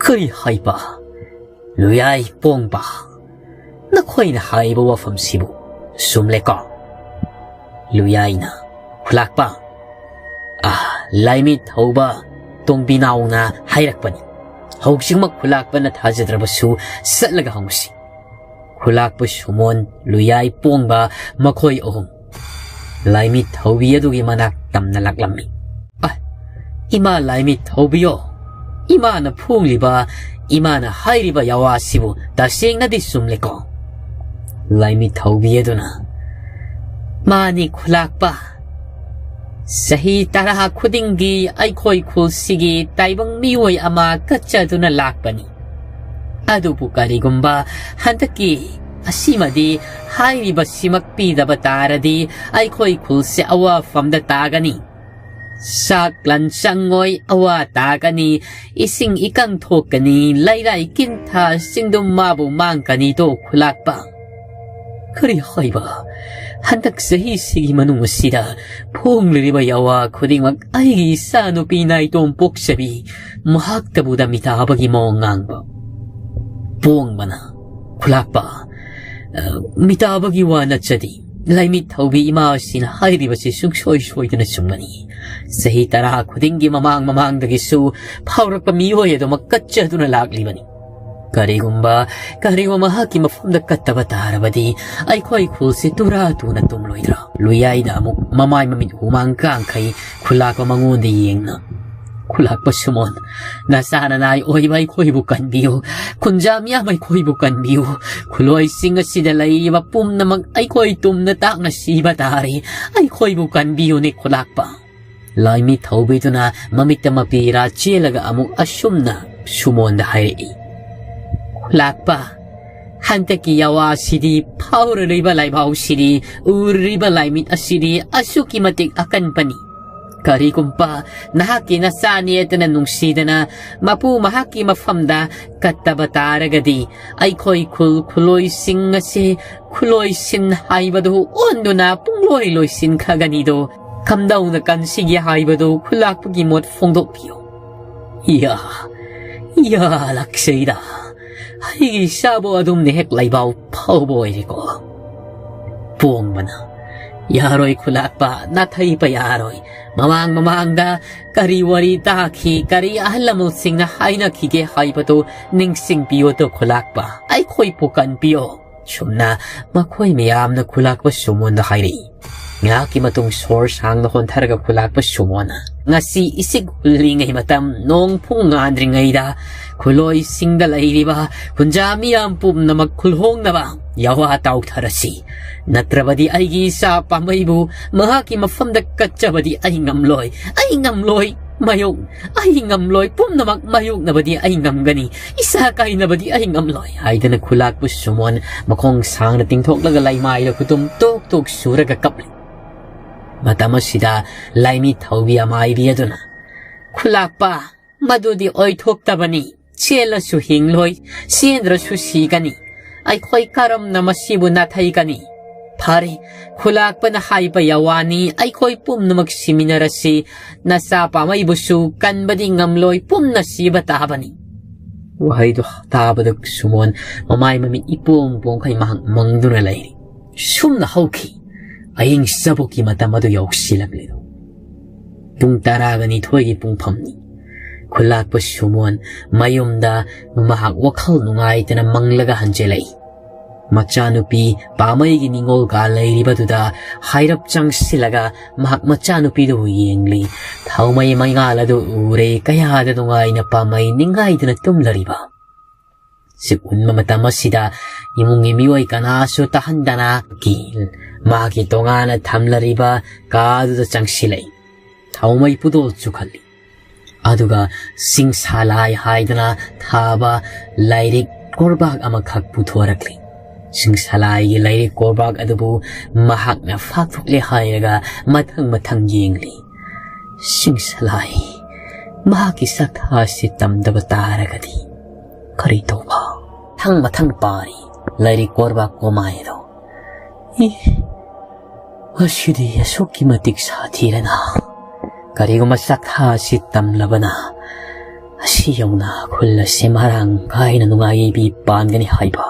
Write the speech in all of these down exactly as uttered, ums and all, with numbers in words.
"ꯀꯔꯤ ꯍꯥꯏꯕ? ꯂꯨꯌꯥꯏ ꯄꯣꯡꯕ, ꯅꯈꯣꯏꯅ ꯍꯥꯏꯕ ꯋꯥꯐꯝꯁꯤꯕꯨ ꯆꯨꯝꯂꯦꯀꯣ?" ꯂꯨꯌꯥꯏꯅ, "ꯈꯨꯂꯥꯛꯄ, ꯑꯥ, ꯂꯥꯏꯃꯤꯠ ꯍꯧꯕ ꯇꯣꯡꯕꯤꯅꯥꯎꯅ ꯍꯥꯏꯔꯛꯄꯅꯤ꯫ ꯍꯧꯖꯤꯛꯃꯛ ꯈꯨꯂꯥꯛꯄꯅ ꯊꯥꯖꯗ꯭ꯔꯕꯁꯨ ꯆꯠꯂꯒ ꯍꯪꯉꯨꯁꯤ꯫" ꯈꯨꯂꯥꯛꯄ ꯁꯨꯃꯣꯟ, ꯂꯨꯌꯥꯏ ꯄꯣꯡꯕ, ꯃꯈꯣꯏ ꯑꯍꯨꯝ ꯂꯥꯏꯃꯤꯠ ꯍꯧꯕꯤ ꯑꯗꯨꯒꯤ ꯃꯅꯥꯛ ꯇꯝꯅ ꯂꯥꯛꯂꯝꯃꯤ꯫ "ꯑ, ꯏꯃꯥ ꯂꯥꯏꯃꯤꯠ ꯍꯧꯕꯤꯌꯣ, ꯏꯃꯥꯅ ꯐꯣꯡꯂꯤꯕ, ꯏꯃꯥꯅ ꯍꯥꯏꯔꯤꯕ ꯌꯥꯋꯥꯁꯤꯕꯨ ꯇꯁꯦꯡꯅꯗꯤ ꯆꯨꯝꯂꯦꯀꯣ?" ꯂꯥꯏꯃꯤꯠ ꯍꯧꯕꯤ ꯑꯗꯨꯅ, "ꯃꯥꯅꯤ ꯈꯨꯂꯥꯛꯄ, ꯆꯍꯤ ꯇꯔꯥ ꯈꯨꯗꯤꯡꯒꯤ ꯑꯩꯈꯣꯏ ꯈꯨꯜꯁꯤꯒꯤ ꯇꯥꯏꯕꯪ ꯃꯤꯑꯣꯏ ꯑꯃ ꯀꯠꯆꯗꯨꯅ ꯂꯥꯛꯄꯅꯤ꯫ ꯑꯗꯨꯕꯨ ꯀꯔꯤꯒꯨꯝꯕ ꯍꯟꯗꯛꯀꯤ ꯑꯁꯤꯃꯗꯤ ꯍꯥꯏꯔꯤꯕꯁꯤꯃꯛ ꯄꯤꯗꯕ ꯇꯥꯔꯗꯤ ꯑꯩꯈꯣꯏ ꯈꯨꯜꯁꯦ ꯑꯋꯥꯐꯝꯗ ꯇꯥꯒꯅꯤ꯫ ꯆꯥꯛ ꯂꯟ ꯆꯪꯉꯣꯏ, ꯑꯋꯥ ꯇꯥꯒꯅꯤ, ꯏꯁꯤꯡ ꯏꯀꯪ ꯊꯣꯛꯀꯅꯤ, ꯂꯩꯔꯥꯏ ꯀꯤꯟꯊꯥ ꯆꯤꯡꯗꯨꯝ ꯃꯥꯕꯨ ꯃꯥꯡꯒꯅꯤꯗꯣ ꯈꯨꯂꯥꯛꯄ꯫ ꯀꯔꯤ ꯍꯥꯏꯕ? ꯍꯟꯗꯛ ꯆꯍꯤꯁꯤꯒꯤ ꯃꯅꯨꯡ ꯑꯁꯤꯗ ꯐꯣꯡꯂꯤꯕ ꯌꯥꯋꯥ ꯈꯨꯗꯤꯡꯃꯛ ꯑꯩꯒꯤ ꯏꯆꯥꯅꯨꯄꯤ ꯅꯥꯏꯇꯣꯝ ꯄꯣꯛꯆꯕꯤ ꯃꯍꯥꯛꯇꯕꯨ ꯗꯃꯤꯇꯥꯕꯒꯤ ꯃꯑꯣꯡ ꯉꯥꯡꯕ꯫" ꯄꯣꯡꯕꯅ, "ꯈꯨꯂꯥꯛꯄ, ꯑ, ꯃꯤꯇꯥꯕꯒꯤ ꯋꯥ ꯅꯠꯆꯗꯦ꯫ ꯂꯥꯏꯃꯤꯠ ꯍꯧꯕꯤ ꯏꯃꯥꯁꯤꯅ ꯍꯥꯏꯔꯤꯕꯁꯤ ꯁꯨꯡꯁꯣꯏ ꯁꯣꯏꯗꯅ ꯆꯨꯝꯒꯅꯤ꯫ ꯆꯍꯤ ꯇꯔꯥ ꯈꯨꯗꯤꯡꯒꯤ ꯃꯃꯥꯡ ꯃꯃꯥꯡꯗꯒꯤꯁꯨ ꯐꯥꯎꯔꯛꯄ ꯃꯤꯑꯣꯏ ꯑꯗꯨꯃꯛ ꯀꯠꯆꯗꯨꯅ ꯂꯥꯛꯂꯤꯕꯅꯤ꯫ ꯀꯔꯤꯒꯨꯝꯕ, ꯀꯔꯤꯒꯨꯝꯕ ꯃꯍꯥꯛꯀꯤ ꯃꯐꯝꯗ ꯀꯠꯇꯕ ꯇꯥꯔꯕꯗꯤ ꯑꯩꯈꯣꯏ ꯈꯨꯜꯁꯤ ꯇꯨꯔꯥ ꯇꯨꯅ ꯇꯨꯝꯂꯣꯏꯗ꯭ꯔꯥ?" ꯂꯨꯌꯥꯏꯗ ꯑꯃꯨꯛ ꯃꯃꯥꯏ ꯃꯃꯤꯠ ꯍꯨꯃꯥꯡ ꯀꯥꯡꯈꯩ ꯈꯨꯂꯥꯛꯄ ꯃꯉꯣꯟꯗ ꯌꯦꯡꯅ, "ꯈꯨꯂꯥꯛꯄ ꯁꯨꯃꯣꯟ, ꯅꯆꯥ ꯅꯅꯥꯏ ꯑꯣꯏꯕ ꯑꯩꯈꯣꯏꯕꯨ ꯀꯟꯕꯤꯌꯨ, ꯈꯨꯟꯖꯥ ꯃꯤꯌꯥꯝ ꯑꯩꯈꯣꯏꯕꯨ ꯀꯟꯕꯤꯌꯨ, ꯈꯨꯂꯣꯏꯁꯤꯡ ꯑꯁꯤꯗ ꯂꯩꯔꯤꯕ ꯄꯨꯝꯅꯃꯛ ꯑꯩꯈꯣꯏ ꯇꯨꯝꯅ ꯇꯥꯛꯅ ꯁꯤꯕ ꯇꯥꯔꯦ, ꯑꯩꯈꯣꯏꯕꯨ ꯀꯟꯕꯤꯌꯨꯅꯦ ꯈꯨꯂꯥꯛꯄ꯫" ꯂꯥꯏꯃꯤꯠ ꯍꯧꯕꯤꯗꯨꯅ ꯃꯃꯤꯠꯇ ꯃꯄꯤ ꯏꯔꯥ ꯆꯦꯜꯂꯒ ꯑꯃꯨꯛ ꯑꯁꯨꯝꯅ ꯁꯨꯃꯣꯟꯗ ꯍꯥꯏꯔꯛꯏ, "ꯈꯨꯂꯥꯛꯄ, ꯍꯟꯗꯛꯀꯤ ꯌꯥꯋꯥꯁꯤꯗꯤ, ꯐꯥꯎꯔꯤꯕ ꯂꯥꯏꯕꯥꯎꯁꯤꯗꯤ, ꯎꯔꯤꯕ ꯂꯥꯏꯃꯤꯠ ꯑꯁꯤꯗꯤ ꯑꯁꯨꯛꯀꯤ ꯃꯇꯤꯛ ꯑꯀꯟꯕꯅꯤ꯫ ꯀꯔꯤꯒꯨꯝꯕ ꯅꯍꯥꯛꯀꯤ ꯅꯆꯥꯅꯤ ꯍꯥꯏꯗꯅ ꯅꯨꯡꯁꯤꯗꯅ ꯃꯄꯨ ꯃꯍꯥꯛꯀꯤ ꯃꯐꯝꯗ ꯀꯠꯇꯕ ꯇꯥꯔꯒꯗꯤ ꯑꯩꯈꯣꯏ ꯈꯨꯜ ꯈꯨꯂꯣꯏꯁꯤꯡ ꯑꯁꯤ ꯈꯨꯂꯣꯏꯁꯤꯟ ꯍꯥꯏꯕꯗꯨ ꯑꯣꯟꯗꯨꯅ ꯄꯨꯡꯂꯣꯏ ꯂꯣꯏꯁꯤꯟꯈ꯭ꯔꯒꯅꯤꯗꯣ꯫ ꯀꯝꯗꯧꯅ ꯀꯟꯁꯤꯒꯦ ꯍꯥꯏꯕꯗꯨ ꯈꯨꯂꯥꯛꯄꯒꯤ ꯃꯣꯠ ꯐꯣꯡꯗꯣꯛꯄꯤꯌꯨ꯫" ꯏꯌꯥ, ꯌꯥꯂꯛꯁꯤꯗ, ꯑꯩꯒꯤ ꯏꯆꯥꯕꯨ ꯑꯗꯨꯝꯅ ꯍꯦꯛ ꯂꯩꯕꯥꯎ ꯐꯥꯎꯕ ꯑꯣꯏꯔꯦꯀꯣ꯫ ꯄꯣꯡꯕꯅ, "ꯌꯥꯔꯣꯏ ꯈꯨꯂꯥꯛꯄ, ꯅꯥꯊꯩꯕ ꯌꯥꯔꯣꯏ꯫ ꯃꯃꯥꯡ ꯃꯃꯥꯡꯗ ꯀꯔꯤ ꯋꯥꯔꯤ ꯇꯥꯈꯤ, ꯀꯔꯤ ꯑꯍꯜ ꯂꯃꯟꯁꯤꯡꯅ ꯍꯥꯏꯅꯈꯤꯒꯦ ꯍꯥꯏꯕꯗꯨ ꯅꯤꯡꯁꯤꯡꯕꯤꯌꯨ ꯑꯗꯨ ꯈꯨꯂꯥꯛꯄ꯫ ꯑꯩꯈꯣꯏꯕꯨ ꯀꯟꯕꯤꯌꯣ꯫" ꯁꯨꯝꯅ ꯃꯈꯣꯏ ꯃꯌꯥꯝꯅ ꯈꯨꯂꯥꯛꯄ ꯁꯨꯃꯣꯟꯗ ꯍꯥꯏꯔꯛꯏ꯫ ꯉꯥꯏꯍꯥꯛꯀꯤ ꯃꯇꯨꯡ ꯁꯣꯔ ꯁꯥꯡꯅ ꯍꯣꯟꯊꯔꯒ ꯈꯨꯂꯥꯛꯄ ꯁꯨꯃꯣꯟꯅ, "ꯉꯁꯤ ꯏꯁꯤꯛ ꯍꯨꯜꯂꯤꯉꯩ ꯃꯇꯝ, ꯅꯣꯡ ꯐꯨꯡ ꯉꯥꯟꯗ꯭ꯔꯤꯉꯩꯗ ꯈꯨꯂꯣꯏꯁꯤꯡꯗ ꯂꯩꯔꯤꯕ ꯈꯨꯟꯖꯥ ꯃꯤꯌꯥꯝ ꯄꯨꯝꯅꯃꯛ ꯈꯨꯜꯍꯣꯡꯅꯕ ꯌꯥꯋꯥ ꯇꯥꯎꯊꯔꯁꯤ꯫ ꯅꯠꯇ꯭ꯔꯕꯗꯤ ꯑꯩꯒꯤ ꯏꯆꯥ ꯄꯥꯝꯕꯩꯕꯨ ꯃꯍꯥꯛꯀꯤ ꯃꯐꯝꯗ ꯀꯠꯆꯕꯗꯤ ꯑꯩ ꯉꯝꯂꯣꯏ, ꯑꯩ ꯉꯝꯂꯣꯏ꯫ ꯃꯥꯌꯣꯛ ꯑꯩ ꯉꯝꯂꯣꯏ, ꯄꯨꯝꯅꯃꯛ ꯃꯥꯌꯣꯛꯅꯕꯗꯤ ꯑꯩ ꯉꯝꯒꯅꯤ, ꯏꯁꯥ ꯀꯥꯏꯅꯕꯗꯤ ꯑꯩ ꯉꯝꯂꯣꯏ" ꯍꯥꯏꯗꯅ ꯈꯨꯂꯥꯛꯄ ꯁꯨꯃꯣꯟ ꯃꯈꯣꯡ ꯁꯥꯡꯅ ꯇꯤꯡꯊꯣꯛꯂꯒ ꯂꯩꯃꯥꯏꯗ ꯈꯨꯇꯨꯝ ꯇꯣꯛ ꯇꯣꯛ ꯁꯨꯔꯒ ꯀꯞꯂꯤ꯫ ꯃꯇꯝ ꯑꯁꯤꯗ ꯂꯥꯏꯃꯤ ꯊꯧꯕꯤ ꯑꯃꯥꯏꯕꯤ ꯑꯗꯨꯅ, "ꯈꯨꯂꯥꯛꯄ, ꯃꯗꯨꯗꯤ ꯑꯣꯏꯊꯣꯛꯇꯕꯅꯤ꯫ ꯆꯦꯜꯂꯁꯨ ꯍꯤꯡꯂꯣꯏ, ꯆꯦꯟꯗ꯭ꯔꯁꯨ ꯁꯤꯒꯅꯤ꯫ ꯑꯩꯈꯣꯏ ꯀꯔꯝꯅ ꯃꯁꯤꯕꯨ ꯅꯥꯊꯩꯒꯅꯤ? ꯐꯔꯦ, ꯈꯨꯂꯥꯛꯄꯅ ꯍꯥꯏꯕ ꯌꯥꯋꯥꯅꯤ, ꯑꯩꯈꯣꯏ ꯄꯨꯝꯅꯃꯛ ꯁꯤꯃꯤꯟꯅꯔꯁꯤ꯫ ꯅꯆꯥ ꯄꯥꯝꯃꯩꯕꯨꯁꯨ ꯀꯟꯕꯗꯤ ꯉꯝꯂꯣꯏ, ꯄꯨꯟꯅ ꯁꯤꯕ ꯇꯥꯕꯅꯤ"꯫ ꯋꯥꯍꯩꯗꯨ ꯇꯥꯕꯗ ꯁꯨꯃꯣꯟ ꯃꯃꯥꯏ ꯃꯃꯤꯠ ꯏꯄꯣꯝ ꯄꯣꯝꯈꯩ ꯃꯍꯥꯛ ꯃꯪꯗꯨꯅ ꯂꯩꯔꯤ꯫ ꯁꯨꯝꯅ ꯍꯧꯈꯤ꯫ ꯑꯍꯤꯡ ꯆꯕꯨꯛꯀꯤ ꯃꯇꯝ ꯑꯗꯨ ꯌꯧꯁꯤꯜꯂꯛꯂꯦ꯫ ꯄꯨꯡ ꯇꯔꯥꯒ ꯅꯤꯊꯣꯏꯒꯤ ꯄꯨꯡꯐꯝꯅꯤ꯫ ꯈꯨꯂꯥꯛꯄ ꯁꯨꯃꯣꯟ ꯃꯌꯨꯝꯗ ꯃꯍꯥꯛ ꯋꯥꯈꯜ ꯅꯨꯡꯉꯥꯏꯇꯅ ꯃꯪꯂꯒ ꯍꯟꯖꯤꯜꯂꯛꯏ꯫ ꯃꯆꯥꯅꯨꯄꯤ ꯄꯥꯃꯩꯒꯤ ꯅꯤꯡꯉꯣꯜ ꯀꯥ ꯂꯩꯔꯤꯕꯗꯨꯗ ꯍꯥꯏꯔꯞ ꯆꯪꯁꯤꯜꯂꯒ ꯃꯍꯥꯛ ꯃꯆꯥꯅꯨꯄꯤꯗꯨꯕꯨ ꯌꯦꯡꯂꯤ꯫ ꯊꯥꯎꯃꯩ ꯃꯩꯉꯥꯜ ꯑꯗꯨ ꯎꯔꯦ꯫ ꯀꯌꯥꯗ ꯅꯨꯡꯉꯥꯏꯅ ꯄꯥꯃꯩ ꯅꯤꯡꯉꯥꯏꯗꯅ ꯇꯨꯝꯂꯔꯤꯕ꯫ ꯁꯤ ꯎꯟꯕ ꯃꯇꯝ ꯑꯁꯤꯗ ꯏꯃꯨꯡꯒꯤ ꯃꯤꯑꯣꯏ ꯀꯅꯥꯁꯨ ꯇꯥꯍꯟꯗꯅ ꯀꯤ-, ꯃꯥꯒꯤ ꯇꯣꯉꯥꯟꯅ ꯊꯝꯂꯔꯤꯕ ꯀꯥꯗꯨꯗ ꯆꯪꯁꯤꯜꯂꯛꯏ꯫ ꯊꯥꯎꯃꯩ ꯄꯨꯗꯣꯜ ꯆꯨꯈꯠꯂꯤ꯫ ꯑꯗꯨꯒ ꯁꯤꯡꯁꯥꯂꯥꯏ ꯍꯥꯏꯗꯅ ꯊꯥꯕ ꯂꯥꯏꯔꯤꯛ ꯀꯣꯔꯕꯥꯛ ꯑꯃꯈꯛ ꯄꯨꯊꯣꯔꯛꯂꯤ꯫ ꯁꯤꯡꯁꯥꯂꯥꯏꯒꯤ ꯂꯥꯏꯔꯤꯛ ꯀꯣꯔꯕꯥꯛ ꯑꯗꯨꯕꯨ ꯃꯍꯥꯛꯅ ꯐꯥꯛꯊꯣꯛꯂꯦ ꯍꯥꯏꯔꯒ ꯃꯊꯪ ꯃꯊꯪ ꯌꯦꯡꯂꯤ꯫ ꯁꯤꯡꯁꯥꯂꯥꯏ, ꯃꯍꯥꯛꯀꯤ ꯁꯛꯊꯥ ꯑꯁꯤ ꯇꯝꯗꯕ ꯇꯥꯔꯒꯗꯤ ꯀꯔꯤ ꯇꯧꯕ? ꯃꯊꯪ ꯃꯊꯪ ꯄꯥꯔꯤ ꯂꯥꯏꯔꯤꯛ ꯀꯣꯔꯕꯥꯛ ꯀꯣꯃꯥꯏꯗꯣ꯫ ꯏ, ꯃꯁꯤꯗꯤ ꯑꯁꯨꯛꯀꯤ ꯃꯇꯤꯛ ꯁꯥꯊꯤꯔꯅ꯫ ꯀꯔꯤꯒꯨꯝꯕ ꯁꯛꯊꯥ ꯑꯁꯤ ꯇꯝꯂꯕꯅ ꯑꯁꯤ ꯌꯧꯅ ꯈꯨꯜ ꯑꯁꯤ ꯃꯔꯥꯡ ꯀꯥꯏꯅ ꯅꯨꯡꯉꯥꯏ ꯌꯥꯏꯕꯤ ꯄꯥꯟꯒꯅꯤ ꯍꯥꯏꯕ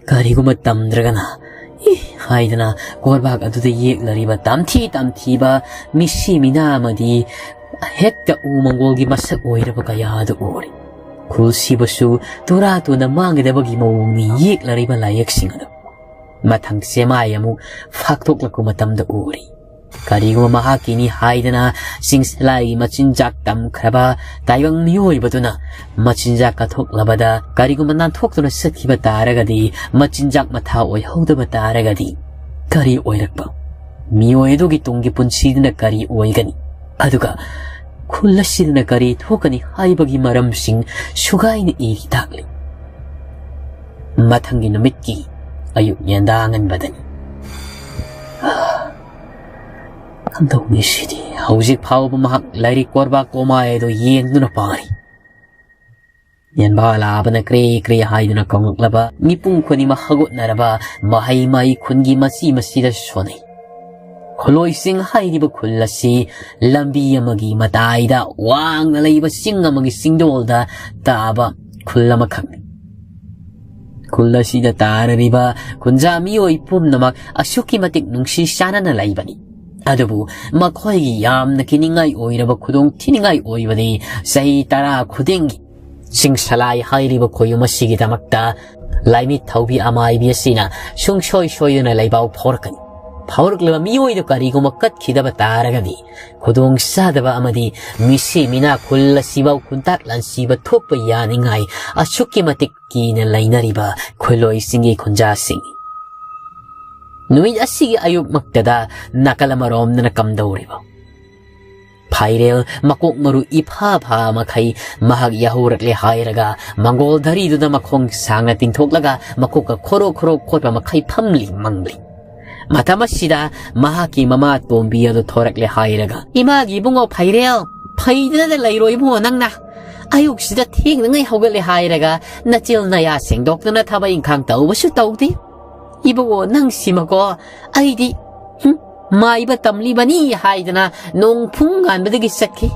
ꯀꯔꯤꯒꯨꯝꯕ ꯇꯝꯗ꯭ꯔꯒꯅ, ꯏ ꯍꯥꯏꯗꯅ ꯀꯣꯔꯕꯥꯛ ꯑꯗꯨꯗ ꯌꯦꯛꯂꯔꯤꯕ ꯇꯝꯊꯤ ꯇꯝꯊꯤꯕ ꯃꯤꯁꯤ ꯃꯤꯅꯥ ꯑꯃꯗꯤ ꯍꯦꯛꯇ ꯎ ꯃꯪꯒꯣꯜꯒꯤ ꯃꯁꯛ ꯑꯣꯏꯔꯕ ꯀꯌꯥ ꯑꯗꯨ ꯎꯔꯤ꯫ ꯈꯨꯜ ꯁꯤꯕꯁꯨ ꯇꯨꯔꯥ ꯇꯨꯅ ꯃꯥꯡꯒꯗꯕꯒꯤ ꯃꯑꯣꯡꯅꯤ ꯌꯦꯛꯂꯔꯤꯕ ꯂꯥꯏꯌꯦꯛꯁꯤꯡ ꯑꯗꯨ꯫ ꯃꯊꯪ ꯆꯦꯃꯥꯏ ꯑꯃꯨꯛ ꯐꯥꯛꯇꯣꯛꯂꯛꯄ ꯃꯇꯝꯗ ꯎꯔꯤ꯫ ꯀꯔꯤꯒꯨꯝꯕ ꯃꯍꯥꯛꯀꯤꯅꯤ ꯍꯥꯏꯗꯅ ꯆꯤꯡꯁꯂꯥꯏꯒꯤ ꯃꯆꯤꯟꯖꯥꯛ ꯇꯝꯈ꯭ꯔꯕ ꯇꯥꯏꯕꯪ ꯃꯤꯑꯣꯏꯕꯗꯨꯅ ꯃꯆꯤꯟꯖꯥꯛ ꯀꯠꯊꯣꯛꯂꯕꯗ ꯀꯔꯤꯒꯨꯝꯕ ꯅꯥꯟꯊꯣꯛꯇꯨꯅ ꯆꯠꯈꯤꯕ ꯇꯥꯔꯒꯗꯤ, ꯃꯆꯤꯟꯖꯥꯛ ꯃꯊꯥ ꯑꯣꯏꯍꯧꯗꯕ ꯇꯥꯔꯒꯗꯤ ꯀꯔꯤ ꯑꯣꯏꯔꯛꯄ? ꯃꯤꯑꯣꯏ ꯑꯗꯨꯒꯤ ꯇꯨꯡꯒꯤ ꯄꯨꯟꯁꯤꯗꯨꯅ ꯀꯔꯤ ꯑꯣꯏꯒꯅꯤ? ꯑꯗꯨꯒ ꯈꯨꯜ ꯑꯁꯤꯗꯅ ꯀꯔꯤ ꯊꯣꯛꯀꯅꯤ ꯍꯥꯏꯕꯒꯤ ꯃꯔꯝꯁꯤꯡ ꯁꯨꯒꯥꯏꯅ ꯏꯔꯤ ꯇꯥꯛꯂꯤ꯫ ꯃꯊꯪꯒꯤ ꯅꯨꯃꯤꯠꯀꯤ ꯑꯌꯨꯛ ꯌꯦꯟꯗꯥ ꯉꯟꯕꯗꯅꯤ꯫ ꯀꯝꯗꯧꯅꯤ ꯁꯤꯗꯤ? ꯍꯧꯖꯤꯛ ꯐꯥꯎꯕ ꯃꯍꯥꯛ ꯂꯥꯏꯔꯤꯛ ꯀꯣꯔꯕꯥꯛ ꯀꯣꯃꯥꯏ ꯑꯗꯨ ꯌꯦꯡꯗꯨꯅ ꯄꯥꯔꯤ꯫ ꯌꯦꯟꯕꯥ ꯂꯥꯕꯅ ꯀ꯭ꯔꯦ ꯀ꯭ꯔꯦ ꯍꯥꯏꯗꯨꯅ ꯀꯧꯔꯛꯂꯕ ꯃꯤꯄꯨꯝ ꯈꯨꯗꯤꯡꯃꯛ ꯍꯧꯒꯠꯅꯔꯕ ꯃꯍꯩ ꯃꯍꯩ ꯈꯨꯟꯒꯤ ꯃꯆꯤ ꯃꯆꯤꯗ ꯁꯣꯟꯅꯩ꯫ ꯈꯨꯂꯣꯏꯁꯤꯡ ꯍꯥꯏꯔꯤꯕ ꯈꯨꯜ ꯑꯁꯤ ꯂꯝꯕꯤ ꯑꯃꯒꯤ ꯃꯇꯥꯏꯗ ꯋꯥꯡꯅ ꯂꯩꯕ ꯆꯤꯡ ꯑꯃꯒꯤ ꯆꯤꯡꯗꯣꯜꯗ ꯇꯥꯕ ꯈꯨꯜ ꯑꯃꯈꯛꯅꯤ꯫ ꯈꯨꯜ ꯑꯁꯤꯗ ꯇꯥꯔꯔꯤꯕ ꯈꯨꯟꯖꯥ ꯃꯤꯑꯣꯏ ꯄꯨꯝꯅꯃꯛ ꯑꯁꯨꯛꯀꯤ ꯃꯇꯤꯛ ꯅꯨꯡꯁꯤ ꯆꯥꯟꯅꯅ ꯂꯩꯕꯅꯤ꯫ ꯑꯗꯨꯕꯨ ꯃꯈꯣꯏꯒꯤ ꯌꯥꯝꯅ ꯀꯤꯅꯤꯡꯉꯥꯏ ꯑꯣꯏꯔꯕ ꯈꯨꯗꯣꯡ ꯊꯤꯅꯤꯡꯉꯥꯏ ꯑꯣꯏꯕꯗꯤ ꯆꯍꯤ ꯇꯔꯥ ꯈꯨꯗꯤꯡꯒꯤ ꯆꯤꯡꯁꯂꯥꯏ ꯍꯥꯏꯔꯤꯕ ꯈꯣꯌꯨꯝ ꯑꯁꯤꯒꯤꯗꯃꯛꯇ ꯂꯥꯏꯃꯤꯠ ꯊꯧꯕꯤ ꯑꯃꯥꯏꯕꯤ ꯑꯁꯤꯅ ꯁꯨꯡꯁꯣꯏ ꯁꯣꯏꯗꯅ ꯂꯩꯕꯥꯎ ꯐꯥꯎꯔꯛꯀꯅꯤ꯫ ꯐꯥꯎꯔꯛꯂꯤꯕ ꯃꯤꯑꯣꯏꯗꯨ ꯀꯔꯤꯒꯨꯝꯕ ꯀꯠꯈꯤꯗꯕ ꯇꯥꯔꯒꯗꯤ ꯈꯨꯗꯣꯡ ꯆꯥꯗꯕ ꯑꯃꯗꯤ ꯃꯤꯁꯤ ꯃꯤꯅꯥ ꯈꯨꯜ ꯑꯁꯤꯐꯥꯎ ꯈꯨꯟꯇꯥꯛ ꯂꯥꯟꯁꯤꯕ ꯊꯣꯛꯄ ꯌꯥꯅꯤꯡꯉꯥꯏ ꯑꯁꯨꯛꯀꯤ ꯃꯇꯤꯛ ꯀꯤꯅ ꯂꯩꯅꯔꯤꯕ ꯈꯨꯂꯣꯏꯁꯤꯡꯒꯤ ꯈꯨꯟꯖꯥꯁꯤꯡ꯫ ꯅꯨꯃꯤꯠ ꯑꯁꯤꯒꯤ ꯑꯌꯨꯛꯃꯛꯇꯗ ꯅꯥꯀꯜ ꯑꯃꯔꯣꯝꯗꯅ ꯀꯝꯗꯧꯔꯤꯕ? ꯐꯥꯏꯔꯦꯜ ꯃꯀꯣꯛ ꯃꯔꯨ ꯏꯐꯥ ꯐꯥ ꯃꯈꯩ ꯃꯍꯥꯛ ꯌꯥꯍꯧꯔꯛꯂꯦ ꯍꯥꯏꯔꯒ ꯃꯪꯒꯣꯜ ꯙꯔꯤꯗꯨꯗ ꯃꯈꯣꯡ ꯁꯥꯡꯅ ꯇꯤꯡꯊꯣꯛꯂꯒ ꯃꯀꯣꯛꯀ ꯈꯣꯔꯣ ꯈꯣꯔꯣ ꯈꯣꯠꯄ ꯃꯈꯩ ꯐꯝꯂꯤ ꯃꯪꯂꯤ꯫ ꯃꯇꯝ ꯑꯁꯤꯗ ꯃꯍꯥꯛꯀꯤ ꯃꯃꯥ ꯇꯣꯝꯕꯤ ꯑꯗꯨ ꯊꯣꯔꯛꯂꯦ ꯍꯥꯏꯔꯒ, "ꯏꯃꯥꯒꯤ ꯏꯕꯨꯡꯉꯣ ꯐꯩꯔꯦꯜ, ꯐꯩꯗꯅ ꯂꯩꯔꯣ ꯏꯕꯨꯡꯉꯣ ꯅꯪꯅ? ꯑꯌꯨꯛꯁꯤꯗ ꯊꯦꯡꯅꯉꯩ ꯍꯧꯒꯠꯂꯦ ꯍꯥꯏꯔꯒ ꯅꯆꯤꯜ ꯅꯌꯥ ꯁꯦꯡꯗꯣꯛꯇꯅ ꯊꯕꯛ ꯏꯪꯈꯥꯡ ꯇꯧꯕꯁꯨ ꯇꯧꯗꯦ꯫ ꯏꯕꯨꯡꯉꯣ ꯅꯪꯁꯤꯃꯀꯣ, ꯑꯩꯗꯤ, ꯍꯨꯝ, ꯃꯥꯏꯕ ꯇꯝꯂꯤꯕꯅꯤ ꯍꯥꯏꯗꯅ ꯅꯣꯡ ꯐꯨꯡ ꯉꯥꯟꯕꯗꯒꯤ ꯆꯠꯈꯤ꯫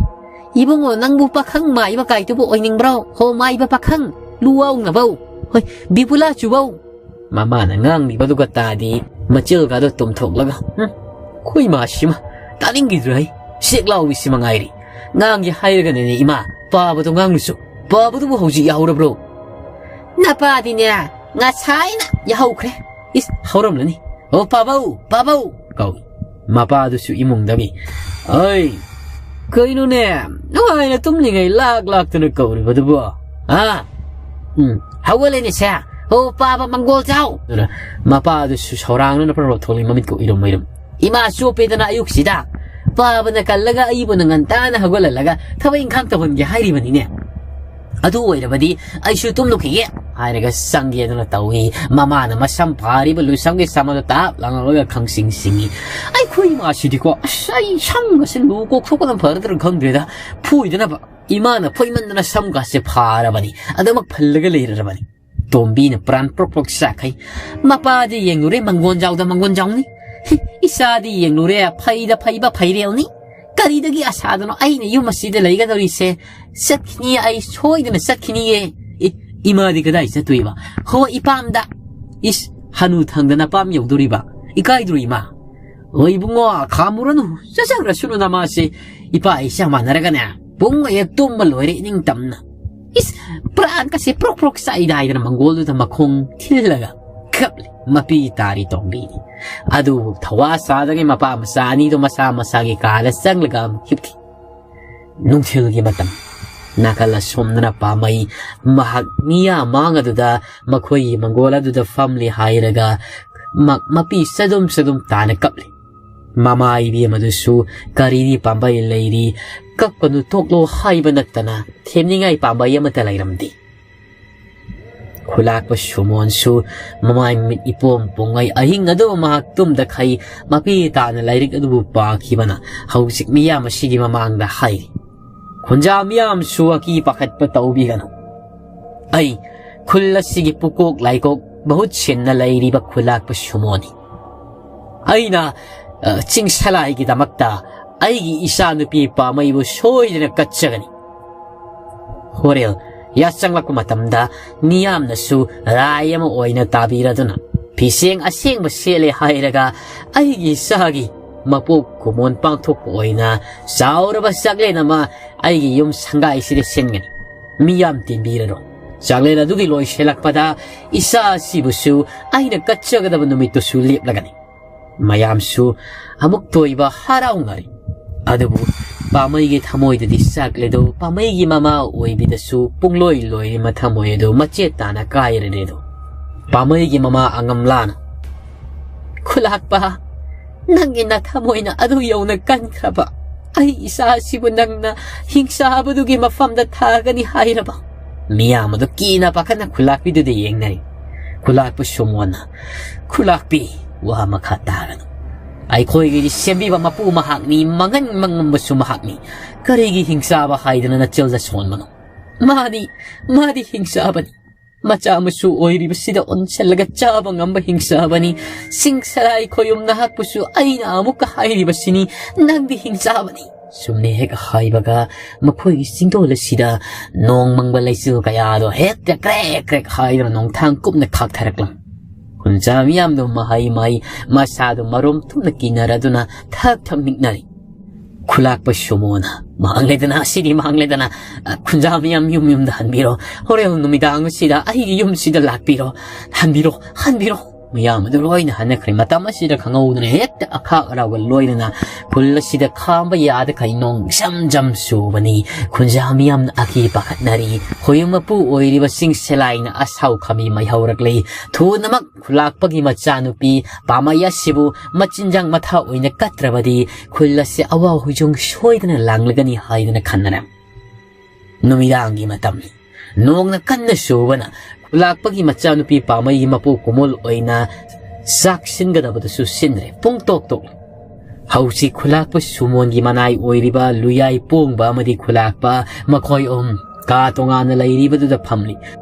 "ꯏꯕꯨꯡꯉꯣ, ꯅꯪꯕꯨ ꯄꯥꯈꯪ ꯃꯥꯏꯕ ꯀꯥꯏꯗꯨꯕꯨ ꯑꯣꯏꯅꯤꯡꯕ꯭ꯔꯣ? ꯍꯣ ꯃꯥꯏꯕ ꯄꯥꯈꯪ, ꯂꯨꯋꯥꯎꯅꯕꯧ, ꯍꯣꯏ, ꯕꯤꯕꯨꯂꯥ ꯆꯨꯕꯧ?" ꯃꯃꯥꯅ ꯉꯥꯡꯂꯤꯕꯗꯨꯒ ꯇꯥꯗꯤ ꯃꯆꯤꯜꯒꯗꯣ ꯇꯨꯝꯊꯣꯛꯂꯒ, "ꯍꯨꯝ, ꯈꯣꯏ ꯃꯥꯁꯤꯃ ꯇꯥꯅꯤꯡꯈꯤꯗ꯭ꯔꯦ꯫ ꯆꯦꯛ ꯂꯥꯎꯕꯤꯁꯤ ꯃꯉꯥꯏꯔꯤ꯫ ꯉꯥꯡꯒꯦ ꯍꯥꯏꯔꯒꯅꯅꯦ ꯏꯃꯥ, ꯄꯥꯕꯗꯣ ꯉꯥꯡꯂꯨꯁꯨ꯫ ꯄꯥꯕꯗꯨꯕꯨ ꯍꯧꯖꯤꯛ ꯌꯥꯍꯧꯔꯕ꯭ꯔꯣ?" "ꯅꯄꯥꯗꯤꯅꯦ, ꯉꯁꯥꯏꯅ ꯌꯥꯍꯧꯈ꯭ꯔꯦ꯫" "ꯏꯁ, ꯍꯧꯔꯝꯂꯅꯤ꯫ ꯑꯣ, ꯄꯥꯕꯧ, ꯄꯥꯕꯧ!" ꯀꯧꯏ꯫ ꯃꯄꯥꯗꯨꯁꯨ ꯏꯃꯨꯡꯗꯒꯤ, "ꯑꯩ, ꯀꯩꯅꯣꯅꯦ, ꯅꯨꯡꯉꯥꯏꯅ ꯇꯨꯝꯂꯤꯉꯩ ꯂꯥꯛ ꯂꯥꯛꯇꯅ ꯀꯧꯔꯤꯕꯗꯨꯕꯣ? ꯍꯥ? ꯎꯝ, ꯍꯧꯒꯠꯂꯦꯅꯦ ꯁꯦ꯫ ꯑꯣ, ꯄꯥꯕ ꯃꯪꯒꯣꯜ ꯆꯥꯎ!" ꯑꯗꯨꯅ ꯃꯄꯥꯗꯨꯁꯨ ꯁꯧꯔꯥꯡꯅꯅ ꯄ꯭ꯔꯞ ꯄ꯭ꯔꯞ ꯊꯣꯛꯂꯛꯏ, ꯃꯃꯤꯠꯀ ꯎꯏꯔꯨꯝ ꯎꯏꯔꯨꯝ꯫ "ꯏꯃꯥ ꯆꯣꯞꯄꯦꯗꯅ ꯑꯌꯨꯛꯁꯤꯗ꯫ ꯄꯥꯕꯅ ꯀꯜꯂꯒ ꯑꯩꯕꯨꯅ ꯉꯟꯇꯥꯅ ꯍꯧꯒꯠꯍꯜꯂꯒ ꯊꯕꯛ ꯏꯪꯈꯥꯡ ꯇꯧꯍꯟꯒꯦ ꯍꯥꯏꯔꯤꯕꯅꯤꯅꯦ꯫ ꯑꯗꯨ ꯑꯣꯏꯔꯕꯗꯤ ꯑꯩꯁꯨ ꯇꯨꯝꯂꯨꯈꯤꯒꯦ," ꯍꯥꯏꯔꯒ ꯆꯪꯒꯦꯗꯅ ꯇꯧꯏ꯫ ꯃꯃꯥꯅ ꯃꯁꯝ ꯐꯥꯔꯤꯕ ꯂꯨꯁꯝꯒꯤ ꯁꯝ ꯑꯗꯨ ꯇꯥꯞ ꯂꯥꯡꯂꯒ ꯈꯪꯁꯤꯡ ꯁꯤꯡꯏ꯫ "ꯑꯩꯈꯣꯏ ꯏꯃꯥꯁꯤꯗꯤꯀꯣ, ꯑꯁ, ꯑꯩ ꯁꯝꯒꯁꯦ ꯂꯨ ꯀꯣꯛꯊꯣꯛꯄꯅ ꯐꯔꯗ꯭ꯔꯥ ꯈꯪꯗ꯭ꯔꯦꯗ꯫ ꯐꯣꯏꯗꯅꯕ ꯏꯃꯥꯅ ꯐꯣꯏꯃꯟꯗꯅ ꯁꯝꯒꯁꯦ ꯐꯥꯔꯕꯅꯤ꯫ ꯑꯗꯨꯃꯛ ꯐꯜꯂꯒ ꯂꯩꯔꯔꯕꯅꯤ꯫" ꯇꯣꯝꯕꯤꯅ ꯄ꯭ꯔꯥꯟ ꯄ꯭ꯔꯣꯛ ꯄ꯭ꯔꯣꯛ ꯆꯥꯛꯈꯩ꯫ ꯃꯄꯥꯗꯤ ꯌꯦꯡꯂꯨꯔꯦ, ꯃꯪꯒꯣꯟꯖꯥꯎꯗ ꯃꯪꯒꯣꯟꯖꯥꯎꯅꯤ꯫ ꯏꯆꯥꯗꯤ ꯌꯦꯡꯂꯨꯔꯦ, ꯐꯩꯗ ꯐꯩꯕ ꯐꯩꯔꯦꯜꯅꯤ꯫ ꯀꯔꯤꯗꯒꯤ ꯑꯁꯥꯗꯅꯣ ꯑꯩꯅ ꯌꯨꯝ ꯑꯁꯤꯗ ꯂꯩꯒꯗꯧꯔꯤꯁꯦ? ꯆꯠꯈꯤꯅꯤ, ꯑꯩ ꯁꯣꯏꯗꯅ ꯆꯠꯈꯤꯅꯤꯌꯦ꯫ ꯏ-, ꯏꯃꯥꯗꯤ ꯀꯗꯥꯏ ꯆꯠꯇꯣꯏꯕ? ꯍꯣ, ꯏꯄꯥꯝꯗ꯫ ꯏꯁ, ꯍꯅꯨ ꯊꯪꯗ ꯅꯄꯥꯝ ꯌꯧꯗꯣꯔꯤꯕ? ꯏꯀꯥꯏꯗ꯭ꯔꯣ ꯏꯃꯥ? ꯍꯣꯏ ꯏꯕꯨꯡꯉꯣ, ꯈꯥꯝꯃꯨꯔꯅꯨ, ꯆꯠꯆꯈ꯭ꯔꯁꯅꯨ ꯅꯃꯥꯁꯦ꯫ ꯏꯄꯥ ꯏꯆꯥ ꯃꯥꯟꯅꯔꯒꯅꯦ, ꯄꯨꯡ ꯑꯌꯦ ꯇꯨꯝꯕ ꯂꯣꯏꯔꯦ ꯏꯅꯤꯡꯇꯝꯅ꯫ ꯏꯁ, ꯄ꯭ꯔꯥꯟꯀꯁꯦ ꯄ꯭ꯔꯣꯛ ꯄ꯭ꯔꯣꯛ ꯆꯥꯛꯏꯗ ꯍꯥꯏꯗꯅ ꯃꯪꯒꯣꯜꯗꯨꯗ ꯃꯈꯣꯡ ꯊꯤꯜꯂꯒ ꯀꯞꯂꯤ꯫ ꯃꯄꯤ ꯇꯥꯔꯤ ꯇꯣꯝꯕꯤꯅꯤ꯫ ꯑꯗꯨꯕꯨ ꯊꯋꯥ ꯁꯥꯗꯒꯤ ꯃꯄꯥ ꯃꯆꯥ ꯑꯅꯤꯗꯨ ꯃꯁꯥ ꯃꯁꯥꯒꯤ ꯀꯥꯗ ꯆꯪꯂꯒ ꯑꯃꯨꯛ ꯍꯤꯞꯈꯤ꯫ ꯅꯨꯡꯊꯤꯜꯒꯤ ꯃꯇꯝ꯫ ꯅꯥꯀꯜ ꯑꯁꯣꯝꯗꯅ ꯄꯥꯝꯃꯩ ꯃꯍꯥꯛ ꯃꯤꯌꯥꯝ ꯃꯥꯡ ꯑꯗꯨꯗ ꯃꯈꯣꯏꯒꯤ ꯃꯪꯒꯣꯜ ꯑꯗꯨꯗ ꯐꯝꯂꯤ ꯍꯥꯏꯔꯒ ꯃ-, ꯃꯄꯤ ꯆꯗꯨꯝ ꯆꯗꯨꯝ ꯇꯥꯅ ꯀꯞꯂꯤ꯫ ꯃꯃꯥ ꯏꯕꯦꯝ ꯑꯗꯨꯁꯨ ꯀꯔꯤꯗꯤ ꯄꯥꯝꯕꯩ ꯂꯩꯔꯤ, ꯀꯞꯀꯅꯨ ꯇꯣꯛꯂꯣ ꯍꯥꯏꯕ ꯅꯠꯇꯅ ꯊꯦꯝꯅꯤꯡꯉꯥꯏ ꯄꯥꯝꯕꯩ ꯑꯃꯠꯇ ꯂꯩꯔꯝꯗꯦ꯫ ꯈꯨꯂꯥꯛꯄ ꯁꯨꯃꯣꯟꯁꯨ ꯃꯃꯥꯏ ꯃꯤꯠ ꯏꯄꯣꯝ ꯄꯣꯡꯉꯩ ꯑꯍꯤꯡ ꯑꯗꯨ ꯃꯍꯥꯛ ꯇꯨꯝꯗꯈꯩ ꯃꯄꯤ ꯇꯥꯅ ꯂꯥꯏꯔꯤꯛ ꯑꯗꯨꯕꯨ ꯄꯥꯈꯤꯕꯅ ꯍꯧꯖꯤꯛ ꯃꯤꯌꯥꯝ ꯑꯁꯤꯒꯤ ꯃꯃꯥꯡꯗ ꯍꯥꯏꯔꯤ꯫ ꯈꯨꯟꯖꯥ ꯃꯤꯌꯥꯝꯁꯨ ꯑꯀꯤ ꯄꯥꯈꯠꯄ ꯇꯧꯕꯤꯒꯅꯨ꯫ ꯑꯩ ꯈꯨꯜ ꯑꯁꯤꯒꯤ ꯄꯨꯀꯣꯛ ꯂꯥꯏꯀꯣꯛ ꯃꯍꯨꯠ ꯁꯤꯟꯅ ꯂꯩꯔꯤꯕ ꯈꯨꯂꯥꯛꯄ ꯁꯨꯃꯣꯅꯤ꯫ ꯑꯩꯅ, ꯑ, ꯆꯤꯡꯁꯂꯥꯏꯒꯤꯗꯃꯛꯇ ꯑꯩꯒꯤ ꯏꯆꯥꯅꯨꯄꯤ ꯄꯥꯃꯩꯕꯨ ꯁꯣꯏꯗꯅ ꯀꯠꯆꯒꯅꯤ꯫ ꯍꯣꯔꯦꯜ ꯌꯥꯆꯪꯂꯛꯄ ꯃꯇꯝꯗ ꯃꯤꯌꯥꯝꯅꯁꯨ ꯔꯥꯏ ꯑꯃ ꯑꯣꯏꯅ ꯇꯥꯕꯤꯔꯗꯨꯅ ꯐꯤꯁꯦꯡ ꯑꯁꯦꯡꯕ ꯁꯦꯠꯂꯦ ꯍꯥꯏꯔꯒ ꯑꯩꯒꯤ ꯏꯆꯥꯒꯤ ꯃꯄꯣꯛ ꯀꯨꯝꯑꯣꯟ ꯄꯥꯡꯊꯣꯛꯄ ꯑꯣꯏꯅ ꯆꯥꯎꯔꯕ ꯆꯥꯛꯂꯦꯟ ꯑꯃ ꯑꯩꯒꯤ ꯌꯨꯝ ꯁꯪꯒꯥꯏꯁꯤꯗ ꯁꯤꯟꯒꯅꯤ꯫ ꯃꯤꯌꯥꯝ ꯇꯤꯟꯕꯤꯔꯔꯣꯏ꯫ ꯆꯥꯛꯂꯦꯟ ꯑꯗꯨꯒꯤ ꯂꯣꯏꯁꯤꯜꯂꯛꯄꯗ ꯏꯆꯥ ꯑꯁꯤꯕꯨꯁꯨ ꯑꯩꯅ ꯀꯠꯆꯒꯗꯕ ꯅꯨꯃꯤꯠꯇꯨꯁꯨ ꯂꯦꯞꯂꯒꯅꯤ꯫ ꯃꯌꯥꯝꯁꯨ ꯑꯃꯨꯛꯇ ꯑꯣꯏꯕ ꯍꯔꯥꯎꯅꯔꯤ꯫ ꯑꯗꯨꯕꯨ ꯄꯥꯃꯩꯒꯤ ꯊꯃꯣꯏꯗꯗꯤ ꯆꯥꯛꯂꯦꯗꯣ, ꯄꯥꯃꯩꯒꯤ ꯃꯃꯥ ꯑꯣꯏꯕꯤꯗꯁꯨ ꯄꯨꯡꯂꯣꯏ ꯂꯣꯏꯔꯤ ꯃꯊꯃꯣꯏ ꯑꯗꯨ ꯃꯆꯦꯠ ꯇꯥꯅ ꯀꯥꯏꯔꯔꯦꯗꯣ꯫ ꯄꯥꯃꯩꯒꯤ ꯃꯃꯥ ꯑꯉꯝꯂꯥꯅ, "ꯈꯨꯂꯥꯛꯄ, ꯅꯪꯒꯤ ꯅꯊꯃꯣꯏꯅ ꯑꯗꯨ ꯌꯧꯅ ꯀꯟꯈ꯭ꯔꯕ ꯑꯩ ꯏꯆꯥ ꯑꯁꯤꯕꯨ ꯅꯪꯅ ꯍꯤꯡꯆꯥꯕꯗꯨꯒꯤ ꯃꯐꯝꯗ ꯊꯥꯒꯅꯤ ꯍꯥꯏꯔꯕ?" ꯃꯤꯌꯥꯝ ꯑꯗꯨ ꯀꯤꯅ ꯄꯥꯈꯠꯅ ꯈꯨꯂꯥꯛꯄꯤꯗꯨꯗ ꯌꯦꯡꯅꯔꯤ꯫ ꯈꯨꯂꯥꯛꯄ ꯁꯨꯃꯣꯟꯅ, "ꯈꯨꯂꯥꯛꯄꯤ, ꯋꯥ ꯃꯈꯥ ꯇꯥꯔꯅꯨ꯫ ꯑꯩꯈꯣꯏꯒꯤꯗꯤ ꯁꯦꯝꯕꯤꯕ ꯃꯄꯨ ꯃꯍꯥꯛꯅꯤ, ꯃꯉꯟ ꯃꯉꯝꯕꯁꯨ ꯃꯍꯥꯛꯅꯤ꯫ ꯀꯔꯤꯒꯤ ꯍꯤꯡꯆꯥꯕ ꯍꯥꯏꯗꯅ ꯅꯆꯜꯗ ꯁꯣꯟꯕꯅꯣ? ꯃꯥꯗꯤ, ꯃꯥꯗꯤ ꯍꯤꯡꯆꯥꯕꯅꯤ꯫ ꯃꯆꯥ ꯃꯁꯨ ꯑꯣꯏꯔꯤꯕꯁꯤꯗ ꯑꯣꯟꯁꯤꯜꯂꯒ ꯆꯥꯕ ꯉꯝꯕ ꯍꯤꯡꯆꯥꯕꯅꯤ꯫ ꯆꯤꯡ ꯁꯔꯥꯏ ꯈꯣꯌꯨꯝ ꯅꯍꯥꯛꯄꯨꯁꯨ ꯑꯩꯅ ꯑꯃꯨꯛꯀ ꯍꯥꯏꯔꯤꯕꯁꯤꯅꯤ, ꯅꯪꯗꯤ ꯍꯤꯡꯆꯥꯕꯅꯤ꯫" ꯁꯨꯝꯅ ꯍꯦꯛ ꯍꯥꯏꯕꯒ ꯃꯈꯣꯏꯒꯤ ꯆꯤꯡꯗꯣꯜ ꯑꯁꯤꯗ ꯅꯣꯡ ꯃꯪꯕ ꯂꯩꯆꯤꯜ ꯀꯌꯥꯗꯣ ꯍꯦꯛꯇ ꯀ꯭ꯔꯦꯛ ꯀ꯭ꯔꯦꯛ ꯍꯥꯏꯗꯨꯅ ꯅꯣꯡꯊꯥꯡ ꯀꯨꯞꯅ ꯈꯥꯛꯊꯔꯛꯂꯝꯃꯤ꯫ ꯈꯨꯟꯖꯥ ꯃꯤꯌꯥꯝꯗꯣ ꯃꯍꯩ ꯃꯍꯩ ꯃꯁꯥꯗꯣ ꯃꯔꯣꯝ ꯊꯨꯝꯅ ꯀꯤꯅꯔꯗꯨꯅ ꯊꯛ ꯊꯛ ꯅꯤꯛꯅꯔꯤ꯫ ꯈꯨꯂꯥꯛꯄ ꯁꯨꯃꯣꯅ, "ꯃꯥꯡꯂꯦꯗꯅ, ꯑꯁꯤꯗꯤ ꯃꯥꯡꯂꯦꯗꯅ꯫ ꯑ, ꯈꯨꯟꯖꯥ ꯃꯤꯌꯥꯝ ꯌꯨꯝ ꯌꯨꯝꯗ ꯍꯟꯕꯤꯔꯣ꯫ ꯍꯣꯔꯦꯟ ꯅꯨꯃꯤꯗꯥꯡ ꯑꯁꯤꯗ ꯑꯩꯒꯤ ꯌꯨꯝꯁꯤꯗ ꯂꯥꯛꯄꯤꯔꯣ꯫ ꯍꯟꯕꯤꯔꯣ, ꯍꯟꯕꯤꯔꯣ꯫" ꯃꯌꯥꯝ ꯑꯗꯨ ꯂꯣꯏꯅ ꯍꯟꯅꯈ꯭ꯔꯦ꯫ ꯃꯇꯝ ꯑꯁꯤꯗ ꯈꯪꯍꯧꯗꯅ ꯍꯦꯛꯇ ꯑꯈꯥꯛ ꯑꯔꯥꯎꯒ ꯂꯣꯏꯅꯅ ꯈꯨꯜ ꯑꯁꯤꯗ ꯈꯥꯝꯕ ꯌꯥꯗꯈꯩ ꯅꯣꯡ ꯖꯝ ꯖꯝ ꯆꯨꯕꯅꯤ꯫ ꯈꯨꯟꯖꯥ ꯃꯤꯌꯥꯝꯅ ꯑꯀꯤ ꯄꯥꯈꯠꯅꯔꯤ꯫ ꯈꯣꯌꯨꯝ ꯃꯄꯨ ꯑꯣꯏꯔꯤꯕ ꯆꯤꯡ ꯁꯦꯂꯥꯏꯅ ꯑꯁꯥꯎ ꯈꯥꯝꯕꯤ ꯃꯩꯍꯧꯔꯛꯂꯤ꯫ ꯊꯨꯅꯃꯛ ꯈꯨꯂꯥꯛꯄꯒꯤ ꯃꯆꯥꯅꯨꯄꯤ ꯄꯥꯃꯩ ꯑꯁꯤꯕꯨ ꯃꯆꯤꯟꯖꯥꯛ ꯃꯊꯥ ꯑꯣꯏꯅ ꯀꯠꯇ꯭ꯔꯕꯗꯤ ꯈꯨꯜ ꯑꯁꯤ ꯑꯋꯥ ꯍꯨꯏꯖꯣꯡ ꯁꯣꯏꯗꯅ ꯂꯥꯡꯂꯒꯅꯤ ꯍꯥꯏꯗꯨꯅ ꯈꯟꯅꯔꯝꯃꯤ꯫ ꯅꯨꯃꯤꯗꯥꯡꯒꯤ ꯃꯇꯝꯅꯤ꯫ ꯅꯣꯡꯅ ꯀꯟꯅ ꯆꯨꯕꯅ ꯈꯨꯂꯥꯛꯄꯒꯤ ꯃꯆꯥꯅꯨꯄꯤ ꯄꯥꯃꯩꯒꯤ ꯃꯄꯣꯛ ꯀꯨꯝꯑꯣꯜ ꯑꯣꯏꯅ ꯆꯥꯛ ꯁꯤꯟꯒꯗꯕꯗꯨꯁꯨ ꯁꯤꯟꯗ꯭ꯔꯦ꯫ ꯄꯨꯡ ꯇꯣꯛ ꯇꯣꯛꯂꯤ꯫ ꯍꯧꯖꯤꯛ ꯈꯨꯂꯥꯛꯄ ꯁꯨꯃꯣꯟꯒꯤ ꯃꯅꯥꯏ ꯑꯣꯏꯔꯤꯕ ꯂꯨꯌꯥꯏ ꯄꯣꯡꯕ ꯑꯃꯗꯤ ꯈꯨꯂꯥꯛꯄ ꯃꯈꯣꯏ ꯑꯍꯨꯝ ꯀꯥ ꯇꯣꯉꯥꯟꯅ ꯂꯩꯔꯤꯕꯗꯨꯗ ꯐꯝꯂꯤ꯫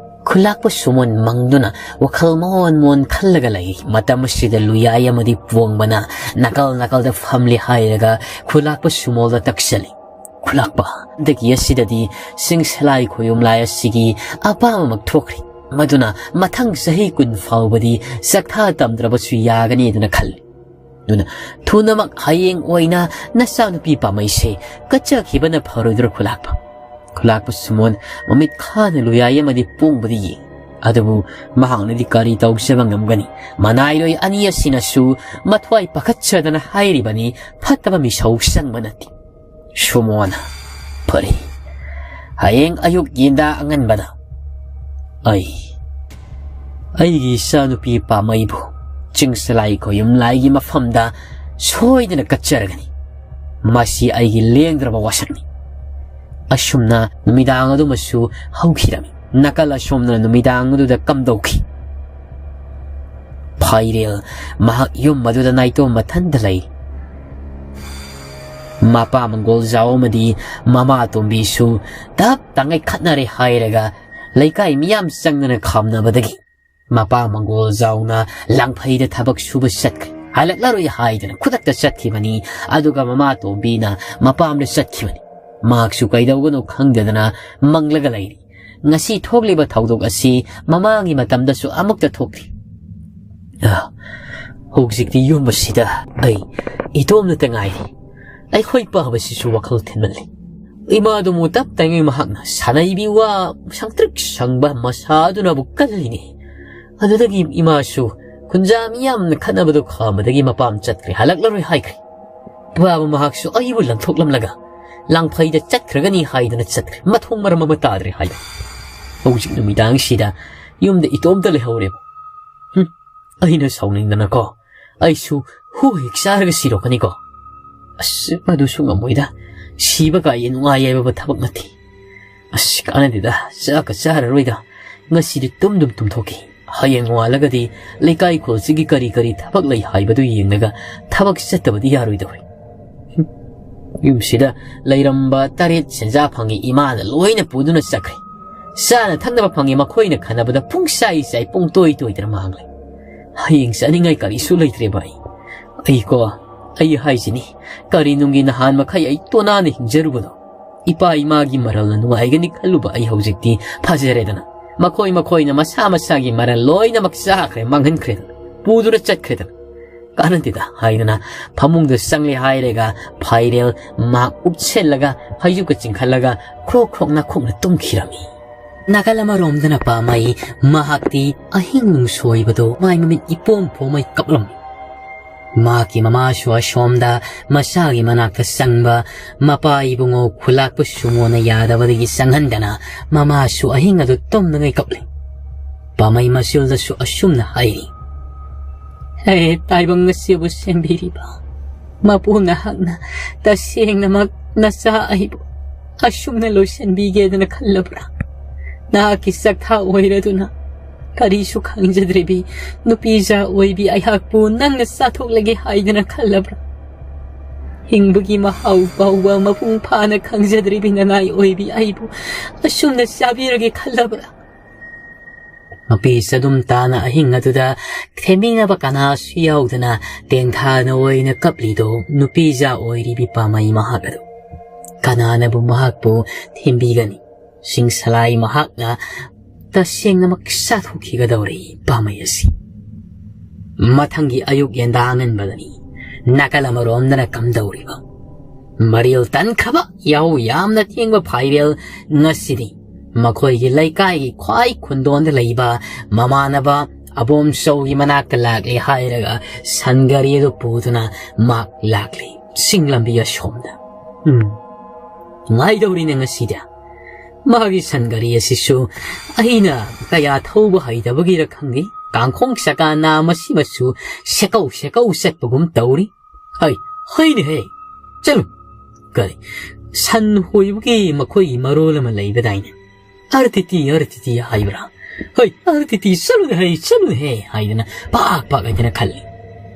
ꯈꯨꯂꯥꯛꯄ ꯁꯨꯃꯣꯟ ꯃꯪꯗꯨꯅ ꯋꯥꯈꯜ ꯃꯣꯟ ꯃꯣꯟ ꯈꯜꯂꯒ ꯂꯩꯔꯤ꯫ ꯃꯇꯝ ꯑꯁꯤꯗ ꯂꯨꯌꯥꯏ ꯑꯃꯗꯤ ꯄꯣꯡꯕꯅ ꯅꯥꯀꯜ ꯅꯥꯀꯜꯗ ꯐꯝꯂꯤ ꯍꯥꯏꯔꯒ ꯈꯨꯂꯥꯛꯄ ꯁꯨꯃꯣꯜꯗ ꯇꯛꯁꯜꯂꯤ꯫ "ꯈꯨꯂꯥꯛꯄ, ꯍꯟꯗꯛꯀꯤ ꯑꯁꯤꯗꯗꯤ ꯆꯤꯡ ꯁꯂꯥꯏ ꯈꯣꯌꯨꯝ ꯂꯥꯏ ꯑꯁꯤꯒꯤ ꯑꯄꯥꯝꯕꯃꯛ ꯊꯣꯛꯈ꯭ꯔꯦ꯫ ꯃꯗꯨꯅ ꯃꯊꯪ ꯆꯍꯤ ꯀꯨꯟ ꯐꯥꯎꯕꯗꯤ ꯆꯥꯛꯊꯥ ꯇꯝꯗ꯭ꯔꯕꯁꯨ ꯌꯥꯒꯅꯤ ꯑꯗꯨꯅ ꯈꯜꯂꯤ꯫ ꯑꯗꯨꯅ ꯊꯨꯅꯃꯛ ꯍꯌꯦꯡ ꯑꯣꯏꯅ ꯅꯆꯥꯅꯨꯄꯤ ꯄꯥꯝꯃꯩꯁꯦ ꯀꯠꯆꯈꯤꯕꯅ ꯐꯔꯣꯏꯗ꯭ꯔꯣ ꯈꯨꯂꯥꯛꯄ?" ꯈꯨꯂꯥꯛꯄ ꯁꯨꯃꯣꯟ ꯃꯃꯤꯠ ꯈꯥꯅ ꯂꯨꯌꯥꯏ ꯑꯃꯗꯤ ꯄꯣꯡꯕꯗꯤ ꯌꯦꯡ꯫ ꯑꯗꯨꯕꯨ ꯃꯍꯥꯛꯅꯗꯤ ꯀꯔꯤ ꯇꯧꯖꯕ ꯉꯝꯒꯅꯤ? ꯃꯅꯥꯏꯔꯣꯏ ꯑꯅꯤ ꯑꯁꯤꯅꯁꯨ ꯃꯊ꯭ꯋꯥꯏ ꯄꯥꯈꯠꯆꯗꯅ ꯍꯥꯏꯔꯤꯕꯅꯤ, ꯐꯠꯇꯕ ꯃꯤꯁꯧ ꯆꯪꯕ ꯅꯠꯇꯦ꯫ ꯁꯨꯃꯣꯟ, "ꯐꯔꯦ, ꯍꯌꯦꯡ ꯑꯌꯨꯛ ꯌꯦꯟꯗꯥ ꯑꯉꯟꯕꯗ ꯑꯩ ꯑꯩꯒꯤ ꯏꯆꯥꯅꯨꯄꯤ ꯄꯥꯝꯃꯩꯕꯨ ꯆꯤꯡ ꯁꯂꯥꯏ ꯈꯣꯌꯨꯝ ꯂꯥꯏꯒꯤ ꯃꯐꯝꯗ ꯁꯣꯏꯗꯅ ꯀꯠꯆꯔꯒꯅꯤ꯫ ꯃꯁꯤ ꯑꯩꯒꯤ ꯂꯦꯡꯗ꯭ꯔꯕ ꯋꯥꯁꯛꯅꯤ꯫" ꯑꯁꯨꯝꯅ ꯅꯨꯃꯤꯗꯥꯡ ꯑꯗꯨꯃꯁꯨ ꯍꯧꯈꯤꯔꯝꯃꯤ꯫ ꯅꯥꯀꯜ ꯑꯁꯣꯝꯗꯅ ꯅꯨꯃꯤꯗꯥꯡ ꯑꯗꯨꯗ ꯀꯝꯗꯧꯈꯤ꯫ ꯐꯥꯏꯔꯦꯜ ꯃꯍꯥꯛ ꯌꯨꯝ ꯑꯗꯨꯗ ꯅꯥꯏꯇꯣꯝ ꯃꯊꯟꯇ ꯂꯩ꯫ ꯃꯄꯥ ꯃꯪꯒꯣꯜꯖꯥꯎ ꯑꯃꯗꯤ ꯃꯃꯥ ꯇꯣꯝꯕꯤꯁꯨ ꯇꯞ ꯇꯥꯉꯩ ꯈꯠꯅꯔꯦ ꯍꯥꯏꯔꯒ ꯂꯩꯀꯥꯏ ꯃꯤꯌꯥꯝ ꯆꯪꯗꯅ ꯈꯥꯝꯅꯕꯗꯒꯤ ꯃꯄꯥ ꯃꯪꯒꯣꯜꯖꯥꯎꯅ ꯂꯥꯡꯐꯩꯗ ꯊꯕꯛ ꯁꯨꯕ ꯆꯠꯈ꯭ꯔꯦ꯫ ꯍꯜꯂꯛꯂꯔꯣꯏ ꯍꯥꯏꯗꯅ ꯈꯨꯗꯛꯇ ꯆꯠꯈꯤꯕꯅꯤ꯫ ꯑꯗꯨꯒ ꯃꯃꯥ ꯇꯣꯝꯕꯤꯅ ꯃꯄꯥꯝꯗ ꯆꯠꯈꯤꯕꯅꯤ꯫ ꯃꯍꯥꯛꯁꯨ ꯀꯩꯗꯧꯒꯅꯣ ꯈꯪꯗꯗꯅ ꯃꯪꯂꯒ ꯂꯩꯔꯤ꯫ ꯉꯁꯤ ꯊꯣꯛꯂꯤꯕ ꯊꯧꯗꯣꯛ ꯑꯁꯤ ꯃꯃꯥꯡꯒꯤ ꯃꯇꯝꯗꯁꯨ ꯑꯃꯨꯛꯇ ꯊꯣꯛꯇ꯭ꯔꯤ꯫ ꯑ, ꯍꯧꯖꯤꯛꯇꯤ ꯌꯨꯝ ꯑꯁꯤꯗ ꯑꯩ ꯏꯇꯣꯝꯅꯇ ꯉꯥꯏꯔꯤ꯫ ꯑꯩꯈꯣꯏ ꯄꯥꯕꯁꯤꯁꯨ ꯋꯥꯈꯜ ꯊꯤꯟꯃꯜꯂꯤ꯫ ꯏꯃꯥꯗꯨꯃꯨ ꯇꯞ ꯇꯥꯏꯉꯩ ꯃꯍꯥꯛꯅ ꯁꯥꯟꯅꯩꯕꯤ ꯋꯥ ꯁꯪꯇ꯭ꯔꯤꯛ ꯁꯪꯕ ꯃꯁꯥ ꯑꯗꯨꯅꯕꯨ ꯀꯜꯂꯤꯅꯦ꯫ ꯑꯗꯨꯗꯒꯤ ꯏꯃꯥꯁꯨ ꯈꯨꯟꯖꯥ ꯃꯤꯌꯥꯝꯅ ꯈꯠꯅꯕꯗꯨ ꯈꯥꯝꯕꯗꯒꯤ ꯃꯄꯥꯝ ꯆꯠꯈ꯭ꯔꯦ, ꯍꯜꯂꯛꯂꯔꯣꯏ ꯍꯥꯏꯈ꯭ꯔꯦ꯫ ꯄꯥꯕ ꯃꯍꯥꯛꯁꯨ ꯑꯩꯕꯨ ꯂꯪꯊꯣꯛꯂꯝꯂꯒ ꯂꯥꯡꯐꯩꯗ ꯆꯠꯈ꯭ꯔꯒꯅꯤ ꯍꯥꯏꯗꯅ ꯆꯠꯈ꯭ꯔꯦ꯫ ꯃꯊꯣꯡ ꯃꯔꯝ ꯑꯃ ꯇꯥꯗ꯭ꯔꯦ ꯍꯥꯏꯕ꯫ ꯍꯧꯖꯤꯛ ꯅꯨꯃꯤꯗꯥꯡꯁꯤꯗ ꯌꯨꯝꯗ ꯏꯇꯣꯝꯇ ꯂꯩꯍꯧꯔꯦꯕ꯫ ꯍꯨꯝ, ꯑꯩꯅ ꯁꯥꯎꯅꯤꯡꯗꯅꯀꯣ, ꯑꯩꯁꯨ ꯍꯨ ꯍꯦꯛ ꯆꯥꯔꯒ ꯁꯤꯔꯣꯛꯀꯅꯤꯀꯣ꯫ ꯑꯁ, ꯃꯗꯨꯁꯨ ꯉꯝꯃꯣꯏꯗ꯫ ꯁꯤꯕ ꯀꯥꯏꯌꯦ ꯅꯨꯡꯉꯥꯏ ꯌꯥꯏꯕ ꯊꯕꯛ ꯅꯠꯇꯦ꯫ ꯑꯁ, ꯀꯥꯟꯅꯗꯦꯗ, ꯆꯥꯛꯀ ꯆꯥꯔꯔꯣꯏꯗ꯫ ꯉꯁꯤꯗꯤ ꯇꯨꯝꯗꯨꯝ ꯇꯨꯝꯊꯣꯛꯈꯤ꯫ ꯍꯌꯦꯡ ꯅꯣꯡꯉꯥꯜꯂꯒꯗꯤ ꯂꯩꯀꯥꯏ ꯈꯨꯜꯁꯤꯒꯤ ꯀꯔꯤ ꯀꯔꯤ ꯊꯕꯛ ꯂꯩ ꯍꯥꯏꯕꯗꯨ ꯌꯦꯡꯂꯒ ꯊꯕꯛ ꯆꯠꯇꯕꯗꯤ ꯌꯥꯔꯣꯏꯗꯧꯔꯤ꯫ ꯍꯨꯝ꯫ ꯌꯨꯝꯁꯤꯗ ꯂꯩꯔꯝꯕ ꯇꯔꯦꯠ ꯁꯦꯟꯖꯥ ꯐꯪꯉꯤ ꯏꯃꯥꯅ ꯂꯣꯏꯅ ꯄꯨꯗꯨꯅ ꯆꯠꯈ꯭ꯔꯦ꯫ ꯆꯥꯅ ꯊꯛꯅꯕ ꯐꯪꯉꯦ ꯃꯈꯣꯏꯅ ꯈꯟꯅꯕꯗ ꯄꯨꯡ ꯆꯥꯏ ꯆꯥꯏ ꯄꯨꯡ ꯇꯣꯏ ꯇꯣꯏꯗꯅ ꯃꯥꯡꯂꯦ꯫ ꯍꯌꯦꯡ ꯆꯠꯅꯤꯡꯉꯥꯏ ꯀꯔꯤꯁꯨ ꯂꯩꯇ꯭ꯔꯦ ꯚꯥꯏ꯫ ꯑꯩꯀꯣ, ꯑꯩ ꯍꯥꯏꯁꯤꯅꯤ, ꯀꯔꯤ ꯅꯨꯡꯒꯤ ꯅꯍꯥꯟ ꯃꯈꯩ ꯑꯩ ꯇꯣꯅꯥꯅ ꯍꯤꯡꯖꯔꯨꯕꯗꯣ, ꯏꯄꯥ ꯏꯃꯥꯒꯤ ꯃꯔꯜꯅ ꯅꯨꯡꯉꯥꯏꯒꯅꯤ ꯈꯜꯂꯨꯕ ꯑꯩ ꯍꯧꯖꯤꯛꯇꯤ ꯐꯖꯔꯦꯗꯅ꯫ ꯃꯈꯣꯏ ꯃꯈꯣꯏꯅ ꯃꯁꯥ ꯃꯁꯥꯒꯤ ꯃꯔꯜ ꯂꯣꯏꯅꯃꯛ ꯆꯥꯈ꯭ꯔꯦ, ꯃꯥꯡꯍꯟꯈ꯭ꯔꯦꯗꯅ, ꯄꯨꯗꯨꯅ ꯆꯠꯈ꯭ꯔꯦꯗꯅ꯫ ꯀꯥꯟꯅꯗꯦꯗ ꯍꯥꯏꯗꯨꯅ ꯐꯃꯨꯡꯗ ꯆꯪꯂꯦ ꯍꯥꯏꯔꯒ ꯐꯥꯏꯔꯦꯜ ꯃꯍꯥꯛ ꯎꯞꯁꯤꯜꯂꯒ ꯐꯩꯖꯨꯞꯀ ꯆꯤꯡꯈꯠꯂꯒ ꯈ꯭ꯔꯣꯛ ꯈ꯭ꯔꯣꯛ ꯅꯥꯈꯣꯛꯅ ꯇꯨꯝꯈꯤꯔꯝꯃꯤ꯫ ꯅꯥꯀꯜ ꯑꯃꯔꯣꯝꯗꯅ ꯄꯥꯝꯃꯩ ꯃꯍꯥꯛꯇꯤ ꯑꯍꯤꯡ ꯅꯨꯡꯁꯣꯏꯕꯗꯣ ꯃꯥꯏ ꯃꯃꯤꯠ ꯏꯄꯣꯝ ꯄꯣꯝꯃꯩ ꯀꯞꯂꯝꯃꯤ꯫ ꯃꯍꯥꯛꯀꯤ ꯃꯃꯥꯁꯨ ꯑꯁꯣꯝꯗ ꯃꯆꯥꯒꯤ ꯃꯅꯥꯛꯇ ꯆꯪꯕ ꯃꯄꯥ ꯏꯕꯨꯡꯉꯣ ꯈꯨꯂꯥꯛꯄ ꯁꯨꯃꯣꯅ ꯌꯥꯗꯕꯗꯒꯤ ꯆꯪꯍꯟꯗꯅ ꯃꯃꯥꯁꯨ ꯑꯍꯤꯡ ꯑꯗꯨ ꯇꯨꯝꯗꯉꯩ ꯀꯞꯂꯤ꯫ ꯄꯥꯝꯃꯩ ꯃꯆꯤꯜꯗꯁꯨ ꯑꯁꯨꯝꯅ ꯍꯥꯏꯔꯤ, "ꯍꯦ ꯇꯥꯏꯕꯪ ꯑꯁꯤꯕꯨ ꯁꯦꯝꯕꯤꯔꯤꯕ ꯃꯄꯨ ꯅꯍꯥꯛꯅ ꯇꯁꯦꯡꯅꯃꯛ ꯅꯆꯥ ꯑꯩꯕꯨ ꯑꯁꯨꯝꯅ ꯂꯣꯏꯁꯤꯟꯕꯤꯒꯦꯗꯅ ꯈꯜꯂꯕ꯭ꯔꯥ? ꯅꯍꯥꯛꯀꯤ ꯆꯥꯛꯊꯥ ꯑꯣꯏꯔꯗꯨꯅ ꯀꯔꯤꯁꯨ ꯈꯪꯖꯗ꯭ꯔꯤꯕꯤ ꯅꯨꯄꯤꯖꯥ ꯑꯣꯏꯕꯤ ꯑꯩꯍꯥꯛꯄꯨ ꯅꯪꯅ ꯆꯥꯊꯣꯛꯂꯒꯦ ꯍꯥꯏꯗꯅ ꯈꯜꯂꯕ꯭ꯔꯥ? ꯍꯤꯡꯕꯒꯤ ꯃꯍꯥꯎ ꯐꯥꯎꯕ ꯃꯄꯨꯡ ꯐꯥꯅ ꯈꯪꯖꯗ꯭ꯔꯤꯕꯤ ꯅꯅꯥꯏ ꯑꯣꯏꯕꯤ ꯑꯩꯕꯨ ꯑꯁꯨꯝꯅ ꯆꯥꯕꯤꯔꯒꯦ ꯈꯜꯂꯕ꯭ꯔꯥ?" ꯃꯄꯤ ꯆꯗꯨꯝ ꯇꯥꯅ ꯑꯍꯤꯡ ꯑꯗꯨꯗ ꯊꯦꯝꯕꯤꯅꯕ ꯀꯅꯥꯁꯨ ꯌꯥꯎꯗꯅ ꯇꯦꯟꯊꯥꯅ ꯑꯣꯏꯅ ꯀꯞꯂꯤꯗꯣ ꯅꯨꯄꯤꯖꯥ ꯑꯣꯏꯔꯤꯕꯤ ꯄꯥꯝꯃꯩ ꯃꯍꯥꯛ ꯑꯗꯨ꯫ ꯀꯅꯥꯅꯕꯨ ꯃꯍꯥꯛꯄꯨ ꯊꯦꯝꯕꯤꯒꯅꯤ? ꯁꯤꯡꯁꯂꯥꯏ ꯃꯍꯥꯛꯅ ꯇꯁꯦꯡꯅꯃꯛ ꯆꯥꯊꯣꯛꯈꯤꯒꯗꯧꯔꯤ ꯄꯥꯝꯃꯩ ꯑꯁꯤ꯫ ꯃꯊꯪꯒꯤ ꯑꯌꯨꯛ ꯌꯦꯟꯗꯥ ꯑꯉꯟꯕꯗꯅꯤ ꯅꯥꯀꯜ ꯑꯃꯔꯣꯝꯗꯅ ꯀꯝꯗꯧꯔꯤꯕ? ꯃꯔꯤꯜ ꯇꯟꯈ꯭ꯔꯕ ꯌꯥꯍꯧ ꯌꯥꯝꯅ ꯊꯦꯡꯕ ꯐꯥꯏꯔꯦꯜ ꯉꯁꯤꯗꯤ ꯃꯈꯣꯏꯒꯤ ꯂꯩꯀꯥꯏꯒꯤ ꯈ꯭ꯋꯥꯏ ꯈꯨꯟꯗꯣꯟꯗ ꯂꯩꯕ ꯃꯃꯥꯟꯅꯕ ꯑꯕꯣꯝꯆꯧꯒꯤ ꯃꯅꯥꯛꯇ ꯂꯥꯛꯂꯦ ꯍꯥꯏꯔꯒ ꯁꯟ ꯒꯥꯔꯤ ꯑꯗꯨ ꯄꯨꯗꯨꯅ ꯃꯍꯥꯛ ꯂꯥꯛꯂꯤ꯫ ꯆꯤꯡ ꯂꯝꯕꯤ ꯑꯁꯣꯝꯗ꯫ ꯎꯝ꯫ ꯉꯥꯏꯗꯧꯔꯤꯅꯦ ꯉꯁꯤꯗꯤ꯫ ꯃꯥꯒꯤ ꯁꯟ ꯒꯥꯔꯤ ꯑꯁꯤꯁꯨ ꯑꯩꯅ ꯀꯌꯥ ꯊꯧꯕ ꯍꯩꯇꯕꯒꯤꯔ ꯈꯪꯗꯦ, ꯀꯥꯡꯈꯣꯡ ꯆꯀꯥ ꯅꯥꯝ ꯑꯁꯤꯃꯁꯨ ꯁꯦꯀꯧ ꯁꯦꯀꯧ ꯆꯠꯄꯒꯨꯝ ꯇꯧꯔꯤ꯫ ꯍꯩ, ꯍꯩꯅꯦꯍꯦ꯫ ꯆꯠꯂꯨ꯫ ꯀꯔꯤ? ꯁꯟ ꯍꯣꯏꯕꯒꯤ ꯃꯈꯣꯏꯒꯤ ꯃꯔꯣꯜ ꯑꯃ ꯂꯩꯕꯗꯥꯏꯅꯦ? ꯑꯔꯇꯤꯇꯤ, ꯑꯔꯇꯤꯇꯤ ꯍꯥꯏꯕ꯭ꯔꯥ? ꯍꯣꯏ, ꯑꯔꯇꯤꯇꯤ, ꯆꯠꯂꯨꯅꯦꯍꯦ, ꯆꯠꯂꯨꯅꯦꯍꯦ ꯍꯥꯏꯗꯅ ꯄꯥꯛ ꯄꯥꯛ ꯍꯥꯏꯗꯅ ꯈꯜꯂꯤ꯫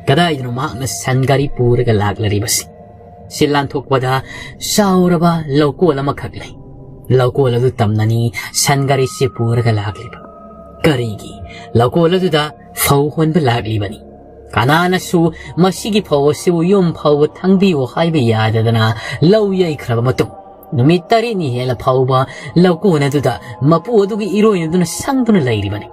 ꯀꯗꯥꯏꯗꯅꯣ ꯃꯍꯥꯛꯅ ꯁꯟ ꯒꯥꯔꯤ ꯄꯨꯔꯒ ꯂꯥꯛꯂꯔꯤꯕꯁꯤ? ꯁꯤ ꯂꯥꯟꯊꯣꯛꯄꯗ ꯆꯥꯎꯔꯕ ꯂꯧꯀꯣꯜ ꯑꯃꯈꯛ ꯂꯩ꯫ ꯂꯧꯀꯣꯜ ꯑꯗꯨ ꯇꯝꯅꯅꯤ ꯁꯟ ꯒꯥꯔꯤꯁꯤ ꯄꯨꯔꯒ ꯂꯥꯛꯂꯤꯕ꯫ ꯀꯔꯤꯒꯤ ꯂꯧꯀꯣꯜ ꯑꯗꯨꯗ ꯐꯧ ꯍꯣꯟꯕ ꯂꯥꯛꯂꯤꯕꯅꯤ? ꯀꯅꯥꯅꯁꯨ ꯃꯁꯤꯒꯤ ꯐꯧ ꯑꯁꯤꯕꯨ ꯌꯨꯝ ꯐꯥꯎꯕ ꯊꯥꯡꯕꯤꯌꯨ ꯍꯥꯏꯕ ꯌꯥꯗꯗꯅ ꯂꯧ ꯌꯩꯈ꯭ꯔꯕ ꯃꯇꯨꯡ ꯅꯨꯃꯤꯠ ꯇꯔꯦꯠꯅꯤ ꯍꯦꯜꯂ ꯐꯥꯎꯕ ꯂꯧꯀꯣꯟ ꯑꯗꯨꯗ ꯃꯄꯨ ꯑꯗꯨꯒꯤ ꯏꯔꯣꯏꯅꯗꯨꯅ ꯁꯪꯗꯨꯅ ꯂꯩꯔꯤꯕꯅꯤ꯫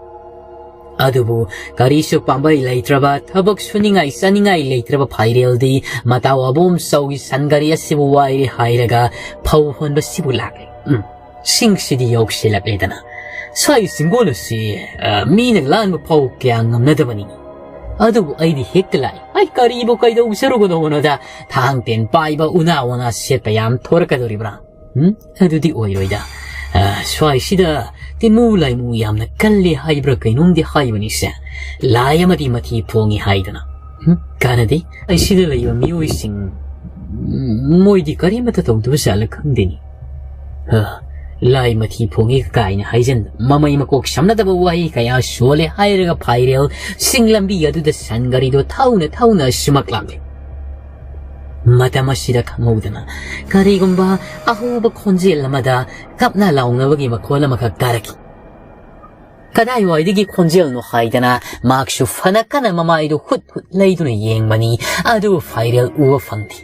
ꯑꯗꯨꯕꯨ ꯀꯔꯤꯁꯨ ꯄꯥꯝꯕꯩ ꯂꯩꯇ꯭ꯔꯕ, ꯊꯕꯛ ꯁꯨꯅꯤꯡꯉꯥꯏ ꯆꯥꯅꯤꯡꯉꯥꯏ ꯂꯩꯇ꯭ꯔꯕ ꯐꯥꯏꯔꯦꯜꯗꯤ ꯃꯇꯥꯎ ꯑꯕꯣꯝꯆꯧꯒꯤ ꯁꯟ ꯒꯥꯔꯤ ꯑꯁꯤꯕꯨ ꯋꯥꯏꯔꯦ ꯍꯥꯏꯔꯒ ꯐꯧ ꯍꯣꯟꯕꯁꯤꯕꯨ ꯂꯥꯛꯂꯦ꯫ ꯎꯝ, ꯁꯤꯡꯁꯤꯗꯤ ꯌꯧꯁꯤꯜꯂꯛꯂꯦꯗꯅ꯫ ꯁ꯭ꯋꯥꯏ ꯆꯤꯡꯒꯣꯜ ꯑꯁꯤ, ꯑ, ꯃꯤꯅ ꯂꯥꯟꯕ ꯐꯥꯎ ꯀꯌꯥ ꯉꯝꯅꯗꯕꯅꯤ꯫ ꯑꯗꯨꯕꯨ ꯑꯩꯗꯤ ꯍꯦꯛꯇ ꯂꯥꯛꯏ꯫ ꯑꯩ ꯀꯔꯤꯕꯨ ꯀꯩꯗꯧꯖꯔꯨꯒꯗꯧꯕꯅꯣꯗ, ꯊꯥꯡ ꯇꯦꯟ ꯄꯥꯏꯕ ꯎꯅꯥ ꯋꯥꯅꯥ ꯁꯦꯠꯄ ꯌꯥꯝ ꯊꯣꯔꯛꯀꯗꯧꯔꯤꯕ꯭ꯔꯥ? ꯎꯝ? ꯑꯗꯨꯗꯤ ꯑꯣꯏꯔꯣꯏꯗ꯫ ꯑ, ꯁ꯭ꯋꯥꯏꯁꯤꯗ ꯇꯤꯟꯃꯨ ꯂꯥꯏꯃꯨ ꯌꯥꯝꯅ ꯀꯜꯂꯦ ꯍꯥꯏꯕ꯭ꯔꯥ ꯀꯩꯅꯣꯝꯗꯤ ꯍꯥꯏꯕꯅꯤꯁꯦ꯫ ꯂꯥꯏ ꯑꯃꯗꯤ ꯃꯊꯤ ꯐꯣꯡꯉꯤ ꯍꯥꯏꯗꯅ꯫ ꯎꯝ? ꯀꯥꯟꯅꯗꯦ꯫ ꯑꯩ ꯁꯤꯗ ꯂꯩꯕ ꯃꯤꯑꯣꯏꯁꯤꯡ, ꯎꯝ, ꯃꯣꯏꯗꯤ ꯀꯔꯤꯃꯠꯇ ꯇꯧꯗꯕ ꯖꯥꯠꯂ ꯈꯪꯗꯦꯅꯤ꯫ ꯑ, ꯂꯥꯏ ꯃꯊꯤ ꯐꯣꯡꯉꯤ ꯀꯥꯏꯅ ꯍꯥꯏꯖꯟ, ꯃꯃꯩ ꯃꯀꯣꯛ ꯁꯝꯅꯗꯕ ꯋꯥꯍꯩ ꯀꯌꯥ ꯁꯣꯜꯂꯦ ꯍꯥꯏꯔꯒ ꯐꯥꯏꯔꯦꯜ ꯁꯤꯡ ꯂꯝꯕꯤ ꯑꯗꯨꯗ ꯁꯟ ꯒꯥꯔꯤꯗꯣ ꯊꯧꯅ ꯊꯧꯅ ꯁꯨꯃꯛ ꯂꯥꯛꯂꯦ꯫ ꯃꯇꯝ ꯑꯁꯤꯗ ꯈꯪꯍꯧꯗꯅ ꯀꯔꯤꯒꯨꯝꯕ ꯑꯍꯧꯕ ꯈꯣꯟꯖꯦꯜ ꯑꯃꯗ ꯀꯞꯅ ꯂꯥꯎꯅꯕꯒꯤ ꯃꯈꯣꯜ ꯑꯃꯈꯛ ꯇꯥꯔꯛꯈꯤ꯫ ꯀꯗꯥꯏꯋꯥꯏꯗꯒꯤ ꯈꯣꯟꯖꯦꯜꯅꯣ ꯍꯥꯏꯗꯅ ꯃꯍꯥꯛꯁꯨ ꯐꯅ ꯀꯟꯅ ꯃꯃꯥꯏꯗꯨ ꯍꯨꯠ ꯍꯨꯠ ꯂꯩꯗꯨꯅ ꯌꯦꯡꯕꯅꯤ, ꯑꯗꯨꯕꯨ ꯐꯥꯏꯔꯦꯜ ꯎꯕ ꯐꯪꯗꯦ꯫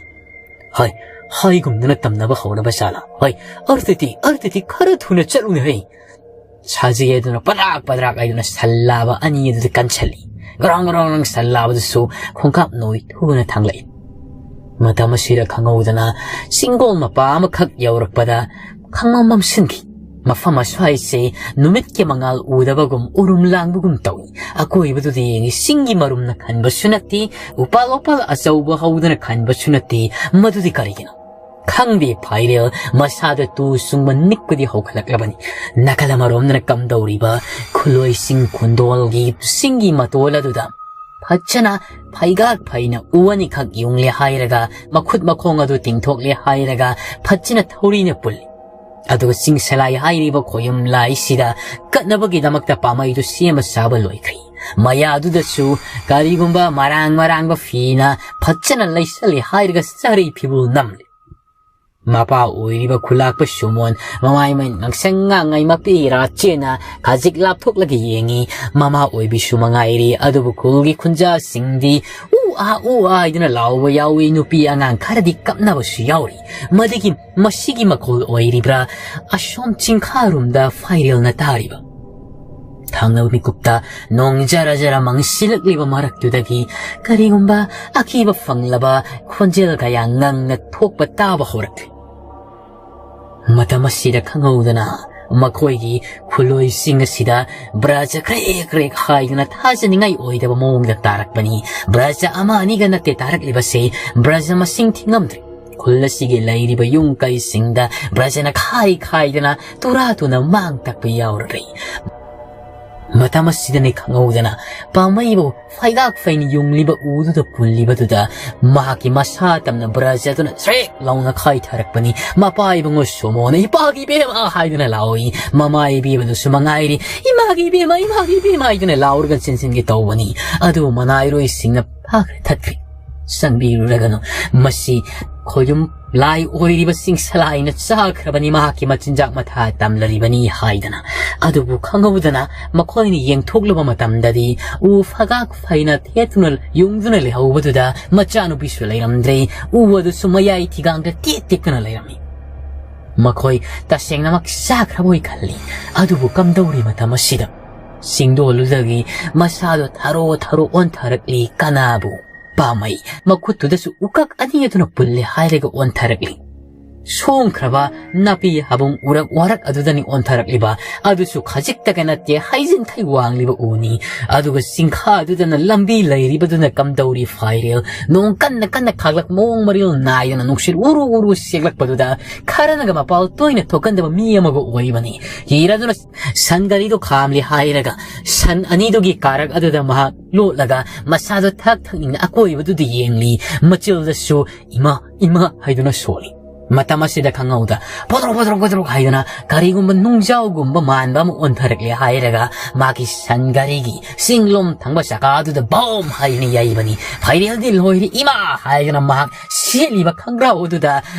ꯍꯣꯏ, ꯍꯥꯏꯒꯨꯝꯗꯅ ꯇꯝꯅꯕ ꯍꯧꯔꯕ ꯖꯥꯠꯂꯥ? ꯍꯣꯏ, ꯑꯔꯊꯗꯤ, ꯑꯔꯊꯗꯤ ꯈꯔ ꯊꯨꯅ ꯆꯠꯂꯨꯅꯦ ꯍꯩ꯫ ꯁꯥꯖꯤ ꯍꯥꯏꯗꯨꯅ ꯄꯗ꯭ꯔꯥꯛ ꯄꯗ꯭ꯔꯥꯛ ꯍꯥꯏꯗꯨꯅ ꯁꯜ ꯂꯥꯕ ꯑꯅꯤ ꯑꯗꯨꯗ ꯀꯟꯁꯜꯂꯤ꯫ ꯒ꯭ꯔꯣꯡ ꯒ꯭ꯔꯣꯡ ꯒ꯭ꯔꯣꯡ ꯁꯜ ꯂꯥꯕꯗꯨꯁꯨ ꯈꯣꯡꯀꯥꯞ ꯅꯣꯏ ꯊꯨꯅ ꯊꯥꯡꯂꯛꯏ꯫ ꯃꯇꯝ ꯑꯁꯤꯗ ꯈꯪꯍꯧꯗꯅ ꯆꯤꯡꯒꯣꯜ ꯃꯄꯥ ꯑꯃꯈꯛ ꯌꯧꯔꯛꯄꯗ ꯈꯪꯃꯝ ꯃꯝꯁꯤꯟꯈꯤ꯫ ꯃꯐꯝ ꯑꯁ꯭ꯋꯥꯏꯁꯦ ꯅꯨꯃꯤꯠꯀꯤ ꯃꯉꯥꯜ ꯎꯗꯕꯒꯨꯝ ꯎꯔꯨꯝ ꯂꯥꯡꯕꯒꯨꯝ ꯇꯧꯏ꯫ ꯑꯀꯣꯏꯕꯗꯨꯗ ꯌꯦꯡꯉꯤ, ꯆꯤꯡꯒꯤ ꯃꯔꯨꯝꯅ ꯈꯟꯕꯁꯨ ꯅꯠꯇꯦ, ꯎꯄꯥꯜ ꯋꯥꯄꯥꯜ ꯑꯆꯧꯕ ꯍꯧꯗꯅ ꯈꯟꯕꯁꯨ ꯅꯠꯇꯦ꯫ ꯃꯗꯨꯗꯤ ꯀꯔꯤꯒꯤꯅꯣ? ꯈꯪꯗꯦ, ꯐꯥꯏꯔꯦꯜ ꯃꯁꯥꯗ ꯇꯨ ꯆꯨꯡꯕ ꯅꯤꯛꯄꯗꯤ ꯍꯧꯒꯠꯂꯛꯂꯕꯅꯤ꯫ ꯅꯥꯀꯜ ꯑꯃꯔꯣꯝꯗꯅ ꯀꯝꯗꯧꯔꯤꯕ ꯈꯨꯂꯣꯏꯁꯤꯡ ꯈꯨꯟꯗꯣꯜꯒꯤ ꯆꯤꯡꯒꯤ ꯃꯇꯣꯜ ꯑꯗꯨꯗ ꯐꯖꯅ ꯐꯩꯒꯥꯛ ꯐꯩꯅ ꯎ ꯑꯅꯤꯈꯛ ꯌꯨꯡꯂꯦ ꯍꯥꯏꯔꯒ, ꯃꯈꯨꯠ ꯃꯈꯣꯡ ꯑꯗꯨ ꯇꯤꯡꯊꯣꯛꯂꯦ ꯍꯥꯏꯔꯒ ꯐꯖꯅ ꯊꯧꯔꯤꯅ ꯄꯨꯜꯂꯤ꯫ ꯑꯗꯨꯒ ꯆꯤꯡꯁꯂꯥꯏ ꯍꯥꯏꯔꯤꯕ ꯈꯣꯌꯨꯝ ꯂꯥꯏꯁꯤꯗ ꯀꯠꯅꯕꯒꯤꯗꯃꯛꯇ ꯄꯥꯝꯕꯩꯗꯨ ꯁꯦꯝꯕ ꯁꯥꯕ ꯂꯣꯏꯈ꯭ꯔꯦ꯫ ꯃꯌꯥꯗꯨꯗꯁꯨ ꯀꯔꯤꯒꯨꯝꯕ ꯃꯔꯥꯡ ꯃꯔꯥꯡꯕ ꯐꯤꯅ ꯐꯖꯅ ꯂꯩꯁꯜꯂꯦ ꯍꯥꯏꯔꯒ ꯆꯥꯔꯩ ꯐꯤꯕꯨꯜ ꯅꯝꯂꯦ꯫ ꯃꯄꯥ ꯑꯣꯏꯔꯤꯕ ꯈꯨꯂꯥꯛꯄ ꯁꯨꯃꯣꯟ ꯃꯃꯥꯏ ꯃꯃꯤꯠ ꯉꯥꯡꯁꯪ ꯉꯥꯡꯉꯩ ꯃꯄꯤ ꯏꯔꯥ ꯆꯦꯅ ꯈꯖꯤꯛ ꯂꯥꯞꯊꯣꯛꯂꯒ ꯌꯦꯡꯉꯤ꯫ ꯃꯃꯥ ꯑꯣꯏꯕꯤꯁꯨ ꯃꯉꯥꯏꯔꯤ, ꯑꯗꯨꯕꯨ ꯈꯨꯜꯒꯤ ꯈꯨꯟꯖꯥꯁꯤꯡꯗꯤ ꯎ ꯑꯥ ꯎ ꯑꯥ ꯍꯥꯏꯗꯨꯅ ꯂꯥꯎꯕ ꯌꯥꯎꯏ꯫ ꯅꯨꯄꯤ ꯑꯉꯥꯡ ꯈꯔꯗꯤ ꯀꯞꯅꯕꯁꯨ ꯌꯥꯎꯔꯤ꯫ ꯃꯗꯨꯒꯤ ꯃꯁꯤꯒꯤ ꯃꯈꯣꯜ ꯑꯣꯏꯔꯤꯕ꯭ꯔꯥ ꯑꯁꯣꯝ ꯆꯤꯡꯈꯥꯔꯣꯝꯗ ꯐꯥꯏꯔꯦꯜꯅ ꯇꯥꯔꯤꯕ? ꯊꯪꯅꯕ ꯃꯤꯀꯨꯞꯇ ꯅꯣꯡ ꯖꯔ ꯖꯔ ꯃꯪꯁꯤꯜꯂꯛꯂꯤꯕ ꯃꯔꯛꯇꯨꯗꯒꯤ ꯀꯔꯤꯒꯨꯝꯕ ꯑꯀꯤꯕ ꯐꯪꯂꯕ ꯈꯣꯟꯖꯦꯜ ꯀꯌꯥ ꯉꯪꯅ ꯊꯣꯛꯄ ꯇꯥꯕ ꯍꯧꯔꯛꯂꯦ꯫ ꯃꯇꯝ ꯑꯁꯤꯗ ꯈꯪꯍꯧꯗꯅ ꯃꯈꯣꯏꯒꯤ ꯈꯨꯂꯣꯏꯁꯤꯡ ꯑꯁꯤꯗ ꯕ꯭ꯔꯖ ꯀ꯭ꯔꯦꯛ ꯀ꯭ꯔꯦꯛ ꯍꯥꯏꯗꯨꯅ ꯊꯥꯖꯅꯤꯡꯉꯥꯏ ꯑꯣꯏꯗꯕ ꯃꯑꯣꯡꯗ ꯇꯥꯔꯛꯄꯅꯤ꯫ ꯕ꯭ꯔꯖ ꯑꯃ ꯑꯅꯤꯒ ꯅꯠꯇꯦ ꯇꯥꯔꯛꯂꯤꯕꯁꯦ, ꯕ꯭ꯔꯖ ꯃꯁꯤꯡ ꯊꯤꯉꯝꯗ꯭ꯔꯦ꯫ ꯈꯨꯜ ꯑꯁꯤꯒꯤ ꯂꯩꯔꯤꯕ ꯌꯨꯝ ꯀꯩꯁꯤꯡꯗ ꯕ꯭ꯔꯖꯅ ꯈꯥꯏ ꯈꯥꯏꯗꯅ ꯇꯨꯔꯥ ꯇꯨꯅ ꯃꯥꯡ ꯇꯛꯄ ꯌꯥꯎꯔꯔꯦ꯫ ꯃꯇꯝ ꯑꯁꯤꯗꯅꯤ ꯈꯪꯍꯧꯗꯅ ꯄꯥꯝꯃꯩꯕꯨ ꯐꯩꯒꯥꯛ ꯐꯩꯅ ꯌꯨꯡꯂꯤꯕ ꯎꯗꯨꯗ ꯄꯨꯜꯂꯤꯕꯗꯨꯗ ꯃꯍꯥꯛꯀꯤ ꯃꯁꯥ ꯇꯝꯅ ꯕ꯭ꯔꯖ ꯑꯗꯨꯅ ꯁ꯭ꯔꯦꯛ ꯂꯥꯎꯅ ꯈꯥꯏꯊꯔꯛꯄꯅꯤ꯫ ꯃꯄꯥ ꯏꯕꯨꯡꯉꯣ ꯁꯣꯃꯣꯅ "ꯏꯄꯥꯒꯤ ꯏꯕꯦꯝꯃ" ꯍꯥꯏꯗꯨꯅ ꯂꯥꯎꯏ꯫ ꯃꯃꯥ ꯏꯕꯦꯝꯃꯗꯨꯁꯨ ꯃꯉꯥꯏꯔꯤ "ꯏꯃꯥꯒꯤ ꯏꯕꯦꯝꯃ, ꯏꯃꯥꯒꯤ ꯏꯕꯦꯝꯃ" ꯍꯥꯏꯗꯨꯅ ꯂꯥꯎꯔꯒ ꯆꯦꯟꯁꯤꯟꯒꯦ ꯇꯧꯕꯅꯤ꯫ ꯑꯗꯨꯕꯨ ꯃꯅꯥꯏꯔꯣꯏꯁꯤꯡꯅ ꯐꯥꯈ꯭ꯔꯦ, ꯊꯠꯈ꯭ꯔꯦ꯫ "ꯆꯪꯕꯤꯔꯨꯔꯒꯅꯨ, ꯃꯁꯤ ꯈꯣꯌꯨꯝ ꯂꯥꯏ ꯑꯣꯏꯔꯤꯕꯁꯤꯡ ꯁꯂꯥꯏꯅ ꯆꯥꯈ꯭ꯔꯕꯅꯤ, ꯃꯍꯥꯛꯀꯤ ꯃꯆꯤꯟꯖꯥꯛ ꯃꯊꯥ ꯇꯝꯂꯔꯤꯕꯅꯤ" ꯍꯥꯏꯗꯅ꯫ ꯑꯗꯨꯕꯨ ꯈꯪꯍꯧꯗꯅ ꯃꯈꯣꯏꯅ ꯌꯦꯡꯊꯣꯛꯂꯨꯕ ꯃꯇꯝꯗꯗꯤ ꯎ ꯐꯒꯥꯛ ꯐꯩꯅ ꯊꯦꯠꯇꯨꯅ ꯌꯨꯡꯗꯨꯅ ꯂꯩꯍꯧꯕꯗꯨꯗ ꯃꯆꯥꯅꯨꯄꯤꯁꯨ ꯂꯩꯔꯝꯗ꯭ꯔꯦ꯫ ꯎ ꯑꯗꯨꯁꯨ ꯃꯌꯥꯏ ꯊꯤꯒꯥꯡꯗ ꯇꯦꯛ ꯇꯦꯛꯇꯨꯅ ꯂꯩꯔꯝꯃꯤ꯫ ꯃꯈꯣꯏ ꯇꯁꯦꯡꯅꯃꯛ ꯆꯥꯈ꯭ꯔꯕꯣꯏ ꯈꯜꯂꯤ꯫ ꯑꯗꯨꯕꯨ ꯀꯝꯗꯧꯔꯤ ꯃꯇꯝ ꯑꯁꯤꯗ ꯆꯤꯡꯗꯣꯜꯗꯨꯗꯒꯤ ꯃꯁꯥꯗꯣ ꯊꯔꯣ ꯊꯔꯣ ꯑꯣꯟꯊꯔꯛꯂꯤ꯫ ꯀꯅꯥꯕꯨ? ꯄꯥꯝꯃꯩ꯫ ꯃꯈꯨꯠꯇꯨꯗꯁꯨ ꯎꯀꯛ ꯑꯅꯤ ꯑꯗꯨꯅ ꯄꯨꯜꯂꯦ ꯍꯥꯏꯔꯒ ꯑꯣꯟꯊꯔꯛꯂꯤ꯫ ꯁꯣꯡꯈ꯭ꯔꯕ ꯅꯥꯄꯤ ꯍꯥꯕꯨꯡ ꯎꯔꯛ ꯋꯥꯔꯛ ꯑꯗꯨꯗꯅꯤ ꯑꯣꯟꯊꯔꯛꯂꯤꯕ꯫ ꯑꯗꯨꯁꯨ ꯈꯖꯤꯛꯇꯒ ꯅꯠꯇꯦ, ꯍꯩꯖꯤꯟꯈꯩ ꯋꯥꯡꯂꯤꯕ ꯎꯅꯤ꯫ ꯑꯗꯨꯒ ꯆꯤꯡꯈꯥ ꯑꯗꯨꯗꯅ ꯂꯝꯕꯤ ꯂꯩꯔꯤꯕꯗꯨꯅ ꯀꯝꯗꯧꯔꯤ ꯐꯥꯏꯔꯦꯜ꯫ ꯅꯣꯡ ꯀꯟꯅ ꯀꯟꯅ ꯈꯥꯛꯂꯛ ꯃꯑꯣꯡ ꯃꯔꯤꯜ ꯅꯥꯏꯗꯅ ꯅꯨꯡꯁꯤꯠ ꯎꯔꯨ ꯎꯔꯨ ꯁꯦꯛꯂꯛꯄꯗꯨꯗ ꯈꯔꯅꯒ ꯃꯄꯥꯜ ꯇꯣꯏꯅ ꯊꯣꯛꯀꯟꯗꯕ ꯃꯤ ꯑꯃꯒ ꯑꯣꯏꯕꯅꯤ꯫ ꯍꯤꯔ ꯑꯗꯨꯅ ꯁꯟ ꯒꯥꯔꯤꯗꯣ ꯈꯥꯝꯂꯤ ꯍꯥꯏꯔꯒ ꯁꯟ ꯑꯅꯤꯗꯨꯒꯤ ꯀꯥꯔꯛ ꯑꯗꯨꯗ ꯃꯍꯥꯛ ꯂꯣꯠꯂꯒ ꯃꯁꯥꯗꯣ ꯊꯛ ꯊꯛꯅꯤꯡꯅ ꯑꯀꯣꯏꯕꯗꯨꯗ ꯌꯦꯡꯂꯤ꯫ ꯃꯆꯤꯜꯗꯁꯨ "ꯏꯃꯥ, ꯏꯃꯥ" ꯍꯥꯏꯗꯨꯅ ꯁꯣꯜꯂꯤ꯫ ꯃꯇꯝ ꯑꯁꯤꯗ ꯈꯪꯍꯧꯗ ꯄꯣꯗ꯭ꯔꯣꯛ ꯄꯣꯗ꯭ꯔꯣꯛ ꯄꯣꯗ꯭ꯔꯣꯛ ꯍꯥꯏꯗꯨꯅ ꯀꯔꯤꯒꯨꯝꯕ ꯅꯨꯡꯖꯥꯎꯒꯨꯝꯕ ꯃꯥꯟꯕ ꯑꯃ ꯑꯣꯟꯊꯔꯛꯂꯦ ꯍꯥꯏꯔꯒ ꯃꯥꯒꯤ ꯁꯟ ꯒꯥꯔꯤꯒꯤ ꯆꯤꯡꯂꯣꯝ ꯊꯪꯕ ꯆꯀꯥꯗꯨꯗ ꯕꯣꯝ ꯍꯥꯏꯅ ꯌꯩꯕꯅꯤ꯫ ꯐꯥꯏꯔꯦꯜꯗꯤ ꯂꯣꯏꯔꯦ ꯏꯃꯥ ꯍꯥꯏꯗꯨꯅ ꯃꯍꯥꯛ ꯁꯦꯠꯂꯤꯕ ꯈꯪꯒ꯭ꯔꯥꯎ ꯑꯗꯨꯗ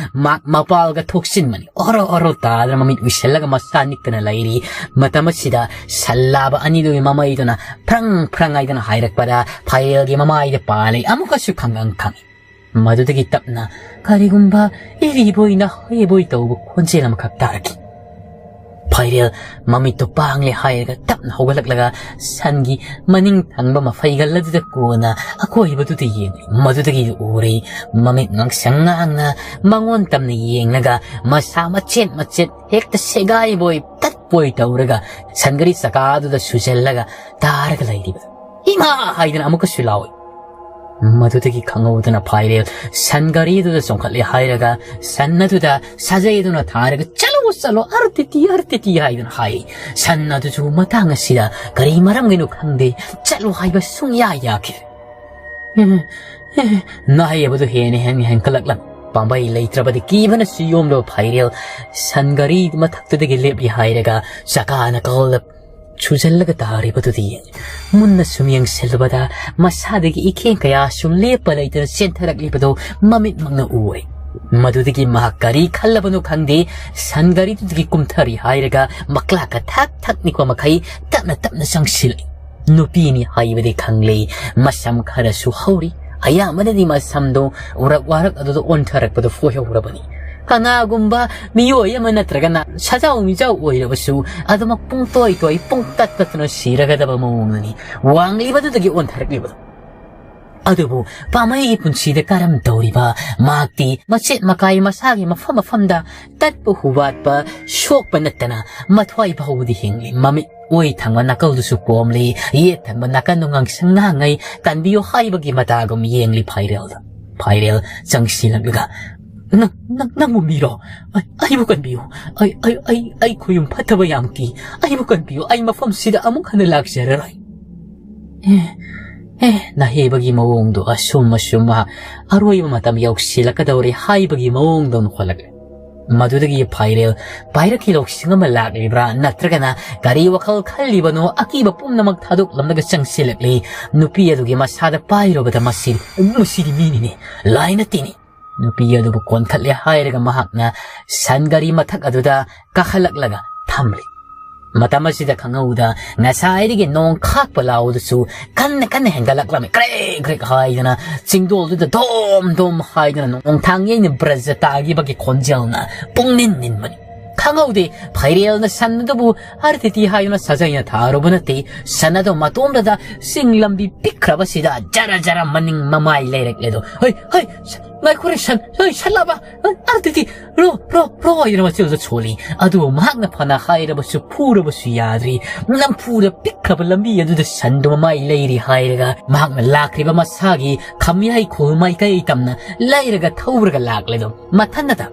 ꯃꯍꯥꯛ ꯃꯄꯥꯜꯒ ꯊꯣꯛꯆꯤꯟꯕꯅꯤ꯫ ꯑꯣꯔꯣ ꯑꯣꯔꯣ ꯇꯥꯗꯅ ꯃꯃꯤꯠ ꯎꯏꯁꯤꯜꯂꯒ ꯃꯁꯥ ꯅꯤꯛꯇꯅ ꯂꯩꯔꯤ꯫ ꯃꯇꯝ ꯑꯁꯤꯗ ꯁꯟ ꯂꯥꯕ ꯑꯅꯤꯗꯨꯒꯤ ꯃꯃꯩꯗꯨꯅ ꯐ꯭ꯔꯪ ꯐ꯭ꯔꯪ ꯍꯥꯏꯗꯅ ꯍꯥꯏꯔꯛꯄꯗ ꯐꯥꯏꯔꯦꯜꯒꯤ ꯃꯃꯥꯏꯗ ꯄꯥꯜꯂꯤ꯫ ꯑꯃꯨꯛꯀꯁꯨ ꯈꯪꯒꯪ ꯈꯪꯏ꯫ ꯃꯗꯨꯗꯒꯤ ꯇꯞꯅ ꯀꯔꯤꯒꯨꯝꯕ ꯏꯔꯤꯕꯣꯏ ꯅꯥꯍꯩꯕꯣꯏ ꯇꯧꯕ ꯈꯣꯟꯖꯦꯜ ꯑꯃꯈꯛ ꯇꯥꯔꯛꯈꯤ꯫ ꯐꯥꯏꯔꯦꯜ ꯃꯃꯤꯠꯇꯨ ꯄꯥꯡꯂꯦ ꯍꯥꯏꯔꯒ ꯇꯞꯅ ꯍꯧꯒꯠꯂꯛꯂꯒ ꯁꯟꯒꯤ ꯃꯅꯤꯡ ꯊꯪꯕ ꯃꯐꯩꯒꯜ ꯑꯗꯨꯗ ꯀꯣꯟꯅ ꯑꯀꯣꯏꯕꯗꯨꯗ ꯌꯦꯡꯂꯤ꯫ ꯃꯗꯨꯗꯒꯤ ꯎꯔꯦ ꯃꯃꯤꯠ ꯉꯥꯡꯁꯪ ꯉꯥꯡꯅ ꯃꯉꯣꯟ ꯇꯝꯅ ꯌꯦꯡꯂꯒ ꯃꯁꯥ ꯃꯆꯦꯠ ꯃꯆꯦꯠ ꯍꯦꯛꯇ ꯁꯦꯒꯥꯏꯕꯣꯏ ꯇꯠꯄꯣꯏ ꯇꯧꯔꯒ ꯁꯟꯒꯔꯤ ꯆꯀꯥꯗꯨꯗ ꯁꯨꯖꯜꯂꯒ ꯇꯥꯔꯒ ꯂꯩꯔꯤꯕ꯫ ꯏꯃꯥ ꯍꯥꯏꯗꯅ ꯑꯃꯨꯛꯀꯁꯨ ꯂꯥꯎꯏ꯫ ꯃꯗꯨꯗꯒꯤ ꯈꯪꯍꯧꯗꯅ ꯐꯥꯏꯔꯦꯜ ꯁꯟ ꯒꯥꯔꯤꯗꯨꯗ ꯆꯣꯡꯈꯠꯂꯦ ꯍꯥꯏꯔꯒ ꯁꯟ ꯑꯗꯨꯗ ꯁꯥꯖꯩ ꯑꯗꯨꯅ ꯊꯥꯔꯒ "ꯆꯠꯂꯣ, ꯆꯠꯂꯣ, ꯑꯔꯇꯤꯇꯤ, ꯑꯔꯇꯤꯇꯤ" ꯍꯥꯏꯗꯨꯅ ꯍꯥꯏ꯫ ꯁꯟ ꯑꯗꯨꯁꯨ ꯃꯇꯥꯡ ꯑꯁꯤꯗ ꯀꯔꯤ ꯃꯔꯝꯒꯤꯅꯣ ꯈꯪꯗꯦ, ꯆꯠꯂꯣ ꯍꯥꯏꯕ ꯁꯨꯡꯌꯥ ꯌꯥꯈꯤꯗꯦ꯫ ꯅꯥꯍꯩꯕꯗꯨ ꯍꯦꯟꯅ ꯍꯦꯟꯅ ꯍꯦꯟꯀꯠꯂꯛꯂꯝ꯫ ꯄꯥꯝꯕꯩ ꯂꯩꯇ꯭ꯔꯕꯗꯤ ꯀꯤꯕꯅꯁꯨ ꯌꯣꯝꯂꯕ ꯐꯥꯏꯔꯦꯜ ꯁꯟ ꯒꯥꯔꯤ ꯃꯊꯛꯇꯨꯗꯒꯤ ꯂꯦꯞꯂꯤ ꯍꯥꯏꯔꯒ ꯆꯀꯥꯅ ꯀꯧꯍꯜꯂ ꯁꯨꯖꯜꯂꯒ ꯇꯥꯔꯤꯕꯗꯨꯗꯤ ꯃꯨꯟꯅ ꯁꯨꯝ ꯌꯦꯡꯁꯤꯜꯂꯨꯕꯗ ꯃꯁꯥꯗꯒꯤ ꯏꯈꯦꯡ ꯀꯌꯥ ꯁꯨꯝ ꯂꯦꯞꯄ ꯂꯩꯇꯅ ꯆꯦꯟꯊꯔꯛꯂꯤꯕꯗꯨ ꯃꯃꯤꯠꯃꯛꯅ ꯎꯔꯦ꯫ ꯃꯗꯨꯗꯒꯤ ꯃꯍꯥꯛ ꯀꯔꯤ ꯈꯜꯂꯕꯅꯣ ꯈꯪꯗꯦ, ꯁꯟ ꯒꯥꯔꯤꯗꯨꯗꯒꯤ ꯀꯨꯝꯊꯔꯤ ꯍꯥꯏꯔꯒ ꯃꯀ꯭ꯂꯥꯛꯀ ꯊꯛ ꯊꯛ ꯅꯤꯛꯄ ꯃꯈꯩ ꯇꯞꯅ ꯇꯞꯅ ꯆꯪꯁꯤꯜꯂꯛꯏ꯫ ꯅꯨꯄꯤꯅꯤ ꯍꯥꯏꯕꯗꯤ ꯈꯪꯂꯦ, ꯃꯁꯝ ꯈꯔꯁꯨ ꯍꯧꯔꯤ꯫ ꯑꯌꯥꯝꯕꯅꯗꯤ ꯃꯁꯝꯗꯨ ꯎꯔꯛ ꯋꯥꯔꯛ ꯑꯗꯨꯗ ꯑꯣꯟꯊꯔꯛꯄꯗꯨ ꯐꯣꯏꯍꯧꯔꯕꯅꯤ꯫ ꯀꯅꯥꯒꯨꯝꯕ ꯃꯤꯑꯣꯏ ꯑꯃ ꯅꯠꯇ꯭ꯔꯒꯅ ꯁꯖꯥꯎ ꯃꯤꯖꯥꯎ ꯑꯣꯏꯔꯕꯁꯨ ꯑꯗꯨꯃꯛ ꯄꯨꯡꯇꯣꯏ ꯇꯣꯏ, ꯄꯨꯡ ꯇꯠ ꯇꯠꯇꯨꯅ ꯁꯤꯔꯒꯗꯕ ꯃꯑꯣꯡꯗꯅꯤ ꯋꯥꯡꯂꯤꯕꯗꯨꯗꯒꯤ ꯑꯣꯟꯊꯔꯛꯂꯤꯕꯗꯨ꯫ ꯑꯗꯨꯕꯨ ꯄꯥꯝꯕꯩꯒꯤ ꯄꯨꯟꯁꯤꯗ ꯀꯔꯝ ꯇꯧꯔꯤꯕ ꯃꯍꯥꯛꯇꯤ ꯃꯆꯦꯠ ꯃꯀꯥꯏ ꯃꯁꯥꯒꯤ ꯃꯐꯝ ꯃꯐꯝꯗ ꯇꯠꯄ ꯍꯨꯕꯥꯠꯄ ꯁꯣꯛꯄ ꯅꯠꯇꯅ ꯃꯊ꯭ꯋꯥꯏ ꯐꯥꯎꯕꯗꯤ ꯍꯤꯡꯂꯤ꯫ ꯃꯃꯤꯠ ꯑꯣꯏ ꯊꯪꯕ ꯅꯥꯀꯜꯗꯨꯁꯨ ꯄꯣꯝꯂꯤ, ꯌꯦꯠ ꯊꯪꯕ ꯅꯥꯀꯟꯗꯨ ꯉꯥꯡꯁꯪ ꯉꯥꯡꯉꯩ, ꯀꯟꯕꯤꯌꯨ ꯍꯥꯏꯕꯒꯤ ꯃꯇꯥꯒꯨꯝ ꯌꯦꯡꯂꯤ ꯐꯥꯏꯔꯦꯜꯗ꯫ ꯐꯥꯏꯔꯦꯜ ꯆꯪꯁꯤꯜꯂꯛꯂꯒ, "ꯅꯪ, ꯅꯪ, ꯅꯪꯕꯨ ꯃꯤꯔꯣ? ꯑꯩ, ꯑꯩꯕꯨ ꯀꯟꯕꯤꯌꯨ꯫ ꯑꯩ, ꯑꯩ, ꯑꯩ, ꯑꯩ ꯈꯨꯌꯨꯝ ꯐꯠꯇꯕ ꯌꯥꯝ ꯀꯤ꯫ ꯑꯩꯕꯨ ꯀꯟꯕꯤꯌꯨ꯫ ꯑꯩ ꯃꯐꯝꯁꯤꯗ ꯑꯃꯨꯛ ꯍꯟꯅ ꯂꯥꯛꯆꯔꯔꯣꯏ꯫" "ꯑꯦ, ꯑꯦ, ꯅꯍꯦꯕꯒꯤ ꯃꯑꯣꯡꯗꯣ ꯑꯁꯨꯝ ꯑꯁꯨꯝ ꯃꯍꯥꯛ ꯑꯔꯣꯏꯕ ꯃꯇꯝ ꯌꯧꯁꯤꯜꯂꯛꯀꯗꯧꯔꯦ ꯍꯥꯏꯕꯒꯤ ꯃꯑꯣꯡꯗꯧꯅ ꯍꯣꯜꯂꯛꯂꯦ꯫ ꯃꯗꯨꯗꯒꯤ ꯐꯥꯏꯔꯦꯜ ꯄꯥꯏꯔꯛꯈꯤ ꯂꯧꯁꯤꯡ ꯑꯃ ꯂꯥꯛꯂꯤꯕ꯭ꯔꯥ, ꯅꯠꯇ꯭ꯔꯒꯅ ꯀꯔꯤ ꯋꯥꯈꯜ ꯈꯜꯂꯤꯕꯅꯣ, ꯑꯀꯤꯕ ꯄꯨꯝꯅꯃꯛ ꯊꯥꯗꯣꯛꯂꯝꯂꯒ ꯆꯪꯁꯤꯜꯂꯛꯂꯤ꯫ ꯅꯨꯄꯤ ꯑꯗꯨꯒꯤ ꯃꯁꯥꯗ ꯄꯥꯏꯔꯨꯕꯗ ꯃꯁꯤ, ꯃꯁꯤꯗꯤ ꯃꯤꯅꯤꯅꯦ, ꯂꯥꯏ ꯅꯠꯇꯦꯅꯦ꯫ ꯅꯨꯄꯤ ꯑꯗꯨꯕꯨ ꯀꯣꯟꯈꯠꯂꯦ ꯍꯥꯏꯔꯒ ꯃꯍꯥꯛꯅ ꯁꯟ ꯒꯥꯔꯤ ꯃꯊꯛ ꯑꯗꯨꯗ ꯀꯥꯈꯠꯂꯛꯂꯒ ꯊꯝꯂꯤ꯫ ꯃꯇꯝ ꯑꯁꯤꯗ ꯈꯪꯍꯧꯗ ꯉꯁꯥꯏꯗꯒꯤ ꯅꯣꯡ ꯈꯥꯛꯄ ꯂꯥꯎꯗꯨꯁꯨ ꯀꯟꯅ ꯀꯟꯅ ꯍꯦꯟꯒꯠꯂꯛꯂꯝꯃꯤ꯫ ꯀ꯭ꯔꯦꯛ ꯀ꯭ꯔꯦꯛ ꯍꯥꯏꯗꯅ ꯆꯤꯡꯗꯣꯜꯗꯨꯗ ꯗꯣꯝ ꯗꯣꯝ ꯍꯥꯏꯗꯨꯅ ꯅꯣꯡꯊꯥꯡ ꯌꯩꯅ ꯕ꯭ꯔꯖ ꯇꯥꯈꯤꯕꯒꯤ ꯈꯣꯟꯖꯦꯜꯅ ꯄꯨꯡꯅꯤꯟ ꯅꯤꯟꯕꯅꯤ꯫ ꯈꯪꯍꯧꯗꯦ, ꯐꯩꯔꯦꯜꯅ ꯁꯟ ꯑꯗꯨꯕꯨ ꯑꯥꯔ ꯇꯤ ꯇꯤ ꯍꯥꯏꯗꯨꯅ ꯁꯥꯖꯩꯅ ꯊꯥꯔꯨꯕ ꯅꯠꯇꯦ꯫ ꯁꯟ ꯑꯗꯣ ꯃꯇꯣꯝꯗꯗ ꯆꯤꯡ ꯂꯝꯕꯤ ꯄꯤꯛꯈ꯭ꯔꯕꯁꯤꯗ ꯖꯔ ꯖꯔ ꯃꯅꯤꯡ ꯃꯃꯥꯏ ꯂꯩꯔꯛꯂꯦ ꯑꯗꯣ꯫ "ꯍꯣꯏ, ꯍꯣꯏ, ꯁꯟ, ꯉꯥꯏꯈꯣꯔꯦ ꯁꯟ, ꯍꯣꯏ, ꯁꯟ ꯂꯥꯕ, ꯑꯥꯔ ꯇꯤ ꯇꯤ, ꯔꯣ, ꯔꯣ, ꯔꯣ" ꯍꯥꯏꯗꯨꯅ ꯃꯆꯤꯜꯗ ꯁꯣꯜꯂꯤ꯫ ꯑꯗꯨꯕꯨ ꯃꯍꯥꯛꯅ ꯐꯅ ꯍꯥꯏꯔꯕꯁꯨ ꯐꯨꯔꯕꯁꯨ ꯌꯥꯗ꯭ꯔꯤ꯫ ꯅꯝꯐꯨꯗ ꯄꯤꯛꯈ꯭ꯔꯕ ꯂꯝꯕꯤ ꯑꯗꯨꯗ ꯁꯟꯗꯨ ꯃꯃꯥꯏ ꯂꯩꯔꯤ ꯍꯥꯏꯔꯒ ꯃꯍꯥꯛꯅ ꯂꯥꯛꯈ꯭ꯔꯤꯕ ꯃꯁꯥꯒꯤ ꯈꯝꯌꯥꯏ ꯈꯨꯜ ꯃꯥꯏꯀꯩ ꯇꯝꯅ ꯂꯩꯔꯒ ꯊꯧꯔꯒ ꯂꯥꯛꯂꯦ ꯑꯗꯣ꯫ ꯃꯊꯟꯅꯇ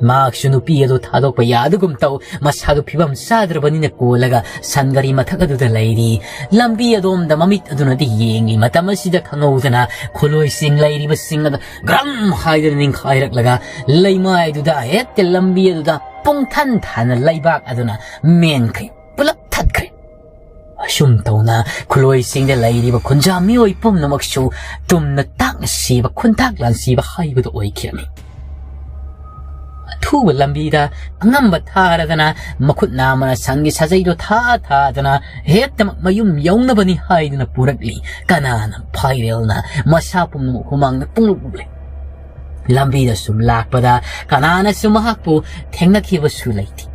ꯃꯍꯥꯛꯁꯨ ꯅꯨꯄꯤ ꯑꯗꯨ ꯊꯥꯗꯣꯛꯄ ꯌꯥꯗꯒꯨꯝ ꯇꯧ, ꯃꯁꯥꯗꯨ ꯐꯤꯕꯝ ꯆꯥꯗ꯭ꯔꯕꯅꯤꯅ ꯀꯣꯜꯂꯒ ꯁꯟ ꯒꯥꯔꯤ ꯃꯊꯛ ꯑꯗꯨꯗ ꯂꯩꯔꯤ꯫ ꯂꯝꯕꯤ ꯑꯗꯣꯝꯗ ꯃꯃꯤꯠ ꯑꯗꯨꯅꯗꯤ ꯌꯦꯡꯂꯤ꯫ ꯃꯇꯝ ꯑꯁꯤꯗ ꯈꯪꯍꯧꯗꯅ ꯈꯨꯂꯣꯏꯁꯤꯡ ꯂꯩꯔꯤꯕꯁꯤꯡ ꯑꯗꯨ ꯒ꯭ꯔꯝ ꯍꯥꯏꯗꯨꯅ ꯅꯤꯡꯈꯥꯏꯔꯛꯂꯒ ꯂꯩꯃꯥꯏꯗꯨꯗ ꯍꯦꯛꯇ ꯂꯝꯕꯤ ꯑꯗꯨꯗ ꯄꯨꯡꯊꯟ ꯊꯥꯅ ꯂꯩꯕꯥꯛ ꯑꯗꯨꯅ ꯃꯦꯟꯈ꯭ꯔꯦ, ꯄꯨꯂꯞ ꯊꯠꯈ꯭ꯔꯦ꯫ ꯑꯁꯨꯝ ꯇꯧꯅ ꯈꯨꯂꯣꯏꯁꯤꯡꯗ ꯂꯩꯔꯤꯕ ꯈꯨꯟꯖꯥ ꯃꯤꯑꯣꯏ ꯄꯨꯝꯅꯃꯛꯁꯨ ꯇꯨꯝꯅ ꯇꯥꯛꯅ ꯁꯤꯕ, ꯈꯨꯟꯇꯥꯛ ꯂꯥꯟꯁꯤꯕ ꯍꯥꯏꯕꯗꯨ ꯑꯣꯏꯈꯤꯔꯝꯃꯤ꯫ ꯑꯊꯨꯕ ꯂꯝꯕꯤꯗ ꯑꯉꯝꯕ ꯊꯥꯔꯗꯅ ꯃꯈꯨꯠ ꯅꯥꯝꯃꯅ ꯁꯟꯒꯤ ꯁꯥꯖꯩꯗꯣ ꯊꯥ ꯊꯥꯗꯅ ꯍꯦꯛꯇꯃꯛ ꯃꯌꯨꯝ ꯌꯧꯅꯕꯅꯤ ꯍꯥꯏꯗꯨꯅ ꯄꯨꯔꯛꯂꯤ꯫ ꯀꯅꯥꯅ ꯐꯥꯏꯔꯦꯜꯅ ꯃꯁꯥ ꯄꯨꯝꯅꯃꯛ ꯍꯨꯃꯥꯡꯅ ꯄꯨꯡꯂꯨꯞ ꯂꯨꯞꯂꯦ꯫ ꯂꯝꯕꯤꯗ ꯁꯨꯝ ꯂꯥꯛꯄꯗ ꯀꯅꯥꯅꯁꯨ ꯃꯍꯥꯛꯄꯨ ꯊꯦꯡꯅꯈꯤꯕꯁꯨ ꯂꯩꯇꯦ꯫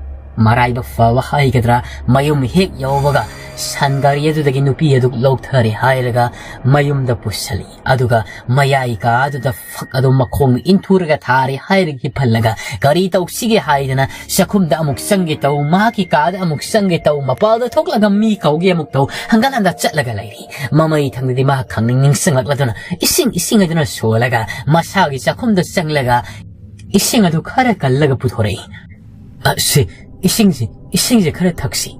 ꯃꯔꯥꯏꯕꯛ ꯐꯕ ꯍꯥꯏꯒꯗ꯭ꯔꯥ, ꯃꯌꯨꯝ ꯍꯦꯛ ꯌꯧꯕꯒ ꯁꯟ ꯒꯥꯔꯤ ꯑꯗꯨꯗꯒꯤ ꯅꯨꯄꯤ ꯑꯗꯨ ꯂꯧꯊꯔꯦ ꯍꯥꯏꯔꯒ ꯃꯌꯨꯝꯗ ꯄꯨꯁꯜꯂꯤ꯫ ꯑꯗꯨꯒ ꯃꯌꯥꯏ ꯀꯥ ꯑꯗꯨꯗ ꯐꯛ ꯑꯗꯨ ꯃꯈꯣꯡꯅ ꯏꯟꯊꯨꯔꯒ ꯊꯥꯔꯦ ꯍꯥꯏꯔꯒ ꯍꯤꯞꯍꯜꯂꯒ ꯒꯥꯔꯤ ꯇꯧꯁꯤꯒꯦ ꯍꯥꯏꯗꯅ ꯆꯥꯛꯈꯨꯝꯗ ꯑꯃꯨꯛ ꯆꯪꯒꯦ ꯇꯧ, ꯃꯍꯥꯛꯀꯤ ꯀꯥꯗ ꯑꯃꯨꯛ ꯆꯪꯒꯦ ꯇꯧ, ꯃꯄꯥꯜꯗ ꯊꯣꯛꯂꯒ ꯃꯤ ꯀꯧꯒꯦ ꯑꯃꯨꯛ ꯇꯧ, ꯍꯟꯒꯠ ꯍꯟꯗ ꯆꯠꯂꯒ ꯂꯩꯔꯤ꯫ ꯃꯃꯩ ꯊꯪꯗꯗꯤ ꯃꯍꯥꯛ ꯈꯪꯅꯤꯡ ꯅꯤꯡꯁꯤꯡꯂꯛꯂꯗꯨꯅ ꯏꯁꯤꯡ, ꯏꯁꯤꯡ ꯍꯥꯏꯗꯨꯅ ꯁꯣꯜꯂꯒ ꯃꯁꯥꯒꯤ ꯆꯥꯛꯈꯨꯝꯗ ꯆꯪꯂꯒ ꯏꯁꯤꯡ ꯑꯗꯨ ꯈꯔ ꯀꯜꯂꯒ ꯄꯨꯊꯣꯔꯛꯏ꯫ "ꯑ, ꯁꯤ, ꯏꯁꯤꯡꯁꯤ, ꯏꯁꯤꯡꯁꯦ ꯈꯔ ꯊꯛꯁꯤ"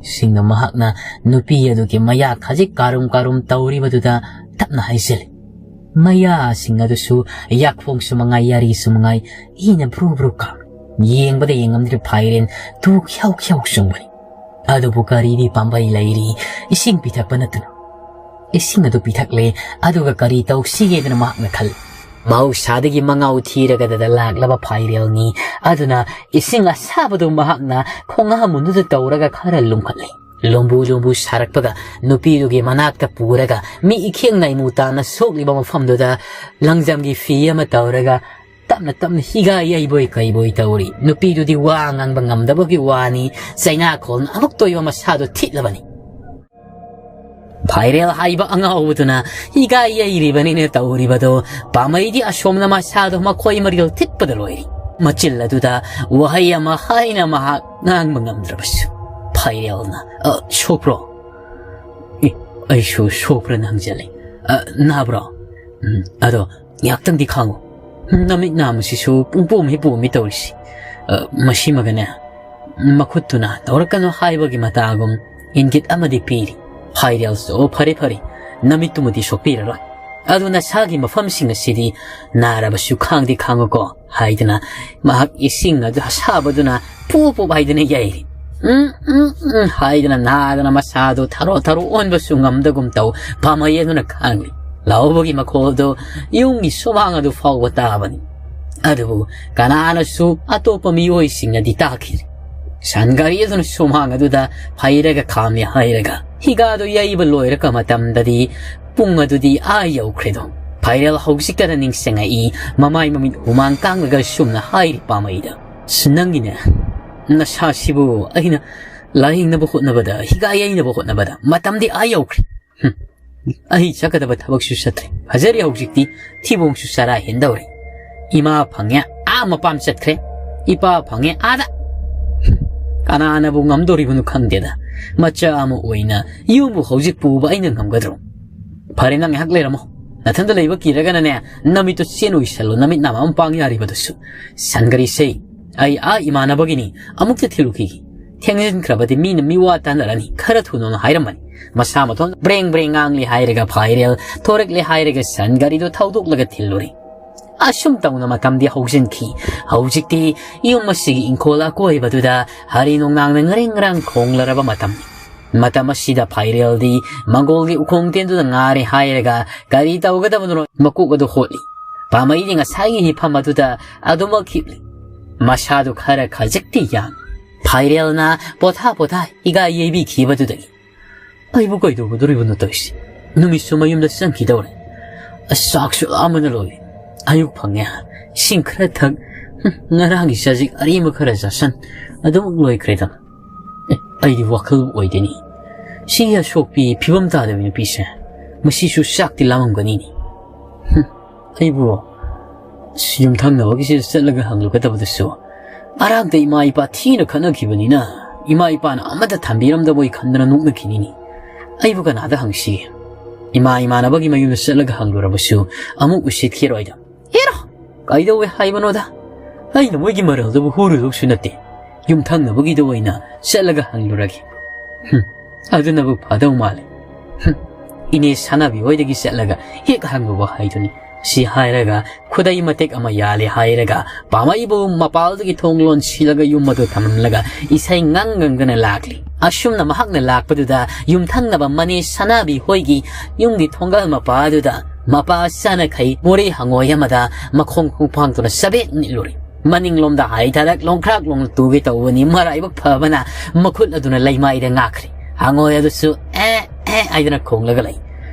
ꯁꯤꯡꯅ ꯃꯍꯥꯛꯅ ꯅꯨꯄꯤ ꯑꯗꯨꯒꯤ ꯃꯌꯥ ꯈꯖꯤꯛ ꯀꯥꯔꯨꯝ ꯀꯥꯔꯨꯝ ꯇꯧꯔꯤꯕꯗꯨꯗ ꯇꯞꯅ ꯍꯥꯏꯖꯤꯜꯂꯤ꯫ ꯃꯌꯥꯁꯤꯡ ꯑꯗꯨꯁꯨ ꯌꯥꯈꯣꯡꯁꯨ ꯃꯉꯥꯏ, ꯌꯥꯔꯤꯁꯨ ꯃꯉꯥꯏ, ꯏꯅ ꯕ꯭ꯔꯨ ꯕ꯭ꯔꯨ ꯀꯥꯝꯃꯤ꯫ ꯌꯦꯡꯕꯗ ꯌꯦꯡꯉꯝꯗ꯭ꯔꯦ ꯐꯥꯏꯔꯦꯟ, ꯇꯨ ꯈ꯭ꯌꯥꯎ ꯈ꯭ꯌꯥꯎ ꯆꯣꯡꯕꯅꯤ꯫ ꯑꯗꯨꯕꯨ ꯀꯔꯤꯗꯤ ꯄꯥꯝꯕꯩ ꯂꯩꯔꯤ, ꯏꯁꯤꯡ ꯄꯤꯊꯛꯄ ꯅꯠꯇꯅ꯫ ꯏꯁꯤꯡ ꯑꯗꯨ ꯄꯤꯊꯛꯂꯦ, ꯑꯗꯨꯒ ꯀꯔꯤ ꯇꯧꯁꯤꯒꯦꯗꯅ ꯃꯍꯥꯛꯅ ꯈꯜꯂꯤ꯫ ꯃꯍꯧꯁꯥꯗꯒꯤ ꯃꯉꯥꯎ ꯊꯤꯔꯒꯗ ꯂꯥꯛꯂꯕ ꯐꯥꯏꯔꯦꯜꯅꯤ꯫ ꯑꯗꯨꯅ ꯏꯁꯤꯡ ꯑꯁꯥꯕꯗꯨ ꯃꯍꯥꯛꯅ ꯈꯣꯡꯍꯥꯝ ꯃꯨꯟꯗꯨꯗ ꯇꯧꯔꯒ ꯈꯔ ꯂꯨꯝꯈꯠꯂꯤ꯫ ꯂꯨꯝꯕꯨ ꯂꯨꯝꯕꯨ ꯁꯥꯔꯛꯄꯒ ꯅꯨꯄꯤꯗꯨꯒꯤ ꯃꯅꯥꯛꯇ ꯄꯨꯔꯒ ꯃꯤ ꯏꯈꯦꯡ ꯅꯥꯏꯃꯨ ꯇꯥꯅ ꯁꯣꯛꯂꯤꯕ ꯃꯐꯝꯗꯨꯗ ꯂꯪꯖꯝꯒꯤ ꯐꯤ ꯑꯃ ꯇꯧꯔꯒ ꯇꯞꯅ ꯇꯞꯅ ꯍꯤꯒꯥꯏ ꯌꯩꯕꯣꯏ ꯀꯩꯕꯣꯏ ꯇꯧꯔꯤ꯫ ꯅꯨꯄꯤꯗꯨꯗꯤ ꯋꯥ ꯉꯥꯡꯕ ꯉꯝꯗꯕꯒꯤ ꯋꯥꯅꯤ, ꯆꯩꯅꯥꯈꯣꯜꯅ ꯑꯃꯨꯛꯇ ꯑꯣꯏꯕ ꯃꯁꯥꯗꯣ ꯊꯤꯠꯂꯕꯅꯤ꯫ ꯐꯥꯏꯔꯦꯜ ꯍꯥꯏꯕ ꯑꯉꯥꯎꯕꯗꯨꯅ ꯍꯤꯒꯥꯏ ꯌꯩꯔꯤꯕꯅꯤꯅ ꯇꯧꯔꯤꯕꯗꯣ, ꯄꯥꯃꯩꯗꯤ ꯑꯁꯣꯝꯅ ꯃꯁꯥꯗꯣ ꯃꯈꯣꯏ ꯃꯔꯤꯜ ꯊꯤꯠꯄꯗ ꯂꯣꯏꯔꯤ꯫ ꯃꯆꯤꯜ ꯑꯗꯨꯗ ꯋꯥꯍꯩ ꯑꯃ ꯍꯥꯏꯅ ꯃꯍꯥꯛ ꯉꯥꯡꯕ ꯉꯝꯗ꯭ꯔꯕꯁꯨ, ꯐꯥꯏꯔꯦꯜꯅ, "ꯑ, ꯁꯣꯛꯄ꯭ꯔꯣ? ꯑꯦ, ꯑꯩꯁꯨ ꯁꯣꯛꯄ꯭ꯔꯅ ꯍꯪꯖꯜꯂꯤ꯫ ꯑ, ꯅꯥꯕ꯭ꯔꯣ? ꯎꯝ, ꯑꯗꯣ ꯉꯥꯏꯍꯥꯛꯇꯪꯗꯤ ꯈꯥꯡꯉꯨ꯫ ꯅꯃꯤꯠ ꯅꯥꯝꯃꯁꯤꯁꯨ ꯄꯨꯡꯄꯣꯝ ꯍꯦꯛ ꯄꯣꯝꯃꯤ ꯇꯧꯔꯤꯁꯤ꯫ ꯑ, ꯃꯁꯤꯃꯒꯅꯦ, ꯃꯈꯨꯠꯇꯨꯅ ꯇꯧꯔꯛꯀꯅꯨ ꯍꯥꯏꯕꯒꯤ ꯃꯇꯥꯒꯨꯝ ꯏꯪꯒꯤꯠ ꯑꯃꯗꯤ ꯄꯤꯔꯤ꯫ ꯐꯥꯏꯔꯦꯜꯁꯨ, "ꯑꯣ, ꯐꯔꯦ, ꯐꯔꯦ, ꯅꯃꯤꯠꯇꯨꯃꯗꯤ ꯁꯣꯛꯄꯤꯔꯔꯣꯏ꯫ ꯑꯗꯨ ꯅꯁꯥꯒꯤ ꯃꯐꯝꯁꯤꯡ ꯑꯁꯤꯗꯤ ꯅꯥꯔꯕꯁꯨ ꯈꯥꯡꯗꯤ ꯈꯥꯡꯉꯨꯀꯣ" ꯍꯥꯏꯗꯅ ꯃꯍꯥꯛ ꯏꯁꯤꯡ ꯑꯗꯨ ꯑꯁꯥꯕꯗꯨꯅ ꯄꯨꯞ ꯄꯨꯞ ꯍꯥꯏꯗꯅ ꯌꯩꯔꯤ꯫ "ꯎꯝ, ꯎꯝ, ꯎꯝ" ꯍꯥꯏꯗꯅ ꯅꯥꯗꯅ ꯃꯁꯥꯗꯨ ꯊꯔꯣ ꯊꯔꯣ ꯑꯣꯟꯕꯁꯨ ꯉꯝꯗꯒꯨꯝ ꯇꯧ ꯄꯥꯃꯩ ꯑꯗꯨꯅ ꯈꯥꯡꯂꯤ꯫ ꯂꯥꯎꯕꯒꯤ ꯃꯈꯣꯜꯗꯨ ꯌꯨꯝꯒꯤ ꯁꯨꯃꯥꯡ ꯑꯗꯨ ꯐꯥꯎꯕ ꯇꯥꯕꯅꯤ꯫ ꯑꯗꯨꯕꯨ ꯀꯅꯥꯅꯁꯨ ꯑꯇꯣꯞꯄ ꯃꯤꯑꯣꯏꯁꯤꯡꯅꯗꯤ ꯇꯥꯈꯤꯗꯦ꯫ ꯁꯟ ꯒꯥꯔꯤ ꯑꯗꯨꯅ ꯁꯨꯃꯥꯡ ꯑꯗꯨꯗ ꯐꯩꯔꯒ ꯈꯥꯝꯃꯤ ꯍꯥꯏꯔꯒ ꯍꯤꯒꯥꯗꯨ ꯌꯩꯕ ꯂꯣꯏꯔꯛꯄ ꯃꯇꯝꯗꯗꯤ ꯄꯨꯡ ꯑꯗꯨꯗꯤ ꯑꯥ ꯌꯧꯈ꯭ꯔꯦꯗꯣ꯫ ꯐꯥꯏꯔꯦꯜ ꯍꯧꯖꯤꯛꯇꯗ ꯅꯤꯡꯁꯤꯡꯉꯛꯏ, ꯃꯃꯥꯏ ꯃꯃꯤꯠ ꯍꯨꯃꯥꯡ ꯀꯥꯡꯂꯒ ꯁꯨꯝꯅ ꯍꯥꯏꯔꯤ ꯄꯥꯃꯩꯗ, "ꯑꯁ, ꯅꯪꯒꯤꯅꯦ ꯅꯁꯥꯁꯤꯕꯨ ꯑꯩꯅ ꯂꯥꯌꯦꯡꯅꯕ ꯍꯣꯠꯅꯕꯗ, ꯍꯤꯒꯥ ꯌꯩꯅꯕ ꯍꯣꯠꯅꯕꯗ ꯃꯇꯝꯗꯤ ꯑꯥ ꯌꯧꯈ꯭ꯔꯦ꯫ ꯍꯨꯝ, ꯑꯩ ꯆꯠꯀꯗꯕ ꯊꯕꯛꯁꯨ ꯆꯠꯇ꯭ꯔꯦ꯫ ꯐꯖꯔꯦ ꯍꯧꯖꯤꯛꯇꯤ, ꯊꯤꯕꯣꯡꯁꯨ ꯆꯔꯥ ꯍꯦꯟꯗꯧꯔꯦ꯫ ꯏꯃꯥ ꯐꯪꯉꯦ, ꯑꯥ ꯃꯄꯥꯝ ꯆꯠꯈ꯭ꯔꯦ꯫ ꯏꯄꯥ ꯐꯪꯉꯦ ꯑꯥꯗ꯫ ꯀꯅꯥꯅꯕꯨ ꯉꯝꯗꯣꯔꯤꯕꯅꯣ ꯈꯪꯗꯦꯗ꯫ ꯃꯆꯥ ꯑꯃ ꯑꯣꯏꯅ ꯌꯨꯝꯕꯨ ꯍꯧꯖꯤꯛ ꯄꯨꯕ ꯑꯩꯅ ꯉꯝꯒꯗ꯭ꯔꯣ? ꯐꯔꯦ, ꯅꯪ ꯉꯥꯏꯍꯥꯛ ꯂꯩꯔꯝꯃꯣ꯫ ꯅꯊꯟꯗ ꯂꯩꯕ ꯀꯤꯔꯒꯅꯅꯦ, ꯅꯃꯤꯠꯇꯨ ꯆꯦꯟ ꯑꯣꯏꯁꯜꯂꯣ, ꯅꯃꯤꯠ ꯅꯥꯃ ꯑꯃ ꯄꯥꯡ ꯌꯥꯔꯤꯕꯗꯨꯁꯨ꯫ ꯁꯟꯒꯔꯤꯁꯦ ꯑꯩ ꯑꯥ ꯏꯃꯥꯟꯅꯕꯒꯤꯅꯤ, ꯑꯃꯨꯛꯇ ꯊꯤꯜꯂꯨꯈꯤꯒꯦ꯫ ꯊꯦꯡꯖꯤꯟꯈ꯭ꯔꯕꯗꯤ ꯃꯤꯅ ꯃꯤꯋꯥ ꯇꯥꯅꯔꯅꯤ, ꯈꯔ ꯊꯨꯅꯣꯅ ꯍꯥꯏꯔꯝꯕꯅꯤ꯫ ꯃꯁꯥ ꯃꯊꯣꯟ ꯕ꯭ꯔꯦꯡ ꯕ꯭ꯔꯦꯡ ꯉꯥꯡꯂꯤ ꯍꯥꯏꯔꯒ ꯐꯥꯏꯔꯦꯜ ꯊꯣꯔꯛꯂꯦ ꯍꯥꯏꯔꯒ ꯁꯟ ꯒꯥꯔꯤꯗꯨ ꯊꯧꯗꯣꯛꯂꯒ ꯊꯤꯜꯂꯨꯔꯦ꯫ ꯑꯁꯨꯝ ꯇꯧꯅ ꯃꯇꯝꯗꯤ ꯍꯧꯖꯤꯟꯈꯤ꯫ ꯍꯧꯖꯤꯛꯇꯤ ꯌꯨꯝ ꯑꯁꯤꯒꯤ ꯏꯪꯈꯣꯜ ꯑꯀꯣꯏꯕꯗꯨꯗ ꯍꯔꯤ ꯅꯣꯡꯅꯥꯡꯅ ꯉꯔꯦꯡ ꯉꯔꯥꯡ ꯈꯣꯡꯂꯔꯕ ꯃꯇꯝꯅꯤ꯫ ꯃꯇꯝ ꯑꯁꯤꯗ ꯐꯥꯏꯔꯦꯜꯗꯤ ꯃꯪꯒꯣꯜꯒꯤ ꯎꯈꯣꯡ ꯇꯦꯟꯗꯨꯗ ꯉꯥꯔꯦ ꯍꯥꯏꯔꯒ ꯀꯔꯤ ꯇꯧꯒꯗꯕꯅꯣ ꯃꯀꯣꯛ ꯑꯗꯨ ꯍꯣꯠꯂꯤ꯫ ꯄꯥꯃꯩꯗꯤ ꯉꯁꯥꯏꯒꯤ ꯍꯤꯐꯝ ꯑꯗꯨꯗ ꯑꯗꯨꯃꯛ ꯍꯤꯞꯂꯤ꯫ ꯃꯁꯥꯗꯨ ꯈꯔ ꯈꯖꯤꯛꯇꯤ ꯌꯥꯡꯏ꯫ ꯐꯥꯏꯔꯦꯜꯅ ꯄꯣꯊꯥ ꯄꯣꯊꯥ ꯍꯤꯒꯥꯏ ꯌꯩꯕꯤꯈꯤꯕꯗꯨꯗꯒꯤ ꯑꯩꯕꯨ ꯀꯩꯗꯧꯒꯗꯧꯔꯤꯕꯅꯣ ꯇꯧꯔꯤꯁꯤ? ꯅꯨꯃꯤꯠꯁꯨ ꯃꯌꯨꯝꯗ ꯆꯪꯈꯤꯗꯧꯔꯦ꯫ ꯑꯁ, ꯆꯥꯛꯁꯨ ꯂꯥꯝꯕꯅ ꯂꯣꯏꯔꯦ꯫ ꯑꯌꯨꯛ ꯐꯪꯉꯦ, ꯏꯁꯤꯡ ꯈꯔ ꯊꯛ, ꯍꯨꯝ, ꯉꯔꯥꯡꯒꯤ ꯆꯖꯤꯛ ꯑꯔꯦꯝꯕ ꯈꯔ ꯆꯥꯁꯟ, ꯑꯗꯨꯃꯛ ꯂꯣꯏꯈ꯭ꯔꯦꯗ꯫ ꯑꯦ, ꯑꯩꯗꯤ ꯋꯥꯈꯜ ꯑꯣꯏꯗꯦꯅꯤ꯫ ꯁꯤꯒꯤ ꯑꯁꯣꯛꯄꯤ ꯐꯤꯕꯝ ꯇꯥꯗꯕꯤ ꯅꯨꯄꯤꯁꯦ, ꯃꯁꯤꯁꯨ ꯆꯥꯛꯇꯤ ꯂꯥꯝꯃꯝꯒꯅꯤꯅꯦ꯫ ꯍꯨꯝ, ꯑꯩꯕꯨ ꯑꯁ, ꯌꯨꯝꯊꯪꯅꯕꯒꯤꯁꯤꯗ ꯆꯠꯂꯒ ꯍꯪꯂꯨꯒꯗꯕꯗꯨꯁꯨ, ꯑꯔꯥꯡꯗ ꯏꯃꯥ ꯏꯄꯥ ꯊꯤꯅ ꯈꯠꯅꯈꯤꯕꯅꯤꯅ ꯏꯃꯥ ꯏꯄꯥꯅ ꯑꯃꯠꯇ ꯊꯝꯕꯤꯔꯝꯗꯕꯣꯏ ꯈꯟꯗꯅ ꯅꯣꯛꯅꯈꯤꯅꯤꯅꯦ꯫ ꯑꯩꯕꯨ ꯀꯅꯥꯗ ꯍꯪꯁꯤꯒꯦ? ꯏꯃꯥ ꯏꯃꯥꯟꯅꯕꯒꯤ ꯃꯌꯨꯝꯗ ꯆꯠꯂꯒ ꯍꯪꯂꯨꯔꯕꯁꯨ ꯑꯃꯨꯛ ꯎꯁꯤꯠꯈꯤꯔꯣꯏꯗ꯫ ꯍꯦꯔꯣ! ꯀꯩꯗꯧꯋꯦ ꯍꯥꯏꯕꯅꯣꯗ? ꯑꯩꯅ ꯃꯣꯏꯒꯤ ꯃꯔꯜꯗꯨꯕꯨ ꯍꯨꯔꯨꯗꯧꯁꯨ ꯅꯠꯇꯦ꯫ ꯌꯨꯝꯊꯪꯅꯕꯒꯤꯗ ꯑꯣꯏꯅ ꯆꯠꯂꯒ ꯍꯪꯂꯨꯔꯒꯦ꯫ ꯍꯨꯝ, ꯑꯗꯨꯅꯕꯨ ꯐꯗꯧ ꯃꯥꯜꯂꯦ꯫ ꯍꯨꯝ, ꯏꯅꯦ ꯁꯥꯟꯅꯕꯤ ꯍꯣꯏꯗꯒꯤ ꯆꯠꯂꯒ ꯍꯦꯛ ꯍꯪꯂꯨꯕ ꯍꯥꯏꯗꯨꯅꯤ꯫ ꯁꯤ ꯍꯥꯏꯔꯒ ꯈꯨꯗꯩ ꯃꯇꯦꯛ ꯑꯃ ꯌꯥꯜꯂꯦ ꯍꯥꯏꯔꯒ ꯄꯥꯃꯩꯕꯨ ꯃꯄꯥꯜꯗꯒꯤ ꯊꯣꯡ ꯂꯣꯟꯁꯤꯜꯂꯒ ꯌꯨꯝ ꯑꯗꯨ ꯊꯝꯂꯝꯂꯒ ꯏꯁꯩ ꯉꯪ ꯉꯪꯗꯅ ꯂꯥꯛꯂꯤ꯫ ꯑꯁꯨꯝꯅ ꯃꯍꯥꯛꯅ ꯂꯥꯛꯄꯗꯨꯗ ꯌꯨꯝꯊꯪꯅꯕ ꯃꯅꯦ ꯁꯅꯥꯕꯤ ꯍꯣꯏꯒꯤ ꯌꯨꯝꯒꯤ ꯊꯣꯡꯒꯜ ꯃꯄꯥꯗꯨꯗ ꯃꯄꯥ ꯆꯥꯅꯈꯩ ꯃꯣꯔꯦ ꯍꯪꯉꯣꯏ ꯑꯃꯗ ꯃꯈꯣꯡ ꯈꯣꯡꯐꯥꯡꯗꯨꯅ ꯆꯕꯦꯠ ꯅꯤꯛꯂꯨꯔꯦ꯫ ꯃꯅꯤꯡꯂꯣꯝꯗ ꯍꯥꯏꯊꯔꯛ ꯂꯣꯡꯈ꯭ꯔꯥꯛ ꯂꯣꯡ ꯇꯨꯒꯦ ꯇꯧꯕꯅꯤ꯫ ꯃꯔꯥꯏꯕꯛ ꯐꯕꯅ ꯃꯈꯨꯠ ꯑꯗꯨꯅ ꯂꯩꯃꯥꯏꯗ ꯉꯥꯛꯈ꯭ꯔꯦ꯫ ꯍꯪꯉꯣꯏ ꯑꯗꯨꯁꯨ "ꯑꯦ, ꯑꯦ" ꯍꯥꯏꯗꯅ ꯈꯣꯡꯂꯒ ꯂꯩ꯫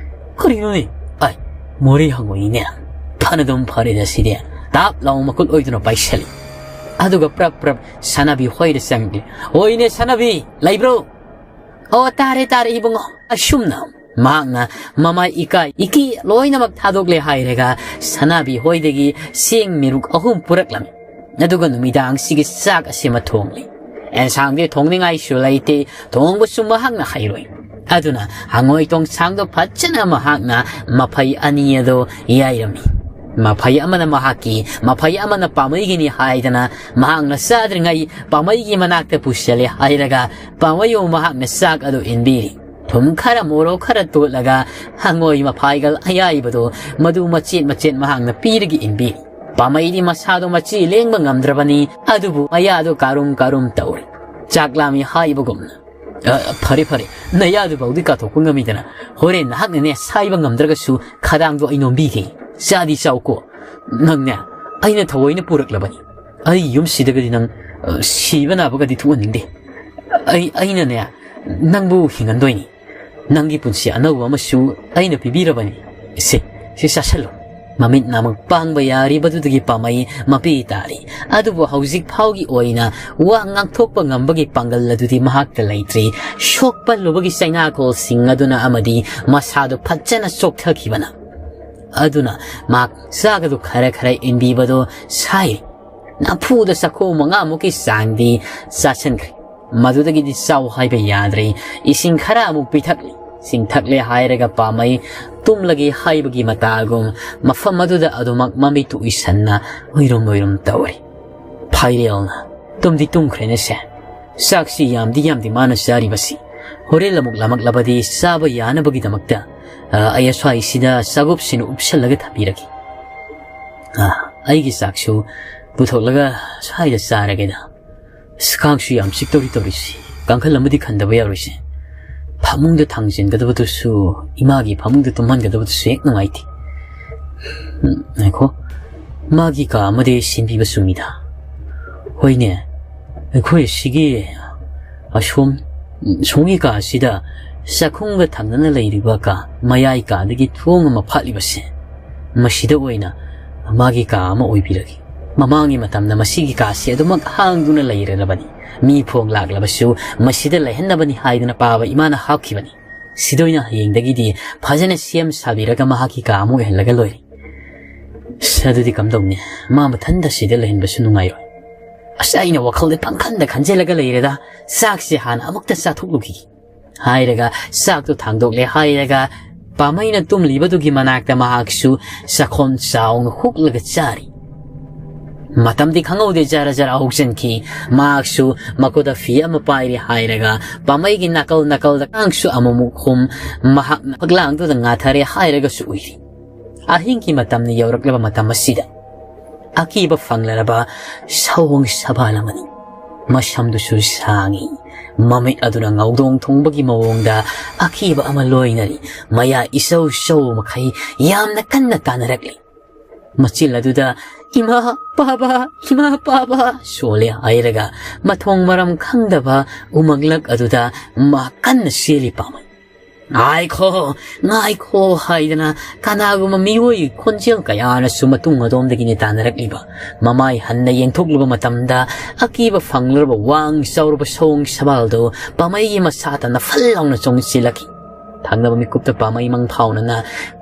"ꯀꯔꯤꯅꯣꯅꯦ? ꯑꯩ, ꯃꯣꯔꯦ ꯍꯪꯉꯣꯏꯅꯤꯅꯦ꯫ ꯐꯅꯗꯨꯝ ꯐꯔꯦꯗ ꯁꯤꯗꯤ"꯫ ꯇꯥꯞ ꯂꯥꯎ ꯃꯈꯨꯠ ꯑꯣꯏꯗꯨꯅ ꯄꯥꯏꯁꯜꯂꯤ꯫ ꯑꯗꯨꯒ ꯄ꯭ꯔꯞ ꯄ꯭ꯔꯞ ꯁꯥꯟꯅꯕꯤ ꯍꯣꯏꯗ ꯆꯪꯂꯤ꯫ "ꯍꯣꯏꯅꯦ ꯁꯥꯟꯅꯕꯤ, ꯂꯩꯕ꯭ꯔꯣ?" "ꯑꯣ, ꯇꯥꯔꯦ, ꯇꯥꯔꯦ ꯏꯕꯨꯡꯉꯣ"꯫ ꯑꯁꯨꯝꯅ ꯃꯍꯥꯛꯅ ꯃꯃꯥꯏ ꯏꯀꯥꯏ ꯏꯀꯤ ꯂꯣꯏꯅꯃꯛ ꯊꯥꯗꯣꯛꯂꯦ ꯍꯥꯏꯔꯒ ꯁꯅꯥꯕꯤ ꯍꯣꯏꯗꯒꯤ ꯆꯦꯡ ꯃꯤꯔꯨꯛ ꯑꯍꯨꯝ ꯄꯨꯔꯛꯂꯝꯃꯤ꯫ ꯑꯗꯨꯒ ꯅꯨꯃꯤꯗꯥꯡꯁꯤꯒꯤ ꯆꯥꯛ ꯑꯁꯤꯃ ꯊꯣꯡꯂꯤ꯫ ꯑꯦꯟꯁꯥꯡꯗꯤ ꯊꯣꯡꯅꯤꯡꯉꯥꯏꯁꯨ ꯂꯩꯇꯦ, ꯊꯣꯡꯕꯁꯨ ꯃꯍꯥꯛꯅ ꯍꯩꯔꯣꯏ꯫ ꯑꯗꯨꯅ ꯍꯪꯉꯣꯏ ꯇꯣꯡꯁꯥꯡꯗꯣ ꯐꯖꯅ ꯃꯍꯥꯛꯅ ꯃꯐꯩ ꯑꯅꯤ ꯑꯗꯨ ꯌꯥꯏꯔꯝꯃꯤ꯫ ꯃꯐꯩ ꯑꯃꯅ ꯃꯍꯥꯛꯀꯤ, ꯃꯐꯩ ꯑꯃꯅ ꯄꯥꯃꯩꯒꯤꯅꯤ ꯍꯥꯏꯗꯅ ꯃꯍꯥꯛꯅ ꯆꯥꯗ꯭ꯔꯤꯉꯩ ꯄꯥꯃꯩꯒꯤ ꯃꯅꯥꯛꯇ ꯄꯨꯁꯤꯜꯂꯦ ꯍꯥꯏꯔꯒ ꯄꯥꯃꯩꯕꯨ ꯃꯍꯥꯛꯅ ꯆꯥꯛ ꯑꯗꯨ ꯏꯟꯕꯤꯔꯤ꯫ ꯊꯨꯝ ꯈꯔ ꯃꯣꯔꯣꯛ ꯈꯔ ꯇꯣꯠꯂꯒ ꯍꯪꯉꯣꯏ ꯃꯐꯥꯏꯒꯜ ꯑꯌꯥꯏꯕꯗꯨ ꯃꯗꯨ ꯃꯆꯦꯠ ꯃꯆꯦꯠ ꯃꯍꯥꯛꯅ ꯄꯤꯔꯒ ꯏꯟꯕꯤꯔꯤ꯫ ꯄꯥꯃꯩꯗꯤ ꯃꯁꯥꯗꯣ ꯃꯆꯤ ꯂꯦꯡꯕ ꯉꯝꯗ꯭ꯔꯕꯅꯤ, ꯑꯗꯨꯕꯨ ꯃꯌꯥꯗꯣ ꯀꯥꯔꯨꯝ ꯀꯥꯔꯨꯝ ꯇꯧꯔꯤ꯫ ꯆꯥꯛ ꯂꯥꯝꯃꯤ ꯍꯥꯏꯕꯒꯨꯝꯅ꯫ "ꯑ, ꯐꯔꯦ, ꯐꯔꯦ, ꯅꯌꯥꯗꯨꯐꯥꯎꯗꯤ ꯀꯥꯊꯣꯛꯄ ꯉꯝꯃꯤꯗꯅ꯫ ꯍꯣꯔꯦꯟ ꯅꯍꯥꯛꯅꯅꯦ ꯁꯥꯏꯕ ꯉꯝꯗ꯭ꯔꯒꯁꯨ ꯈꯗꯥꯡꯗꯣ ꯑꯩ ꯅꯣꯝꯕꯤꯒꯦ꯫ ꯆꯥꯗꯤ ꯆꯥꯎꯀꯣ꯫ ꯅꯪꯅꯦ, ꯑꯩꯅ ꯊꯑꯣꯏꯅ ꯄꯨꯔꯛꯂꯕꯅꯤ꯫ ꯑꯩ ꯌꯨꯝꯁꯤꯗꯒꯗꯤ ꯅꯪ, ꯑ, ꯁꯤꯕ ꯅꯥꯕꯒꯗꯤ ꯊꯣꯛꯍꯟꯅꯤꯡꯗꯦ꯫ ꯑꯩ, ꯑꯩꯅꯅꯦ, ꯅꯪꯕꯨ ꯍꯤꯡꯍꯟꯗꯣꯏꯅꯤ꯫ ꯅꯪꯒꯤ ꯄꯨꯟꯁꯤ ꯑꯅꯧꯕ ꯑꯃꯁꯨ ꯑꯩꯅ ꯄꯤꯕꯤꯔꯕꯅꯤ꯫ ꯁꯦ, ꯁꯤ ꯆꯥꯁꯜꯂꯨ꯫" ꯃꯃꯤꯠ ꯅꯥꯃꯛ ꯄꯥꯡꯕ ꯌꯥꯔꯤꯕꯗꯨꯗꯒꯤ ꯄꯥꯃꯩ ꯃꯄꯤ ꯇꯥꯔꯤ꯫ ꯑꯗꯨꯕꯨ ꯍꯧꯖꯤꯛ ꯐꯥꯎꯒꯤ ꯑꯣꯏꯅ ꯋꯥ ꯉꯥꯡꯊꯣꯛꯄ ꯉꯝꯕꯒꯤ ꯄꯥꯡꯒꯜ ꯑꯗꯨꯗꯤ ꯃꯍꯥꯛꯇ ꯂꯩꯇ꯭ꯔꯤ꯫ ꯁꯣꯛꯄꯜꯂꯨꯕꯒꯤ ꯆꯩꯅꯥꯀꯣꯜꯁꯤꯡ ꯑꯗꯨꯅ ꯑꯃꯗꯤ ꯃꯁꯥꯗꯨ ꯐꯖꯅ ꯆꯣꯛꯊꯈꯤꯕꯅ꯫ ꯑꯗꯨꯅ ꯃꯍꯥꯛ ꯆꯥꯒꯗꯨ ꯈꯔ ꯈꯔ ꯏꯟꯕꯤꯕꯗꯨ ꯁꯥꯏ꯫ ꯅꯝꯐꯨꯗ ꯆꯥꯛꯈꯣꯝ ꯃꯉꯥꯃꯨꯛꯀꯤ ꯆꯥꯡꯗꯤ ꯆꯥꯁꯤꯟꯈ꯭ꯔꯦ꯫ ꯃꯗꯨꯗꯒꯤꯗꯤ ꯆꯥꯎ ꯍꯥꯏꯕ ꯌꯥꯗ꯭ꯔꯦ꯫ ꯏꯁꯤꯡ ꯈꯔ ꯑꯃꯨꯛ ꯄꯤꯊꯛꯂꯤ꯫ ꯏꯁꯤꯡ ꯊꯛꯂꯦ ꯍꯥꯏꯔꯒ ꯄꯥꯝꯃꯩ ꯇꯨꯝꯂꯒꯦ ꯍꯥꯏꯕꯒꯤ ꯃꯇꯥꯒꯨꯝ ꯃꯐꯝ ꯑꯗꯨꯗ ꯑꯗꯨꯃꯛ ꯃꯃꯤꯠꯇꯨ ꯎꯏꯁꯟꯅ ꯎꯏꯔꯨꯝ ꯎꯏꯔꯨꯝ ꯇꯧꯔꯤ꯫ ꯐꯥꯏꯔꯦꯜꯅ ꯇꯨꯝꯗꯤ ꯇꯨꯝꯈ꯭ꯔꯦꯅꯦꯁꯦ꯫ ꯆꯥꯛꯁꯤ ꯌꯥꯝꯗꯤ ꯌꯥꯝꯗꯤ ꯃꯥꯅ ꯆꯥꯔꯤꯕꯁꯤ꯫ ꯍꯣꯔꯦꯟ ꯑꯃꯨꯛ ꯂꯥꯝꯃꯛꯂꯕꯗꯤ ꯆꯥꯕ ꯌꯥꯅꯕꯒꯤꯗꯃꯛꯇ, ꯑ, ꯑꯩ ꯑꯁ꯭ꯋꯥꯏꯁꯤꯗ ꯆꯥꯒꯨꯞꯁꯤꯅ ꯎꯞꯁꯜꯂꯒ ꯊꯝꯕꯤꯔꯒꯦ꯫ ꯑ, ꯑꯩꯒꯤ ꯆꯥꯛꯁꯨ ꯄꯨꯊꯣꯛꯂꯒ ꯁ꯭ꯋꯥꯏꯗ ꯆꯥꯔꯒꯦꯗ꯫ ꯑꯁ, ꯀꯥꯡꯁꯨ ꯌꯥꯝ ꯆꯤꯛꯇꯧꯔꯤ ꯇꯧꯔꯤꯁꯤ꯫ ꯀꯥꯡꯈꯜ ꯑꯃꯗꯤ ꯈꯟꯗꯕ ꯌꯥꯔꯣꯏꯁꯦ꯫ ꯐꯃꯨꯡꯗ ꯊꯥꯡꯖꯤꯟꯒꯗꯕꯗꯨꯁꯨ, ꯏꯃꯥꯒꯤ ꯐꯃꯨꯡꯗ ꯇꯨꯝꯍꯟꯒꯗꯕꯗꯨꯁꯨ ꯍꯦꯛ ꯅꯨꯡꯉꯥꯏꯇꯦ꯫ ꯎꯝ, ꯉꯥꯏꯈꯣ꯫ ꯃꯥꯒꯤ ꯀꯥ ꯑꯃꯗꯤ ꯁꯤꯟꯕꯤꯕ ꯆꯨꯝꯃꯤꯗ꯫ ꯍꯣꯏꯅꯦ, ꯑꯩꯈꯣꯏ ꯑꯁꯤꯒꯤ ꯑꯁꯣꯝ, ꯁꯣꯝꯒꯤ ꯀꯥ ꯑꯁꯤꯗ ꯆꯥꯛꯈꯨꯝꯒ ꯊꯪꯅꯅ ꯂꯩꯔꯤꯕ ꯀꯥ, ꯃꯌꯥꯏ ꯀꯥꯗꯒꯤ ꯊꯣꯡ ꯑꯃ ꯐꯥꯠꯂꯤꯕꯁꯦ, ꯃꯁꯤꯗ ꯑꯣꯏꯅ ꯃꯥꯒꯤ ꯀꯥ ꯑꯃ ꯑꯣꯏꯕꯤꯔꯒꯦ꯫ ꯃꯃꯥꯡꯒꯤ ꯃꯇꯝꯗ ꯃꯁꯤꯒꯤ ꯀꯥꯁꯤ ꯑꯗꯨꯃꯛ ꯍꯥꯡꯗꯨꯅ ꯂꯩꯔꯔꯕꯅꯤ꯫ ꯃꯤ ꯐꯣꯡ ꯂꯥꯛꯂꯕꯁꯨ ꯃꯁꯤꯗ ꯂꯩꯍꯟꯅꯕꯅꯤ ꯍꯥꯏꯗꯨꯅ ꯄꯥꯕ ꯏꯃꯥꯅ ꯍꯥꯞꯈꯤꯕꯅꯤ꯫ ꯁꯤꯗ ꯑꯣꯏꯅ ꯍꯌꯦꯡꯗꯒꯤꯗꯤ ꯐꯖꯅ ꯁꯦꯝ ꯁꯥꯕꯤꯔꯒ ꯃꯍꯥꯛꯀꯤ ꯀꯥ ꯑꯃ ꯑꯣꯏꯍꯜꯂꯒ ꯂꯣꯏꯔꯦ꯫ ꯑꯁ, ꯑꯗꯨꯗꯤ ꯀꯝꯗꯧꯅꯤ? ꯃꯥ ꯃꯊꯟꯇ ꯁꯤꯗ ꯂꯩꯍꯟꯕꯁꯨ ꯅꯨꯡꯉꯥꯏꯔꯣꯏ꯫ ꯑꯁ, ꯑꯩꯅ ꯋꯥꯈꯜꯗ ꯄꯪꯈꯟꯗ ꯈꯟꯖꯤꯜꯂꯒ ꯂꯩꯔꯦꯗ꯫ ꯆꯥꯛꯁꯦ ꯍꯥꯟꯅ ꯑꯃꯨꯛꯇ ꯆꯥꯊꯣꯛꯂꯨꯈꯤꯒꯦ꯫ ꯍꯥꯏꯔꯒ ꯆꯥꯛꯇꯣ ꯊꯥꯡꯗꯣꯛꯂꯦ ꯍꯥꯏꯔꯒ ꯄꯥꯃꯩꯅ ꯇꯨꯝꯂꯤꯕꯗꯨꯒꯤ ꯃꯅꯥꯛꯇ ꯃꯍꯥꯛꯁꯨ ꯆꯥꯛꯈꯣꯝ ꯆꯥꯎꯅ ꯍꯨꯛꯂꯒ ꯆꯥꯔꯤ꯫ ꯃꯇꯝꯗꯤ ꯈꯪꯍꯧꯗꯦ, ꯖꯔ ꯖꯔ ꯍꯧꯖꯤꯟꯈꯤ꯫ ꯃꯍꯥꯛꯁꯨ ꯃꯈꯨꯠꯇ ꯐꯤ ꯑꯃ ꯄꯥꯏꯔꯦ ꯍꯥꯏꯔꯒ ꯄꯥꯃꯩꯒꯤ ꯅꯥꯀꯜ ꯅꯥꯀꯜꯗ ꯀꯥꯡꯁꯨ ꯑꯃꯨꯛꯃꯨꯛ ꯍꯨꯝ, ꯃꯍꯥꯛꯅ ꯐꯛꯂꯥꯡꯗꯨꯗ ꯉꯥꯊꯔꯦ ꯍꯥꯏꯔꯒꯁꯨ ꯎꯏꯔꯤ꯫ ꯑꯍꯤꯡꯒꯤ ꯃꯇꯝꯅ ꯌꯧꯔꯛꯂꯕ ꯃꯇꯝ ꯑꯁꯤꯗ ꯑꯀꯤꯕ ꯐꯪꯂꯔꯕ ꯁꯑꯣꯡ ꯁꯕꯥꯜ ꯑꯃꯅꯤ꯫ ꯃꯁꯝꯗꯨꯁꯨ ꯁꯥꯡꯏ꯫ ꯃꯃꯤꯠ ꯑꯗꯨꯅ ꯉꯧꯗꯣꯡ ꯊꯣꯡꯕꯒꯤ ꯃꯑꯣꯡꯗ ꯑꯀꯤꯕ ꯑꯃ ꯂꯣꯏꯅꯔꯤ꯫ ꯃꯌꯥ ꯏꯆꯧ ꯆꯧ ꯃꯈꯩ ꯌꯥꯝꯅ ꯀꯟꯅ ꯇꯥꯅꯔꯛꯂꯤ꯫ ꯃꯆꯤꯜ ꯑꯗꯨꯗ "ꯏꯃꯥ ꯄꯥꯕ, ꯏꯃꯥ ꯄꯥꯕ" ꯁꯣꯜꯂꯦ ꯍꯥꯏꯔꯒ ꯃꯊꯣꯡ ꯃꯔꯝ ꯈꯪꯗꯕ ꯎꯃꯪꯂꯛ ꯑꯗꯨꯗ ꯃꯥ ꯀꯟꯅ ꯆꯦꯜꯂꯤ ꯄꯥꯝꯃꯤ꯫ "ꯉꯥꯏꯈꯣ, ꯉꯥꯏꯈꯣ" ꯍꯥꯏꯗꯅ ꯀꯅꯥꯒꯨꯝꯕ ꯃꯤꯑꯣꯏ ꯈꯣꯟꯖꯦꯜ ꯀꯌꯥꯅꯁꯨ ꯃꯇꯨꯡ ꯑꯗꯣꯝꯗꯒꯤꯅꯤ ꯇꯥꯟꯅꯔꯛꯂꯤꯕ꯫ ꯃꯃꯥꯏ ꯍꯟꯅ ꯌꯦꯡꯊꯣꯛꯂꯨꯕ ꯃꯇꯝꯗ ꯑꯀꯤꯕ ꯐꯪꯂꯔꯕ ꯋꯥꯡ ꯆꯥꯎꯔꯕ ꯁꯑꯣꯡ ꯁꯕꯥꯜꯗꯨ ꯄꯥꯃꯩꯒꯤ ꯃꯁꯥ ꯇꯝꯅ ꯐꯜ ꯂꯥꯎꯅ ꯆꯣꯡꯁꯤꯜꯂꯛꯈꯤ꯫ ꯊꯪꯅꯕ ꯃꯤꯀꯨꯞꯇ ꯄꯥꯃꯩ ꯃꯪꯐꯥꯎꯅꯅ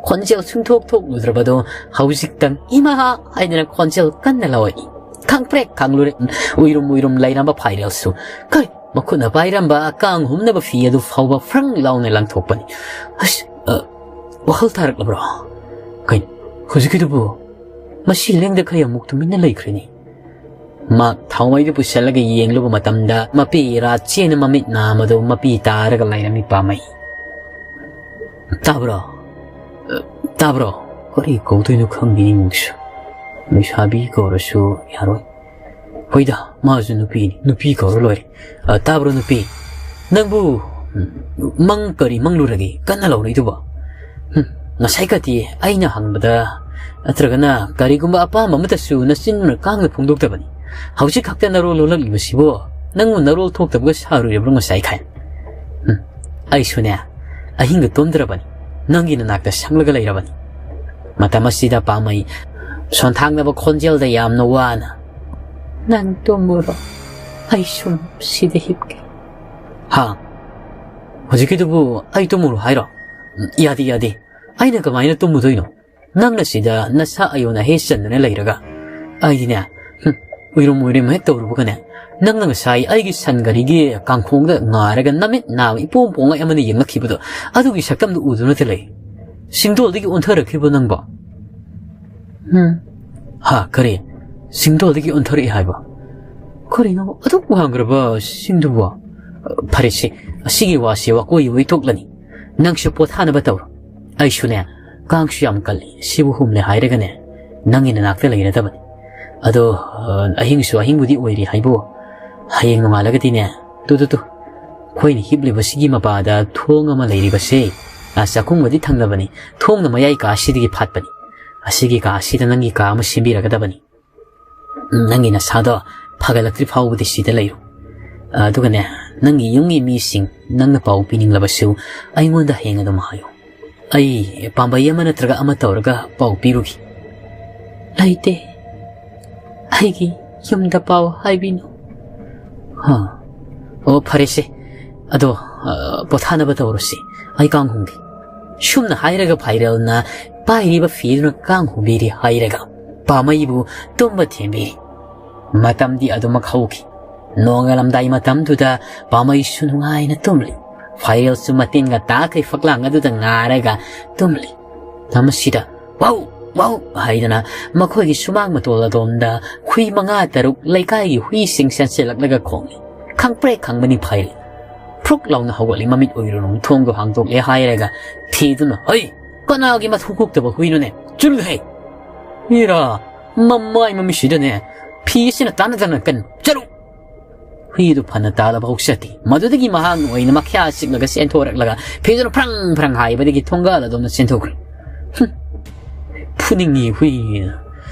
ꯈꯣꯟꯖꯦꯜ ꯁꯨꯡꯊꯣꯛ ꯊꯣꯛꯂꯨꯗ꯭ꯔꯕꯗꯨ ꯍꯧꯖꯤꯛꯇꯪ "ꯏꯃꯥ" ꯍꯥꯏꯗꯅ ꯈꯣꯟꯖꯦꯜ ꯀꯟꯅ ꯂꯧꯔꯛꯏ꯫ ꯈꯪꯄ꯭ꯔꯦꯛ ꯈꯪꯂꯨꯔꯦ꯫ ꯎꯏꯔꯨꯝ ꯎꯏꯔꯨꯝ ꯂꯩꯔꯝꯕ ꯐꯥꯏꯔꯦꯜꯁꯨ ꯀꯩ ꯃꯈꯨꯠꯅ ꯄꯥꯏꯔꯝꯕ ꯀꯥꯡ ꯍꯨꯝꯅꯕ ꯐꯤ ꯑꯗꯨ ꯐꯥꯎꯕ ꯐ꯭ꯔꯪ ꯂꯥꯎꯅ ꯂꯪꯊꯣꯛꯄꯅꯤ꯫ "ꯑꯁ, ꯑ, ꯋꯥꯈꯜ ꯇꯥꯔꯛꯂꯕ꯭ꯔꯣ? ꯀꯩꯅꯣ ꯍꯧꯖꯤꯛꯀꯤꯗꯨꯕꯨ? ꯃꯁꯤ ꯂꯦꯡꯗ ꯈꯩ ꯑꯃꯨꯛ ꯇꯨꯃꯤꯟꯅ ꯂꯩꯈ꯭ꯔꯦꯅꯦ"꯫ ꯃꯥ ꯊꯥꯎꯃꯩꯗꯨ ꯄꯨꯁꯜꯂꯒ ꯌꯦꯡꯂꯨꯕ ꯃꯇꯝꯗ ꯃꯄꯤ ꯏꯔꯥ ꯆꯦꯅ ꯃꯃꯤꯠ ꯅꯥꯝꯃꯗꯨ ꯃꯄꯤ ꯇꯥꯔꯒ ꯂꯩꯔꯝꯃꯤ ꯄꯥꯝꯃꯩ꯫ "ꯇꯥꯕ꯭ꯔꯣ? ꯑ, ꯇꯥꯕ꯭ꯔꯣ?" ꯀꯔꯤ ꯀꯧꯗꯣꯏꯅꯣ ꯈꯪꯗꯦ ꯏꯃꯨꯡꯁꯨ꯫ ꯂꯩꯁꯥꯕꯤ ꯀꯧꯔꯁꯨ ꯌꯥꯔꯣꯏ꯫ ꯍꯣꯏꯗ, ꯃꯥꯁꯨ ꯅꯨꯄꯤꯅꯤ, ꯅꯨꯄꯤ ꯀꯧꯔ ꯂꯣꯏꯔꯦ꯫ "ꯑ, ꯇꯥꯕ꯭ꯔꯣ ꯅꯨꯄꯤ? ꯅꯪꯕꯨ, ꯎꯝ, ꯃꯪ ꯀꯔꯤ ꯃꯪꯂꯨꯔꯒꯦ ꯀꯟꯅ ꯂꯥꯎꯔꯛꯏꯗꯨꯕꯣ?" "ꯍꯨꯝ, ꯉꯁꯥꯏ ꯀꯗꯤ ꯑꯩꯅ ꯍꯪꯕꯗ, ꯅꯠꯇ꯭ꯔꯒꯅ ꯀꯔꯤꯒꯨꯝꯕ ꯑꯄꯥꯝꯕ ꯑꯃꯠꯇꯁꯨ ꯅꯆꯤꯟꯅ ꯀꯥꯡꯅ ꯐꯣꯡꯗꯣꯛꯇꯕꯅꯤ꯫ ꯍꯧꯖꯤꯛ ꯈꯛꯇ ꯅꯔꯣꯜ ꯂꯣꯜꯂꯛꯂꯤꯕꯁꯤꯕꯨ ꯅꯪꯕꯨ ꯅꯔꯣꯜ ꯊꯣꯛꯇꯕꯒ ꯁꯥꯔꯨꯔꯤꯕ꯭ꯔꯣ ꯉꯁꯥꯏ ꯈꯥꯏ?" "ꯍꯨꯝ, ꯑꯩꯁꯨꯅꯦ, ꯑꯍꯤꯡꯒ ꯇꯨꯝꯗ꯭ꯔꯕꯅꯤ ꯅꯪꯒꯤ ꯅꯅꯥꯛꯇ ꯁꯪꯂꯒ ꯂꯩꯔꯕꯅꯤ"꯫ ꯃꯇꯝ ꯑꯁꯤꯗ ꯄꯥꯝꯃꯩ ꯁꯣꯟꯊꯥꯡꯅꯕ ꯈꯣꯟꯖꯦꯜꯗ ꯌꯥꯝꯅ ꯋꯥꯅ, "ꯅꯪ ꯇꯨꯝꯃꯨꯔꯣ, ꯑꯩ ꯁꯨꯝ ꯁꯤꯗ ꯍꯤꯞꯀꯦ"꯫ "ꯍꯥ? ꯍꯧꯖꯤꯛꯀꯤꯗꯨꯕꯨ ꯑꯩ ꯇꯨꯝꯃꯨꯔꯣ ꯍꯥꯏꯔꯣ? ꯌꯥꯗꯦ, ꯌꯥꯗꯦ꯫ ꯑꯩꯅ ꯀꯃꯥꯏꯅ ꯇꯨꯝꯃꯨꯗꯣꯏꯅꯣ? ꯅꯪꯅ ꯁꯤꯗ ꯅꯁꯥ ꯑꯌꯣꯟ ꯑꯍꯦ ꯆꯟꯗꯨꯅ ꯂꯩꯔꯒ?" "ꯑꯩꯗꯤꯅꯦ, ꯍꯨꯝ, ꯎꯏꯔꯨꯝ ꯎꯏꯔꯨꯝ ꯍꯦꯛ ꯇꯧꯔꯨꯕꯒꯅꯦ, ꯅꯪꯅ ꯉꯁꯥꯏ ꯑꯩꯒꯤ ꯁꯟ ꯒꯥꯔꯤꯒꯤ ꯀꯥꯡꯈꯣꯡꯗ ꯉꯥꯔꯒ ꯅꯃꯤꯠ ꯅꯥꯕ ꯏꯄꯣꯝ ꯄꯣꯝꯒ ꯑꯃꯅ ꯌꯦꯡꯂꯛꯈꯤꯕꯗꯣ, ꯑꯗꯨꯒꯤ ꯁꯛꯇꯝꯗꯨ ꯎꯗꯨꯅꯇ ꯂꯩ"꯫ ꯁꯤꯡꯗꯣꯜꯗꯒꯤ ꯑꯣꯟꯊꯔꯛꯈꯤꯕ ꯅꯪꯕꯣ? ꯎꯝ꯫ ꯍꯥ, ꯀꯔꯤ? ꯁꯤꯡꯗꯣꯜꯗꯒꯤ ꯑꯣꯟꯊꯔꯛꯏ ꯍꯥꯏꯕ? ꯀꯔꯤꯅꯣ ꯑꯗꯨꯛ ꯋꯥꯡꯈ꯭ꯔꯕ ꯁꯤꯡꯗꯨꯕꯣ? ꯐꯔꯦꯁꯦ, ꯑꯁꯤꯒꯤ ꯋꯥꯁꯦ ꯋꯥꯀꯣꯏ ꯑꯣꯏ ꯇꯣꯛꯂꯅꯤ꯫ ꯅꯪꯁꯨ ꯄꯣꯊꯥꯅꯕ ꯇꯧꯔꯣ꯫ ꯑꯩꯁꯨꯅꯦ, ꯀꯥꯡꯁꯨ ꯌꯥꯝ ꯀꯜꯂꯤ꯫ ꯁꯤꯕꯨ ꯍꯨꯝꯂꯦ ꯍꯥꯏꯔꯒꯅꯦ, ꯅꯪꯒꯤ ꯅꯅꯥꯛꯇ ꯂꯩꯔꯗꯕꯅꯤ꯫ ꯑꯗꯣ, ꯑ, ꯑꯍꯤꯡꯁꯨ ꯑꯍꯤꯡꯕꯨꯗꯤ ꯑꯣꯏꯔꯤ ꯍꯥꯏꯕꯨ, ꯍꯌꯦꯡ ꯅꯣꯡꯉꯥꯜꯂꯒꯗꯤꯅꯦ, ꯇꯨ, ꯇꯨ, ꯇꯨ, ꯑꯩꯈꯣꯏꯅ ꯍꯤꯞꯂꯤꯕꯁꯤꯒꯤ ꯃꯄꯥꯗ ꯊꯣꯡ ꯑꯃ ꯂꯩꯔꯤꯕꯁꯦ, ꯑ, ꯆꯥꯛꯈꯨꯝꯒꯗꯤ ꯊꯪꯅꯕꯅꯤ꯫ ꯊꯣꯡꯅ ꯃꯌꯥꯏ ꯀꯥ ꯑꯁꯤꯗꯒꯤ ꯐꯥꯠꯄꯅꯤ꯫ ꯑꯁꯤꯒꯤ ꯀꯥ ꯑꯁꯤꯗ ꯅꯪꯒꯤ ꯀꯥ ꯑꯃ ꯁꯦꯝꯕꯤꯔꯒꯗꯕꯅꯤ꯫ ꯅꯪꯒꯤ ꯅꯁꯥꯗꯣ ꯐꯒꯠꯂꯛꯇ꯭ꯔꯤ ꯐꯥꯎꯕꯗꯤ ꯁꯤꯗ ꯂꯩꯔꯨ꯫ ꯑꯗꯨꯒꯅꯦ, ꯅꯪꯒꯤ ꯌꯨꯝꯒꯤ ꯃꯤꯁꯤꯡ ꯅꯪꯅ ꯄꯥꯎ ꯄꯤꯅꯤꯡꯂꯕꯁꯨ ꯑꯩꯉꯣꯟꯗ ꯍꯌꯦꯡ ꯑꯗꯨꯝ ꯍꯥꯏꯌꯨ꯫ ꯑꯩ ꯄꯥꯝꯕꯩ ꯑꯃ ꯅꯠꯇ꯭ꯔꯒ ꯑꯃ ꯇꯧꯔꯒ ꯄꯥꯎ ꯄꯤꯔꯨꯒꯦ꯫ ꯂꯩꯇꯦ꯫ ꯑꯩꯒꯤ ꯌꯨꯝꯗ ꯄꯥꯎ ꯍꯥꯏꯕꯤꯅꯨ꯫ ꯍꯥ꯫ ꯑꯣ, ꯐꯔꯦꯁꯦ꯫ ꯑꯗꯣ, ꯑ, ꯄꯣꯊꯥꯅꯕ ꯇꯧꯔꯁꯤ꯫ ꯑꯩ ꯀꯥꯡ ꯍꯨꯝꯒꯦ꯫ ꯁꯨꯝꯅ ꯍꯥꯏꯔꯒ ꯐꯥꯏꯔꯦꯜꯅ ꯄꯥꯏꯔꯤꯕ ꯐꯤꯗꯨꯅ ꯀꯥꯡ ꯍꯨꯝꯕꯤꯔꯤ ꯍꯥꯏꯔꯒ ꯄꯥꯃꯩꯕꯨ ꯇꯨꯝꯕ ꯊꯦꯝꯕꯤꯔꯤ꯫ ꯃꯇꯝꯗꯤ ꯑꯗꯨꯃꯛ ꯍꯧꯈꯤ꯫ ꯅꯣꯡꯉꯥꯜꯂꯝꯗꯥꯏ ꯃꯇꯝꯗꯨꯗ ꯄꯥꯃꯩꯁꯨ ꯅꯨꯡꯉꯥꯏꯅ ꯇꯨꯝꯂꯤ꯫ ꯐꯥꯏꯔꯦꯜꯁꯨ ꯃꯇꯤꯟꯒ ꯇꯥꯈꯩ ꯐꯛꯂꯥꯡ ꯑꯗꯨꯗ ꯉꯥꯔꯒ ꯇꯨꯝꯂꯤ꯫ ꯃꯁꯤꯗ "ꯋꯥꯎ! ꯋꯥꯎ!" ꯍꯥꯏꯗꯅ ꯃꯈꯣꯏꯒꯤ ꯁꯨꯃꯥꯡ ꯃꯇꯣꯜ ꯑꯗꯣꯝꯗ ꯍꯨꯏ ꯃꯉꯥ ꯇꯔꯨꯛ ꯂꯩꯀꯥꯏꯒꯤ ꯍꯨꯏꯁꯤꯡ ꯆꯦꯟꯁꯤꯜꯂꯛꯂꯒ ꯈꯣꯡꯂꯤ꯫ ꯈꯪꯄ꯭ꯔꯦꯛ ꯈꯪꯕꯅꯤ ꯐꯥꯏꯔꯦꯜ꯫ ꯐ꯭ꯔꯨꯛ ꯂꯥꯎꯅ ꯍꯧꯒꯠꯂꯤ, ꯃꯃꯤꯠ ꯑꯣꯏꯔꯨꯔꯨꯝ ꯊꯣꯡꯗꯣ ꯍꯥꯡꯗꯣꯛꯂꯦ ꯍꯥꯏꯔꯒ ꯊꯤꯗꯨꯅ, "ꯍꯩ! ꯀꯅꯥꯒꯤ ꯃꯊꯨ ꯀꯣꯛꯇꯕ ꯍꯨꯏꯅꯣꯅꯦ? ꯆꯨꯜꯂꯨꯍꯦ!" ꯏꯔꯥ, ꯃꯃꯥꯏ ꯃꯃꯤꯠꯁꯤꯗꯅꯦ, ꯐꯤ ꯑꯁꯤꯅ ꯇꯥꯟꯅꯗꯅ ꯀꯟ ꯆꯠꯂꯨ! ꯍꯨꯏꯗꯨ ꯐꯅ ꯇꯥꯜꯂꯕ ꯍꯧꯆꯠꯇꯦ꯫ ꯃꯗꯨꯗꯒꯤ ꯃꯍꯥꯛꯅ ꯑꯣꯏꯅ ꯃꯈ꯭ꯌꯥ ꯆꯤꯛꯂꯒ ꯆꯦꯟꯊꯣꯔꯛꯂꯒ ꯐꯤꯗꯨꯅ ꯐ꯭ꯔꯪ ꯐ꯭ꯔꯪ ꯍꯥꯏꯕꯗꯒꯤ ꯊꯣꯡꯒꯥꯜ ꯑꯗꯣꯝꯗ ꯆꯦꯟꯊꯣꯛꯈ꯭ꯔꯦ꯫ ꯍꯨꯝ, ꯐꯨꯅꯤꯡꯉꯤ ꯍꯨꯏꯅ꯫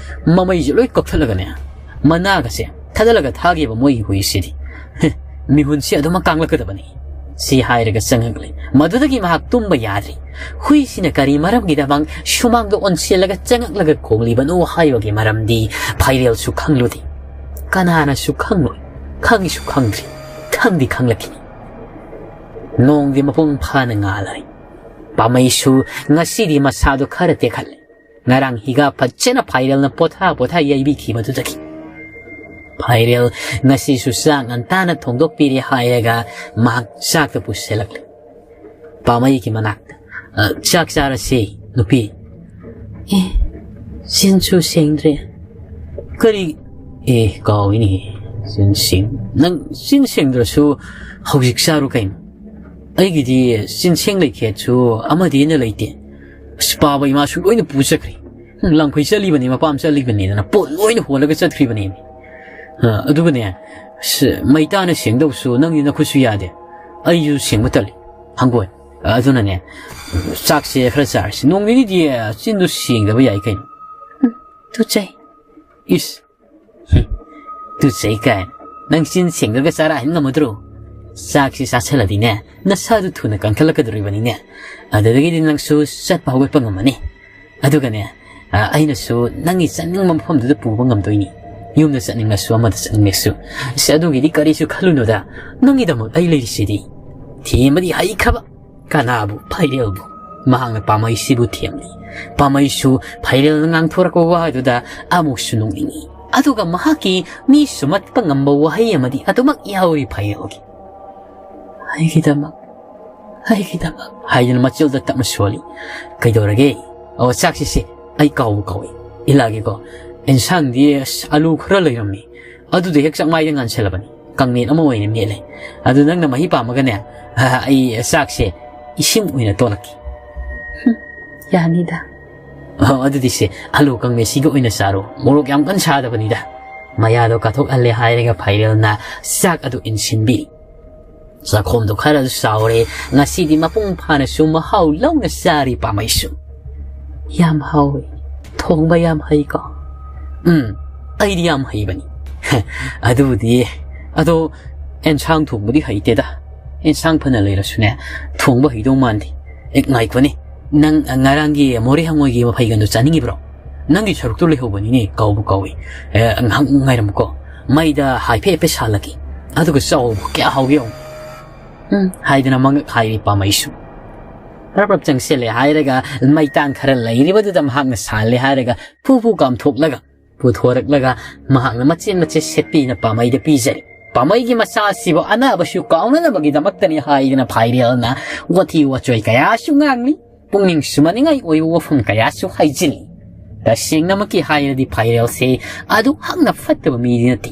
ꯃꯃꯩꯁꯦ ꯂꯣꯏ ꯀꯛꯊꯠꯂꯒꯅꯦ, ꯃꯅꯥꯒꯁꯦ ꯊꯥꯗꯠꯂꯒ ꯊꯥꯈꯤꯕ ꯃꯣꯏꯒꯤ ꯍꯨꯏꯁꯤꯗꯤ꯫ ꯍꯦ, ꯃꯤꯍꯨꯟꯁꯤ ꯑꯗꯨꯃꯛ ꯀꯥꯡꯂꯛꯀꯗꯕꯅꯤ꯫ ꯁꯤ ꯍꯥꯏꯔꯒ ꯆꯪꯉꯛꯂꯦ꯫ ꯃꯗꯨꯗꯒꯤ ꯃꯍꯥꯛ ꯇꯨꯝꯕ ꯌꯥꯗ꯭ꯔꯤ꯫ ꯍꯨꯏꯁꯤꯅ ꯀꯔꯤ ꯃꯔꯝꯒꯤꯗꯃꯛ ꯁꯨꯃꯥꯡꯗ ꯑꯣꯟꯁꯤꯜꯂꯒ ꯆꯪꯉꯛꯂꯒ ꯈꯣꯡꯂꯤꯕꯅꯣ ꯍꯥꯏꯕꯒꯤ ꯃꯔꯝꯗꯤ ꯐꯥꯏꯔꯦꯜꯁꯨ ꯈꯪꯂꯨꯗꯦ꯫ ꯀꯅꯥꯅꯁꯨ ꯈꯪꯂꯣꯏ꯫ ꯈꯪꯁꯨ ꯈꯪꯗ꯭ꯔꯤ꯫ ꯈꯪꯗꯤ ꯈꯪꯂꯛꯈꯤꯅꯤ꯫ ꯅꯣꯡꯗꯤ ꯃꯄꯨꯡ ꯐꯥꯅ ꯉꯥꯜꯂꯔꯦ꯫ ꯄꯥꯃꯩꯁꯨ ꯉꯁꯤꯗꯤ ꯃꯁꯥꯗꯨ ꯈꯔ ꯇꯦꯛꯈꯠꯂꯦ꯫ ꯉꯔꯥꯡ ꯍꯤꯒꯥ ꯐꯖꯅ ꯐꯥꯏꯔꯦꯜꯅ ꯄꯣꯊꯥ ꯄꯣꯊꯥ ꯌꯩꯕꯤꯈꯤꯕꯗꯨꯗꯒꯤ꯫ ꯐꯥꯏꯔꯦꯜ ꯉꯁꯤꯁꯨ ꯆꯥꯛ ꯉꯟꯇꯥꯅ ꯊꯣꯡꯗꯣꯛꯄꯤꯔꯦ ꯍꯥꯏꯔꯒ ꯃꯍꯥꯛ ꯆꯥꯛꯇ ꯄꯨꯁꯤꯜꯂꯛꯂꯦ꯫ ꯄꯥꯃꯩꯒꯤ ꯃꯅꯥꯛꯇ "ꯑ, ꯆꯥꯛ ꯆꯥꯔꯁꯦ, ꯅꯨꯄꯤ꯫" "ꯑꯦ, ꯆꯤꯟꯁꯨ ꯁꯦꯡꯗ꯭ꯔꯦ꯫ ꯀꯔꯤ? ꯑꯦ, ꯀꯥꯎꯏꯅꯦ꯫ ꯆꯤꯟ ꯁꯦꯡ-, ꯅꯪ ꯆꯤꯟ ꯁꯦꯡꯗ꯭ꯔꯁꯨ ꯍꯧꯖꯤꯛ ꯆꯥꯔꯣ ꯀꯩꯅꯣ꯫ ꯑꯩꯒꯤꯗꯤ ꯆꯤꯟ ꯁꯦꯡ ꯂꯩꯈꯦꯠꯁꯨ ꯑꯃꯗꯤ ꯍꯦꯟꯅ ꯂꯩꯇꯦ꯫ ꯑꯁ, ꯄꯥꯕ ꯏꯃꯥꯁꯨ ꯂꯣꯏꯅ ꯄꯨ ꯆꯠꯈ꯭ꯔꯦ꯫ ꯂꯪꯈꯩ ꯆꯠꯂꯤꯕꯅꯤ, ꯃꯄꯥꯝ ꯆꯠꯂꯤꯕꯅꯤꯗꯅ ꯄꯣꯠ ꯂꯣꯏꯅ ꯍꯣꯜꯂꯒ ꯆꯠꯈ꯭ꯔꯤꯕꯅꯦꯃꯤ꯫ ꯑ, ꯑꯗꯨꯒꯅꯦ, ꯑꯁ, ꯃꯩꯇꯥꯅ ꯁꯦꯡꯗꯧꯁꯨ ꯅꯪꯒꯤ ꯅꯈꯨꯠꯁꯨ ꯌꯥꯗꯦ꯫ ꯑꯩꯁꯨ ꯁꯦꯡꯕ ꯇꯜꯂꯤ, ꯍꯪꯒꯣꯏ꯫ ꯑꯗꯨꯅꯅꯦ, ꯆꯥꯛꯁꯦ ꯈꯔ ꯆꯥꯔꯁꯤ꯫ ꯅꯣꯡ ꯅꯤꯅꯤꯗꯤ ꯆꯤꯟꯗꯨ ꯁꯦꯡꯗꯕ ꯌꯥꯏ ꯀꯩꯅꯣ꯫" "ꯎꯝ, ꯇꯨꯆꯩ꯫" "ꯏꯁ, ꯍꯨꯝ, ꯇꯨꯆꯩ ꯀꯥꯏꯅ꯫ ꯅꯪ ꯆꯤꯟ ꯁꯦꯡꯗ꯭ꯔꯒ ꯆꯥꯔꯥ ꯍꯦꯟ ꯉꯝꯃꯗ꯭ꯔꯣ? ꯆꯥꯛꯁꯤ ꯆꯥꯁꯤꯜꯂꯗꯤꯅꯦ, ꯅꯁꯥꯗꯨ ꯊꯨꯅ ꯀꯟꯈꯠꯂꯛꯀꯗꯣꯔꯤꯕꯅꯤꯅꯦ꯫ ꯑꯗꯨꯗꯒꯤꯗꯤ ꯅꯪꯁꯨ ꯆꯠꯄ ꯍꯧꯒꯠꯄ ꯉꯝꯃꯅꯤ꯫ ꯑꯗꯨꯒꯅꯦ, ꯑ, ꯑꯩꯅꯁꯨ ꯅꯪꯒꯤ ꯆꯠꯅꯤꯡꯕ ꯃꯐꯝꯗꯨꯗ ꯄꯨꯕ ꯉꯝꯗꯣꯏꯅꯤ꯫ ꯌꯨꯝꯗ ꯆꯠꯅꯤꯡꯂꯁꯨ, ꯑꯃꯗ ꯆꯠꯅꯤꯡꯂꯁꯨ꯫ ꯑꯁ, ꯑꯗꯨꯒꯤꯗꯤ ꯀꯔꯤꯁꯨ ꯈꯜꯂꯨꯅꯨꯗ꯫ ꯅꯪꯒꯤꯗꯃꯛ ꯑꯩ ꯂꯩꯔꯤꯁꯤꯗꯤ꯫" ꯊꯦꯝꯕꯗꯤ ꯍꯩꯈ꯭ꯔꯕ ꯀꯅꯥꯕꯨ? ꯐꯥꯏꯔꯦꯜꯕꯨ꯫ ꯃꯍꯥꯛꯅ ꯄꯥꯝꯃꯩꯁꯤꯕꯨ ꯊꯦꯝꯂꯤ꯫ ꯄꯥꯝꯃꯩꯁꯨ ꯐꯥꯏꯔꯦꯜꯅ ꯉꯥꯡꯊꯣꯔꯛꯄ ꯋꯥꯗꯨꯗ ꯑꯃꯨꯛꯁꯨ ꯅꯣꯛꯅꯤꯡꯏ꯫ ꯑꯗꯨꯒ ꯃꯍꯥꯛꯀꯤ ꯃꯤ ꯁꯨꯝꯍꯠꯄ ꯉꯝꯕ ꯋꯥꯍꯩ ꯑꯃꯗꯤ ꯑꯗꯨꯃꯛ ꯌꯥꯎꯔꯤ ꯐꯥꯏꯔꯦꯜꯒꯤ꯫ "ꯑꯩꯒꯤꯗꯃꯛ, ꯑꯩꯒꯤꯗꯃꯛ" ꯍꯥꯏꯗꯨꯅ ꯃꯆꯤꯜꯗ ꯇꯞꯅ ꯁꯣꯜꯂꯤ꯫ "ꯀꯩꯗꯧꯔꯒꯦ? ꯑꯣ, ꯆꯥꯛꯁꯤ ꯁꯦ, ꯑꯩ ꯀꯥꯎꯕꯨ ꯀꯥꯎꯏ꯫ ꯏꯜꯂꯛꯑꯒꯦꯀꯣ꯫ ꯑꯦꯟꯁꯥꯡꯗꯤ, ꯑꯁ, ꯑꯂꯨ ꯈꯔ ꯂꯩꯔꯝꯃꯤ꯫ ꯑꯗꯨꯗ ꯍꯦꯛ ꯆꯥꯛꯃꯥꯏꯗ ꯉꯥꯟꯁꯤꯜꯂꯕꯅꯤ꯫ ꯀꯥꯡꯃꯦꯠ ꯑꯃ ꯑꯣꯏꯅ ꯃꯦꯠꯂꯦ꯫ ꯑꯗꯨ ꯅꯪꯅ ꯃꯍꯤ ꯄꯥꯝꯃꯒꯅꯦ, ꯑ, ꯑꯩ ꯆꯥꯛꯁꯦ ꯏꯁꯤꯡ ꯑꯣꯏꯅ ꯇꯣꯠꯂꯛꯀꯦ꯫" "ꯍꯨꯝ, ꯌꯥꯅꯤꯗ꯫" "ꯑꯣ, ꯑꯗꯨꯗꯤ ꯁꯦ, ꯑꯂꯨ ꯀꯥꯡꯃꯦꯠꯁꯤꯒ ꯑꯣꯏꯅ ꯆꯥꯔꯣ꯫ ꯃꯣꯔꯣꯛ ꯌꯥꯝ ꯀꯟꯅ ꯁꯥꯗꯕꯅꯤꯗ꯫" ꯃꯌꯥꯗꯣ ꯀꯥꯊꯣꯛꯍꯜꯂꯦ ꯍꯥꯏꯔꯒ ꯐꯥꯏꯔꯦꯜꯅ ꯆꯥꯛ ꯑꯗꯨ ꯏꯟꯁꯤꯟꯕꯤꯔꯤ꯫ ꯆꯥꯛꯈꯣꯝꯗꯣ ꯈꯔꯁꯨ ꯆꯥꯎꯔꯦ꯫ ꯉꯁꯤꯗꯤ ꯃꯄꯨꯡ ꯐꯥꯅꯁꯨ ꯃꯍꯥꯎ ꯂꯧꯅ ꯆꯥꯔꯤ ꯄꯥꯝꯃꯩꯁꯨ꯫ "ꯌꯥꯝ ꯍꯥꯎꯋꯤ꯫ ꯊꯣꯡꯕ ꯌꯥꯝ ꯍꯩꯀꯣ?" "ꯎꯝ, ꯑꯩꯗꯤ ꯌꯥꯝ ꯍꯩꯕꯅꯤ꯫" "ꯑꯗꯨꯕꯨꯗꯤ, ꯑꯗꯣ ꯑꯦꯟꯁꯥꯡ ꯊꯣꯡꯕꯗꯤ ꯍꯩꯇꯦꯗ꯫ ꯑꯦꯟꯁꯥꯡ ꯐꯅ ꯂꯩꯔꯁꯨꯅꯦ, ꯊꯣꯡꯕ ꯍꯩꯗꯧ ꯃꯥꯟꯗꯦ꯫ ꯑꯦ, ꯉꯥꯏꯈꯣꯅꯦ, ꯅꯪ ꯉꯔꯥꯡꯒꯤ ꯃꯣꯔꯦ ꯍꯪꯉꯣꯏꯒꯤ ꯃꯐꯩꯒꯟꯗꯣ ꯆꯥꯅꯤꯡꯉꯤꯕ꯭ꯔꯣ? ꯅꯪꯒꯤ ꯁꯔꯨꯛꯇꯨ ꯂꯩꯍꯧꯕꯅꯤꯅꯦ, ꯀꯥꯎꯕꯨ ꯀꯥꯎꯏ꯫ ꯑꯦ, ꯉꯥꯏꯍꯥꯛ ꯉꯥꯏꯔꯝꯃꯨꯀꯣ꯫ ꯃꯩꯗ ꯍꯥꯏꯐꯦꯠ ꯍꯥꯏꯐꯦꯠ ꯁꯥꯍꯜꯂꯛꯀꯦ꯫ ꯑꯗꯨꯒ ꯆꯥꯎ, ꯀꯌꯥ ꯍꯥꯎꯒꯦ ꯌꯦꯡꯉꯨ꯫" "ꯎꯝ" ꯍꯥꯏꯗꯅ ꯃꯉꯛ ꯍꯥꯏꯔꯤ ꯄꯥꯝꯃꯩꯁꯨ꯫ ꯄ꯭ꯔꯞ ꯄ꯭ꯔꯞ ꯆꯪꯁꯤꯜꯂꯦ ꯍꯥꯏꯔꯒ ꯃꯩꯇꯥꯟ ꯈꯔ ꯂꯩꯔꯤꯕꯗꯨꯗ ꯃꯍꯥꯛꯅ ꯁꯥꯍꯜꯂꯦ ꯍꯥꯏꯔꯒ ꯐꯨ ꯐꯨ ꯀꯥꯝꯊꯣꯛꯂꯒ ꯄꯨꯊꯣꯔꯛꯂꯒ ꯃꯍꯥꯛꯅ ꯃꯆꯦꯠ ꯃꯆꯦꯠ ꯁꯦꯠꯄꯤꯅ ꯄꯥꯝꯃꯩꯗ ꯄꯤꯖꯔꯦ꯫ ꯄꯥꯃꯩꯒꯤ ꯃꯆꯥ ꯑꯁꯤꯕꯨ ꯑꯅꯥꯕꯁꯨ ꯀꯥꯎꯅꯅꯕꯒꯤꯗꯃꯛꯇꯅꯤ ꯍꯥꯏꯗꯨꯅ ꯐꯥꯏꯔꯦꯜꯅ ꯋꯥꯊꯤ ꯋꯥꯆꯣꯏ ꯀꯌꯥꯁꯨ ꯉꯥꯡꯂꯤ꯫ ꯄꯨꯛꯅꯤꯡ ꯁꯨꯃꯅꯤꯡꯉꯥꯏ ꯑꯣꯏꯕ ꯋꯥꯐꯝ ꯀꯌꯥꯁꯨ ꯍꯥꯏꯖꯤꯜꯂꯤ꯫ ꯇꯁꯦꯡꯅꯃꯛꯀꯤ ꯍꯥꯏꯔꯗꯤ ꯐꯥꯏꯔꯦꯜꯁꯦ ꯑꯗꯨꯛ ꯍꯛꯅ ꯐꯠꯇꯕ ꯃꯤꯗꯤ ꯅꯠꯇꯦ꯫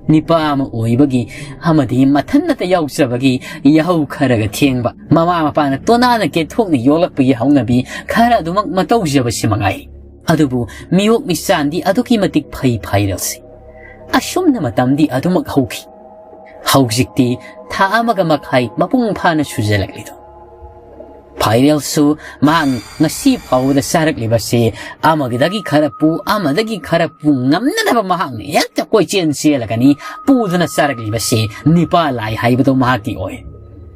ꯅꯤꯄꯥ ꯑꯃ ꯑꯣꯏꯕꯒꯤ ꯑꯃꯗꯤ ꯃꯊꯟꯅꯇ ꯌꯥꯎꯖꯕꯒꯤ ꯌꯥꯍꯧ ꯈꯔꯒ ꯊꯦꯡꯕ, ꯃꯃꯥ ꯃꯄꯥꯅ ꯇꯣꯅꯥꯅ ꯀꯦꯊꯣꯛꯅ ꯌꯣꯛꯂꯛꯄꯒꯤ ꯍꯧꯅꯕꯤ ꯈꯔ ꯑꯗꯨꯃꯛ ꯃꯇꯧꯖꯕꯁꯤ ꯃꯉꯥꯏꯔꯦ꯫ ꯑꯗꯨꯕꯨ ꯃꯤꯑꯣꯛ ꯃꯤꯁꯥꯟꯗꯤ ꯑꯗꯨꯛꯀꯤ ꯃꯇꯤꯛ ꯐꯩ ꯐꯥꯏꯔꯦꯜꯁꯦ꯫ ꯑꯁꯨꯝꯅ ꯃꯇꯝꯗꯤ ꯑꯗꯨꯃꯛ ꯍꯧꯈꯤ꯫ ꯍꯧꯖꯤꯛꯇꯤ ꯊꯥ ꯑꯃꯒ ꯃꯈꯥꯏ ꯃꯄꯨꯡ ꯐꯥꯅ ꯁꯨꯖꯜꯂꯛꯂꯤꯗꯣ꯫ ꯐꯥꯏꯔꯦꯜꯁꯨ ꯃꯍꯥꯛ ꯉꯁꯤ ꯐꯥꯎꯕꯗ ꯆꯥꯔꯛꯂꯤꯕꯁꯤ ꯑꯃꯒꯤꯗꯒꯤ ꯈꯔ ꯄꯨ, ꯑꯃꯗꯒꯤ ꯈꯔ ꯄꯨ ꯉꯝꯅꯅꯕ ꯃꯍꯥꯛꯅ ꯍꯦꯛꯇ ꯀꯣꯏꯆꯦꯟ ꯆꯦꯜꯂꯒꯅꯤ ꯄꯨꯗꯨꯅ ꯆꯥꯔꯛꯂꯤꯕꯁꯤ ꯅꯤꯄꯥ ꯂꯥꯏ ꯍꯥꯏꯕꯗꯣ ꯃꯍꯥꯛꯇꯤ ꯑꯣꯏ꯫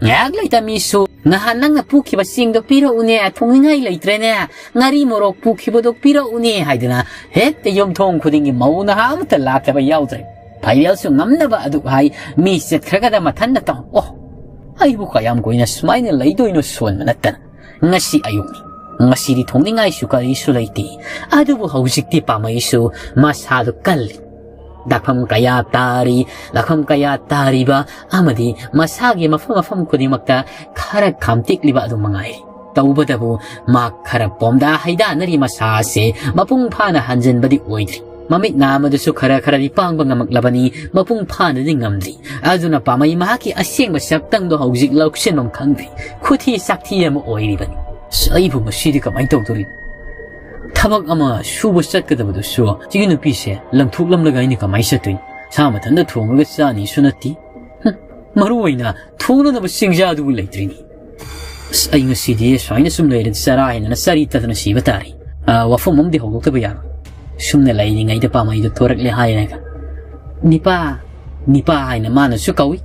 ꯉꯥꯏꯍꯥꯛ ꯂꯩꯇ ꯃꯤꯁꯨ ꯅꯍꯥꯟ ꯅꯪꯅ ꯄꯨꯈꯤꯕ ꯆꯦꯡꯗꯣ ꯄꯤꯔꯛꯎꯅꯦ, ꯊꯣꯡꯅꯤꯡꯉꯥꯏ ꯂꯩꯇ꯭ꯔꯦꯅꯦ, ꯉꯥꯔꯤ ꯃꯣꯔꯣꯛ ꯄꯨꯈꯤꯕꯗꯣ ꯄꯤꯔꯛꯎꯅꯦ ꯍꯥꯏꯗꯅ ꯍꯦꯛꯇ ꯌꯨꯝꯊꯣꯡ ꯈꯨꯗꯤꯡꯒꯤ ꯃꯧ ꯅꯍꯥ ꯑꯃꯠꯇ ꯂꯥꯛꯇꯕ ꯌꯥꯎꯗ꯭ꯔꯦ꯫ ꯐꯥꯏꯔꯦꯜꯁꯨ ꯉꯝꯅꯕ ꯑꯗꯨꯛ ꯍꯥꯏ, ꯃꯤ ꯆꯠꯈ꯭ꯔꯒꯗ ꯃꯊꯟꯗ ꯇꯧ꯫ ꯑꯣ, ꯑꯩꯕꯨ ꯀꯌꯥꯝ ꯀꯨꯏꯅ ꯁꯨꯃꯥꯏꯅ ꯂꯩꯗꯣꯏꯅꯣ ꯁꯣꯟꯕ ꯅꯠꯇꯅ꯫ ꯉꯁꯤ ꯑꯌꯨꯛꯅꯤ꯫ ꯉꯁꯤꯗꯤ ꯊꯣꯡꯅꯤꯡꯉꯥꯏꯁꯨ ꯀꯔꯤꯁꯨ ꯂꯩꯇꯦ꯫ ꯑꯗꯨꯕꯨ ꯍꯧꯖꯤꯛꯇꯤ ꯄꯥꯃꯩꯁꯨ ꯃꯁꯥꯗꯨ ꯀꯜꯂꯤ꯫ ꯂꯥꯛꯐꯝ ꯀꯌꯥ ꯇꯥꯔꯤ, ꯂꯥꯛꯐꯝ ꯀꯌꯥ ꯇꯥꯔꯤꯕ ꯑꯃꯗꯤ ꯃꯁꯥꯒꯤ ꯃꯐꯝ ꯃꯐꯝ ꯈꯨꯗꯤꯡꯃꯛꯇ ꯈꯔ ꯈꯥꯝꯇꯦꯛꯂꯤꯕ ꯑꯗꯨ ꯃꯉꯥꯏꯔꯤ꯫ ꯇꯧꯕꯇꯕꯨ ꯃꯥ ꯈꯔ ꯄꯣꯝꯗꯥ ꯍꯩꯗꯥꯅꯔꯤ, ꯃꯁꯥ ꯑꯁꯦ ꯃꯄꯨꯡ ꯐꯥꯅ ꯍꯟꯖꯤꯟꯕꯗꯤ ꯑꯣꯏꯗ꯭ꯔꯤ꯫ ꯃꯃꯤꯠ ꯅꯥ ꯑꯃꯗꯨꯁꯨ ꯈꯔ ꯈꯔꯗꯤ ꯄꯥꯡꯕ ꯉꯝꯃꯛꯂꯕꯅꯤ, ꯃꯄꯨꯡ ꯐꯥꯅꯗꯤ ꯉꯝꯗ꯭ꯔꯤ꯫ ꯑꯗꯨꯅ ꯄꯥꯃꯩ ꯃꯍꯥꯛꯀꯤ ꯑꯁꯦꯡꯕ ꯁꯛꯇꯝꯗꯣ ꯍꯧꯖꯤꯛ ꯂꯧꯁꯤꯟꯐꯝ ꯈꯪꯗ꯭ꯔꯤ꯫ ꯈꯨꯊꯤ ꯆꯥꯛꯊꯤ ꯑꯃ ꯑꯣꯏꯔꯤꯕꯅꯤ꯫ ꯑꯁ, ꯑꯩꯕꯨ ꯉꯁꯤꯗꯤ ꯀꯃꯥꯏꯅ ꯇꯧꯗꯣꯔꯤꯅꯣ? ꯊꯕꯛ ꯑꯃ ꯁꯨꯕ ꯆꯠꯀꯗꯕꯗꯨꯁꯨ ꯁꯤꯒꯤ ꯅꯨꯄꯤꯁꯦ ꯂꯪꯊꯣꯛꯂꯝꯂꯒ ꯑꯩꯅ ꯀꯃꯥꯏꯅ ꯆꯠꯇꯣꯏꯅꯣ? ꯁꯥ ꯃꯊꯟꯇ ꯊꯣꯡꯉꯒ ꯆꯥꯅꯤꯁꯨ ꯅꯠꯇꯦ꯫ ꯍꯨꯝ, ꯃꯔꯨ ꯑꯣꯏꯅ ꯊꯣꯡꯅꯅꯕ ꯆꯤꯡꯖꯥꯗꯨꯕꯨ ꯂꯩꯇ꯭ꯔꯤꯅꯤ꯫ ꯑꯁ, ꯑꯩ ꯉꯁꯤꯗꯤ ꯁꯨꯃꯥꯏꯅ ꯁꯨꯝ ꯂꯩꯔꯗꯤ ꯆꯔꯥ ꯍꯦꯟꯗꯅ ꯆꯔꯤ ꯇꯗꯅ ꯁꯤꯕ ꯇꯥꯔꯦ꯫ ꯑꯥ, ꯋꯥꯐꯝ ꯑꯃꯗꯤ ꯍꯧꯗꯣꯛꯇꯕ ꯌꯥꯔꯣꯏ꯫ ꯁꯨꯝꯅ ꯂꯩꯔꯤꯉꯩꯗ ꯄꯥꯃꯩꯗꯣ ꯊꯣꯔꯛꯂꯦ ꯍꯥꯏꯔꯒ, "ꯅꯤꯄꯥ, ꯅꯤꯄꯥ" ꯍꯥꯏꯅ ꯃꯥꯅꯁꯨ ꯀꯧꯏ,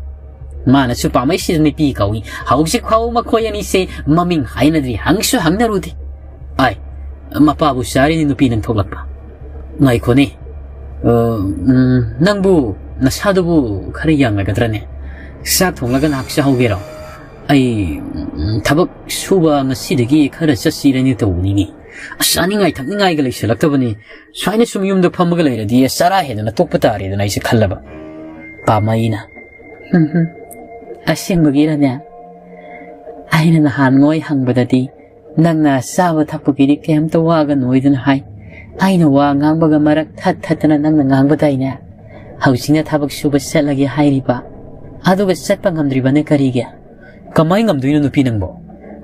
ꯃꯥꯅꯁꯨ ꯄꯥꯃꯩꯁꯤꯗ ꯅꯤꯄꯤ ꯀꯧꯏ꯫ ꯍꯧꯖꯤꯛ ꯐꯥꯎꯕ ꯃꯈꯣꯏ ꯑꯅꯤꯁꯦ ꯃꯃꯤꯡ ꯍꯥꯏꯅꯗ꯭ꯔꯤ, ꯍꯪꯁꯨ ꯍꯪꯅꯔꯨꯗꯦ꯫ ꯑꯥꯏ, ꯃꯄꯥꯕꯨ ꯆꯥꯔꯤꯅꯤ ꯅꯨꯄꯤ ꯅꯪꯊꯣꯛꯂꯛꯄ꯫ ꯉꯥꯏꯈꯣꯅꯦ, ꯑ, ꯎꯝ, ꯅꯪꯕꯨ ꯅꯁꯥꯗꯨꯕꯨ ꯈꯔ ꯌꯥꯡꯂꯒꯗ꯭ꯔꯅꯦ? ꯆꯥꯛ ꯊꯣꯡꯂꯒ ꯉꯥꯏꯍꯥꯛ ꯆꯥꯍꯧꯒꯦꯔꯣ? ꯑꯩ, ꯎꯝ, ꯊꯕꯛ ꯁꯨꯕ ꯉꯁꯤꯗꯒꯤ ꯈꯔ ꯆꯠꯁꯤꯔꯅꯦ ꯇꯧꯕꯅꯤꯅꯦ꯫ ꯑꯁ, ꯆꯥꯅꯤꯡꯉꯥꯏ ꯊꯛꯅꯤꯡꯉꯥꯏꯒ ꯂꯩꯁꯜꯂꯛꯇꯕꯅꯤ꯫ ꯁꯨꯃꯥꯏꯅ ꯁꯨꯝ ꯌꯨꯝꯗ ꯐꯝꯃꯒ ꯂꯩꯔꯗꯤ ꯆꯔꯥ ꯍꯦꯟꯗꯅ ꯇꯣꯛꯄ ꯇꯥꯔꯦꯗꯅ ꯑꯩꯁꯦ ꯈꯜꯂꯕ꯫ ꯄꯥꯃꯩꯅ, "ꯎꯝꯍꯨꯝ, ꯑꯁꯦꯡꯕꯒꯤꯔꯅꯦ? ꯑꯩꯅ ꯅꯍꯥꯟꯉꯣꯏ ꯍꯪꯕꯗꯗꯤ ꯅꯪꯅ ꯆꯥꯕ ꯊꯛꯄꯒꯤꯗꯤ ꯀꯩꯝꯇ ꯋꯥꯒꯅꯨ ꯍꯥꯏꯗꯅ ꯍꯥꯏ꯫ ꯑꯩꯅ ꯋꯥ ꯉꯥꯡꯕꯒ ꯃꯔꯛ ꯊꯠ ꯊꯠꯇꯅ ꯅꯪꯅ ꯉꯥꯡꯕꯗꯥꯏꯅꯦ? ꯍꯧꯖꯤꯛꯅ ꯊꯕꯛ ꯁꯨꯕ ꯆꯠꯂꯒꯦ ꯍꯥꯏꯔꯤꯕ, ꯑꯗꯨꯒ ꯆꯠꯄ ꯉꯝꯗ꯭ꯔꯤꯕꯅ ꯀꯔꯤꯒꯤ?" "ꯀꯃꯥꯏ ꯉꯝꯗꯣꯏꯅꯣ ꯅꯨꯄꯤ ꯅꯪꯕꯣ?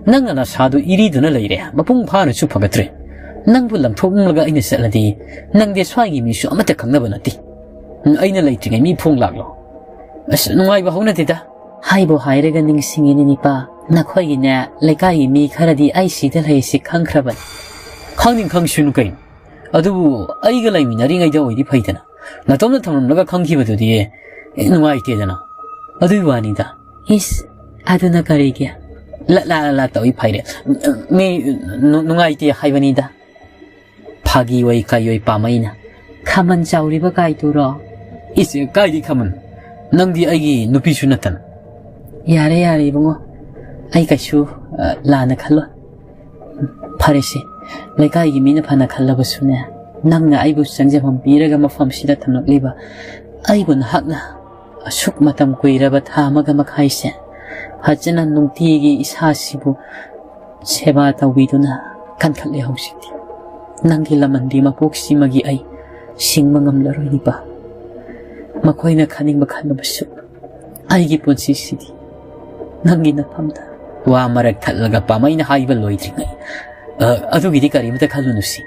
ꯅꯪꯅ ꯅꯁꯥꯗꯨ ꯏꯔꯤꯗꯨꯅ ꯂꯩꯔꯦ, ꯃꯄꯨꯡ ꯐꯥꯅꯁꯨ ꯐꯒꯠꯇ꯭ꯔꯦ꯫ ꯅꯪꯕꯨ ꯂꯪꯊꯣꯛꯂꯒ ꯑꯩꯅ ꯆꯠꯂꯗꯤ ꯅꯪꯗꯤ ꯁ꯭ꯋꯥꯏꯒꯤ ꯃꯤꯁꯨ ꯑꯃꯠꯇ ꯈꯪꯅꯕ ꯅꯠꯇꯦ꯫ ꯑꯩꯅ ꯂꯩꯇ꯭ꯔꯤꯉꯩ ꯃꯤ ꯐꯣꯡ ꯂꯥꯛꯂꯣ꯫ ꯑꯁ, ꯅꯨꯡꯉꯥꯏꯕ ꯍꯧꯅꯗꯦꯗ꯫" ꯍꯥꯏꯕꯨ ꯍꯥꯏꯔꯒ ꯅꯤꯡꯁꯤꯡꯉꯤꯅꯦ ꯅꯤꯄꯥ, ꯅꯈꯣꯏꯒꯤꯅꯦ ꯂꯩꯀꯥꯏꯒꯤ ꯃꯤ ꯈꯔꯗꯤ ꯑꯩ ꯁꯤꯗ ꯂꯩꯁꯤ ꯈꯪꯈ꯭ꯔꯕꯅꯤ꯫ "ꯈꯪꯅꯤꯡ ꯈꯪꯁꯅꯨ ꯀꯩꯅꯣ꯫ ꯑꯗꯨꯕꯨ ꯑꯩꯒ ꯂꯩꯃꯤꯟꯅꯔꯤꯉꯩꯗ ꯑꯣꯏꯗꯤ ꯐꯩꯗꯅ꯫ ꯅꯇꯣꯝꯇ ꯊꯝꯂꯝꯂꯒ ꯈꯪꯈꯤꯕꯗꯨꯗꯤ ꯅꯨꯡꯉꯥꯏꯇꯦꯗꯅ꯫ ꯑꯗꯨꯒꯤ ꯋꯥꯅꯤꯗ꯫" "ꯏꯁ, ꯑꯗꯨꯅ ꯀꯔꯤꯒꯤ? ꯂꯠꯂꯥ ꯂꯠꯂꯥ ꯇꯧꯏ ꯐꯩꯔꯦ꯫ ꯃꯤ ꯅꯨ-, ꯅꯨꯡꯉꯥꯏꯇꯦ ꯍꯥꯏꯕꯅꯤꯗ꯫" ꯐꯥꯒꯤ ꯑꯣꯏ ꯀꯩ ꯑꯣꯏ ꯄꯥꯃꯩꯅ, "ꯈꯥꯃꯟ ꯆꯥꯎꯔꯤꯕ ꯀꯥꯏꯗꯨꯔꯣ?" "ꯏꯁ, ꯀꯥꯏꯗꯤ ꯈꯥꯃꯟ? ꯅꯪꯗꯤ ꯑꯩꯒꯤ ꯅꯨꯄꯤꯁꯨ ꯅꯠꯇꯅ꯫" "ꯌꯥꯔꯦ, ꯌꯥꯔꯦ ꯏꯕꯨꯡꯉꯣ, ꯑꯩ ꯀꯩꯁꯨ, ꯑ, ꯂꯥꯟꯅ ꯈꯜꯂꯣꯏ꯫ ꯐꯔꯦꯁꯦ, ꯂꯩꯀꯥꯏꯒꯤ ꯃꯤꯅ ꯐꯅ ꯈꯜꯂꯕꯁꯨꯅꯦ, ꯅꯪꯅ ꯑꯩꯕꯨ ꯆꯪꯖꯐꯝ ꯄꯤꯔꯒ ꯃꯐꯝꯁꯤꯗ ꯊꯝꯂꯛꯂꯤꯕ ꯑꯩꯕꯨ ꯅꯍꯥꯛꯅ ꯑꯁꯨꯛ ꯃꯇꯝ ꯀꯨꯏꯔꯕ ꯊꯥ ꯑꯃꯒ ꯃꯈꯥꯏꯁꯦ ꯐꯖꯅ ꯅꯨꯡꯇꯤꯒꯤ ꯏꯁꯥꯁꯤꯕꯨ ꯁꯦꯕꯥ ꯇꯧꯕꯤꯗꯨꯅ ꯀꯟꯈꯠꯂꯦ꯫ ꯍꯧꯖꯤꯛꯇꯤ ꯅꯪꯒꯤ ꯂꯃꯟꯕꯤ ꯃꯄꯣꯛꯁꯤꯃꯒꯤ ꯑꯩ ꯁꯤꯡꯕ ꯉꯝꯂꯔꯣꯏ ꯅꯤꯄꯥ꯫ ꯃꯈꯣꯏꯅ ꯈꯟꯅꯤꯡꯕ ꯈꯜꯂꯕꯁꯨ ꯑꯩꯒꯤ ꯄꯨꯟꯁꯤꯁꯤꯗꯤ ꯅꯪꯒꯤ ꯅꯐꯝꯗ꯫" ꯋꯥ ꯃꯔꯛ ꯊꯠꯂꯒ ꯄꯥꯃꯩꯅ ꯍꯥꯏꯕ ꯂꯣꯏꯗ꯭ꯔꯤꯉꯩ, "ꯑ, ꯑꯗꯨꯒꯤꯗꯤ ꯀꯔꯤꯃꯇ ꯈꯜꯂꯨꯅꯨꯁꯤ꯫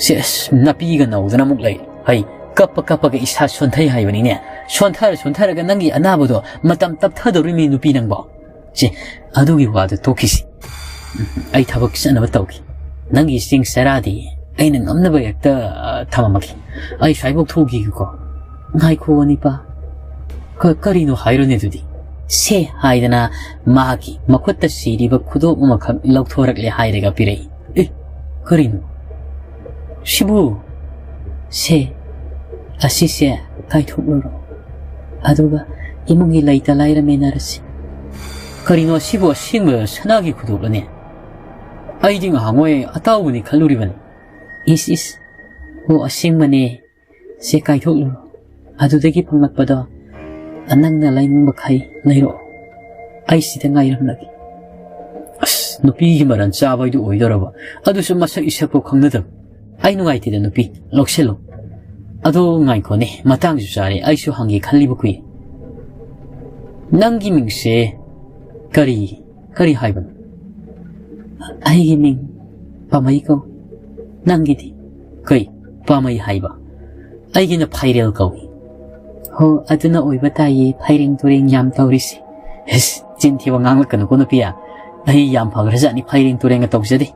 ꯁꯦ, ꯑꯁ, ꯅꯥꯄꯤꯒ ꯅꯧꯗꯅ ꯑꯃꯨꯛ ꯂꯩ꯫ ꯍꯩ, ꯀꯞꯄ ꯀꯞꯄꯒ ꯏꯁꯥ ꯁꯣꯟꯊꯩ ꯍꯥꯏꯕꯅꯤꯅꯦ꯫ ꯁꯣꯟꯊꯔ ꯁꯣꯟꯊꯔꯒ ꯅꯪꯒꯤ ꯑꯅꯥꯕꯗꯣ ꯃꯇꯝ ꯇꯞꯊꯗꯧꯔꯤꯃꯤ ꯅꯨꯄꯤ ꯅꯪꯕꯣ꯫ ꯁꯦ, ꯑꯗꯨꯒꯤ ꯋꯥꯗꯨ ꯇꯣꯛꯈꯤꯁꯤ꯫ ꯎꯝ, ꯑꯩ ꯊꯕꯛ ꯆꯠꯅꯕ ꯇꯧꯈꯤ꯫ ꯅꯪꯒꯤ ꯆꯦꯡ ꯆꯔꯥꯗꯤ ꯑꯩꯅ ꯉꯝꯅꯕ ꯍꯦꯛꯇ, ꯑ, ꯊꯝꯃꯝꯃꯒꯦ꯫ ꯑꯩ ꯁ꯭ꯋꯥꯏꯐꯥꯎ ꯊꯣꯛꯈꯤꯒꯦꯀꯣ꯫" "ꯉꯥꯏꯈꯣ ꯅꯤꯄꯥ, ꯀ-, ꯀꯔꯤꯅꯣ ꯍꯥꯏꯔꯣꯅꯦ ꯑꯗꯨꯗꯤ꯫" "ꯁꯦ" ꯍꯥꯏꯗꯅ ꯃꯍꯥꯛꯀꯤ ꯃꯈꯨꯠꯇ ꯁꯤꯔꯤꯕ ꯈꯨꯗꯣꯞ ꯑꯃꯈꯛ ꯂꯧꯊꯣꯔꯛꯂꯦ ꯍꯥꯏꯔꯒ ꯄꯤꯔꯛꯏ꯫ "ꯑꯦ, ꯀꯔꯤꯅꯣ? ꯁꯤꯕꯨ?" "ꯁꯦ, ꯑꯁꯤꯁꯦ ꯀꯥꯏꯊꯣꯛꯂꯨꯔꯣ, ꯑꯗꯨꯒ ꯏꯃꯨꯡꯒꯤ ꯂꯩꯇ ꯂꯥꯏꯔ ꯃꯦꯟꯅꯔꯁꯤ꯫" "ꯀꯔꯤꯅꯣ, ꯑꯁꯤꯕꯨ ꯑꯁꯦꯡꯕ ꯁꯅꯥꯒꯤ ꯈꯨꯗꯣꯞꯂꯅꯦ? ꯑꯩꯗꯤ ꯉꯍꯥꯟꯉꯣꯏ ꯑꯇꯥꯎꯕꯅꯤ ꯈꯜꯂꯨꯔꯤꯕꯅꯤ꯫" "ꯏꯁ, ꯏꯁ, ꯑꯣ, ꯑꯁꯦꯡꯕꯅꯦ꯫ ꯁꯦ, ꯀꯥꯏꯊꯣꯛꯂꯨꯔꯣ, ꯑꯗꯨꯗꯒꯤ ꯐꯪꯂꯛꯄꯗꯣ ꯅꯪꯅ ꯂꯩꯅꯤꯡꯕꯈꯩ ꯂꯩꯔꯛꯑꯣ, ꯑꯩ ꯁꯤꯗ ꯉꯥꯏꯔꯝꯂꯒꯦ꯫ ꯑꯁ, ꯅꯨꯄꯤꯒꯤ ꯃꯔꯟ ꯆꯥꯕ ꯍꯥꯏꯗꯨ ꯑꯣꯏꯗꯧꯔꯕ, ꯑꯗꯨꯁꯨ ꯃꯁꯛ ꯏꯁꯛꯄꯨ ꯈꯪꯅꯗꯕ꯫ ꯑꯩ ꯅꯨꯡꯉꯥꯏꯇꯦꯗ ꯅꯨꯄꯤ, ꯂꯧꯁꯤꯜꯂꯨ꯫ ꯑꯗꯣ ꯉꯥꯏꯈꯣꯅꯦ, ꯃꯇꯥꯡꯁꯨ ꯆꯥꯔꯦ, ꯑꯩꯁꯨ ꯍꯪꯒꯦ ꯈꯜꯂꯤꯕ ꯀꯨꯏ꯫ ꯅꯪꯒꯤ ꯃꯤꯡꯁꯦ ꯀꯔꯤ, ꯀꯔꯤ ꯍꯥꯏꯕꯅꯣ? ꯑꯩꯒꯤ ꯃꯤꯡ ꯄꯥꯃꯩ ꯀꯧꯏ꯫ ꯅꯪꯒꯤꯗꯤ? ꯀꯩ, ꯄꯥꯃꯩ ꯍꯥꯏꯕ? ꯑꯩꯒꯤꯅ ꯐꯥꯏꯔꯦꯜ ꯀꯧꯏ꯫ ꯍꯣ, ꯑꯗꯨꯅ ꯑꯣꯏꯕ ꯇꯥꯏꯌꯦ, ꯐꯩꯔꯦꯡ ꯇꯨꯔꯦꯡ ꯌꯥꯝ ꯇꯧꯔꯤꯁꯦ꯫ ꯏꯁ, ꯆꯤꯟ ꯊꯤꯕ ꯉꯥꯡꯂꯛꯀꯅꯨꯀꯣ ꯅꯨꯄꯤ, ꯑꯩ ꯌꯥꯝ ꯐꯈ꯭ꯔꯖꯥꯠꯅꯤ, ꯐꯩꯔꯦꯡ ꯇꯨꯔꯦꯡꯒ ꯇꯧꯖꯗꯦ꯫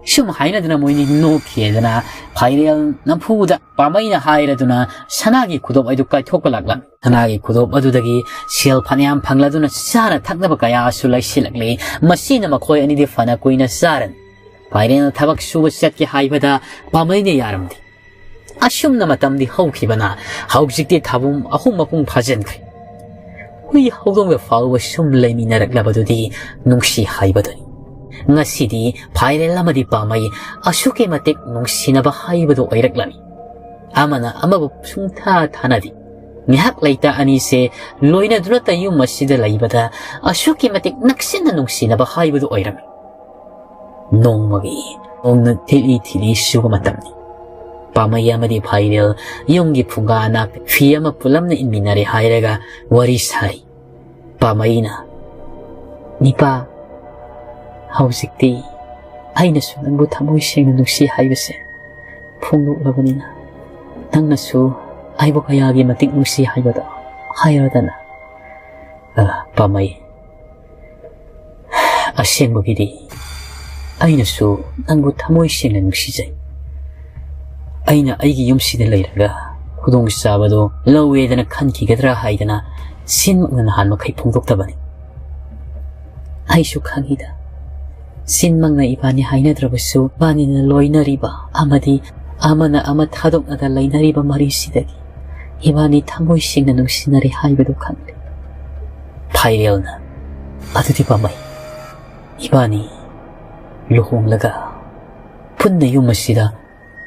ꯁꯨꯝ ꯍꯥꯏꯅꯗꯅ ꯃꯣꯏꯅꯤ ꯅꯣꯛꯈꯤꯗꯅ ꯐꯥꯏꯔꯦꯜ ꯅꯝꯐꯨꯗ ꯄꯥꯃꯩꯅ ꯍꯥꯏꯔꯗꯨꯅ ꯁꯅꯥꯒꯤ ꯈꯨꯗꯣꯞ ꯑꯗꯨ ꯀꯥꯏꯊꯣꯛꯄ ꯂꯥꯛꯂꯝꯃꯤ꯫ ꯁꯅꯥꯒꯤ ꯈꯨꯗꯣꯞ ꯑꯗꯨꯗꯒꯤ ꯁꯦꯜ ꯐꯅꯌꯥꯝ ꯐꯪꯂꯗꯨꯅ ꯆꯥꯅ ꯊꯛꯅꯕ ꯀꯌꯥꯁꯨ ꯂꯩꯁꯤꯜꯂꯛꯂꯤ꯫ ꯃꯁꯤꯅ ꯃꯈꯣꯏ ꯑꯅꯤꯗꯤ ꯐꯅ ꯀꯨꯏꯅ ꯆꯥꯔꯅꯤ꯫ ꯐꯥꯏꯔꯦꯜꯅ ꯊꯕꯛ ꯁꯨꯕ ꯆꯠꯀꯦ ꯍꯥꯏꯕꯗ ꯄꯥꯃꯩꯅ ꯌꯥꯔꯝꯗꯦ꯫ ꯑꯁꯨꯝꯅ ꯃꯇꯝꯗꯤ ꯍꯧꯈꯤꯕꯅ ꯍꯧꯖꯤꯛꯇꯤ ꯊꯥꯕꯨꯝ ꯑꯍꯨꯝ ꯃꯄꯨꯡ ꯐꯥꯖꯤꯟꯈ꯭ꯔꯦ꯫ ꯍꯨꯏ ꯍꯧꯗꯣꯡꯗ ꯐꯥꯎꯕ ꯁꯨꯝ ꯂꯩꯃꯤꯟꯅꯔꯛꯂꯕꯗꯨꯗꯤ ꯅꯨꯡꯁꯤ ꯍꯥꯏꯕꯗꯨꯅꯤ꯫ ꯉꯁꯤꯗꯤ ꯐꯥꯏꯔꯦꯜ ꯑꯃꯗꯤ ꯄꯥꯃꯩ ꯑꯁꯨꯛꯀꯤ ꯃꯇꯤꯛ ꯅꯨꯡꯁꯤꯅꯕ ꯍꯥꯏꯕꯗꯨ ꯑꯣꯏꯔꯛꯂꯝꯃꯤ꯫ ꯑꯃꯅ ꯑꯃꯕꯨ ꯁꯨꯡꯊꯥ ꯊꯥꯅꯗꯦ꯫ ꯉꯥꯏꯍꯥꯛ ꯂꯩꯇ ꯑꯅꯤꯁꯦ ꯂꯣꯏꯅꯗꯨꯅꯇ ꯌꯨꯝ ꯑꯁꯤꯗ ꯂꯩꯕꯗ ꯑꯁꯨꯛꯀꯤ ꯃꯇꯤꯛ ꯅꯛꯁꯤꯟꯅ ꯅꯨꯡꯁꯤꯅꯕ ꯍꯥꯏꯕꯗꯨ ꯑꯣꯏꯔꯝꯃꯤ꯫ ꯅꯣꯡꯃꯒꯤ ꯅꯣꯡꯅ ꯊꯤꯠꯂꯤ ꯊꯤꯠꯂꯤ ꯆꯨꯕ ꯃꯇꯝꯅꯤ꯫ ꯄꯥꯃꯩ ꯑꯃꯗꯤ ꯐꯥꯏꯔꯦꯜ ꯌꯨꯝꯒꯤ ꯐꯨꯡꯒꯥꯅ ꯐꯤ ꯑꯃ ꯄꯨꯂꯞꯅ ꯏꯟꯃꯤꯟꯅꯔꯦ ꯍꯥꯏꯔꯒ ꯋꯥꯔꯤ ꯁꯥꯏ꯫ ꯄꯥꯃꯩꯅ, "ꯅꯤꯄꯥ, ꯍꯧꯖꯤꯛꯇꯤ ꯑꯩꯅꯁꯨ ꯅꯪꯕꯨ ꯊꯃꯣꯏ ꯁꯦꯡꯅ ꯅꯨꯡꯁꯤ ꯍꯥꯏꯕꯁꯦ ꯐꯣꯡꯗꯣꯛꯂꯕꯅꯤꯅ, ꯅꯪꯅꯁꯨ ꯑꯩꯕꯨ ꯀꯌꯥꯒꯤ ꯃꯇꯤꯛ ꯅꯨꯡꯁꯤ ꯍꯥꯏꯕꯗꯣ ꯍꯥꯏꯔꯗꯅ?" ꯑ, ꯄꯥꯃꯩ, ꯑꯁꯦꯡꯕꯒꯤꯗꯤ ꯑꯩꯅꯁꯨ ꯅꯪꯕꯨ ꯊꯃꯣꯏ ꯁꯦꯡꯅ ꯅꯨꯡꯁꯤꯖꯩ꯫ ꯑꯩꯅ ꯑꯩꯒꯤ ꯌꯨꯝꯁꯤꯗ ꯂꯩꯔꯒ ꯈꯨꯗꯣꯡꯆꯥꯕꯗꯣ ꯂꯧꯋꯦꯗꯅ ꯈꯟꯈꯤꯒꯗ꯭ꯔꯥ ꯍꯥꯏꯗꯅ ꯆꯤꯟꯃꯛꯅ ꯅꯍꯥꯟ ꯃꯈꯩ ꯐꯣꯡꯗꯣꯛꯇꯕꯅꯤ꯫ ꯑꯩꯁꯨ ꯈꯪꯏꯗ, ꯆꯤꯟꯃꯛꯅ ꯏꯕꯥꯅꯤ ꯍꯥꯏꯅꯗ꯭ꯔꯕꯁꯨ, ꯏꯕꯥꯅꯤꯅ ꯂꯣꯏꯅꯔꯤꯕ ꯑꯃꯗꯤ ꯑꯃꯅ ꯑꯃ ꯊꯥꯗꯣꯛꯅꯗ ꯂꯩꯅꯔꯤꯕ ꯃꯔꯤꯁꯤꯗꯒꯤ ꯏꯕꯥꯅꯤ ꯊꯃꯣꯏ ꯁꯦꯡꯅ ꯅꯨꯡꯁꯤꯅꯔꯤ ꯍꯥꯏꯕꯗꯨ ꯈꯪꯂꯦ꯫ ꯐꯥꯏꯔꯦꯜꯅ, "ꯑꯗꯨꯗꯤ ꯄꯥꯃꯩ, ꯏꯕꯥꯅꯤ ꯂꯨꯍꯣꯡꯂꯒ ꯄꯨꯟꯅ ꯌꯨꯝ ꯑꯁꯤꯗ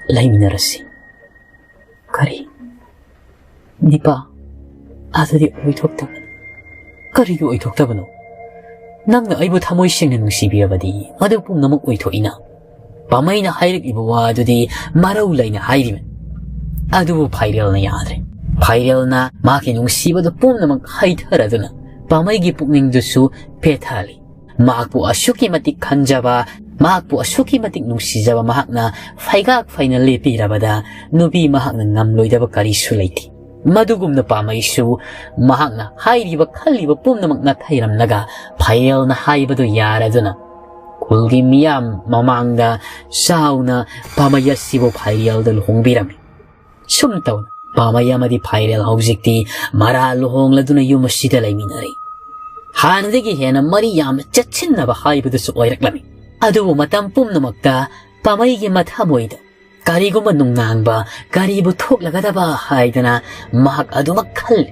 ꯂꯩꯃꯤꯟꯅꯔꯁꯤ꯫" "ꯀꯔꯤ? ꯅꯤꯄꯥ, ꯑꯗꯨꯗꯤ ꯑꯣꯏꯊꯣꯛꯇꯕꯅꯤ꯫ ꯀꯔꯤꯒꯤ ꯑꯣꯏꯊꯣꯛꯇꯕꯅꯣ? ꯅꯪꯅ ꯑꯩꯕꯨ ꯊꯃꯣꯏ ꯁꯦꯡꯅ ꯅꯨꯡꯁꯤꯕꯤꯔꯕꯗꯤ ꯃꯗꯨ ꯄꯨꯝꯅꯃꯛ ꯑꯣꯏꯊꯣꯛꯏꯅ꯫ ꯄꯥꯃꯩꯅ ꯍꯥꯏꯔꯛꯂꯤꯕ ꯋꯥ ꯑꯗꯨꯗꯤ ꯃꯔꯧ ꯂꯩꯅ ꯍꯥꯏꯔꯤꯕꯅꯤ꯫ ꯑꯗꯨꯕꯨ ꯐꯥꯏꯔꯦꯜꯅ ꯌꯥꯗ꯭ꯔꯦ꯫ ꯐꯥꯏꯔꯦꯜꯅ ꯃꯍꯥꯛꯀꯤ ꯅꯨꯡꯁꯤꯕꯗꯨ ꯄꯨꯝꯅꯃꯛ ꯍꯩꯊꯔꯗꯨꯅ ꯄꯥꯃꯩꯒꯤ ꯄꯨꯛꯅꯤꯡꯗꯨꯁꯨ ꯄꯦꯊꯍꯜꯂꯤ꯫ ꯃꯍꯥꯛꯄꯨ ꯑꯁꯨꯛꯀꯤ ꯃꯇꯤꯛ ꯈꯟꯖꯕ, ꯃꯍꯥꯛꯄꯨ ꯑꯁꯨꯛꯀꯤ ꯃꯇꯤꯛ ꯅꯨꯡꯁꯤꯖꯕ ꯃꯍꯥꯛꯅ ꯐꯩꯒꯥꯛ ꯐꯩꯅ ꯂꯦꯞꯄꯤꯔꯕꯗ ꯅꯨꯄꯤ ꯃꯍꯥꯛꯅ ꯉꯝꯂꯣꯏꯗꯕ ꯀꯔꯤꯁꯨ ꯂꯩꯇꯦ꯫ ꯃꯗꯨꯒꯨꯝꯅ ꯄꯥꯃꯩꯁꯨ ꯃꯍꯥꯛꯅ ꯍꯥꯏꯔꯤꯕ ꯈꯜꯂꯤꯕ ꯄꯨꯝꯅꯃꯛ ꯅꯥꯊꯩꯔꯝꯂꯒ ꯐꯥꯏꯔꯦꯜꯅ ꯍꯥꯏꯕꯗꯨ ꯌꯥꯔꯗꯨꯅ ꯈꯨꯜꯒꯤ ꯃꯤꯌꯥꯝ ꯃꯃꯥꯡꯗ ꯆꯥꯎꯅ ꯄꯥꯃꯩ ꯑꯁꯤꯕꯨ ꯐꯥꯏꯔꯦꯜꯗ ꯂꯨꯍꯣꯡꯕꯤꯔꯝꯃꯤ꯫ ꯁꯨꯝ ꯇꯧꯅ ꯄꯥꯃꯩ ꯑꯃꯗꯤ ꯐꯥꯏꯔꯦꯜ ꯍꯧꯖꯤꯛꯇꯤ ꯃꯔꯥ ꯂꯨꯍꯣꯡꯂꯗꯨꯅ ꯌꯨꯝ ꯑꯁꯤꯗ ꯂꯩꯃꯤꯟꯅꯔꯤ꯫ ꯍꯥꯟꯅꯗꯒꯤ ꯍꯦꯟꯅ ꯃꯔꯤ ꯌꯥꯝꯅ ꯆꯦꯠꯁꯤꯟꯅꯕ ꯍꯥꯏꯕꯗꯨꯁꯨ ꯑꯣꯏꯔꯛꯂꯝꯃꯤ꯫ ꯑꯗꯨꯕꯨ ꯃꯇꯝ ꯄꯨꯝꯅꯃꯛꯇ ꯄꯥꯃꯩꯒꯤ ꯃꯊꯃꯣꯏꯗ ꯀꯔꯤꯒꯨꯝꯕ ꯅꯨꯡꯅꯥꯡꯕ ꯀꯔꯤꯕꯨ ꯊꯣꯛꯂꯒꯗꯕ ꯍꯥꯏꯗꯅ ꯃꯍꯥꯛ ꯑꯗꯨꯃꯛ ꯈꯜꯂꯤ꯫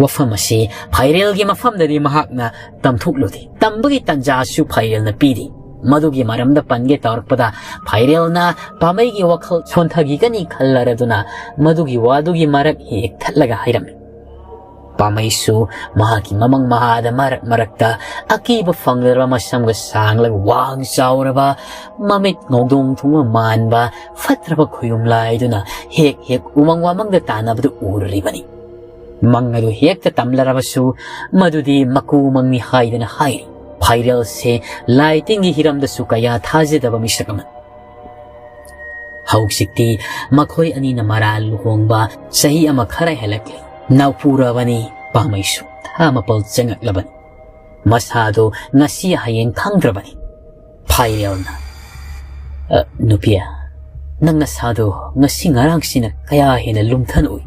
ꯋꯥꯐꯝ ꯑꯁꯤ ꯐꯥꯏꯔꯦꯜꯒꯤ ꯃꯐꯝꯗꯗꯤ ꯃꯍꯥꯛꯅ ꯇꯝꯊꯣꯛꯂꯨꯗꯦ꯫ ꯇꯝꯕꯒꯤ ꯇꯥꯟꯖꯥꯁꯨ ꯐꯥꯏꯔꯦꯜꯅ ꯄꯤꯔꯤ꯫ ꯃꯗꯨꯒꯤ ꯃꯔꯝꯗ ꯄꯟꯒꯦ ꯇꯧꯔꯛꯄꯗ ꯐꯥꯏꯔꯦꯜꯅ ꯄꯥꯃꯩꯒꯤ ꯋꯥꯈꯜ ꯁꯣꯟꯊꯈꯤꯒꯅꯤ ꯈꯜꯂꯔꯗꯨꯅ ꯃꯗꯨꯒꯤ ꯋꯥꯗꯨꯒꯤ ꯃꯔꯛ ꯍꯦꯛ ꯊꯠꯂꯒ ꯍꯥꯏꯔꯝꯃꯤ꯫ ꯄꯥꯃꯩꯁꯨ ꯃꯍꯥꯛꯀꯤ ꯃꯃꯪ ꯃꯍꯥꯗ ꯃꯔꯛ ꯃꯔꯛꯇ ꯑꯀꯤꯕ ꯐꯪꯂꯔꯕ ꯃꯁꯝꯒ ꯁꯥꯡꯂꯒ ꯋꯥꯡ ꯆꯥꯎꯔꯕ, ꯃꯃꯤꯠ ꯉꯧꯗꯣꯡ ꯊꯣꯡꯕ ꯃꯥꯟꯕ ꯐꯠꯇ꯭ꯔꯕ ꯈꯨꯌꯨꯝ ꯂꯥꯏꯗꯨꯅ ꯍꯦꯛ ꯍꯦꯛ ꯎꯃꯪ ꯋꯥꯃꯪꯗ ꯇꯥꯟꯅꯕꯗꯨ ꯎꯔꯨꯔꯤꯕꯅꯤ꯫ ꯃꯪ ꯑꯗꯨ ꯍꯦꯛꯇ ꯇꯝꯂꯔꯕꯁꯨ ꯃꯗꯨꯗꯤ ꯃꯀꯨ ꯃꯪꯅꯤ ꯍꯥꯏꯗꯅ ꯍꯥꯏꯔꯤ꯫ ꯐꯥꯏꯔꯦꯜꯁꯦ ꯂꯥꯏ ꯇꯤꯟꯒꯤ ꯍꯤꯔꯝꯗꯁꯨ ꯀꯌꯥ ꯊꯥꯖꯗꯕ ꯃꯤꯁꯛ ꯑꯃꯅꯤ꯫ ꯍꯧꯖꯤꯛꯇꯤ ꯃꯈꯣꯏ ꯑꯅꯤꯅ ꯃꯔꯥꯜ ꯂꯨꯍꯣꯡꯕ ꯆꯍꯤ ꯑꯃ ꯈꯔ ꯍꯦꯜꯂꯛꯂꯤ꯫ ꯅꯥꯎꯄꯨꯔꯕꯅꯤ ꯄꯥꯃꯩꯁꯨ꯫ ꯊꯥ ꯃꯥꯄꯜ ꯆꯪꯉꯛꯂꯕꯅꯤ꯫ ꯃꯁꯥꯗꯣ ꯉꯁꯤ ꯍꯌꯦꯡ ꯈꯪꯗ꯭ꯔꯕꯅꯤ꯫ ꯐꯥꯏꯔꯦꯜꯅ, "ꯑ, ꯅꯨꯄꯤ, ꯅꯪ ꯅꯁꯥꯗꯣ ꯉꯁꯤ ꯉꯔꯥꯡꯁꯤꯅ ꯀꯌꯥ ꯍꯦꯟꯅ ꯂꯨꯝꯊꯅ ꯎꯏ꯫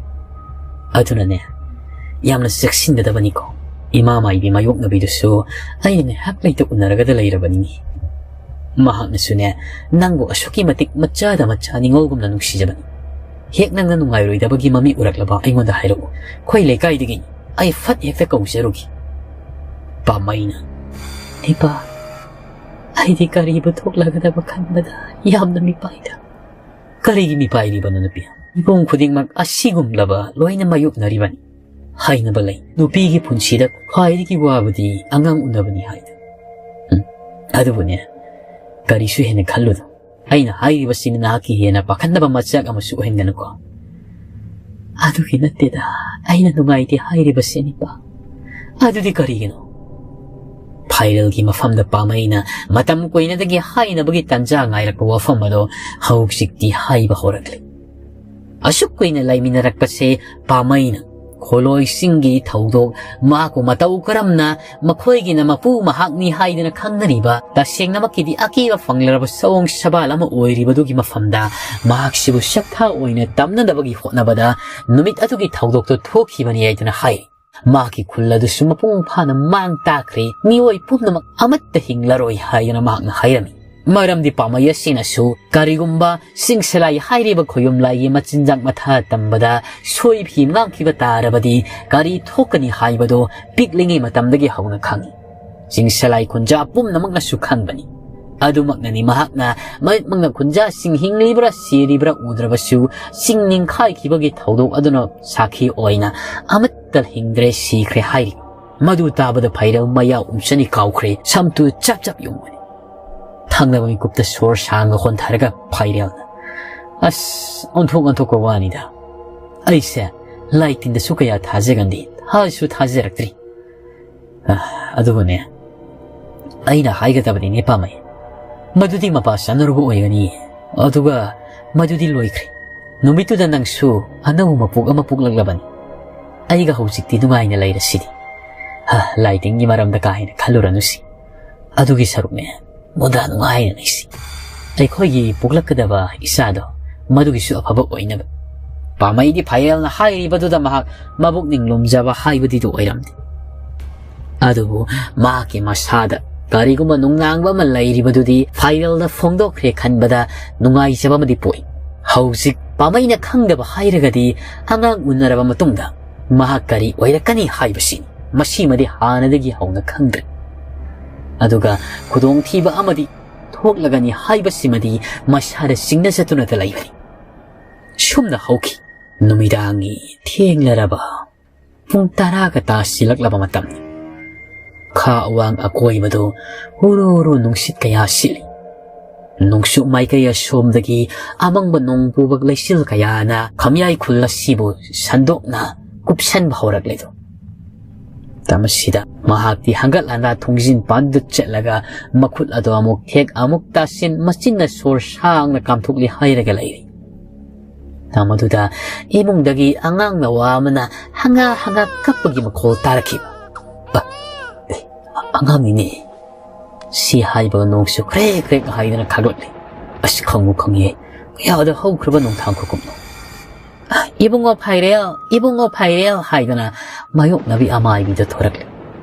ꯑꯗꯨꯅꯅꯦ, ꯌꯥꯝꯅ ꯆꯦꯛꯁꯤꯟꯒꯗꯕꯅꯤꯀꯣ꯫ ꯏꯃꯥ ꯃꯥꯏꯕꯤ ꯃꯥꯌꯣꯛꯅꯕꯤꯗꯨꯁꯨ ꯑꯩꯅ ꯉꯥꯏꯍꯥꯛ ꯂꯩꯇ ꯎꯅꯔꯒꯗ ꯂꯩꯔꯕꯅꯤꯅꯦ꯫ ꯃꯍꯥꯛꯅꯁꯨꯅꯦ, ꯅꯪꯕꯨ ꯑꯁꯨꯛꯀꯤ ꯃꯇꯤꯛ ꯃꯆꯥꯗ ꯃꯆꯥ ꯅꯤꯉꯣꯜꯒꯨꯝꯅ ꯅꯨꯡꯁꯤꯖꯕꯅꯤ꯫ ꯍꯦꯛ ꯅꯪꯅ ꯅꯨꯡꯉꯥꯏꯔꯣꯏꯗꯕꯒꯤ ꯃꯃꯤ ꯎꯔꯛꯂꯕ ꯑꯩꯉꯣꯟꯗ ꯍꯥꯏꯔꯛꯎ꯫ ꯑꯩꯈꯣꯏ ꯂꯩꯀꯥꯏꯗꯒꯤꯅꯤ꯫ ꯑꯩ ꯐꯠ ꯍꯦꯛꯇ ꯀꯧꯖꯔꯨꯒꯦ꯫" ꯄꯥꯝꯃꯩꯅ, "ꯏꯄꯥ, ꯑꯩꯗꯤ ꯀꯔꯤꯕꯨ ꯊꯣꯛꯂꯒꯗꯕ ꯈꯟꯕꯗ ꯌꯥꯝꯅ ꯃꯤꯄꯥꯏꯗ꯫" "ꯀꯔꯤꯒꯤ ꯃꯤꯄꯥꯏꯔꯤꯕꯅꯣ ꯅꯨꯄꯤ? ꯃꯤꯄꯨꯝ ꯈꯨꯗꯤꯡꯃꯛ ꯑꯁꯤꯒꯨꯝꯂꯕ ꯂꯣꯏꯅ ꯃꯥꯌꯣꯛꯅꯔꯤꯕꯅꯤ꯫ ꯍꯥꯏꯅꯕ ꯂꯩ, "ꯅꯨꯄꯤꯒꯤ ꯄꯨꯟꯁꯤꯗ ꯈ꯭ꯋꯥꯏꯗꯒꯤ ꯋꯥꯕꯗꯤ ꯑꯉꯥꯡ ꯎꯅꯕꯅꯤ" ꯍꯥꯏꯅ꯫ ꯎꯝ, ꯑꯗꯨꯕꯨꯅꯦ, ꯀꯔꯤꯁꯨ ꯍꯦꯟꯅ ꯈꯜꯂꯨꯅꯨ꯫ ꯑꯩꯅ ꯍꯥꯏꯔꯤꯕꯁꯤꯅ ꯅꯍꯥꯛꯀꯤ ꯍꯦꯟꯅ ꯄꯥꯈꯠꯅꯕ ꯃꯆꯥꯛ ꯑꯃꯁꯨ ꯑꯣꯏꯍꯟꯒꯅꯨꯀꯣ꯫ ꯑꯗꯨꯒꯤ ꯅꯠꯇꯦꯗ, ꯑꯩꯅ ꯅꯨꯡꯉꯥꯏꯇꯦ ꯍꯥꯏꯔꯤꯕꯁꯤꯅꯤꯄꯥ꯫ ꯑꯗꯨꯗꯤ ꯀꯔꯤꯒꯤꯅꯣ? ꯐꯥꯏꯔꯦꯜꯒꯤ ꯃꯐꯝꯗ ꯄꯥꯃꯩꯅ ꯃꯇꯝ ꯀꯨꯏꯅꯗꯒꯤ ꯍꯥꯏꯅꯕꯒꯤ ꯇꯥꯟꯖꯥ ꯉꯥꯏꯔꯛꯄ ꯋꯥꯐꯝ ꯑꯗꯣ ꯍꯧꯖꯤꯛꯇꯤ ꯍꯥꯏꯕ ꯍꯧꯔꯛꯂꯤ꯫ ꯑꯁꯨꯛ ꯀꯨꯏꯅ ꯂꯩꯃꯤꯟꯅꯔꯛꯄꯁꯦ ꯄꯥꯃꯩꯅ ꯈꯣꯂꯣꯏꯁꯤꯡꯒꯤ ꯊꯧꯗꯣꯛ, ꯃꯍꯥꯛꯄꯨ ꯃꯇꯧ ꯀꯔꯝꯅ ꯃꯈꯣꯏꯒꯤꯅ ꯃꯄꯨ ꯃꯍꯥꯛꯅꯤ ꯍꯥꯏꯗꯨꯅ ꯈꯪꯅꯔꯤꯕ, ꯇꯁꯦꯡꯅꯃꯛꯀꯤꯗꯤ ꯑꯀꯤꯕ ꯐꯪꯂꯔꯕ ꯁꯑꯣꯡ ꯁꯕꯥꯜ ꯑꯃ ꯑꯣꯏꯔꯤꯕꯗꯨꯒꯤ ꯃꯐꯝꯗ ꯃꯍꯥꯛꯁꯤꯕꯨ ꯁꯛꯊꯥ ꯑꯣꯏꯅ ꯇꯝꯅꯅꯕꯒꯤ ꯍꯣꯠꯅꯕꯗ ꯅꯨꯃꯤꯠ ꯑꯗꯨꯒꯤ ꯊꯧꯗꯣꯛꯇꯨ ꯊꯣꯛꯈꯤꯕꯅꯤ ꯍꯥꯏꯗꯨꯅ ꯍꯥꯏ꯫ ꯃꯍꯥꯛꯀꯤ ꯈꯨꯜ ꯑꯗꯨꯁꯨ ꯃꯄꯨꯡ ꯐꯥꯅ ꯃꯥꯡ ꯇꯥꯛꯈ꯭ꯔꯦ꯫ ꯃꯤꯑꯣꯏ ꯄꯨꯝꯅꯃꯛ ꯑꯃꯠꯇ ꯍꯤꯡꯂꯔꯣꯏ ꯍꯥꯏꯗꯨꯅ ꯃꯍꯥꯛꯅ ꯍꯥꯏꯔꯝꯃꯤ꯫ ꯃꯔꯝꯗꯤ ꯄꯥꯃꯩ ꯑꯁꯤꯅꯁꯨ ꯀꯔꯤꯒꯨꯝꯕ ꯆꯤꯡꯁꯂꯥꯏ ꯍꯥꯏꯔꯤꯕ ꯈꯣꯌꯨꯝ ꯂꯥꯏꯒꯤ ꯃꯆꯤꯟꯖꯥꯛ ꯃꯊꯥ ꯇꯝꯕꯗ ꯁꯣꯏ ꯐꯤ ꯉꯥꯡꯈꯤꯕ ꯇꯥꯔꯕꯗꯤ ꯀꯔꯤ ꯊꯣꯛꯀꯅꯤ ꯍꯥꯏꯕꯗꯨ ꯄꯤꯛꯂꯤꯉꯩ ꯃꯇꯝꯗꯒꯤ ꯍꯧꯅ ꯈꯪꯏ꯫ ꯆꯤꯡꯁꯂꯥꯏ ꯈꯨꯟꯖꯥ ꯄꯨꯝꯅꯃꯛꯅꯁꯨ ꯈꯪꯕꯅꯤ꯫ ꯑꯗꯨꯃꯛꯅꯅꯤ ꯃꯍꯥꯛꯅ ꯃꯃꯤꯠꯃꯛꯅ ꯈꯨꯟꯖꯥꯁꯤꯡ ꯍꯤꯡꯂꯤꯕ꯭ꯔꯥ ꯁꯤꯔꯤꯕ꯭ꯔꯥ ꯎꯗ꯭ꯔꯕꯁꯨ ꯆꯤꯡ ꯅꯤꯡꯈꯥꯏꯈꯤꯕꯒꯤ ꯊꯧꯗꯣꯛ ꯑꯗꯨꯅ ꯁꯥꯈꯤ ꯑꯣꯏꯅ ꯑꯃꯠꯇ ꯍꯤꯡꯗ꯭ꯔꯦ, ꯁꯤꯈ꯭ꯔꯦ ꯍꯥꯏꯔꯤ꯫ ꯃꯗꯨ ꯇꯥꯕꯗ ꯐꯥꯏꯔꯦꯜ ꯃꯌꯥ ꯎꯝꯁꯅꯤ ꯀꯥꯎꯈ꯭ꯔꯦ, ꯁꯝꯇꯨ ꯆꯞ ꯆꯞ ꯌꯨꯡꯕꯅꯤ꯫ ꯊꯪꯅꯕ ꯃꯤꯀꯨꯞꯇ ꯁꯣꯔ ꯁꯥꯡꯅ ꯍꯣꯟꯊꯔꯒ ꯐꯥꯏꯔꯦꯜꯅ, "ꯑꯁ, ꯑꯣꯟꯊꯣꯛ ꯑꯣꯟꯊꯣꯛꯄ ꯋꯥꯅꯤꯗ꯫ ꯑꯩꯁꯦ ꯂꯥꯏ ꯇꯤꯟꯗꯁꯨ ꯀꯌꯥ ꯊꯥꯖꯒꯟꯗꯦ, ꯊꯥꯁꯨ ꯊꯥꯖꯔꯛꯇ꯭ꯔꯤ꯫ ꯑ, ꯑꯗꯨꯕꯨꯅꯦ, ꯑꯩꯅ ꯍꯥꯏꯒꯗꯕꯅꯤꯅꯦ ꯄꯥꯝꯃꯩ꯫ ꯃꯗꯨꯗꯤ ꯃꯄꯥ ꯆꯥꯅꯔꯨꯕ ꯑꯣꯏꯒꯅꯤ꯫ ꯑꯗꯨꯒ ꯃꯗꯨꯗꯤ ꯂꯣꯏꯈ꯭ꯔꯦ꯫ ꯅꯨꯃꯤꯠꯇꯨꯗ ꯅꯪꯁꯨ ꯑꯅꯧꯕ ꯃꯄꯣꯛ ꯑꯃ ꯄꯣꯛꯂꯛꯂꯕꯅꯤ꯫ ꯑꯩꯒ ꯍꯧꯖꯤꯛꯇꯤ ꯅꯨꯡꯉꯥꯏꯅ ꯂꯩꯔꯁꯤꯗꯤ꯫ ꯍ, ꯂꯥꯏꯇꯤꯟꯒꯤ ꯃꯔꯝꯗ ꯀꯥ ꯍꯦꯟꯅ ꯈꯜꯂꯨꯔꯅꯨꯁꯤ꯫ ꯑꯗꯨꯒꯤ ꯁꯔꯨꯛꯅꯦ, ꯃꯨꯟꯗꯥ ꯅꯨꯡꯉꯥꯏꯅ ꯂꯩꯁꯤ꯫ ꯑꯩꯈꯣꯏꯒꯤ ꯄꯣꯛꯂꯛꯀꯗꯕ ꯏꯆꯥꯗꯣ ꯃꯗꯨꯒꯤꯁꯨ ꯑꯐꯕ ꯑꯣꯏꯅꯕ꯫" ꯄꯥꯃꯩꯗꯤ ꯐꯥꯏꯔꯦꯜꯅ ꯍꯥꯏꯔꯤꯕꯗꯨꯗ ꯃꯍꯥꯛ ꯃꯕꯨꯛꯅꯤꯡ ꯂꯨꯝꯖꯕ ꯍꯥꯏꯕꯗꯤꯗꯨ ꯑꯣꯏꯔꯝꯗꯦ꯫ ꯑꯗꯨꯕꯨ ꯃꯍꯥꯛꯀꯤ ꯃꯁꯥꯗ ꯀꯔꯤꯒꯨꯝꯕ ꯅꯨꯡꯅꯥꯡꯕ ꯑꯃ ꯂꯩꯔꯤꯕꯗꯨꯗꯤ ꯐꯥꯏꯔꯦꯜꯗ ꯐꯣꯡꯗꯣꯛꯈ꯭ꯔꯦ ꯈꯟꯕꯗ ꯅꯨꯡꯉꯥꯏꯖꯕ ꯑꯃꯗꯤ ꯄꯣꯛꯏ꯫ ꯍꯧꯖꯤꯛ ꯄꯥꯃꯩꯅ ꯈꯪꯗꯕ ꯍꯥꯏꯔꯒꯗꯤ ꯑꯉꯥꯡ ꯎꯅꯔꯕ ꯃꯇꯨꯡꯗ ꯃꯍꯥꯛ ꯀꯔꯤ ꯑꯣꯏꯔꯛꯀꯅꯤ ꯍꯥꯏꯕꯁꯤꯅꯤ꯫ ꯃꯁꯤꯃꯗꯤ ꯍꯥꯟꯅꯗꯒꯤ ꯍꯧꯅ ꯈꯪꯗ꯭ꯔꯦ꯫ ꯑꯗꯨꯒ ꯈꯨꯗꯣꯡꯊꯤꯕ ꯑꯃꯗꯤ ꯊꯣꯛꯂꯒꯅꯤ ꯍꯥꯏꯕꯁꯤꯃꯗꯤ ꯃꯁꯥꯗ ꯆꯤꯡꯅꯖꯗꯨꯅꯇ ꯂꯩꯕꯅꯤ꯫ ꯁꯨꯝꯅ ꯍꯧꯈꯤ꯫ ꯅꯨꯃꯤꯗꯥꯡꯒꯤ ꯊꯦꯡꯂꯔꯕ ꯄꯨꯡ ꯇꯔꯥꯒ ꯇꯥꯁꯤꯜꯂꯛꯂꯕ ꯃꯇꯝꯅꯤ꯫ ꯈꯥ ꯑꯋꯥꯡ ꯑꯀꯣꯏꯕꯗꯨ ꯍꯨꯔꯨ ꯍꯨꯔꯨ ꯅꯨꯡꯁꯤꯠ ꯀꯌꯥ ꯁꯤꯠꯂꯤ꯫ ꯅꯣꯡꯆꯨꯞ ꯃꯥꯏꯀꯩ ꯑꯁꯣꯝꯗꯒꯤ ꯑꯃꯪꯕ ꯅꯣꯡ ꯄꯨꯕ ꯂꯩꯆꯤꯜ ꯀꯌꯥꯅ ꯈꯝꯌꯥꯏ ꯈꯨꯜ ꯑꯁꯤꯕꯨ ꯁꯟꯗꯣꯛꯅ ꯀꯨꯞꯁꯟꯕ ꯍꯧꯔꯛꯂꯦꯗꯣ꯫ ꯃꯇꯝ ꯑꯁꯤꯗ ꯃꯍꯥꯛꯇꯤ ꯍꯪꯒꯠ ꯍꯟꯗꯥ ꯊꯣꯡꯖꯤꯟ ꯄꯥꯟꯗꯨ ꯆꯠꯂꯒ ꯃꯈꯨꯠ ꯑꯗꯨ ꯑꯃꯨꯛ ꯊꯦꯛ ꯑꯃꯨꯛ ꯇꯥꯁꯤꯟ ꯃꯆꯤꯟꯅ ꯁꯣꯔ ꯁꯥꯡꯅ ꯀꯥꯝꯊꯣꯛꯂꯤ ꯍꯥꯏꯔꯒ ꯂꯩꯔꯤ꯫ ꯃꯇꯝ ꯑꯗꯨꯗ ꯏꯃꯨꯡꯗꯒꯤ ꯑꯉꯥꯡ ꯅꯋꯥ ꯑꯃꯅ ꯍꯪꯒꯥ ꯍꯪꯒꯥ ꯀꯞꯄꯒꯤ ꯃꯈꯣꯜ ꯇꯥꯔꯛꯈꯤꯕ꯫ "ꯑ, ꯑꯦ, ꯑꯉꯥꯡꯅꯤꯅꯦ!" ꯁꯤ ꯍꯥꯏꯕꯒ ꯅꯣꯡꯁꯨ ꯈ꯭ꯔꯦꯛ ꯈ꯭ꯔꯦꯛ ꯍꯥꯏꯗꯨꯅ ꯈꯥꯒꯠꯂꯤ꯫ ꯑꯁ, ꯈꯪꯉꯨ ꯈꯪꯉꯦ, ꯀꯌꯥꯗ ꯍꯧꯈ꯭ꯔꯕ ꯅꯣꯡꯊꯥꯡ ꯈꯨꯀꯨꯞꯅꯣ꯫ "ꯑ, ꯏꯕꯨꯡꯉꯣ ꯐꯥꯏꯔꯦꯜ, ꯏꯕꯨꯡꯉꯣ ꯐꯥꯏꯔꯦꯜ" ꯍꯥꯏꯗꯅ ꯃꯥꯌꯣꯛꯅꯕꯤ ꯑꯃꯥꯏꯕꯤꯗ ꯊꯣꯔꯛꯂꯦ꯫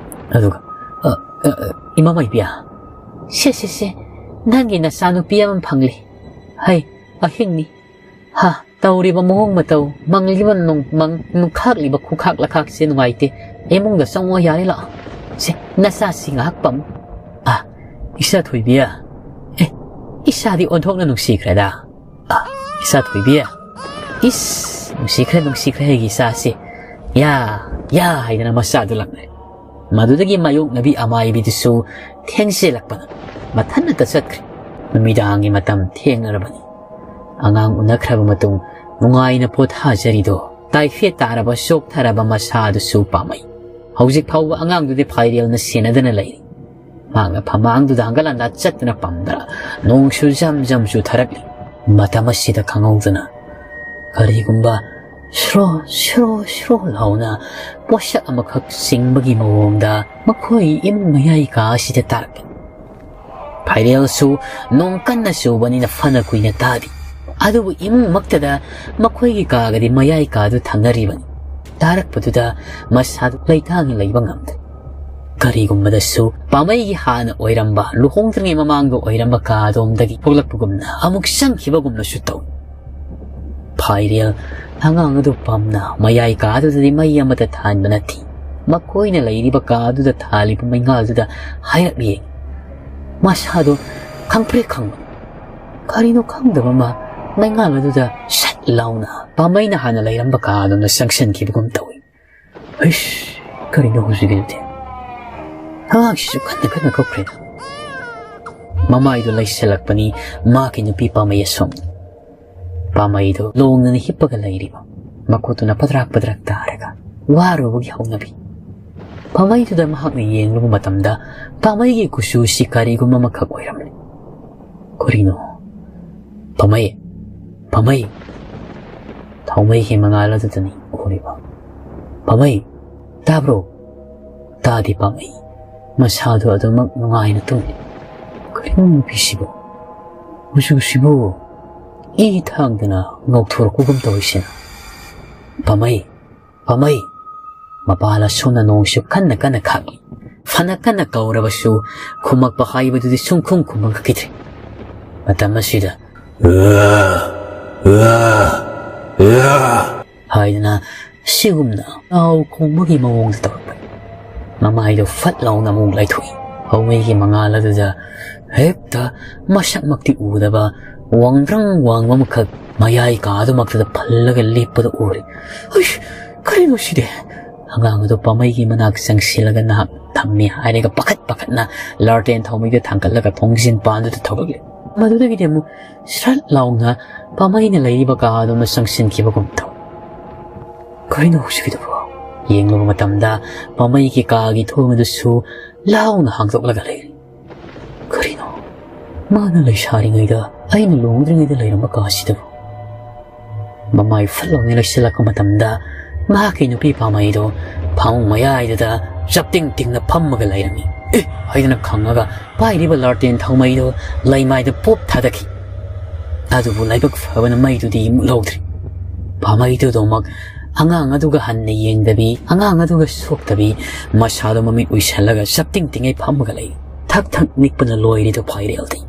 ꯑꯗꯨꯒ, "ꯑ, ꯑ, ꯑ, ꯏꯃꯥ ꯃꯥꯏꯕꯤ, ꯁꯦ, ꯁꯦ, ꯁꯦ, ꯅꯪꯒꯤ ꯅꯆꯥꯅꯨꯄꯤ ꯑꯃ ꯐꯪꯂꯦ꯫ ꯍꯩ, ꯑꯍꯤꯡꯅꯤ꯫ ꯍꯥ, ꯇꯧꯔꯤꯕ ꯃꯑꯣꯡ ꯃꯇꯧ, ꯃꯪꯂꯤꯕ ꯅꯣꯡ-, ꯃꯪ-, ꯅꯣꯡꯈꯥꯛꯂꯤꯕ ꯈꯨꯈꯥꯛ ꯂꯈꯥꯛꯁꯦ ꯅꯨꯡꯉꯥꯏꯇꯦ꯫ ꯏꯃꯨꯡꯗ ꯆꯪꯉꯣ ꯌꯥꯔꯦ, ꯂꯥꯛꯑꯣ꯫ ꯁꯦ, ꯅꯆꯥꯁꯤ ꯉꯥꯏꯍꯥꯛ ꯄꯝꯃꯨ꯫ ꯑ, ꯏꯆꯥ ꯊꯣꯏꯕꯤ꯫ ꯑꯦ, ꯏꯆꯥꯗꯤ ꯑꯣꯟꯊꯣꯛꯅ ꯅꯨꯡꯁꯤꯈ꯭ꯔꯦꯗ꯫ ꯑ, ꯏꯆꯥ ꯊꯣꯏꯕꯤ꯫ ꯏꯁ, ꯅꯨꯡꯁꯤꯈ꯭ꯔꯦ, ꯅꯨꯡꯁꯤꯈ꯭ꯔꯦ ꯑꯩꯒꯤ ꯏꯆꯥꯁꯦ꯫ ꯌꯥ, ꯌꯥ ꯍꯥꯏꯗꯅ ꯃꯆꯥꯗꯨ ꯂꯥꯛꯅꯔꯦ꯫ ꯃꯗꯨꯗꯒꯤ ꯃꯥꯌꯣꯛꯅꯕꯤ ꯑꯃꯥꯏꯕꯤꯗꯨꯁꯨ ꯊꯦꯡꯖꯤꯜꯂꯛꯄꯅ ꯃꯊꯟꯇ ꯆꯠꯈ꯭ꯔꯦ꯫ ꯅꯨꯃꯤꯗꯥꯡꯒꯤ ꯃꯇꯝ ꯊꯦꯡꯅꯔꯕꯅꯤ꯫ ꯑꯉꯥꯡ ꯎꯅꯈ꯭ꯔꯕ ꯃꯇꯨꯡ ꯅꯨꯡꯉꯥꯏꯅ ꯄꯣꯊꯥꯖꯔꯤꯗꯣ ꯇꯥꯏꯐꯦꯠ ꯇꯥꯔꯕ ꯆꯣꯛꯊꯔꯕ ꯃꯁꯥꯗꯨꯁꯨ ꯄꯥꯝꯃꯩ꯫ ꯍꯧꯖꯤꯛ ꯐꯥꯎꯕ ꯑꯉꯥꯡꯗꯨꯗꯤ ꯐꯥꯏꯔꯦꯜꯅ ꯁꯦꯟꯅꯗꯅ ꯂꯩꯔꯤ꯫ ꯃꯍꯥꯛꯅ ꯐꯃꯥꯡꯗꯨꯗ ꯍꯪꯒꯠ ꯍꯟꯗꯥ ꯆꯠꯇꯨꯅ ꯄꯝꯗꯅ ꯅꯣꯡꯁꯨ ꯖꯝ ꯖꯝ ꯆꯨꯊꯔꯛꯂꯤ꯫ ꯃꯇꯝ ꯑꯁꯤꯗ ꯈꯪꯍꯧꯗꯅ ꯀꯔꯤꯒꯨꯝꯕ ꯁ꯭ꯔꯣ ꯁ꯭ꯔꯣ ꯁ꯭ꯔꯣ ꯂꯥꯎꯅ ꯄꯣꯠꯁꯛ ꯑꯃꯈꯛ ꯆꯤꯡꯕꯒꯤ ꯃꯑꯣꯡꯗ ꯃꯈꯣꯏ ꯏꯃꯨꯡ ꯃꯌꯥꯏ ꯀꯥ ꯑꯁꯤꯗ ꯇꯥꯔꯛꯄ꯫ ꯐꯥꯏꯔꯦꯜꯁꯨ ꯅꯣꯡ ꯀꯟꯅ ꯆꯨꯕꯅꯤꯅ ꯐꯅ ꯀꯨꯏꯅ ꯇꯥꯗꯦ꯫ ꯑꯗꯨꯕꯨ ꯏꯃꯨꯡꯃꯛꯇꯗ ꯃꯈꯣꯏꯒꯤ ꯀꯥꯒꯗꯤ ꯃꯌꯥꯏ ꯀꯥꯗꯨ ꯊꯪꯅꯔꯤꯕꯅꯤ꯫ ꯇꯥꯔꯛꯄꯗꯨꯗ ꯃꯁꯥꯗꯨ ꯂꯩꯇꯥꯡꯅ ꯂꯩꯕ ꯉꯝꯗꯦ꯫ ꯀꯔꯤꯒꯨꯝꯕꯗꯁꯨ ꯄꯥꯃꯩꯒꯤ ꯍꯥꯟꯅ ꯑꯣꯏꯔꯝꯕ, ꯂꯨꯍꯣꯡꯗ꯭ꯔꯤꯉꯩ ꯃꯃꯥꯡꯗ ꯑꯣꯏꯔꯝꯕ ꯀꯥ ꯑꯗꯣꯝꯗꯒꯤ ꯊꯣꯛꯂꯛꯄꯒꯨꯝꯅ ꯑꯃꯨꯛ ꯆꯪꯈꯤꯕꯒꯨꯝꯅꯁꯨ ꯇꯧꯏ꯫ ꯐꯥꯏꯔꯦꯜ ꯑꯉꯥꯡ ꯑꯗꯨ ꯄꯝꯅ ꯃꯌꯥꯏ ꯀꯥꯗꯨꯗꯗꯤ ꯃꯩ ꯑꯃꯠꯇ ꯊꯥꯟꯕ ꯅꯠꯇꯦ꯫ ꯃꯈꯣꯏꯅ ꯂꯩꯔꯤꯕ ꯀꯥꯗꯨꯗ ꯊꯥꯜꯂꯤꯕ ꯃꯩꯉꯥꯜꯗꯨꯗ ꯍꯥꯏꯔꯞ ꯌꯦꯡꯏ꯫ ꯃꯁꯥꯗꯨ ꯈꯪꯄ꯭ꯔꯦꯛ ꯈꯪꯕ, ꯀꯔꯤꯅꯣ ꯈꯪꯗꯕ ꯑꯃ ꯃꯩꯉꯥꯜ ꯑꯗꯨꯗ ꯁꯠ ꯂꯥꯎꯅ ꯄꯥꯝꯃꯩꯅ ꯍꯥꯟꯅ ꯂꯩꯔꯝꯕ ꯀꯥ ꯑꯗꯣꯝꯗ ꯆꯪꯁꯤꯟꯈꯤꯕꯒꯨꯝ ꯇꯧꯏ꯫ ꯑꯩꯁ, ꯀꯔꯤꯅꯣ ꯍꯧꯖꯤꯛꯀꯤꯗꯨꯗꯤ? ꯑꯉꯥꯡꯁꯤꯁꯨ ꯀꯟꯅ ꯀꯟꯅ ꯀꯞꯈ꯭ꯔꯦꯗ꯫ ꯃꯃꯥꯏꯗꯨ ꯂꯩꯁꯜꯂꯛꯄꯅꯤ꯫ ꯃꯍꯥꯛꯀꯤ ꯅꯨꯄꯤ ꯄꯥꯝꯃꯩ ꯑꯁꯣꯝ ꯄꯥꯝꯃꯩꯗꯨ ꯂꯣꯡꯗꯅ ꯍꯤꯞꯄꯒ ꯂꯩꯔꯤꯕ, ꯃꯈꯨꯠꯇꯨꯅ ꯄꯗ꯭ꯔꯥꯛ ꯄꯗ꯭ꯔꯥꯛ ꯇꯥꯔꯒ ꯋꯥꯔꯨꯕꯒꯤ ꯍꯧꯅꯕꯤ꯫ ꯄꯥꯝꯃꯩꯗꯨꯗ ꯃꯍꯥꯛꯅ ꯌꯦꯡꯂꯨꯕ ꯃꯇꯝꯗ ꯄꯥꯝꯃꯩꯒꯤ ꯀꯨꯆꯨꯁꯤ ꯀꯔꯤꯒꯨꯝꯕ ꯑꯃꯈꯛ ꯑꯣꯏꯔꯝꯂꯦ꯫ ꯀꯔꯤꯅꯣ? ꯄꯥꯝꯃꯩ, ꯄꯥꯝꯃꯩ! ꯊꯥꯎꯃꯩꯒꯤ ꯃꯉꯥꯜ ꯑꯗꯨꯗꯅꯤ ꯎꯔꯤꯕ꯫ ꯄꯥꯝꯃꯩ, ꯇꯥꯕ꯭ꯔꯣ? ꯇꯥꯗꯦ ꯄꯥꯝꯃꯩ꯫ ꯃꯁꯥꯗꯨ ꯑꯗꯨꯃꯛ ꯅꯨꯡꯉꯥꯏꯅ ꯇꯨꯝꯂꯤ꯫ ꯀꯔꯤꯅꯣ ꯅꯨꯄꯤꯁꯤꯕꯨ? ꯀꯨꯆꯨꯁꯤꯕꯨ ꯏ ꯊꯥꯡꯗꯅ ꯉꯧꯊꯣꯔꯛꯄꯒꯨꯝ ꯇꯧꯔꯤꯁꯤꯅ? ꯄꯥꯝꯃꯩ, ꯄꯥꯝꯃꯩ! ꯃꯄꯥꯜ ꯑꯁꯣꯝꯅ ꯅꯣꯡꯁꯨ ꯀꯟꯅ ꯀꯟꯅ ꯈꯥꯛꯂꯤ꯫ ꯐꯅ ꯀꯟꯅ ꯀꯧꯔꯕꯁꯨ ꯈꯨꯝꯃꯛꯄ ꯍꯥꯏꯕꯗꯨꯗꯤ ꯁꯨꯡꯈꯨꯝ ꯈꯨꯝꯃꯛꯈꯤꯗ꯭ꯔꯦ꯫ ꯃꯇꯝ ꯑꯁꯤꯗ ꯍꯥꯏꯗꯅ ꯁꯤꯒꯨꯝꯅ ꯂꯥꯎ ꯈꯣꯡꯕꯒꯤ ꯃꯑꯣꯡꯗ ꯇꯧꯔꯛꯄꯅꯤ꯫ ꯃꯃꯥꯏꯗꯣ ꯐꯠ ꯂꯥꯎꯅ ꯑꯃꯨꯛ ꯂꯩꯊꯣꯛꯏ꯫ ꯊꯥꯎꯃꯩꯒꯤ ꯃꯉꯥꯜ ꯑꯗꯨꯗ ꯍꯦꯛꯇ ꯃꯁꯛꯃꯛꯇꯤ ꯎꯗꯕ ꯋꯥꯡꯗ꯭ꯔꯪ ꯋꯥꯡꯕ ꯑꯃꯈꯛ ꯃꯌꯥꯏ ꯀꯥꯗꯨꯃꯛꯇꯗ ꯐꯜꯂꯒ ꯂꯦꯞꯄꯗ ꯎꯔꯦ꯫ "ꯍꯩꯁ, ꯀꯔꯤꯅꯣ ꯁꯤꯗꯤ?" ꯑꯉꯥꯡ ꯑꯗꯨ ꯄꯥꯝꯃꯩꯒꯤ ꯃꯅꯥꯛ ꯆꯪꯁꯤꯜꯂꯒ ꯅꯍꯥꯛ ꯊꯝꯃꯤ ꯍꯥꯏꯔꯒ ꯄꯥꯈꯠ ꯄꯥꯈꯠꯅ ꯂꯥꯔꯇꯦꯟ ꯊꯥꯎꯃꯩꯗꯨ ꯊꯥꯡꯒꯠꯂꯒ ꯊꯣꯡꯖꯤꯟ ꯄꯥꯟꯗꯨꯗ ꯊꯣꯛꯂꯛꯂꯦ꯫ ꯃꯗꯨꯗꯒꯤꯗꯤ ꯑꯃꯨꯛ ꯁꯠ ꯂꯥꯎꯅ ꯄꯥꯝꯃꯩꯅ ꯂꯩꯔꯤꯕ ꯀꯥ ꯑꯗꯨꯃ ꯆꯪꯁꯤꯟꯈꯤꯕꯒꯨꯝ ꯇꯧ꯫ "ꯀꯔꯤꯅꯣ ꯍꯧꯖꯤꯛꯀꯤꯗꯨꯕꯣ?" ꯌꯦꯡꯂꯨꯕ ꯃꯇꯝꯗ ꯄꯥꯝꯃꯩꯒꯤ ꯀꯥꯒꯤ ꯊꯣꯡ ꯑꯗꯨꯁꯨ ꯂꯥꯎꯅ ꯍꯥꯡꯗꯣꯛꯂꯒ ꯂꯩꯔꯤ꯫ "ꯀꯔꯤꯅꯣ? ꯃꯥꯅ ꯂꯩꯁꯥꯔꯤꯉꯩꯗ, ꯑꯩꯅ ꯂꯨꯍꯣꯡꯗ꯭ꯔꯤꯉꯩꯗ ꯂꯩꯔꯝꯕ ꯀꯥꯁꯤꯗꯕꯨ?" ꯃꯃꯥꯏ ꯐꯠ ꯂꯥꯎꯅ ꯂꯩꯁꯤꯜꯂꯛꯄ ꯃꯇꯝꯗ ꯃꯍꯥꯛꯀꯤ ꯅꯨꯄꯤ ꯄꯥꯝꯃꯩꯗꯣ ꯐꯃꯨꯡ ꯃꯌꯥꯏꯗꯨꯗ ꯆꯞꯇꯤꯡ ꯇꯤꯡꯅ ꯐꯝꯃꯒ ꯂꯩꯔꯝꯃꯤ꯫ "ꯑꯦ!" ꯍꯥꯏꯗꯅ ꯈꯪꯉꯒ ꯄꯥꯏꯔꯤꯕ ꯂꯥꯔꯇꯦꯟ ꯊꯥꯎꯃꯩꯗꯣ ꯂꯩꯃꯥꯏꯗ ꯄꯣꯞ ꯊꯥꯗꯈꯤ꯫ ꯑꯗꯨꯕꯨ ꯂꯥꯏꯕꯛ ꯐꯕꯅ ꯃꯩꯗꯨꯗꯤ ꯃꯨꯠꯍꯧꯗ꯭ꯔꯤ꯫ ꯄꯥꯝꯃꯩꯗꯨꯗꯃꯛ ꯑꯉꯥꯡ ꯑꯗꯨꯒ ꯍꯟꯅ ꯌꯦꯡꯗꯕꯤ, ꯑꯉꯥꯡ ꯑꯗꯨꯒ ꯁꯣꯛꯇꯕꯤ, ꯃꯁꯥꯗꯣ ꯃꯃꯤꯠ ꯎꯏꯁꯜꯂꯒ ꯆꯞꯇꯤꯡ ꯇꯤꯡꯉꯩ ꯐꯝꯃꯒ ꯂꯩ꯫ ꯊꯛ ꯊꯛ ꯅꯤꯛꯄꯅ ꯂꯣꯏꯔꯤꯗꯣ ꯐꯥꯏꯔꯦꯜꯗꯤ꯫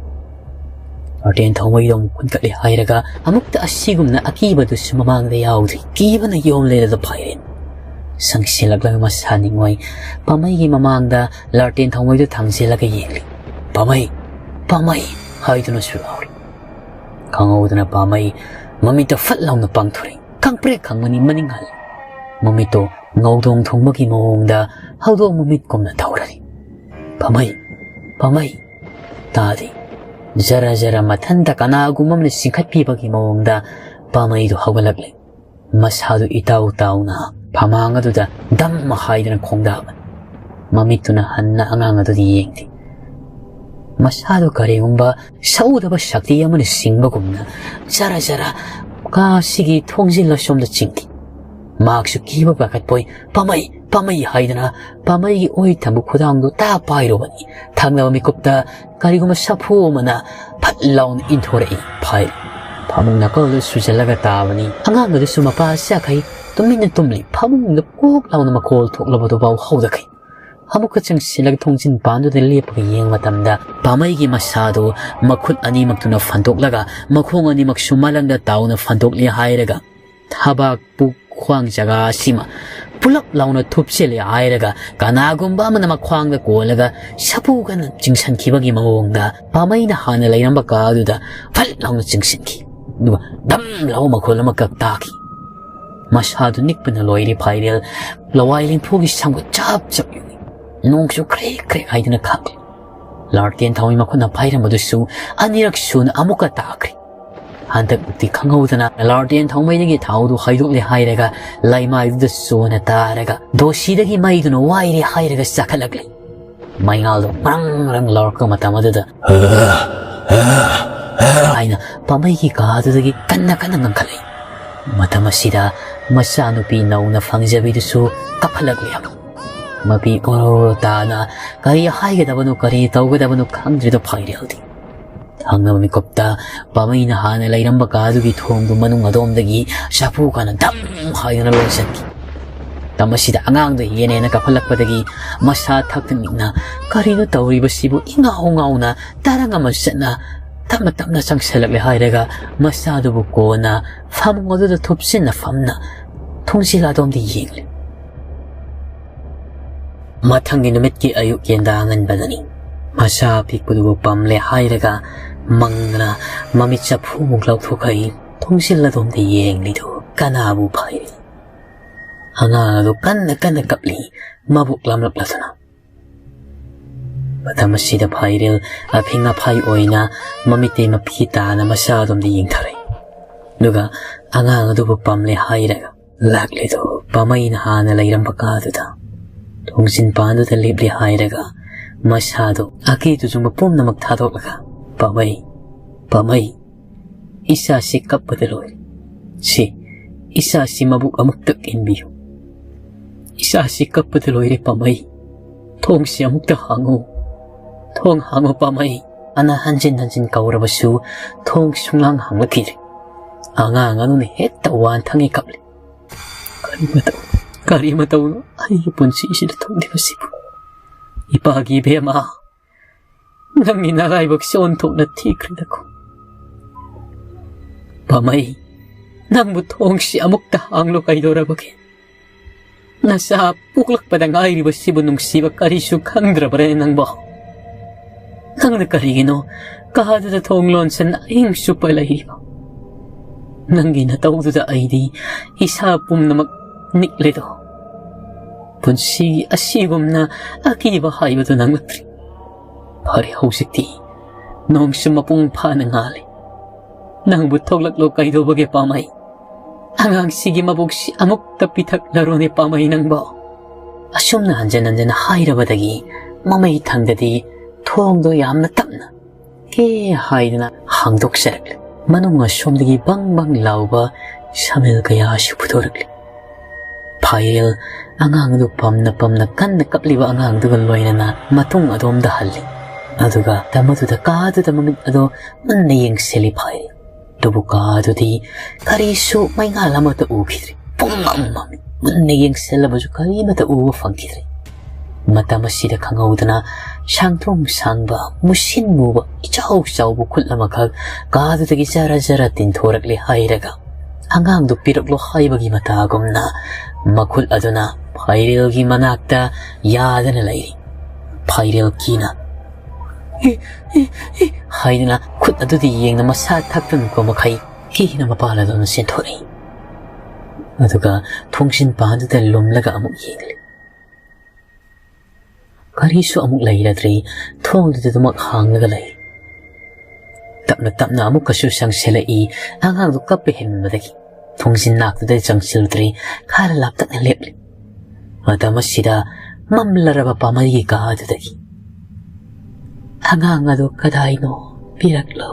ꯂꯥꯔꯇꯦꯟ ꯊꯥꯎꯃꯩꯗꯣ ꯑꯃꯨꯛ ꯀꯨꯟꯈꯠꯂꯦ ꯍꯥꯏꯔꯒ ꯑꯃꯨꯛꯇ ꯑꯁꯤꯒꯨꯝꯅ ꯑꯀꯤꯕꯗꯨꯁꯨ ꯃꯃꯥꯡꯗ ꯌꯥꯎꯗ꯭ꯔꯤ꯫ ꯀꯤꯕꯅ ꯌꯣꯝꯂꯦꯗ ꯐꯥꯏꯔꯦꯟ꯫ ꯆꯪꯁꯤꯜꯂꯛꯂꯒ ꯃꯁꯥ ꯅꯤꯡꯉꯣꯏ ꯄꯥꯝꯃꯩꯒꯤ ꯃꯃꯥꯡꯗ ꯂꯥꯔꯇꯦꯟ ꯊꯥꯎꯃꯩꯗꯨ ꯊꯥꯡꯖꯤꯜꯂꯒ ꯌꯦꯡꯂꯤ꯫ "ꯄꯥꯝꯃꯩ! ꯄꯥꯝꯃꯩ!" ꯍꯥꯏꯗꯨꯅꯁꯨ ꯂꯥꯎꯔꯤ꯫ ꯈꯪꯍꯧꯗꯅ ꯄꯥꯝꯃꯩ ꯃꯃꯤꯠꯇ ꯐꯠ ꯂꯥꯎꯅ ꯄꯥꯡꯊꯣꯔꯛꯏ꯫ ꯈꯪꯄ꯭ꯔꯦꯛ ꯈꯪꯕꯅꯤ ꯃꯅꯤꯡ ꯍꯜꯂꯤ꯫ ꯃꯃꯤꯠꯇꯣ ꯉꯧꯗꯣꯡ ꯊꯨꯡꯕꯒꯤ ꯃꯑꯣꯡꯗ ꯍꯧꯗꯣꯡ ꯃꯃꯤꯠꯀꯨꯝꯅ ꯇꯧꯔꯔꯤ꯫ "ꯄꯥꯃꯩ, ꯄꯥꯃꯩ!" ꯇꯥꯗꯦ꯫ ꯖꯔ ꯖꯔ ꯃꯊꯟꯇ ꯀꯅꯥꯒꯨꯝꯕ ꯑꯃꯅ ꯆꯤꯡꯈꯠꯄꯤꯕꯒꯤ ꯃꯑꯣꯡꯗ ꯄꯥꯃꯩꯗꯨ ꯍꯧꯒꯠꯂꯛꯂꯦ꯫ ꯃꯁꯥꯗꯨ ꯏꯇꯥꯎ ꯇꯥꯎꯅ ꯐꯃꯥꯡ ꯑꯗꯨꯗ ꯗꯝ ꯍꯥꯏꯗꯅ ꯈꯣꯡꯗꯥꯕꯅꯤ꯫ ꯃꯃꯤꯠꯇꯨꯅ ꯍꯟꯅ ꯑꯉꯥꯡ ꯑꯗꯨꯗ ꯌꯦꯡꯗꯦ꯫ ꯃꯁꯥꯗꯨ ꯀꯔꯤꯒꯨꯝꯕ ꯁꯧꯗꯕ ꯁꯛꯇꯤ ꯑꯃꯅ ꯆꯤꯡꯕꯒꯨꯝꯅ ꯖꯔ ꯖꯔ ꯀꯥ ꯑꯁꯤꯒꯤ ꯊꯣꯡꯖꯤꯜ ꯑꯁꯣꯝꯗ ꯆꯤꯡꯈꯤ꯫ ꯃꯍꯥꯛꯁꯨ ꯀꯤꯕ ꯄꯥꯈꯠꯄꯣꯏ "ꯄꯥꯃꯩ, ꯄꯥꯃꯩ" ꯍꯥꯏꯗꯅ ꯄꯥꯃꯩꯒꯤ ꯑꯣꯏ ꯊꯪꯕ ꯈꯨꯗꯥꯡꯗꯨ ꯇꯥ ꯄꯥꯏꯔꯨꯕꯅꯤ꯫ ꯊꯪꯅꯕ ꯃꯤꯀꯨꯞꯇ ꯀꯔꯤꯒꯨꯝꯕ ꯁꯥꯐꯨ ꯑꯃꯅ ꯐꯠ ꯂꯥꯎꯅ ꯏꯟꯊꯣꯔꯛꯏ꯫ ꯐꯥꯏ꯫ ꯐꯃꯨꯡ ꯅꯥꯀꯜꯗ ꯁꯨꯖꯜꯂꯒ ꯇꯥꯕꯅꯤ꯫ ꯑꯉꯥꯡ ꯑꯗꯨꯁꯨ ꯃꯄꯥ ꯆꯥꯈꯩ ꯇꯨꯃꯤꯟꯅ ꯇꯨꯝꯂꯤ꯫ ꯐꯃꯨꯡꯗ ꯀꯣꯛ ꯂꯥꯎꯅ ꯃꯈꯣꯜ ꯊꯣꯛꯂꯕꯗꯨꯐꯥꯎ ꯍꯧꯗꯈꯩ꯫ ꯑꯃꯨꯛꯀ ꯆꯪꯁꯤꯜꯂꯒ ꯊꯣꯡꯖꯤꯟ ꯄꯥꯟꯗꯨꯗ ꯂꯦꯞꯄꯒ ꯌꯦꯡꯕ ꯃꯇꯝꯗ ꯄꯥꯃꯩꯒꯤ ꯃꯁꯥꯗꯨ ꯃꯈꯨꯠ ꯑꯅꯤꯃꯛꯇꯨꯅ ꯐꯟꯗꯣꯛꯂꯒ ꯃꯈꯣꯡ ꯑꯅꯤꯃꯛꯁꯨ ꯃꯂꯪꯗ ꯇꯥꯎꯅ ꯐꯟꯗꯣꯛꯂꯤ ꯍꯥꯏꯔꯒ ꯊꯕꯥꯛ ꯄꯨꯛ ꯈ꯭ꯋꯥꯡ ꯖꯒꯥ ꯑꯁꯤꯃ ꯄꯨꯂꯞ ꯂꯥꯎꯅ ꯊꯨꯞꯆꯤꯜꯂꯦ ꯍꯥꯏꯔꯒ ꯀꯅꯥꯒꯨꯝꯕ ꯑꯃꯅ ꯃꯈ꯭ꯋꯥꯡꯗ ꯀꯣꯜꯂꯒ ꯁꯥꯐꯨ ꯀꯟꯅ ꯆꯤꯡꯁꯤꯟꯈꯤꯕꯒꯤ ꯃꯑꯣꯡꯗ ꯄꯥꯃꯩꯅ ꯍꯥꯟꯅ ꯂꯩꯔꯝꯕ ꯀꯥ ꯑꯗꯨꯗ ꯐꯠ ꯂꯥꯎꯅ ꯆꯤꯡꯁꯤꯟꯈꯤ꯫ ꯑꯗꯨꯒ ꯙꯝ ꯂꯥꯎ ꯃꯈꯣꯜ ꯑꯃꯈꯛ ꯇꯥꯈꯤ꯫ ꯃꯁꯥꯗꯨ ꯅꯤꯛꯄꯅ ꯂꯣꯏꯔꯦ ꯐꯥꯏꯔꯦꯜ꯫ ꯂꯋꯥꯏ ꯂꯦꯝꯐꯨꯒꯤ ꯁꯝꯒ ꯆꯞ ꯆꯞ ꯌꯨꯡꯏ꯫ ꯅꯣꯡꯁꯨ ꯈ꯭ꯔꯦꯛ ꯈ꯭ꯔꯦꯛ ꯍꯥꯏꯗꯨꯅ ꯈꯥꯛꯂꯤ꯫ ꯂꯥꯔꯇꯦꯟ ꯊꯥꯎꯃꯩ ꯃꯈꯨꯠꯅ ꯄꯥꯏꯔꯝꯕꯗꯨꯁꯨ ꯑꯅꯤꯔꯛ ꯁꯨꯅ ꯑꯃꯨꯛꯀ ꯇꯥꯈ꯭ꯔꯦ꯫ ꯍꯟꯗꯛꯇꯤ ꯈꯪꯍꯧꯗꯅ ꯂꯥꯔꯇꯦꯟ ꯊꯥꯎꯃꯩꯗꯒꯤ ꯊꯥꯎꯗꯨ ꯍꯩꯗꯣꯛꯂꯦ ꯍꯥꯏꯔꯒ ꯂꯩꯃꯥꯏꯗꯨꯗ ꯆꯣꯅ ꯇꯥꯔꯒ ꯗꯣꯁꯤꯗꯒꯤ ꯃꯩꯗꯨꯅ ꯋꯥꯏꯔꯦ ꯍꯥꯏꯔꯒ ꯆꯥꯈꯠꯂꯛꯂꯦ꯫ ꯃꯩꯉꯥꯜꯗꯨ ꯃꯔꯪ ꯃꯔꯪ ꯂꯥꯎꯔꯛꯄ ꯃꯇꯝ ꯑꯗꯨꯗ ꯍꯥꯏꯅ ꯄꯥꯃꯩꯒꯤ ꯀꯥꯗꯨꯗꯒꯤ ꯀꯟꯅ ꯀꯟꯅ ꯉꯪꯈꯠꯂꯛꯏ꯫ ꯃꯇꯝ ꯑꯁꯤꯗ ꯃꯆꯥꯅꯨꯄꯤ ꯅꯧꯅ ꯐꯪꯖꯕꯤꯗꯨꯁꯨ ꯀꯞꯈꯠꯂꯛꯂꯦ꯫ ꯃꯄꯤ ꯑꯣꯔꯣ ꯇꯥꯅ ꯀꯔꯤ ꯍꯥꯏꯒꯗꯕꯅꯣ, ꯀꯔꯤ ꯇꯧꯒꯗꯕꯅꯣ ꯈꯪꯗ꯭ꯔꯤꯗ ꯐꯥꯏꯔꯦꯜꯗꯤ꯫ ꯊꯪꯅꯕ ꯃꯤꯀꯨꯞꯇ ꯄꯥꯃꯩꯅ ꯍꯥꯟꯅ ꯂꯩꯔꯝꯕ ꯀꯥꯗꯨꯒꯤ ꯊꯣꯡꯗꯨ ꯃꯅꯨꯡ ꯑꯗꯣꯝꯗꯒꯤ ꯁꯥꯐꯨ ꯀꯥꯅ ꯙꯝ ꯍꯥꯏꯗꯨꯅ ꯂꯣꯟꯁꯤꯟꯈꯤ꯫ ꯃꯇꯝ ꯑꯁꯤꯗ ꯑꯉꯥꯡꯗꯨ ꯍꯦꯟꯅ ꯍꯦꯟꯅ ꯀꯥꯈꯠꯂꯛꯄꯗꯒꯤ ꯃꯁꯥ ꯊꯛꯇ ꯅꯤꯛꯅ "ꯀꯔꯤꯅꯣ ꯇꯧꯔꯤꯕꯁꯤꯕꯨ?" ꯏꯉꯥꯎ ꯉꯥꯎꯅ ꯇꯔꯪ ꯑꯃ ꯆꯠꯅ ꯇꯞꯅ ꯇꯞꯅ ꯆꯪꯁꯤꯜꯂꯛꯂꯦ ꯍꯥꯏꯔꯒ ꯃꯆꯥꯗꯨꯕꯨ ꯀꯣꯟꯅ ꯐꯃꯨꯡ ꯑꯗꯨꯗ ꯊꯨꯞꯆꯤꯟꯅ ꯐꯝꯅ ꯊꯣꯡꯖꯤꯜ ꯑꯗꯣꯝꯗ ꯌꯦꯡꯂꯤ꯫ ꯃꯊꯪꯒꯤ ꯅꯨꯃꯤꯠꯀꯤ ꯑꯌꯨꯛ ꯌꯦꯟꯗꯥ ꯑꯉꯟꯕꯗꯅꯤ꯫ ꯃꯆꯥ ꯑꯄꯤꯛꯄꯗꯨꯕꯨ ꯄꯝꯂꯦ ꯍꯥꯏꯔꯒ ꯃꯪꯗꯅ ꯃꯃꯤꯠ ꯆꯐꯨꯃꯨꯛ ꯂꯥꯎꯊꯣꯛꯈꯩ ꯊꯣꯡꯖꯤꯜ ꯑꯗꯣꯝꯗ ꯌꯦꯡꯂꯤꯗꯨ ꯀꯅꯥꯕꯨ ꯐꯩ? ꯑꯉꯥꯡ ꯑꯗꯨ ꯀꯟꯅ ꯀꯟꯅ ꯀꯞꯂꯤ, ꯃꯕꯨꯛ ꯂꯥꯝꯂꯛꯂꯗꯨꯅ꯫ ꯃꯇꯝ ꯑꯁꯤꯗ ꯐꯥꯏꯔꯦꯜ ꯑꯐꯤꯡ ꯑꯐꯥꯏ ꯑꯣꯏꯅ ꯃꯃꯤꯠꯇꯩ ꯃꯄꯤ ꯇꯥꯅ ꯃꯆꯥ ꯑꯗꯣꯝꯗ ꯌꯦꯡꯊꯔꯛꯏ꯫ ꯑꯗꯨꯒ ꯑꯉꯥꯡ ꯑꯗꯨꯕꯨ ꯄꯝꯂꯦ ꯍꯥꯏꯔꯒ ꯂꯥꯛꯂꯤꯗꯨ ꯄꯥꯃꯩꯅ ꯍꯥꯟꯅ ꯂꯩꯔꯝꯕ ꯀꯥꯗꯨꯗ, ꯊꯣꯡꯖꯤꯟ ꯄꯥꯟꯗꯨꯗ ꯂꯦꯞꯂꯦ ꯍꯥꯏꯔꯒ ꯃꯁꯥꯗꯨ ꯑꯀꯤꯗꯨꯁꯨ ꯄꯨꯝꯅꯃꯛ ꯊꯥꯗꯣꯛꯂꯒ, "ꯄꯥꯃꯩ, ꯄꯥꯃꯩ, ꯏꯆꯥꯁꯤ ꯀꯞꯄꯗ ꯂꯣꯏꯔꯦ꯫ ꯁꯤ ꯏꯆꯥꯁꯤ ꯃꯕꯨꯛ ꯑꯃꯨꯛꯇ ꯏꯟꯕꯤꯌꯨ꯫ ꯏꯆꯥꯁꯤ ꯀꯞꯄꯗ ꯂꯣꯏꯔꯦ ꯄꯥꯃꯩ꯫ ꯊꯣꯡꯁꯤ ꯑꯃꯨꯛꯇ ꯍꯥꯡꯉꯨ꯫ ꯊꯣꯡ ꯍꯥꯡꯉꯨ ꯄꯥꯃꯩ"꯫ ꯑꯅ ꯍꯟꯖꯤꯟ ꯍꯟꯖꯤꯟ ꯀꯧꯔꯕꯁꯨ ꯊꯣꯡ ꯁꯨꯡꯍꯥꯡ ꯍꯥꯡꯂꯛꯈꯤꯗ꯭ꯔꯦ꯫ ꯑꯉꯥꯡ ꯑꯗꯨꯅ ꯍꯦꯛꯇ ꯋꯥꯟꯊꯪꯉꯦ ꯀꯞꯂꯤ꯫ "ꯀꯔꯤ ꯃꯇꯧ, ꯀꯔꯤ ꯃꯇꯧꯅꯣ ꯑꯩꯒꯤ ꯄꯨꯟꯁꯤꯁꯤꯗ ꯊꯣꯛꯂꯤꯕꯁꯤꯕꯨ? ꯏꯄꯥꯒꯤ ꯏꯕꯦꯝꯃ, ꯅꯪꯒꯤ ꯅꯔꯥꯏꯕꯛꯁꯦ ꯑꯣꯟꯊꯣꯛꯅ ꯊꯤꯈ꯭ꯔꯦꯗꯀꯣ꯫ ꯄꯥꯃꯩ, ꯅꯪꯕꯨ ꯊꯣꯡꯁꯤ ꯑꯃꯨꯛꯇ ꯍꯥꯡꯂꯣ ꯀꯩꯗꯧꯔꯕꯒꯦ? ꯅꯆꯥ ꯄꯣꯛꯂꯛꯄꯗ ꯉꯥꯏꯔꯤꯕꯁꯤꯕꯨ ꯅꯨꯡꯁꯤꯕ ꯀꯔꯤꯁꯨ ꯈꯪꯗ꯭ꯔꯕ꯭ꯔꯦ ꯅꯪꯕꯣ? ꯅꯪꯅ ꯀꯔꯤꯒꯤꯅꯣ ꯀꯥꯗꯨꯗ ꯊꯣꯡ ꯂꯣꯟꯁꯤꯟ ꯑꯍꯤꯡ ꯆꯨꯞꯄ ꯂꯩꯔꯤꯕ? ꯅꯪꯒꯤ ꯅꯇꯧꯗꯨꯗ ꯑꯩꯗꯤ ꯏꯁꯥ ꯄꯨꯝꯅꯃꯛ ꯅꯤꯛꯂꯦꯗꯣ꯫ ꯄꯨꯟꯁꯤ ꯑꯁꯤꯒꯨꯝꯅ ꯑꯀꯤꯕ ꯍꯥꯏꯕꯗꯨ ꯅꯪꯂꯛꯇ꯭ꯔꯤ꯫ ꯐꯔꯦ, ꯍꯧꯖꯤꯛꯇꯤ ꯅꯣꯡꯁꯨ ꯃꯄꯨꯡ ꯐꯥꯅ ꯉꯥꯜꯂꯦ꯫ ꯅꯪꯕꯨ ꯊꯣꯛꯂꯛꯂꯣ ꯀꯩꯗꯧꯕꯒꯦ ꯄꯥꯃꯩ? ꯑꯉꯥꯡꯁꯤꯒꯤ ꯃꯕꯨꯛꯁꯤ ꯑꯃꯨꯛꯇ ꯄꯤꯊꯛꯂꯔꯣꯅꯦ ꯄꯥꯃꯩ ꯅꯪꯕꯣ"꯫ ꯑꯁꯨꯝꯅ ꯍꯟꯖꯟ ꯍꯟꯖꯟ ꯍꯥꯏꯔꯕꯗꯒꯤ ꯃꯃꯩ ꯊꯪꯗꯗꯤ ꯊꯣꯡꯗꯣ ꯌꯥꯝꯅ ꯇꯞꯅ ꯀꯦ ꯍꯥꯏꯗꯨꯅ ꯍꯥꯡꯗꯣꯛꯆꯔꯛꯂꯦ꯫ ꯃꯅꯨꯡ ꯑꯁꯣꯝꯗꯒꯤ ꯕꯪ ꯕꯪ ꯂꯥꯎꯕ ꯁꯃꯦꯜ ꯀꯌꯥꯁꯨ ꯐꯨꯗꯣꯔꯛꯂꯦ꯫ ꯐꯥꯏꯔꯦꯜ ꯑꯉꯥꯡꯗꯨ ꯄꯝꯅ ꯄꯝꯅ ꯀꯟꯅ ꯀꯞꯂꯤꯕ ꯑꯉꯥꯡꯗꯨꯒ ꯂꯣꯏꯅꯅ ꯃꯇꯨꯡ ꯑꯗꯣꯝꯗ ꯍꯜꯂꯤ꯫ ꯑꯗꯨꯒ ꯃꯗꯨꯗ ꯀꯥꯗꯨꯗ ꯃꯃꯤꯠ ꯑꯗꯣ ꯃꯨꯟꯅ ꯌꯦꯡꯁꯤꯜꯂꯤ ꯐꯥꯏꯔꯦꯜ꯫ ꯑꯗꯨꯕꯨ ꯀꯥꯗꯨꯗꯤ ꯀꯔꯤꯁꯨ ꯃꯩꯉꯥꯜ ꯑꯃꯠꯇ ꯎꯈꯤꯗ꯭ꯔꯦ꯫ ꯄꯨꯝꯃꯝ ꯃꯝꯃꯤ꯫ ꯃꯨꯟꯅ ꯌꯦꯡꯁꯤꯜꯂꯕꯁꯨ ꯀꯔꯤꯃꯠꯇ ꯎꯕ ꯐꯪꯈꯤꯗ꯭ꯔꯦ꯫ ꯃꯇꯝ ꯑꯁꯤꯗ ꯈꯪꯍꯧꯗꯅ ꯁꯥꯡꯊꯣꯡ ꯁꯥꯡꯕ, ꯃꯨꯁꯤꯟ ꯃꯨꯕ, ꯏꯆꯥꯎ ꯆꯥꯎꯕ ꯈꯨꯠ ꯑꯃꯈꯛ ꯀꯥꯗꯨꯗꯒꯤ ꯖꯔ ꯖꯔ ꯇꯤꯟꯊꯣꯔꯛꯂꯦ ꯍꯥꯏꯔꯒ, ꯑꯉꯥꯡꯗꯨ ꯄꯤꯔꯛꯂꯣ ꯍꯥꯏꯕꯒꯤ ꯃꯇꯥꯒꯨꯝꯅ ꯃꯈꯨꯠ ꯑꯗꯨꯅ ꯐꯥꯏꯔꯦꯜꯒꯤ ꯃꯅꯥꯛꯇ ꯌꯥꯗꯅ ꯂꯩꯔꯤ꯫ ꯐꯥꯏꯔꯦꯜ ꯀꯤꯅ "ꯏ, ꯏ, ꯏ" ꯍꯥꯏꯗꯨꯅ ꯈꯨꯠ ꯑꯗꯨꯗ ꯌꯦꯡꯅ ꯃꯁꯥ ꯊꯛꯇꯅꯀꯣ ꯃꯈꯩ ꯀꯤꯅ ꯃꯄꯥꯟ ꯑꯗꯨꯅ ꯆꯦꯟꯊꯣꯔꯛꯏ꯫ ꯑꯗꯨꯒ ꯊꯣꯡꯖꯤꯟ ꯄꯥꯟꯗꯨꯗ ꯂꯨꯝꯂꯒ ꯑꯃꯨꯛ ꯌꯦꯡꯂꯦ꯫ ꯀꯔꯤꯁꯨ ꯑꯃꯨꯛ ꯂꯩꯔꯗ꯭ꯔꯤ, ꯊꯣꯡꯗꯨꯗ ꯑꯗꯨꯃꯛ ꯍꯥꯡꯂꯒ ꯂꯩ꯫ ꯇꯞꯅ ꯇꯞꯅ ꯑꯃꯨꯛꯀꯁꯨ ꯆꯪꯁꯤꯜꯂꯛꯏ꯫ ꯑꯉꯥꯡꯗꯨ ꯀꯞꯄ ꯍꯦꯟꯃꯟꯕꯗꯒꯤ ꯊꯣꯡꯖꯤꯟ ꯅꯥꯛꯇꯨꯗ ꯆꯪꯁꯤꯜꯂꯨꯗ꯭ꯔꯤ, ꯈꯔ ꯂꯥꯞꯇꯛꯅ ꯂꯦꯞꯂꯤ꯫ ꯃꯇꯝ ꯑꯁꯤꯗ ꯃꯝꯂꯔꯕ ꯄꯥꯃꯩꯒꯤ ꯀꯥ ꯑꯗꯨꯗꯒꯤ, "ꯑꯉꯥꯡ ꯑꯗꯨ ꯀꯗꯥꯏꯅꯣ? ꯄꯤꯔꯛꯂꯣ꯫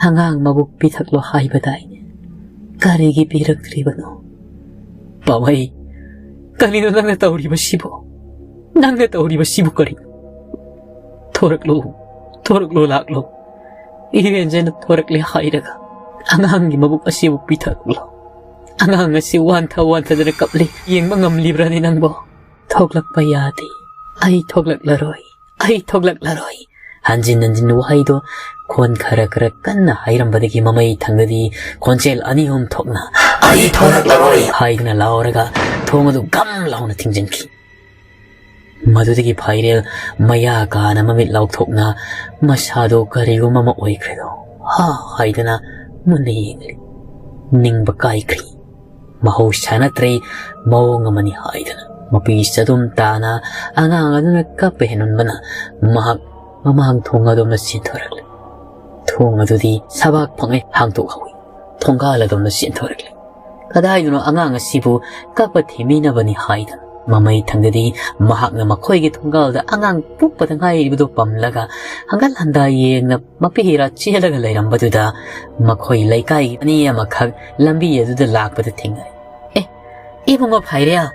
ꯑꯉꯥꯡ ꯃꯕꯨꯛ ꯄꯤꯊꯛꯂꯣ ꯍꯥꯏꯕꯗꯥꯏꯅꯦ? ꯀꯔꯤꯒꯤ ꯄꯤꯔꯛꯇ꯭ꯔꯤꯕꯅꯣ?" "ꯄꯥꯃꯩ, ꯀꯔꯤꯅꯣ ꯅꯪꯅ ꯇꯧꯔꯤꯕꯁꯤꯕꯨ? ꯅꯪꯅ ꯇꯧꯔꯤꯕꯁꯤꯕꯨ ꯀꯔꯤ? ꯊꯣꯔꯛꯂꯣ, ꯊꯣꯔꯛꯂꯣ, ꯂꯥꯛꯂꯣ꯫ ꯏꯔꯦꯟꯖꯅ ꯊꯣꯔꯛꯂꯦ ꯍꯥꯏꯔꯒ ꯑꯉꯥꯡꯒꯤ ꯃꯕꯨꯛ ꯑꯁꯤꯕꯨ ꯄꯤꯊꯛꯂꯣ꯫ ꯑꯉꯥꯡ ꯑꯁꯤ ꯋꯥꯟꯊ ꯋꯥꯟꯊꯗꯅ ꯀꯞꯂꯤ꯫ ꯌꯦꯡꯕ ꯉꯝꯂꯤꯕ꯭ꯔꯥꯅꯦ ꯅꯪꯕꯣ?" "ꯊꯣꯛꯂꯛꯄ ꯌꯥꯗꯦ꯫ ꯑꯩ ꯊꯣꯛꯂꯛꯂꯔꯣꯏ꯫ ꯑꯩ ꯊꯣꯛꯂꯛꯂꯔꯣꯏ꯫" ꯍꯟꯖꯤꯟ ꯍꯟꯖꯤꯟ ꯋꯥꯍꯩꯗꯣ ꯈꯣꯟ ꯈꯔ ꯈꯔ ꯀꯟꯅ ꯍꯥꯏꯔꯝꯕꯗꯒꯤ ꯃꯃꯩ ꯊꯪꯗꯗꯤ ꯈꯣꯟꯖꯦꯜ ꯑꯅꯤ ꯑꯍꯨꯝ ꯊꯣꯛꯅ, "ꯑꯩ ꯊꯣꯛꯂꯛꯂꯔꯣꯏ!" ꯍꯥꯏꯗꯨꯅ ꯂꯥꯎꯔꯒ ꯊꯣꯡ ꯑꯗꯨ ꯒꯝ ꯂꯥꯎꯅ ꯊꯤꯡꯖꯤꯟꯈꯤ꯫ ꯃꯗꯨꯗꯒꯤ ꯐꯥꯏꯔꯦꯜ ꯃꯌꯥ ꯀꯥꯅ ꯃꯃꯤꯠ ꯂꯥꯎꯊꯣꯛꯅ ꯃꯁꯥꯗꯣ ꯀꯔꯤꯒꯨꯝꯕ ꯑꯃ ꯑꯣꯏꯈ꯭ꯔꯦꯗꯣ ꯍꯥ ꯍꯥꯏꯗꯅ ꯃꯨꯟꯅ ꯌꯦꯡꯂꯤ꯫ ꯅꯤꯡꯕ ꯀꯥꯏꯈ꯭ꯔꯤ꯫ ꯃꯍꯧꯁꯥ ꯅꯠꯇ꯭ꯔꯦ, ꯃꯑꯣꯡ ꯑꯃꯅꯤ ꯍꯥꯏꯗꯅ ꯃꯄꯤ ꯆꯗꯨꯝ ꯇꯥꯅ ꯑꯉꯥꯡ ꯑꯗꯨꯅ ꯀꯞꯄ ꯍꯦꯟꯃꯟꯕꯅ ꯃꯍꯥꯛ ꯃꯃꯥꯡ ꯊꯣꯡ ꯑꯗꯣꯝꯗ ꯆꯦꯟꯊꯣꯔꯛꯂꯦ꯫ ꯊꯣꯡ ꯑꯗꯨꯗꯤ ꯁꯕꯥꯛ ꯐꯪꯉꯦ ꯍꯥꯡꯗꯣꯛꯍꯧꯏ꯫ ꯊꯣꯡꯒꯥꯜ ꯑꯗꯣꯝꯗ ꯆꯦꯟꯊꯣꯔꯛꯂꯦ꯫ ꯀꯗꯥꯏꯗꯅꯣ ꯑꯉꯥꯡ ꯑꯁꯤꯕꯨ ꯀꯞꯄ ꯊꯦꯝꯃꯤꯅꯕꯅꯤ ꯍꯥꯏꯗꯅ ꯃꯃꯩ ꯊꯪꯗꯗꯤ ꯃꯍꯥꯛꯅ ꯃꯈꯣꯏꯒꯤ ꯊꯣꯡꯒꯥꯜꯗ ꯑꯉꯥꯡ ꯄꯣꯛꯄꯗ ꯉꯥꯏꯔꯤꯕꯗꯨ ꯄꯝꯂꯒ ꯍꯪꯒꯠ ꯍꯟꯗꯥ ꯌꯦꯡꯅ ꯃꯄꯤꯔꯥ ꯆꯦꯜꯂꯒ ꯂꯩꯔꯝꯕꯗꯨꯗ ꯃꯈꯣꯏ ꯂꯩꯀꯥꯏꯒꯤ ꯑꯅꯤ ꯑꯃꯈꯛ ꯂꯝꯕꯤ ꯑꯗꯨꯗ ꯂꯥꯛꯄꯗ ꯊꯦꯡꯅꯔꯦ꯫ "ꯑꯦ, ꯏꯕꯨꯡꯉꯣ ꯐꯥꯏꯔꯦꯜ,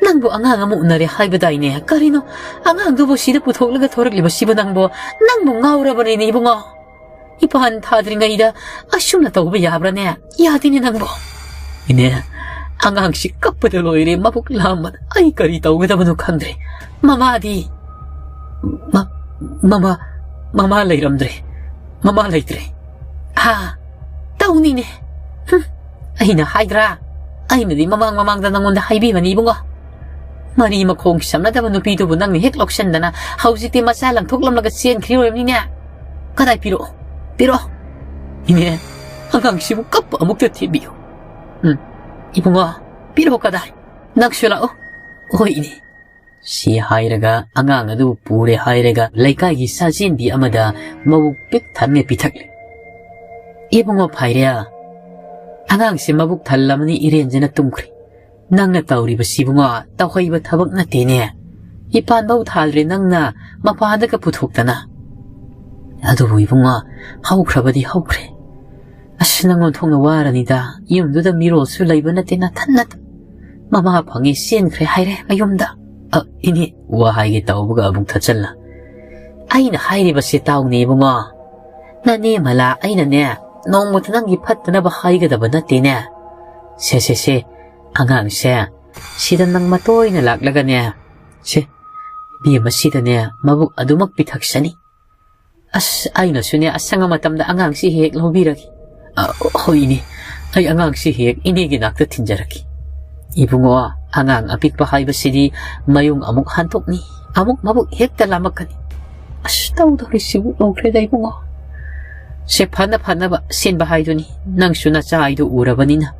ꯅꯪꯕꯨ ꯑꯉꯥꯡ ꯑꯃ ꯎꯅꯔꯦ ꯍꯥꯏꯕꯗꯥꯏꯅꯦ? ꯀꯔꯤꯅꯣ ꯑꯉꯥꯡꯗꯨꯕꯨ ꯁꯤꯗ ꯄꯨꯊꯣꯛꯂꯒ ꯊꯣꯔꯛꯂꯤꯕꯁꯤꯕꯨ ꯅꯪꯕꯨ? ꯅꯪꯕꯨ ꯉꯥꯎꯔꯕꯅꯤꯅꯦ ꯏꯕꯨꯡꯉꯣ꯫ ꯏꯄꯥꯟ ꯊꯥꯗ꯭ꯔꯤꯉꯩꯗ ꯑꯁꯨꯝꯅ ꯇꯧꯕ ꯌꯥꯕ꯭ꯔꯥꯅꯦ? ꯌꯥꯗꯦꯅꯦ ꯅꯪꯕꯨ꯫" "ꯏꯅꯦ, ꯑꯉꯥꯡꯁꯤ ꯀꯞꯄꯗ ꯂꯣꯏꯔꯦ, ꯃꯕꯨꯛ ꯂꯥꯝꯕꯅ ꯑꯩ ꯀꯔꯤ ꯇꯧꯒꯗꯕꯅꯣ ꯈꯪꯗ꯭ꯔꯦ꯫ ꯃꯃꯥꯗꯤ?" "ꯃ-, ꯃꯃꯥ, ꯃꯃꯥ ꯂꯩꯔꯝꯗ꯭ꯔꯦ꯫ ꯃꯃꯥ ꯂꯩꯇ꯭ꯔꯦ꯫" "ꯍꯥ? ꯇꯧꯅꯤꯅꯦ꯫ ꯍꯨꯝ, ꯑꯩꯅ ꯍꯥꯏꯗ꯭ꯔꯥ? ꯑꯩꯅꯗꯤ ꯃꯃꯥꯡ ꯃꯃꯥꯡꯗ ꯅꯪꯉꯣꯟꯗ ꯍꯥꯏꯕꯤꯕꯅꯤ ꯏꯕꯨꯡꯉꯣ꯫ ꯃꯔꯤ ꯃꯈꯣꯡ ꯁꯝꯅꯗꯕ ꯅꯨꯄꯤꯗꯨꯕꯨ ꯅꯪꯅ ꯍꯦꯛ ꯂꯧꯁꯤꯟꯗꯅ ꯍꯧꯖꯤꯛꯇꯤ ꯃꯆꯥ ꯂꯪꯊꯣꯛꯂꯝꯂꯒ ꯆꯦꯟꯈ꯭ꯔꯤ ꯑꯣꯏꯔꯝꯅꯤꯅꯦ꯫ ꯀꯗꯥꯏ ꯄꯤꯔꯛꯑꯣ, ꯄꯤꯔꯛꯑꯣ꯫ ꯏꯅꯦ, ꯑꯉꯥꯡꯁꯤꯕꯨ ꯀꯞꯄ ꯑꯃꯨꯛꯇ ꯊꯦꯝꯕꯤꯌꯨ꯫" "ꯎꯝ, "ꯏꯕꯨꯡꯉꯣ, ꯄꯤꯔꯛꯑꯣ ꯀꯗꯥꯏ? ꯅꯪꯁꯨ ꯂꯥꯛꯑꯣ꯫" "ꯍꯣꯏ ꯏꯅꯦ꯫" ꯁꯤ ꯍꯥꯏꯔꯒ ꯑꯉꯥꯡ ꯑꯗꯨ ꯄꯨꯔꯦ ꯍꯥꯏꯔꯒ ꯂꯩꯀꯥꯏꯒꯤ ꯆꯥꯛꯆꯦꯟꯕꯤ ꯑꯃꯗ ꯃꯕꯨꯛ ꯄꯤꯛ ꯊꯟꯅ ꯄꯤꯊꯛꯂꯦ꯫ "ꯏꯕꯨꯡꯉꯣ ꯐꯥꯏꯔꯦꯜ, ꯑꯉꯥꯡꯁꯦ ꯃꯕꯨꯛ ꯊꯜꯂꯕꯅꯤ, ꯏꯔꯦꯟꯖꯅ ꯇꯨꯝꯈ꯭ꯔꯦ꯫ ꯅꯪꯅ ꯇꯧꯔꯤꯕꯁꯤ ꯏꯕꯨꯡꯉꯣ, ꯇꯧꯍꯩꯕ ꯊꯕꯛ ꯅꯠꯇꯦꯅꯦ꯫ ꯏꯄꯥꯟ ꯐꯥꯎ ꯊꯥꯗ꯭ꯔꯦ ꯅꯪꯅ ꯃꯄꯥꯟꯗꯒ ꯄꯨꯊꯣꯛꯇꯅ꯫ ꯑꯗꯨꯕꯨ ꯏꯕꯨꯡꯉꯣ, ꯍꯧꯈ꯭ꯔꯕꯗꯤ ꯍꯧꯈ꯭ꯔꯦ꯫ ꯑꯁ, ꯅꯪ ꯑꯣꯟꯊꯣꯛꯅ ꯋꯥꯔꯅꯤꯗ꯫ ꯌꯨꯝꯗꯨꯗ ꯃꯤꯔꯣꯜꯁꯨ ꯂꯩꯕ ꯅꯠꯇꯦ, ꯅꯊꯟ ꯅꯠꯇ꯫ ꯃꯃꯥ ꯐꯪꯉꯦ, ꯆꯦꯟꯈ꯭ꯔꯦ ꯍꯥꯏꯔꯦ ꯃꯌꯨꯝꯗ꯫" "ꯑ, ꯏꯅꯦ꯫" ꯋꯥ ꯍꯥꯏꯒꯦ ꯇꯧꯕꯒ ꯑꯃꯨꯛ ꯊꯠꯆꯜꯂ꯫ "ꯑꯩꯅ ꯍꯥꯏꯔꯤꯕꯁꯦ ꯇꯥꯎꯅꯦ ꯏꯕꯨꯡꯉꯣ꯫ ꯅꯅꯦ ꯃꯂꯥ ꯑꯩꯅꯅꯦ ꯅꯣꯡꯃꯇ ꯅꯪꯒꯤ ꯐꯠꯇꯅꯕ ꯍꯥꯏꯒꯗꯕ ꯅꯠꯇꯦꯅꯦ꯫ ꯁꯦ, ꯁꯦ, ꯁꯦ, ꯑꯉꯥꯡꯁꯦ ꯁꯤꯗ ꯅꯪ ꯃꯇꯣꯏꯅ ꯂꯥꯛꯂꯒꯅꯦ꯫ ꯁꯦ, ꯏꯕꯦꯝꯃ ꯁꯤꯗꯅꯦ ꯃꯕꯨꯛ ꯑꯗꯨꯃꯛ ꯄꯤꯊꯛꯁꯅꯤ꯫ ꯑꯁ, ꯑꯩꯅꯁꯨꯅꯦ ꯑꯁꯪꯕ ꯃꯇꯝꯗ ꯑꯉꯥꯡꯁꯤ ꯍꯦꯛ ꯂꯧꯕꯤꯔꯒꯦ꯫" "ꯑ, ꯍꯣꯏ ꯏꯅꯦ, ꯑꯩ ꯑꯉꯥꯡꯁꯤ ꯍꯦꯛ ꯏꯅꯦꯒꯤ ꯅꯥꯛꯇ ꯊꯤꯟꯖꯔꯛꯀꯦ꯫" ꯏꯕꯨꯡꯉꯣ, ꯑꯉꯥꯡ ꯑꯄꯤꯛꯄ ꯍꯥꯏꯕꯁꯤꯗꯤ ꯃꯌꯨꯡ ꯑꯃꯨꯛ ꯍꯟꯗꯣꯛꯅꯤ, ꯑꯃꯨꯛ ꯃꯕꯨꯛ ꯍꯦꯛꯇ ꯂꯥꯝꯃꯛꯀꯅꯤ꯫ ꯑꯁ, ꯇꯧꯗꯧꯔꯤꯁꯤꯕꯨ ꯂꯣꯏꯈ꯭ꯔꯦꯗ ꯏꯕꯨꯡꯉꯣ꯫ ꯁꯦ, ꯐꯅ ꯐꯅꯕ ꯁꯤꯟꯕ ꯍꯥꯏꯗꯨꯅꯤ꯫ ꯅꯪꯁꯨ ꯅꯆꯥ ꯍꯥꯏꯗꯨ ꯎꯔꯕꯅꯤꯅ꯫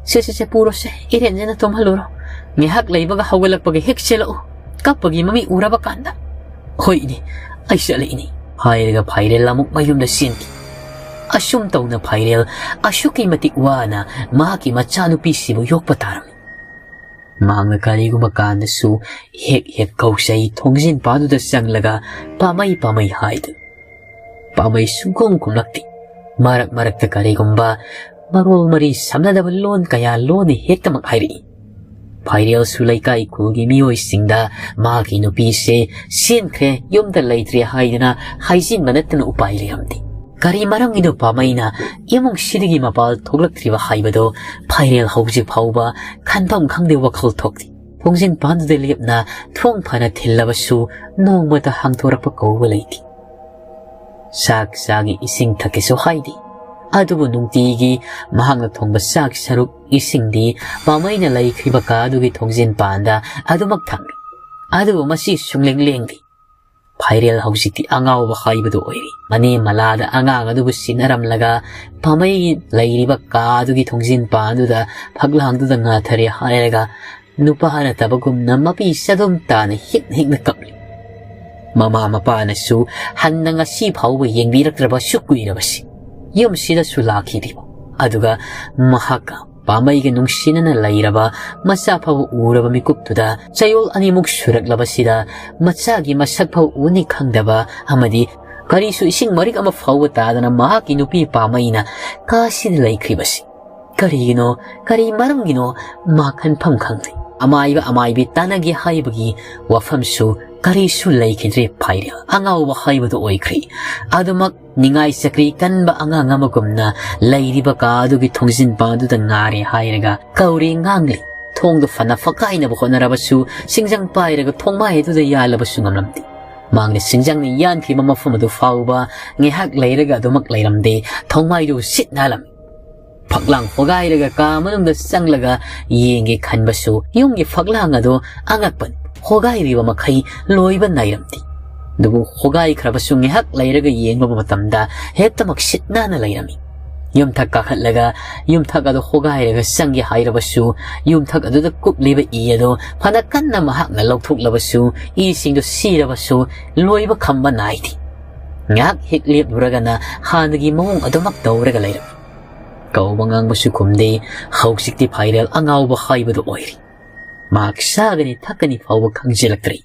ꯁꯦ, ꯁꯦ, ꯁꯦ, ꯄꯨꯔꯣꯁꯦ, ꯏꯔꯦꯟꯖꯅ ꯇꯨꯝꯍꯜꯂꯨꯔꯣ꯫ ꯉꯥꯏꯍꯥꯛ ꯂꯩꯕꯒ ꯍꯧꯒꯠꯂꯛꯄꯒ ꯍꯦꯛ ꯆꯦꯜꯂꯛꯎ꯫ ꯀꯞꯄꯒꯤ ꯃꯃꯤ ꯎꯔꯕ ꯀꯥꯟꯗ꯫ "ꯍꯣꯏ ꯏꯅꯦ, ꯑꯩ ꯆꯠꯂꯦ ꯏꯅꯦ꯫" ꯍꯥꯏꯔꯒ ꯐꯥꯏꯔꯦꯜ ꯑꯃꯨꯛ ꯃꯌꯨꯝꯗ ꯆꯦꯟꯈꯤ꯫ ꯑꯁꯨꯝ ꯇꯧꯅ ꯐꯥꯏꯔꯦꯜ ꯑꯁꯨꯛꯀꯤ ꯃꯇꯤꯛ ꯋꯥꯅ ꯃꯍꯥꯛꯀꯤ ꯃꯆꯥꯅꯨꯄꯤꯁꯤꯕꯨ ꯌꯣꯛꯄ ꯇꯥꯔꯝꯃꯤ꯫ ꯃꯍꯥꯛꯅ ꯀꯔꯤꯒꯨꯝꯕ ꯀꯥꯟꯗꯁꯨ ꯍꯦꯛ ꯍꯦꯛ ꯀꯧꯆꯩ ꯊꯣꯡꯖꯤꯟ ꯄꯥꯗꯨꯗ ꯆꯪꯂꯒ "ꯄꯥꯝꯃꯩ, ꯄꯥꯝꯃꯩ" ꯍꯥꯏꯗꯨ꯫ ꯄꯥꯝꯃꯩ ꯁꯨꯡꯈꯨꯝ ꯈꯨꯝꯂꯛꯇꯦ꯫ ꯃꯔꯛ ꯃꯔꯛꯇ ꯀꯔꯤꯒꯨꯝꯕ ꯃꯔꯣꯜ ꯃꯔꯤ ꯁꯝꯅꯗꯕ ꯂꯣꯟ ꯀꯌꯥ ꯂꯣꯟꯅ ꯍꯦꯛꯇꯃꯛ ꯍꯥꯏꯔꯛꯏ꯫ ꯐꯥꯏꯔꯦꯜꯁꯨ ꯂꯩꯀꯥꯏ ꯈꯨꯜꯒꯤ ꯃꯤꯑꯣꯏꯁꯤꯡꯗ ꯃꯍꯥꯛꯀꯤ ꯅꯨꯄꯤꯁꯦ ꯆꯦꯟꯈ꯭ꯔꯦ, ꯌꯨꯝꯗ ꯂꯩꯇ꯭ꯔꯦ ꯍꯥꯏꯗꯅ ꯍꯥꯏꯖꯤꯟꯕ ꯅꯠꯇꯅ ꯎꯄꯥꯏ ꯂꯩꯔꯝꯗꯦ꯫ ꯀꯔꯤ ꯃꯔꯝꯒꯤꯅꯣ ꯄꯥꯝꯃꯩꯅ ꯏꯃꯨꯡꯁꯤꯗꯒꯤ ꯃꯄꯥꯜ ꯊꯣꯛꯂꯛꯇ꯭ꯔꯤꯕ ꯍꯥꯏꯕꯗꯣ ꯐꯥꯏꯔꯦꯜ ꯍꯧꯖꯤꯛ ꯐꯥꯎꯕ ꯈꯟꯐꯝ ꯈꯪꯗꯦ, ꯋꯥꯈꯜ ꯊꯣꯛꯇꯦ꯫ ꯊꯣꯡꯖꯤꯟ ꯄꯥꯟꯗꯨꯗ ꯂꯦꯞꯅ ꯊꯣꯡ ꯐꯅ ꯊꯤꯜꯂꯕꯁꯨ ꯅꯣꯡꯃꯇ ꯍꯥꯡꯗꯣꯔꯛꯄ ꯀꯧꯕ ꯂꯩꯇꯦ꯫ ꯆꯥꯛ ꯆꯥꯒꯤ ꯏꯁꯤꯡ ꯊꯛꯀꯦꯁꯨ ꯍꯥꯏꯗꯦ꯫ ꯑꯗꯨꯕꯨ ꯅꯨꯡꯇꯤꯒꯤ ꯃꯍꯥꯛꯅ ꯊꯣꯡꯕ ꯆꯥꯛ ꯁꯔꯨꯛ ꯏꯁꯤꯡꯗꯤ ꯄꯥꯝꯃꯩꯅ ꯂꯩꯈ꯭ꯔꯤꯕ ꯀꯥ ꯑꯗꯨꯒꯤ ꯊꯣꯡꯖꯤꯟ ꯄꯥꯟꯗ ꯑꯗꯨꯃꯛ ꯊꯝꯃꯤ꯫ ꯑꯗꯨꯕꯨ ꯃꯁꯤ ꯁꯨꯡꯂꯦꯡ ꯂꯦꯡꯗꯦ꯫ ꯐꯥꯏꯔꯦꯜ ꯍꯧꯖꯤꯛꯇꯤ ꯑꯉꯥꯎꯕ ꯍꯥꯏꯕꯗꯨ ꯑꯣꯏꯔꯦ꯫ ꯃꯅꯦ ꯃꯂꯥꯗ ꯑꯉꯥꯡ ꯑꯗꯨꯕꯨ ꯁꯤꯟꯅꯔꯝꯂꯒ ꯄꯥꯝꯕꯩ ꯂꯩꯔꯤꯕ ꯀꯥ ꯑꯗꯨꯒꯤ ꯊꯣꯡꯖꯤꯟ ꯄꯥꯟꯗꯨꯗ ꯐꯛꯂꯥꯡꯗꯨꯗ ꯉꯥꯊꯔꯦ ꯍꯥꯏꯔꯒ ꯅꯨꯄꯥ ꯅꯠꯇꯕꯒꯨꯝꯅ ꯃꯄꯤ ꯆꯗꯨꯝ ꯇꯥꯅ ꯍꯤꯛ ꯍꯤꯛꯅ ꯀꯞꯂꯤ꯫ ꯃꯃꯥ ꯃꯄꯥꯅꯁꯨ ꯍꯟꯅ ꯉꯁꯤ ꯐꯥꯎꯕ ꯌꯦꯡꯕꯤꯔꯛꯇ꯭ꯔꯕꯁꯨ ꯀꯨꯏꯔꯕꯁꯤ꯫ ꯌꯨꯝꯁꯤꯗꯁꯨ ꯂꯥꯛꯈꯤꯗꯦ꯫ ꯑꯗꯨꯒ ꯃꯍꯥꯛꯀ ꯄꯥꯝꯕꯩꯒ ꯅꯨꯡꯁꯤꯅꯅ ꯂꯩꯔꯕ ꯃꯆꯥ ꯐꯥꯎꯕ ꯎꯔꯕ ꯃꯤꯀꯨꯞꯇꯨꯗ ꯆꯌꯣꯜ ꯑꯅꯤꯃꯨꯛ ꯁꯨꯔꯛꯂꯕꯁꯤꯗ ꯃꯆꯥꯒꯤ ꯃꯁꯛ ꯐꯥꯎ ꯎꯅꯤ ꯈꯪꯗꯕ ꯑꯃꯗꯤ ꯀꯔꯤꯁꯨ ꯏꯁꯤꯡ ꯃꯔꯤꯛ ꯑꯃ ꯐꯥꯎꯕ ꯇꯥꯗꯅ ꯃꯍꯥꯛꯀꯤ ꯅꯨꯄꯤ ꯄꯥꯝꯕꯩꯅ ꯀꯥꯁꯤꯗ ꯂꯩꯈ꯭ꯔꯤꯕꯁꯤ ꯀꯔꯤꯒꯤꯅꯣ, ꯀꯔꯤ ꯃꯔꯝꯒꯤꯅꯣ ꯃꯥ ꯈꯟꯐꯝ ꯈꯪꯗꯦ꯫ ꯑꯃꯥꯏꯕ ꯑꯃꯥꯏꯕꯤ ꯇꯥꯟꯅꯒꯦ ꯍꯥꯏꯕꯒꯤ ꯋꯥꯐꯝꯁꯨ ꯀꯔꯤꯁꯨ ꯂꯩꯈꯤꯗ꯭ꯔꯦ꯫ ꯐꯥꯏꯔꯦꯜ ꯑꯉꯥꯎꯕ ꯍꯥꯏꯕꯗꯨ ꯑꯣꯏꯈ꯭ꯔꯦ꯫ ꯑꯗꯨꯃꯛ ꯅꯤꯡꯉꯥꯏ ꯆꯀ꯭ꯔꯤ ꯀꯟꯕ ꯑꯉꯥꯡ ꯑꯃꯒꯨꯝꯅ ꯂꯩꯔꯤꯕ ꯀꯥ ꯑꯗꯨꯒꯤ ꯊꯣꯡꯖꯤꯟ ꯄꯥꯟꯗꯨꯗ ꯉꯥꯔꯦ ꯍꯥꯏꯔꯒ ꯀꯧꯔꯦ ꯉꯥꯡꯂꯦ꯫ ꯊꯣꯡꯗꯨ ꯐꯅ ꯐꯛꯀꯥꯏꯅꯕ ꯍꯣꯠꯅꯔꯕꯁꯨ ꯁꯤꯡꯖꯪ ꯄꯥꯏꯔꯒ ꯊꯣꯡꯃꯥꯏ ꯑꯗꯨꯗ ꯌꯥꯜꯂꯕꯁꯨ ꯉꯝꯂꯝꯗꯦ꯫ ꯃꯥꯡꯗ ꯁꯤꯡꯖꯪꯅ ꯌꯥꯟꯈꯤꯕ ꯃꯐꯝ ꯑꯗꯨ ꯐꯥꯎꯕ ꯉꯥꯏꯍꯥꯛ ꯂꯩꯔꯒ ꯑꯗꯨꯃꯛ ꯂꯩꯔꯝꯗꯦ꯫ ꯊꯣꯡꯃꯥꯏꯗꯨ ꯁꯤꯠ ꯅꯥꯜꯂꯝꯃꯤ꯫ ꯐꯛꯂꯥꯡ ꯍꯣꯒꯥꯏꯔꯒ ꯀꯥ ꯃꯅꯨꯡꯗ ꯆꯪꯂꯒ ꯌꯦꯡꯒꯦ ꯈꯟꯕꯁꯨ ꯌꯨꯝꯒꯤ ꯐꯛꯂꯥꯡ ꯑꯗꯨ ꯑꯉꯛꯄꯅꯤ꯫ ꯍꯣꯒꯥꯏꯔꯤꯕ ꯃꯈꯩ ꯂꯣꯏꯕ ꯅꯥꯏꯔꯝꯗꯦ꯫ ꯑꯗꯨꯕꯨ ꯍꯣꯒꯥꯏꯈ꯭ꯔꯕꯁꯨ ꯉꯥꯏꯍꯥꯛ ꯂꯩꯔꯒ ꯌꯦꯡꯂꯨꯕ ꯃꯇꯝꯗ ꯍꯦꯛꯇꯃꯛ ꯁꯤꯠ ꯅꯥꯟꯅ ꯂꯩꯔꯝꯃꯤ꯫ ꯌꯨꯝꯊꯛ ꯀꯥꯈꯠꯂꯒ ꯌꯨꯝꯊꯛ ꯑꯗꯨ ꯍꯣꯒꯥꯏꯔꯒ ꯆꯪꯒꯦ ꯍꯥꯏꯔꯕꯁꯨ ꯌꯨꯝꯊꯛ ꯑꯗꯨꯗ ꯀꯨꯞꯂꯤꯕ ꯏ ꯑꯗꯨ ꯐꯅ ꯀꯟꯅ ꯃꯍꯥꯛꯅ ꯂꯧꯊꯣꯛꯂꯕꯁꯨ ꯏꯁꯤꯡꯗꯨ ꯁꯤꯔꯕꯁꯨ ꯂꯣꯏꯕ ꯈꯝꯕ ꯅꯥꯏꯗꯦ꯫ ꯉꯥꯏꯍꯥꯛ ꯍꯦꯛ ꯂꯦꯞꯂꯨꯔꯒꯅ ꯍꯥꯟꯅꯒꯤ ꯃꯑꯣꯡ ꯑꯗꯨꯃꯛ ꯇꯧꯔꯒ ꯂꯩꯔꯝꯃꯤ꯫ ꯀꯧꯕ ꯉꯥꯡꯕꯁꯨ ꯈꯨꯝꯗꯦ꯫ ꯍꯧꯖꯤꯛꯇꯤ ꯐꯥꯏꯔꯦꯜ ꯑꯉꯥꯎꯕ ꯍꯥꯏꯕꯗꯨ ꯑꯣꯏꯔꯦ꯫ ꯃꯍꯥꯛ ꯆꯥꯒꯅꯤ ꯊꯛꯀꯅꯤ ꯐꯥꯎꯕ ꯈꯪꯖꯤꯜꯂꯛꯇ꯭ꯔꯦ꯫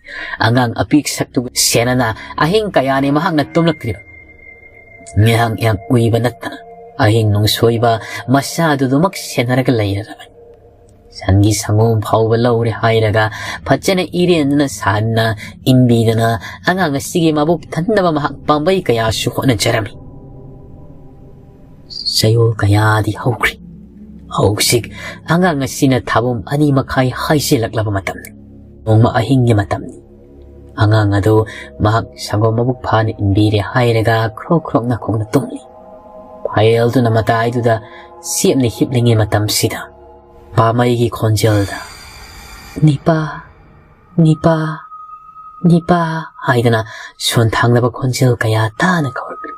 ꯑꯉꯥꯡ ꯑꯄꯤꯛ ꯁꯛꯇꯨꯒ ꯁꯦꯟꯅꯅ ꯑꯍꯤꯡ ꯀꯌꯥꯅꯤ ꯃꯍꯥꯛꯅ ꯇꯨꯝꯂꯛꯇ꯭ꯔꯤꯕ꯫ ꯉꯥꯏꯍꯥꯛ ꯉꯥꯏꯍꯥꯛ ꯎꯏꯕ ꯅꯠꯇꯅ ꯑꯍꯤꯡ ꯅꯨꯡꯁꯣꯏꯕ ꯃꯆꯥꯗꯨꯗꯨꯃꯛ ꯁꯦꯟꯅꯔꯒ ꯂꯩꯔꯕꯅꯤ꯫ ꯁꯟꯒꯤ ꯁꯪꯒꯣꯝ ꯐꯥꯎꯕ ꯂꯧꯔꯦ ꯍꯥꯏꯔꯒ ꯐꯖꯅ ꯏꯔꯦꯟꯗꯅ ꯁꯥꯍꯟꯅ ꯏꯟꯕꯤꯗꯅ ꯑꯉꯥꯡ ꯑꯁꯤꯒꯤ ꯃꯕꯨꯛ ꯊꯟꯅꯕ ꯃꯍꯥꯛ ꯄꯥꯝꯕꯩ ꯀꯌꯥꯁꯨ ꯍꯣꯠꯅꯖꯔꯝꯃꯤ꯫ ꯆꯌꯣꯜ ꯀꯌꯥꯗꯤ ꯍꯧꯈ꯭ꯔꯦ꯫ ꯍꯧꯖꯤꯛ ꯑꯉꯥꯡ ꯑꯁꯤꯅ ꯊꯥꯕꯝ ꯑꯅꯤ ꯃꯈꯥꯏ ꯍꯥꯏꯖꯤꯜꯂꯛꯂꯕ ꯃꯇꯝꯅꯤ꯫ ꯅꯣꯡꯃ ꯑꯍꯤꯡꯒꯤ ꯃꯇꯝꯅꯤ꯫ ꯑꯉꯥꯡ ꯑꯗꯨ ꯃꯍꯥꯛ ꯁꯪꯒꯣꯝ ꯃꯕꯨꯛ ꯐꯥꯅ ꯏꯟꯕꯤꯔꯦ ꯍꯥꯏꯔꯒ ꯈ꯭ꯔꯣꯛ ꯈ꯭ꯔꯣꯛ ꯅꯥꯈꯣꯛꯅ ꯇꯨꯝꯂꯤ꯫ ꯐꯥꯏꯔꯦꯜꯗꯨꯅ ꯃꯇꯥꯏꯗꯨꯗ ꯆꯦꯞꯅ ꯍꯤꯞꯂꯤꯉꯩ ꯃꯇꯝꯁꯤꯗ ꯄꯥꯃꯩꯒꯤ ꯈꯣꯟꯖꯦꯜꯗ, "ꯅꯤꯄꯥ, ꯅꯤꯄꯥ, "ꯅꯤꯄꯥ" ꯍꯥꯏꯗꯅ ꯁꯣꯟꯊꯥꯡꯂꯕ ꯈꯣꯟꯖꯦꯜ ꯀꯌꯥ ꯇꯥꯅ ꯀꯧꯔꯛꯂꯤ꯫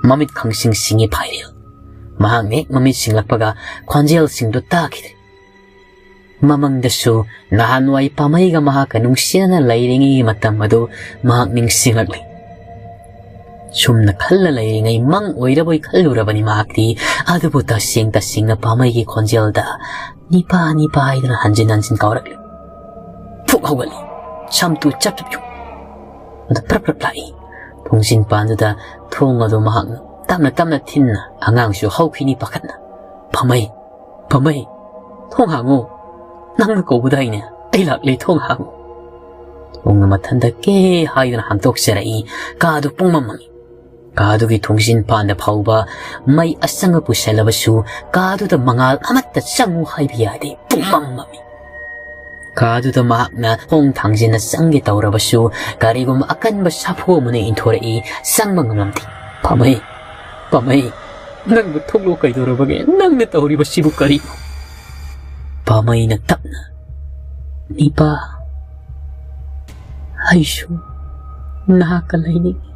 ꯃꯃꯤꯠ ꯈꯪꯁꯤꯡ ꯁꯤꯡꯉꯤ ꯐꯥꯏꯔꯦꯜ꯫ ꯃꯍꯥꯛꯅ ꯍꯦꯛ ꯃꯃꯤꯠ ꯁꯤꯡꯂꯛꯄꯒ ꯈꯣꯟꯖꯦꯜꯁꯤꯡꯗꯨ ꯇꯥꯈꯤꯗ꯭ꯔꯦ꯫ ꯃꯃꯪꯗꯁꯨ ꯅꯍꯥꯟꯋꯥꯏ ꯄꯥꯃꯩꯒ ꯃꯍꯥꯛꯀ ꯅꯨꯡꯁꯤꯅꯅ ꯂꯩꯔꯤꯉꯩꯒꯤ ꯃꯇꯝ ꯑꯗꯨ ꯃꯍꯥꯛ ꯅꯤꯡꯁꯤꯡꯂꯛꯂꯤ꯫ ꯁꯨꯝꯅ ꯈꯜꯂ ꯂꯩꯔꯤꯉꯩ ꯃꯪ ꯑꯣꯏꯔꯕꯣꯏ ꯈꯜꯂꯨꯔꯕꯅꯤ ꯃꯍꯥꯛꯇꯤ꯫ ꯑꯗꯨꯕꯨ ꯇꯁꯦꯡ ꯇꯁꯦꯡꯅ ꯄꯥꯃꯩꯒꯤ ꯈꯣꯟꯖꯦꯜꯗ "ꯅꯤꯄꯥ, ꯅꯤꯄꯥ" ꯍꯥꯏꯗꯨꯅ ꯍꯟꯖꯤꯟ ꯍꯟꯖꯤꯟ ꯀꯧꯔꯛꯂꯤ꯫ ꯐꯨꯛ ꯍꯧꯒꯠꯂꯤ꯫ ꯁꯝꯇꯨ ꯆꯞ ꯆꯞ ꯌꯨꯡ꯫ ꯑꯗꯨ ꯄ꯭ꯔꯞ ꯄ꯭ꯔꯞ ꯂꯥꯛꯏ꯫ ꯊꯣꯡꯖꯤꯟ ꯄꯥꯟꯗꯨꯗ ꯊꯣꯡ ꯑꯗꯨ ꯃꯍꯥꯛꯅ ꯇꯞꯅ ꯇꯞꯅ ꯊꯤꯟꯅ ꯑꯉꯥꯡꯁꯨ ꯍꯧꯈꯤꯅꯤ ꯄꯥꯈꯠꯅ꯫ "ꯄꯥꯃꯩ, ꯄꯥꯃꯩ, ꯊꯣꯡ ꯍꯥꯡꯉꯨ꯫ ꯅꯪꯅ ꯀꯧꯕꯗꯥꯏꯅꯦ? ꯑꯩ ꯂꯥꯛꯂꯦ, ꯊꯣꯡ ꯍꯥꯡꯉꯨ"꯫ ꯊꯣꯡꯅ ꯃꯊꯟꯇ ꯀꯦ ꯍꯥꯏꯗꯨꯅ ꯍꯥꯡꯗꯣꯛꯆꯔꯛꯏ꯫ ꯀꯥꯗꯨ ꯄꯨꯡꯃꯝ ꯃꯝꯃꯤ꯫ ꯀꯥꯗꯨꯒꯤ ꯊꯣꯡꯖꯤꯟ ꯄꯥꯟꯗ ꯐꯥꯎꯕ ꯃꯩ ꯑꯁꯪꯕ ꯄꯨꯁꯜꯂꯕꯁꯨ ꯀꯥꯗꯨꯗ ꯃꯉꯥꯜ ꯑꯃꯠꯇ ꯆꯪꯉꯨ ꯍꯥꯏꯕ ꯌꯥꯗꯦ꯫ ꯄꯨꯡꯃꯝ ꯃꯝꯃꯤ꯫ ꯀꯥꯗꯨꯗ ꯃꯍꯥꯛꯅ ꯈꯣꯡ ꯊꯥꯡꯖꯤꯟꯅ ꯆꯪꯒꯦ ꯇꯧꯔꯕꯁꯨ ꯀꯔꯤꯒꯨꯝꯕ ꯑꯀꯟꯕ ꯁꯥꯐꯨ ꯑꯃꯅ ꯏꯟꯊꯣꯔꯛꯏ꯫ ꯆꯪꯕ ꯉꯝꯂꯝꯗꯦ꯫ "ꯄꯥꯃꯩ, ꯄꯥꯃꯩ, ꯅꯪꯕꯨ ꯊꯣꯛꯂꯛꯑꯣ, ꯀꯩꯗꯧꯔꯕꯒꯦ? ꯅꯪꯅ ꯇꯧꯔꯤꯕꯁꯤꯕꯨ ꯀꯔꯤꯅꯣ?" ꯄꯥꯃꯩꯅ ꯇꯞꯅ, "ꯅꯤꯄꯥ, ꯑꯩꯁꯨ ꯅꯍꯥꯛꯀ ꯂꯩꯅꯤꯡꯏ꯫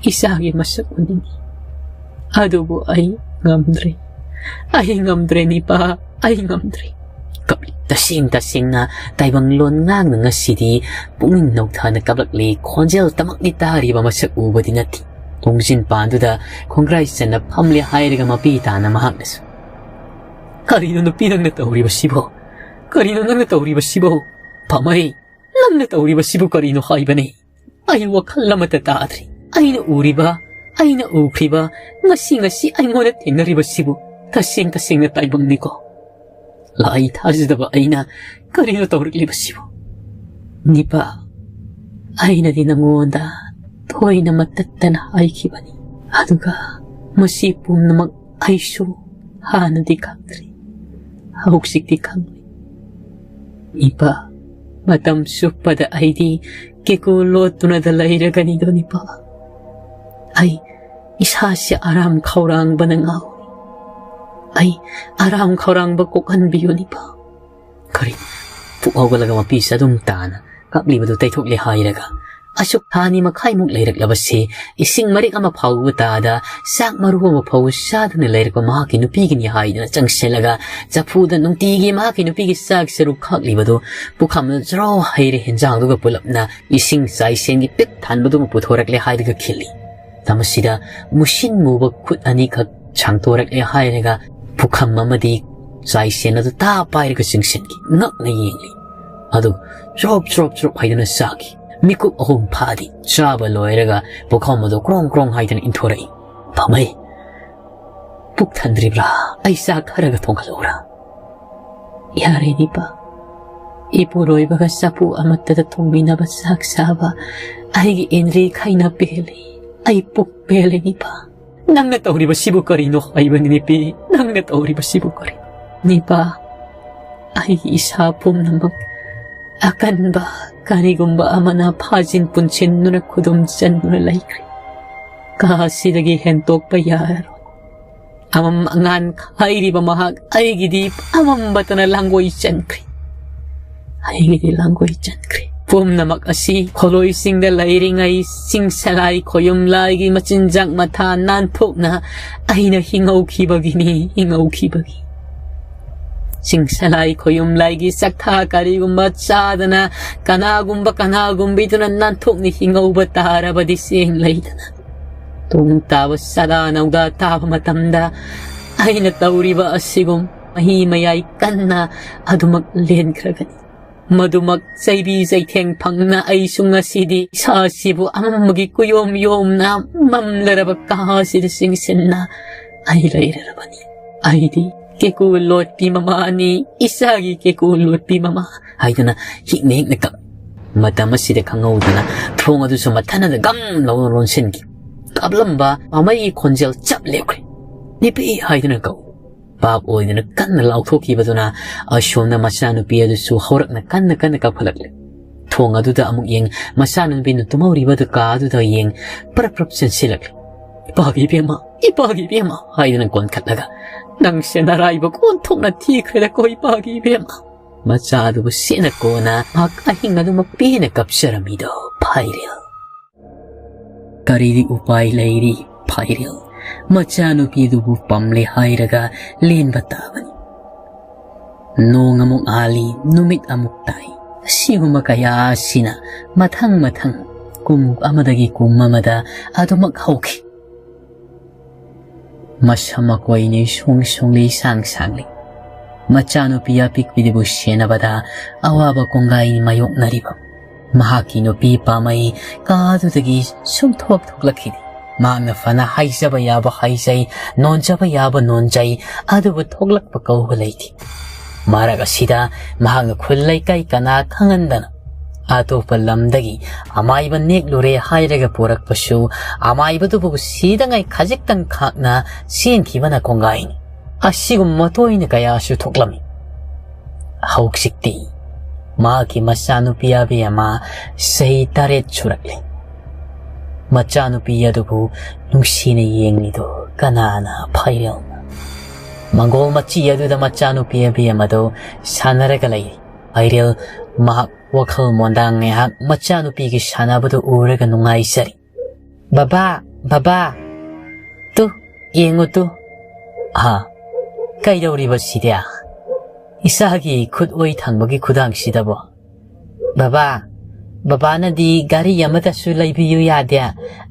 ꯏꯆꯥꯒꯤ ꯃꯁꯛ ꯎꯅꯤꯡꯏ꯫ ꯑꯗꯨꯕꯨ ꯑꯩ ꯉꯝꯗ꯭ꯔꯦ꯫ ꯑꯩ ꯉꯝꯗ꯭ꯔꯦ, ꯅꯤꯄꯥ, ꯑꯩ ꯉꯝꯗ꯭ꯔꯦ"꯫ ꯀꯞꯂꯤ꯫ ꯇꯁꯦꯡ ꯇꯁꯦꯡꯅ ꯇꯥꯏꯕꯪꯂꯣꯟ ꯉꯥꯡꯅ ꯉꯁꯤꯗꯤ ꯄꯨꯛꯅꯤꯡ ꯅꯧꯊꯅ ꯀꯞꯂꯛꯂꯤ꯫ ꯈꯣꯟꯖꯦꯜ ꯇꯃꯛꯅꯤ ꯇꯥꯔꯤꯕ, ꯃꯁꯛ ꯎꯕꯗꯤ ꯅꯠꯇꯦ꯫ ꯊꯣꯡꯖꯤꯟ ꯄꯥꯟꯗꯨꯗ ꯈꯣꯡꯒ꯭ꯔꯥꯏ ꯆꯟꯅ ꯐꯝꯂꯦ ꯍꯥꯏꯔꯒ ꯃꯄꯤ ꯇꯥꯅ ꯃꯍꯥꯛꯅꯁꯨ, "ꯀꯔꯤꯅꯣ ꯅꯨꯄꯤ ꯅꯪꯅ ꯇꯧꯔꯤꯕꯁꯤꯕꯣ? ꯀꯔꯤꯅꯣ ꯅꯪꯅ ꯇꯧꯔꯤꯕꯁꯤꯕꯣ? ꯄꯥꯃꯩ, ꯅꯪꯅ ꯇꯧꯔꯤꯕꯁꯤꯕꯨ ꯀꯔꯤꯅꯣ ꯍꯥꯏꯕꯅꯤ? ꯑꯩ ꯋꯥꯈꯜ ꯑꯃꯠꯇ ꯇꯥꯗ꯭ꯔꯦ꯫ ꯑꯩꯅ ꯎꯔꯤꯕ, ꯑꯩꯅ ꯎꯈ꯭ꯔꯤꯕ, ꯉꯁꯤ ꯉꯁꯤ ꯑꯩꯉꯣꯟꯗ ꯊꯦꯡꯅꯔꯤꯕꯁꯤꯕꯨ ꯇꯁꯦꯡ ꯇꯁꯦꯡꯅ ꯇꯥꯏꯕꯪꯅꯤꯀꯣ꯫ ꯂꯥꯏ ꯊꯥꯖꯗꯕ ꯑꯩꯅ ꯀꯔꯤꯅꯣ ꯇꯧꯔꯛꯂꯤꯕꯁꯤꯕꯨ? ꯅꯤꯄꯥ, ꯑꯩꯅꯗꯤ ꯅꯉꯣꯟꯗ ꯊꯣꯏꯅ ꯃꯇꯠꯇꯅ ꯍꯥꯏꯈꯤꯕꯅꯤ꯫ ꯑꯗꯨꯒ ꯃꯁꯤ ꯄꯨꯝꯅꯃꯛ ꯑꯩꯁꯨ ꯍꯥꯟꯅꯗꯤ ꯈꯪꯗ꯭ꯔꯤ, ꯍꯧꯖꯤꯛꯇꯤ ꯈꯪꯂꯦ꯫ ꯅꯤꯄꯥ, ꯃꯇꯝ ꯆꯨꯞꯄꯗ ꯑꯩꯗꯤ ꯀꯦꯀꯨ ꯂꯣꯠꯇꯨꯅꯗ ꯂꯩꯔꯒꯅꯤꯗꯣ ꯅꯤꯄꯥ꯫ ꯑꯩ ꯏꯁꯥꯁꯦ ꯑꯔꯥꯝ ꯈꯧꯔꯥꯡꯕꯅ ꯉꯥꯎꯔꯦ꯫ ꯑꯩ ꯑꯔꯥꯝ ꯈꯧꯔꯥꯡꯕ ꯀꯣꯛꯍꯟꯕꯤꯌꯨ ꯅꯤꯄꯥ"꯫ ꯀꯔꯤ? ꯄꯨꯛ ꯍꯧꯒꯠꯂꯒ ꯃꯄꯤꯁꯦ ꯑꯗꯨꯝ ꯇꯥꯅ ꯀꯛꯂꯤꯕꯗꯨ ꯇꯩꯊꯣꯛꯂꯦ ꯍꯥꯏꯔꯒ, ꯑꯁꯨꯛ ꯊꯥ ꯑꯅꯤ ꯃꯈꯥꯏꯃꯨꯛ ꯂꯩꯔꯛꯂꯕꯁꯦ ꯏꯁꯤꯡ ꯃꯔꯤꯛ ꯑꯃ ꯐꯥꯎꯕ ꯇꯥꯗ, ꯆꯥꯛ ꯃꯔꯨ ꯑꯃ ꯐꯥꯎꯕ ꯆꯥꯗꯅ ꯂꯩꯔꯛꯄ ꯃꯍꯥꯛꯀꯤ ꯅꯨꯄꯤꯒꯤꯅꯤ ꯍꯥꯏꯗꯨꯅ ꯆꯪꯁꯤꯜꯂꯒ, ꯆꯐꯨꯗ ꯅꯨꯡꯇꯤꯒꯤ ꯃꯍꯥꯛꯀꯤ ꯅꯨꯄꯤꯒꯤ ꯆꯥꯛ ꯁꯔꯨꯛ ꯈꯥꯛꯂꯤꯕꯗꯨ ꯄꯨꯈꯝꯗ ꯖ꯭ꯔꯣ ꯍꯩꯔꯦ, ꯍꯦꯟꯖꯥꯡꯗꯨꯒ ꯄꯨꯂꯞꯅ ꯏꯁꯤꯡ ꯆꯥꯏꯁꯦꯟꯒꯤ ꯄꯤꯛ ꯊꯥꯟꯕꯗꯨꯃ ꯄꯨꯊꯣꯔꯛꯂꯦ ꯍꯥꯏꯔꯒ ꯈꯤꯜꯂꯤ꯫ ꯃꯁꯤꯗ ꯃꯨꯁꯤꯟ ꯃꯨꯕ ꯈꯨꯠ ꯑꯅꯤꯈꯛ ꯁꯥꯡꯗꯣꯔꯛꯂꯦ ꯍꯥꯏꯔꯒ ꯄꯨꯈꯝ ꯑꯃꯗꯤ ꯆꯥꯏꯁꯦꯟ ꯑꯗꯨ ꯇꯥ ꯄꯥꯏꯔꯒ ꯆꯤꯡꯁꯤꯟꯈꯤ꯫ ꯉꯛꯅ ꯌꯦꯡꯂꯤ꯫ ꯑꯗꯨ ꯆ꯭ꯔꯣꯞ ꯆ꯭ꯔꯣꯞ ꯆ꯭ꯔꯣꯞ ꯍꯥꯏꯗꯨꯅ ꯆꯥꯈꯤ꯫ ꯃꯤꯀꯨꯞ ꯑꯍꯨꯝ ꯐꯥꯗꯤ ꯆꯥꯕ ꯂꯣꯏꯔꯒ ꯄꯨꯈꯝ ꯑꯗꯨ ꯀ꯭ꯔꯣꯡ ꯀ꯭ꯔꯣꯡ ꯍꯥꯏꯗꯨꯅ ꯏꯟꯊꯣꯔꯛꯏ꯫ "ꯄꯥꯃꯩ, ꯄꯨꯛ ꯊꯟꯗ꯭ꯔꯤꯕ꯭ꯔꯥ? ꯑꯩ ꯆꯥꯛ ꯈꯔꯒ ꯊꯣꯡꯒꯠꯂꯛꯎꯔꯥ?" "ꯌꯥꯔꯦ ꯅꯤꯄꯥ, ꯏꯄꯨꯔꯣꯏꯕꯒ ꯆꯐꯨ ꯑꯃꯠꯇꯗ ꯊꯣꯡꯃꯤꯟꯅꯕ ꯆꯥꯛ ꯆꯥꯕ ꯑꯩꯒꯤ ꯏꯟꯗ꯭ꯔꯤ ꯈꯩꯅ ꯄꯦꯜꯂꯤ꯫ ꯑꯩ ꯄꯨꯛ ꯄꯦꯜꯂꯦ ꯅꯤꯄꯥ꯫ ꯅꯪꯅ ꯇꯧꯔꯤꯕꯁꯤꯕꯨ ꯀꯔꯤꯅꯣ ꯍꯥꯏꯕꯅꯤ ꯅꯤꯄꯤ? ꯅꯪꯅ ꯇꯧꯔꯤꯕꯁꯤꯕꯨ ꯀꯔꯤ?" "ꯅꯤꯄꯥ, ꯑꯩꯒꯤ ꯏꯁꯥ ꯄꯨꯝꯅꯃꯛ ꯑꯀꯟꯕ ꯀꯔꯤꯒꯨꯝꯕ ꯑꯃꯅ ꯐꯥꯖꯤꯟ ꯄꯨꯟꯁꯤꯟꯗꯨꯅ ꯈꯨꯗꯨꯝ ꯆꯟꯗꯨꯅ ꯂꯩꯈ꯭ꯔꯦ꯫ ꯀꯥ ꯑꯁꯤꯗꯒꯤ ꯍꯦꯟꯇꯣꯛꯄ ꯌꯥꯔꯔꯣꯏ꯫ ꯑꯃꯝ ꯑꯉꯥꯟ ꯈꯥꯏꯔꯤꯕ ꯃꯍꯥꯛ ꯑꯩꯒꯤꯗꯤ ꯑꯃꯝꯕꯇꯅ ꯂꯥꯡꯒꯣꯏ ꯆꯟꯈ꯭ꯔꯦ꯫ ꯑꯩꯒꯤꯗꯤ ꯂꯥꯡꯒꯣꯏ ꯆꯟꯈ꯭ꯔꯦ꯫ ꯄꯨꯝꯅꯃꯛ ꯑꯁꯤ ꯈꯣꯂꯣꯏꯁꯤꯡꯗ ꯂꯩꯔꯤꯉꯩ ꯆꯤꯡꯁꯂꯥꯏ ꯈꯣꯌꯨꯝꯂꯥꯏꯒꯤ ꯃꯆꯤꯟꯖꯥꯛ ꯃꯊꯥ ꯅꯥꯟꯊꯣꯛꯅ ꯑꯩꯅ ꯍꯤꯡꯍꯧꯈꯤꯕꯒꯤꯅꯤ, ꯍꯤꯡꯍꯧꯈꯤꯕꯒꯤ꯫ ꯆꯤꯡꯁꯂꯥꯏ ꯈꯣꯌꯨꯝꯂꯥꯏꯒꯤ ꯆꯥꯛꯊꯥ ꯀꯔꯤꯒꯨꯝꯕ ꯆꯥꯗꯅ ꯀꯅꯥꯒꯨꯝꯕ ꯀꯅꯥꯒꯨꯝꯕꯤꯗꯨꯅ ꯅꯥꯟꯊꯣꯛꯅ ꯍꯤꯡꯍꯧꯕ ꯇꯥꯔꯕꯗꯤ ꯆꯦꯡ ꯂꯩꯗꯅ꯫ ꯇꯨꯡ ꯇꯥꯕ ꯆꯥꯗꯥ ꯅꯧꯗꯥ ꯇꯥꯕ ꯃꯇꯝꯗ ꯑꯩꯅ ꯇꯧꯔꯤꯕ ꯑꯁꯤꯒꯨꯝ ꯃꯍꯤ ꯃꯌꯥꯏ ꯀꯟꯅ ꯑꯗꯨꯃꯛ ꯂꯦꯟꯈ꯭ꯔꯒꯅꯤ꯫ ꯃꯗꯨꯃꯛ ꯆꯩꯕꯤ ꯆꯩꯊꯦꯡ ꯐꯪꯅ ꯑꯩꯁꯨ ꯉꯁꯤꯗꯤ ꯏꯁꯥꯁꯤꯕꯨ ꯑꯃꯝꯕꯒꯤ ꯀꯨꯌꯣꯝ ꯌꯣꯝꯅ ꯃꯝꯂꯔꯕ ꯀꯥ ꯑꯁꯤꯗ ꯆꯤꯡꯁꯤꯟꯅ ꯑꯩ ꯂꯩꯔꯔꯕꯅꯤ꯫ ꯑꯩꯗꯤ ꯀꯦꯀꯨ ꯂꯣꯠꯄꯤ ꯃꯃꯥꯅꯤ, ꯏꯆꯥꯒꯤ ꯀꯦꯀꯨ ꯂꯣꯠꯄꯤ ꯃꯃꯥ ꯍꯥꯏꯗꯨꯅ ꯍꯤꯛꯅ ꯍꯤꯛꯅ ꯀꯞ꯫ ꯃꯇꯝ ꯑꯁꯤꯗ ꯈꯪꯍꯧꯗꯅ ꯊꯣꯡ ꯑꯗꯨꯁꯨ ꯃꯊꯟꯅꯗ ꯒꯝ ꯂꯥꯎꯅ ꯂꯣꯟꯁꯤꯟꯈꯤ꯫ ꯀꯞꯂꯝꯕ ꯃꯃꯩꯒꯤ ꯈꯣꯟꯖꯦꯜ ꯆꯞ ꯂꯦꯞꯈ꯭ꯔꯦ꯫ "ꯅꯤꯄꯤ" ꯍꯥꯏꯗꯨꯅ ꯀꯧ꯫ ꯄꯥꯞ ꯑꯣꯏꯗꯨꯅ ꯀꯟꯅ ꯂꯥꯎꯊꯣꯛꯈꯤꯕꯗꯨꯅ ꯑꯁꯣꯝꯗ ꯃꯆꯥꯅꯨꯄꯤ ꯑꯗꯨꯁꯨ ꯍꯧꯔꯛꯅ ꯀꯟꯅ ꯀꯟꯅ ꯀꯞꯈꯠꯂꯛꯂꯦ꯫ ꯊꯣꯡ ꯑꯗꯨꯗ ꯑꯃꯨꯛ ꯌꯦꯡ, ꯃꯆꯥꯅꯨꯄꯤꯅ ꯇꯨꯝꯍꯧꯔꯤꯕꯗꯨ ꯀꯥ ꯑꯗꯨꯗ ꯌꯦꯡ, ꯄ꯭ꯔꯞ ꯄ꯭ꯔꯞ ꯆꯦꯟꯁꯤꯜꯂꯛꯂꯦ꯫ "ꯏꯄꯥꯒꯤ ꯏꯕꯦꯝꯃ, ꯏꯄꯥꯒꯤ ꯏꯕꯦꯝꯃ" ꯍꯥꯏꯗꯨꯅ ꯀꯣꯟꯈꯠꯂꯒ, "ꯅꯪꯁꯦ ꯅꯔꯥꯏꯕꯛ ꯑꯣꯟꯊꯣꯛꯅ ꯊꯤꯈ꯭ꯔꯦꯗꯀꯣ ꯏꯄꯥꯒꯤ ꯏꯕꯦꯝꯃ꯫ ꯃꯆꯥꯗꯨꯕꯨ ꯁꯦꯠꯅ ꯀꯣꯟꯅ ꯃꯍꯥꯛ ꯑꯍꯤꯡ ꯑꯗꯨꯃꯛ ꯄꯦꯟꯅ ꯀꯞꯆꯔꯝꯃꯤꯗꯣ ꯐꯥꯏꯔꯦꯜ꯫ ꯀꯔꯤꯗꯤ ꯎꯄꯥꯏ ꯂꯩꯔꯤ ꯐꯥꯏꯔꯦꯜ꯫ ꯃꯆꯥꯅꯨꯄꯤꯗꯨꯕꯨ ꯄꯥꯝꯂꯦ ꯍꯥꯏꯔꯒ ꯂꯦꯟꯕ ꯇꯥꯕꯅꯤ꯫ ꯅꯣꯡ ꯑꯃꯨꯛ ꯍꯥꯜꯂꯤ, ꯅꯨꯃꯤꯠ ꯑꯃꯨꯛ ꯇꯥꯏ꯫ ꯑꯁꯤꯒꯨꯝꯕ ꯀꯌꯥ ꯑꯁꯤꯅ ꯃꯊꯪ ꯃꯊꯪ ꯀꯨꯝ ꯑꯃꯗꯒꯤ ꯀꯨꯝ ꯑꯃꯗ ꯑꯗꯨꯃꯛ ꯍꯧꯈꯤ꯫ ꯃꯁꯝ ꯃꯀꯣꯏꯅꯤ ꯁꯣꯡ ꯁꯣꯡꯂꯤ ꯁꯥꯡ ꯁꯥꯡꯂꯤ꯫ ꯃꯆꯥꯅꯨꯄꯤ ꯑꯄꯤꯛꯄꯤꯗꯨꯕꯨ ꯁꯦꯟꯅꯕꯗ ꯑꯋꯥꯕ ꯀꯣꯡꯒꯥꯏ ꯃꯥꯌꯣꯛꯅꯔꯤꯕ ꯃꯍꯥꯛꯀꯤ ꯅꯨꯄꯤ ꯄꯥꯝꯃꯩ ꯀꯥꯗꯨꯗꯒꯤ ꯁꯨꯝ ꯊꯣꯛ ꯊꯣꯛꯂꯛꯈꯤꯗꯦ꯫ ꯃꯍꯥꯛꯅ ꯐꯅ ꯍꯥꯏꯖꯕ ꯌꯥꯕ ꯍꯥꯏꯖꯩ, ꯅꯣꯟꯖꯕ ꯌꯥꯕ ꯅꯣꯟꯖꯩ, ꯑꯗꯨꯕꯨ ꯊꯣꯛꯂꯛꯄ ꯀꯧꯕ ꯂꯩꯇꯦ꯫ ꯃꯔꯛ ꯑꯁꯤꯗ ꯃꯍꯥꯛꯅ ꯈꯨꯜ ꯂꯩꯀꯥꯏ ꯀꯅꯥ ꯈꯪꯍꯟꯗꯅ ꯑꯇꯣꯞꯄ ꯂꯝꯗꯒꯤ ꯑꯃꯥꯏꯕ ꯅꯦꯛꯂꯨꯔꯦ ꯍꯥꯏꯔꯒ ꯄꯨꯔꯛꯄꯁꯨ ꯑꯃꯥꯏꯕꯗꯨꯕꯨ ꯁꯤꯗꯉꯥꯏ ꯈꯖꯤꯛꯇꯪ ꯈꯥꯛꯅ ꯆꯦꯟꯈꯤꯕꯅ ꯀꯣꯡꯒꯥꯏꯅꯤ꯫ ꯑꯁꯤꯒꯨꯝꯕ ꯃꯇꯣꯏꯅ ꯀꯌꯥꯁꯨ ꯊꯣꯛꯂꯝꯃꯤ꯫ ꯍꯧꯖꯤꯛꯇꯤ ꯃꯍꯥꯛꯀꯤ ꯃꯆꯥꯅꯨꯄꯤ ꯑꯕꯦꯝꯃ ꯆꯍꯤ ꯇꯔꯦꯠ ꯁꯨꯔꯛꯂꯤ꯫ ꯃꯆꯥꯅꯨꯄꯤ ꯑꯗꯨꯕꯨ ꯅꯨꯡꯁꯤꯅ ꯌꯦꯡꯂꯤꯗꯨ ꯀꯅꯥꯅ ꯐꯥꯏꯔꯦꯜꯅ? ꯃꯪꯒꯣꯜ ꯃꯆꯤ ꯑꯗꯨꯗ ꯃꯆꯥꯅꯨꯄꯤ ꯑꯕꯦꯝꯃꯗꯨ ꯁꯥꯟꯅꯔꯒ ꯂꯩꯔꯤ꯫ ꯐꯥꯏꯔꯦꯜ ꯃꯍꯥꯛ ꯋꯥꯈꯜ ꯃꯣꯟꯗꯥ ꯉꯥꯏꯍꯥꯛ ꯃꯆꯥꯅꯨꯄꯤꯒꯤ ꯁꯥꯟꯅꯕꯗꯨ ꯎꯔꯒ ꯅꯨꯡꯉꯥꯏꯖꯔꯤ꯫ "ꯕꯕꯥ, ꯕꯕꯥ, ꯇꯨ, ꯌꯦꯡꯉꯨ ꯇꯨ꯫" "ꯍꯥ? ꯀꯩꯗꯧꯔꯤꯕ ꯁꯤꯗꯤ? ꯏꯆꯥꯒꯤ ꯈꯨꯠ ꯑꯣꯏ ꯊꯪꯕꯒꯤ ꯈꯨꯗꯥꯡꯁꯤꯗꯕꯣ?" "ꯕꯕꯥ, ꯕꯕꯥꯅꯗꯤ ꯒꯥꯔꯤ ꯑꯃꯇꯁꯨ ꯂꯩꯕꯤꯌꯨ ꯌꯥꯗꯦ꯫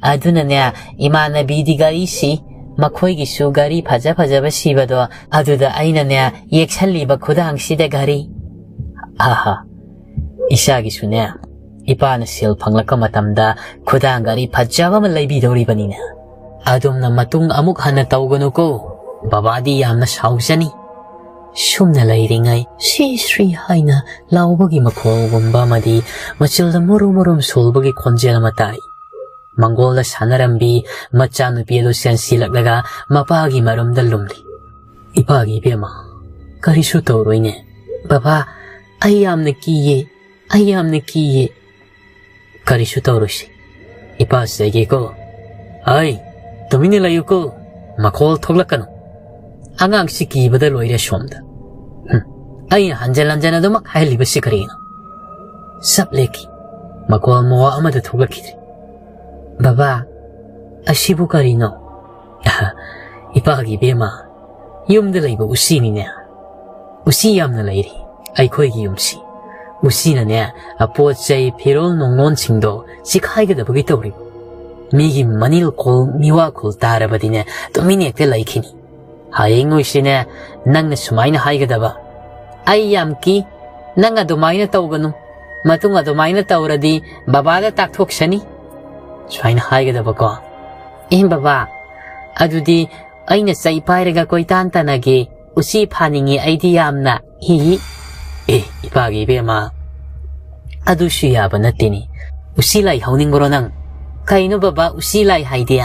ꯑꯗꯨꯅꯅꯦ, ꯏꯃꯥꯟꯅꯕꯤꯗꯤ ꯒꯥꯔꯤ ꯁꯤ, ꯃꯈꯣꯏꯒꯤꯁꯨ ꯒꯥꯔꯤ ꯐꯖ ꯐꯖꯕ ꯁꯤꯕꯗꯣ, ꯑꯗꯨꯗ ꯑꯩꯅꯅꯦ, ꯌꯦꯛꯁꯜꯂꯤꯕ ꯈꯨꯗꯥꯡꯁꯤꯗ ꯒꯥꯔꯤ꯫" "ꯑꯍꯥ, ꯏꯆꯥꯒꯤꯁꯨꯅꯦ, ꯏꯄꯥꯅ ꯁꯦꯜ ꯐꯪꯂꯛꯄ ꯃꯇꯝꯗ ꯈꯨꯗꯥꯡ ꯒꯥꯔꯤ ꯐꯖꯕ ꯑꯃ ꯂꯩꯕꯤꯗꯧꯔꯤꯕꯅꯤꯅꯦ꯫ ꯑꯗꯣꯝꯅ ꯃꯇꯨꯡ ꯑꯃꯨꯛ ꯍꯟꯅ ꯇꯧꯒꯅꯨꯀꯣ, ꯕꯕꯥꯗꯤ ꯌꯥꯝꯅ ꯁꯥꯎꯖꯅꯤ꯫" ꯁꯨꯝꯅ ꯂꯩꯔꯤꯉꯩ ꯁ꯭ꯔꯤ ꯁ꯭ꯔꯤ ꯍꯥꯏꯅ ꯂꯥꯎꯕꯒꯤ ꯃꯈꯣꯜꯒꯨꯝꯕ ꯑꯃꯗꯤ ꯃꯆꯤꯜꯗ ꯃꯨꯔꯨꯝ ꯃꯨꯔꯨꯝ ꯁꯣꯜꯕꯒꯤ ꯈꯣꯟꯖꯦꯜ ꯑꯃ ꯇꯥꯏ꯫ ꯃꯪꯒꯣꯜꯗ ꯁꯥꯟꯅꯔꯝꯕꯤ ꯃꯆꯥꯅꯨꯄꯤ ꯑꯗꯨ ꯆꯦꯟꯁꯤꯜꯂꯛꯂꯒ ꯃꯄꯥꯒꯤ ꯃꯔꯨꯝꯗ ꯂꯨꯝꯂꯤ꯫ "ꯏꯄꯥꯒꯤ ꯏꯕꯦꯝꯃ, ꯀꯔꯤꯁꯨ ꯇꯧꯔꯣꯏꯅꯦ꯫" "ꯕꯕꯥ, ꯑꯩ ꯌꯥꯝꯅ ꯀꯤꯌꯦ, ꯑꯩ ꯌꯥꯝꯅ ꯀꯤꯌꯦ꯫" "ꯀꯔꯤꯁꯨ ꯇꯧꯔꯣꯏꯁꯤ, ꯏꯄꯥ ꯆꯩꯒꯦꯀꯣ꯫" "ꯑꯩ, ꯇꯨꯃꯤꯟꯅ ꯂꯩꯌꯨꯀꯣ, ꯃꯈꯣꯜ ꯊꯣꯛꯂꯛꯀꯅꯨ꯫ ꯑꯉꯥꯡꯁꯤ ꯀꯤꯕꯗ ꯂꯣꯏꯔꯦ ꯁꯣꯝꯗ꯫ ꯍꯨꯝ, ꯑꯩꯅ ꯍꯟꯖꯟ ꯍꯟꯖꯟ ꯑꯗꯨꯃꯛ ꯍꯥꯏꯍꯜꯂꯤꯕꯁꯤ ꯀꯔꯤꯅꯣ? ꯁꯞ ꯂꯦꯛꯈꯤ꯫ ꯃꯈꯣꯜ ꯃꯋꯥ ꯑꯃꯗ ꯊꯣꯛꯂꯛꯈꯤꯗ꯭ꯔꯦ꯫ "ꯕꯕꯥ, ꯑꯁꯤꯕꯨ ꯀꯔꯤꯅꯣ?" "ꯏꯄꯥꯒꯤ ꯏꯕꯦꯝꯃ, ꯌꯨꯝꯗ ꯂꯩꯕ ꯎꯆꯤꯅꯤꯅꯦ꯫ ꯎꯆꯤ ꯌꯥꯝꯅ ꯂꯩꯔꯤ ꯑꯩꯈꯣꯏꯒꯤ ꯌꯨꯝꯁꯤ꯫ ꯎꯆꯤꯅꯅꯦ, ꯑꯄꯣꯠ ꯆꯩ, ꯐꯤꯔꯣꯜ ꯅꯨꯡꯂꯣꯟꯁꯤꯡꯗꯣ ꯆꯤꯈꯥꯏꯒꯗꯕꯒꯤ ꯇꯧꯔꯤꯕ꯫ ꯃꯤꯒꯤ ꯃꯅꯤꯜ ꯈꯣꯜ, ꯃꯤꯋꯥ ꯈꯣꯜ ꯇꯥꯔꯕꯗꯤꯅꯦ, ꯇꯨꯃꯤꯟ ꯍꯦꯛꯇ ꯂꯩꯈꯤꯅꯤ꯫ ꯍꯌꯦꯡ ꯅꯣꯏꯁꯤꯅꯦ, ꯅꯪꯅ ꯁꯨꯃꯥꯏꯅ ꯍꯥꯏꯒꯗꯕ, 'ꯑꯩ ꯌꯥꯝ ꯀꯤ, ꯅꯪ ꯑꯗꯨꯃꯥꯏꯅ ꯇꯧꯒꯅꯨ, ꯃꯇꯨꯡ ꯑꯗꯨꯃꯥꯏꯅ ꯇꯧꯔꯗꯤ ꯕꯕꯥꯗ ꯇꯥꯛꯊꯣꯛꯁꯅꯤ,' ꯁꯨꯃꯥꯏꯅ ꯍꯥꯏꯒꯗꯕꯀꯣ꯫ ꯑꯦ ꯕꯕꯥ, ꯑꯗꯨꯗꯤ ꯑꯩꯅ ꯆꯩ ꯄꯥꯏꯔꯒ ꯀꯣꯏꯇꯥꯟ ꯇꯥꯟꯅꯒꯦ, ꯎꯆꯤ ꯐꯥꯅꯤꯡꯉꯤ ꯑꯩꯗꯤ ꯌꯥꯝꯅ, ꯍꯤ ꯍꯤ꯫ ꯑꯦ, ꯏꯄꯥꯒꯤ ꯏꯕꯦꯝꯃ, ꯑꯗꯨꯁꯨ ꯌꯥꯕ ꯅꯠꯇꯦꯅꯦ꯫ ꯎꯆꯤ ꯂꯥꯏ ꯍꯧꯅꯤꯡꯕ꯭ꯔꯣ ꯅꯪ? ꯀꯩꯅꯣ ꯕꯕꯥ, ꯎꯆꯤ ꯂꯥꯏ ꯍꯥꯏꯗꯤ?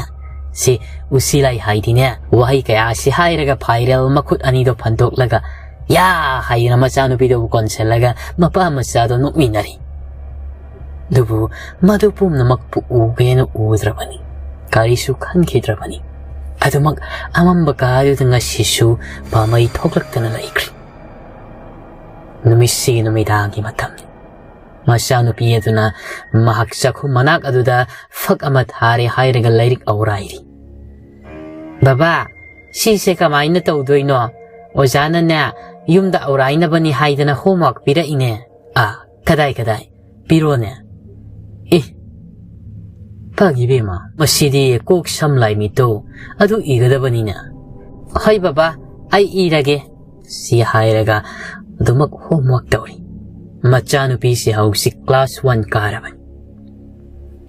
ꯁꯤ ꯎꯆꯤ ꯂꯥꯏ ꯍꯥꯏꯗꯤꯅꯦ, ꯋꯥꯍꯩ ꯀꯌꯥꯁꯤ ꯍꯥꯏꯔꯒ ꯐꯥꯏꯔꯦꯜ ꯃꯈꯨꯠ ꯑꯅꯤꯗꯣ ꯐꯟꯗꯣꯛꯂꯒ, "ꯌꯥ!" ꯍꯥꯏꯗꯅ ꯃꯆꯥꯅꯨꯄꯤꯗꯨꯕꯨ ꯀꯣꯟꯁꯤꯜꯂꯒ ꯃꯄꯥ ꯃꯆꯥꯗꯣ ꯅꯣꯛꯃꯤꯟꯅꯔꯤ꯫ ꯑꯗꯨꯕꯨ ꯃꯗꯨ ꯄꯨꯝꯅꯃꯛꯄꯨ ꯎꯒꯦꯅ ꯎꯗ꯭ꯔꯕꯅꯤ, ꯀꯔꯤꯁꯨ ꯈꯟꯈꯤꯗ꯭ꯔꯕꯅꯤ꯫ ꯑꯗꯨꯃꯛ ꯑꯃꯝꯕ ꯀꯥꯗꯨꯗ ꯉꯁꯤꯁꯨ ꯄꯥꯝꯃꯩ ꯊꯣꯛꯂꯛꯇꯅ ꯂꯩꯈ꯭ꯔꯤ꯫ ꯅꯨꯃꯤꯠꯁꯤꯒꯤ ꯅꯨꯃꯤꯗꯥꯡꯒꯤ ꯃꯇꯝꯅꯤ꯫ ꯃꯆꯥꯅꯨꯄꯤ ꯑꯗꯨꯅ ꯃꯍꯥꯛ ꯆꯥꯛꯈꯨꯝ ꯃꯅꯥꯛ ꯑꯗꯨꯗ ꯐꯛ ꯑꯃ ꯊꯥꯔꯦ ꯍꯥꯏꯔꯒ ꯂꯥꯏꯔꯤꯛ ꯑꯧꯔꯥꯏꯔꯤ꯫ "ꯕꯕꯥ, ꯁꯤꯁꯦ ꯀꯃꯥꯏꯅ ꯇꯧꯗꯣꯏꯅꯣ? ꯑꯣꯖꯥꯅꯅꯦ, ꯌꯨꯝꯗ ꯑꯧꯔꯥꯏꯅꯕꯅꯤ ꯍꯥꯏꯗꯅ homework ꯄꯤꯔꯛꯏꯅꯦ꯫" "ꯑꯥ, ꯀꯗꯥꯏ ꯀꯗꯥꯏ? ꯄꯤꯔꯣꯅꯦ꯫" "ꯑꯦ, ꯐꯒꯤ ꯏꯕꯦꯝꯃ, ꯃꯁꯤꯗꯤ ꯀꯣꯛ ꯁꯝ ꯂꯥꯏ ꯃꯤꯠꯇꯣ ꯑꯗꯨ ꯏꯒꯗꯕꯅꯤꯅꯦ꯫" "ꯍꯣꯏ ꯕꯕꯥ, ꯑꯩ ꯏꯔꯒꯦ꯫" ꯁꯤ ꯍꯥꯏꯔꯒ ꯑꯗꯨꯃꯛ homework ꯇꯧꯔꯤ꯫ ꯃꯆꯥꯅꯨꯄꯤꯁꯤ ꯍꯧꯖꯤꯛ class one ꯀꯥꯔꯕꯅꯤ꯫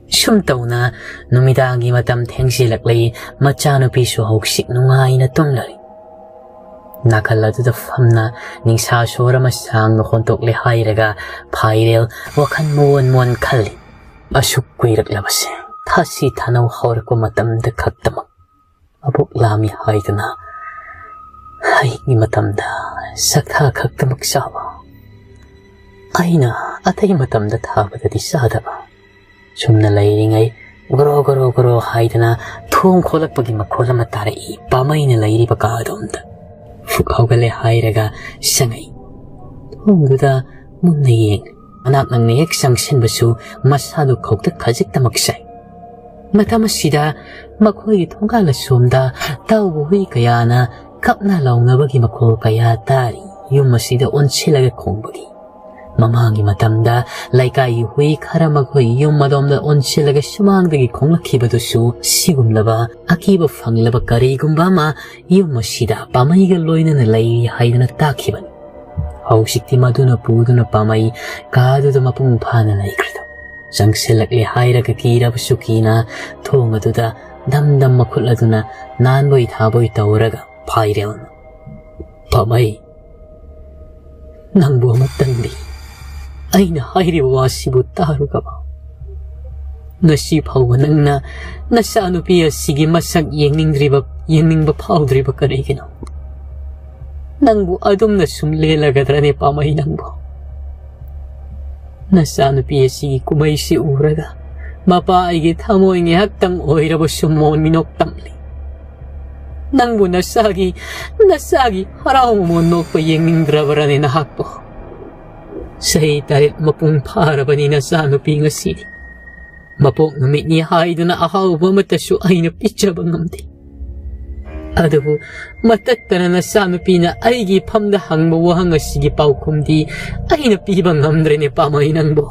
ꯁꯨꯝ ꯇꯧꯅ ꯅꯨꯃꯤꯗꯥꯡꯒꯤ ꯃꯇꯝ ꯊꯦꯡꯖꯤꯜꯂꯛꯂꯤ꯫ ꯃꯆꯥꯅꯨꯄꯤꯁꯨ ꯍꯧꯖꯤꯛ ꯅꯨꯡꯉꯥꯏꯅ ꯇꯨꯝꯂꯔꯤ꯫ ꯅꯥꯀꯜ ꯑꯗꯨꯗ ꯐꯝꯅ ꯅꯤꯡꯁꯥ ꯁꯣꯔ ꯑꯃ ꯁꯥꯡꯅ ꯍꯣꯟꯗꯣꯛꯂꯦ ꯍꯥꯏꯔꯒ ꯐꯥꯏꯔꯦꯜ ꯋꯥꯈꯜ ꯃꯨꯑꯣꯟ ꯃꯨꯑꯣꯟ ꯈꯜꯂꯤ꯫ ꯑꯁꯨꯛ ꯀꯨꯏꯔꯛꯂꯕꯁꯦ ꯊꯥꯁꯤ ꯊꯥꯅꯧ ꯍꯧꯔꯛꯄ ꯃꯇꯝꯗ ꯈꯛꯇꯃꯛ ꯃꯕꯨꯛ ꯂꯥꯝꯃꯤ ꯍꯥꯏꯗꯨꯅ ꯍꯩꯒꯤ ꯃꯇꯝꯗ ꯆꯥꯛꯊꯥ ꯈꯛꯇꯃꯛ ꯆꯥꯕ, ꯑꯩꯅ ꯑꯇꯩ ꯃꯇꯝꯗ ꯊꯥꯕꯗꯗꯤ ꯆꯥꯗꯕ꯫ ꯁꯨꯝꯅ ꯂꯩꯔꯤꯉꯩ ꯒꯣꯔꯣ ꯒꯣꯔꯣ ꯒꯣꯔꯣ ꯍꯥꯏꯗꯅ ꯊꯣꯡ ꯈꯣꯠꯂꯛꯄꯒꯤ ꯃꯈꯣꯜ ꯑꯃ ꯇꯥꯔꯛꯏ꯫ ꯄꯥꯃꯩꯅ ꯂꯩꯔꯤꯕ ꯀꯥ ꯑꯗꯣꯝꯗ ꯐꯨꯛ ꯍꯧꯒꯠꯂꯦ ꯍꯥꯏꯔꯒ ꯆꯪꯉꯛꯏ꯫ ꯊꯣꯡꯗꯨꯗ ꯃꯨꯟꯅ ꯌꯦꯡꯂꯤ꯫ ꯃꯅꯥꯛ ꯅꯛꯅ ꯍꯦꯛ ꯆꯪꯁꯤꯟꯕꯁꯨ ꯃꯁꯥꯗꯨ ꯈꯧꯇꯛ ꯈꯖꯤꯛꯇꯃꯛ ꯁꯥꯏ꯫ ꯃꯇꯝ ꯑꯁꯤꯗ ꯃꯈꯣꯏꯒꯤ ꯊꯣꯡꯒꯥꯜ ꯑꯁꯣꯝꯗ ꯇꯥꯎꯕ ꯍꯨꯏ ꯀꯌꯥꯅ ꯀꯞꯅ ꯂꯥꯎꯅꯕꯒꯤ ꯃꯈꯣꯜ ꯀꯌꯥ ꯇꯥꯔꯤ꯫ ꯌꯨꯝ ꯑꯁꯤꯗ ꯑꯣꯟꯁꯤꯜꯂꯒ ꯈꯣꯡꯕꯒꯤ ꯃꯃꯥꯡꯒꯤ ꯃꯇꯝꯗ ꯂꯩꯀꯥꯏꯒꯤ ꯍꯨꯏ ꯈꯔ ꯃꯈꯣꯏ ꯌꯨꯝ ꯑꯗꯣꯝꯗ ꯑꯣꯟꯁꯤꯜꯂꯒ ꯁꯨꯃꯥꯡꯗꯒꯤ ꯈꯣꯡꯂꯛꯈꯤꯕꯗꯨꯁꯨ ꯁꯤꯒꯨꯝꯂꯕ ꯑꯀꯤꯕ ꯐꯪꯂꯕ ꯀꯔꯤꯒꯨꯝꯕ ꯑꯃ ꯌꯨꯝ ꯑꯁꯤꯗ ꯄꯥꯃꯩꯒ ꯂꯣꯏꯅꯅ ꯂꯩꯔꯤ ꯍꯥꯏꯗꯅ ꯇꯥꯛꯈꯤꯕꯅꯤ꯫ ꯍꯧꯖꯤꯛꯇꯤ ꯃꯗꯨꯅ ꯄꯨꯗꯨꯅ ꯄꯥꯃꯩ ꯀꯥꯗꯨꯗ ꯃꯄꯨꯡ ꯐꯥꯅ ꯂꯩꯈ꯭ꯔꯦꯗꯣ꯫ ꯆꯪꯁꯤꯜꯂꯛꯂꯦ ꯍꯥꯏꯔꯒ ꯀꯤꯔꯕꯁꯨ ꯀꯤꯅ ꯊꯣꯡ ꯑꯗꯨꯗ ꯗꯝ ꯗꯝ ꯃꯈꯨꯠ ꯑꯗꯨꯅ ꯅꯥꯟꯕꯣꯏ ꯊꯥꯕꯣꯏ ꯇꯧꯔꯒ ꯐꯥꯏꯔꯦꯜꯅ, "ꯄꯥꯃꯩ, ꯅꯪꯕꯨ ꯑꯃꯨꯛꯇꯪꯗꯤ ꯑꯩꯅ ꯍꯥꯏꯔꯤꯕ ꯋꯥꯁꯤꯕꯨ ꯇꯥꯔꯨꯒꯕ? ꯉꯁꯤ ꯐꯥꯎꯕ ꯅꯪꯅ ꯅꯆꯥꯅꯨꯄꯤ ꯑꯁꯤꯒꯤ ꯃꯁꯛ ꯌꯦꯡꯅꯤꯡꯗ꯭ꯔꯤꯕ, ꯌꯦꯡꯅꯤꯡꯕ ꯐꯥꯎꯗ꯭ꯔꯤꯕ ꯀꯔꯤꯒꯤꯅꯣ? ꯅꯪꯕꯨ ꯑꯗꯨꯝꯅ ꯁꯨꯝ ꯂꯦꯜꯂꯒꯗ꯭ꯔꯅꯦ ꯄꯥꯃꯩ ꯅꯪꯕꯨ? ꯅꯆꯥꯅꯨꯄꯤ ꯑꯁꯤꯒꯤ ꯀꯨꯝꯍꯩꯁꯤ ꯎꯔꯒ ꯃꯄꯥ ꯑꯩꯒꯤ ꯊꯃꯣꯏ ꯉꯥꯏꯍꯥꯛꯇꯪ ꯑꯣꯏꯔꯕꯁꯨ ꯃꯣꯟ ꯃꯤꯅꯣꯛ ꯇꯝꯂꯤ꯫ ꯅꯪꯕꯨ ꯅꯆꯥꯒꯤ, ꯅꯆꯥꯒꯤ ꯍꯔꯥꯎ ꯃꯃꯣꯟ ꯅꯣꯛꯄ ꯌꯦꯡꯅꯤꯡꯗ꯭ꯔꯕ꯭ꯔꯅꯦ ꯅꯍꯥꯛꯄꯨ? ꯆꯍꯤ ꯇꯔꯦꯠ ꯃꯄꯨꯡ ꯐꯥꯔꯕꯅꯤ ꯅꯆꯥꯅꯨꯄꯤ ꯉꯁꯤꯗꯤ꯫ ꯃꯄꯣꯛ ꯅꯨꯃꯤꯠꯅꯤ ꯍꯥꯏꯗꯨꯅ ꯑꯍꯥꯎꯕ ꯑꯃꯠꯇꯁꯨ ꯑꯩꯅ ꯄꯤꯖꯕ ꯉꯝꯗꯦ꯫ ꯑꯗꯨꯕꯨ ꯃꯇꯠꯇꯅ ꯅꯆꯥꯅꯨꯄꯤꯅ ꯑꯩꯒꯤ ꯐꯝꯗ ꯍꯪꯕ ꯋꯥꯍꯪ ꯑꯁꯤꯒꯤ ꯄꯥꯎꯈꯨꯝꯗꯤ ꯑꯩꯅ ꯄꯤꯕ ꯉꯝꯗ꯭ꯔꯦꯅꯦ ꯄꯥꯃꯩ ꯅꯪꯕꯨ꯫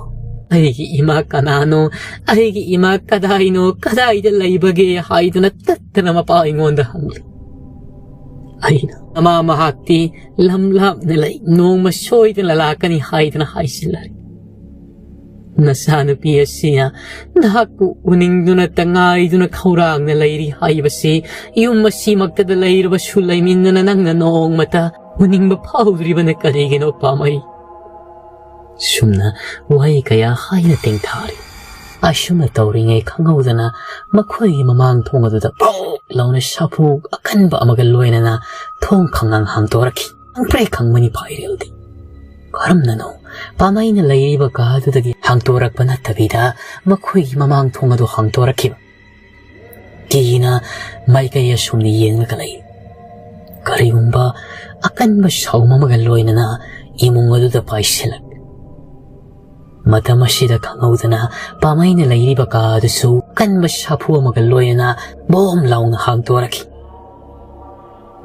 ꯑꯩꯒꯤ ꯏꯃꯥ ꯀꯅꯥꯅꯣ, ꯑꯩꯒꯤ ꯏꯃꯥ ꯀꯗꯥꯏꯅꯣ, ꯀꯗꯥꯏꯗ ꯂꯩꯕꯒꯦ ꯍꯥꯏꯗꯨꯅ ꯇꯠꯇꯅ ꯃꯄꯥ ꯑꯩꯉꯣꯟꯗ ꯍꯪꯂꯤ꯫ ꯑꯩꯅ, "ꯃꯃꯥ, ꯃꯍꯥꯛꯇꯤ ꯂꯝ ꯂꯥꯞꯅ ꯂꯩ, ꯅꯣꯡꯃ ꯁꯣꯏꯗꯅ ꯂꯥꯛꯀꯅꯤ" ꯍꯥꯏꯗꯅ ꯍꯥꯏꯖꯤꯜꯂꯔꯤ꯫ ꯅꯆꯥꯅꯨꯄꯤ ꯑꯁꯤꯅ ꯅꯍꯥꯛꯄꯨ ꯎꯅꯤꯡꯗꯨꯅ ꯇꯉꯥꯏꯗꯨꯅ ꯈꯧꯔꯥꯡꯅ ꯂꯩꯔꯤ ꯍꯥꯏꯕꯁꯤ ꯌꯨꯝ ꯑꯁꯤꯃꯛꯇꯗ ꯂꯩꯔꯕꯁꯨ ꯂꯩꯃꯤꯟꯅꯅ ꯅꯪꯅ ꯅꯣꯡꯃꯇ ꯎꯅꯤꯡꯕ ꯐꯥꯎꯗ꯭ꯔꯤꯕꯅ ꯀꯔꯤꯒꯤꯅꯣ ꯄꯥꯃꯩ? ꯁꯨꯝꯅ ꯋꯥꯍꯩ ꯀꯌꯥ ꯍꯥꯏꯅ ꯇꯦꯡꯊꯥꯔꯤ꯫ ꯑꯁꯨꯝꯅ ꯇꯧꯔꯤꯉꯩ ꯈꯪꯍꯧꯗꯅ ꯃꯈꯣꯏꯒꯤ ꯃꯃꯥꯡ ꯊꯣꯡ ꯑꯗꯨꯗ ꯄꯣꯛ ꯂꯥꯎꯅ ꯁꯥꯐꯨ ꯑꯀꯟꯕ ꯑꯃꯒ ꯂꯣꯏꯅꯅ ꯊꯣꯡ ꯈꯪꯉꯥꯡ ꯍꯥꯡꯗꯣꯔꯛꯈꯤ꯫ ꯈꯪꯄ꯭ꯔꯦꯛ ꯈꯪꯕꯅꯤ ꯐꯥꯏꯔꯦꯜꯗꯤ꯫ ꯀꯔꯝꯅꯅꯣ ꯄꯥꯃꯩꯅ ꯂꯩꯔꯤꯕ ꯀꯥꯗꯨꯗꯒꯤ ꯍꯥꯡꯗꯣꯔꯛꯄ ꯅꯠꯇꯕꯤꯗ ꯃꯈꯣꯏꯒꯤ ꯃꯃꯥꯡ ꯊꯣꯡ ꯑꯗꯨ ꯍꯥꯡꯗꯣꯔꯛꯈꯤꯕ? ꯀꯤꯅ ꯃꯥꯏꯀꯩ ꯑꯁꯣꯝꯗ ꯌꯦꯡꯂꯒ ꯂꯩ꯫ ꯀꯔꯤꯒꯨꯝꯕ ꯑꯀꯟꯕ ꯁꯥꯎꯝ ꯑꯃꯒ ꯂꯣꯏꯅꯅ ꯏꯃꯨꯡ ꯑꯗꯨꯗ ꯄꯥꯏꯁꯤꯜꯂꯛꯂꯦ꯫ ꯃꯇꯝ ꯑꯁꯤꯗ ꯈꯪꯍꯧꯗꯅ ꯄꯥꯃꯩꯅ ꯂꯩꯔꯤꯕ ꯀꯥ ꯑꯗꯨꯁꯨ ꯀꯟꯕ ꯁꯥꯐꯨ ꯑꯃꯒ ꯂꯣꯏꯅꯅ ꯕꯣꯝ ꯂꯥꯎꯅ ꯍꯥꯡꯗꯣꯔꯛꯈꯤ꯫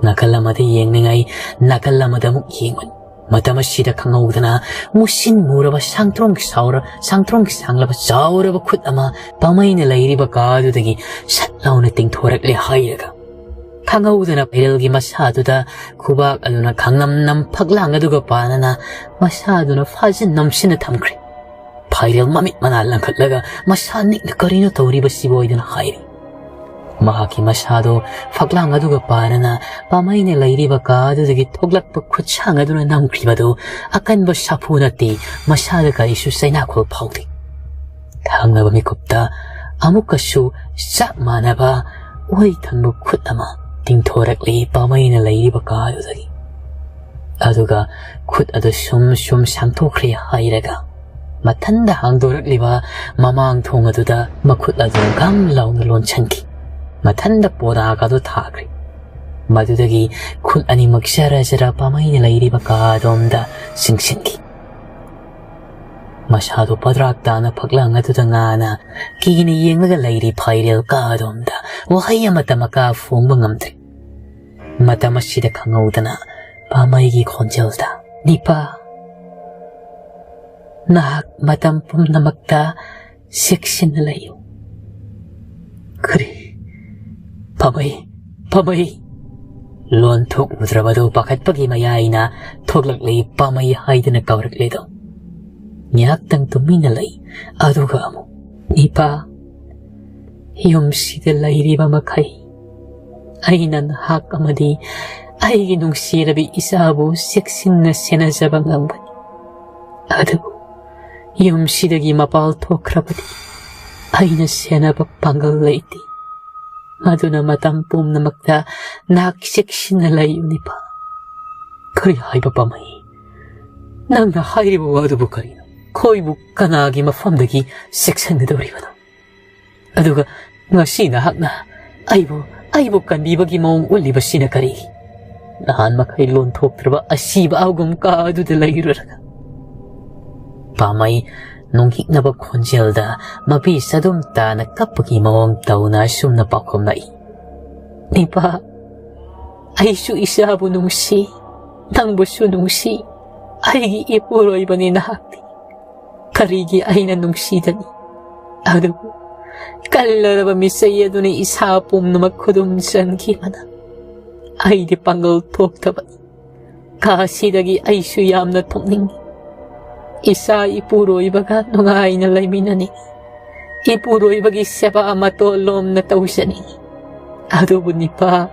ꯅꯥꯀꯜ ꯑꯃꯗ ꯌꯦꯡꯂꯤꯉꯩ ꯅꯥꯀꯜ ꯑꯃꯗ ꯑꯃꯨꯛ ꯌꯦꯡꯕꯅꯤ꯫ ꯃꯇꯝ ꯑꯁꯤꯗ ꯈꯪꯍꯧꯗꯅ ꯃꯨꯁꯤꯟ ꯃꯨꯔꯕ ꯁꯥꯡꯇ꯭ꯔꯣꯡ ꯁꯥꯎꯔ-, ꯁꯥꯡꯇ꯭ꯔꯣꯡ ꯁꯥꯡꯂꯕ ꯆꯥꯎꯔꯕ ꯈꯨꯠ ꯑꯃ ꯄꯥꯃꯩꯅ ꯂꯩꯔꯤꯕ ꯀꯥ ꯑꯗꯨꯗꯒꯤ ꯁꯠ ꯂꯥꯎꯅ ꯇꯤꯡꯊꯣꯔꯛꯂꯦ ꯍꯥꯏꯔꯒ, ꯈꯪꯍꯧꯗꯅ ꯐꯩꯔꯦꯜꯒꯤ ꯃꯁꯥꯗꯨꯗ ꯈꯨꯕꯥꯛ ꯑꯗꯨꯅ ꯈꯪꯅꯝ ꯅꯝ ꯐꯛꯂꯥꯡ ꯑꯗꯨꯒ ꯄꯥꯅꯅ ꯃꯁꯥꯗꯨꯅ ꯐꯥꯖꯤꯟ ꯅꯝꯁꯤꯟꯅ ꯊꯝꯈ꯭ꯔꯦ꯫ ꯐꯩꯔꯦꯜ ꯃꯃꯤꯠ ꯃꯅꯥ ꯂꯪꯈꯠꯂꯒ ꯃꯁꯥ ꯅꯤꯛꯅ ꯀꯔꯤꯅꯣ ꯇꯧꯔꯤꯕꯁꯤꯕꯨ ꯍꯥꯏꯗꯨꯅ ꯍꯥꯏꯔꯤ꯫ ꯃꯍꯥꯛꯀꯤ ꯃꯁꯥꯗꯣ ꯐꯛꯂꯥꯡ ꯑꯗꯨꯒ ꯄꯥꯅꯅ ꯄꯥꯃꯩꯅ ꯂꯩꯔꯤꯕ ꯀꯥ ꯑꯗꯨꯗꯒꯤ ꯊꯣꯛꯂꯛꯄ ꯈꯨꯠꯁꯥꯡ ꯑꯗꯨꯅ ꯅꯝꯈꯤꯕꯗꯨ ꯑꯀꯟꯕ ꯁꯥꯐꯨ ꯅꯠꯇꯦ, ꯃꯁꯥꯗ ꯀꯔꯤꯁꯨ ꯆꯩꯅꯥꯈꯣꯜ ꯐꯥꯎꯗꯦ꯫ ꯊꯪꯅꯕ ꯃꯤꯀꯨꯞꯇ ꯑꯃꯨꯛꯀꯁꯨ ꯆꯞ ꯃꯥꯟꯅꯕ ꯑꯣꯏ ꯊꯪꯕ ꯈꯨꯠ ꯑꯃ ꯇꯤꯡꯊꯣꯔꯛꯂꯤ ꯄꯥꯃꯩꯅ ꯂꯩꯔꯤꯕ ꯀꯥ ꯑꯗꯨꯗꯒꯤ꯫ ꯑꯗꯨꯒ ꯈꯨꯠ ꯑꯗꯨ ꯁꯨꯝ ꯁꯨꯝ ꯁꯥꯡꯊꯣꯛꯈ꯭ꯔꯦ ꯍꯥꯏꯔꯒ ꯃꯊꯟꯗ ꯍꯥꯡꯗꯣꯔꯛꯂꯤꯕ ꯃꯃꯥꯡ ꯊꯣꯡ ꯑꯗꯨꯗ ꯃꯈꯨꯠ ꯑꯗꯨ ꯒꯝ ꯂꯥꯎꯅ ꯂꯣꯟꯁꯤꯟꯈꯤ꯫ ꯃꯊꯟꯗ ꯄꯣꯗꯥꯒ ꯑꯗꯨ ꯊꯥꯈ꯭ꯔꯦ꯫ ꯃꯗꯨꯗꯒꯤ ꯈꯨꯠ ꯑꯅꯤꯃꯛ ꯖꯔ ꯖꯔ ꯄꯥꯃꯩꯅ ꯂꯩꯔꯤꯕ ꯀꯥ ꯑꯗꯣꯝꯗ ꯆꯤꯡꯁꯤꯟꯈꯤ꯫ ꯃꯁꯥꯗꯨ ꯄꯗ꯭ꯔꯥꯛ ꯇꯥꯅ ꯐꯛꯂꯥꯡ ꯑꯗꯨꯗ ꯉꯥꯅ ꯀꯤꯅ ꯌꯦꯡꯂꯒ ꯂꯩꯔꯤ ꯐꯥꯏꯔꯦꯜ ꯀꯥ ꯑꯗꯣꯝꯗ ꯋꯥꯍꯩ ꯑꯃꯠꯇ ꯃꯀꯥ ꯐꯣꯡꯕ ꯉꯝꯗ꯭ꯔꯦ꯫ ꯃꯇꯝ ꯑꯁꯤꯗ ꯈꯪꯍꯧꯗꯅ ꯄꯥꯃꯩꯒꯤ ꯈꯣꯟꯖꯦꯜꯗ, "ꯅꯤꯄꯥ, ꯅꯍꯥꯛ ꯃꯇꯝ ꯄꯨꯝꯅꯃꯛꯇ ꯆꯦꯛꯁꯤꯟꯅ ꯂꯩꯌꯨ"꯫ "ꯀꯔꯤ? ꯄꯥꯃꯩ, ꯄꯥꯃꯩ!" ꯂꯣꯟ ꯊꯣꯛꯂꯨꯗ꯭ꯔꯕꯗꯨ ꯄꯥꯈꯠꯄꯒꯤ ꯃꯌꯥꯏꯅ ꯊꯣꯛꯂꯛꯂꯤ ꯄꯥꯃꯩ ꯍꯥꯏꯗꯨꯅ ꯀꯧꯔꯛꯂꯤꯗꯣ꯫ ꯉꯥꯏꯍꯥꯛꯇꯪ ꯇꯨꯃꯤꯟꯅ ꯂꯩ, ꯑꯗꯨꯒ ꯑꯃꯨꯛ, "ꯅꯤꯄꯥ, ꯌꯨꯝꯁꯤꯗ ꯂꯩꯔꯤꯕ ꯃꯈꯩ ꯑꯩꯅ ꯅꯍꯥꯛ ꯑꯃꯗꯤ ꯑꯩꯒꯤ ꯅꯨꯡꯁꯤꯔꯕꯤ ꯏꯆꯥꯕꯨ ꯆꯦꯛꯁꯤꯟꯅ ꯁꯦꯟꯅꯖꯕ ꯉꯝꯒꯅꯤ꯫ ꯑꯗꯨꯕꯨ ꯌꯨꯝꯁꯤꯗꯒꯤ ꯃꯄꯥꯜ ꯊꯣꯛꯈ꯭ꯔꯕꯗꯤ ꯑꯩꯅ ꯁꯦꯟꯅꯕ ꯄꯥꯡꯒꯜ ꯂꯩꯇꯦ꯫ ꯑꯗꯨꯅ ꯃꯇꯝ ꯄꯨꯝꯅꯃꯛꯇ ꯅꯍꯥꯛ ꯆꯦꯛꯁꯤꯟꯅ ꯂꯩꯌꯨ, ꯅꯤꯄꯥ"꯫ "ꯀꯔꯤ ꯍꯥꯏꯕ ꯄꯥꯃꯩ? ꯅꯪꯅ ꯍꯥꯏꯔꯤꯕ ꯋꯥꯗꯨꯕꯨ ꯀꯔꯤꯅꯣ? ꯑꯩꯈꯣꯏꯕꯨ ꯀꯅꯥꯒꯤ ꯃꯐꯝꯗꯒꯤ ꯆꯦꯛꯁꯤꯟꯒꯗꯧꯔꯤꯕꯅꯣ? ꯑꯗꯨꯒ ꯉꯁꯤ ꯅꯍꯥꯛꯅ ꯑꯩꯕꯨ, ꯑꯩꯕꯨ ꯀꯟꯕꯤꯕꯒꯤ ꯃꯑꯣꯡ ꯎꯠꯂꯤꯕꯁꯤꯅ ꯀꯔꯤ?" ꯅꯍꯥꯟ ꯃꯈꯩ ꯂꯣꯟꯊꯣꯛꯇ꯭ꯔꯕ ꯑꯁꯤꯕ ꯑꯒꯨꯝ ꯀꯥ ꯑꯗꯨꯗ ꯂꯩꯔꯨꯔꯒ꯫ ꯄꯥꯃꯩ ꯅꯨꯡꯍꯤꯛꯅꯕ ꯈꯣꯟꯖꯦꯜꯗ ꯃꯄꯤ ꯆꯗꯨꯝ ꯇꯥꯅ ꯀꯞꯄꯒꯤ ꯃꯑꯣꯡ ꯇꯧꯅ ꯑꯁꯨꯝꯅ ꯄꯥꯎꯈꯨꯝꯂꯛꯏ, "ꯏꯄꯥ, ꯑꯩꯁꯨ ꯏꯆꯥꯕꯨ ꯅꯨꯡꯁꯤ, ꯅꯪꯕꯨꯁꯨ ꯅꯨꯡꯁꯤ, ꯑꯩꯒꯤ ꯏꯄꯨꯔꯣꯏꯕꯅꯤ ꯅꯍꯥꯛꯇꯤ꯫ ꯀꯔꯤꯒꯤ ꯑꯩꯅ ꯅꯨꯡꯁꯤꯗꯅꯤ? ꯑꯗꯨꯕꯨ ꯀꯜꯂꯔꯕ ꯃꯤꯆꯩ ꯑꯗꯨꯅ ꯏꯁꯥ ꯄꯨꯝꯅꯃꯛ ꯈꯨꯗꯨꯝ ꯆꯟꯈꯤꯕꯅ ꯑꯩꯗꯤ ꯄꯥꯡꯒꯜ ꯊꯣꯛꯇꯕꯅꯤ꯫ ꯀꯥꯁꯤꯗꯒꯤ ꯑꯩꯁꯨ ꯌꯥꯝꯅ ꯊꯣꯛꯅꯤꯡꯏ꯫ ꯏꯆꯥ ꯏꯄꯨꯔꯣꯏꯕꯒ ꯅꯨꯡꯉꯥꯏꯅ ꯂꯩꯃꯤꯟꯅꯅꯤꯡꯏ꯫ ꯏꯄꯨꯔꯣꯏꯕꯒꯤ ꯁꯦꯕꯥ ꯃꯇꯣꯜ ꯂꯣꯝꯅ ꯇꯧꯖꯅꯤꯡꯏ꯫ ꯑꯗꯨꯕꯨ ꯅꯤꯄꯥ,